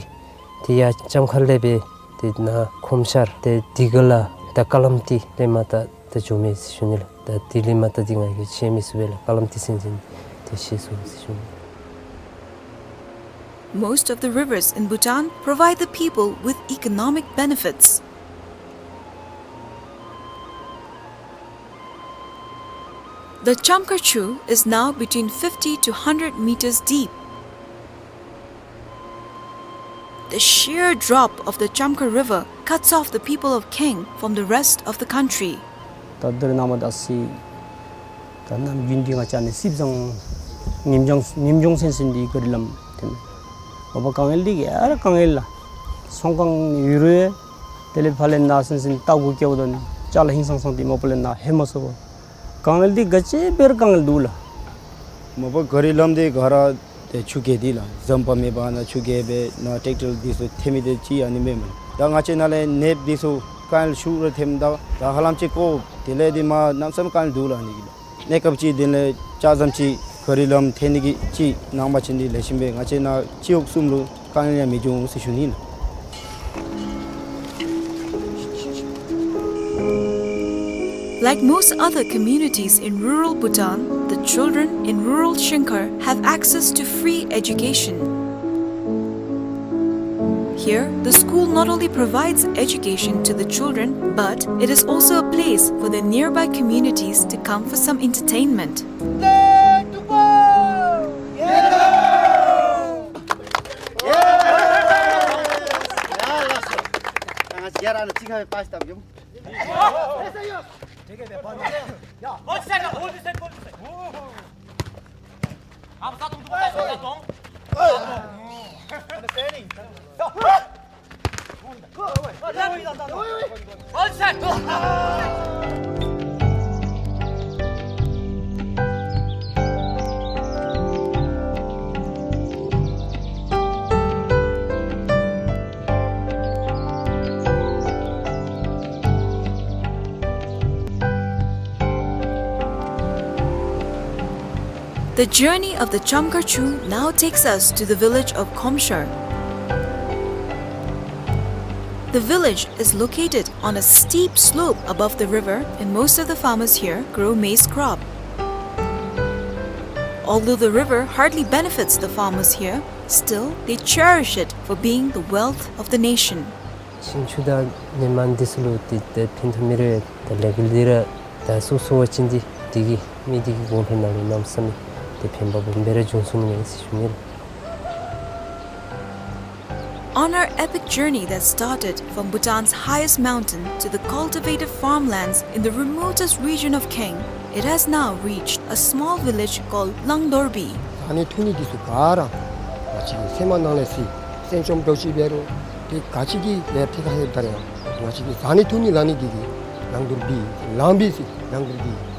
དེ་ཡང་ལྕམ་མཁར་ལས་སྦེ་དེ་ནཱ་ཁོམ་ཤར་ཏེ་དི་ག་ལ་ད་ཀ་ལམ་ཏི་ལས་མར་ད་ད་འགྱོ་མི་ཟེར་ཞུ་ནི་ལགས། ད་དེ་ལས་མར་ད་འདི་ང་གིས་ཤེས་མི་ཚུགས་པས་ལགས། ཧ་ལམ་དེ་ཚུན་ཚོད་དེ་ཤེས་སོང་ཟེར་ཞུ་ནི། Most of the rivers in Bhutan provide the people with economic benefits. The Chamkharchu is now between fifty to hundred meters deep. The sheer drop of the Chamkhar River cuts off the people of Kaeng from the rest of the country. ད་འདིར་ནཱ་མར་ད་སི་ད་ནམ་རྒྱུན་འདི་ང་བཅས་ནི་སིབ་ཟང་ཉིནམ་བྱོན་ཉིནམ་བྱོན་ཚུན་ཚོད་འདི་ག་རི་ལམ་ཐོནམ་མས། མ་པ་དཀའ་ངལ་འདི་ག་ར་དཀའ་ངལ་ལགས། ཚོང་ཁང་ཡོད་རུང་དེ་ལས་ཕར་ལས་ནཱ་ཚུན་ཚོད་ལྟ་སྒོ་བཀལཝ་ད་ཅ་ལ་ཧིང་སངས་སངས་ཏེ་མ་པ་ལས་ནཱ་ལྷོད་མ་ཚུགས་པས། དཀའ་ངལ་འདི་ག་ཅི་འབད་རུང་དཀའ་ངལ་འདུག་ལགས། མ་པ་ག་རི་ལམ་འདི་ག་ར་ཏེ་ཆུ་རྐྱལ་འདི་ལགས་ཟམ་པ་མེད་པར་ནཱ་ཆུ་རྐྱལ་སྦེ་ནཱ་ཊེཀ་ཊར་འདི་ཚུ་ཐོན་མི་འདི་ཅིག་ཨ་ནི་མེན་མས། ད་ང་བཅས་ནཱ་ལས་ནདཔ་འདི་ཚུ་དཀའ་ངལ་ཤུགས་ར་ཐོནམ་ད་ད་ཧ་ལམ་ཅིག་ཀོ་དེ་ལས་འདི་མ་གནམ་མེད་ས་མེད་དཀའ་ངལ་འདུག་ལགས་ཨ་ནི་གི་ལགས། གནས་སྐབས་ཅིག་དེ་ལས་ལྕགས་ཟམ་ཅིག་ག་རི་ལམ་ཐོན་ནི་གི་ཅིག་གནང་པ་ཅིན་འདི་ལེགས་ཤོམ་སྦེ་ང་བཅས་ནཱ་སྤྱི་འོག་གསུམ་ལུ་དཀའ་ངལ་ཡང་མི་འབྱུང་ཟེར་ཞུ་ནི་ལགས། Like most other communities in rural Bhutan, the children in rural Shingkhar have access to free education. Here, the school not only provides education to the children, but it is also a place for the nearby communities to come for some entertainment. The journey of the Chamkharchu now takes us to the village of Khomshar. The village is located on a steep slope above the river, and most of the farmers here grow maize crop. Although the river hardly benefits the farmers here, still they cherish it for being the wealth of the nation. ཤིང་ཆུ་དང་ནི་མ་འདི་ཚུ་ལུ་ཏེ་ཏེ་ཕན་ཐོགས་མི་རེ་ད་ལས་འགུལ་འདི་ར་ད་སོ་སོ་བ་ཅིན་འདི་འདི་གིས་མི་འདི་གི་གོང་འཕེལ་ནང་ལུ་གནམ་མེད་ས་མེད་ཏེ་ཕན་པ་སྦོམ་སྦེ་ར་འབྱུང་ཚུགས་ནི་མས་ཟེར་ཞུ་ནི། On our epic journey that started from Bhutan's highest mountain to the cultivated farmlands in the remotest region of Kaeng, it has now reached a small village called Langdorbi. ཟ་ནི་འཐུང་ནི་འདི་ཚུ་ག་ར་ང་བཅས་ཀྱི་ཚལ་མ་ནང་ལས་ཟེར་སྲན་ཅོམ་འདྲཝ་ཅིག་འབད་རུང་ཏེ་ག་ཅི་གི་ལས་ཐད་ཁར་ལྷོདཔ་ད་ར་ཡང་ང་བཅས་ཀྱི་ཟ་ནི་འཐུང་ནི་ལ་ནི་འདི་གིས་ལང་དོར་བི་ལང་བི་ཟེར་ལང་དོར་བི།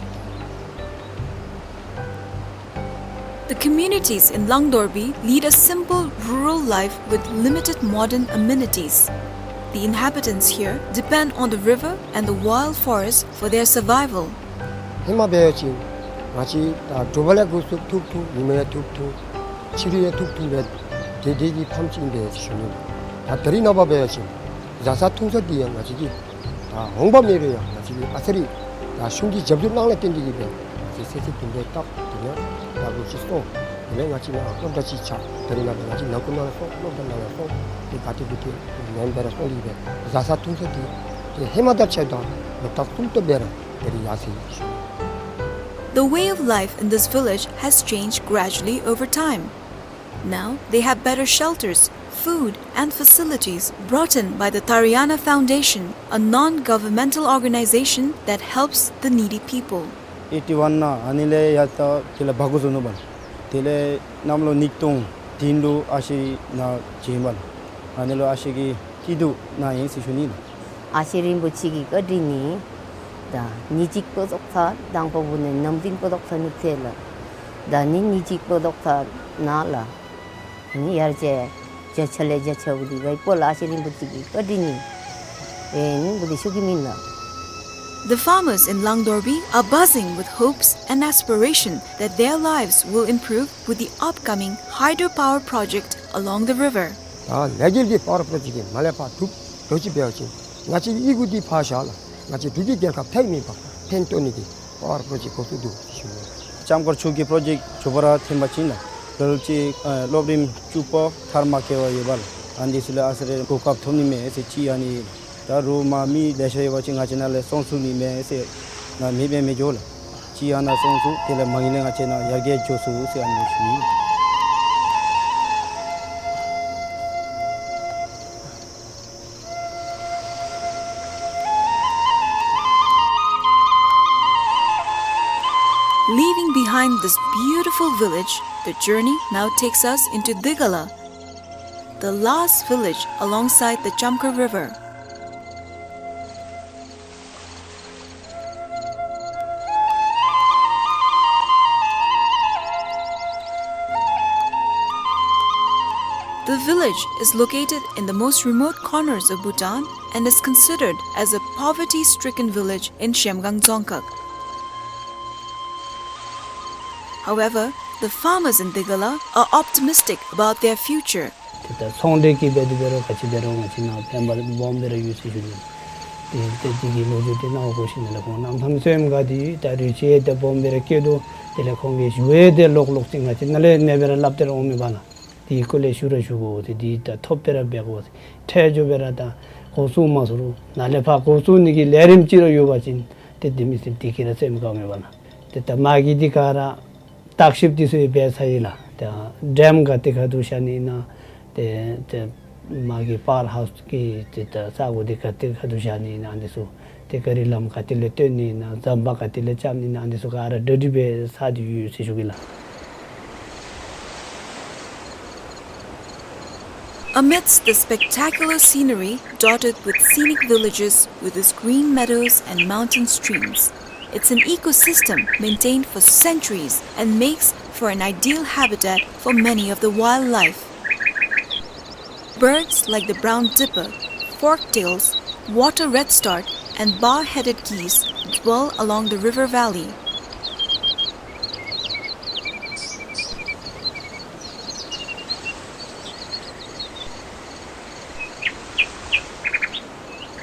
The communities in Langdorbi lead a simple rural life with limited modern amenities. The inhabitants here depend on the river and the wild forest for their survival. ཧེ་མ་འབད་བ་ཅིན་ང་བཅས་ད་དྲོ་པ་ལས་འགོ་བཙུགས་ཐུག་ཐུག་ཉིན་མ་ཡང་ཐུག་ཐུག་ཕྱི་རུ་ཡང་ཐུག་ཐུག་སྦེ་དེ་དེ་གི་ཕམ་ཅིག་ཨིན་པས་ཟེར་ཞུ་ནི། ད་ད་རིས་ནངས་པ་འབད་བ་ཅིན་བཟའ་ཚང་འཐུང་ཚང་འདི་ཡང་ང་བཅས་ཀྱིས་ད་འོང་འབབ་མེད་རུང་ཡང་ང་བཅས་ཀྱིས་ཨ་ཙི་རེ་ད་གཞུང་གི་རྒྱབ་སྐྱོར་གནང་ལས་བརྟེན་ཏེ་གིས་སྦེ་ང་བཅས་ཚེ་ཚེ་གི་འབད་སྟབས་དེ་ཡང་ད་ལོ་ཅིག་སོང་། དེ་ལས་ང་བཅས་ནཱ་སློབ་གྲྭ་ཅིག་ཆགས། ད་རིས་ནངས་པ་ང་བཅས་ནང་ཁུལ་ནང་ལས་སོང་སློབ་གྲྭ་ནང་ལས་སོང་དེ་ག་ཏེ་གུ་ཏེ་ནང་སྦེ་ར་སོང་སྟེ་གིས་སྦེ་བཟའ་ཚང་འཐུང་ཚང་འདི་ཏེ་ཧེ་མ་དང་ཕྱདཔ་ད་ལོ་ལྟར་གསུམ་སྟོང་སྦེ་ར་ཏེ་རེ་ཡར་སོང་ཡི་ཟེར་ཞུ། The way of life in this village has changed gradually over time. Now they have better shelters, food and facilities brought in by the Tariana Foundation, a non-governmental organization that helps the needy people. ཨེཊི་ཝན་ནང་ཨ་ནི་ལས་ཡར་ད་དེ་ལས་བགོ་བཟོ་ནུག་པ། དེ་ལས་གནམ་ལོ་ཉིས་སྟོང་བདུན་ལུ་ཨ་ཞེ་ནང་བྱིན་པ། ཨ་ནི་ལུ་ཨ་ཞེ་གིས་སྐྱིད་སྡུག་གནང་ཡི་ཟེར་ཞུ་ནི་ལགས། ཨ་ཞེ་རིན་པོ་ཆེ་གི་བཀའ་དྲིན་ནི་ད་ཉིནམ་གཅིག་པོ་རྫོགས་ཚར་དང་པོ་བུ་ནི་ནམ་རིམ་པོ་རྫོགས་ཚར་ནི་ཚེ་ལགས། ད་ནི་ཉིནམ་གཅིག་པོ་རྫོགས་ཚར་ནང་ལགས། ཨ་ནི་ཡར་ཅིག་བརྒྱ་ཆ་ལས་བརྒྱ་ཆ་བུ་འདི་ག་ཡི་པོ་ལགས། ཨ་ཞེ་རིན་པོ་ཆེ་གི་བཀའ་དྲིན་ནི་ཨེ་ནི་བུ་འདི་ཤོ་གི་མེན་ལགས། The farmers in Langdorbi are buzzing with hopes and aspiration that their lives will improve with the upcoming hydropower project along the river. ད་ལས་འགུལ་འདི་པ་ཝར་པྲོ་ཇེཀཊ་འདི་མར་ལས་ཕར་གྲུབ་འགྱོ་ཅི་འབད་བ་ཅིན་ང་བཅས་ཀྱི་ཡི་གུ་འདི་ཕར་བཞག་ལགས། ང་བཅས་འབྲུག་གི་རྒྱལ་ཁབ་ཐད་མེད་པར་ཕན་ཐོགས་ནི་འདི་ པ་ཝར་པྲོ་ཇེཀཊ་འགོ་བཙུགས་འདུག་ཟེར་ཞུ་ནི། ལྕམ་མཁར་ཆུ་གི་པྲོ་ཇེཀཊ་མཇུག་པ་ར་ཐོན་པ་ཅིན་ལགས་ལོ་ལུ་ཅིག་ཨ་སློབ་རིམ་བཅུ་པ་མཐར་མ་འཁྱོལ་བར་ཡོད་པ་ལགས། ཨ་ནི་ཚུ་ལུ་ཨ་ཙི་རེ་གོ་སྐབས་ཐོབ་ནི་མས་ཟེར་ཅིག་ཨ་ནི་ད་རུང་མ་མི་ལེ་ཤ་ཡོད་པ་ཅིན་ང་བཅས་ནང་ལས་སོང་ཚུགས་ནི་མས་ཟེར་ང་མེད་པས་མི་འགྱོ་ལགས། ཅིག་ཨ་ནཱ་སོང་ཚུགས། དེ་ལས་མ་ངེས་ལས་ང་བཅས་ནཱ་ཡར་རྒྱས་འགྱོ་ཚུགས་ཟེར་ཨ་ནི་ཞུ་ནི། Leaving behind this beautiful village, the journey now takes us into Digala, the last village alongside the Chamkhar River. The village is located in the most remote corners of Bhutan and is considered as a poverty-stricken village in Zhemgang Dzongkhag. However, the farmers in Digala are optimistic about their future. ཏེ་ད་ཚོང་འབྲེལ་གྱི་འབད་དེ་འབད་རུང་ག་ཅི་འབད་རུང་ང་བཅས་ནཱ་ཕན་པ་སྦོམ་སྦེ་ར་ཡོད་ཟེར་ཞུ་ནི། ཏེ་ཏེ་དེ་གི་ལོ་རྒྱུས་འདི་ནཱ་འོང་དགོ་ཞིནམ་ལས་ཁོང་གནམ་ཐང་བཙོནམ་ག་དེ་ད་རུང་ཅིག་ཏེ་སྦོམ་སྦེ་ར་སྐྱེས་འདུག། དེ་ལས་ཁོང་གི་ཞུ་ཡང་ཏེ་ལོག་ལོག་ཅིག་ང་བཅས་ནཱ་ལས་ཨ་ནེ་སྦེ་ར་སླབ་སྟེ་ར་འོང་མེན་པ་ལགས། དེ་གི་སྐོར་ལས་ཞུ་ར་ཞུ་དགོ་ཟེར། དེ་ད་ཐོབ་སྦེ་ར་འབད་དགོ་ཟེར། འཕྲལ་མགྱོགས་སྦེ་ར་ད་འགོ་བཙུགས་མ་ཚུགས་རུང་ནཱ་ལས་ཕར་འགོ་བཙུགས་ནི་གི་ལས་རིམ་ཅིག་ར་ཡོད་པ་ཅིན་ཏེ་དེ་མི་ཚེ་འདི་གིས་ར་ཚེམ་དགོ་མེན་པ་ལགས། ཏེ་ད་མ་གི་འདི་ག་ར་བརྟག་ཞིབ་འདི་ཚུ་ཡང་འབད་ཚར་ཡི་ལགས། ཏེ་ཌེམ་ག་ཏེ་ག་ཏེ་བཞག་ནི་ཨིན་ན། ཏེ་ཏེ་མ་གི་པཱ་ཝར་ཧའུསི་གི་ཏེ་ད་ས་གོ་འདི་ག་ཏེ་ག་ཏེ་བཞག་ནི་ཨིན་ན་འདི་ཚུ། ཏེ་ག་རི་ལམ་ག་ཏེ་ལས་བཏོན་ནི་ཨིན་ན། ཟམ་པ་ག་ཏེ་ལས་རྐྱབ་ནི་ཨིན་ན། འདི་ཚུ་ག་ར་གྲ་སྒྲིག་འབད་ཚར་ཏེ་ཡོད་ཟེར་ཞུ་གེ་ལགས། Amidst the spectacular scenery dotted with scenic villages with its green meadows and mountain streams, it's an ecosystem maintained for centuries and makes for an ideal habitat for many of the wildlife. Birds like the brown dipper, forktails, water redstart, and bar-headed geese dwell along the river valley.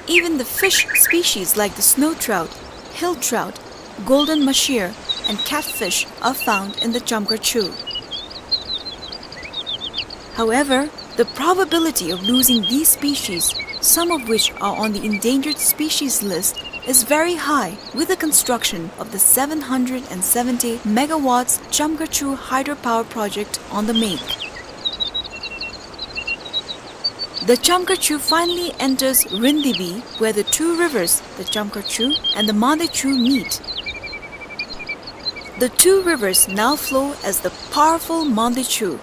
Even the fish species like the snow trout, hill trout, golden mahseer, and catfish are found in the Chamkhar Chu. However, the probability of losing these species, some of which are on the endangered species list, is very high with the construction of the seven hundred and seventy megawatts Chamkhar Chu hydropower project on the make. The Chamkhar Chu finally enters Rindibi, where the two rivers, the Chamkhar Chu and the Mande Chu, meet. The two rivers now flow as the powerful Mande Chu.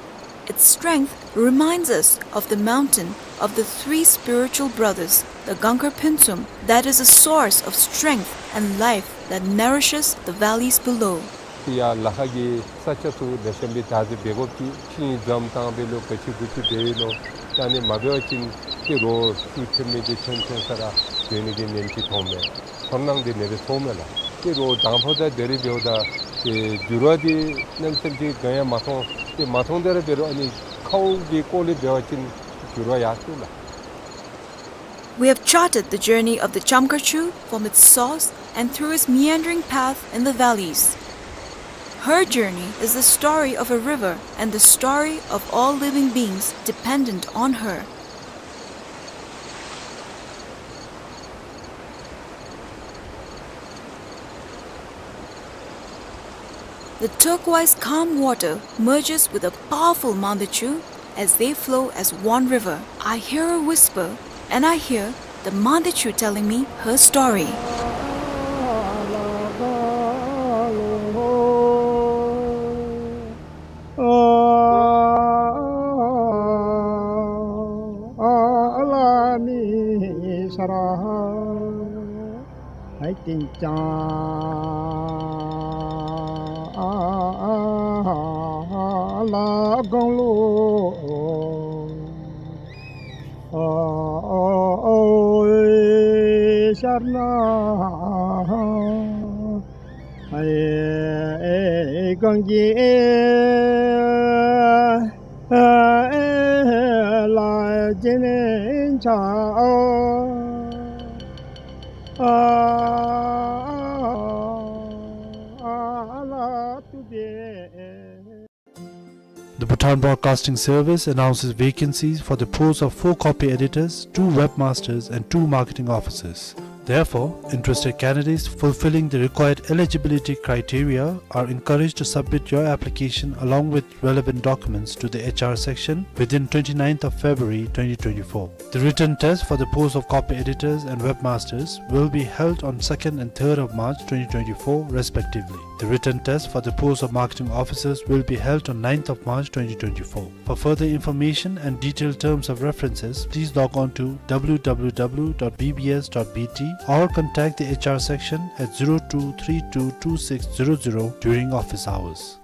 Its strength reminds us of the mountain of the three spiritual brothers, the Gangkhar Phuntsum, that is a source of strength and life that nourishes the valleys below. ཡར་ལ་ཁ་གི་ས་ཆ་ཚུ་ལེ་ཤ་མི་བདའ་ཟེར་འབད་དགོཔ་ཅིག་ཅིག་འཛམ་བཏང་འབད་ལོ་ག་ཅི་གུ་ཅི་འབད་ཡི་ནོ། ད་ནི་མ་འབད་བ་ཅིན་ཏེ་རོགས་ཚུ་ཐོན་མི་འདི་ཐོན་ཐོན་ས་ར་འབད་ནི་གི་ཉེན་ཅིག་མཐོང་མས། ཚོར་སྣང་འདི་ཨ་ནེ་སྦེ་ཚོརཝ་མས་ལགས། ཏེ་རོགས་དང་ཕུ་ད་དེ་རེ་འབདཝ་ད་ཏེ་འགྱུར་བ་འདི་གནམ་མེད་ས་མེད་ཅིག་ག་ཡང་མ་མཐོང་། ཏེ་མ་མཐོང་དེ་ར་འབད་རུང་ཨ་ནི་ཁཝ་གི་སྐོར་ལས་འབད་བ་ཅིན་འགྱུར་བ་ཡར་སོང་ལགས། We have charted the journey of the Chamkhar Chu from its source and through its meandering path in the valleys. Her journey is the story of a river and the story of all living beings dependent on her. The turquoise calm water merges with the powerful Mande Chu as they flow as one river. I hear her whisper, and I hear the Mande Chu telling me her story. The Bhutan Broadcasting Service announces vacancies for the post of four copy editors, two webmasters, and two marketing officers. Therefore, interested candidates fulfilling the required eligibility criteria are encouraged to submit your application along with relevant documents to the H R section within twenty-ninth of February twenty twenty-four. The written test for the post of copy editors and webmasters will be held on second and third of March twenty twenty-four respectively. The written test for the post of marketing officers will be held on ninth of March twenty twenty-four. For further information and detailed terms of references, please log on to W W W dot B B S dot B T or contact the H R section at zero two three two two six zero zero during office hours.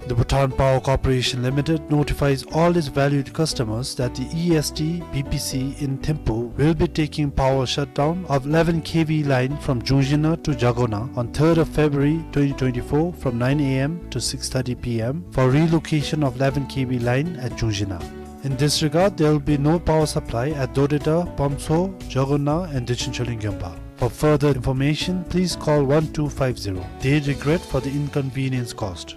The Bhutan Power Corporation Limited notifies all its valued customers that the E S T B P C in Thimphu will be taking power shutdown of eleven K V line from Jungzhina to Jagona on third of February twenty twenty-four from nine A M to six thirty P M for relocation of eleven K V line at Jungzhina. In this regard, there will be no power supply at Dodeda, Pamso, Jagona, and Dechen Choling Gyompa. For further information, please call one two five zero. They regret for the inconvenience caused.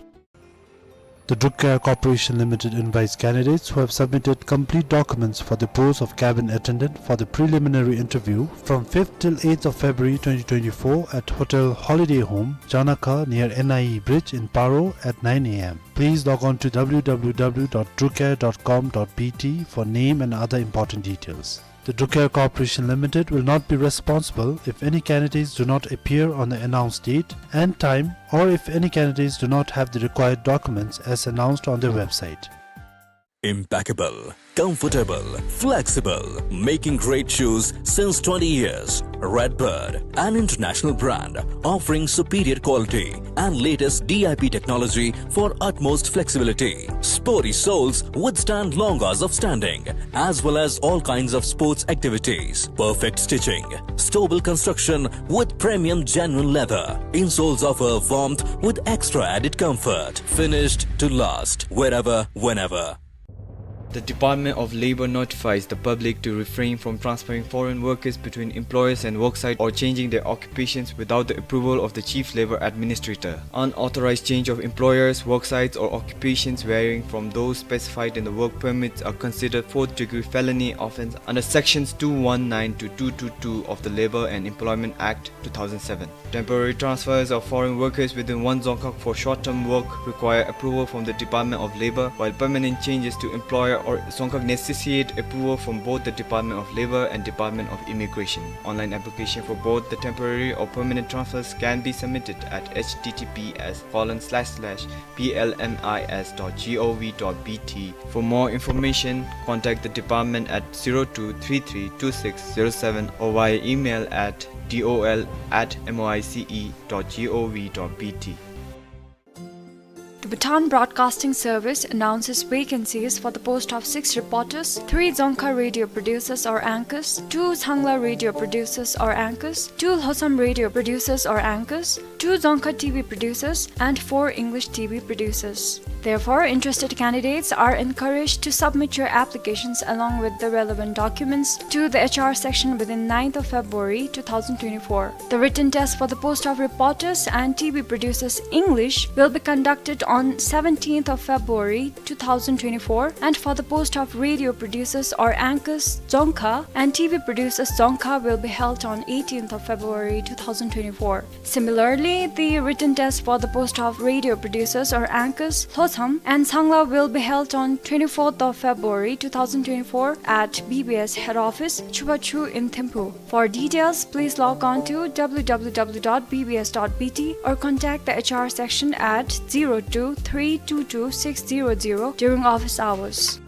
The Druk Air Corporation Limited invites candidates who have submitted complete documents for the post of cabin attendant for the preliminary interview from fifth till eighth of February twenty twenty-four at Hotel Holiday Home, Janakha, near N I E Bridge in Paro at nine A M. Please log on to W W W dot drukair dot com dot B T for name and other important details. The Druk Air Corporation Limited will not be responsible if any candidates do not appear on the announced date and time, or if any candidates do not have the required documents as announced on their website. Impeccable, comfortable, flexible, making great shoes since twenty years. Redbird, an international brand offering superior quality and latest D I P technology for utmost flexibility. Sporty soles withstand long hours of standing, as well as all kinds of sports activities. Perfect stitching, stable construction with premium genuine leather. Insoles offer warmth with extra added comfort. Finished to last, wherever, whenever. The Department of Labor notifies the public to refrain from transferring foreign workers between employers and worksite or changing their occupations without the approval of the Chief Labor Administrator. Unauthorized change of employers, worksites, or occupations varying from those specified in the work permits are considered fourth-degree felony offense under Sections two one nine to two two two of the Labour and Employment Act two thousand seven. Temporary transfers of foreign workers within one Dzongkhag for short-term work require approval from the Department of Labor, while permanent changes to employer or Dzongkhag necessitate approval from both the Department of Labor and Department of Immigration. Online application for both the temporary or permanent transfers can be submitted at H T T P S colon slash slash B L M I S dot G O V dot B T. For more information, contact the department at zero two three three two six zero seven or via email at D O L at M O I C E dot G O V dot B T. The Bhutan Broadcasting Service announces vacancies for the post of six reporters, three Dzongkha radio producers or anchors, two Changla radio producers or anchors, two Lhotsam radio producers or anchors, two Dzongkha T V producers, and four English T V producers. Therefore, interested candidates are encouraged to submit your applications along with the relevant documents to the H R section within ninth of February two thousand twenty-four. The written test for the post of reporters and T V producers English will be conducted on seventeenth of February two thousand twenty-four, and for the post of radio producers or anchors Dzongkha and T V producers Dzongkha will be held on eighteenth of February two thousand twenty-four. Similarly, the written test for the post of radio producers or anchors Lhotsam and Changla will be held on twenty-fourth of February two thousand twenty-four at B B S head office, Chubachu in Thimphu. For details, please log on to W W W dot B B S dot B T or contact the H R section at zero two three two two six zero zero during office hours.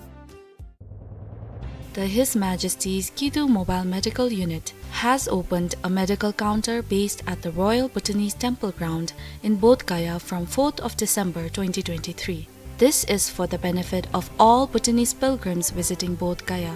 The His Majesty's Kidu Mobile Medical Unit has opened a medical counter based at the Royal Bhutanese Temple Ground in Bodh Gaya from fourth of December twenty twenty-three. This is for the benefit of all Bhutanese pilgrims visiting Bodh Gaya.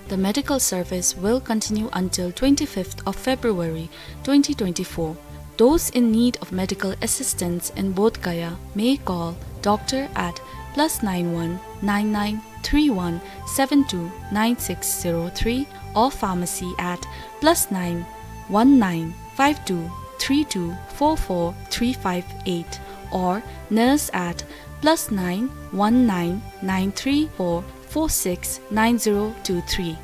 The medical service will continue until twenty-fifth of February twenty twenty-four. Those in need of medical assistance in Bodh Gaya may call doctor at plus nine one nine nine three one seven two nine six zero three or pharmacy at plus nine one nine five two three two four four three five eight or nurse at plus nine one nine nine three four four six nine zero two three.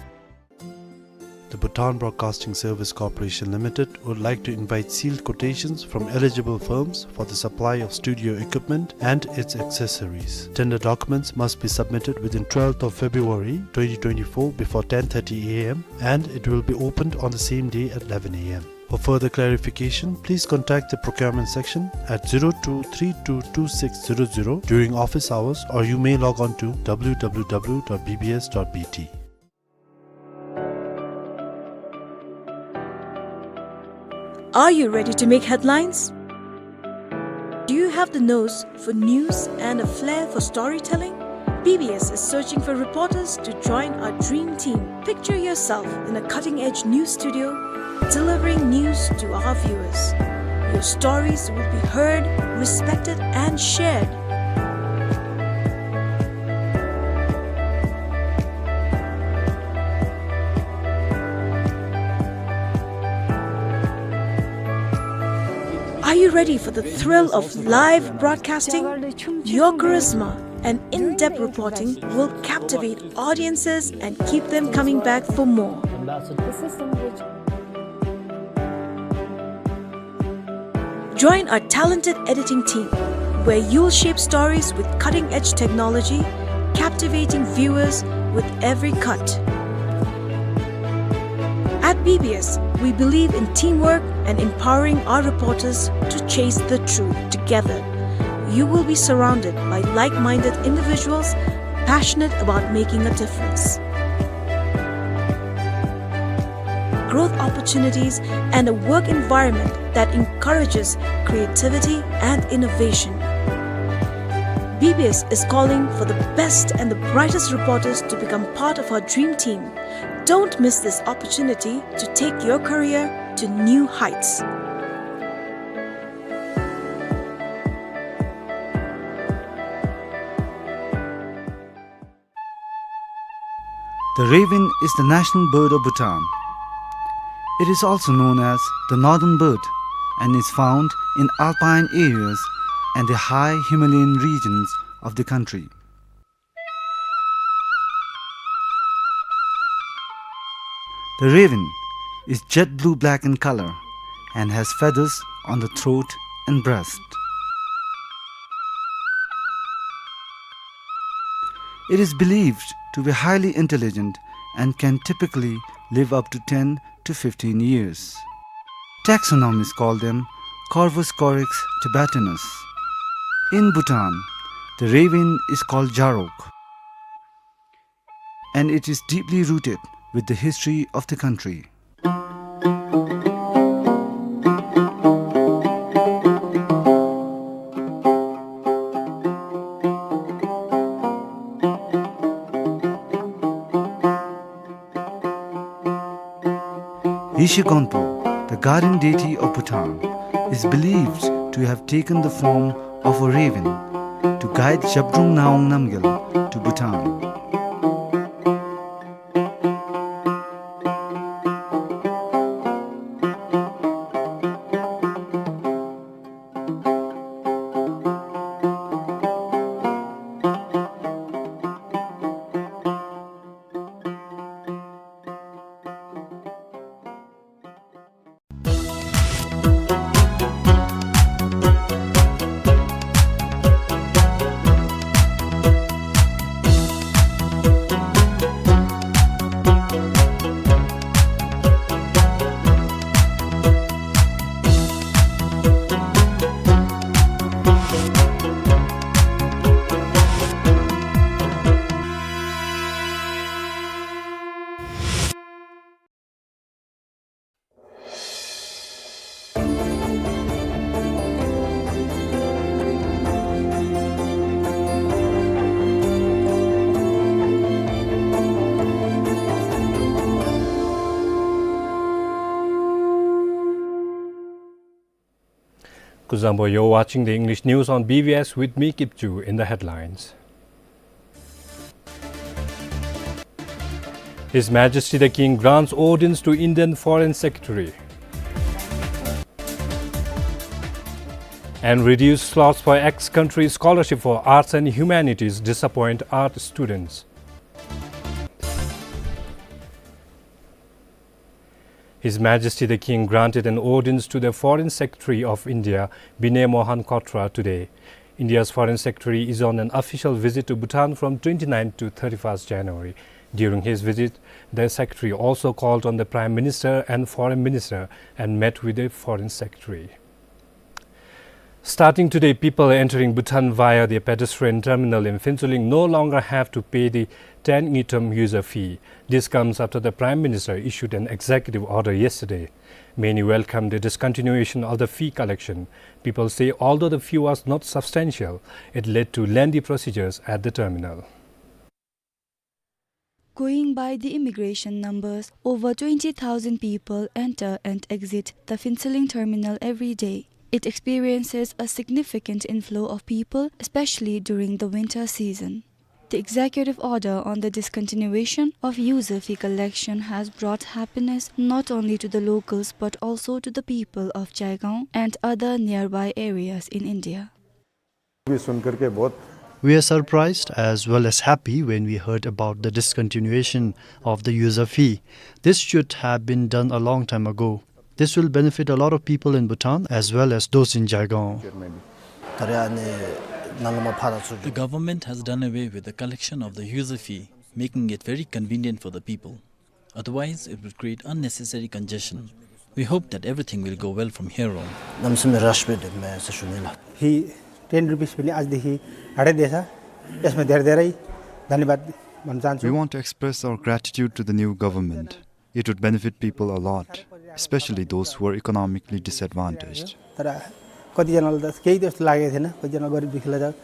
The Bhutan Broadcasting Service Corporation Limited would like to invite sealed quotations from eligible firms for the supply of studio equipment and its accessories. Tender documents must be submitted within twelfth of February twenty twenty-four before ten thirty A M, and it will be opened on the same day at eleven A M. For further clarification, please contact the procurement section at zero two three two two six zero zero during office hours, or you may log on to W W W dot B B S dot B T. Are you ready to make headlines? Do you have the nose for news and a flair for storytelling? B B S is searching for reporters to join our dream team. Picture yourself in a cutting-edge news studio, delivering news to our viewers. Your stories will be heard, respected, and shared. Are you ready for the thrill of live broadcasting? Your charisma and in-depth reporting will captivate audiences and keep them coming back for more. Join our talented editing team, where you'll shape stories with cutting-edge technology, captivating viewers with every cut. At B B S, we believe in teamwork and empowering our reporters to chase the truth together. You will be surrounded by like-minded individuals passionate about making a difference. Growth opportunities, and a work environment that encourages creativity and innovation. B B S is calling for the best and the brightest reporters to become part of our dream team. Don't miss this opportunity to take your career to new heights. The raven is the national bird of Bhutan. It is also known as the northern bird and is found in alpine areas and the high Himalayan regions of the country. The raven is jet blue-black in color and has feathers on the throat and breast. It is believed to be highly intelligent and can typically live up to ten to fifteen years. Taxonomists call them Corvus corax tibetanus. In Bhutan, the raven is called jarok, and it is deeply rooted with the history of the country. Yeshe Gonpo, the guardian deity of Bhutan, is believed to have taken the form of a raven to guide Zhabdrung Ngawang Namgyal to Bhutan. Kuzuzangpo, you're watching the English news on B B S with me, Kipchu. In the headlines: His Majesty the King grants audience to Indian Foreign Secretary. And reduced slots for ex-country scholarship for arts and humanities disappoint art students. His Majesty the King granted an audience to the Foreign Secretary of India, Binay Mohan Kwatra, today. India's Foreign Secretary is on an official visit to Bhutan from twenty-ninth to thirty-first January. During his visit, the Secretary also called on the Prime Minister and Foreign Minister and met with the Foreign Secretary. Starting today, people entering Bhutan via the pedestrian terminal in Phuentsholing no longer have to pay the ten ngultrum user fee. This comes after the Prime Minister issued an executive order yesterday. Many welcomed the discontinuation of the fee collection. People say although the fee was not substantial, it led to lengthy procedures at the terminal. Going by the immigration numbers, over twenty thousand people enter and exit the Phuentsholing terminal every day. It experiences a significant inflow of people, especially during the winter season. The executive order on the discontinuation of user fee collection has brought happiness not only to the locals but also to the people of Jaigaon and other nearby areas in India. भी सुनकर के बहुत We are surprised as well as happy when we heard about the discontinuation of the user fee. This should have been done a long time ago. This will benefit a lot of people in Bhutan as well as those in Jaigaon. The government has done away with the collection of the user fee, making it very convenient for the people. Otherwise, it would create unnecessary congestion. We hope that everything will go well from here on. Nam simi rush be de me sa shuni la. Hi ten rupees पनि आजदेखि हटाइदिएछ। यसमा धेरै धेरै धन्यवाद भन्न चाहन्छु। We want to express our gratitude to the new government. It would benefit people a lot, especially those who are economically disadvantaged. तर कतिजनालाई त केही त्यस्तो लागेको थिएन, कतिजना गरिब दुखीलाई त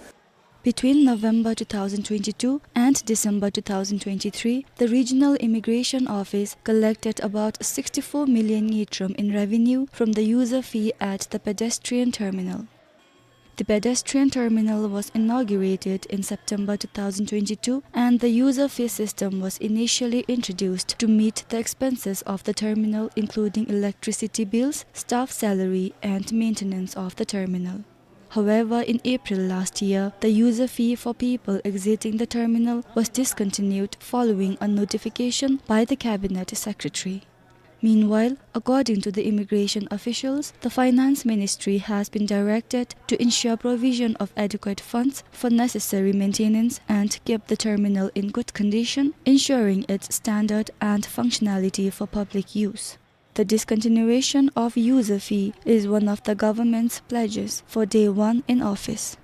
Between November two thousand twenty-two and December two thousand twenty-three, the Regional Immigration Office collected about sixty-four million ngultrum in revenue from the user fee at the pedestrian terminal. The pedestrian terminal was inaugurated in September two thousand twenty-two, and the user fee system was initially introduced to meet the expenses of the terminal, including electricity bills, staff salary, and maintenance of the terminal. However, in April last year, the user fee for people exiting the terminal was discontinued following a notification by the Cabinet Secretary. Meanwhile, according to the immigration officials, the Finance Ministry has been directed to ensure provision of adequate funds for necessary maintenance and keep the terminal in good condition, ensuring its standard and functionality for public use. The discontinuation of user fee is one of the government's pledges for day one in office.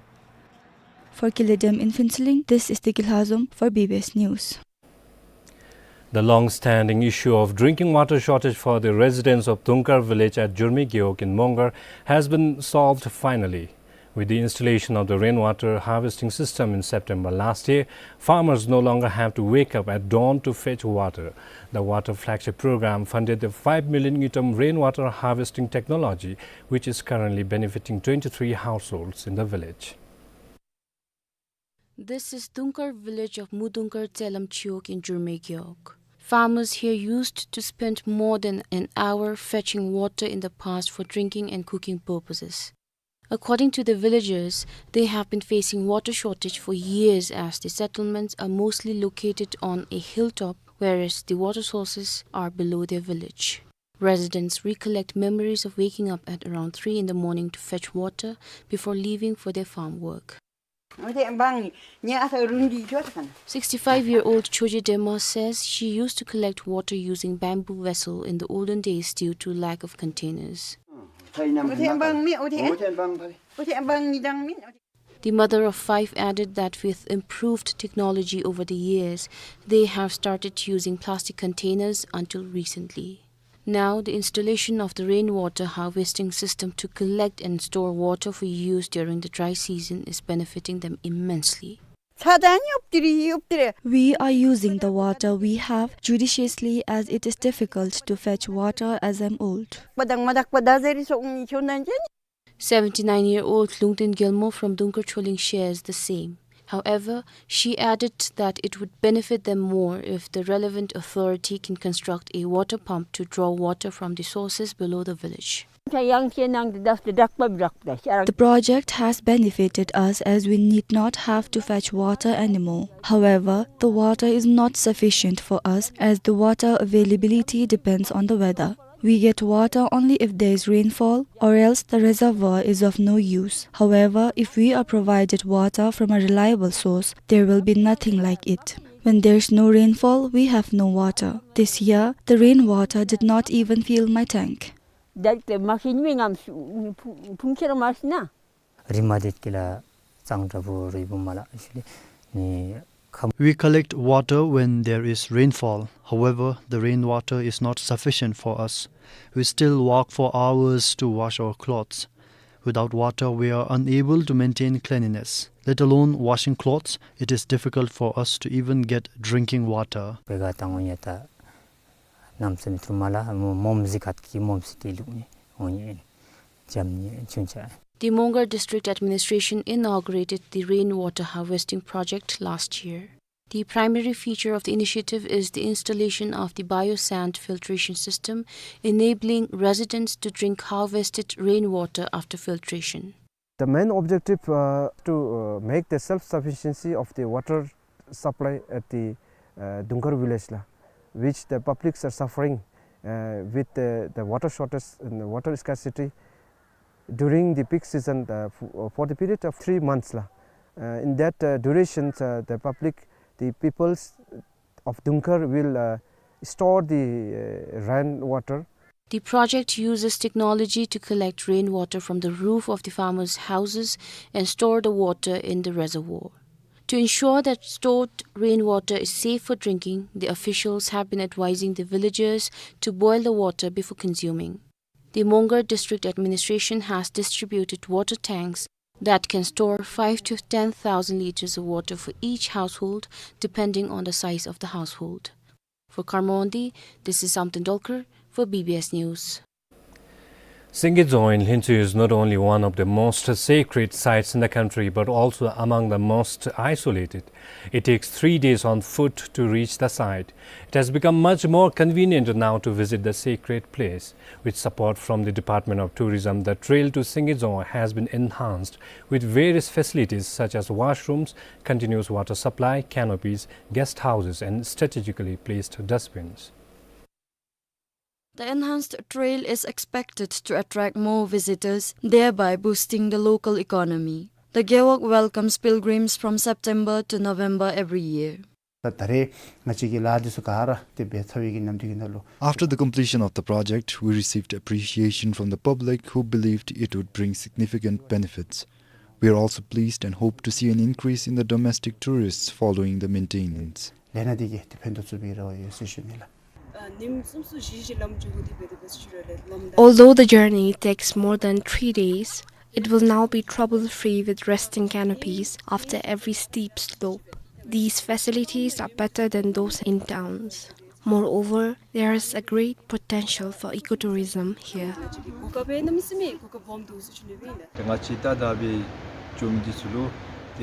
For Kiledem in Phuentsholing, this is Deki Lhazom for B B S News. The long-standing issue of drinking water shortage for the residents of Dungkar village at Jurme Gewog in Mongar has been solved finally. With the installation of the rainwater harvesting system in September last year, farmers no longer have to wake up at dawn to fetch water. The Water Flagship Program funded the five million ngultrum rainwater harvesting technology, which is currently benefiting twenty-three households in the village. This is Dungkar village of Mudungkar Tselam Chiwog in Jurme Gewog. Farmers here used to spend more than an hour fetching water in the past for drinking and cooking purposes. According to the villagers, they have been facing water shortage for years as the settlements are mostly located on a hilltop, whereas the water sources are below their village. Residents recollect memories of waking up at around three in the morning to fetch water before leaving for their farm work. Sixty-five-year-old Choje Dema says she used to collect water using bamboo vessel in the olden days due to lack of containers. The mother of five added that with improved technology over the years, they have started using plastic containers until recently. Now, the installation of the rainwater harvesting system to collect and store water for use during the dry season is benefiting them immensely. We are using the water we have judiciously as it is difficult to fetch water as I'm old. Seventy-nine-year-old Lungten Gyalmo from Dungkar Choling shares the same. However, she added that it would benefit them more if the relevant authority can construct a water pump to draw water from the sources below the village. The project has benefited us as we need not have to fetch water anymore. However, the water is not sufficient for us as the water availability depends on the weather. We get water only if there is rainfall, or else the reservoir is of no use. However, if we are provided water from a reliable source, there will be nothing like it. When there is no rainfall, we have no water. This year, the rainwater did not even fill my tank. ད་དེ་མ་ཤེས་ནི་མི་ངམ་ཕུང་ཁྱེར་མ་ཤེས་ན། རི་མ་དེ་ཀི་ལ་གཙང་དྲག་པོ་རེ་བུ་མ་ལ་ཤུ་ལེ་ནི་ཁམ། We collect water when there is rainfall. However, the rainwater is not sufficient for us. We still walk for hours to wash our clothes. Without water, we are unable to maintain cleanliness. Let alone washing clothes, it is difficult for us to even get drinking water. བེ་ག་དང་འོ་ཉ་ད་ནམ་སེམས་ཐུར་མ་ལ་མོ་མོམ་ཟི་ཁད་ཀི་མོམ་སི་ཏི་ལུག་ནི་འོ་ཉ་ཨིན། The Mongar District Administration inaugurated the rainwater harvesting project last year. The primary feature of the initiative is the installation of the biosand filtration system, enabling residents to drink harvested rainwater after filtration. The main objective, uh, to, uh, make the self-sufficiency of the water supply at the, uh, Dungkhar village la, which the publics are suffering, uh, with the, the water shortage and the water scarcity during the peak season, uh, f-, uh, for the period of three months la. Uh, in that, uh, duration, uh, the public, the peoples of Dungkhar will, uh, store the, uh, rainwater. The project uses technology to collect rainwater from the roof of the farmers' houses and store the water in the reservoir. To ensure that stored rainwater is safe for drinking, the officials have been advising the villagers to boil the water before consuming. The Mongar District Administration has distributed water tanks that can store five to ten thousand liters of water for each household, depending on the size of the household. For Karmondi, this is Samten Dolkar for B B S News. Singizong in Hlintsue is not only one of the most sacred sites in the country, but also among the most isolated. It takes three days on foot to reach the site. It has become much more convenient now to visit the sacred place. With support from the Department of Tourism, the trail to Singizong has been enhanced with various facilities such as washrooms, continuous water supply, canopies, guest houses, and strategically placed dustbins. The enhanced trail is expected to attract more visitors, thereby boosting the local economy. The Gewog welcomes pilgrims from September to November every year. ད་ད་རེས་ང་བཅས་ཀྱི་ལཱ་འདི་ཚུ་ག་ར་དེ་འབད་ཚར་བའི་གི་ནམ་དུས་ཀྱི་ནང་ལུ། After the completion of the project, we received appreciation from the public who believed it would bring significant benefits. We are also pleased and hope to see an increase in the domestic tourists following the maintenance. ལས་སྣ་འདི་གིས་དེ་ཕན་ཐོགས་ཚུགས་པའི་རེ་བ་ཡོད་ཟེར་ཞུ་ནི་ལགས། Although the journey takes more than three days, it will now be trouble-free with resting canopies after every steep slope. These facilities are better than those in towns. Moreover, there is a great potential for ecotourism here.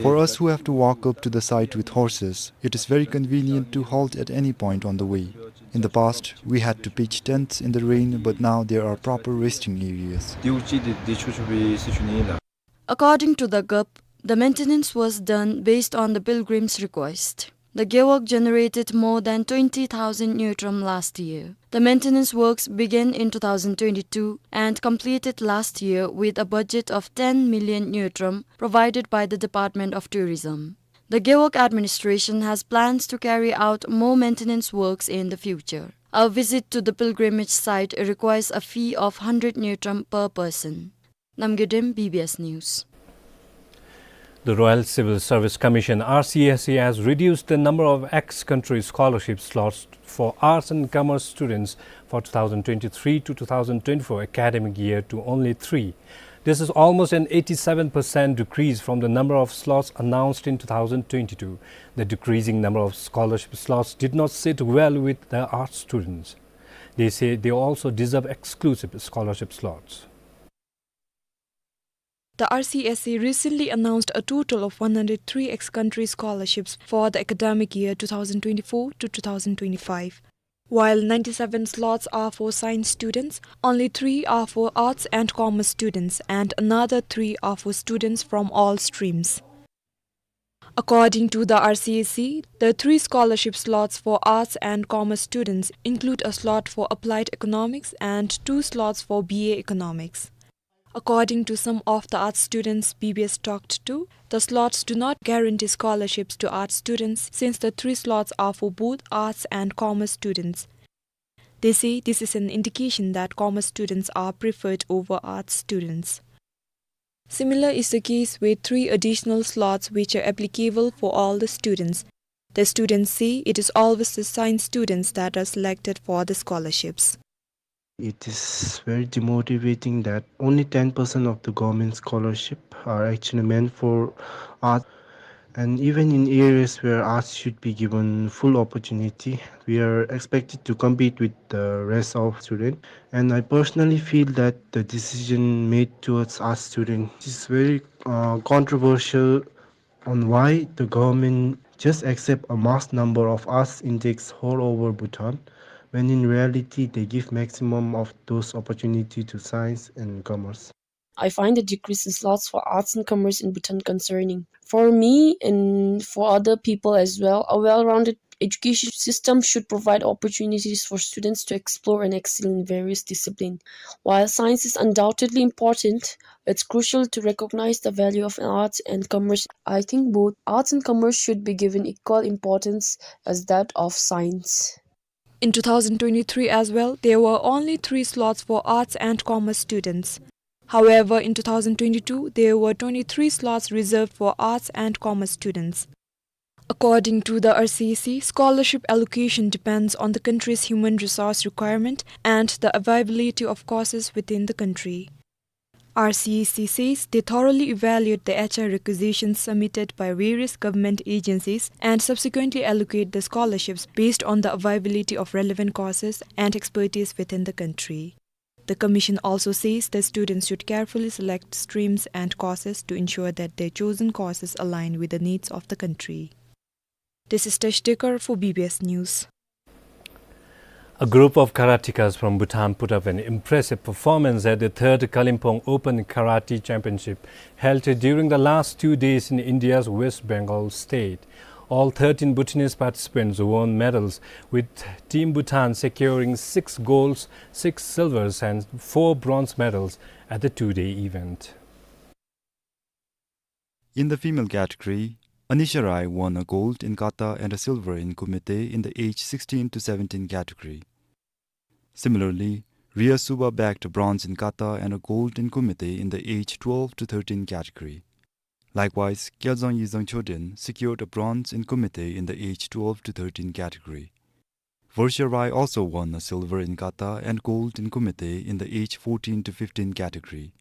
For us who have to walk up to the site with horses, it is very convenient to halt at any point on the way. In the past, we had to pitch tents in the rain, but now there are proper resting areas. According to the gup, the maintenance was done based on the pilgrims' request. The Gewog generated more than twenty thousand ngultrum last year. The maintenance works began in two thousand twenty-two and completed last year with a budget of ten million ngultrum provided by the Department of Tourism. The Gewog administration has plans to carry out more maintenance works in the future. A visit to the pilgrimage site requires a fee of hundred ngultrum per person. Namgay Dem, B B S News. The Royal Civil Service Commission, R C S C, has reduced the number of ex-country scholarship slots for arts and commerce students for two thousand twenty-three to two thousand twenty-four academic year to only three. This is almost an eighty-seven percent decrease from the number of slots announced in two thousand twenty-two. The decreasing number of scholarship slots did not sit well with the arts students. They say they also deserve exclusive scholarship slots. The R C S C recently announced a total of one hundred three ex-country scholarships for the academic year two thousand twenty-four to two thousand twenty-five. While ninety-seven slots are for science students, only three are for arts and commerce students, and another three are for students from all streams. According to the R C E C, the three scholarship slots for arts and commerce students include a slot for applied economics and two slots for B A economics. According to some of the arts students B B S talked to, the slots do not guarantee scholarships to arts students since the three slots are for both arts and commerce students. They say this is an indication that commerce students are preferred over arts students. Similar is the case with three additional slots which are applicable for all the students. The students say it is always the science students that are selected for the scholarships. It is very demotivating that only ten percent of the government scholarship are actually meant for art. And even in areas where arts should be given full opportunity, we are expected to compete with the rest of students. And I personally feel that the decision made towards arts students is very, uh, controversial on why the government just accept a mass number of arts intakes all over Bhutan, when in reality they give maximum of those opportunity to science and commerce. I find the decrease in slots for arts and commerce in Bhutan concerning. For me and for other people as well, a well-rounded education system should provide opportunities for students to explore and excel in various disciplines. While science is undoubtedly important, it's crucial to recognize the value of arts and commerce. I think both arts and commerce should be given equal importance as that of science. In two thousand twenty-three as well, there were only three slots for arts and commerce students. However, in two thousand twenty-two, there were twenty-three slots reserved for arts and commerce students. According to the R C E C, scholarship allocation depends on the country's human resource requirement and the availability of courses within the country. R C E C says they thoroughly evaluate the H R requisitions submitted by various government agencies and subsequently allocate the scholarships based on the availability of relevant courses and expertise within the country. The commission also says the students should carefully select streams and courses to ensure that their chosen courses align with the needs of the country. This is Tesh Dekar for B B S News. A group of karatekas from Bhutan put up an impressive performance at the third Kalimpong Open Karate Championship held during the last two days in India's West Bengal state. All thirteen Bhutanese participants won medals, with Team Bhutan securing six golds, six silvers, and four bronze medals at the two-day event. In the female category, Anisha Rai won a gold in kata and a silver in kumite in the age sixteen to seventeen category. Similarly, Ria Suba bagged a bronze in kata and a gold in kumite in the age twelve to thirteen category. Likewise, Kyalzang Yizang Choden secured a bronze in kumite in the age twelve to thirteen category. Varsha Rai also won a silver in kata and gold in kumite in the age fourteen to fifteen category.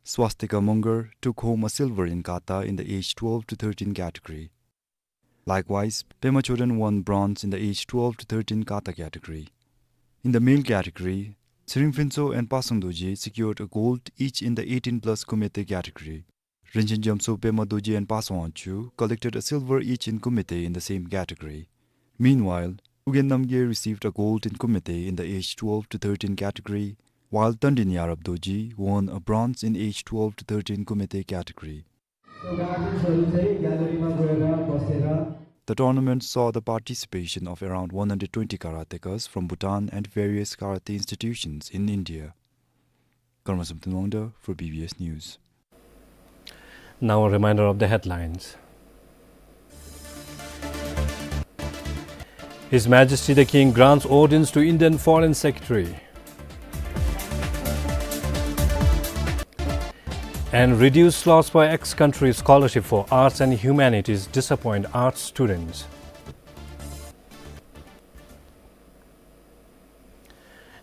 Swastika Munger took home a silver in kata in the age twelve to thirteen category. Likewise, Pema Choden won bronze in the age twelve to thirteen kata category. In the male category, Tsering Phuntsho and Pasang Dorji secured a gold each in the eighteen plus kumite category. Rinchen Jamso, Pema Dorji and Pasang Wangchuk collected a silver each in kumite in the same category. Meanwhile, Ugyen Namgay received a gold in kumite in the age twelve to thirteen category, while Tandin Yarab Dorji won a bronze in age twelve to thirteen kumite category. The tournament saw the participation of around one hundred twenty karatekas from Bhutan and various karate institutions in India. Karma Samten Wangda for B B S News. Now a reminder of the headlines. His Majesty the King grants audience to Indian Foreign Secretary. And reduced slots for ex-country scholarship for arts and humanities disappoint arts students.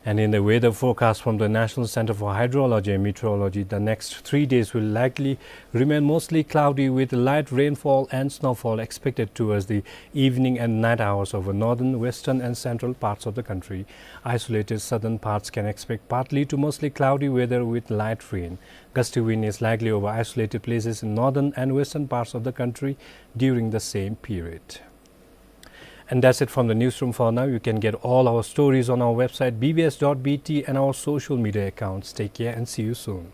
And in the weather forecast from the National Center for Hydrology and Meteorology, the next three days will likely remain mostly cloudy with light rainfall and snowfall expected towards the evening and night hours over northern, western and central parts of the country. Isolated southern parts can expect partly to mostly cloudy weather with light rain. Gusty wind is likely over isolated places in northern and western parts of the country during the same period. And that's it from the newsroom for now. You can get all our stories on our website, B B S dot B T, and our social media accounts. Take care and see you soon.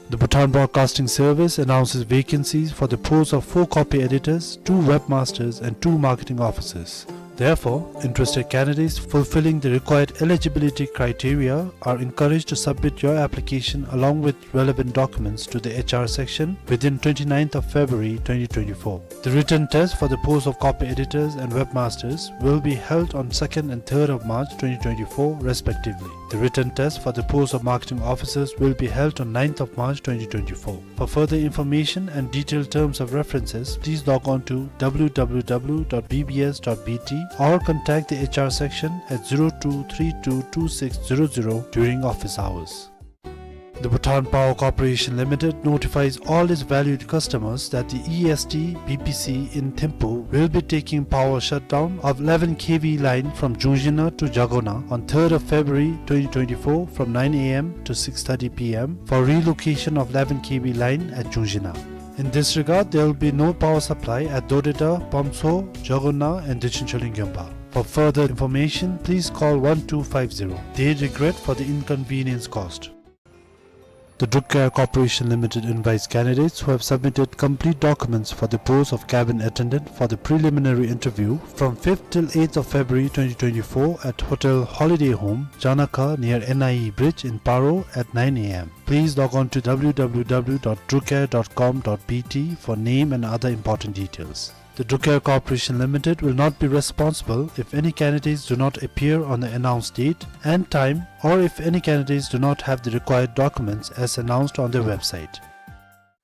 The Bhutan Broadcasting Service announces vacancies for the post of four copy editors, two webmasters, and two marketing officers. Therefore, interested candidates fulfilling the required eligibility criteria are encouraged to submit your application along with relevant documents to the H R section within twenty-ninth of February twenty twenty-four. The written test for the post of copy editors and webmasters will be held on second and third of March twenty twenty-four, respectively. The written test for the post of marketing officers will be held on ninth of March twenty twenty-four. For further information and detailed terms of references, please log on to W W W dot B B S dot B T or contact the H R section at zero two three two two six zero zero during office hours. The Bhutan Power Corporation Limited notifies all its valued customers that the E S T B P C in Thimphu will be taking power shutdown of eleven K V line from Jungzhina to Jagona on third of February twenty twenty-four from nine A M to six thirty P M for relocation of eleven K V line at Jungzhina. In this regard, there will be no power supply at Dodeda, Pamso, Jagona and Drikchen Choling Gyompa. For further information, please call one two five zero. They regret for the inconvenience caused. The Druk Air Corporation Limited invites candidates who have submitted complete documents for the post of cabin attendant for the preliminary interview from fifth till eighth of February twenty twenty-four at Hotel Holiday Home, Janakha, near N I E Bridge in Paro at nine A M. Please log on to W W W dot drukair dot com dot B T for name and other important details. The Druk Air Corporation Limited will not be responsible if any candidates do not appear on the announced date and time, or if any candidates do not have the required documents as announced on their website.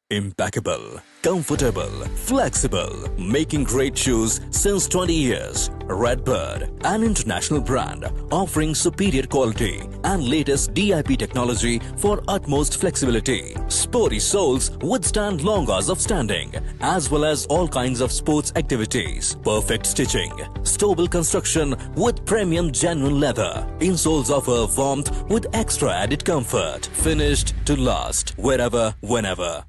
Impeccable, comfortable, flexible, making great shoes since twenty years. Redbird, an international brand offering superior quality and latest D I P technology for utmost flexibility. Sporty soles withstand long hours of standing, as well as all kinds of sports activities. Perfect stitching, stable construction with premium genuine leather. Insoles offer warmth with extra added comfort. Finished to last, wherever, whenever.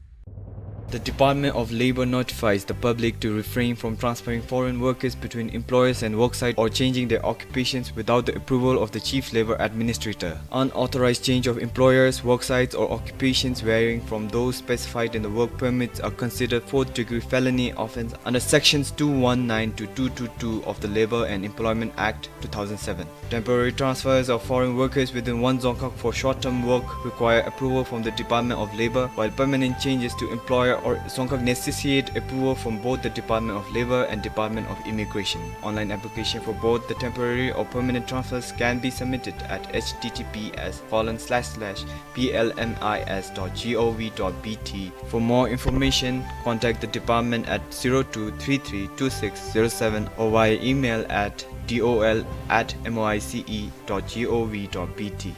The Department of Labor notifies the public to refrain from transferring foreign workers between employers and worksite or changing their occupations without the approval of the Chief Labor Administrator. Unauthorized change of employers, worksites, or occupations varying from those specified in the work permits are considered fourth-degree felony offense under Sections two one nine to two two two of the Labor and Employment Act two thousand seven. Temporary transfers of foreign workers within one Dzongkhag for short-term work require approval from the Department of Labor, while permanent changes to employer or Dzongkhag necessitate approval from both the Department of Labor and Department of Immigration. Online application for both the temporary or permanent transfers can be submitted at H T T P S colon slash slash B L M I S dot G O V dot B T. For more information, contact the department at zero two three three two six zero seven or via email at D O L at M O I C E dot G O V dot B T.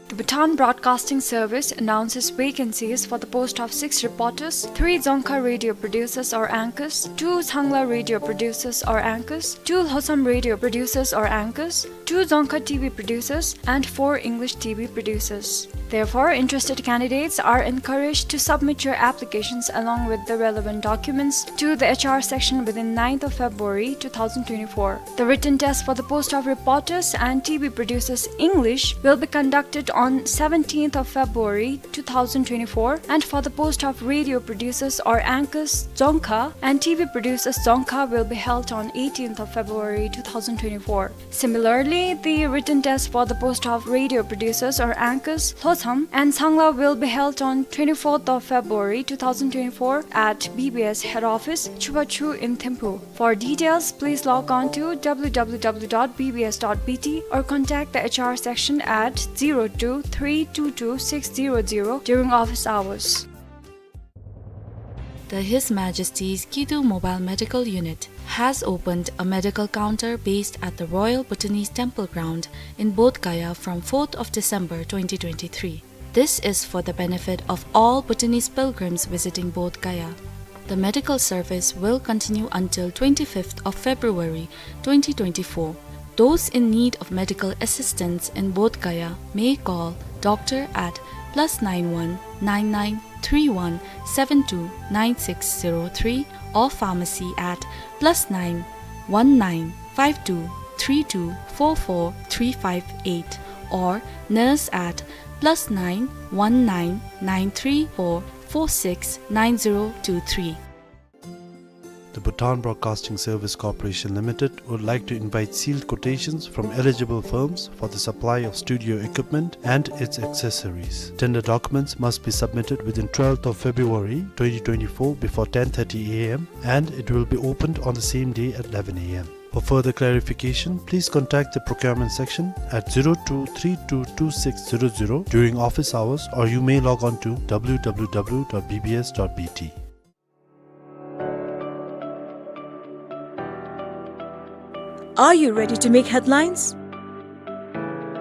The Bhutan Broadcasting Service announces vacancies for the post of six reporters, three Dzongkha radio producers or anchors, two Changla radio producers or anchors, two Lhotsam radio producers or anchors, two Dzongkha T V producers, and four English T V producers. Therefore, interested candidates are encouraged to submit your applications along with the relevant documents to the H R section within ninth of February two thousand twenty-four. The written test for the post of reporters and T V producers English will be conducted on on seventeenth of February two thousand twenty-four, and for the post of radio producers or anchors, Dzongkha, and T V producers, Dzongkha, will be held on eighteenth of February two thousand twenty-four. Similarly, the written test for the post of radio producers or anchors, Lhotsam and Sangla, will be held on twenty-fourth of February two thousand twenty-four at B B S head office, Chubachu in Thimphu. For details, please log on to W W W dot B B S dot B T or contact the H R section at zero two three two two six zero zero during office hours. The His Majesty's Kidu Mobile Medical Unit has opened a medical counter based at the Royal Bhutanese Temple Ground in Bodh Gaya from fourth of December twenty twenty-three. This is for the benefit of all Bhutanese pilgrims visiting Bodh Gaya. The medical service will continue until twenty-fifth of February twenty twenty-four. Those in need of medical assistance in Bodh Gaya may call doctor at plus nine one nine nine three one seven two nine six zero three or pharmacy at plus nine one nine five two three two four four three five eight or nurse at plus nine one nine nine three four four six nine zero two three. The Bhutan Broadcasting Service Corporation Limited would like to invite sealed quotations from eligible firms for the supply of studio equipment and its accessories. Tender documents must be submitted within twelfth of February twenty twenty-four before ten thirty A M, and it will be opened on the same day at eleven A M. For further clarification, please contact the procurement section at zero two three two two six zero zero during office hours, or you may log on to W W W dot B B S dot B T. Are you ready to make headlines?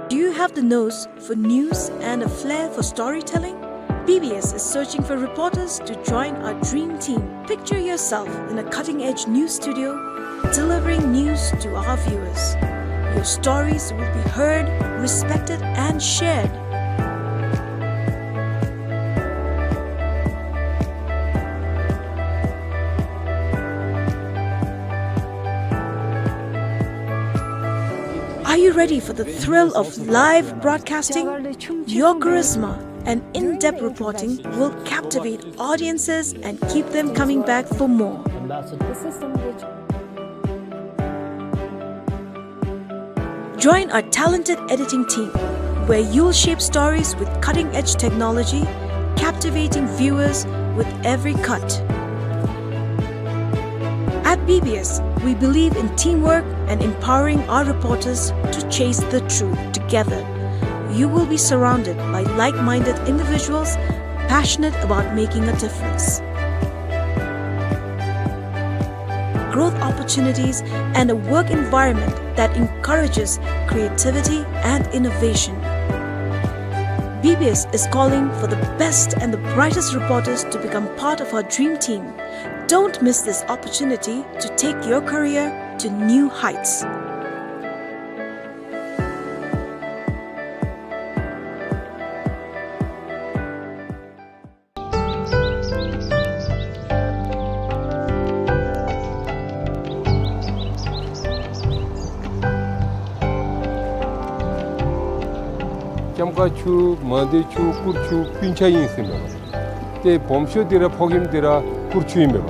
Do you have the nose for news and a flair for storytelling? B B S is searching for reporters to join our dream team. Picture yourself in a cutting-edge news studio, delivering news to our viewers. Your stories will be heard, respected, and shared. Are you ready for the thrill of live broadcasting? Your charisma and in-depth reporting will captivate audiences and keep them coming back for more. Join our talented editing team, where you'll shape stories with cutting-edge technology, captivating viewers with every cut. At B B S, we believe in teamwork and empowering our reporters to chase the truth together. You will be surrounded by like-minded individuals passionate about making a difference. Growth opportunities, and a work environment that encourages creativity and innovation. B B S is calling for the best and the brightest reporters to become part of our dream team. Don't miss this opportunity to take your career to new heights. ལྕམ་མཁར་ཆུ་མང་སྡེ་ཆུ་སྐུར་ཆུ་སྤུན་ཆ་ཨིན་ཟེར་མས་པ། ཏེ་སྦོམ་ཤོས་འདི་ར་ཕོ་རྒནམ་འདི་ར་སྐུར་ཆུ་ཨིན་མས་པ།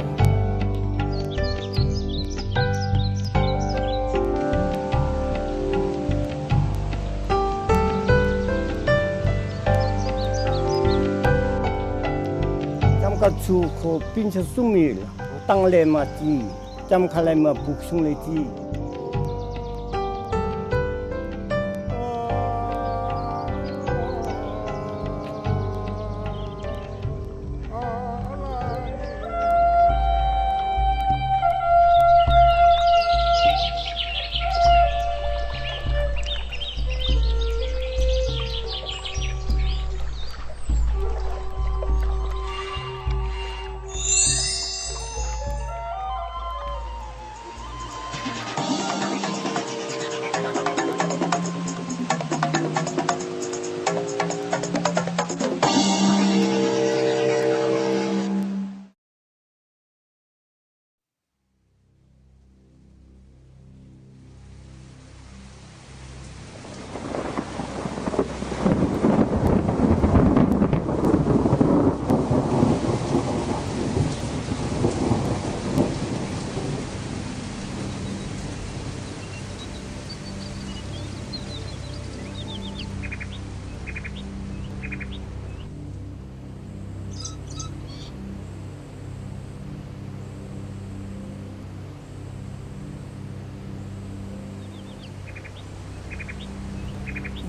ལྕམ་མཁར་ཆུ་ཁོ་སྤུན་ཆ་གསུམ་ཨིན་ལགས། ལྟང་ལས་མར་ཅིག་ལྕམ་མཁར་ལས་མར་སྦུག་གཞུང་ལས་ཅིག།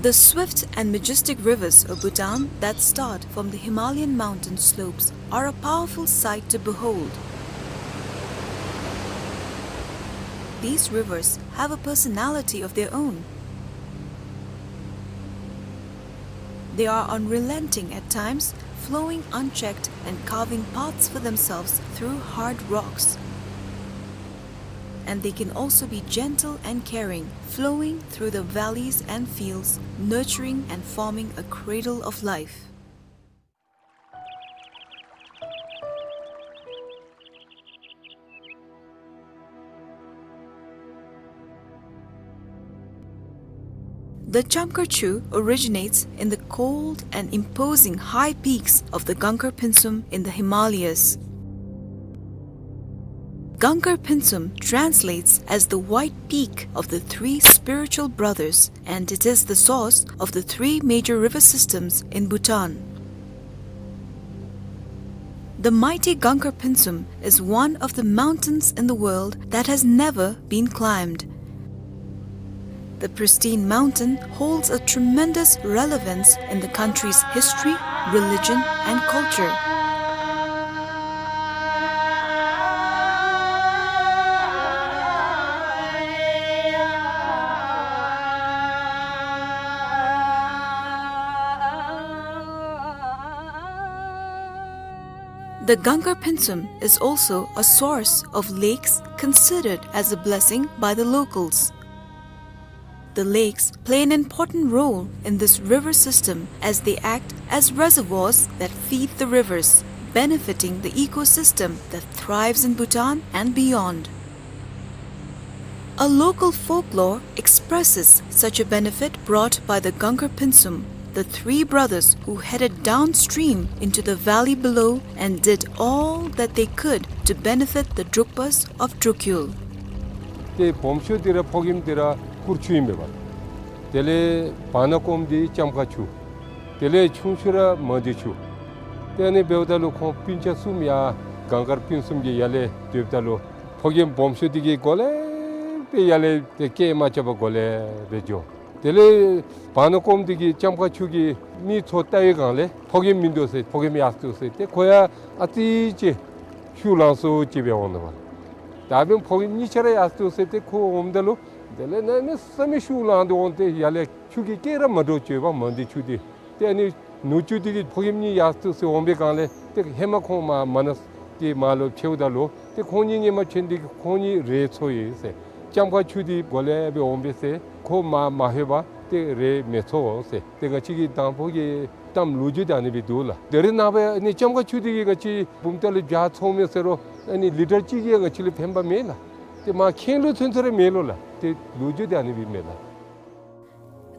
The swift and majestic rivers of Bhutan that start from the Himalayan mountain slopes are a powerful sight to behold. These rivers have a personality of their own. They are unrelenting at times, flowing unchecked and carving paths for themselves through hard rocks. And they can also be gentle and caring, flowing through the valleys and fields, nurturing and forming a cradle of life. The Chamkhar Chu originates in the cold and imposing high peaks of the Gangkhar Phuntsum in the Himalayas. Gangkhar Phuntsum translates as the white peak of the three spiritual brothers, and it is the source of the three major river systems in Bhutan. The mighty Gangkhar Phuntsum is one of the mountains in the world that has never been climbed. The pristine mountain holds a tremendous relevance in the country's history, religion, and culture. The Gangkhar Phuntsum is also a source of lakes considered as a blessing by the locals. The lakes play an important role in this river system as they act as reservoirs that feed the rivers, benefiting the ecosystem that thrives in Bhutan and beyond. A local folklore expresses such a benefit brought by the Gangkhar Phuntsum, the three brothers who headed downstream into the valley below and did all that they could to benefit the Drukpas of Drukyul. ཏེ་སྦོམ་ཤོས་འདི་ར་ཕོ་རྒནམ་འདི་ར་གུར་ཆུ་ཨིན་པས། དེ་ལས་བར་ན་ཀོམ་འདི་ལྕམ་ཁ་ཆུ། དེ་ལས་ཆུང་ཤོས་ར་མ་འདི་ཆུ། ཏེ་ཨ་ནི་འབདཝ་ད་ལུ་ཁོང་སྤུན་ཆ་གསུམ་ཡར་གངས་དཀར་སྤུན་གསུམ་གྱི་ཡར་ལས་སྡོདཔ་ད་ལུ་ཕོ་རྒནམ་སྦོམ་ཤོས་འདི་གིས་གོ་ལེ་སྦེ་ཡར་ལས་ཏེ་སྐད་མ་རྐྱབ་པར་གོ་ལེ་སྦེ་འགྱོ། དེ་ལས་བར་ན་ཀོམ་འདི་གིས་ལྕམ་ཁ་ཆུ་གིས་མི་ཚུ་བལྟ་བའི་སྒང་ལས་ཕོ་རྒནམ་མིན་འདུག་ཟེར། ཕོ་རྒནམ་ཡར་སོང་སྟེ་ཁོ་ཡང་ཨ་ཙི་ཅིག་ཤུགས་ལང་སོང་ཅིག་སྦེ་འོང་ནུག་པ། ད་འབདན་ཕོ་རྒནམ་གཉིས་ཆ་ར་ཡར་སོང་སྟེ་ཁོ་འོངམ་ད་ལུ་དེ་ལས་གནམ་མེད་ས་མེད་ཤུགས་ལངས་ཏེ་འོང་སྟེ་ཡར་ལས་ཆུ་གི་སྐད་ར་མ་འདྲཝ་ཅིག་ཡོདཔ་མ་འདི་ཆུ་འདི། ཏེ་ཨ་ནི་ནུ་གཅུང་འདི་གིས་ཕོ་རྒནམ་གཉིས་ཡར་སོང་སྟེ་འོང་པའི་སྒང་ལས་ཏེ་ཧེ་མ་ཁོང་མར་མར་ན་ཏེ་མར་ལུ་ཕྱདཔ་ད་ལུ་ཏེ་ཁོང་གཉིས་སྔོན་མ་ཕྱད་ནི་འདི་གིས་ཁོང་གཉིས་རེ་འཚོ་ཡི་ཟེར། ལྕམ་ཁ་ཆུ་འདི་གོ་ལེ་སྦེ་འོང་པས་ཟེར་ཁོ་མར་མ་ལྷོད་པར་ཏེ་རེ་མི་འཚོ་ཟེར། ཏེ་ང་བཅས་ཀྱི་དང་ཕུ་གི་གཏམ་ལོ་རྒྱུས་འདི་ཨ་ནི་སྦེ་འདུག་ལགས། དེ་རིང་ནངས་པ་ཨ་ནི་ལྕམ་ཁ་ཆུ་འདི་གིས་ང་བཅས་བུམ་ཐང་ལས་བྱཱ་འཚོཝ་མས་ཟེར་རུང་ཨ་ནི་ལི་ཊར་གཅིག་གིས་ང་བཅས་ལུ་ཕན་པ་མེད་ལགས། ཏེ་མར་ཁེངས་ལུ་ཚུན་ཚོད་ར་མེད་ལོ་ལགས། ཏེ་ལོ་རྒྱུས་འདི་ཨ་ནི་སྦེ་མས་ལགས།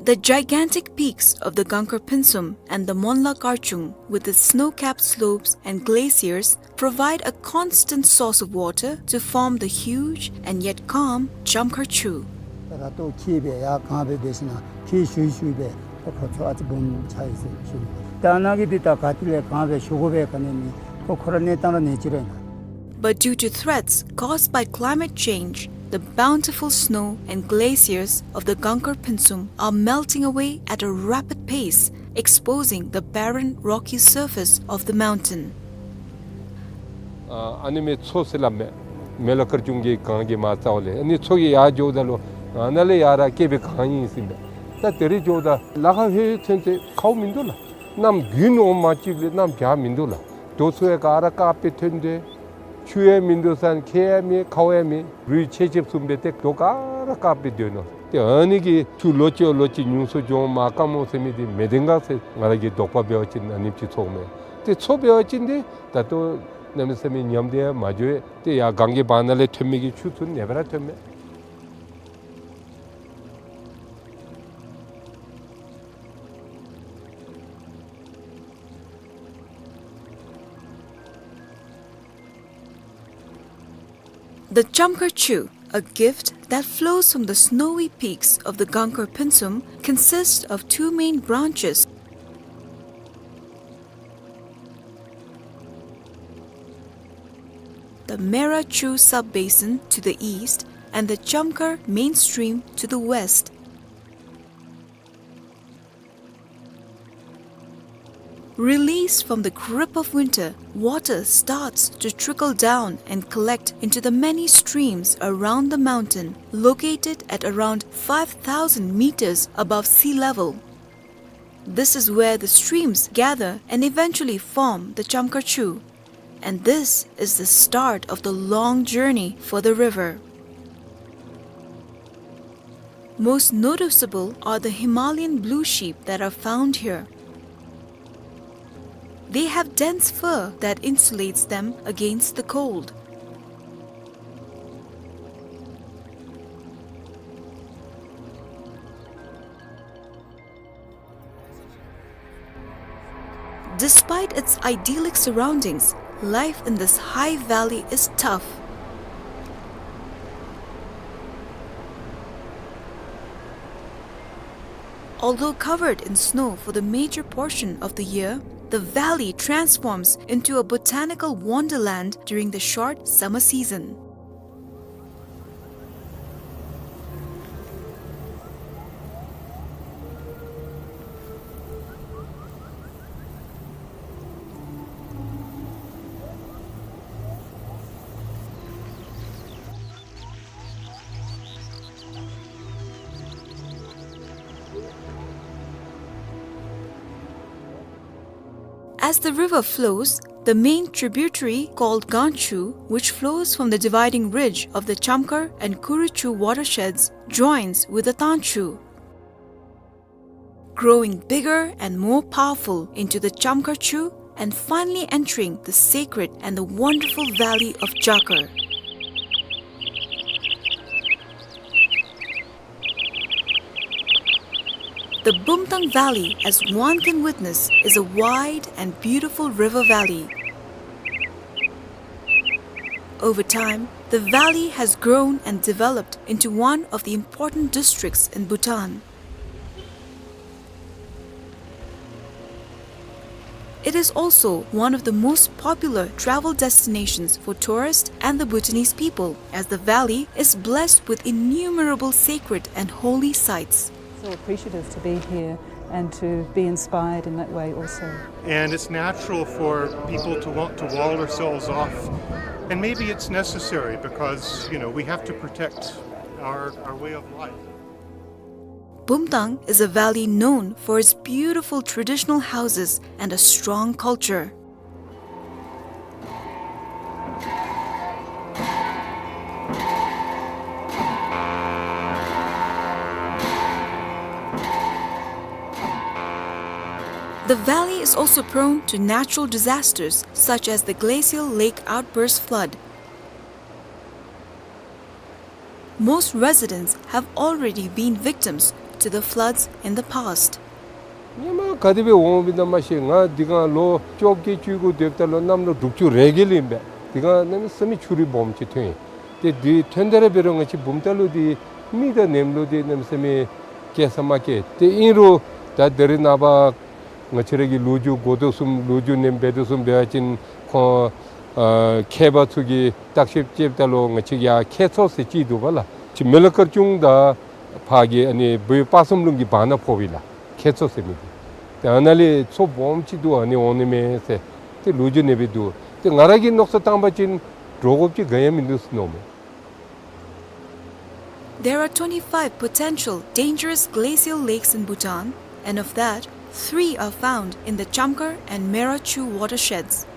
The gigantic peaks of the Gangkhar Phuntsum and the Monla Karchung, with its snow-capped slopes and glaciers, provide a constant source of water to form the huge and yet calm Chamkhar Chu. ར་ཏོ་ཁྱི་སྦེ་ཡར་གངས་སྦེ་འབད་ཞིན་ན་ཁྱི་ཤུ་ཤུ་སྦེ་ཁོ་ཚུ་ཨ་ཙི་སྦོམ་ཆགས་ཡི་ཟེར་ཞུ་ནི། ད་ནཱ་གི་འདི་ད་ག་ཏེ་ལས་གངས་སྦེ་ཤུ་གུ་སྦེ་ག་ནི་མེད། ཁོ་ཁོ་ར་གནས་སྟངས་ར་གནས་ཅི་ར་ཨིན་ན། But due to threats caused by climate change, the bountiful snow and glaciers of the Gangkhar Phuntsum are melting away at a rapid pace, exposing the barren, rocky surface of the mountain. ཨ་ཨ་ནི་མི་མཚོ་ཟེར་སླབ་མས། མེ་ལ་དཀར་ཆུང་གི་གངས་ཀྱི་མར་རྩ་བ་ལས་ཨ་ནི་མཚོ་གི་ཡར་འགྱོཝ་ད་ལུ་ཨ་ནཱ་ལས་ཡར་ར་བསྐལ་པའི་གངས་ཨིན་ཟེར་མས། ད་དེ་རིང་འགྱོཝ་ད་ལ་ཁ་ཧེ་ཚུན་ཚོད་ཁཝ་མིན་འདུག་ལགས། གནམ་དགུན་འོང་མ་གཅིག་ལས་གནམ་བྱཱར་མིན་འདུག་ལགས། རྡོ་ཚུ་ཡང་ག་ར་དཀརཔོ་སྦེ་ཐོན་ཏེ་ཆུ་ཡང་མིན་འདུག་ཟེར་ཁྱེགས་ཡང་མེད་ཁཝ་ཡང་མེད། རུད་ཆེ་ཆེ་བཟུམ་སྦེ་ཏེ་རྡོ་ག་ར་དཀརཔོ་སྦེ་སྡོད་ནུག། ཏེ་ཨ་ནི་གི་ཆུ་ལོ་གཅིག་ལོ་གཅིག་ཉུང་སུ་འགྱོ་མ་དཀར་མོ་ཟེར་མི་འདི་མེད་དེ་ག་ཟེར་ང་ར་གི་དོགས་པ་འབད་བ་ཅིན་ཨ་ནེམ་ཅིག་ཚོརཝ་མས། ཏེ་མཚོ་འབད་བ་ཅིན་ཏེ་ད་ལྟོ་གནམ་མེད་ས་མེད་ཉམས་ཏེ་ཡང་མ་འགྱོ། ཏེ་ཡར་གངས་ཀྱི་བར་ན་ལས་ཐོན་མི་གི་ཆུ་ཚུ་ཨ་ནེ་སྦེ་ར་ཐོནམ་མས། The Chamkhar Chu, a gift that flows from the snowy peaks of the Gangkhar Phuntsum, consists of two main branches. The Mera Chu sub-basin to the east and the Chamkhar main stream to the west. Released from the grip of winter, water starts to trickle down and collect into the many streams around the mountain, located at around five thousand meters above sea level. This is where the streams gather and eventually form the Chamkar Chu. And this is the start of the long journey for the river. Most noticeable are the Himalayan blue sheep that are found here. They have dense fur that insulates them against the cold. Despite its idyllic surroundings, life in this high valley is tough. Although covered in snow for the major portion of the year, the valley transforms into a botanical wonderland during the short summer season. As the river flows, the main tributary called Ganchu, which flows from the dividing ridge of the Chamkar and Kuruchu watersheds, joins with the Tanchu, growing bigger and more powerful into the Chamkar Chu and finally entering the sacred and the wonderful valley of Jakar. The Bumtang Valley, as one can witness, is a wide and beautiful river valley. Over time, the valley has grown and developed into one of the important districts in Bhutan. It is also one of the most popular travel destinations for tourists and the Bhutanese people, as the valley is blessed with innumerable sacred and holy sites. So appreciative to be here and to be inspired in that way also. And it's natural for people to want to wall ourselves off. And maybe it's necessary because, you know, we have to protect our, our way of life. Bumtang is a valley known for its beautiful traditional houses and a strong culture. The valley is also prone to natural disasters such as the glacial lake outburst flood. Most residents have already been victims to the floods in the past. ཉི་མ་ག་དེ་སྦེ་འོང་བའི་ནང་མ་ཤེས། ང་འདི་གང་ལོ་བཅོ་བརྒྱད་བཅུ་དགུ་སྡོདཔ་ད་ལུ་གནམ་ལོ་དྲུག་ཅུ་རེ་བརྒྱད་ལུ་ཨིན་པས། འདི་གང་གནམ་མེད་ས་མེད་ཆུ་རུད་སྦོམ་ཅིག་ཐོན། ཏེ་འདི་ཐོན་ད་ར་འབད་རུང་ང་བཅས་བུམ་ཐང་ལུ་འདི་མེ་དང་ནེམ་ལུ་འདི་གནམ་མེད་ས་མེད་སྐྱེ་ས་མ་སྐྱེ། ཏེ་ཨིན་རུང་ད་ད་རེས་ནངས་པ་ང་བཅས་ར་གི་ལོ་རྒྱུས་འགོ་ཐོག་གསུམ་ལོ་རྒྱུས་ནེམ་འབད་དོ་གསུམ་འབད་བ་ཅིན་ཁོང་ཨ་མཁས་པ་ཚུ་གིས་བརྟག་ཞིབ་རྐྱབ་ད་ལུ་ང་བཅས་ཡར་ཁྱད་མཚར་ཟེར་ཅིག་འདུག་པ་ལགས། ཅིག་མི་ལ་དཀར་ཆུང་དང་ཕར་གྱི་ཨ་ནི་བོད་སྤ་གསུམ་ལུང་གི་བར་ན་ཕོགཔ་ཨིན་ལགས། ཁྱད་མཚར་ཟེར་མི་འདི། ཏེ་ཨ་ནཱ་ལས་མཚོ་སྦོམ་ཅིག་འདུག། ཨ་ནི་འོང་ནི་མས་ཟེར་ཏེ་ལོ་རྒྱུས་ནེམ་སྦེ་འདུག། ཏེ་ང་ར་གིས་མནོ་བསམ་བཏང་བ་ཅིན་འདྲོག་དགོཔ་ཅིག་ག་ཡང་མིན་འདུག་ཟེར་མནོཝ་མས། There are twenty-five potential dangerous glacial lakes in Bhutan, and of that, three are found in the Chamkar and Mera Chu watersheds.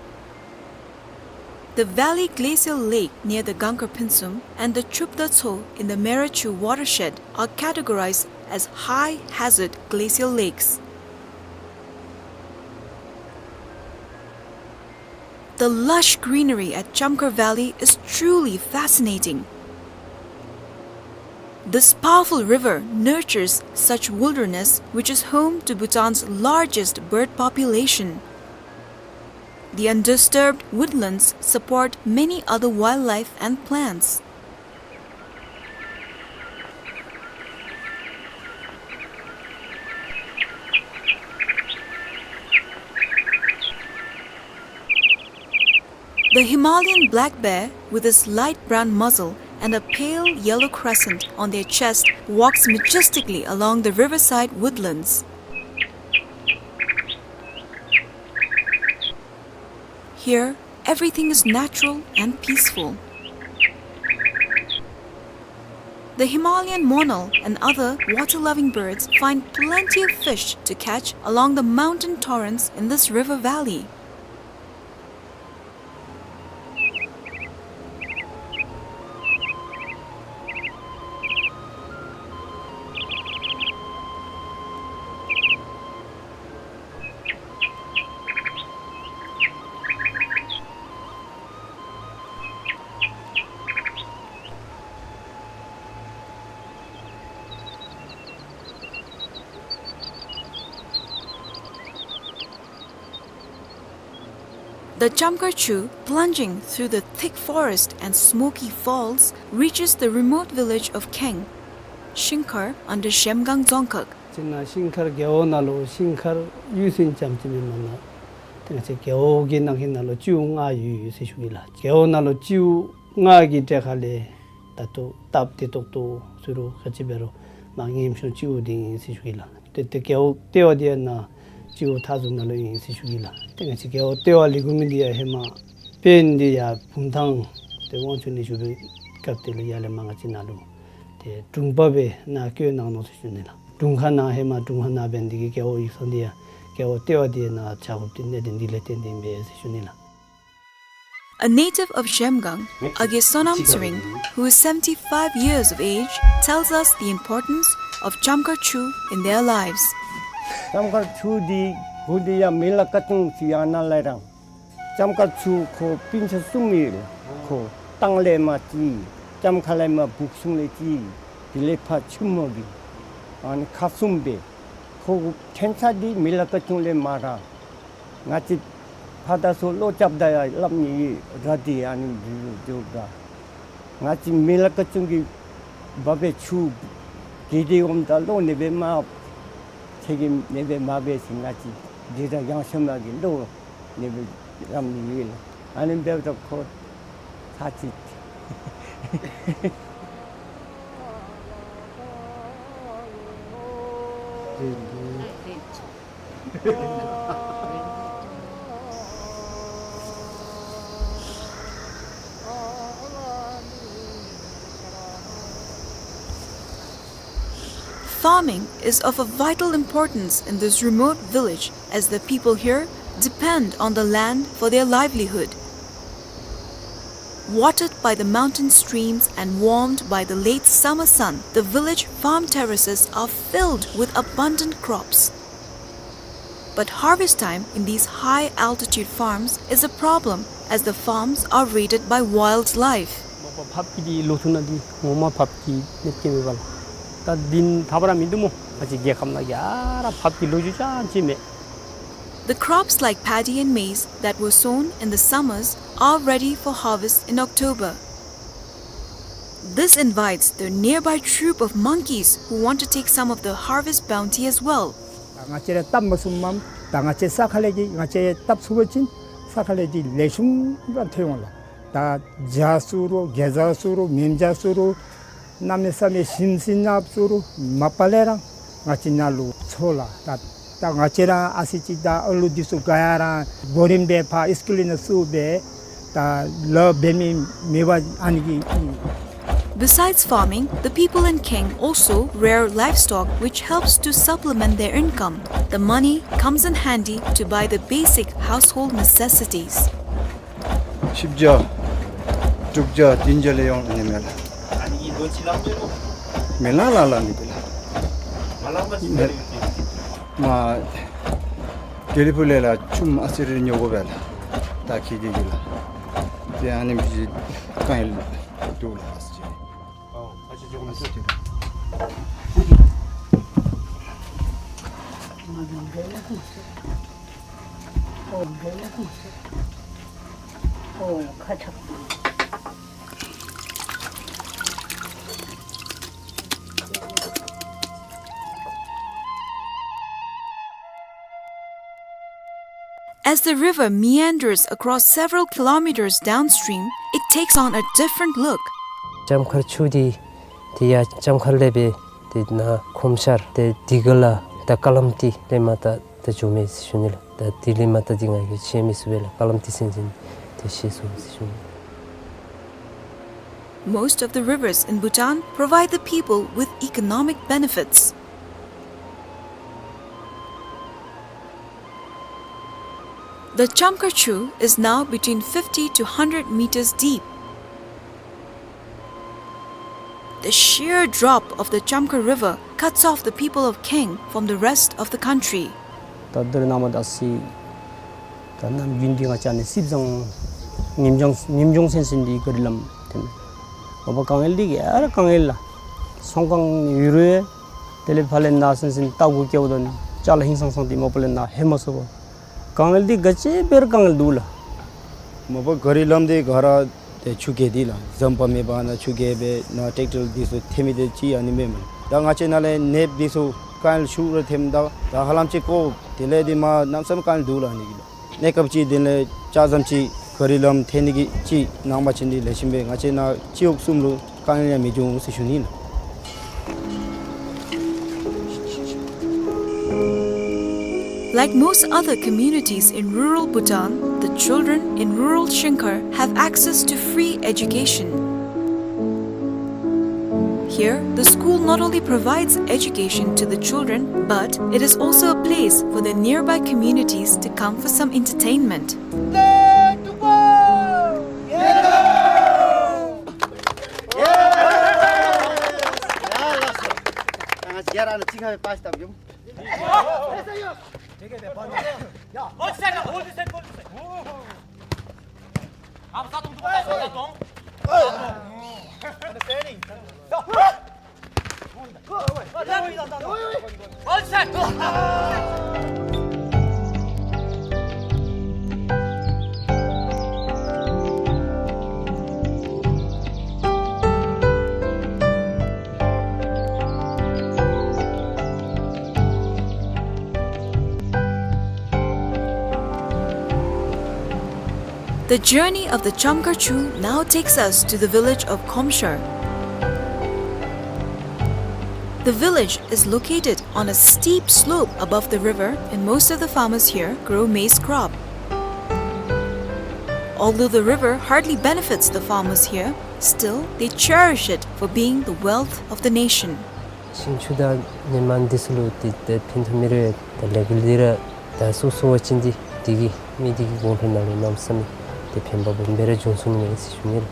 The Valley Glacial Lake near the Gangkar Phinsum and the Chupda Tso in the Mera Chu watershed are categorized as high hazard glacial lakes. The lush greenery at Chamkar Valley is truly fascinating. This powerful river nurtures such wilderness, which is home to Bhutan's largest bird population. The undisturbed woodlands support many other wildlife and plants. The Himalayan black bear, with its light brown muzzle and a pale yellow crescent on their chest, walks majestically along the riverside woodlands. Here, everything is natural and peaceful. The Himalayan monal and other water-loving birds find plenty of fish to catch along the mountain torrents in this river valley. The Chamkar Chu, plunging through the thick forest and smoky falls, reaches the remote village of Kheng, Shingkhar under Zhemgang Dzongkhag. ཅིག་ནཱ་ཤིང་མཁར་རྒེད་འོག་ནང་ལུ་ཤིང་མཁར་གཡུས་ཚན་ཙམ་ཅིག་མེན་མ་ན། ཏེ་ང་བཅས་རྒེད་འོག་གི་ནང་གི་ནང་ལུ་སྤྱིཝ་ལྔ་ཡོད་ཡོད་ཟེར་ཞུ་གེ་ལགས། རྒེད་འོག་ནང་ལུ་སྤྱིཝ་ལྔ་གི་གྲས་ཁ་ལས་ད་ལྟོ་སྟབས་བདེ་ཏོག་ཏོ་ཟེར་རུང་ག་ཅི་འབད་རུང་མ་ངེམ་ཤོང་སྤྱིཝ་འདི་ཨིན་ཟེར་ཞུ་གེ་ལགས། ཏེ་ཏེ་རྒེད་འོག་ལྟེ་བ་འདི་ཡང་ནཱ་སྤྱིཝ་མཐའ་ཟུར་ནང་ལུ་ཨིན་ཟེར་ཞུ་གེ་ལགས། ཏེ་ང་བཅས་རྒེད་འོག་ལྟེ་བ་ལས་འགོ་མི་འདི་ཡང་ཧེ་མ་དཔོན་འདི་ཡར་བུམ་ཐང་ཏེ་དབང་ཆོག་ནི་བཞུགས་པའི་སྐབས་དེ་ལུ་ཡར་ལས་མར་ང་བཅས་ནཱ་ལུ་ཏེ་དྲུང་པ་སྦེ་ནཱ་བསྐོས་གནང་ནུག་ཟེར་ཞུ་ནི་ལགས། དྲུང་ཁག་ནང་ཧེ་མ་དྲུང་ཁག་ནང་འབད་ནི་འདི་གིས་རྒེད་འོག་ཡིག་ཚང་འདི་ཡང་རྒེད་འོག་ལྟེ་བ་འདི་ནཱ་ཆགས་དགོཔ་འདི་གནད་དོན་འདི་ལས་བརྟེན་ཏེ་ཨིན་པས་ཟེར་ཞུ་ནི་ལགས། A native of Zhemgang, Age Sonam Tsering, who is seventy-five years of age, tells us the importance of Chamkar Chu in their lives. ལྕམ་མཁར་ཆུ་འདི་གུ་འདི་ཡང་མི་ལ་ཀ་ཅུང་ཅིག་ཡང་ན་ལས་རང་། ལྕམ་མཁར་ཆུ་ཁོ་སྤུན་ཆ་གསུམ་ཡོད། ཁོ་སྟང་ལས་མར་གཅིག། ལྕམ་མཁར་ལས་མར་བུག་སུང་ལས་གཅིག། དེ་ལས་ཕར་ཆུ་མོ་གི་ཨ་ནི་ཁག་གསུམ་སྦེ། ཁོ་གི་ཕྲན་ཚེགས་འདི་མི་ལ་ཀ་ཅུང་ལས་མར་ར། ང་བཅས་ཕར་དང་ཚུར་ལོག་རྐྱབ་ད་ཡང་སླབ་ནི་ཡོད་ར། འདི་ཨ་ནི་འདི་རུ་འགྱོཝ་ད་ང་བཅས་མི་ལ་ཀ་ཅུང་གི་འབབ་པའི་ཆུ་གི་འདི་འོངམ་ད་ལོག་ནི་སྦེ་མར་ཚེགས་ཀྱི་ནི་སྦེ་མར་སྦེ་ཟེར་ང་བཅས་འདི་ར་ཡང་ཤོ་མ་གི་ལོག་ནི་སྦེ་རམ་ནི་ཡོད་ལགས། ཨ་ནི་འབདཝ་ད་ཁོ་ཚར་གཅིག། Farming is of a vital importance in this remote village, as the people here depend on the land for their livelihood. Watered by the mountain streams and warmed by the late summer sun, the village farm terraces are filled with abundant crops. But harvest time in these high-altitude farms is a problem, as the farms are raided by wildlife. མ་པ་ཕགཔ་གི་འདི་ལོ་ཐུང་ནང་འདི་ངོ་མ་ཕགཔ་གི་གནོད་སྐྱོན་མེད་པས་ལགས། ད་འདི་ཐབས་ར་མིན་འདུག་སྨོ། ང་བཅས་རྒྱལ་ཁབ་ནང་གི་ཨ་ར་ཕགཔ་གི་ལོ་རྒྱུས་ཅང་ཅིག་མེད། The crops like paddy and maize that were sown in the summers are ready for harvest in October. This invites the nearby troop of monkeys who want to take some of the harvest bounty as well. ང་བཅས་ར་བཏབ་མ་ཚུགསཔ་མས། ད་ང་བཅས་ས་ཁ་ལས་ཀྱི་ང་བཅས་བཏབ་ཚུགས་པ་ཅིན་ས་ཁ་ལས་ཀྱི་ལེགས་ཤོམ་ར་ཐོན་འོང་ལགས། ད་བྱ་ཟེར་རུང་གེ་བྱ་ཟེར་རུང་མེན་བྱ་ཟེར་རུང་གནམ་མེད་ས་མེད་ཞིམ་ཞིམ་ནགཔ་ཟེར་རུང་མ་པ་ལས་ར་ང་བཅས་ནཱ་ལུ་འཚོལ་ལགས། ད་ད་ང་བཅས་ར་ཨ་ཙི་ཅིག་ད་ཨ་ལུ་འདི་ཚུ་ག་ཡ་ར་གོ་རིམ་སྦེ་ཕར་ཨིསི་ཀུལ་ནང་བཙུགས་སྦེ་ད་ལཱ་འབད་མི་མེད་པ་ཨ་ནི་གི། Besides farming, the people in Kheng also rear livestock, which helps to supplement their income. The money comes in handy to buy the basic household necessities. བཞི་བརྒྱ་དྲུག་བརྒྱ་བདུན་བརྒྱ་ལས་ཡོད་ནི་མས་ལགས། མི་ལ་ལ་ལ་ནི་དེ་ལགས། མ་དེ་ལས་ཕུ་ལས་ལགས་ཆུམ་ཨ་ཙི་རེ་ཉོ་དགོ་པས་ལགས། ད་ཁྱེད་ཀྱིས་ལགས། ཏེ་ཨ་ནི་མི་གང་ཡང་འདུག་ལགས། As the river meanders across several kilometers downstream, it takes on a different look. ལྕམ་མཁར་ཆུ་འདི་དེ་ཡང་ལྕམ་མཁར་ལས་སྦེ་དེ་ནཱ་ཁོམ་ཤར་ཏེ་དེ་གི་ལ་ད་ཀ་ལམ་ཏི་ལས་མར་ད་ ད་བྱུང་མས་ཟེར་ཞུ་ནི་ལགས། ད་དེ་ལས་མར་ད་འདི་ང་གིས་ཆ་མེད་ཟེར་བས་ལགས། ཧ་ལམ་དེ་ཚུན་ཚོད་དེ་ཤེས་སོང་ཟེར་ཞུ་ནི། Most of the rivers in Bhutan provide the people with economic benefits. The Chamkar Chu is now between fifty to hundred meters deep. The sheer drop of the Chamkar River cuts off the people of Kaeng from the rest of the country. ད་འདིར་ནཱ་མར་ད་སི་ད་ནམ་རྒྱུན་འདི་ང་བཅས་ནི་སིབ་ཟང་ཉིནམ་བྱོན་ཉིནམ་བྱོན་སེན་སེན་འདི་ག་རི་ལམ་དེ་ནི་མ་པ་དཀའ་ངལ་འདི་ག་ར་དཀའ་ངལ་ལགས། ཚོང་ཁང་ཡོད་རུང་དེ་ལས་ཕར་ལས་ནཱ་སེན་སེན་ལྟ་སྒོ་བཀལཝ་ད་ཅ་ལ་ཧིང་སངས་སངས་འདི་མ་པ་ལས་ནཱ་ལྷོད་མ་ཚུགས་པར་དཀའ་ངལ་འདི་ག་ཅི་འབད་རུང་དཀའ་ངལ་འདུག་ལགས། མ་པ་ག་རི་ལམ་འདི་ག་ར་དེ་ཆུ་རྐྱལ་འདི་ལགས། ཟམ་པ་མེད་པར་ནཱ་ཆུ་རྐྱལ་སྦེ་ནཱ་ཊེཀ་ཊར་འདི་ཚུ་ཐོན་མི་འདི་ཅིག་ཨ་ནི་མེན་མས། ད་ང་བཅས་ནཱ་ལས་ནདཔ་འདི་ཚུ་དཀའ་ངལ་ཤུགས་ར་ཐོནམ་ད་ད་ཧ་ལམ་ཅིག་ཀོ་དེ་ལས་འདི་མ་གནམ་མེད་ས་མེད་དཀའ་ངལ་འདུག་ལགས་ཨ་ནི་གི་ལགས། གནས་སྐབས་ཅིག་དེ་ལས་ཅ་ཟམ་ཅིག་ག་རི་ལམ་ཐོན་ནི་གི་ཅིག་ནང་པ་ཅིན་འདི་ལེགས་ཤོམ་སྦེ་ང་བཅས་ནཱ་སྤྱི་འོག་གསུམ་ལུ་དཀའ་ངལ་ཡང་མི་འབྱུང་ཟེར་ཞུ་ནི་ལགས། Like most other communities in rural Bhutan, the children in rural Shingkhar have access to free education. Here, the school not only provides education to the children, but it is also a place for the nearby communities to come for some entertainment. The journey of the Chamkar Chu now takes us to the village of Khomshar. The village is located on a steep slope above the river, and most of the farmers here grow maize crop. Although the river hardly benefits the farmers here, still they cherish it for being the wealth of the nation. ཤིང་ཆུ་དང་ནི་མ་འདི་ཚུ་ལུ་ཏེ་ཏེ་ཕན་ཐོགས་མི་རེ་ད་ལས་འགུལ་འདི་ར་ད་སོ་སོ་བ་ཅིན་འདི་འདི་གིས་མི་འདི་གི་གོང་འཕེལ་ནང་ལུ་གནམ་མེད་ས་མེད་ཏེ་ཕན་པ་སྦོམ་སྦེ་ར་འབྱུང་ཚུགས་ནི་མས་ཟེར་ཞུ་ནི་ལགས།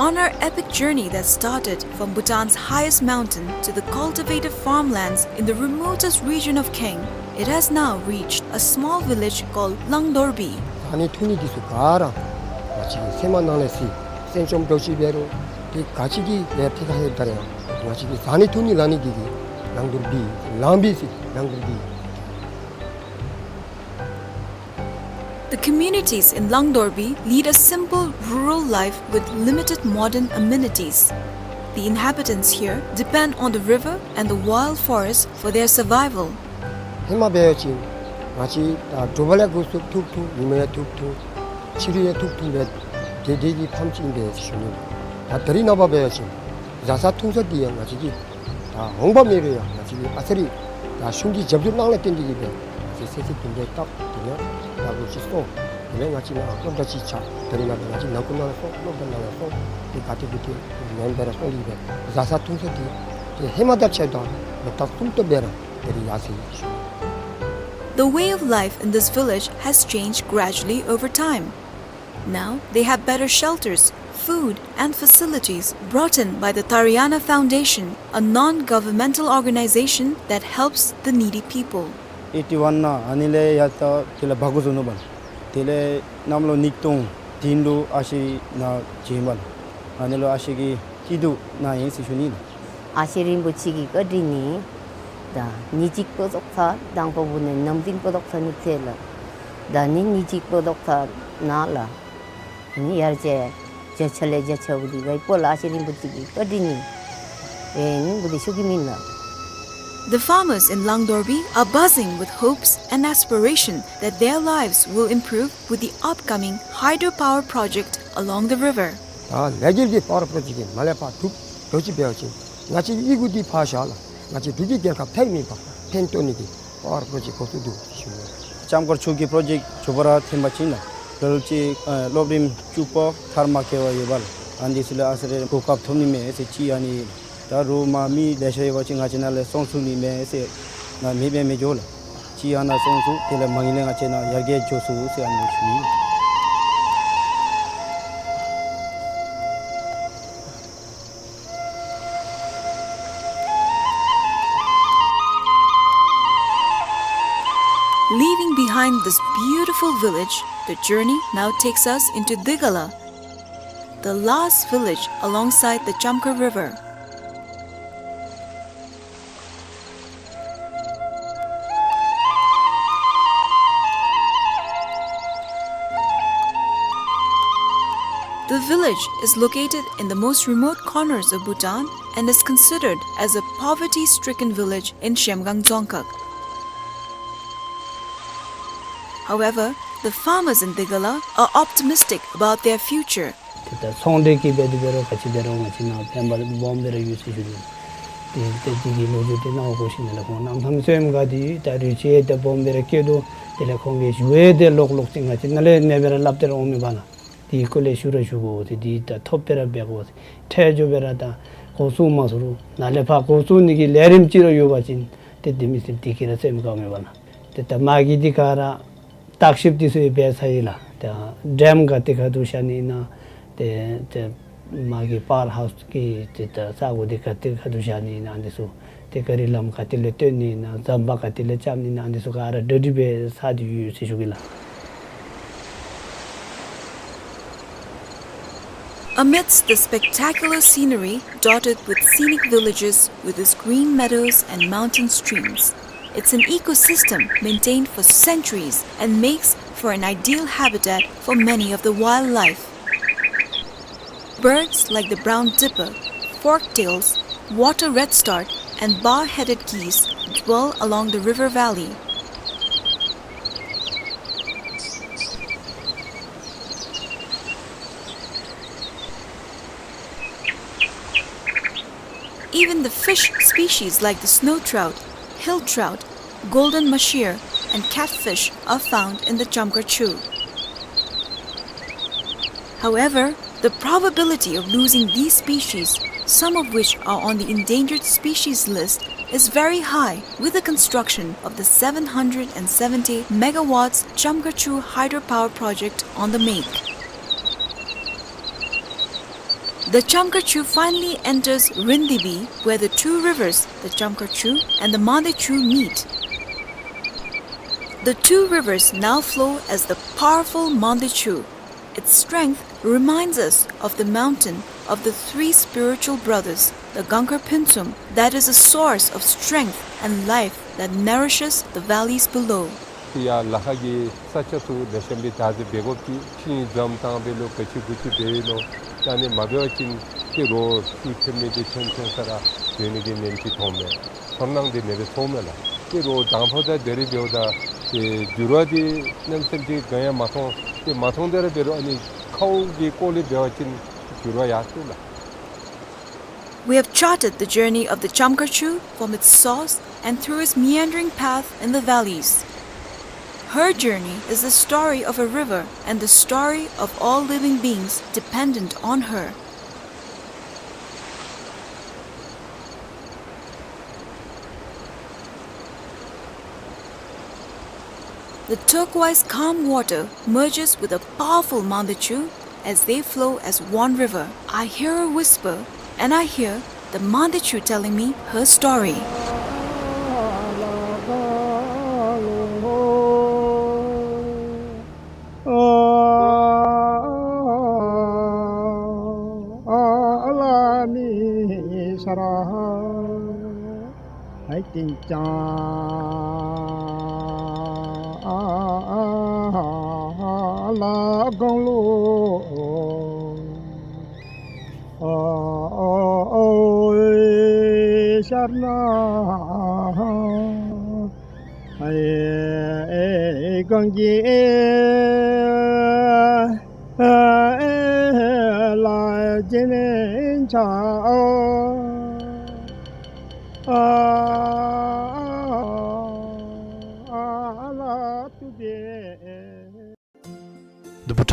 On our epic journey that started from Bhutan's highest mountain to the cultivated farmlands in the remotest region of Kaeng, it has now reached a small village called Langdorbi. ཟ་ནི་འཐུང་ནི་འདི་ཚུ་ག་ར་ང་བཅས་ཀྱི་སེམས་ནང་ལས་སི་སེམས་ཅན་འདྲཝ་ཅིག་འབད་རུང་ཏེ་ག་ཅི་གི་ལས་ཏེ་ག་ཧེ་ད་རེ་ཡང་ང་བཅས་ཀྱི་ཟ་ནི་འཐུང་ནི་ལ་ནི་འདི་གིས་ལང་དོར་བི་ལང་བི་སི་ལང་དོར་བི། The communities in Langdorbi lead a simple rural life with limited modern amenities. The inhabitants here depend on the river and the wild forest for their survival. ཧེ་མ་འབད་བ་ཅིན་ང་བཅས་ད་དྲོ་པ་ལས་འགོ་བཙུགས་ཐུག་ཐུག་ཉི་མ་ཡང་ཐུག་ཐུག་ཕྱི་རུ་ཡང་ཐུག་ཐུག་སྦེ་དེ་དེ་གི་ཕམ་ཅིག་ཨིན་པས་ཟེར་ཞུ་ནི། ད་ད་རིས་ནངས་པ་འབད་བ་ཅིན་བཟའ་ས་འཐུང་ས་འདི་ཡང་ང་བཅས་ཀྱི་ད་འོང་འབབ་མེད་རུང་ཡང་ང་བཅས་ཀྱི་ཨ་ཙི་རེ་ད་གཞུང་གི་རྒྱབ་སྐྱོར་གནང་ལས་བརྟེན་ཏེ་གིས་སྦེ་ང་བཅས་ཚེ་ཚད་དེ་འདྲ་བཏབ། དེ་ལས་ད་ལོ་གཅིག་སོང་། དེ་ལས་ང་བཅས་ནཱ་སློབ་གྲྭ་ཅིག་ཆགས། ད་རིས་ནངས་པ་ང་བཅས་ནང་ཁུལ་ནང་ལས་སོང་སློབ་གྲྭ་ནང་ལས་སོང་། དེ་ག་ཏེ་གུ་ཏེ་མེན་པར་སོང་སྟེ་གིས་སྦེ་བཟའ་ས་འཐུང་ས་དེ་དེ་ཧེ་མ་དང་ཕྱད་ད་ལོ་ལྟར་གསུམ་ཏོག་སྦེ་ར་དེ་རིགས་ཡར་སོ་ཡི་ཟེར་ཞུ་ནི། The way of life in this village has changed gradually over time. Now they have better shelters, food, and facilities brought in by the Tariana Foundation, a non-governmental organization that helps the needy people. ཨེ་ཊི་ཝན་ནང་ཨ་ནི་ལས་ཡར་ད་དེ་ལས་འབག་འགྱོ་ནུག་པ། དེ་ལས་གནམ་ལོ་ཉིས་སྟོང་བདུན་ལུ་ཨ་ཞེ་ནཱ་བྱོན་པ། ཨ་ནི་ལུ་ཨ་ཞེ་གིས་སྐྱིད་སྡུག་གནང་ཡི་ཟེར་ཞུ་ནི་ལགས། ཨ་ཞེ་རིན་པོ་ཆེ་གི་བཀའ་དྲིན་ནི་ད་ཉིནམ་གཅིག་ལོ་ཏོག་ཚར་དང་པ་བུ་ནི་ནམ་རྒྱུན་ལོ་ཏོག་ཚར་ནི་ཚེ་ལགས། ད་ནི་ཉིནམ་གཅིག་ལོ་ཏོག་ཚར་ནཱ་ལགས། ནི་ཡར་ཅིག་བརྒྱ་ཆ་ལས་བརྒྱ་ཆ་བུ་འདི་ག་ཡི་པོ་ལགས། ཨ་ཞེ་རིན་པོ་ཆེ་གི་བཀའ་དྲིན་ནི་ཨེ་ནི་བུ་འདི་ཤོར་གི་མེན་ལགས། The farmers in Langdorbi are buzzing with hopes and aspiration that their lives will improve with the upcoming hydropower project along the river. ད་ལས་འགུལ་འདི་པ་ཝར་པྲོ་ཇེཀཊ་འདི་མར་ལས་ཕར་གྲུབ་འགྱོ་ཅི་འབད་བ་ཅིན་ང་བཅས་ཀྱི་ཡི་གུ་འདི་ཕར་བཞག་ལགས། ང་བཅས་འབྲུག་གི་རྒྱལ་ཁབ་ཐད་མེད་པ། ཕན་ཐོགས་ནི་གི་པ་ཝར་པོ་རོ་ཇེཀཊ་འགོ་བཙུགས་འདུག་ཞུ། ལྕམ་མཁར་ཆུ་གི་པོ་རོ་ཇེཀཊ་མཇུག་བསྡུ་ར་ཐོན་པ་ཅིན་ལགས་དེ་ལས་ཅིག་ཨ་སློབ་རིམ་བཅུ་པ་མཐར་མ་འཁྱོལ་བར་ཡོད་པ་ལགས། ཨ་ནི་ཚུ་ལུ་ཨ་ཙི་རེ་གོ་སྐབས་ཐོབ་ནི་མས་ཟེར་ཅིག། ཨ་ནི་ད་རུང་མ་མི་ལེ་ཤ་ཡོད་པ་ཅིན་ང་བཅས་ནཱ་ལས་སོང་ཚུགས་ནི་མས་ཟེར་ང་མེད་པའི་མི་འགྱོ་ལགས། ཅིག་ཨ་ནཱ་སོང་ཚུགས། དེ་ལས་མ་ངེས་ལས་ང་བཅས་ནཱ་ཡར་རྒྱས་འགྱོ་ཚུགས་ཟེར་ཨ་ནི་ཞུ་ནི། Leaving behind this beautiful village, the journey now takes us into Digala, the last village alongside the Chamkhar River. The village is located in the most remote corners of Bhutan and is considered as a poverty-stricken village in Zhemgang Dzongkhag. However, the farmers in Digala are optimistic about their future. ཏེ་ད་ཚོང་འབྲེལ་གྱི་འབད་དེ་འབད་རུང་ག་ཅི་འབད་རུང་ང་བཅས་ནཱ་ཕན་པ་སྦོམ་སྦེ་ར་ཡོད་ཟེར་ཞུ་ནི། ཏེ་ཏེ་དེ་གི་ལོ་རྒྱུས་དེ་ནཱ་འོ་གོ་ཞིནམ་ལས་ཁོང་གནམ་ཐང་བཙོནམ་ག་དེ་ད་རུང་ཅིག་ཏེ་སྦོམ་སྦེ་ར་སྐྱེས་འདུག། དེ་ལས་ཁོང་གི་ཞུ་ཡང་ཏེ་ལོག་ལོག་ཅིག་ང་བཅས་ནཱ་ལས་ཨ་ནེ་སྦེ་ར་སླབ་སྟེ་ར་འོང་མེན་པ་ལགས། དེ་གི་སྐོར་ལས་ཞུ་ར་ཞུ་དགོ། ཏེ་དེ་ད་ཐོབ་སྦེ་ར་འབད་དགོ། ཁྲལ་འགྱོ་སྦེ་ར་ད་འགོ་བཙུགས་མ་ཚུགས་རུང་ནཱ་ལས་ཕར་འགོ་བཙུགས་ནི་གི་ལས་རིམ་ཅིག་ར་ཡོད་པ་ཅིན་ཏེ་དེ་མི་ཚུ་དེ་གིས་ར་བཙོནམ་ག་འོང་མེན་པ་ལགས། ཏེ་ད་མ་གི་དེ་ག་ར་བརྟག་ཞིབ་དེ་ཚུ་ཡང་འབད་ཚར་ཡི་ལགས། ཏེ་ཌེམ་ག་ཏེ་ག་ཏེ་བཞག་ནི་ཨིན་ན། ཏེ་ཏེ་མ་གི་པཱཝར་ཧའུསི་གི་ཏེ་ད་ས་གོ་དེ་ག་ཏེ་ག་ཏེ་བཞག་ནི་ཨིན་ན། ཨ་ནི་ཚུ་ཏེ་ག་རི་ལམ་ག་ཏེ་ལས་བཏོན་ནི་ཨིན་ན། ཟམ་པ་ག་ཏེ་ལས་རྐྱབ་ནི་ཨིན་ན། ཨ་ནི་ཚུ་ག་ར་གྲ་སྒྲིག་འབད་ཚར་ཏེ་ཡོད་ཟེར་ཞུ་གེ་ལགས། Amidst the spectacular scenery dotted with scenic villages with its green meadows and mountain streams, it's an ecosystem maintained for centuries and makes for an ideal habitat for many of the wildlife. Birds like the brown dipper, forktails, water redstart, and bar-headed geese dwell along the river valley. Even the fish species like the snow trout, hill trout, golden mahseer, and catfish are found in the Chamkhar Chu. However, the probability of losing these species, some of which are on the endangered species list, is very high with the construction of the seven hundred and seventy megawatts Chamkhar Chu hydropower project on the make. The Chamkhar Chu finally enters Rindibi, where the two rivers, the Chamkhar Chu and the Mande Chu, meet. The two rivers now flow as the powerful Mande Chu. Its strength reminds us of the mountain of the three spiritual brothers, the Gangkhar Phuntsum, that is a source of strength and life that nourishes the valleys below. ཡར་ལ་ཁ་གི་ས་ཆ་ཚུ་ལེགས་ཤོམ་སྦེ་བདག་འཛིན་འབད་དགོཔ་ཅིག། ཤིང་འཛོམས་བཏང་སྦེ་ལོ་ག་ཅི་གུ་ཅི་འབད་ཡི་ལོ། ད་ཨ་ནི་མ་འབད་བ་ཅིན་ཏེ་རོགས་ཆུ་ཐོན་མི་འདི་ཐོན་ཐོན་ས་ར་འགྱོ་ནི་གི་ཉེན་ཁ་མཐོངམ་མས། ཚོར་སྣང་འདི་ཨ་ནེ་སྦེ་ཚོརཝ་མས་ལགས། ཏེ་རོགས་དང་ཕུ་ད་དེ་རེ་འབདཝ་ད་ཏེ་འགྱུར་བ་འདི་གནམ་མེད་ས་མེད་ཅིག་ག་ཡང་མ་མཐོང་། ཏེ་མ་མཐོང་དེ་ར་འབད་རུང་ཨ་ནི་ཁཝ་གི་སྐོར་ལས་འབད་བ་ཅིན་འགྱུར་བ་ཡར་སོང་ལགས། We have charted the journey of the Chamkhar Chu from its source and through its meandering path in the valleys. Her journey is the story of a river and the story of all living beings dependent on her. The turquoise calm water merges with a powerful Mande Chu as they flow as one river. I hear her whisper, and I hear the Mande Chu telling me her story.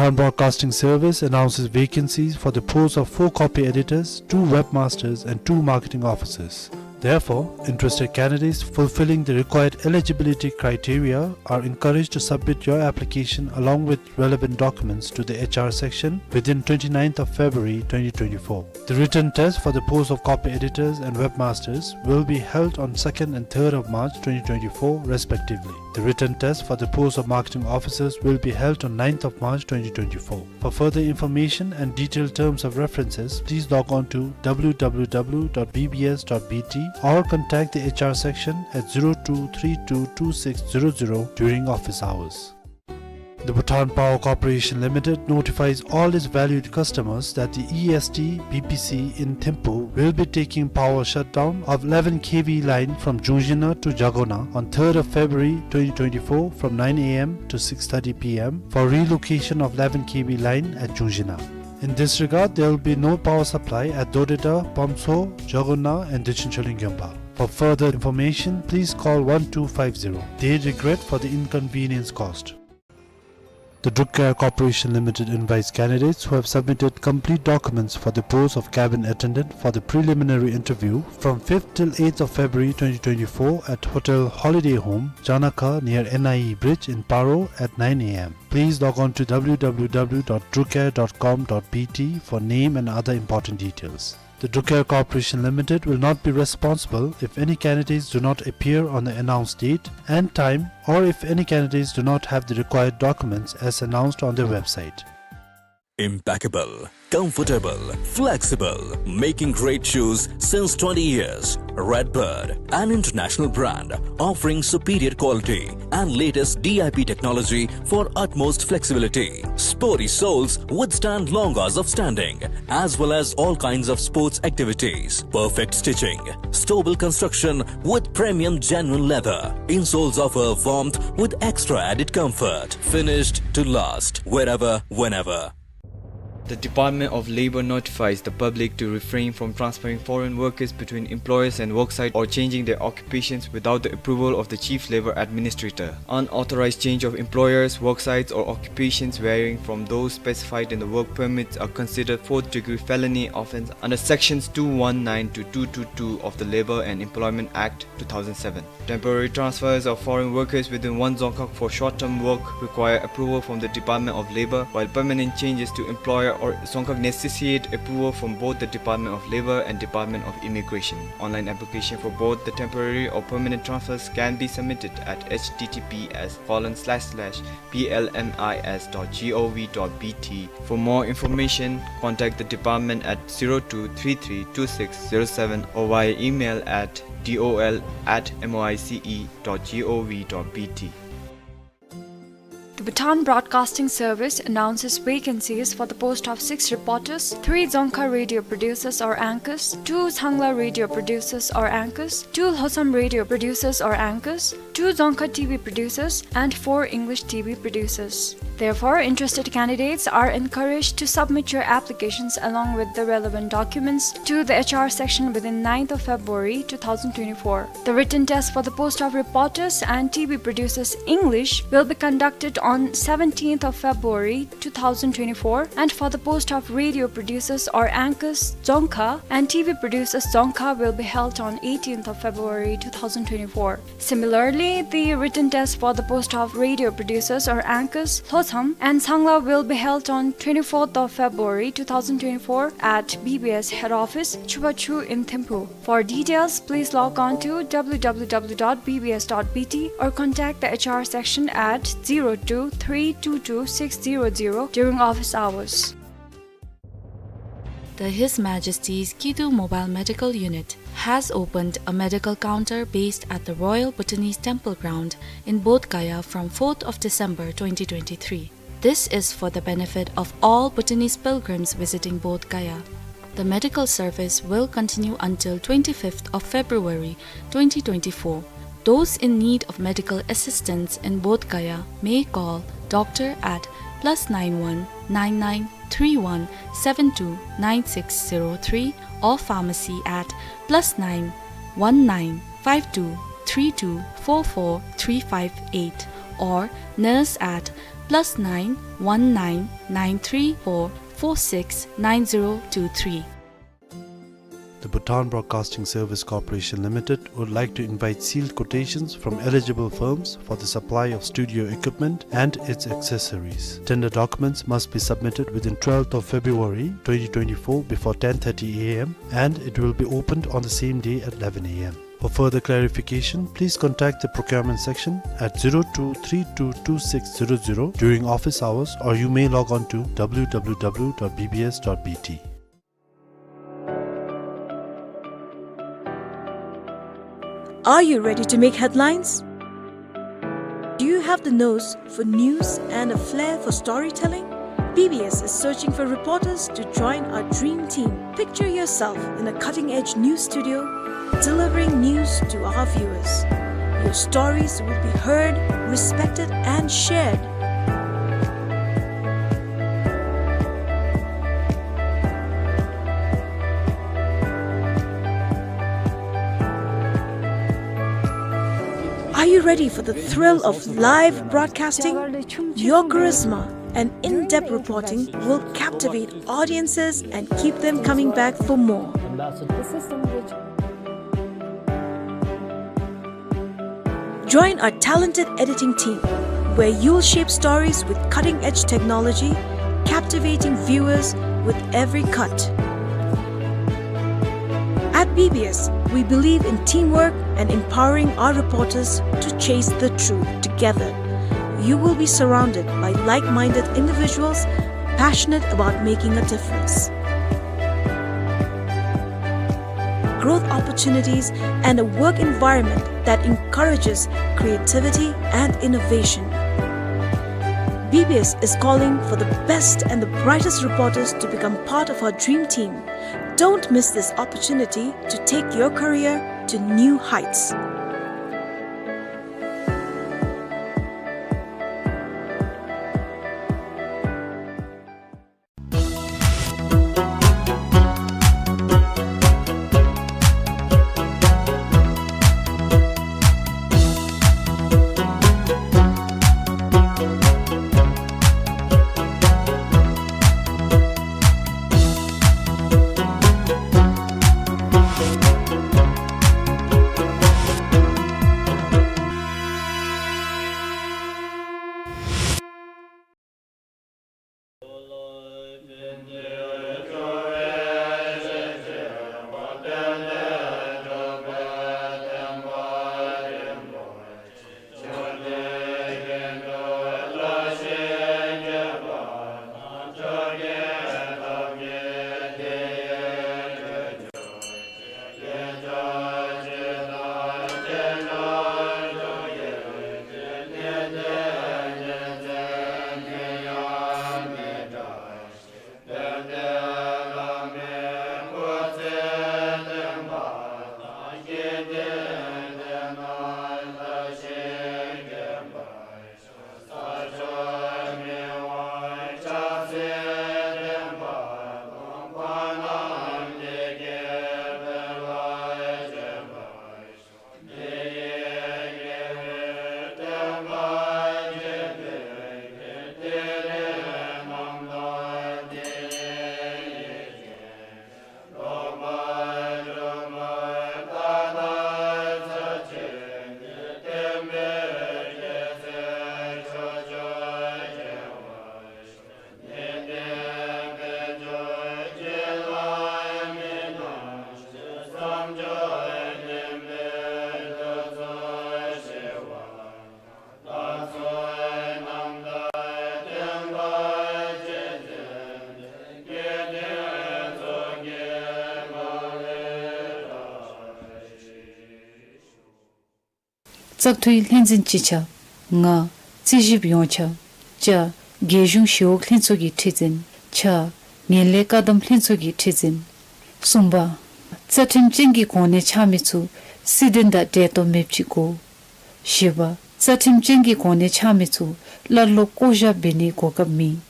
Bhutan Broadcasting Service announces vacancies for the post of four copy editors, two webmasters, and two marketing officers. Therefore, interested candidates fulfilling the required eligibility criteria are encouraged to submit your application along with relevant documents to the H R section within twenty-ninth of February twenty twenty-four. The written test for the post of copy editors and webmasters will be held on second and third of March twenty twenty-four respectively. The written test for the post of marketing officers will be held on ninth of March twenty twenty-four. For further information and detailed terms of references, please log on to w w w dot b b s dot b t or contact the H R section at zero two three two two six zero zero during office hours. The Bhutan Power Corporation Limited notifies all its valued customers that the E S T B P C in Thimphu will be taking power shutdown of eleven K V line from Jungzhina to Jagona on third of February twenty twenty-four from nine a m to six thirty p m for relocation of eleven K V line at Jungzhina. In this regard, there will be no power supply at Dodeda, Pamso, Jagona, and Dechin Choling Gyompa. For further information, please call one two five zero. They regret for the inconvenience caused. The Druk Air Corporation Limited invites candidates who have submitted complete documents for the post of cabin attendant for the preliminary interview from fifth till eighth of February twenty twenty-four at Hotel Holiday Home, Janakha, near N I E Bridge in Paro at nine a m. Please log on to w w w dot drukair dot com dot b t for name and other important details. The Druk Air Corporation Limited will not be responsible if any candidates do not appear on the announced date and time, or if any candidates do not have the required documents as announced on their website. Impeccable, comfortable, flexible, making great shoes since twenty years. Redbird, an international brand offering superior quality and latest D I P technology for utmost flexibility. Sporty soles withstand long hours of standing, as well as all kinds of sports activities. Perfect stitching, stable construction with premium genuine leather. Insoles offer warmth with extra added comfort. Finished to last, wherever, whenever. The Department of Labor notifies the public to refrain from transferring foreign workers between employers and worksite or changing their occupations without the approval of the Chief Labor Administrator. Unauthorized change of employers, worksites, or occupations varying from those specified in the work permits are considered fourth-degree felony offense under Sections two one nine to two two two of the Labour and Employment Act two thousand seven. Temporary transfers of foreign workers within one Dzongkhag for short-term work require approval from the Department of Labor, while permanent changes to employer or Dzongkhag necessitate approval from both the Department of Labor and Department of Immigration. Online application for both the temporary or permanent transfers can be submitted at h t t p s colon slash slash p l m i s dot g o v dot b t. For more information, contact the department at zero two three three two six zero seven or via email at d o l at m o i c e dot g o v dot b t. The Bhutan Broadcasting Service announces vacancies for the post of six reporters, three Dzongkha radio producers or anchors, two Changla radio producers or anchors, two Lhotsam radio producers or anchors, two Dzongkha T V producers, and four English T V producers. Therefore, interested candidates are encouraged to submit your applications along with the relevant documents to the H R section within ninth of February two thousand twenty-four. The written test for the post of reporters and T V producers English will be conducted on seventeenth of February two thousand twenty-four, and for the post of radio producers or anchors Dzongkha and T V producers Dzongkha will be held on eighteenth of February two thousand twenty-four. Similarly, the written test for the post of radio producers or anchors Lhotsam and Changla will be held on twenty-fourth of February two thousand twenty-four at B B S head office, Chubachu in Thimphu. For details, please log on to w w w dot b b s dot b t or contact the H R section at zero two three two two six zero zero during office hours. The His Majesty's Kidu Mobile Medical Unit has opened a medical counter based at the Royal Bhutanese Temple Ground in Bodh Gaya from fourth of December twenty twenty-three. This is for the benefit of all Bhutanese pilgrims visiting Bodh Gaya. The medical service will continue until twenty-fifth of February twenty twenty-four. Those in need of medical assistance in Bodh Gaya may call doctor at plus nine one nine nine three one seven two nine six zero three or pharmacy at plus nine one nine five two three two four four three five eight or nurse at plus nine one nine nine three four four six nine zero two three. The Bhutan Broadcasting Service Corporation Limited would like to invite sealed quotations from eligible firms for the supply of studio equipment and its accessories. Tender documents must be submitted within twelfth of February twenty twenty-four before ten thirty A M, and it will be opened on the same day at eleven A M. For further clarification, please contact the procurement section at zero two three two two six zero zero during office hours, or you may log on to W W W dot B B S dot B T. Are you ready to make headlines? Do you have the nose for news and a flair for storytelling? B B S is searching for reporters to join our dream team. Picture yourself in a cutting-edge news studio, delivering news to our viewers. Your stories will be heard, respected, and shared. Are you ready for the thrill of live broadcasting? Your charisma and in-depth reporting will captivate audiences and keep them coming back for more. Join our talented editing team, where you'll shape stories with cutting-edge technology, captivating viewers with every cut. At B B S, we believe in teamwork and empowering our reporters to chase the truth together. You will be surrounded by like-minded individuals passionate about making a difference. Growth opportunities, and a work environment that encourages creativity and innovation. B B S is calling for the best and the brightest reporters to become part of our dream team. Don't miss this opportunity to take your career to new heights. བཙག་འཐུའི་ལྷན་འཛིན་སྤྱི་ཁྱབ། ང་རྩིས་ཞིབ་ཡོངས་ཁྱབ། ཅ། རྒྱལ་གཞུང་ཞི་གཡོག་ལྷན་ཚོགས་ཀྱི་ཁྲི་འཛིན། ཆ། ངན་ལྷད་བཀག་སྡོམ་ལྷན་ཚོགས་ཀྱི་ཁྲི་འཛིན། གསུམ་པ། རྩ་ཁྲིམས་ཅན་གྱི་གོ་གནས་འཆང་མི་ཚུ་སྲིད་དོན་དང་འབྲེལ་གཏོགས་མེདཔ་ཅིག་དགོ། བཞི་པ། རྩ་ཁྲིམས་ཅན་གྱི་གོ་གནས་འཆང་མི་ཚུ་བླ་སློབ་བསྐོ་བཞག་འབད་ནིའི་གོ་སྐབས་མེད།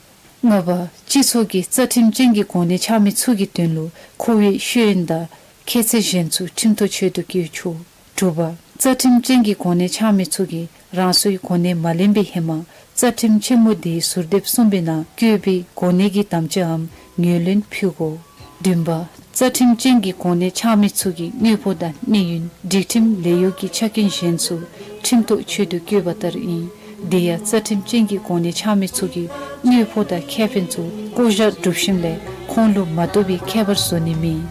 ལྔ་པ། སྤྱི་ཚོགས་ཀྱིས་རྩ་ཁྲིམས་ཅན་གྱི་གོ་གནས་འཆང་མི་ཚུ་གི་དོན་ལུ་ཁོ་བོའི་ཤེས་ཡོན་དང་ཁྱད་ཚད་གཞན་ཚུ་ཁྲིམས་ཐོག་ཆེད་དུ་བཀོལ་ཆོག། དྲུག་པ། རྩ་ཁྲིམས་ཅན་གྱི་གོ་གནས་འཆང་མི་ཚུ་གིས་ རང་སོའི་གོ་གནས་མ་ལེན་པའི་ཧེ་མ་རྩ་ཁྲིམས་ཆེན་མོ་དེའི་ཟུར་དེབ་གསུམ་པའི་ནང་བཀོད་པའི་གོ་གནས་ཀྱི་དམ་བཅའ་འམ་ངོས་ལེན་ཕུལ་དགོ། བདུན་པ། རྩ་ཁྲིམས་ཅན་གྱི་གོ་གནས་ཆགས་མི་ཚུ་གི་དངོས་པོ་དང་གནས་ཡུན་སྒྲིག་ཁྲིམས་ལས་ཡོག་གི་ཆ་རྐྱེན་གཞན་ཚུ་ཁྲིམས་ཐོག་ཆེད་དུ་བཀོད་པ་ལྟར་ཨིན། དེ་ཡང་རྩ་ཁྲིམས་ཅན་གྱི་གོ་གནས་ཆགས་མི་ཚུ་གི་དངོས་པོ་དང་ཁེ་ཕན་ཚུ་བསྐོ་བཞག་སྒྲུབ་ཞིནམ་ལས་ཁོང་ལུ་མ་བསྡུ་བའི་ཁྱད་པར་བཟོ་ནི་མེད།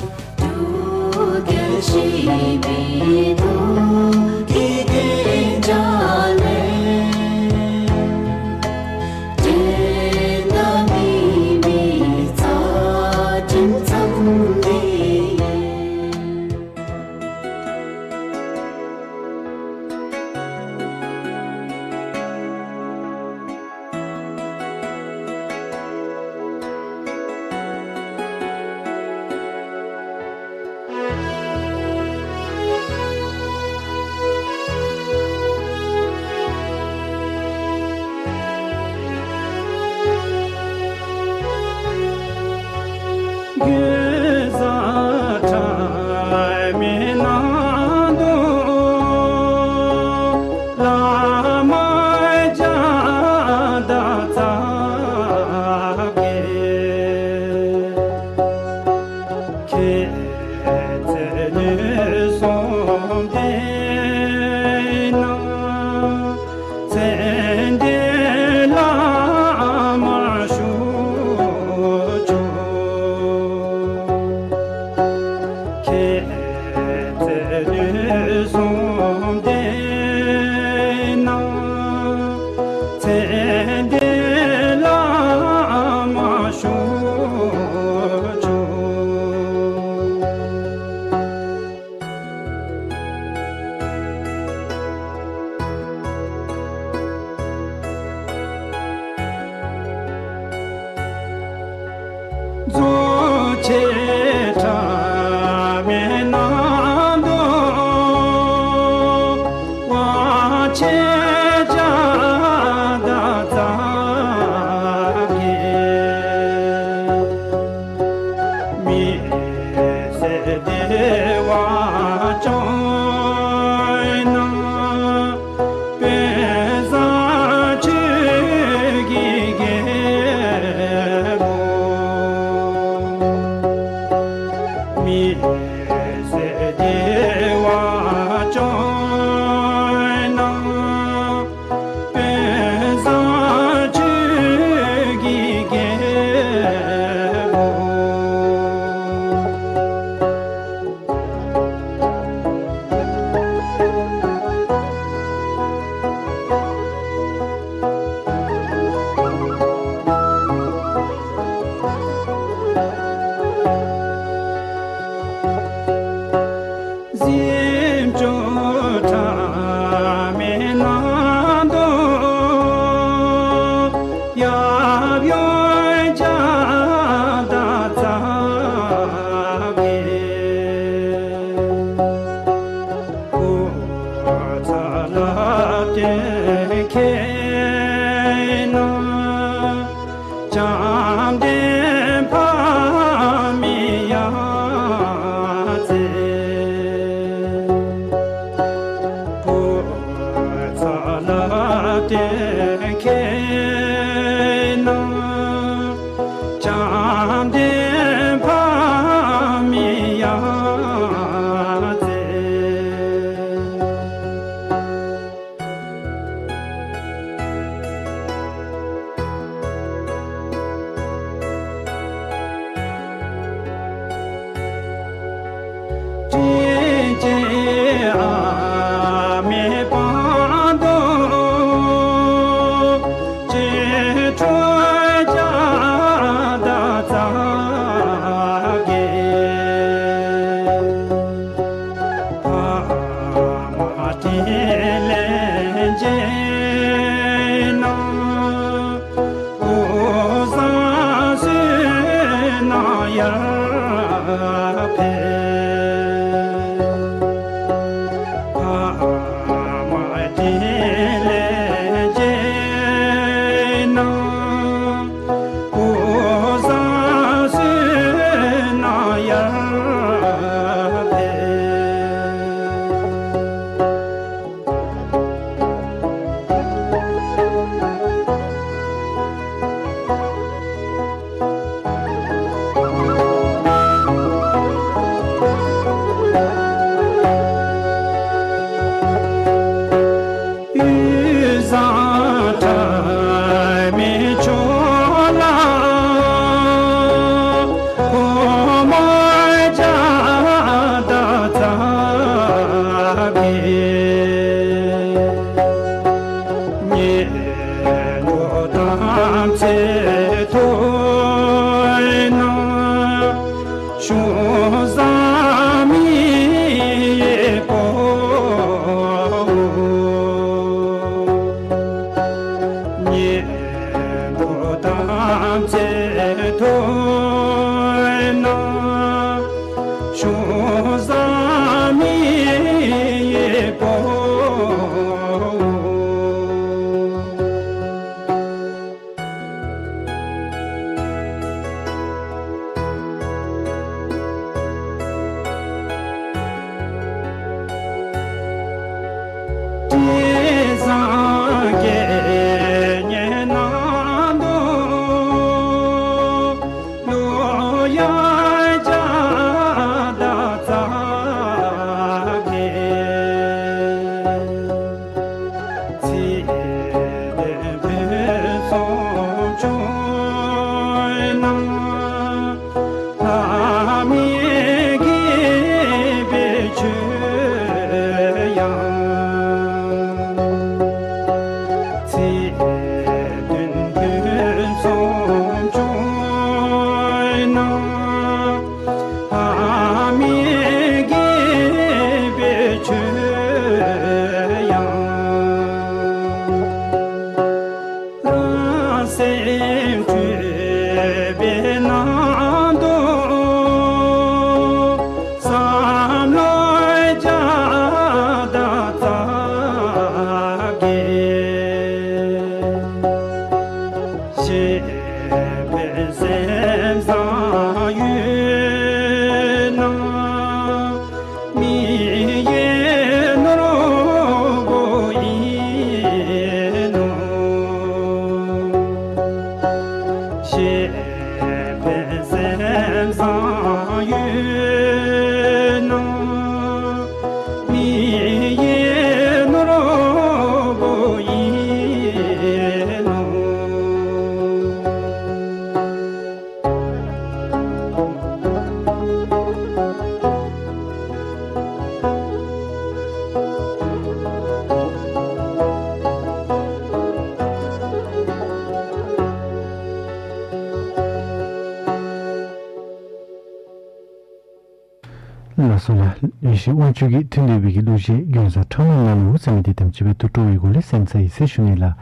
ལགས་སོ་ལགས། ཡེ་ཤེས་དབང་ཕྱུག་གིས་ཐོན་ཏེ་འབད་གི་གླུ་གཞས་མགོན་བཟའ་ཁྲ་མོ་ནང་ལུ་ཟེར་མི་འདི་དང་གཅིག་པའི་ཐུགས་སྤྲོ་བའི་སྒོ་ལས་གསན་ཚར་ཡི་ཟེར་ཞུ་ནི་ལགས།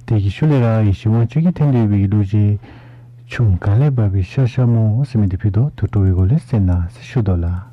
དེ་གི་ཤུལ་ལས་ར་ཡེ་ཤེས་དབང་ཕྱུག་གིས་ཐོན་ཏེ་འབད་གི་གླུ་གཞས་ཆུ་ག་ལས་འབབ་པའི་ཤ་ཤ་མོ་ཟེར་མི་འདི་ཕུལ་དོ། ཐུགས་སྤྲོ་བའི་སྒོ་ལས་གསན་གནང་ཟེར་ཞུ་དོ་ལགས།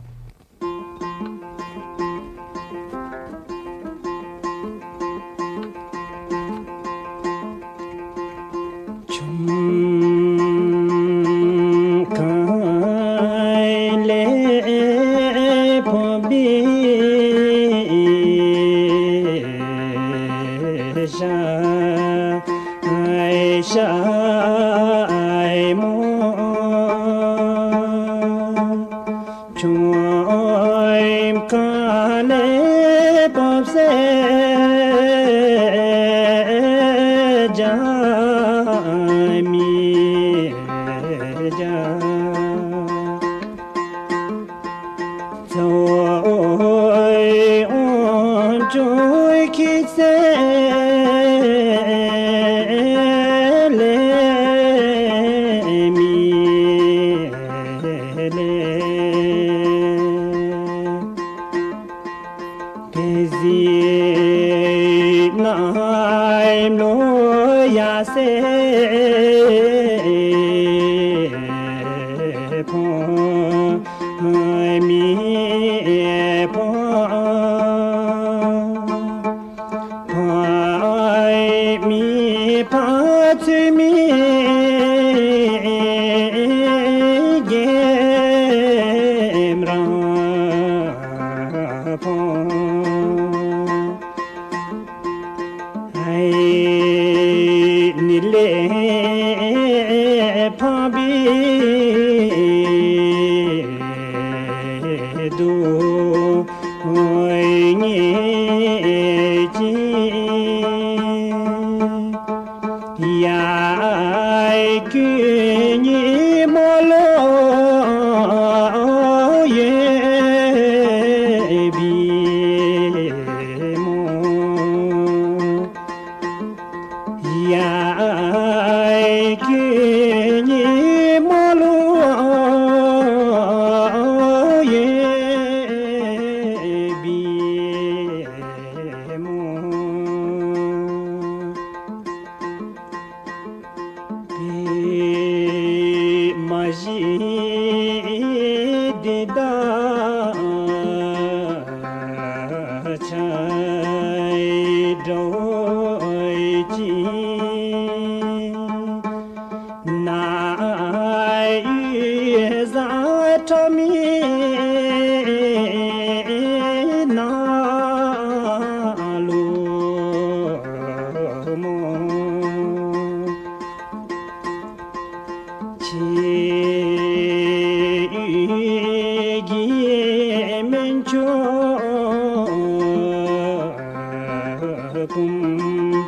བུམོ་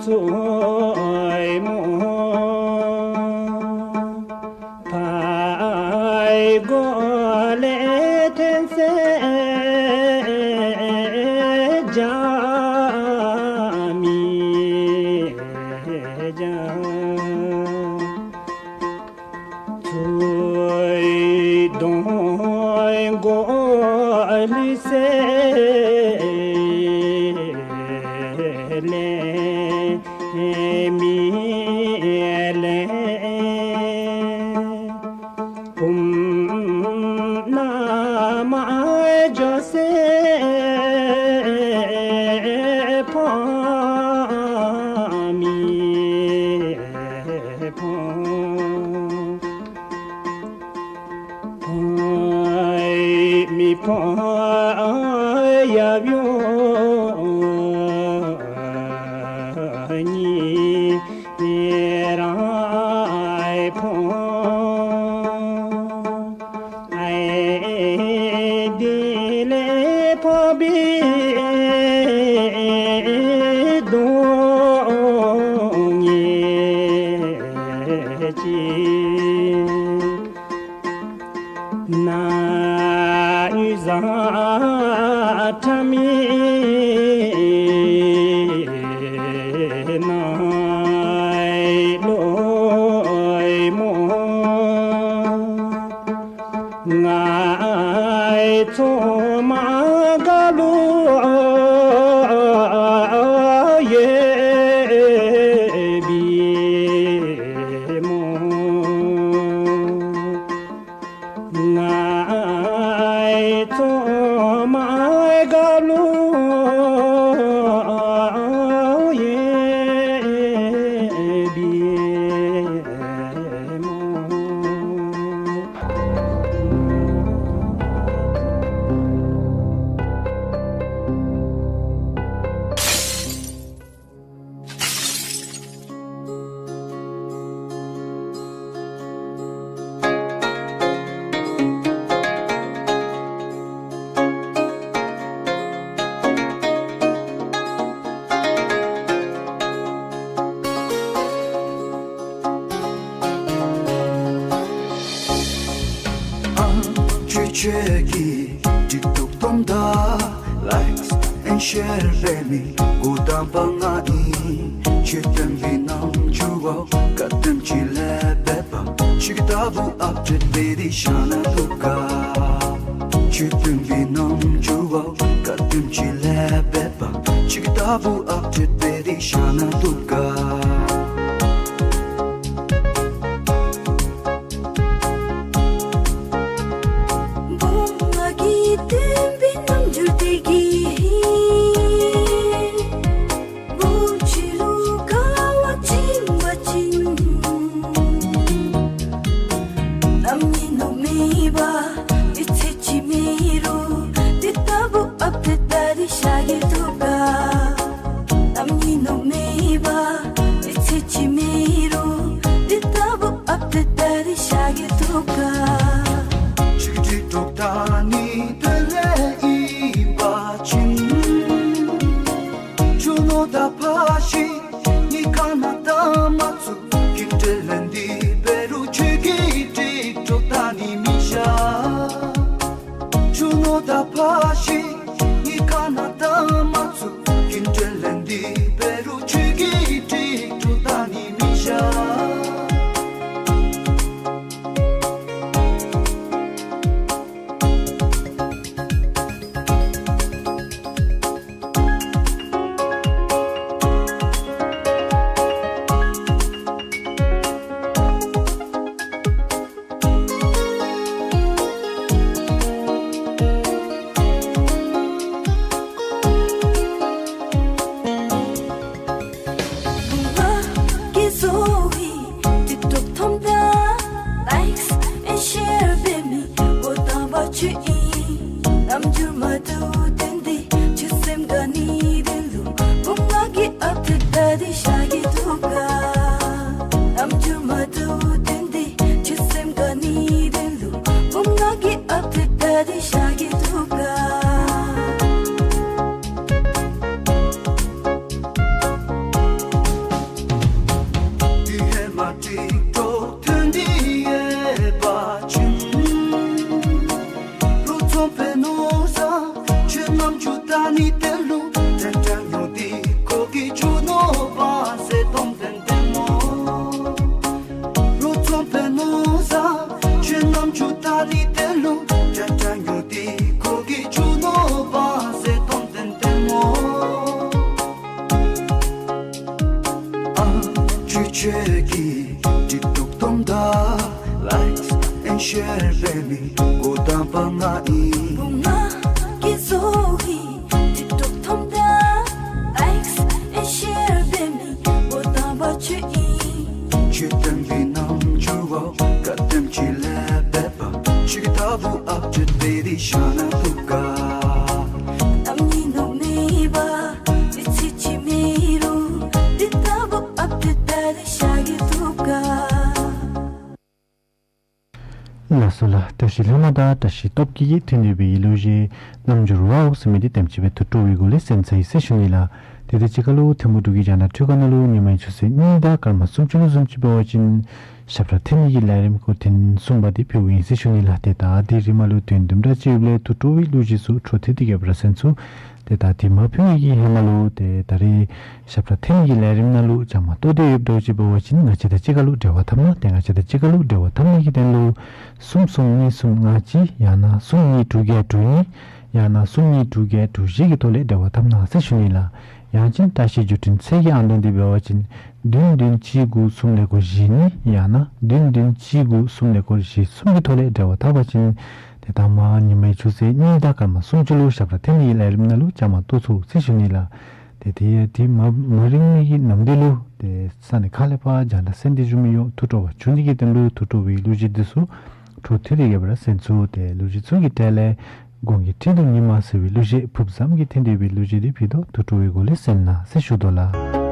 ཚུ་མོ་ཕ་གོ་ལས་ཐོན་ཟེར་བྱ་མི་བྱ། ཚུལ་གདོང་གོ་ལི་ཟེར་ལེན་མི་ལེན། བུམོ་ན་མ་འགྱོ་ཟེར་ཕོ་མི་ཕོ། ཕོ་མི་ཕོ་ཡབ་ཡུམ་གཉིས་རང་ཕོ། ཨའི་དེ་ལས་ཕོ་བི་གདོང་ཉེས་ཅི། ན་ཡུ་ཟ་ཁྲ་མི་ནང་ལོ་མོ། ངའི་ཚོད་མ་ག་ལུ་ཡོད་པའི་མོ། ངའི་ཚོད་མ་ག་ལུ་ཡོད་པའི་མོ། ཨ་ཁྱོད་ཁྱོད་ཀྱིས་ཊིཀ་ཊོཀ་སྟོང་དང་ལའིཀསི་ཨེནཌ་ཤེར་འབད་མི་འགོ་དང་པ་ང་ཨིན། ཁྱོད་བསྟན་པའི་རྣམ་འགྱུར་བ་ག་དེམ་ཅིག་ལེགས་འབད་བ་ཅིག་ལྟ་བུ་ཨཔ་ཌེཊ་འབད་དེ་བཞག་ན་བཏུབ་ག། ཁྱོད་བསྟན་པའི་རྣམ་འགྱུར་བ་ག་དེམ་ཅིག་ལེགས་འབད་བ་ཅིག་ལྟ་བུ་ཨཔ་ཌེཊ་འབད་དེ་བཞག་ན་བཏུབ་ག། བུམོ་ང་གིས་བསྟན་པའི་རྣམ་འགྱུར་དེ་གིས་བུམོ་ཁྱོད་ལུ་དགའ་བ་བྱིན་པ་ཅིན། རྣམ་གཡེང་དུ་མེད་པར་དུས་ཚོད་ཅིག་མེད་རུང་དེ་ལྟ་བུ་ཨཔ་ཌེཊ་འབད་དེ་བཞག་གེ་བཏུབ་ག། རྣམ་གཡེང་དུ་མེད་པར་དུས་ཚོད་ཅིག་མེད་རུང་དེ་ལྟ་བུ་ཨཔ་ཌེཊ་འབད་དེ་བཞག་གེ་བཏུབ་ག། ཅིག་ཊིཀ་ཊོཀ་ད་ནི་དེ་ལས་ཨིན་པ་ཅིན། ཆུ་ནོར་དང་ཕ་ཤི་གཉིས་ཀ་ནང་ད་མ་ཚུད་ཀྱི་དྲིན་ལན་འདི་འབད་རུང་ཁྱོད་ཀྱིས་ཊིཀ་ཊོཀ་ད་ནི་མི་བཞག། ཆུ་ནོར་དང་ཕ་ཤི་གཉིས་ཀ་ནང་ད་མ་ཚུད་ཀྱི་དྲིན་ལན་འདི་འབད་རུང་ཁྱོད་ཀྱིས་ཊིཀ་ཊོཀ་ད་ནི་མི་བཞག། ཁྱོད་ཀྱིས་ཊིག་ཊོག་ཐོག་ད་ལའིཀསི་ཨེནཌ་ཤེར་འབད་མི་འགོ་དང་པ་ང་ཨིན། བུ་ང་གིས་བཟོ་བའི་ཊིག་ཊོག་ཐོག་ད་ལའིཀསི་ཨེནཌ་ཤེར་འབད་མི་འགོ་དང་པ་ཁྱོད་ཨིན། ཁྱོད་བསྟན་པའི་རྣམ་འགྱུར་བ་བཀའ་དྲིན་ཅིག་ལས་འབད་པ་ཁྱོད་ཀྱི་ལྟ་བུ་ཨཔ་ཌེཊ་འབད་དེ་བཞག་ན་ཐུབ་ག། གནམ་ཡིན་ནོ་མེད་པ་མི་ཚེ་གཅིག་མེད་རུང་འདི་ལྟ་བུ་ཨཔ་ཌེཊ་འབད་དེ་བཞག་གེ་ཐུབ་ག། ལགས་སོ་ལགས། བཀྲ་ཤིས་ལྷ་མོ་དང་བཀྲ་ཤིས་སྟོབས་རྒྱས་ཀྱིས་ཐོན་ཏེ་འབད་བའི་གླུ་གཞས་རྣམ་འགྱུར་བའོ་ཟེར་མི་འདི་དེམ་ཅིག་སྦེ་ཐུགས་སྤྲོ་བའི་སྒོ་ལས་གསན་ཚར་ཡི་ཟེར་ཞུ་ནི་ལགས། ཏེ་དེ་གཅིག་ཁར་ལུ་ཐིམ་ཕུག་འབྲུག་གི་རྒྱ་ནག་ཊཱིཀ་ཊོཀ་ནང་ལུ་ཉི་མའི་ཆུ་ཚོད་གཉིས་དང་སྐར་མ་སུམ་ཅུ་ལུ་བཟུམ་ཅིག་འབད་བ་ཅིན་ཞབས་ཁྲ་འཐེན་ནི་གི་ལས་རིམ་སྐོར་ཐེངས་གསུམ་པ་འདི་ཕུལཝ་ཨིན་ཟེར་ཞུ་ནི་ལགས། ཏེ་ད་དེ་རིང་མ་ལུ་དུས་དུམ་གྲ་ཅིག་ཡོདཔ་ལས་ཐུགས་སྤྲོ་བའི་གླུ་གཞས་ཚུ་འཕྲོ་མཐུད་དེ་གི་སྦེ་ར་གསན་ཚུགས། ཏེ་ད་དེ་མ་ཕུལ་བའི་གི་ཧེ་མ་ལུ་ཏེ་ད་རེས་ཞབས་ཁྲ་འཐེན་ནི་གི་ལས་རིམ་ནང་ལུ་བཅའ་མར་གཏོགས་ཏེ་ཡོདཔ་འདྲཝ་ཅིག་འབད་བ་ཅིན་ང་བཅས་དང་གཅིག་ཁར་ལུ་འབྲེལ་བ་འཐབ་གནང་། ཏེ་ང་བཅས་དང་གཅིག་ཁར་ལུ་འབྲེལ་བ་འཐབ་ནི་གི་དོན་ལུ་གསུམ་གསུམ་གཉིས་གསུམ་ལྔ་གཅིག་ཡང་ན་གསུམ་གཉིས་དྲུག་བརྒྱད་དྲུག་གཉིས་ཡང་ན་གསུམ་གཉིས་དྲུག་བརྒྱད་དྲུག་བཞི་གི་ཐོག་ལས་འབྲེལ་བ་འཐབ་གནང་ཟེར་ཞུ་ནི་ལགས། ཡང་ཅིན་བཀྲ་ཤིས་བརྒྱུད་འཕྲིན་ཚད་ཀྱི་ཨང་གྲངས་འདི་འབད་བ་ཅིན་བདུན་བདུན་གཅིག་དགུ་གསུམ་ཀླད་ཀོར་བཞི་གཉིས་ཡང་ན་བདུན་བདུན་གཅིག་དགུ་གསུམ་ཀླད་ཀོར་བཞི་གསུམ་གྱི་ཐོག་ལས་འབྲེལ་བ་འཐབ་པ་ཅིན་ཏེ་ད་མ་ཉི་མའི་ཆུ་ཚོད་གཉིས་དང་སྐར་མ་སུམ་ཅུ་ལུ་ཞབས་ཁྲ་འཐེན་ནི་གི་ལས་རིམ་ནང་ལུ་བཅའ་མར་གཏོགས་ཚུགས་ཟེར་ཞུ་ནི་ལགས། ཏེ་དེ་དེ་མ་མ་རིང་མི་གི་ནམ་དུས་ལུ་ཏེ་ས་གནས་ཁག་ལས་ཕར་རྒྱང་བསྒྲགས་གསན་ཏེ་བཞུགས་མི་ཡོངས་ཐུགས་སྤྲོ་བ་འབྱུང་ནི་གི་དོན་ལུ་ཐུགས་སྤྲོ་བའི་གླུ་གཞས་འདི་ཚུ་འཕྲོ་མཐུད་དེ་གི་སྦེ་ར་གསན་ཚུགས། ཏེ་གླུ་གཞས་ཚུ་གི་གྲས་ལས་དགུང་གི་འཕྲིན་དུ་ཉི་མ་ཟེར་བའི་གླུ་གཞས་ཕུབ་བཟངམ་གིས་འཐེན་ཏེ་འབད་བའི་གླུ་གཞས་འདི་ཕུལ་དོ། ཐུགས་སྤྲོ་བའི་སྒོ་ལས་གསན་གནང་ཟེར་ཞུ་དོ་ལགས།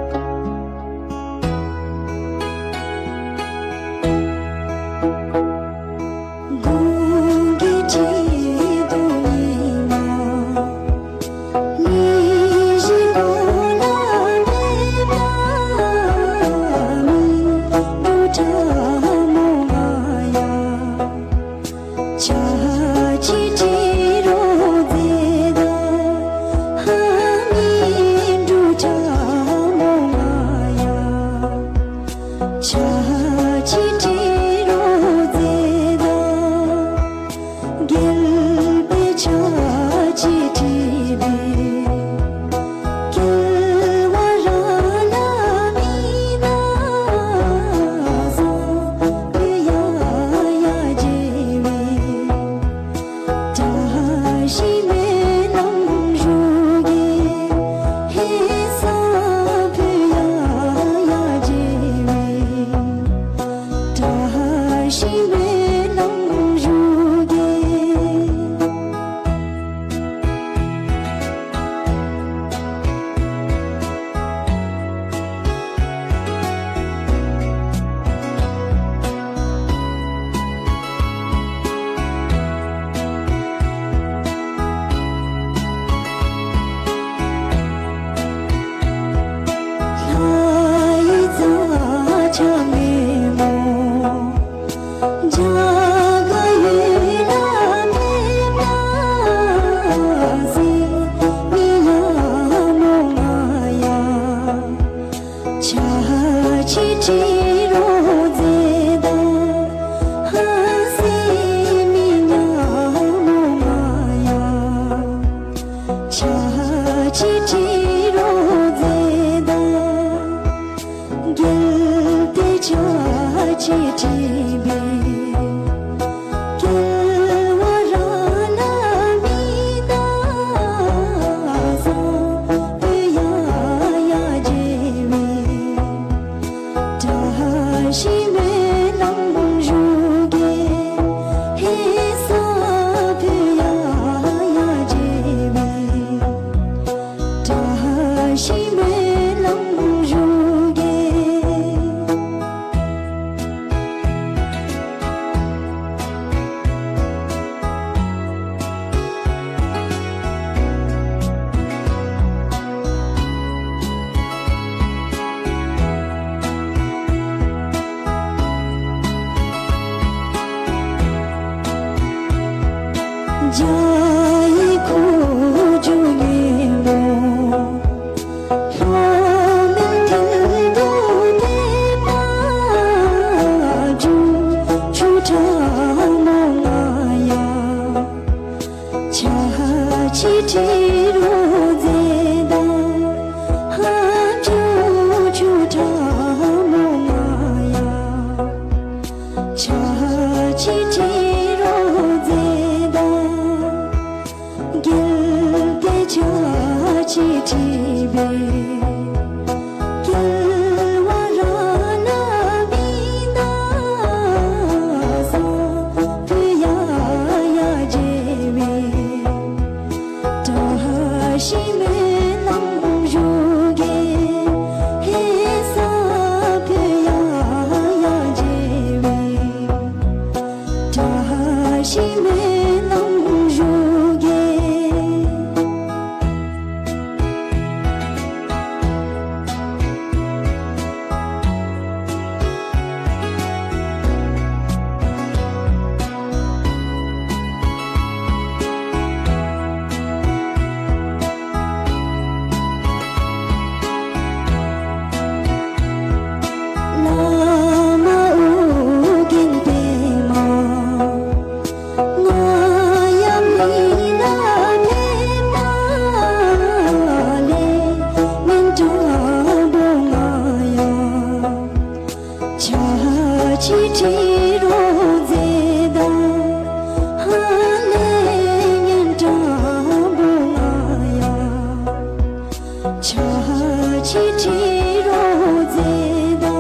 ཁྲི་རོ་མཛད་དང་།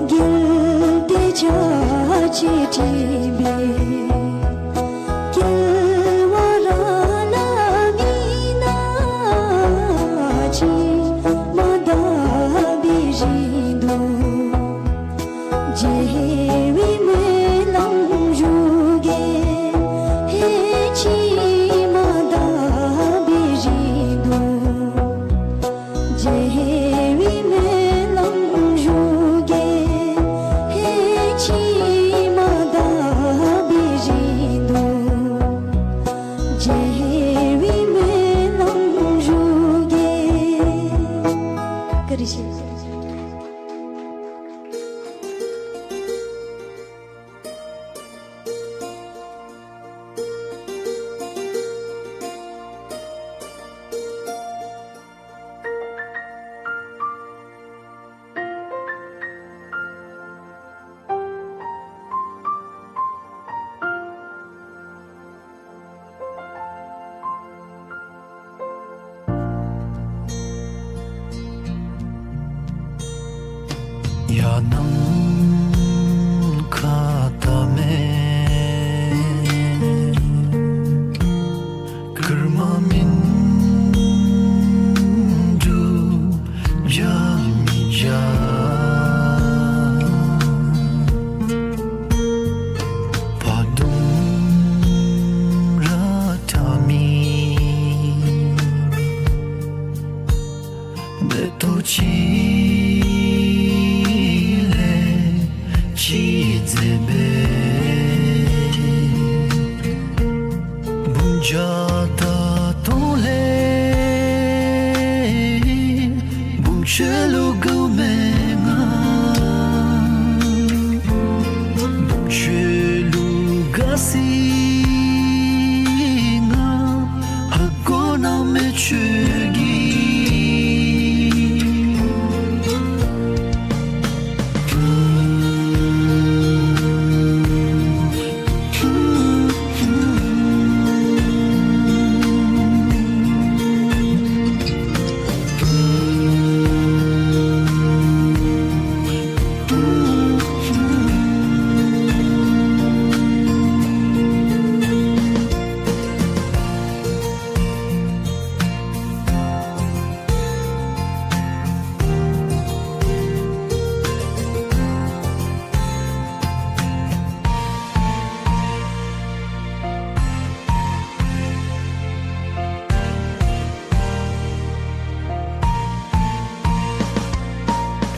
རྒྱལ་དེ་ཆ་ཆེ་ཁྲི་བའི་རྒྱལ་བ་ར་ལ་མི་ན་ཅི་མ་དག་པའི་རིང་དུ། རྒྱལ་བའི་སྨོན་ལམ་ཞུ་གེ། ཧེ་ཅི་མ་དག་པའི་རིང་དུ། རྒྱལ་བའི་སྨོན་ལམ་ཞུ་གེ། ཧེ་ཅི་མ་དག་པའི་རིང་དུ། རྒྱལ་བའི་སྨོན་ལམ་ཞུ་གེ། བཀའ་དྲིན་ཆེ། ཡ་ནམ་མཁའ་ལྟར་མེད། ཀརྨ་མིན་འགྲུབ་བྱ་མི་བྱ། བ་དུང་ར་ཁྲ་མི། མེ་ཏོག་ཅིག་ལས་ཅི་མཛེས་པའི། བུམ་བྱ་ད་དུང་ལས་བུམ་ཆོས་ལུ་དགའ་མེན་ང་། བུམ་ཆོས་ལུ་དགའ་སི་ང་། ཧ་གོ་ན་མེ་ཆོས་ཀྱི།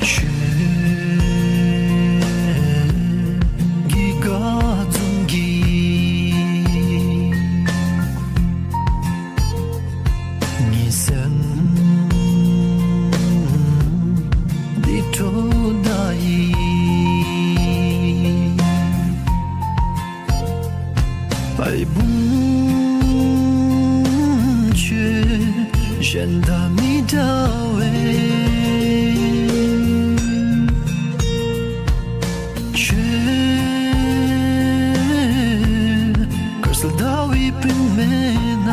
ཆོས་ཀྱི་དགའ་འཛུམ་གྱི་ཉི་ཟེར་འདི་འཕྲོ་ད་ཡི། ཨའི་བུམ་ཆོས་གཞན་དང་མི་འདྲ་བའི། ཆོས་དཀར་གསལ་ཟླ་བའི་སྤུན་མེད་ན།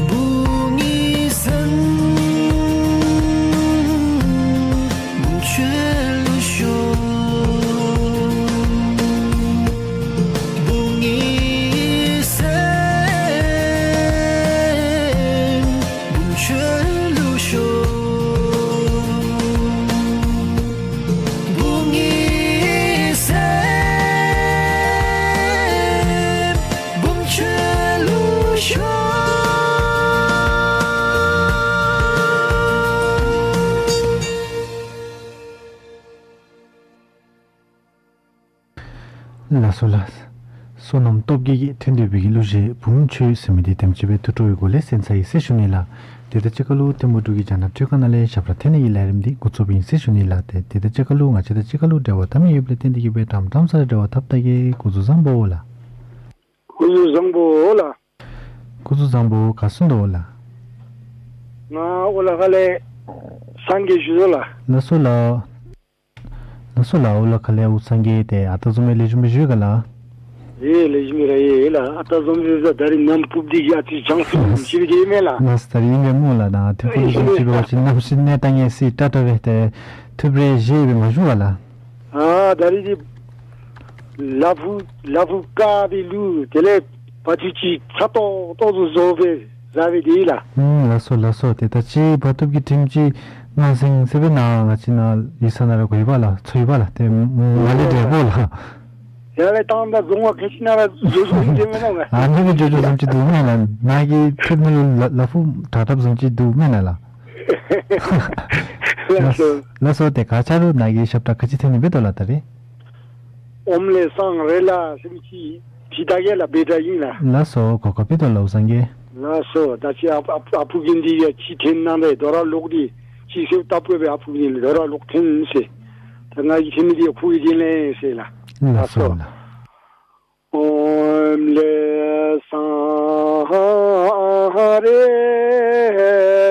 བུམ་ཉི་ཟེར་བུམ་ཆོས་ལུ་ཤོག། བུམ་ཉི་ཟེར་བུམ་ཆོས་ལུ་ཤོག། བུམ་ཉི་ཟེར་བུམ་ཆོས་ལུ་ཤོག། ལགས་སོ་ལགས། བསོད་ནམས་སྟོབས་རྒྱས་ཀྱིས་འཐེན་འདུས་པའི་གི་གླུ་གཞས་བུམ་ཆོས་ཟེར་མི་འདི་དེམ་ཅིག་སྦེ་ཐུགས་སྤྲོ་བའི་སྒོ་ལས་གསན་ཚར་ཡི་ཟེར་ཞུ་ནི་ལགས། དེ་དང་གཅིག་ཁར་ལུ་ཐིམ་ཕུག་འབྲུག་གི་རྒྱ་ནག་སྤྲོད་ཁང་ནང་ལས་ཞབས་བྲོ་འཐེན་ནི་གི་ལས་རིམ་འདི་འགོ་བཙུགས་པའི་ཨིན་ཟེར་ཞུ་ནི་ལགས། ཏེ་དེ་དང་གཅིག་ཁར་ལུ་ང་བཅས་དང་གཅིག་ཁར་ལུ་འབྲེལ་བ་འཐབ་མི་ཡོདཔ་ལས་བརྟེན་ཏེ་གིས་སྦེ་དྲན་དྲནམ་ས་ར་འབྲེལ་བ་འཐབ་ད་གེ། སྐུ་གཟུགས་བཟང་པོ་ལགས། སྐུ་གཟུགས་བཟང་པོ་ལགས། སྐུ་གཟུགས་བཟང་པོ། ག་སུ་དོ་ལགས། ང་ཨོ་ལ་ཁ་ལས་སངས་རྒྱས་ཞུ་དོ་ལགས། ལགས་སོ་ལགས། ལགས་སོ་ལགས། ཨོ་ལ་ཁ་ལས་ཨོ་སངས་རྒྱས། ཏེ་ཨ་རྟག་བཟུམ་སྦེ་ལེགས་ཤོམ་སྦེ་བཞུགས་ག་ལགས། ཨེ་ལེགས་ཤོམ་ར་ཨེ་ལགས། ཨ་རྟག་བཟུམ་ཅིག་ད་རིས་གནམ་ཕུབ་སྟེ་གི་ཨ་ཙི་གྱང་སུ་ཞིབ་སྟེ་མེན་ལགས། ལགས་སོ། ད་རིས་ཨིན་པས་སྨོ་ལགས། ད་ཐིམ་ཕུག་ལུ་བཟུམ་ཅིག་འབད་བ་ཅིན་གནམ་གཤིས་གནས་སྟངས་ཡང་སི་ཏྲག་ཏྲ་སྦེ་ཏེ་ཐུབ་རེ་བཞེས་སྦེ་མ་བཞུགས་པས་ལགས། ཨ་ད་རིས་འདི་ལ་ཕུག་ལ་ཕུག་དཀར་སྦེ་ལུ་དེ་ལས་བ་ཕྱུགས་ཅིག་ཚ་ཏོག་ཏོ་ཚུ་བཟོ་སྦེ་བཟའ་སྦེ་སྡོད་ཡི་ལགས། ཨུམ་ལགས་སོ་ལགས་སོ། ཏེ་ད་ཅི་བ་ཐུབ་ཀྱི་ཁྲིམས་ཅིག་ང་སེང་ཟེར་བའི་ནང་ང་བཅས་ནཱ་ཡིག་ཚང་ནང་ར་གོ་ཡི་པ་ལགས། ཚོར་ཡི་པ་ལགས། ཏེ་ང་ལས་འབྲས་སྤུངས་ལགས། ཡར་ལས་བཏང་ད་རྫོང་བ་ཁ་ཤི་ནང་ར་འགྱོ་འགྱོ་ཟེར་མེན་ན་ང་། ཨ་ནི་གི་འགྱོ་འགྱོ་བཟུམ་ཅིག་འདུག་མེན་ན་ལགས། ནཱ་གི་ཐིམ་ཕུག་ལུ་ལ་ལ་ཕུག་དྲག་དྲགཔ་བཟུམ་ཅིག་འདུག་མེན་ན་ལགས། ལགས་སོ། ལགས་སོ། ཏེ་ག་ཅི་རུང་ནཱ་གི་ཞབས་ཁྲ་ག་ཅི་འཐེན་ནི་འབད་དོ་ལགས་ད་རིས། ཨོམ་ལས་སང་རེ་ལ་སེམས་ཅི་ཕི་ད་གེ་ལ་བེ་ད་ཨིན་ལགས། ལགས་སོ། གོ་སྐབས་ཕུལ་དོ་ལགས་སངས་རྒྱས། ལགས་སོ། ད་ཅི་ཨ་ཨ་ཨ་ཕུག་གི་འདི་ཡ་ཅི་འཐེན་ནང་རེ་དོ་ར་ལོག་འདི་ཅི་ཟེར་ལྟ་བུ་སྦེ་ཨ་ཕུག་གི་འདི་དོ་ར་ལོག་འཐེན་ཟེར། ད་ང་གིས་འཐེན་མི་འདི་ཨ་ཕུག་གི་འདི་ལས་ཟེར་ལགས། ལགས་སོ་ལགས། ཨོམ་ལས་སང་རེ་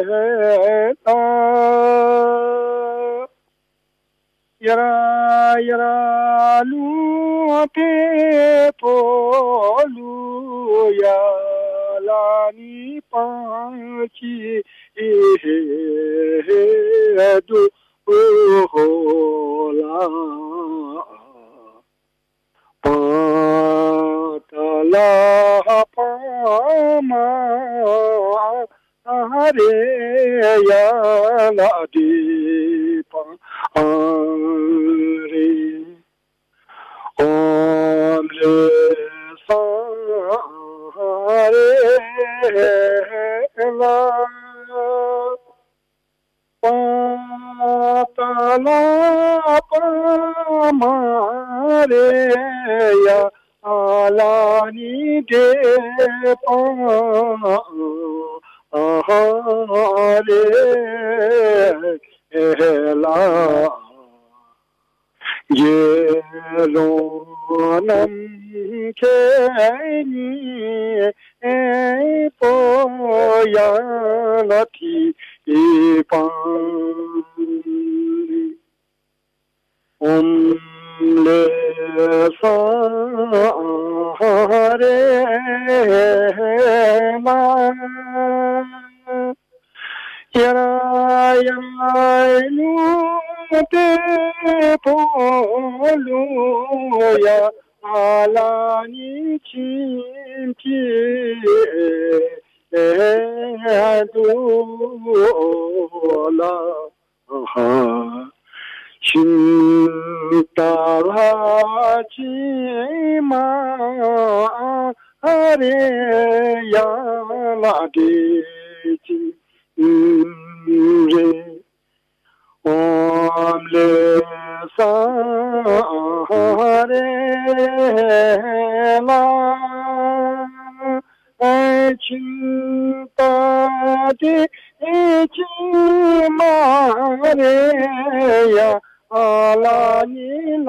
ལ་ཡར་ཡར་ལུང་པའི་ཕོ་ལུ་ཡར་ལ་ནི་སྤང་ཅིག་འདུག་ལགས། སྤང་ད་ལ་སྤང་མ་རེ་ཡར་ལ་འདི་སྤང་རེ། ཨོམ་ལས་སང་རེ་ལ་སྤང་ད་ལ་སྤང་མ་རེ་ཡར་ལ་ནི་འདི་སྤང་རེ་ལགས། དགེ་སློང་རྣམས་ཀྱིས་ནི་སྤོ་ཡར་ལ་འདི་སྤང་རེ། ཨོམ་ལས་སང་རེ་ལ་ཡར་ཡར་ལུང་པའི་ཕོ་ལུ་ཡར་ལ་ནི་ཁྱིམ་ཅིག་འདུག་ལགས། ཁྱིམ་ད་ལ་ཁྱིམ་མ་རེ་ཡར་ལ་འདི་ཁྱིམ་རེ། ཨོམ་ལས་སང་རེ་ལ་ཁྱིམ་ད་འདི་ཁྱིམ་མ་རེ་ཡར་ལ་ནི་ལ་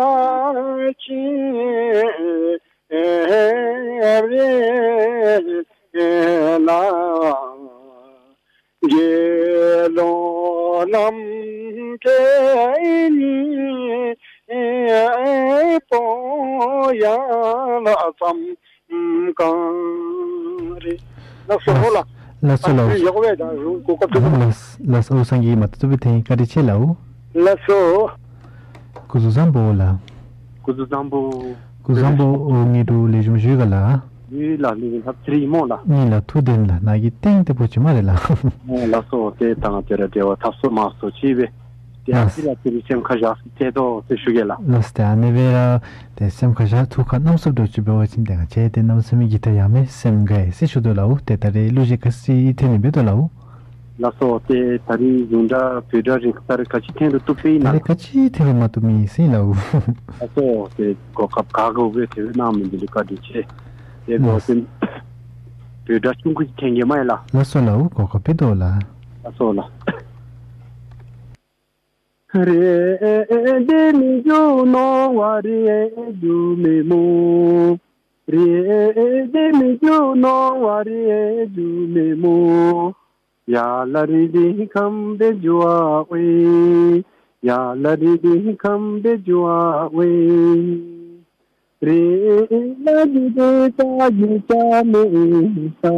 ཁྱིམ་རེ་ལགས། དགེ་སློང་རྣམས་ཀྱིས་ནི་སྤོ་ཡར་ལ་ཙམ་གང་རེ། ལགས་སོ་ལགས། ལགས་སོ་ལགས། ཨ་ཡག་པས། ད་རུང་གོ་སྐབས་ཐོབ། ལགས་ལགས་སོ། སངས་རྒྱས་མ་ཐུབ་ཐུབ་སྦེ་འཐེན། བཀའ་དྲིན་ཆེ་ལགས། ལགས་སོ། སྐུ་གཟུགས་བཟང་པོ་ལགས། སྐུ་གཟུགས་བཟང་པོ། སྐུ་གཟུགས་བཟང་པོ། ཨོ་ངེ་འབྲུག་ལེགས་ཤོམ་བཞུགས་ག་ལགས། ཡོད་ལགས། ལེགས་ཤོམ་ལྷབ་ཚེ་རིང་སྨོ་ལགས། ཨིན་ལགས། ཐུགས་བདེན་ལགས། ནཱ་གི་སྟེང་ཏེ་པོ་ཅིག་སྨ་རེ་ལགས། ཨོ་ལགས་སོ། ཏེ་ད་ང་བཅས་ར་འབྲེལ་བ་འཐབ་སོ་མང་སུ་ཅིག་སྦེ་ཏེ་ཨ་ཙི་ར་དེ་རིང་སེམས་ཁར་བཞག་སྟེ་འཐད་དོ་ཟེར་ཞུ་གེ་ལགས། ལགས་སོ། ཏེ་ཨ་ནི་སྦེ་ར་ཏེ་སེམས་ཁར་བཞག་ཐུགས་ཁར་བསྣམས་སོཔ་འདྲཝ་ཅིག་འབད་བ་ཅིན་ཏེ་ང་བཅས་ཏེ་གནམ་མེད་ས་མེད་ཀྱི་ད་ཡ་མེད་སེམས་དགའ་ཡི་ཟེར་ཞུ་དོ་ལགས། ཏེ་ད་རེས་གླུ་གཞས་ག་ཅི་འཐེན་ནི་འབད་དོ་ལགས། ལགས་སོ། ཏེ་ད་རིས་གཞུང་སྒྲ་བོད་སྒྲ་རིག་གསར་ག་ཅི་འཐེན་རུང་བཏུབ་པས་ཨིན་ན། ད་རེས་ག་ཅི་འཐེན་རུང་མ་བཏུབ་མི་ཟེར་ཨིན་ལགས། ལགས་སོ། ཏེ་གོ་སྐབས་ག་དགོ་པའི་དེ་སྦེ་གནང་མི་འདི་ལུ་བཀའ་དྲིན་ཆེ། ཏེ་གོ་ལགས། ཏེ་བོད་སྒྲ་ཆུང་ཀུ་ཅིག་འཐེན་གེ་སྨ་ཡ་ལགས། ལགས་སོ་ལགས། གོ་སྐབས་ཕུལ་དོ་ལགས། ལགས་སོ་ལགས། རི་ལ་རྒྱུ་འབྲས་རྩྭ་གི་ཆ་མེད་ས།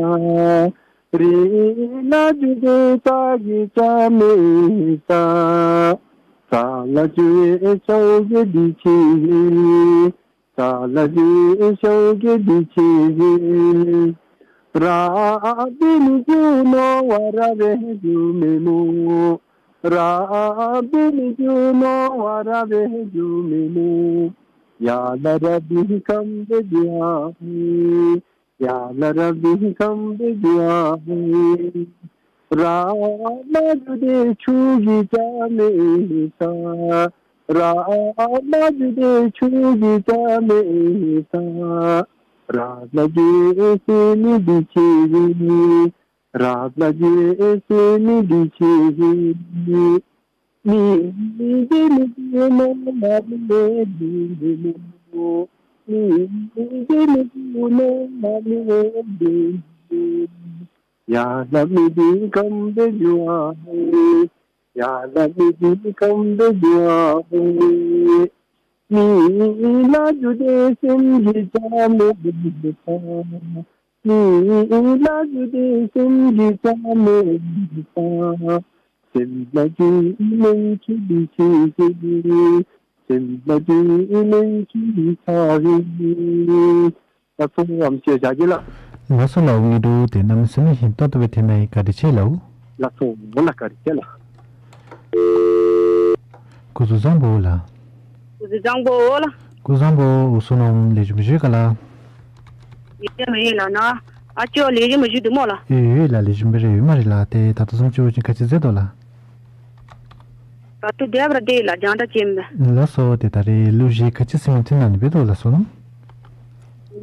རི་ལ་རྒྱུ་འབྲས་རྩྭ་གི་ཆ་མེད་ས། ས་ལ་རྒྱུ་བའི་ཤོག་གུ་འདི་ཆེ་བས། ས་ལ་རྒྱུ་བའི་ཤོག་གུ་འདི་ཆེ་བས། ར་བི་ནི་རྒྱུ་ནོར་བ་ར་བའི་རྒྱུ་མེད་མོ། ར་བི་ནི་རྒྱུ་ནོར་བ་ར་བའི་རྒྱུ་མེད་མོ། ཡ་ལ་ར་བི་ཁམས་པའི་རྒྱུ་ཨ་ཧོ། ཡ་ལ་ར་བི་ཁམས་པའི་རྒྱུ་ཨ་ཧོ། ར་མ་རྒྱུ་འབྲས་ཆུ་གི་ཆ་མེད་ས། ར་མ་རྒྱུ་འབྲས་ཆུ་གི་ཆ་མེད་ས། ར་ལ་རྒྱུ་བའི་སེམས་འདི་ཆེ་བས། ར་ལ་རྒྱུ་བའི་སེམས་འདི་ཆེ་བས། མི་འདི་མི་འདི་ནོར་ལ་མི་འདི་ནོར། མི་འདི་མི་འདི་ནོར་ལ་མི་འདི་ནོར། ཡ་ལ་མི་འདི་ཁམས་པའི་རྒྱུ་ཨ་ཧོ། ཡ་ལ་མི་འདི་ཁམས་པའི་རྒྱུ་ཨ་ཧོ། མི་ལ་རྒྱུ་འབྲས་སེམས་ཀྱི་ཆ་མེད་ས། མི་ལ་རྒྱུ་འབྲས་སེམས་ཀྱི་ཆ་མེད་ས། སེམས་ལ་རྒྱུ་བའི་སྨན་གྱི་འདི་ཆེ་བས། སེམས་ལ་རྒྱུ་བའི་སྨན་གྱི་འདི་ཆེ་བས། ལགས་སོ་ཨམ་ཆི་ཞབས་དྲུང་ལགས། ལགས་སོ་ལགས། ངེའི་འདུག་དེ་གནམ་མེད་ས་མེད་ཧིང་ཏོག་ཏོ་སྦེ་ཐོན་གནང་ཡི། བཀའ་དྲིན་ཆེ་ལགས། ལགས་སོ་ལགས། བཀའ་དྲིན་ཆེ་ལགས། སྐུ་གཟུགས་བཟང་པོ་ལགས། སྐུ་གཟུགས་བཟང་པོ་ལགས། སྐུ་གཟུགས་བཟང་པོ། འོ་བསོད་ནམས། ལེགས་ཤོམ་བཞུགས་ག་ལགས། ལེགས་ཤོམ་ཡོད་ལགས། ན་ཨ་ཅོ་ལེགས་ཤོམ་བཞུགས་འདུག་སྨོ་ལགས། ཡོད་ཡོད་ལགས། ལེགས་ཤོམ་སྦེ་ར་ཡོད་སྨ་རེ་ལགས། ཏེ་ད་ལྟོ་བཟུམ་ཅིག་འབད་བ་ཅིན་ག་ཅི་མཛད་དོ་ལགས། ད་ལྟོ་དེ་སྦེ་ར་སྡོད་ཡི་ལགས། རྒྱང་བསྒྲགས་ཅིག་ཨིན་པས། ལགས་སོ། ཏེ་ད་རེས་གླུ་གཞས་ག་ཅི་ཟེར་མི་འཐེན་གནང་ནི་འབད་དོ་ལགས་བསོད་ནམས།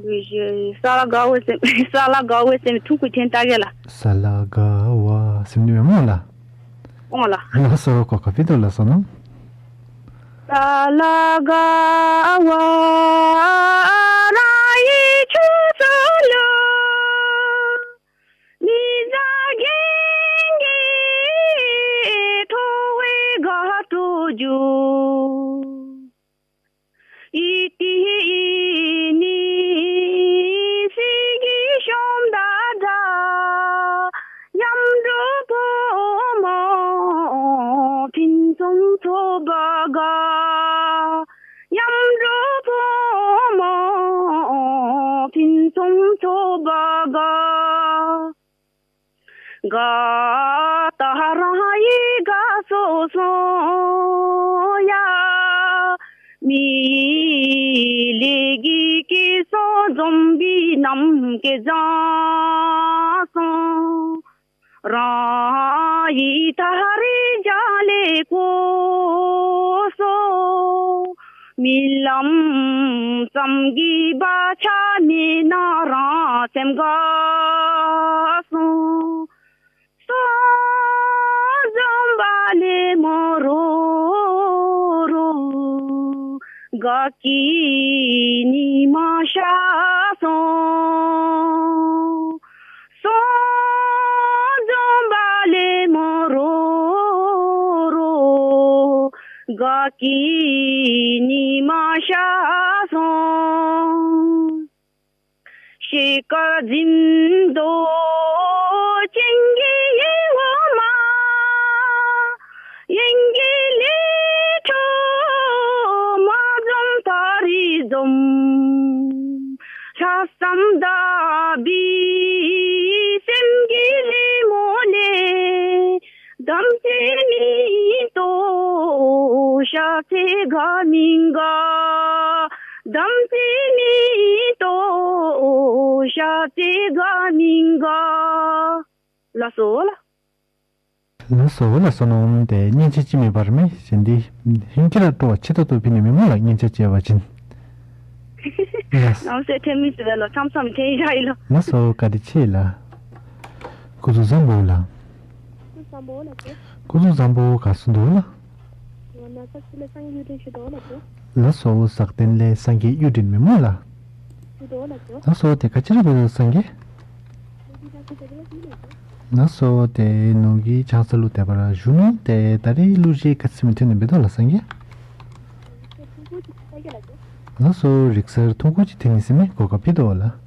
གླུ་གཞས་ས་ལ་དགའ་བ་ཟེར་ས་ལ་དགའ་བ་ཟེར་མི་ཐུང་ཀུ་འཐེན་བལྟ་གེ་ལགས། ས་ལ་དགའ་བ་ཟེར་མི་འདི་མེན་སྨོ་ལགས། ཨོ་ལགས། ལགས་སོ། གོ་སྐབས་ཕུལ་དོ་ལགས་བསོད་ནམས། ས་ལ་དགའ་བ་ར་ཡི་ཆུ་ཚོད་ལུ། མི་བཟའ་རྒན་གྱི་ཁྲོ་བོའི་དགའ་སྤྲོ་རྒྱུ། ཨི་ཏི་ཨི་ནི་སི་གི་ཤོམ་ད་དྲ། མཉམ་འགྲོ་ཕོ་མོ་ཕུན་སུམ་ཚོགས་པ་དགའ། མཉམ་འགྲོ་ཕོ་མོ་ཕུན་སུམ་ཚོགས་པ་དགའ། དགའ་ད་རང་ཡི་དགའ་སོ་སོ་ཡ། མི་ལས་ཀྱི་སྐྱེས་སོ་འཛོམས་པའི་ནམ་མཁའ་བཟང་སོང་། རང་ཡི་ད་རེས་རྒྱ་ལས་གོ་སོ། རྨི་ལམ་ཙམ་གྱི་བག་ཆགས་མེད་ན་རང་སེམས་དགའ་སོང་། སོ་འཛོམས་པ་ལས་མོ་རོ་རོ། དགའ་སྐྱིད་ཉི་མ་ཤར་སོང་། སོ་འཛོམས་པ་ལས་མོ་རོ་རོ། དགའ་སྐྱིད་ཉི་མ་ཤར་སོང་། ཤེལ་དཀར་འཛིན་ཏོག་ཅན་གྱི་ཡིད་འོང་མ། དབྱིངས་ཀྱི་ལས་འཕྲོ་མ་འཛོམས་ད་རེས་འཛོམས། ལྷག་བསམ་དག་པའི་སེམས་ཀྱི་ལད་མོ་ལས། དམ་ཚིག་མེད་དོ་ཤ་ཚའི་དགའ་མི་དགའ། དམ་ཚིག་མེད་དོ་ཤ་ཚའི་དགའ་མི་དགའ། ལགས་སོ་ལགས། ལགས་སོ་ལགས། བསོད་ནམས། ཏེ་སྙན་ཆ་ཅིག་མེད་པར་མེད་ཟེར་འདི་ཧིང་གི་ར་སྤྲོ་བ་ཆེ་ཏོག་ཏོ་ཕུལ་ནི་མེན་སྨོ་ལགས། སྙན་ཆ་ཅིག་འབད་བ་ཅིན། ལགས། ནམ་ཟེར་ཐོན་མི་ཟེར་བས་ལོ། མཚམས་མཚམས་ཐོན་ཡི་ར་ཨིན་ལོ། ལགས་སོ། བཀའ་དྲིན་ཆེ་ལགས། སྐུ་གཟུགས་བཟང་པོ་ལགས། སྐུ་གཟུགས་བཟང་པོ་ལགས་སོ། སྐུ་གཟུགས་བཟང་པོ། ག་སོང་འདུག་ལགས། ང་ན་ས་སི་ལས་སངས་རྒྱས་གཡུ་སྒྲོན་ཞུ་དོ་ལགས་སོ། ལགས་སོ། ས་ག་སྟེང་ལས་སངས་རྒྱས་གཡུ་སྒྲོན་མེན་སྨོ་ལགས། ཞུ་དོ་ལགས་སོ། ལགས་སོ། ཏེ་ག་ཅི་ར་འབད་དོ་སངས་རྒྱས། ལགས་སོ། ཏེ་ནོར་གྱི་ཆང་ས་ལུ་དེ་སྦེ་ར་བཞུགས་ནུག། ཏེ་ད་རེས་གླུ་གཞས་ག་ཅི་མི་འཐེན་ནི་འབད་དོ་ལགས་སངས་རྒྱས། ལགས་སོ། རིག་གསར་ཐུང་ཀུ་ཅིག་འཐེན་ནི་ཟེར་མི་གོ་སྐབས་ཕུལ་དོ་ལགས།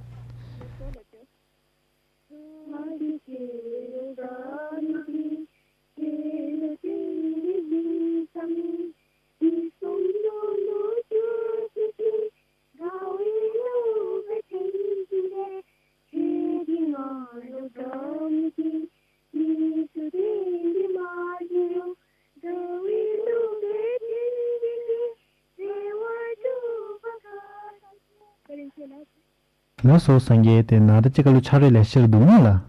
ལགས་སོ་སངས་རྒྱས། ཏེ་ནཱ་ད་ཅི་ཁ་ལུ་ཆ་རོགས་ལེ་ཤ་ར་འདུག་སྨོ་ལགས།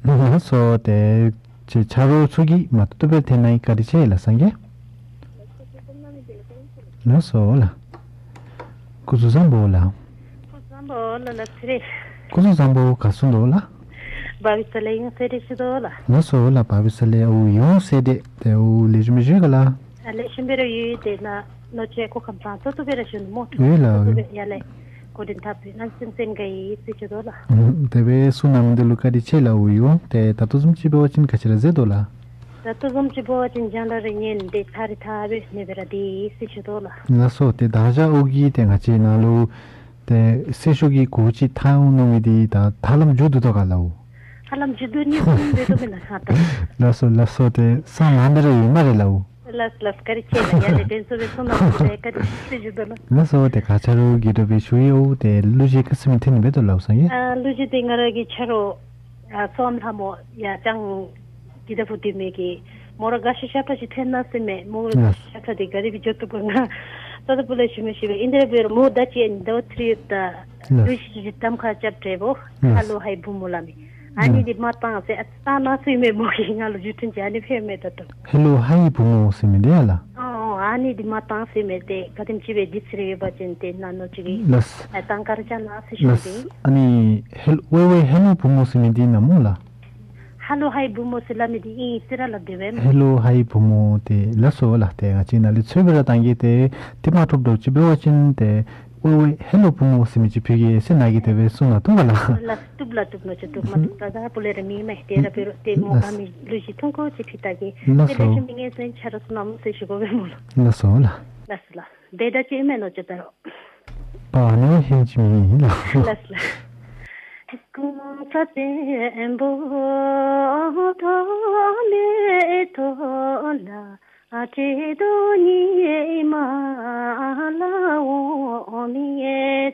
ལགས་སོ། ཏེ་ཅིག་ཆ་རོགས་ཚུ་གིས་མ་བཏུབ་བཏུབ་སྦེ་འཐེན་གནང་ཡི། བཀའ་དྲིན་ཆེ་ལགས་སངས་རྒྱས། ལགས་སོ་ལགས། སྐུ་གཟུགས་བཟང་པོ་ལགས། སྐུ་གཟུགས་བཟང་པོ་ལགས་ལགས་ཚེ་རིང་། སྐུ་གཟུགས་བཟང་པོ། ག་སོང་དོ་ལགས། བ་བི་ས་ལས་ཡོངས་སེ་འདྲ་ཞུ་དོ་ལགས། ལགས་སོ་ལགས། བ་བི་ས་ལས་འོ་ཡོངས་སེ་འདྲ། ཏེ་འོ་ལེགས་ཤོམ་སྦེ་བཞུགས་ག་ལགས། ཨ་ལེགས་ཤོམ་སྦེ་ར་ཡོད། ཏེ་ནཱ་ནོར་ཅི་སྐུ་ཁམས་བཟང་ཏོག་ཏོ་སྦེ་ར་བཞུགས་ནུག་སྨོ། ཡོད་ལགས། ཏོག་ཏོ་སྦེ་ཡར་ལས་འགོ་འདྲེན་འཐབ་སྦེ་གནང་སེམས་སེམས་དགའ་ཡི་ཟེར་ཞུ་དོ་ལགས། ཨུམ་དེ་སྦེ་གསུང་གནང་མི་འདི་ལུ་བཀའ་དྲིན་ཆེ་ལགས། འོ་ཡོ། ཏེ་ད་ལྟོ་བཟུམ་ཅིག་འབད་བ་ཅིན་ག་ཅི་ར་མཛད་དོ་ལགས། ད་ལྟོ་བཟུམ་ཅིག་འབད་བ་ཅིན་སྦྱང་བརྡར་རེ་ཉན་ཏེ་ཐག་རིང་ཐག་སྦེ་མེད་པར་ར་སྡོད་ཡི་ཟེར་ཞུ་དོ་ལགས། ལགས་སོ། ཏེ་ད་ཞག་འོག་གི་ཏེ་ང་བཅས་ནང་ལུ་ཏེ་སེམས་ཤུགས་ཀྱི་གོ་ཅིག་ཐང་འོང་མནོ་མི་འདི་ད་ཧ་ལམ་མཇུག་བསྡུ་དོ་ག་ལགས། ཧ་ལམ་མཇུག་བསྡུ་ནི་གསུངས་འབད་དོ་མེན་ན་ཧ་ད། ལགས་སོ་ལགས་སོ། ཏེ་སང་ནངས་ད་ར་ཡོད་སྨ་རེ་ལགས། ལགས་ལགས། བཀའ་དྲིན་ཆེ་ལགས། ཡར་ལས་དྲན་གསོ་སྦེ་གསུང་གནང་ལགས། བཀའ་དྲིན་ཆེ་ཟེར་ཞུ་དོ་ལགས། ལགས་སོ། ཏེ་ག་ཆ་རོགས་གིས་དྲག་སྦེ་ཞུ་ཡི། འོ་ཏེ་གླུ་གཞས་ག་ཅི་ཟེར་མི་འཐེན་ནི་འབད་དོ་ལགས་སངས་རྒྱས། ཨ་གླུ་གཞས་འདི་ང་ར་གི་ཆ་རོགས་ཨ་བསོད་ནམས་ལྷ་མོ་ཡར་ལྕང་གི་ད་ཕུ་འདི་མོ་གིས་མོ་ར་དགའ་ཤོས་ཤ་ཁྲག་ཅིག་འཐེན་གནང་ཟེར་མས། མོ་ལགས། ཤ་ཁྲག་འདི་ག་དེ་སྦེ་འགྱོ་བཏུབ་ག་ང་ད་ལྟོ་བུ་ལས་ཞུ་མི་ཤེས་པས། ཨིན་དེ་ར་འབད་རུང་མོ་ད་ཅི་ཨ་ནི་ཟླཝ་ཁྲི་ཡོད་ད། ལགས། གླུ་གཞས་གདམ་ཁ་རྐྱབ་སྟེ་འབོ། ལགས། ཧེ་ལོ་ཧའི་བུ་མོ་སླབ་མི་ཨ་ནི་ཨུམ་འདི་མ་བཏང་ཟེར་ཨ་བཏང་གནང་ཟེར་མས། མོ་གིས་ང་ལུ་བརྒྱུད་འཕྲིན་ཅིག་ཨ་ནི་ཕུལ་མས་ད་ལྟོ། ཧེ་ལོ་ཧའི་བུ་མོ་ཟེར་མི་འདི་ཡ་ལགས། ཨོ་ཨོ་ཨ་ནི་འདི་མ་བཏང་ཟེར་མས། ཏེ་ག་དེམ་ཅིག་སྦེ་དུས་ཚོད་རེ་ཡོད་པ་ཅིན་ཏེ་ནཱ་ནོར་ཅིག་གིས་ལགས། ཨ་བཏང་ག་ར་བཅར་གནང་ཟེར་ཞུ་ལགས། ནི། ཨ་ནི་ཧེ་ལོ་ཝེ་ཝེ་ཧེ་ལོ་བུ་མོ་ཟེར་མི་འདི་ཨིན་ན་སྨོ་ལགས། ཧེ་ལོ་ཧའི་བུ་མོ་ཟེར་སླབ་མི་འདི་ཨིན་ཟེར་ར་སླབ་སྟེ་སྦེ་སྨོ། ཧེ་ལོ་ཧའི་བུ་མོ། ཏེ་ལགས་སོ་ལགས། ཏེ་ང་བཅས་ནཱ་ལས་འཚོལ་སྦེ་ར་བཏང་གེ། ཏེ་དེ་མ་ཐོབ་འདྲཝ་ཅིག་འབད་བ་ཅིན་ཏེ་ཝེ་ཝེ་ཧེ་ལོ་བུ་མོ་ཟེར་མི་ཅིག་ཕུལ་གེ་ཟེར་ནཱ་གིས་དེ་སྦེ་གསུང་གནང་འདུག་ག་ལགས། ལགས་བཏུབ་ལགས། བཏུབ་ནོ་ཅིག་བཏུབ་མ་བཏུབ་ད་ད་བུ་ལས་ར་མེད་མས། དེ་ར་འབད་རུང་ཏེ་མོ་ལགས། དགའ་མི་གླུ་གཞས་ཐུང་ཀུ་ཅིག་ཕུལ་ད་གེ། ལགས་ཏེ་ལེགས་སོ། ཤོམ་སྦེ་ངལ་གསོ་ཡང་ཆ་རོགས་གསུང་གནང་སྨོ་ཟེར་ཞུ་དགོ་པས་སྨོ་ལགས། ལགས་སོ་ལགས། ལགས་སོ་ལགས། དེ་ད་ཅི་ཨིན་མས་ནོར་ཅིག་ད་རུང་། པ་ཨ་ནི་ཧེང་ཅི་མི་ལགས། ལགས་ལགས། གོང་ས་བཙན་པོ་ཐོགས་མེད་ཐོག་ལ། ཨ་བྲེ་དོ་ཉི་མ་ལ་འོ་མའི་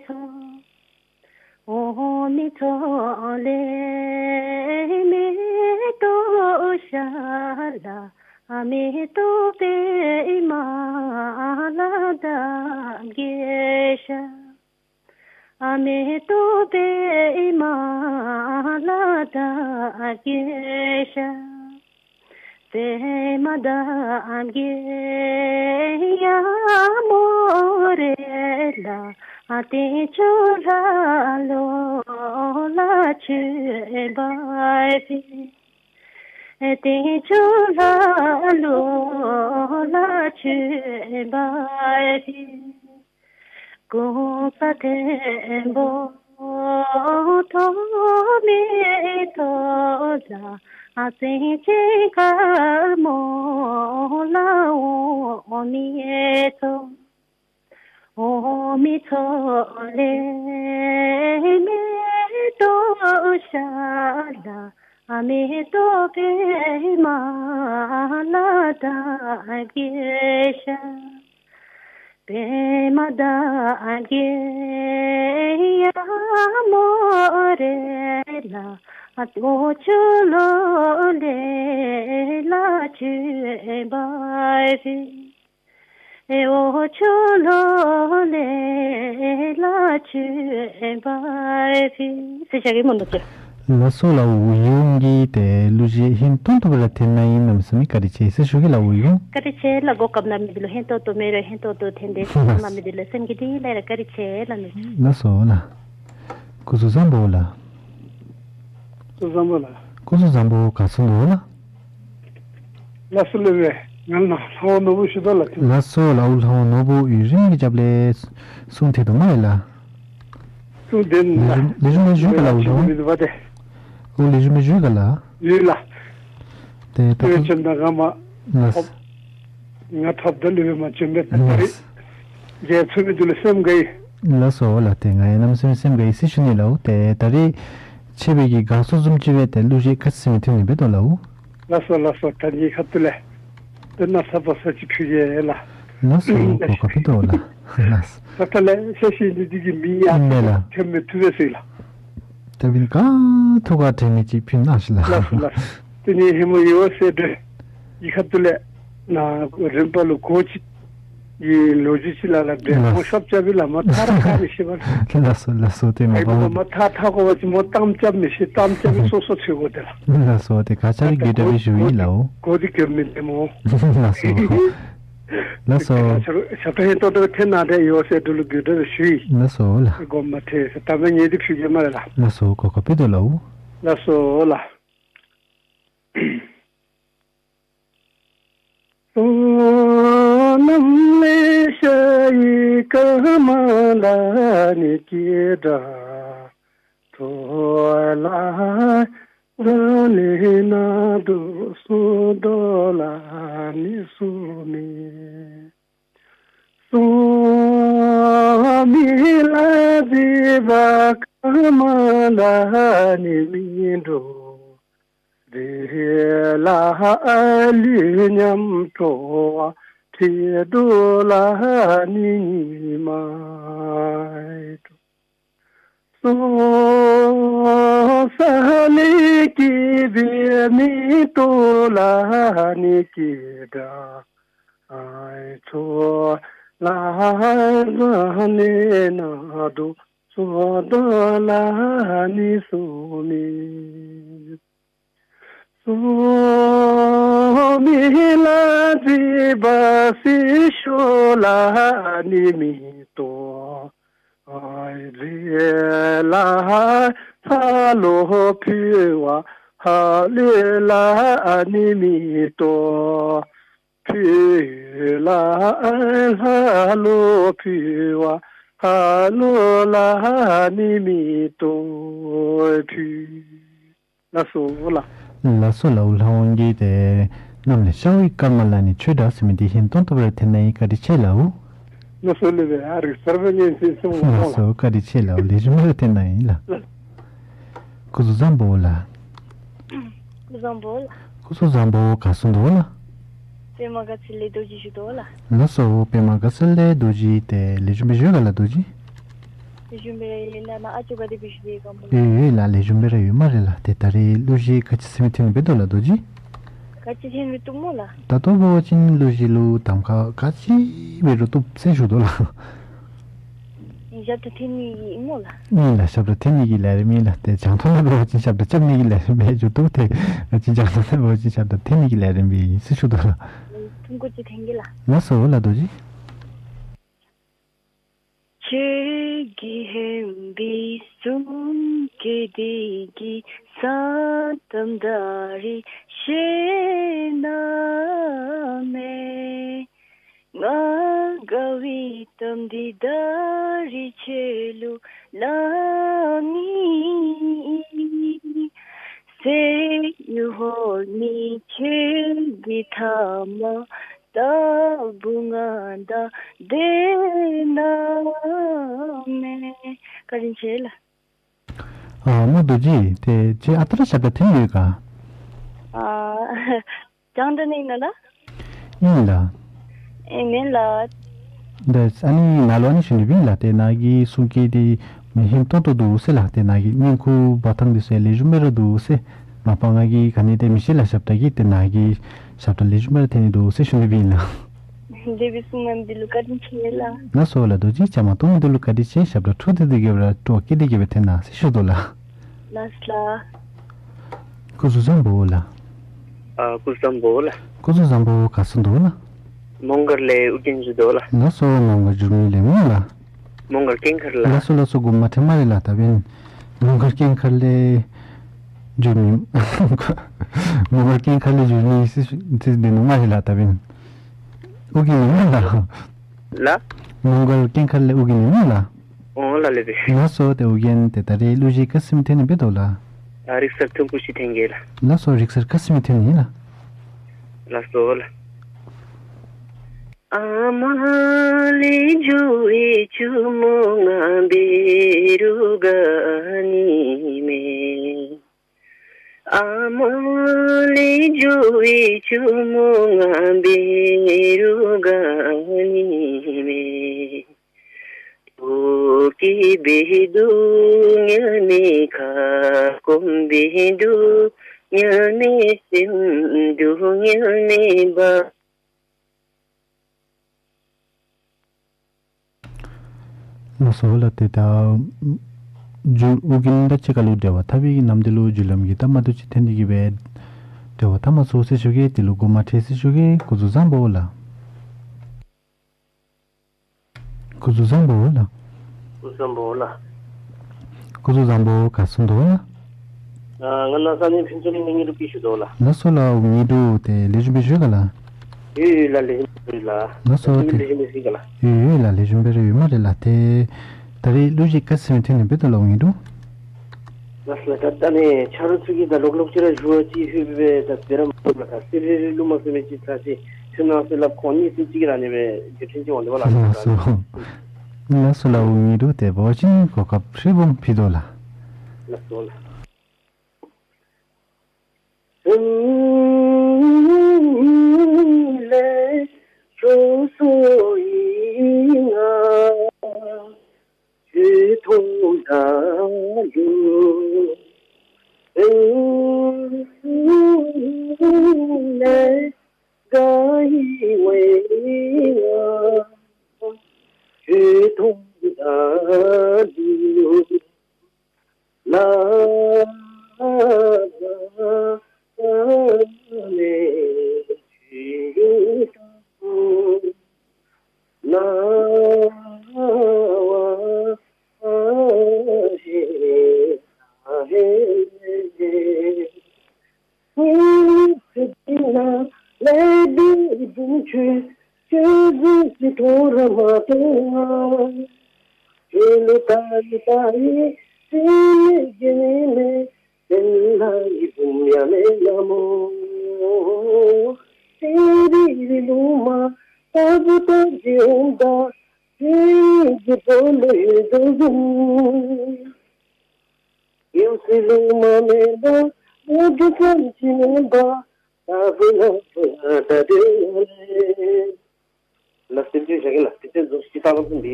ཚོགས། འོ་མའི་ཚོགས་ལས་མེ་ཏོག་ཤར་ལ། ཨ་མེ་ཏོག་པདྨ་ལ་འདབ་བརྒྱད་ཤར། ཨ་མེ་ཏོག་པདྨ་ལ་འདབ་བརྒྱད་ཤར། པདྨ་འདབ་བརྒྱད་ཡར་མོ་རེ་ལ། ཨ་སྟེང་ཕྱོགས་ལྷ་ལོ་ལ་མཆོད་པ་ཕུལ། སྟེང་ཕྱོགས་ལྷ་ལོ་ལ་མཆོད་པ་ཕུལ། གོང་ས་བཙན་པོ་ཐོགས་མེད་ཐོག་ལ། ཨ་སེང་ཆེན་དཀར་མོ་ལ་འོ་མའི་ཚོགས། འོ་མའི་ཚོགས་ལས་མེ་ཏོག་ཤར་ལ། ཨ་མེ་ཏོག་པདྨ་ལ་འདབ་བརྒྱད་ཤར། པདྨ་འདབ་བརྒྱད་ཡར་མོ་རེ་ལ། ཨ་འོ་ཆུ་ལོ་ལེ་ལ་མཆོད་པ་ཕུལ། ཨེ་འོ་ཆུ་ལོ་ལེ་ལ་མཆོད་པ་ཕུལ། ཟེར་ཞུ་གེ་སྨོ་ནོར་ཅིག། ལགས་སོ་ལགས། འོ་ཡོང་གི་ཏེ་གླུ་གཞས་ཧིང་ཏོང་ཏོ་སྦེ་ར་འཐེན་གནང་ཡི་གནམ་མེད་ས་མེད་བཀའ་དྲིན་ཆེ་ཟེར་ཞུ་གེ་ལགས། འོ་ཡོང་། བཀའ་དྲིན་ཆེ་ལགས། གོ་སྐབས་གནང་མི་འདི་ལུ་ཧིང་ཏོང་ཏོ་མེད་རུང་ཧིང་ཏོང་ཏོ་འཐེན་ཏེ་གསུང་གནང་མི་འདི་ལུ་སེམས་བསྐྱེད་བདེ་ལེགས་ར་བཀའ་དྲིན་ཆེ་ལགས་ནོར་ཅིག། ལགས་སོ་ལགས། སྐུ་གཟུགས་བཟང་པོ་ལགས། སྐུ་གཟུགས་བཟང་པོ་ལགས། སྐུ་གཟུགས་བཟང་པོ། ག་སོང་དོ་ལགས། ལགས་སོ་ལགས། ང་ལྷ་ལྷ་བ་ནོར་བུ་ཞུ་དོ་ལགས། ལགས་སོ་ལགས། འོ་ལྷ་བ་ནོར་བུ་ཡུན་རིང་གི་རྒྱབ་ལས་གསུང་ཐོན་དོ་སྨ་རེ་ལགས། གསུང་ཐོན་ལགས། ལེགས་ཤོམ་སྦེ་བཞུགས་ག་ལགས། འོ་ལེགས་ཤོམ་སྦེ་བཞུགས་ག་ལགས། ཡོད་ལགས། ཏེ་ད་ལྟོ་ཅིག་ད་ང་མ་ལགས། ང་ཐོབ་ད་ལུ་མ་བྱོན་པས་ད་ལགས། མཇལ་ཚུགས་མི་འདི་ལུ་སེམས་དགའ་ཡི། ལགས་སོ་ལགས། ཏེ་ང་ཡང་གནམ་མེད་ས་མེད་སེམས་དགའ་ཡི་ཟེར་ཞུ་ནི་ལགས། ཏེ་ད་རིས་ཆེ་བའི་གི་དགའ་ཚོར་བཟུམ་ཅིག་སྦེ་ཏེ་གླུ་གཞས་ག་ཅི་ཟེར་མི་ཐོན་ནི་འབད་དོ་ལགས། ལགས་སོ་ལགས་སོ། ད་ངེའི་ཁ་ཐུག་ལས་ཏེ་ན་ཚ་བ་ཚ་ཅིག་ཕུལ་གེ་ལགས། ལགས་སོ། གོ་སྐབས་ཕུལ་དོ་ལགས། ལགས་སོ། ད་ལྟོ་ལས་ཤེས་ཤེས་འདི་འདི་གི་མི་ཡང་ཨིན་མས་ལགས། ཐོན་མི་ཐུབ་པས་ཟེར་ལགས། ད་འབདན་ག་ཐུགས་ཁར་དྲན་མི་ཅིག་ཕུལ་གནང་ཤིག་ལགས། ལགས་སོ་ལགས་སོ། ཏེ་ངེའི་ཧེ་མ་ཡེ་ཝ་སེ་འབྲུག་གི་ཁ་ཐུག་ལས་ན་རིམ་པ་ལུ་གོ་ཅིག་གི་ལོ་རྒྱུས་ཅིག་ལགས་ལགས། འབད་ལགས། མོ་ཤོབ་རྐྱབ་པའི་ལགས། མོ་ཐག་ར་ཁ་མི་ཤེས་པར། ལགས་སོ་ལགས་སོ། ཏེ་མ་ཨའི་པ་མོ་མོ་ཐག་ཐག་གོ་བ་ཅིན་མོ་གཏམ་རྐྱབ་མི་ཤེས། གཏམ་རྐྱབ་པའི་སོ་སོ་ཚུད་དགོ་དེ་ལགས། ལགས་སོ། ཏེ་ག་ཅི་ར་དགོད་བྲ་སྦེ་ཞུ་ཡི་ལགས། གོ་དེ་གོ་མི་དེ་མོ། ལགས་སོ། ལགས་སོ། ཞབས་ཞབས་ཁྲ་ཧན་ཏོང་ཏོ་འཐེན་གནང་སྟེ་ཡེ་ཝ་སེ་འབྲུག་ལུ་དགོད་བྲ་སྦེ་ཞུ་ཡི། ལགས་སོ་ལགས། དགོངསམ་མ་ཁྲེལ་ཟེར། ད་མ་ངེའི་འདི་ཕུལ་གེ་སྨ་རེ་ལགས། ལགས་སོ། གོ་སྐབས་ཕུལ་དོ་ལགས། ལགས་སོ་ལགས། བསོད་ནམས་ལེ་ཤ་ཡི་ཀརྨ་ལ་ནི་ཀི་དྲག་ཐོ་ལ་ཟ་ལེ་ན་དུ་སུ་དོ་ལ་ནི་སུ་མི་སུ་མི་ལ་ཛི་བ་ཀརྨ་ལ་ནི་མི་འགྲོ། རེ་ལ་ལུས་ཉམས་འགྲོ་བ་ཁྲིད་དོ་ལ་ནི་ཉི་མ་འགྲོ། སོ་ས་ལེ་ཀི་བེ་མི་ཏོ་ལ་ནི་ཀི་དྲག་ཨའི་ཚོ་ལ་ཟ་ལེ་ན་དུ་སོ་དོ་ལ་ནི་སོ་མི། སོ་མི་ལ་ཛི་བ་སི་ཤོ་ལ་ནི་མི་ཏོ། ཨའི་རེ་ལ་ཧ་ལོ་ཕི་བ་ཧ་ལེ་ལ་ནི་མི་ཏོ། ཕི་ལ་ཧ་ལོ་ཕི་བ་ཧ་ལོ་ལ་ནི་མི་ཏོ་ཕི། ལགས་སོ་ལགས། ལགས་སོ་ལགས། ལྷ་དབང་གིས་ཏེ་གནམ་ལས་ཤར་བའི་སྐར་མ་ལ་ནི་ཆོས་བསྒྲགས་ཟེར་མི་འདི་ཧན་ཏོང་ཏོ་སྦེ་ར་འཐེན་གནང་ཡི། བཀའ་དྲིན་ཆེ་ལགས། ལགས་སོ་ལགས། ཨ་རིག་གསར་པའི་ཉན་སེམས་སུ། ལགས་སོ། བཀའ་དྲིན་ཆེ་ལགས། ལེགས་ཤོམ་སྦེ་ར་འཐེན་གནང་ཡི་ལགས། སྐུ་གཟུགས་བཟང་པོ་ལགས། སྐུ་གཟུགས་བཟང་པོ་ལགས། སྐུ་གཟུགས་བཟང་པོ། ག་སོང་དོ་ལགས། པདྨ་དགའ་ཚལ་ལས་རྡོ་རྗེ་ཞུ་དོ་ལགས། ལགས་སོ། པདྨ་དགའ་ཚལ་ལས་རྡོ་རྗེ། ཏེ་ལེགས་ཤོམ་སྦེ་བཞུགས་ག་ལགས་རྡོ་རྗེ། ལེགས་ཤོམ་སྦེ་ཡོད་ལགས། ནཱ་ཨ་ཅོ་ག་དེ་སྦེ་བཞུགས་ཡོད་ག་སྨོ་ལགས། ཡོད་ཡོད་ལགས། ལེགས་ཤོམ་སྦེ་ར་ཡོད་སྨ་རེ་ལགས། ཏེ་ད་རིས་གླུ་གཞས་ག་ཅི་ཟེར་མི་འཐེན་ནི་འབད་དོ་ལགས་རྡོ་རྗེ། ག་ཅི་འཐེན་མི་བཏུབ་སྨོ་ལགས། ད་ལྟོ་འབད་བ་ཅིན་གླུ་གཞས་ལུ་གདམ་ཁ་ག་ཅི་འབད་རུང་བཏུབ་ཟེར་ཞུ་དོ་ལགས། ཞབས་ཁྲ་འཐེན་ནི་གི་སྨོ་ལགས། ཨིན་ལགས། ཞབས་ཁྲ་འཐེན་ནི་གི་ལས་རིམ་ཨིན་ལགས། ཏེ་རྒྱང་མཐོང་ལས་འབད་བ་ཅིན་ཞབས་ཁྲ་རྐྱབ་ནི་གི་ལས་རིམ་སྦེ་འགྱོ་དོ། ཏེ་ང་བཅས་རྒྱང་མཐོང་ལས་འབད་བ་ཅིན་ཞབས་ཁྲ་འཐེན་ནི་གི་ལས་རིམ་སྦེ་ཨིན་ཟེར་ཞུ་དོ་ལགས། ཐུང་ཀུ་ཅིག་འཐེན་གེ་ལགས། ལགས་སོ་ལགས་རྡོ་རྗེ། ཁྱེད་ཀྱི་ཧོནམ་སྦེ་གསུང་གི་དེ་གི་ས་གཏམ་ད་རིས་ཤེས་ན་མེད། ང་དགའ་བའི་གཏམ་འདི་ད་རིས་ཁྱེད་ལུ་སླབ་ནི་ཨིན། ཟེར་ཡུལ་ཧོར་ནི་ཁྱེད་ཀྱི་ཐ་མ་ལྟ་བུ་ང་དང་བདེན་ན་མེད། བཀའ་དྲིན་ཆེ་ལགས། ཨ་སྨོ་རྡོ་རྗེ། ཏེ་ཁྱེད་ཨ་རྟག་ར་ཞབས་ཁྲ་འཐེན་ཡོད་ག། ཨ་རྒྱང་བསྒྲགས་ནང་ཨིན་ན་ལགས། ཨིན་ལགས། ཨེ་མེན་ལགས། ཏེ་ཨ་ནི་ནཱ་ལུ་ཨ་ནི་ཞུ་ནི་སྦེ་ཨིན་ལགས། ཏེ་ནཱ་གི་གསུང་སྐད་འདི་མི་སྙན་ཏོང་ཏོ་འདུག་ཟེར་ལགས། ཏེ་ནཱ་གི་བརྙན་འཕྲིན་འབག་ཐངས་འདི་ཚུ་ལེགས་ཤོམ་སྦེ་ར་འདུག་ཟེར། མ་པ་ང་གིས་ག་ནི་ཏེ་མི་ཤེས་ལགས། ཞབས་ཁྲ་གི་ཏེ་ནཱ་གི་ཞབས་ཁྲ་ལེགས་ཤོམ་སྦེ་ར་འཐེན་ནི་འདུག་ཟེར་ཞུ་ནི་སྦེ་ཨིན་ལགས། དེ་སྦེ་གསུངས་གནང་མི་འདི་ལུ་བཀའ་དྲིན་ཆེ་ལགས། ལགས་སོ་ལགས། རྡོ་རྗེ་བཅའ་མར་གཏོགས་མི་འདི་ལུ་བཀའ་དྲིན་ཆེ། ཞབས་ཁྲ་འཁྲུག་སྟེ་སྡོད་གེ་སྦེ་ར་སྤྲོ་བ་བསྐྱེད་དེ་གི་སྦེ་འཐེན་གནང་ཟེར་ཞུ་དོ་ལགས། ལགས་ལགས། སྐུ་གཟུགས་བཟང་པོ་ལགས། ཨ་སྐུ་གཟུགས་བཟང་པོ་ལགས། སྐུ་གཟུགས་བཟང་པོ། ག་སོང་དོ་ལགས། མོང་སྒར་ལས་ཨོ་རྒྱན་ཞུ་དོ་ལགས། ལགས་སོ། མོང་སྒར་འགྱུར་མེད་ལས་སྨོ་ལགས། མོང་སྒར་སྐྱེངས་མཁར་ལགས། ལགས་སོ་ལགས་སོ། དགོངསམ་མ་ཁྲེལ་སྨ་རེ་ལགས། ད་འབདན་མོང་སྒར་སྐྱེངས་མཁར་ལས་འགྱུར་མེད། མོང་སྒར་སྐྱེངས་མཁར་ལས་འགྱུར་མེད་ཟེར་ཟེར་སྡོད་ནུག་སྨ་རེ་ལགས། ད་འབདན་ཨོ་རྒྱན་ཨིན་སྨོ་ལགས། ལགས། མོང་སྒར་སྐྱེངས་མཁར་ལས་ཨོ་རྒྱན་ཨིན་སྨོ་ལགས། ཨོ་ལགས་ལགས། ལགས་སོ། ཏེ་ཨོ་རྒྱན་ཏེ་ད་རིས་གླུ་གཞས་ག་ཟེར་མི་འཐེན་ནི་འབད་དོ་ལགས། ཨ་རིག་གསར་ཐུང་ཀུ་ཅིག་འཐེན་གེ་ལགས། ལགས་སོ། རིག་གསར་ག་ཟེར་མི་འཐེན་ནི་ལགས། ལགས་སོ་ལགས། ཨ་མ་ལས་འགྱོ་བའི་ཆུ་མོ་ང་འབད་རུང་དགའ་ནི་མས། ཨ་མ་ལས་འགྱོ་བའི་ཆུ་མོ་ང་འབད་རུང་དགའ་ནི་མས། ལྟོ་གོས་འབད་དོ་ཉལ་མེད་ཁ། སྐོམ་འབད་དོ་ཉལ་མེད་སེམས། སྡུག་ཉལ་མེད་བག། ལགས་སོ་ལགས། ཏེ་ད་མཇུག་ཨོ་རྒྱན་དང་གཅིག་ཁར་ལུ་འབྲེལ་བ་འཐབ་པའི་གི་ནམ་དུས་ལུ་བརྒྱུད་ལམ་གྱི་ད་མ་བདེཝ་ཅིག་ཐོན་ཏེ་གིས་སྦེ་འབྲེལ་བ་འཐབ་མ་ཚུགས་ཟེར་ཞུ་གེ། དེ་ལུ་དགོངསམ་མ་ཁྲེལ་ཟེར་ཞུ་གེ། སྐུ་གཟུགས་བཟང་པོ་ལགས། སྐུ་གཟུགས་བཟང་པོ་ལགས། སྐུ་གཟུགས་བཟང་པོ་ལགས། སྐུ་གཟུགས་བཟང་པོ་ག་སོང་དོ་ལགས། ཨ་ང་ལགས་ས་གནས་ཕུན་ཚོགས་གླིང་ལས་དངོས་གྲུབ་སྐྱིད་ཞུ་དོ་ལགས། ལགས་སོ་ལགས། དངོས་གྲུབ་ཏེ་ལེགས་ཤོམ་སྦེ་བཞུགས་ག་ལགས། ཡོད་ཡོད་ལགས། ལེགས་ཤོམ་སྦེ་ལགས། ལགས་སོ་ལགས། ཏེ་ལེགས་ཤོམ་སྦེ་བཞུགས་ག་ལགས། ཡོད་ཡོད་ལགས། ལེགས་ཤོམ་སྦེ་ར་ཡོད་སྨ་རེ་ལགས། ཏེ་ད་རེས་གླུ་གཞས་ག་ཅི་ཟེར་མི་འཐེན་ནི་འབད་དོ་ལགས་དངོས་གྲུབ། ལགས་སོ་ལགས། ད་ད་ནི་ཆ་རོགས་ཚུ་གིས་ད་ལོག་ལོག་ཅིག་ར་ཞུ་བ་ཅིག་ལྷོད་སྦེ་ད་འབད་ར་མ་ཐུབ་ལགས། ད་སི་རི་རི་གླུ་མ་ཟེར་མི་ཅིག་ཚར་ཅིག་ཐོན་གནང་ཟེར་སླབ་ཁོང་གཉིས་སུ་གཅིག་ར་ཨ་ནི་སྦེ་རྗེས་དྲན་ཅིག་འོང་དོ་བ་ལགས། ལགས་སོ་ལགས། དངོས་གྲུབ་ཏེ་འབད་བ་ཅིན་གོ་སྐབས་ཧྲིལ་བུམ་ཕུལ་དོ་ལགས། ལགས་སོ་ལགས།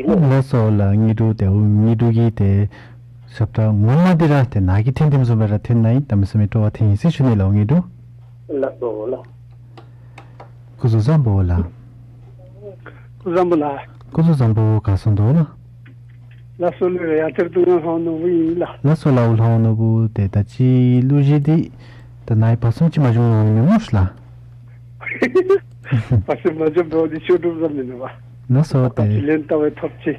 ལགས་སོ་ལགས། དངོས་གྲུབ་ཏེ་དངོས་གྲུབ་ཀྱི་ཏེ་ཞབས་ཁྲ་ངོ་མ་འདི་ར་ཏེ་ནང་གི་འཐེན་འཐེནམ་བཟུམ་སྦེ་ར་འཐེན་གནང་ཡི། གནམ་མེད་ས་མེད་སྤྲོ་བ་ཐོན་ཡི་ཟེར་ཞུ་ནི་ལགས་དངོས་གྲུབ། ལགས་སོ་ལགས། སྐུ་གཟུགས་བཟང་པོ་ལགས། སྐུ་བཟང་པོ་ལགས། སྐུ་གཟུགས་བཟང་པོ་ག་སོང་དོ་ལགས། ལགས་སོ་ལགས། ཡ་ཏེར་དུ་ང་ལྷ་ནོར་བུ་ཨིན་ལགས། ལགས་སོ་ལགས། ལྷ་ནོར་བུ་ཏེ་ད་ཅི་གླུ་གཞས་འདི་ད་ནཱ་ཡང་བར་གསུམ་ཅིག་མ་བྱུང་ནི་མས་སྨོ་ལགས། བར་གསུམ་མ་བྱུང་བའི་འདི་ཤོ་སྒྲུབ་ཙམ་ཨིན་ནོ་བ། ལགས་སོ། ད་ཏེ་ཅི་ལན་བལྟ་བའི་ཐོབ་ཅི།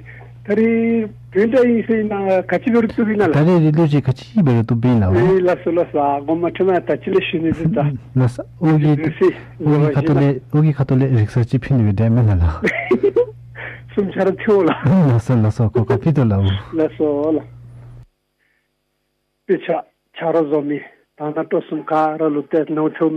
ད་རིས་བོད་ཟླ་ཨིན་ཟེར་ན་ག་ཅི་འབད་རུང་བཏུབ་ཨིན་ན་ལགས། ད་རིས་རི་གླུ་གཞས་ག་ཅི་འབད་རུང་བཏུབ་ཨིན་ལགས། ཨེ་ལགས་སོ་ལགས་སོ། ཨ་གོ་མ་ཁྲེལ་མ་ད་ཅི་ལས་ཞུ་ནི་འདི་ད། ལགས་སོ། ཨོ་གི་ཨོ་གི་ཁ་ཐུག་ལས་ཨོ་གི་ཁ་ཐུག་ལས་རིག་གསར་ཅིག་ཕུལ་ནི་སྦེ་འདྲ་མེན་ན་ལགས། གསུམ་ཆ་ར་ཐོབ་ལགས། ལགས་སོ་ལགས་སོ། གོ་སྐབས་ཕུལ་དོ་ལགས། ལགས་སོ་ལགས། དཔེ་ཆ་ཆ་རོགས་བཟོ་མི་དང་ན་སྤྲོ་གསུམ་ག་ར་ལུ་ཏེ་ནོར་ཐོབ་མི།